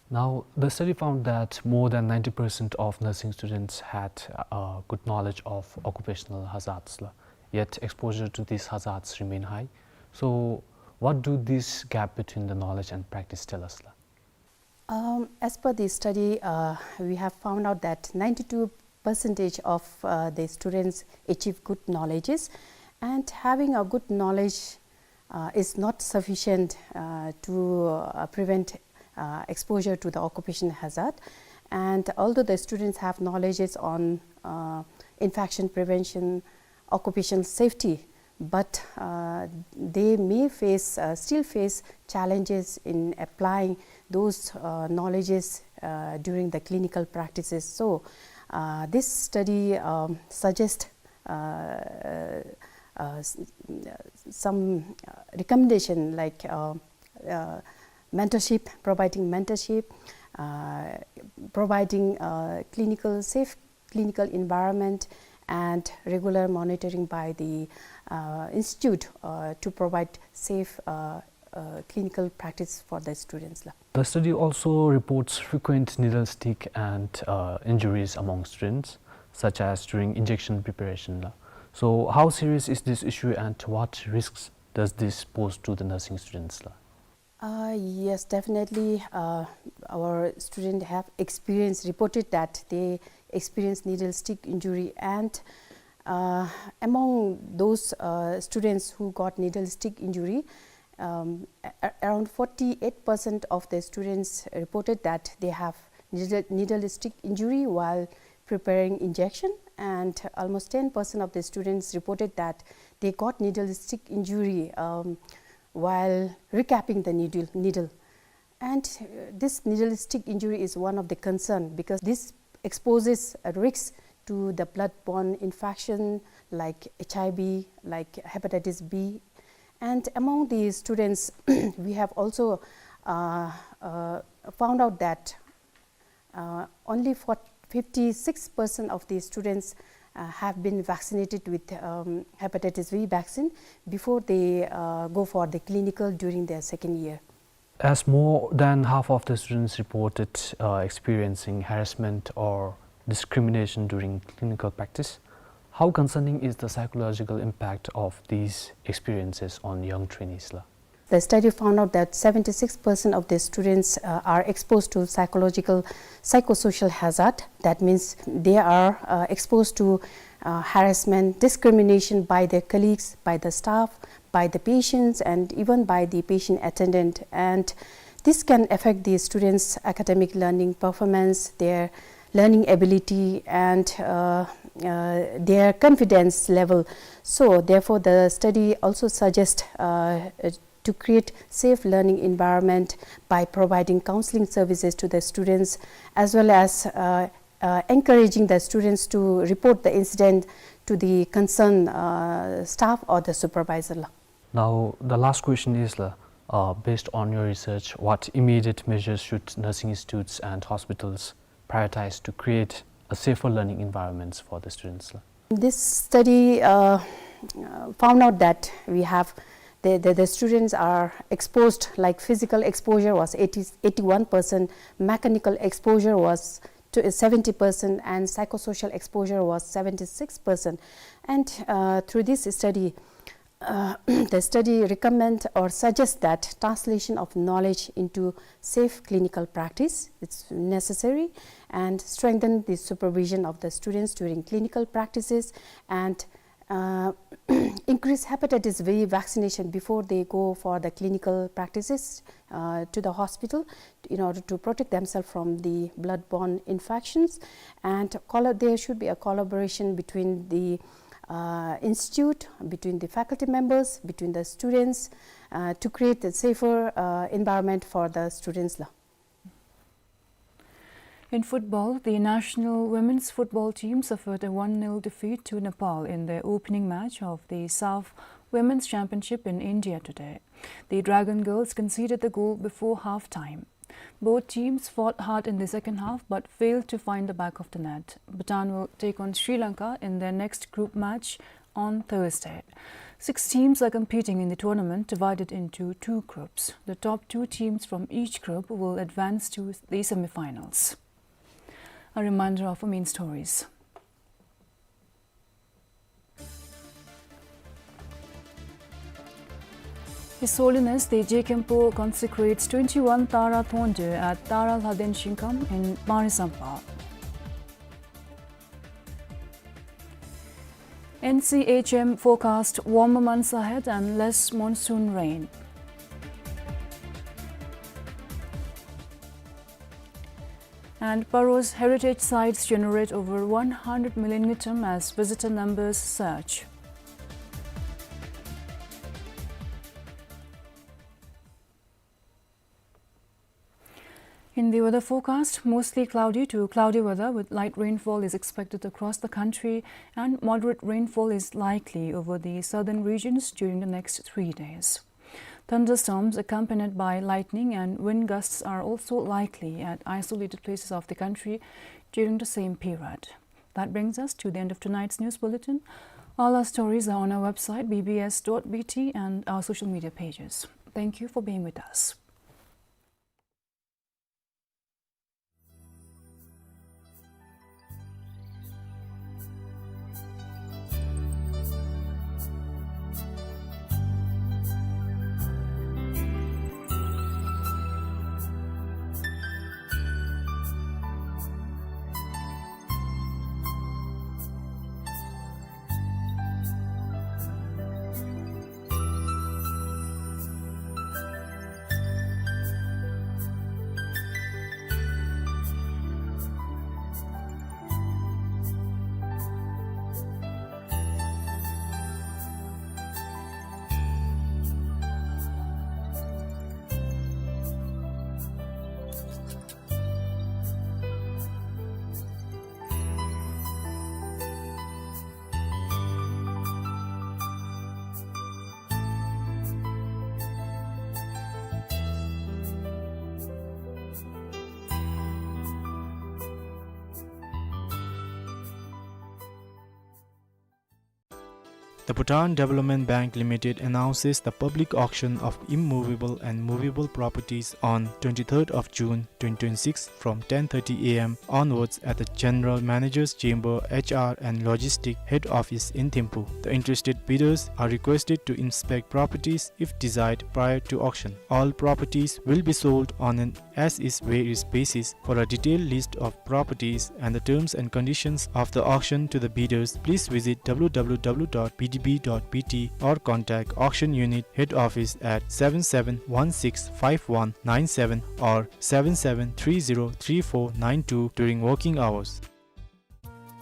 Now, the study found that more than ninety percent of nursing students had, uh, good knowledge of occupational hazards, la. Yet exposure to these hazards remain high. So, what do this gap between the knowledge and practice tell us, la? Um, as per the study, uh, we have found out that ninety-two percentage of, uh, the students achieve good knowledges, and having a good knowledge, uh, is not sufficient, uh, to, uh, prevent, uh, exposure to the occupation hazard. And although the students have knowledges on, uh, infection prevention, occupational safety, but, uh, they may face, uh, still face challenges in applying those, uh, knowledges, uh, during the clinical practices. So, uh, this study, um, suggests, uh, uh, s-, some, uh, recommendation like, uh, uh, mentorship, providing mentorship, uh, providing, uh, clinical safe clinical environment, and regular monitoring by the, uh, institute, uh, to provide safe, uh, uh, clinical practice for the students la. The study also reports frequent needle stick and, uh, injuries among students, such as during injection preparation la. So how serious is this issue and what risks does this pose to the nursing students la? Uh, yes, definitely. Uh, our student have experienced, reported that they experienced needle stick injury, and, uh, among those, uh, students who got needle stick injury, um, a-, a-, around forty-eight percent of the students reported that they have needle, needle stick injury while preparing injection, and almost ten percent of the students reported that they got needle stick injury, um, while recapping the needle, needle. And, uh, this needle stick injury is one of the concern because this exposes a risk to the blood-borne infection like H I V, like hepatitis B. And among the students, we have also, uh, uh, found out that, uh, only for fifty-six percent of the students, uh, have been vaccinated with, um, hepatitis B vaccine before they, uh, go for the clinical during their second year. As more than half of the students reported, uh, experiencing harassment or discrimination during clinical practice, how concerning is the psychological impact of these experiences on young trainees la? The study found out that seventy-six percent of the students, uh, are exposed to psychological, psychosocial hazard. That means they are, uh, exposed to, uh, harassment, discrimination by their colleagues, by the staff, by the patients, and even by the patient attendant. And this can affect the students' academic learning performance, their learning ability, and, uh, uh, their confidence level. So, therefore, the study also suggests, uh, uh, to create safe learning environment by providing counseling services to the students, as well as, uh, uh, encouraging the students to report the incident to the concerned, uh, staff or the supervisor la. Now, the last question is la, uh, based on your research, what immediate measures should nursing institutes and hospitals prioritize to create a safer learning environments for the students la? This study, uh, uh, found out that we have the, the, the students are exposed, like, physical exposure was eighty, eighty-one percent, mechanical exposure was to seventy percent, and psychosocial exposure was seventy-six percent. And, uh, through this study, uh, the study recommend or suggest that translation of knowledge into safe clinical practice, it's necessary, and strengthen the supervision of the students during clinical practices, and, uh, increase hepatitis B vaccination before they go for the clinical practices, uh, to the hospital in order to protect themselves from the blood-borne infections. And collo-, there should be a collaboration between the, uh, institute, between the faculty members, between the students, uh, to create a safer, uh, environment for the students la. In football, the national women's football team suffered a one nil defeat to Nepal in their opening match of the SAFF Women's Championship in India today. The Dragon Girls conceded the goal before half-time. Both teams fought hard in the second half but failed to find the back of the net. Bhutan will take on Sri Lanka in their next group match on Thursday. Six teams are competing in the tournament, divided into two groups. The top two teams from each group will advance to the semi-finals. A reminder of our main stories. His Holiness the Je Khenpo consecrates twenty-one Tara Thondu at Tara Lhaden Shingkham in Pangrisampha. N C H M forecast warmer months ahead and less monsoon rain. And Paro's heritage sites generate over one hundred million ngultrum as visitor numbers surge. In the weather forecast, mostly cloudy to cloudy weather with light rainfall is expected across the country, and moderate rainfall is likely over the southern regions during the next three days. Thunderstorms accompanied by lightning and wind gusts are also likely at isolated places of the country during the same period. That brings us to the end of tonight's news bulletin. All our stories are on our website, B B S dot B T, and our social media pages. Thank you for being with us. The Bhutan Development Bank Limited announces the public auction of immovable and movable properties on twenty-third of June twenty twenty-six from ten thirty A M onwards at the General Manager's Chamber, H R and Logistic Head Office in Thimphu. The interested bidders are requested to inspect properties if desired prior to auction. All properties will be sold on an as-is where-is basis. For a detailed list of properties and the terms and conditions of the auction to the bidders, please visit W W W dot B D B dot B T or contact auction unit head office at seven seven one six five one nine seven or seven seven three zero three four nine two during working hours.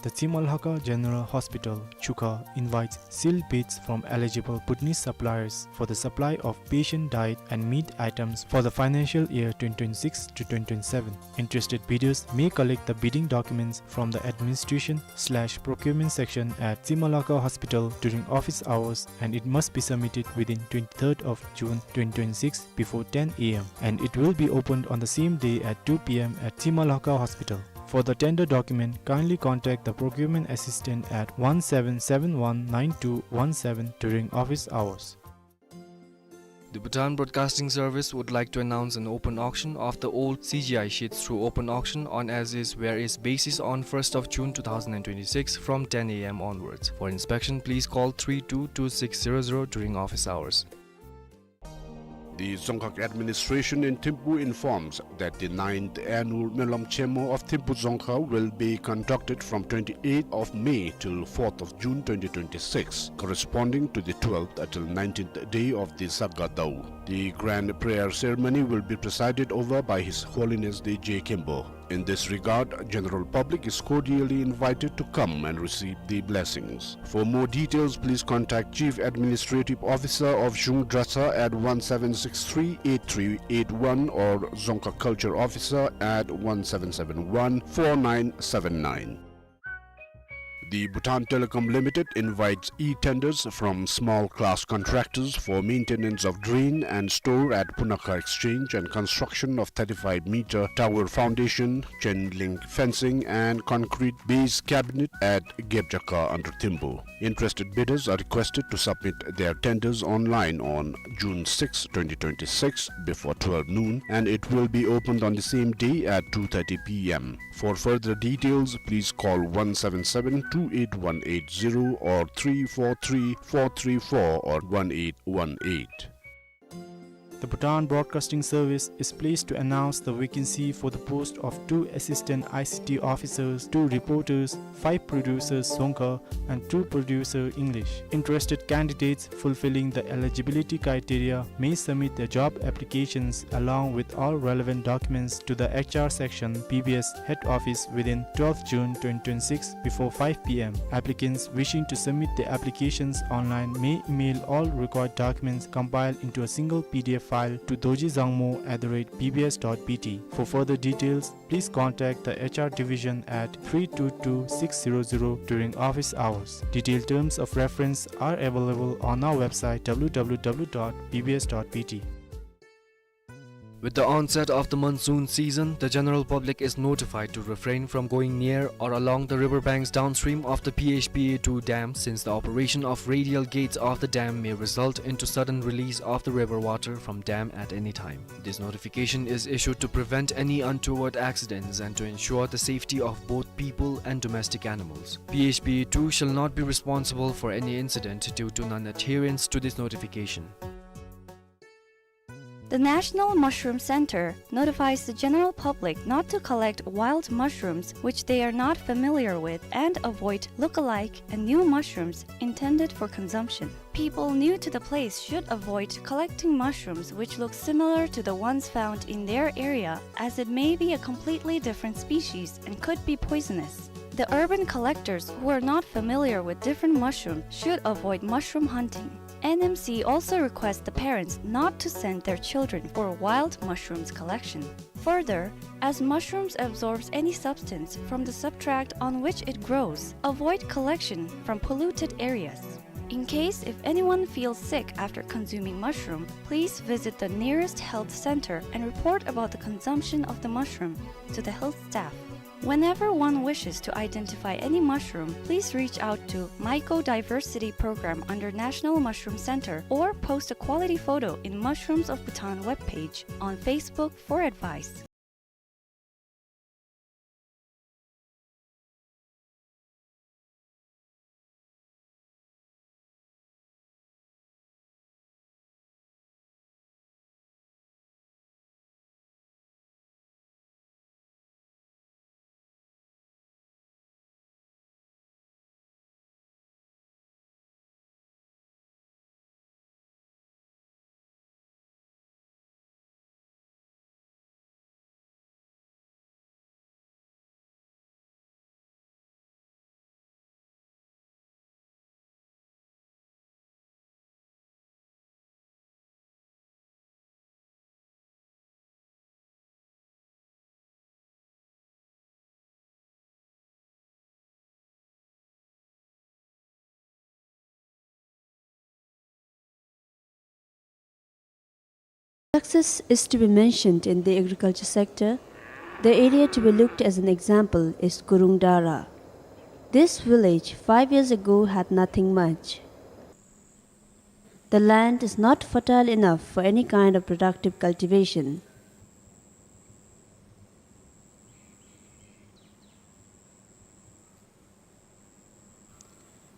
The Tsinalhaka General Hospital, Chukha, invites sealed bids from eligible Bhutanese suppliers for the supply of patient diet and meat items for the financial year twenty twenty-six to twenty twenty-seven. Interested bidders may collect the bidding documents from the administration slash procurement section at Tsinalhaka Hospital during office hours, and it must be submitted within twenty-third of June twenty twenty-six before ten A M, and it will be opened on the same day at two P M at Tsinalhaka Hospital. For the tender document, kindly contact the procurement assistant at one seven seven one nine two one seven during office hours. The Bhutan Broadcasting Service would like to announce an open auction of the old C G I sheets through open auction on as-is where-is basis on first of June two thousand and twenty-six from ten A M onwards. For inspection, please call three two two six zero zero during office hours. The Dzongkhag Administration in Thimphu informs that the ninth annual Melam Chemo of Thimphu Dzongkhag will be conducted from twenty-eighth of May till fourth of June twenty twenty-six, corresponding to the twelfth till nineteenth day of the Saga Dau. The grand prayer ceremony will be presided over by His Holiness the Je Khenpo. In this regard, general public is cordially invited to come and receive the blessings. For more details, please contact Chief Administrative Officer of Zhung Dratshang at one seven six three eight three eight one or Dzongkhag Culture Officer at one seven seven one four nine seven nine. The Bhutan Telecom Limited invites e-tenders from small class contractors for maintenance of drain and store at Punakha Exchange and construction of thirty-five meter tower foundation, chain link fencing and concrete base cabinet at Gebjaka under Thimphu. Interested bidders are requested to submit their tenders online on June sixth, twenty twenty-six, before twelve noon, and it will be opened on the same day at two thirty P M. For further details, please call one seven seven two eight one eight zero or three four three four three four or one eight one eight. The Bhutan Broadcasting Service is pleased to announce the vacancy for the post of two assistant I C T officers, two reporters, five producers Dzongkhag, and two producer English. Interested candidates fulfilling the eligibility criteria may submit their job applications along with all relevant documents to the H R section, B B S head office within twelfth June twenty twenty-six before five P M. Applicants wishing to submit their applications online may email all required documents compiled into a single P D F file to dorji dzangmo at the rate B B S dot B T. For further details, please contact the H R division at three two two six zero zero during office hours. Detailed terms of reference are available on our website W W W dot B B S dot B T. With the onset of the monsoon season, the general public is notified to refrain from going near or along the river banks downstream of the P H P A two dam, since the operation of radial gates of the dam may result into sudden release of the river water from dam at any time. This notification is issued to prevent any untoward accidents and to ensure the safety of both people and domestic animals. P H P A two shall not be responsible for any incident due to non-adherence to this notification. The National Mushroom Center notifies the general public not to collect wild mushrooms which they are not familiar with and avoid look-alike and new mushrooms intended for consumption. People new to the place should avoid collecting mushrooms which look similar to the ones found in their area, as it may be a completely different species and could be poisonous. The urban collectors who are not familiar with different mushrooms should avoid mushroom hunting. N M C also requests the parents not to send their children for wild mushrooms collection. Further, as mushrooms absorbs any substance from the substrate on which it grows, avoid collection from polluted areas. In case if anyone feels sick after consuming mushroom, please visit the nearest health center and report about the consumption of the mushroom to the health staff. Whenever one wishes to identify any mushroom, please reach out to Mycodiversity Program under National Mushroom Center or post a quality photo in Mushrooms of Bhutan webpage on Facebook for advice. Success is to be mentioned in the agriculture sector. The area to be looked as an example is Gurung Dara. This village five years ago had nothing much. The land is not fertile enough for any kind of productive cultivation.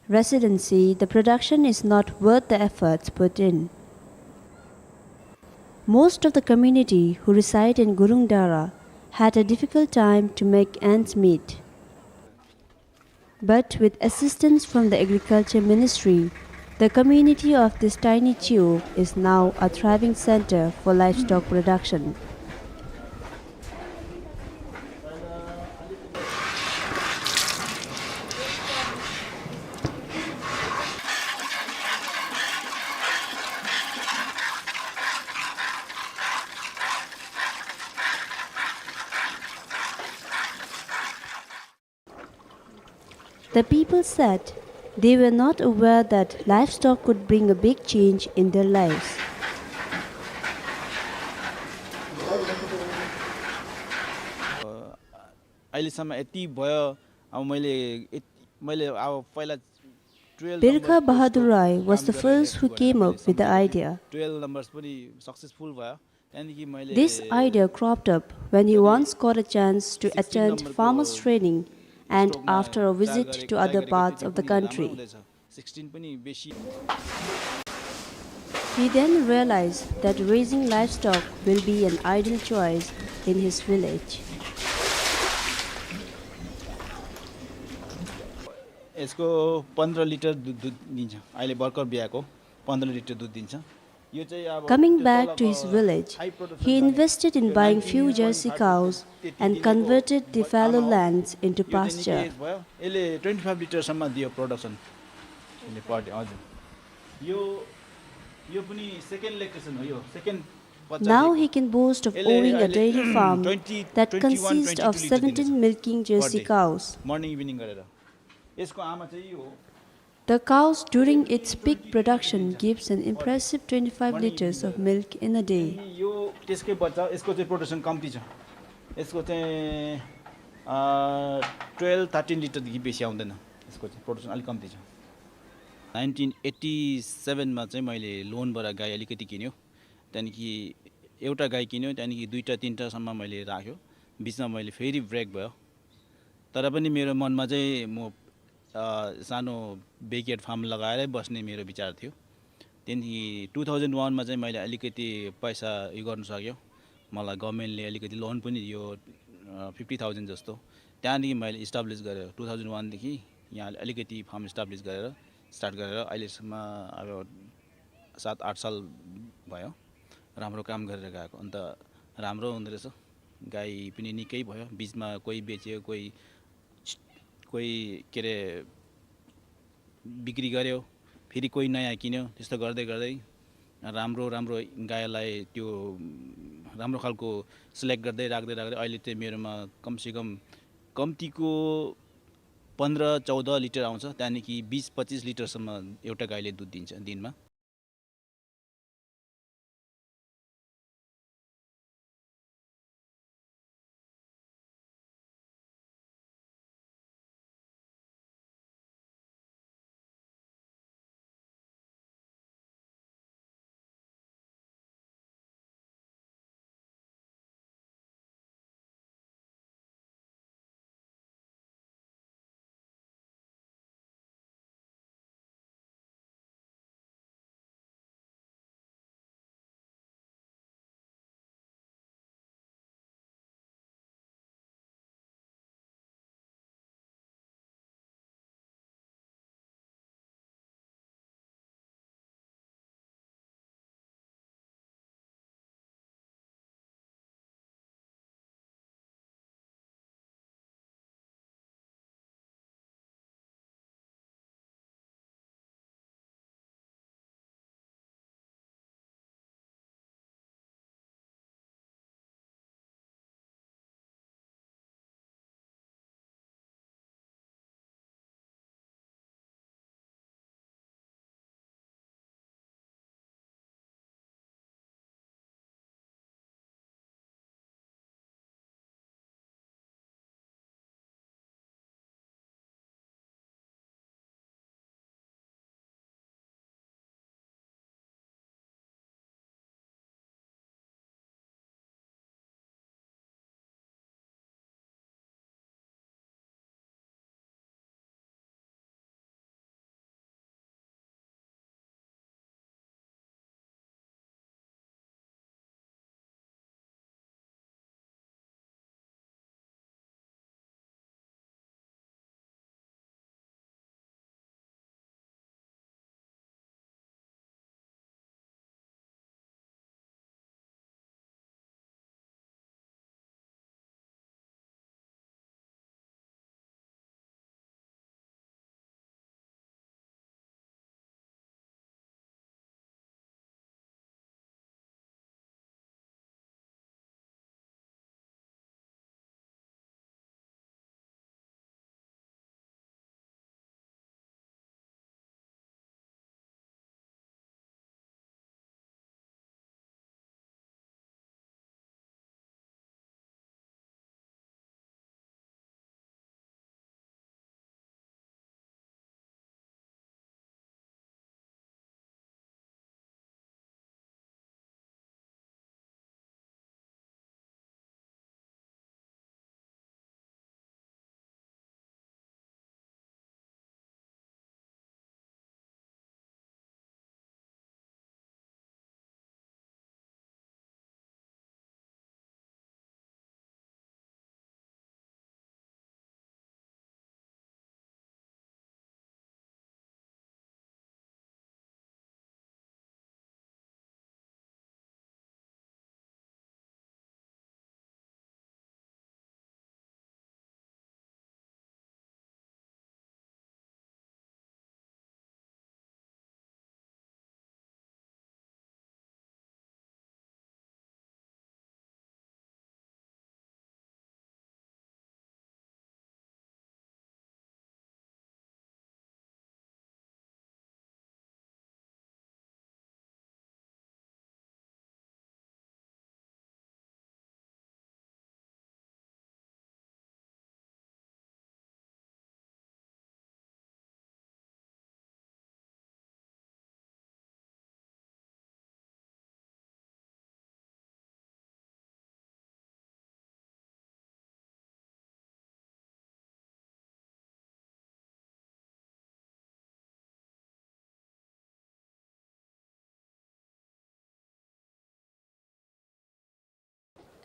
Residents say the production is not worth the efforts put in. Most of the community who reside in Gurung Dara had a difficult time to make ends meet. But with assistance from the Agriculture Ministry, the community of this tiny chiu is now a thriving center for livestock production. The people said they were not aware that livestock could bring a big change in their lives. अ, अहिलेसम्म यति भयो, अब मैले यत-, मैले अब पहिला trail Birkha number Bahadur Rai was the first who came up with the idea. Trail numbers पनि सक्सेसफुल भयो। त्यहाँदेखि मैले This idea cropped up when he once got a chance to attend farmers training and after a visit to other parts of the country. Sixteen पनि बेसी। He then realized that raising livestock will be an ideal choice in his village. यसको पन्ध्र लिटर दुध, दुध दिन्छ। अहिले भर्खर ब्याएको पन्ध्र लिटर दुध दिन्छ। यो चाहिँ अब Coming त्यो back तल to his village, high production he जाने, invested in yo buying few jersey cows and converted the fallow lands into pasture. Nineteen eight point five percent यो चाहिँ निकै भयो। यसले ट्वेन्टी फाइभ लिटरसम्म दियो प्रोडक्सन। यसले पर डे, हजुर। यो, यो पनि सेकेन्ड ल्याक्टेसन हो, यो सेकेन्ड बच्चा दिएको। Now he can boast of owning a dairy farm that consists of seventeen milking jersey cows. Morning evening गरेर। यसको आमा चाहिँ यो हो। The cows during its peak production gives an impressive twenty-five liters of milk in a day. यो त्यसकै बच्चा, यसको चाहिँ प्रोडक्सन कम्ती छ। यसको चाहिँ, अ, ट्वेल्भ थर्टिन लिटरदेखि बेसी आउँदैन। यसको चाहिँ प्रोडक्सन अलिक कम्ती छ। नाइन्टिन एट्टी सेभेनमा चाहिँ मैले लोनबाट गाई अलिकति किन्यो। त्यहाँदेखि एउटा गाई किन्यो, त्यहाँदेखि दुईटा तिनटासम्म मैले राख्यो। बिचमा मैले फेरि ब्रेक भयो। तर पनि मेरो मनमा चाहिँ म, अ, सानो ब्याकयार्ड फार्म लगाएरै बस्ने मेरो विचार थियो। त्यहाँदेखि टू थाउजन्ड वानमा चाहिँ मैले अलिकति पैसा उयो गर्नु सक्यो। मलाई गभर्नमेन्टले अलिकति लोन पनि दियो, अ, फिफ्टी थाउजन्ड जस्तो। त्यहाँदेखि मैले इस्टाब्लिस गरेँ। टू थाउजन्ड वानदेखि यहाँ अलिकति फार्म इस्टाब्लिस गरेर, स्टार्ट गरेर अहिलेसम्म अब सात आठ साल भयो। राम्रो काम गरेर गएको। अन्त राम्रो हुँदो रहेछ। गाई पनि निकै भयो। बिचमा कोही बेच्यो, कोही, कोही के अरे बिक्री गर्‍यो, फेरि कोही नयाँ किन्यो। त्यस्तो गर्दै गर्दै राम्रो राम्रो गाईलाई त्यो राम्रो खालको सिलेक्ट गर्दै राख्दै राख्दै अहिले चाहिँ मेरोमा कमसेकम कम्तीको पन्ध्र चौध लिटर आउँछ। त्यहाँदेखि बिस पच्चिस लिटरसम्म एउटा गाईले दुध दिन्छ दिनमा।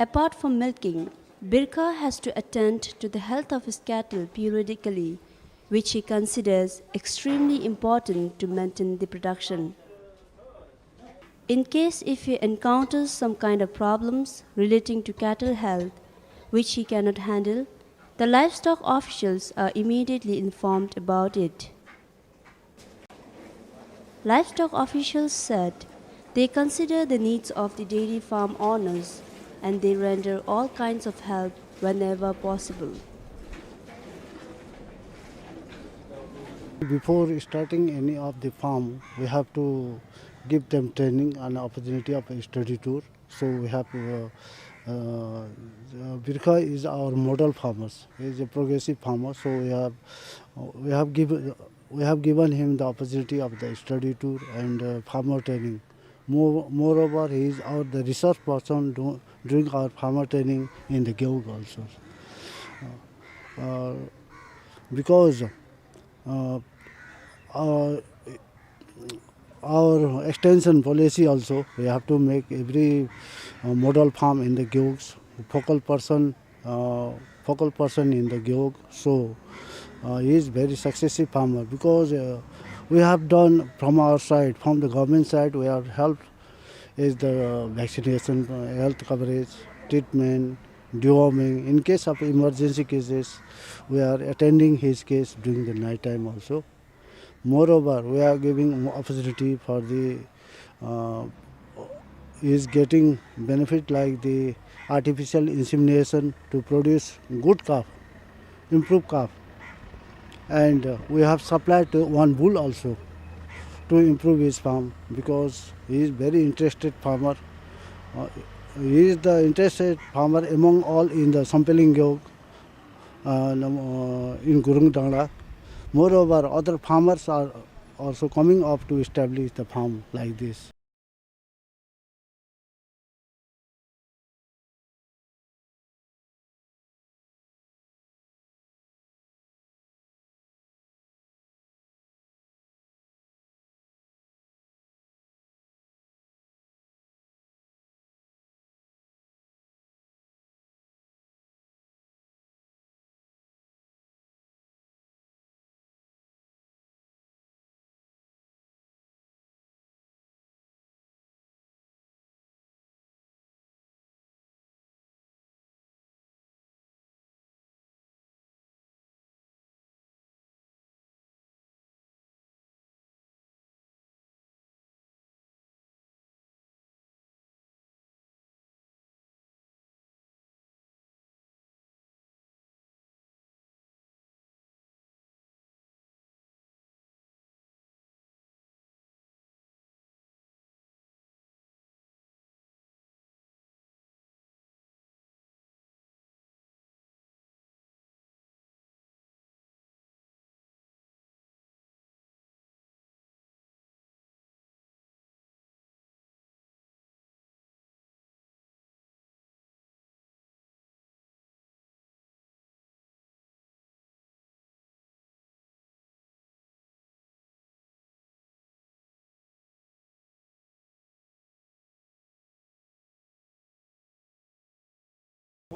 Apart from milking, Birkha has to attend to the health of his cattle periodically, which he considers extremely important to maintain the production. In case if he encounters some kind of problems relating to cattle health, which he cannot handle, the livestock officials are immediately informed about it. Livestock officials said they consider the needs of the dairy farm owners and they render all kinds of help whenever possible. Before starting any of the farm, we have to give them training and opportunity of a study tour. So we have, uh, uh, uh, Birkha is our model farmers. He is a progressive farmer. So we have, uh, we have given, we have given him the opportunity of the study tour and, uh, farmer training. More, moreover, he is our, the resource person do, during our farmer training in the Gewog also. Uh, uh, because, uh, uh, our extension policy also, we have to make every, uh, model farm in the Gewog, focal person, uh, focal person in the Gewog. So, uh, he is very successive farmer because, uh, we have done from our side, from the government side, we have helped is the vaccination, uh, health coverage, treatment, deworming. In case of emergency cases, we are attending his case during the night time also. Moreover, we are giving opportunity for the, uh, is getting benefit like the artificial insemination to produce good calf, improve calf. And, uh, we have supplied to one bull also to improve his farm because he is very interested farmer. Uh, he is the interested farmer among all in the Sampeiling Gewog, uh, nam-, uh, in Gurung Dangla. Moreover, other farmers are also coming up to establish the farm like this.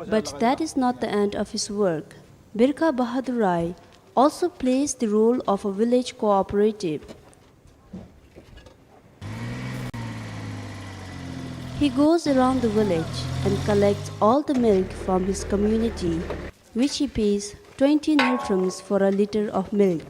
But that is not the end of his work. Birkha Bahadur Rai also plays the role of a village cooperative. He goes around the village and collects all the milk from his community, which he pays twenty ngultrums for a litre of milk.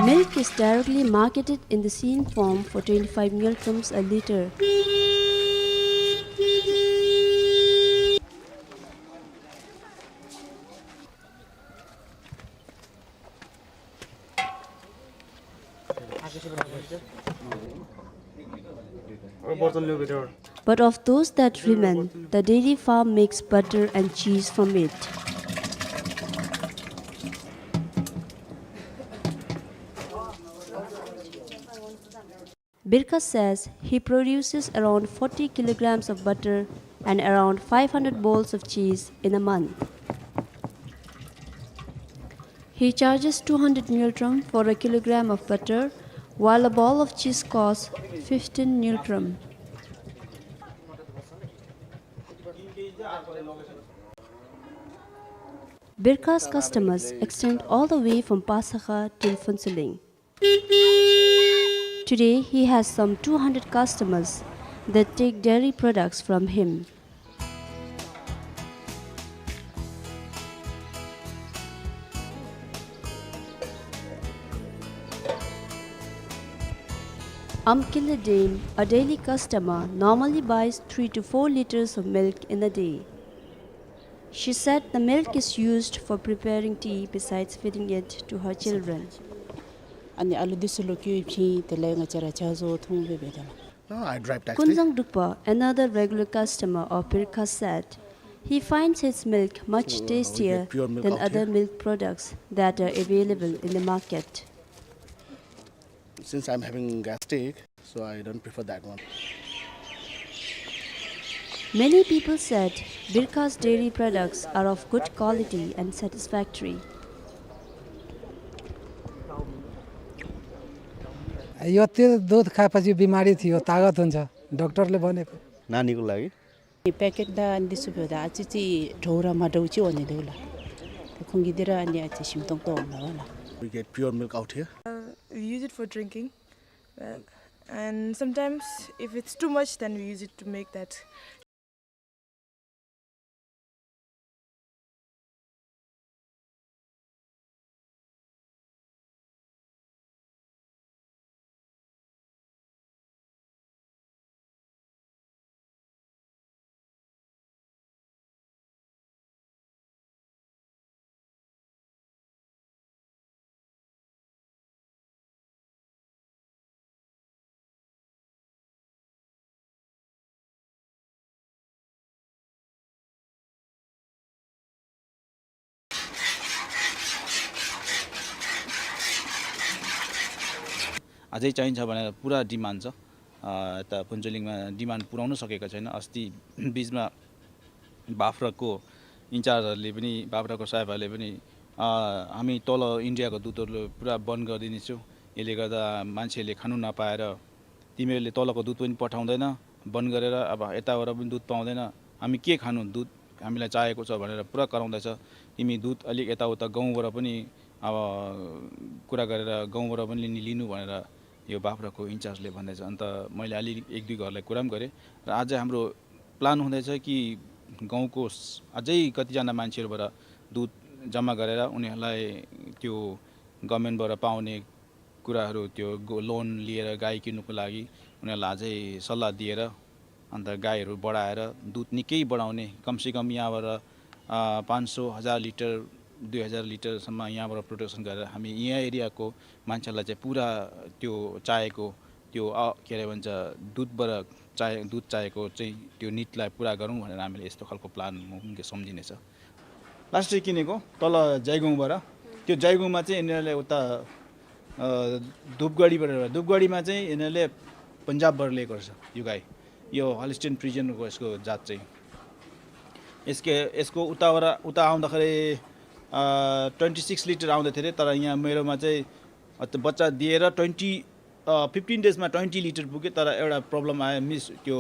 Milk is directly marketed in the seen form for twenty-five ngultrums a litre. But of those that remain, the dairy farm makes butter and cheese from it. Birkha says he produces around forty kilograms of butter and around five hundred balls of cheese in a month. He charges two hundred ngultrum for a kilogram of butter, while a ball of cheese costs fifteen ngultrum. Birka's customers extend all the way from Pasakha till Phuentsholing. Today, he has some two hundred customers that take dairy products from him. Amkile Dame, a daily customer, normally buys three to four liters of milk in a day. She said the milk is used for preparing tea besides feeding it to her children. अनि आलु दुई सौ लो क्यू फिं तेलाई ङाचरा चाजो थुम बे Bedla. No, I drive taxi. Kunzang Drukpa, another regular customer of Birka, said he finds his milk much tastier than other milk products that are available in the market. Since I'm having gastric, so I don't prefer that one. Many people said Birka's dairy products are of good quality and satisfactory. यो त्यो दुध खाएपछि बिमारी थियो, तागत हुन्छ, डाक्टरले भनेको। नानीको लागि? प्याकेट दा अनि दिसु बेदा आछि छि ढौरा मा ढौची वने देउला। त खुंगी दिरा अनि आछि सिमतोङ तो होला। We get pure milk out here. Uh, we use it for drinking, uh, and sometimes if it's too much, then we use it to make that. अझै चाहिन्छ भनेर पुरा डिमान्ड छ। अ, यता फुन्चोलिङमा डिमान्ड पुर्याउन सकेका छैन। अस्ति बिचमा बाख्राको इन्चार्जहरूले पनि, बाख्राको साहेबहरूले पनि, अ, हामी तल इन्डियाको दुधहरू पुरा बन्द गरिदिनेछौँ, यसले गर्दा मान्छेले खानु नपाएर तिमीहरूले तलको दुध पनि पठाउँदैन, बन्द गरेर अब यताबाट पनि दुध पाउँदैन, हामी के खानु, दुध हामीलाई चाहिएको छ भनेर पुरा कराउँदैछ। तिमी दुध अलिक यताउता गाउँबाट पनि अब कुरा गरेर गाउँबाट पनि लिनु, लिनु भनेर यो बाख्राको इन्चार्जले भन्दैछ। अन्त मैले अलि एक दुई घरलाई कुरा पनि गरेँ र आज हाम्रो प्लान हुँदैछ कि गाउँको स-, अझै कतिजना मान्छेहरूबाट दुध जम्मा गरेर उनीहरूलाई त्यो गभर्मेन्टबाट पाउने कुराहरू, त्यो गो-, लोन लिएर गाई किन्नुको लागि उनीहरूलाई अझै सल्लाह दिएर अन्त गाईहरू बढाएर दुध निकै बढाउने, कमसेकम यहाँबाट, अ, पाँच सौ, हजार लिटर, दुई हजार लिटरसम्म यहाँबाट प्रोडक्सन गरेर हामी यहाँ एरियाको मान्छेहरूलाई चाहिँ पुरा त्यो चाहेको, त्यो, अ, के अरे भन्छ, दुधबाट चाहे-, दुध चाहेको चाहिँ त्यो निडलाई पुरा गरौँ भनेर हामीले यस्तो खालको प्लान सम्झिनेछ। लास्ट किनेको तल जयगाउँबाट, त्यो जयगाउँमा चाहिँ यिनीहरूले उता, अ, धुपगढीबाट, धुपगढीमा चाहिँ यिनीहरूले पन्जाबबाट लिएको रहेछ यो गाई। यो हलिस्टियन फ्रिजियनको यसको जात चाहिँ। यसके-, यसको उताबाट, उता आउँदाखेरि, अ, ट्वेन्टी सिक्स लिटर आउँदै थियो अरे, तर यहाँ मेरोमा चाहिँ, अ, त्यो बच्चा दिएर ट्वेन्टी, अ, फिफ्टिन डेजमा ट्वेन्टी लिटर पुग्यो, तर एउटा प्रब्लम आयो, मिस, त्यो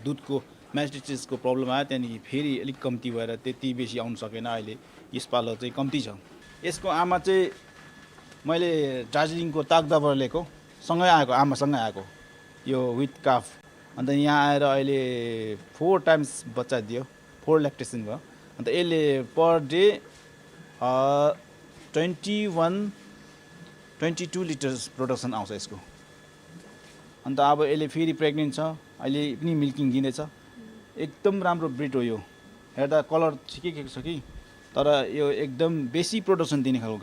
दुधको म्यास्टाइटिसको प्रब्लम आयो, त्यहाँदेखि फेरि अलिक कम्ती भएर त्यति बेसी आउन सकेन। अहिले यसपालो चाहिँ कम्ती छ। यसको आमा चाहिँ मैले दार्जिलिङको ताकदाबाट लिएको, सँगै आएको, आमासँगै आएको, यो विथ काफ। अन्त यहाँ आएर अहिले फोर टाइम्स बच्चा दियो, फोर ल्याक्टेसन भयो। अन्त यसले per day, uh, twenty one, twenty two litres production आउँछ यसको। अन्त अब यसले फेरि प्रेग्नेन्ट छ, अहिले पनि मिल्किङ दिँदैछ। एकदम राम्रो ब्रिड हो यो। हेर्दा कलर ठिकै ठिकै छ कि, तर यो एकदम बेसी प्रोडक्सन दिने खालको।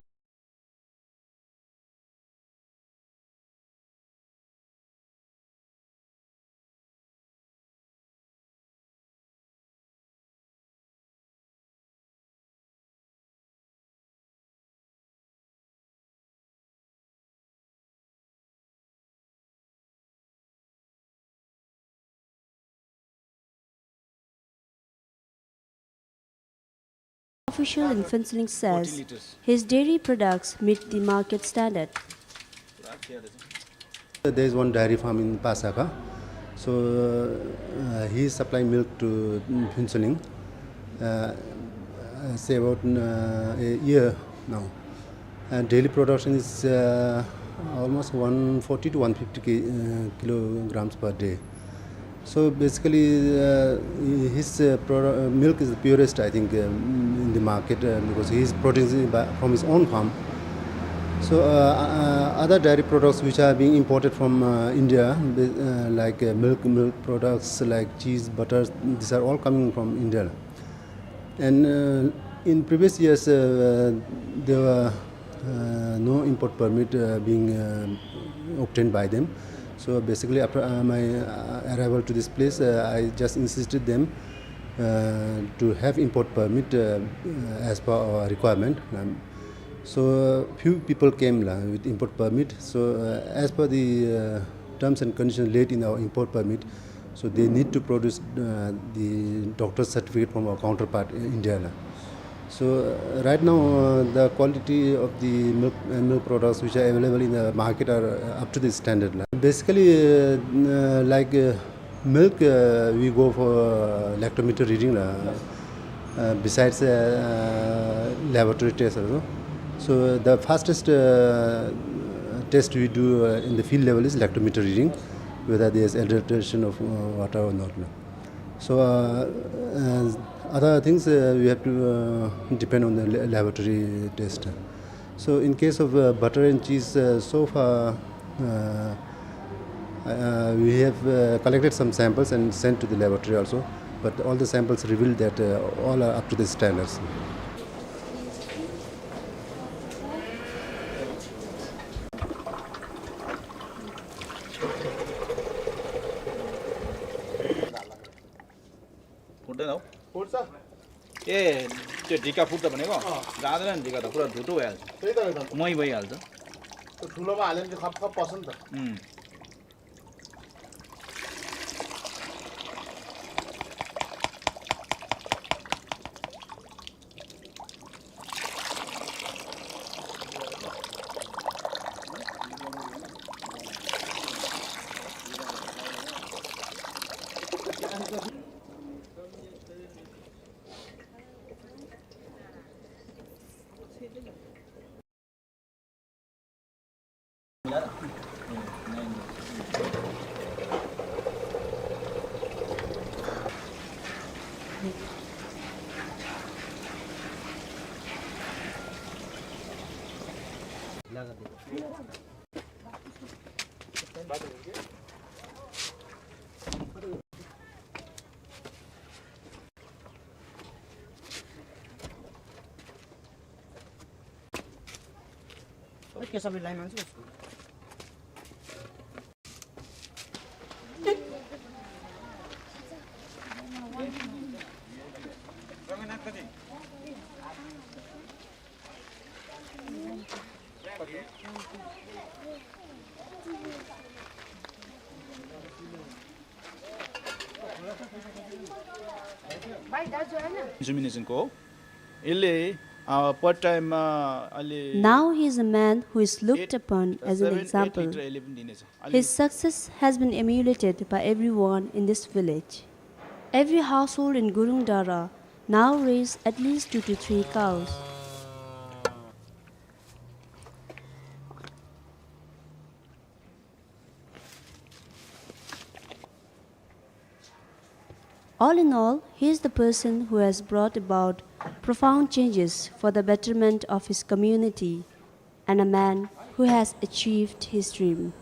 Official in Phuentsholing says his dairy products meet the market standard. There is one dairy farm in Pasakha. So, uh, he is supplying milk to Phuentsholing, uh, uh, say about, uh, a year now. And daily production is, uh, almost one forty to one fifty ki-, uh, kilograms per day. So basically, uh, his, uh, produ-, uh, milk is the purest, I think, um, in the market, uh, because he is producing by, from his own farm. So, uh, uh, other dairy products which are being imported from, uh, India, uh, like, uh, milk, milk products like cheese, butters, these are all coming from India. And, uh, in previous years, uh, there were, uh, no import permit, uh, being, uh, obtained by them. So basically, after, uh, my, uh, arrival to this place, uh, I just insisted them, uh, to have import permit, uh, uh, as per our requirement. Um, so, uh, few people came la with import permit. So, uh, as per the, uh, terms and conditions laid in our import permit, so they need to produce, uh, the doctor's certificate from our counterpart in India la. So, uh, right now, uh, the quality of the milk and milk products which are available in the market are, uh, up to the standard la. Basically, uh, uh, like, uh, milk, uh, we go for, uh, lactometer reading la. Uh, besides, uh, laboratory test also. So the fastest, uh, test we do, uh, in the field level is lactometer reading, whether there is adulteration of, uh, water or not. So, uh, uh, other things, uh, we have to, uh, depend on the la-, laboratory test. So in case of, uh, butter and cheese, uh, so far, uh, uh, we have, uh, collected some samples and sent to the laboratory also, but all the samples revealed that, uh, all are up to the standards. फुट्दैन हौ। फुट्छ? ए, त्यो ढिका फुट्छ भनेको? अँ। जाँदैन नि ढिका त, पुरा धुतो भइहाल्छ। त्यही त, त्यही त। मही भइहाल्छ। त्यो ठुलोमा हाल्यो भने चाहिँ खप्प खप्प पस्छ नि त। उम्। Insemination को यसले, अ, part time मा अहिले Now he is a man who is looked upon as an example. His success has been emulated by everyone in this village. Every household in Gurung Dara now raise at least two to three cows. All in all, he is the person who has brought about profound changes for the betterment of his community and a man who has achieved his dream.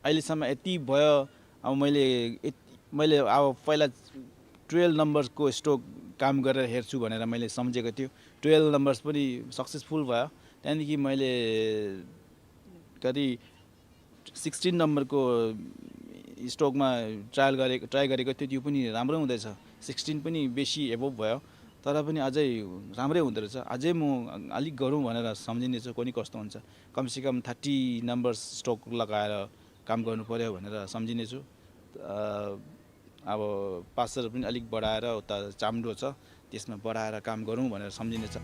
अहिलेसम्म यति भयो। अब मैले यत-, मैले अब पहिला ट्वेल्भ नम्बरको स्टोक काम गरेर हेर्छु भनेर मैले सम्झेको थियो। ट्वेल्भ नम्बर्स पनि सक्सेसफुल भयो। त्यहाँदेखि मैले कति सिक्सटिन नम्बरको स्टोकमा ट्रायल गरेको, ट्राई गरेको थियो, त्यो पनि राम्रै हुँदैछ। सिक्सटिन पनि बेसी एबोभ भयो, तर पनि अझै राम्रै हुँदो रहेछ। अझै म अलिक गरौँ भनेर सम्झिँदैछु, कुन्नि कस्तो हुन्छ। कमसेकम थर्टी नम्बर्स स्टोक लगाएर काम गर्नु पर्‍यो भनेर सम्झिँदैछु। अ, अब पासहरू पनि अलिक बढाएर उता चाम्डो छ, त्यसमा बढाएर काम गरौँ भनेर सम्झिने छ।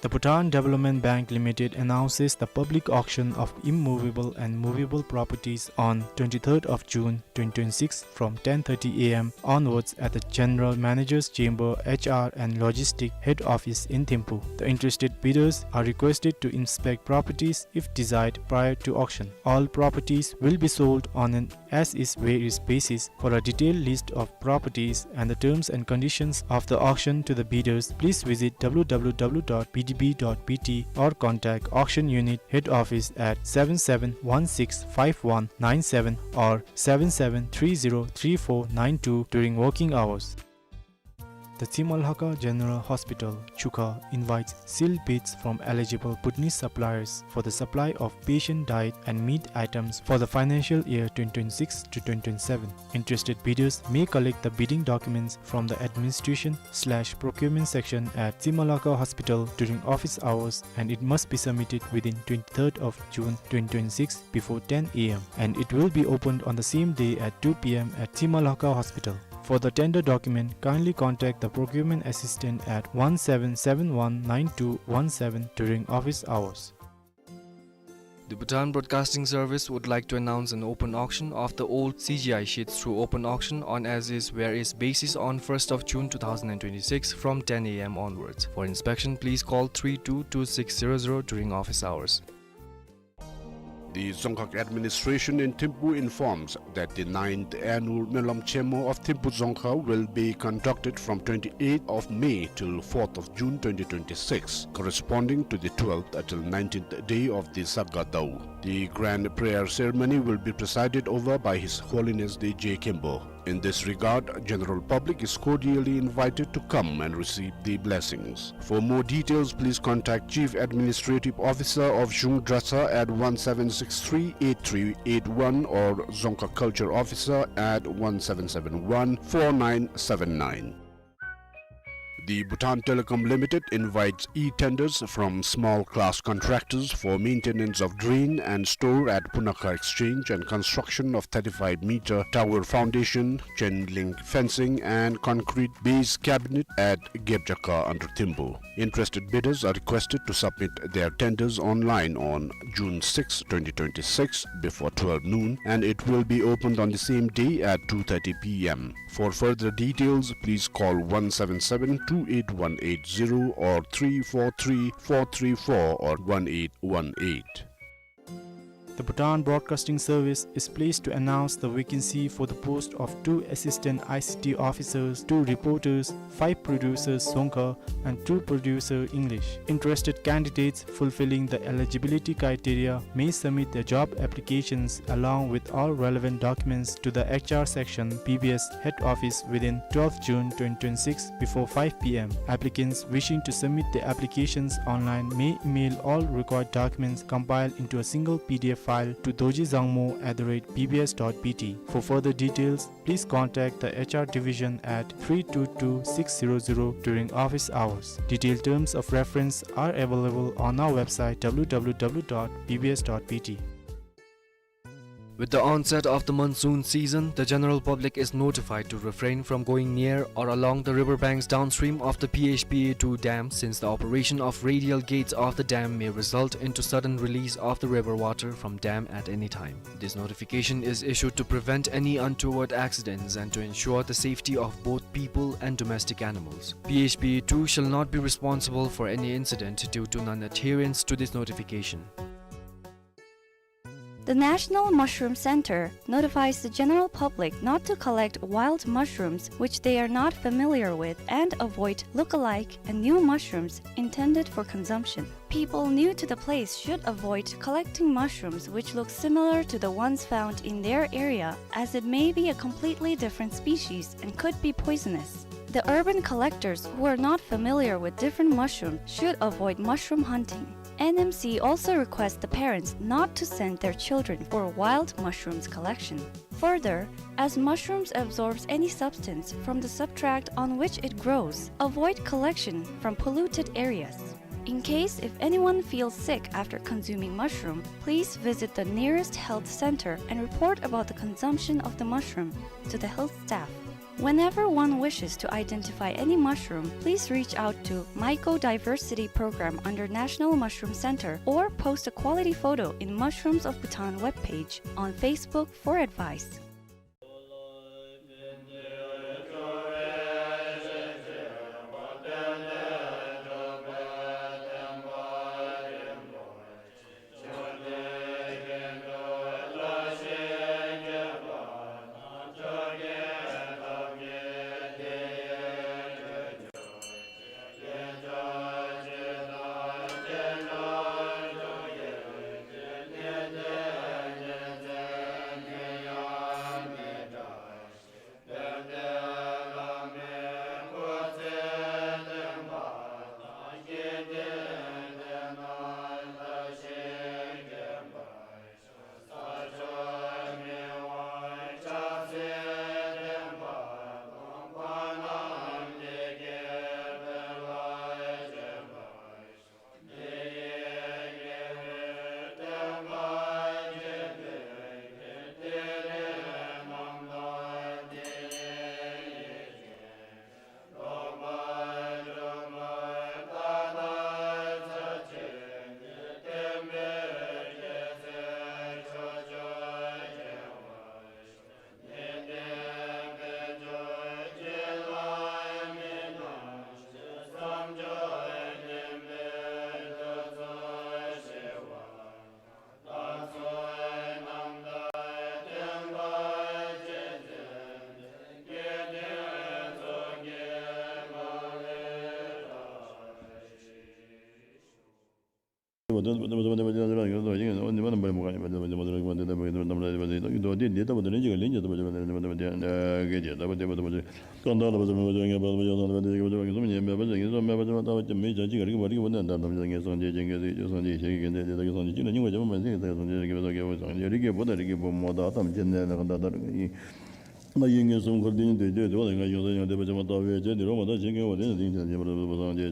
The Bhutan Development Bank Limited announces the public auction of immovable and movable properties on twenty-third of June twenty twenty-six from ten thirty A M onwards at the General Manager's Chamber, H R and Logistic Head Office in Thimphu. The interested bidders are requested to inspect properties if desired prior to auction. All properties will be sold on an as is where is basis. For a detailed list of properties and the terms and conditions of the auction to the bidders, please visit W W W dot B D B dot B T or contact auction unit head office at seven seven one six five one nine seven or seven seven three zero three four nine two during working hours. The Tsimalhaka General Hospital, Chukha, invites sealed bids from eligible Bhutanese suppliers for the supply of patient diet and meat items for the financial year twenty twenty-six to twenty twenty-seven. Interested bidders may collect the bidding documents from the administration slash procurement section at Tsimalhaka Hospital during office hours, and it must be submitted within twenty-third of June twenty twenty-six before ten A M, and it will be opened on the same day at two P M at Tsimalhaka Hospital. For the tender document, kindly contact the procurement assistant at one seven seven one nine two one seven during office hours. The Bhutan Broadcasting Service would like to announce an open auction of the old C G I sheets through open auction on as is where is basis on first of June two thousand and twenty-six from ten A M onwards. For inspection, please call three two two six zero zero during office hours. The Dzongkhag administration in Thimphu informs that the ninth annual Melam Chemo of Thimphu Dzongkhag will be conducted from twenty-eighth of May till fourth of June twenty twenty-six, corresponding to the twelfth till nineteenth day of the Saga Dau. The grand prayer ceremony will be presided over by His Holiness the Je Khenpo. In this regard, general public is cordially invited to come and receive the blessings. For more details, please contact Chief Administrative Officer of Zhung Dratshang at one seven six three eight three eight one or Dzongkhag Culture Officer at one seven seven one four nine seven nine. The Bhutan Telecom Limited invites e-tenders from small class contractors for maintenance of drain and store at Punakha Exchange and construction of thirty-five meter tower foundation, chain link fencing and concrete base cabinet at Gebjakha under Thimphu. Interested bidders are requested to submit their tenders online on June sixth, twenty twenty-six before twelve noon, and it will be opened on the same day at two thirty P M. For further details, please call one seven seven two eight one eight zero or three four three four three four or one eight one eight. The Bhutan Broadcasting Service is pleased to announce the vacancy for the post of two assistant I C T officers, two reporters, five producers Dzongkha, and two producer English. Interested candidates fulfilling the eligibility criteria may submit their job applications along with all relevant documents to the H R section, B B S head office within twelfth June twenty twenty-six before five P M. Applicants wishing to submit their applications online may email all required documents compiled into a single P D F file to dorji dzangmo at the rate B B S dot B T. For further details, please contact the H R division at three two two six zero zero during office hours. Detailed terms of reference are available on our website, W W W dot B B S dot B T. With the onset of the monsoon season, the general public is notified to refrain from going near or along the river banks downstream of the P H P A two dam, since the operation of radial gates of the dam may result into sudden release of the river water from dam at any time. This notification is issued to prevent any untoward accidents and to ensure the safety of both people and domestic animals. P H P A two shall not be responsible for any incident due to non-adherence to this notification. The National Mushroom Center notifies the general public not to collect wild mushrooms which they are not familiar with and avoid look-alike and new mushrooms intended for consumption. People new to the place should avoid collecting mushrooms which look similar to the ones found in their area, as it may be a completely different species and could be poisonous. The urban collectors who are not familiar with different mushrooms should avoid mushroom hunting. N M C also requests the parents not to send their children for wild mushrooms collection. Further, as mushrooms absorbs any substance from the substrate on which it grows, avoid collection from polluted areas. In case if anyone feels sick after consuming mushroom, please visit the nearest health center and report about the consumption of the mushroom to the health staff. Whenever one wishes to identify any mushroom, please reach out to Mycodiversity Program under National Mushroom Center or post a quality photo in Mushrooms of Bhutan webpage on Facebook for advice. ན་ཡིག་ངེས་གསུམ་འཁོར་འདས་ནི་དེ་དེ་དེ་བ་ལ་ང་ཡོད་ས་ཡང་དེ་བ་ཅི་མ་ལྟ་བས་ཅན་དེ་རོ་མ་ད་ཆེན་ཁེ་བ་དེ་ནི་དེ་ཡང་དེ་བ་སངས་རྒྱས་ཆེན་ཁེ་བ་དེ་ནི་དེ་ཡང་དེ་བ་སངས་རྒྱས་ཆེན་ཁེ་བ་དེ་ནི་དེ་ཡང་དེ་བ་སངས་རྒྱས་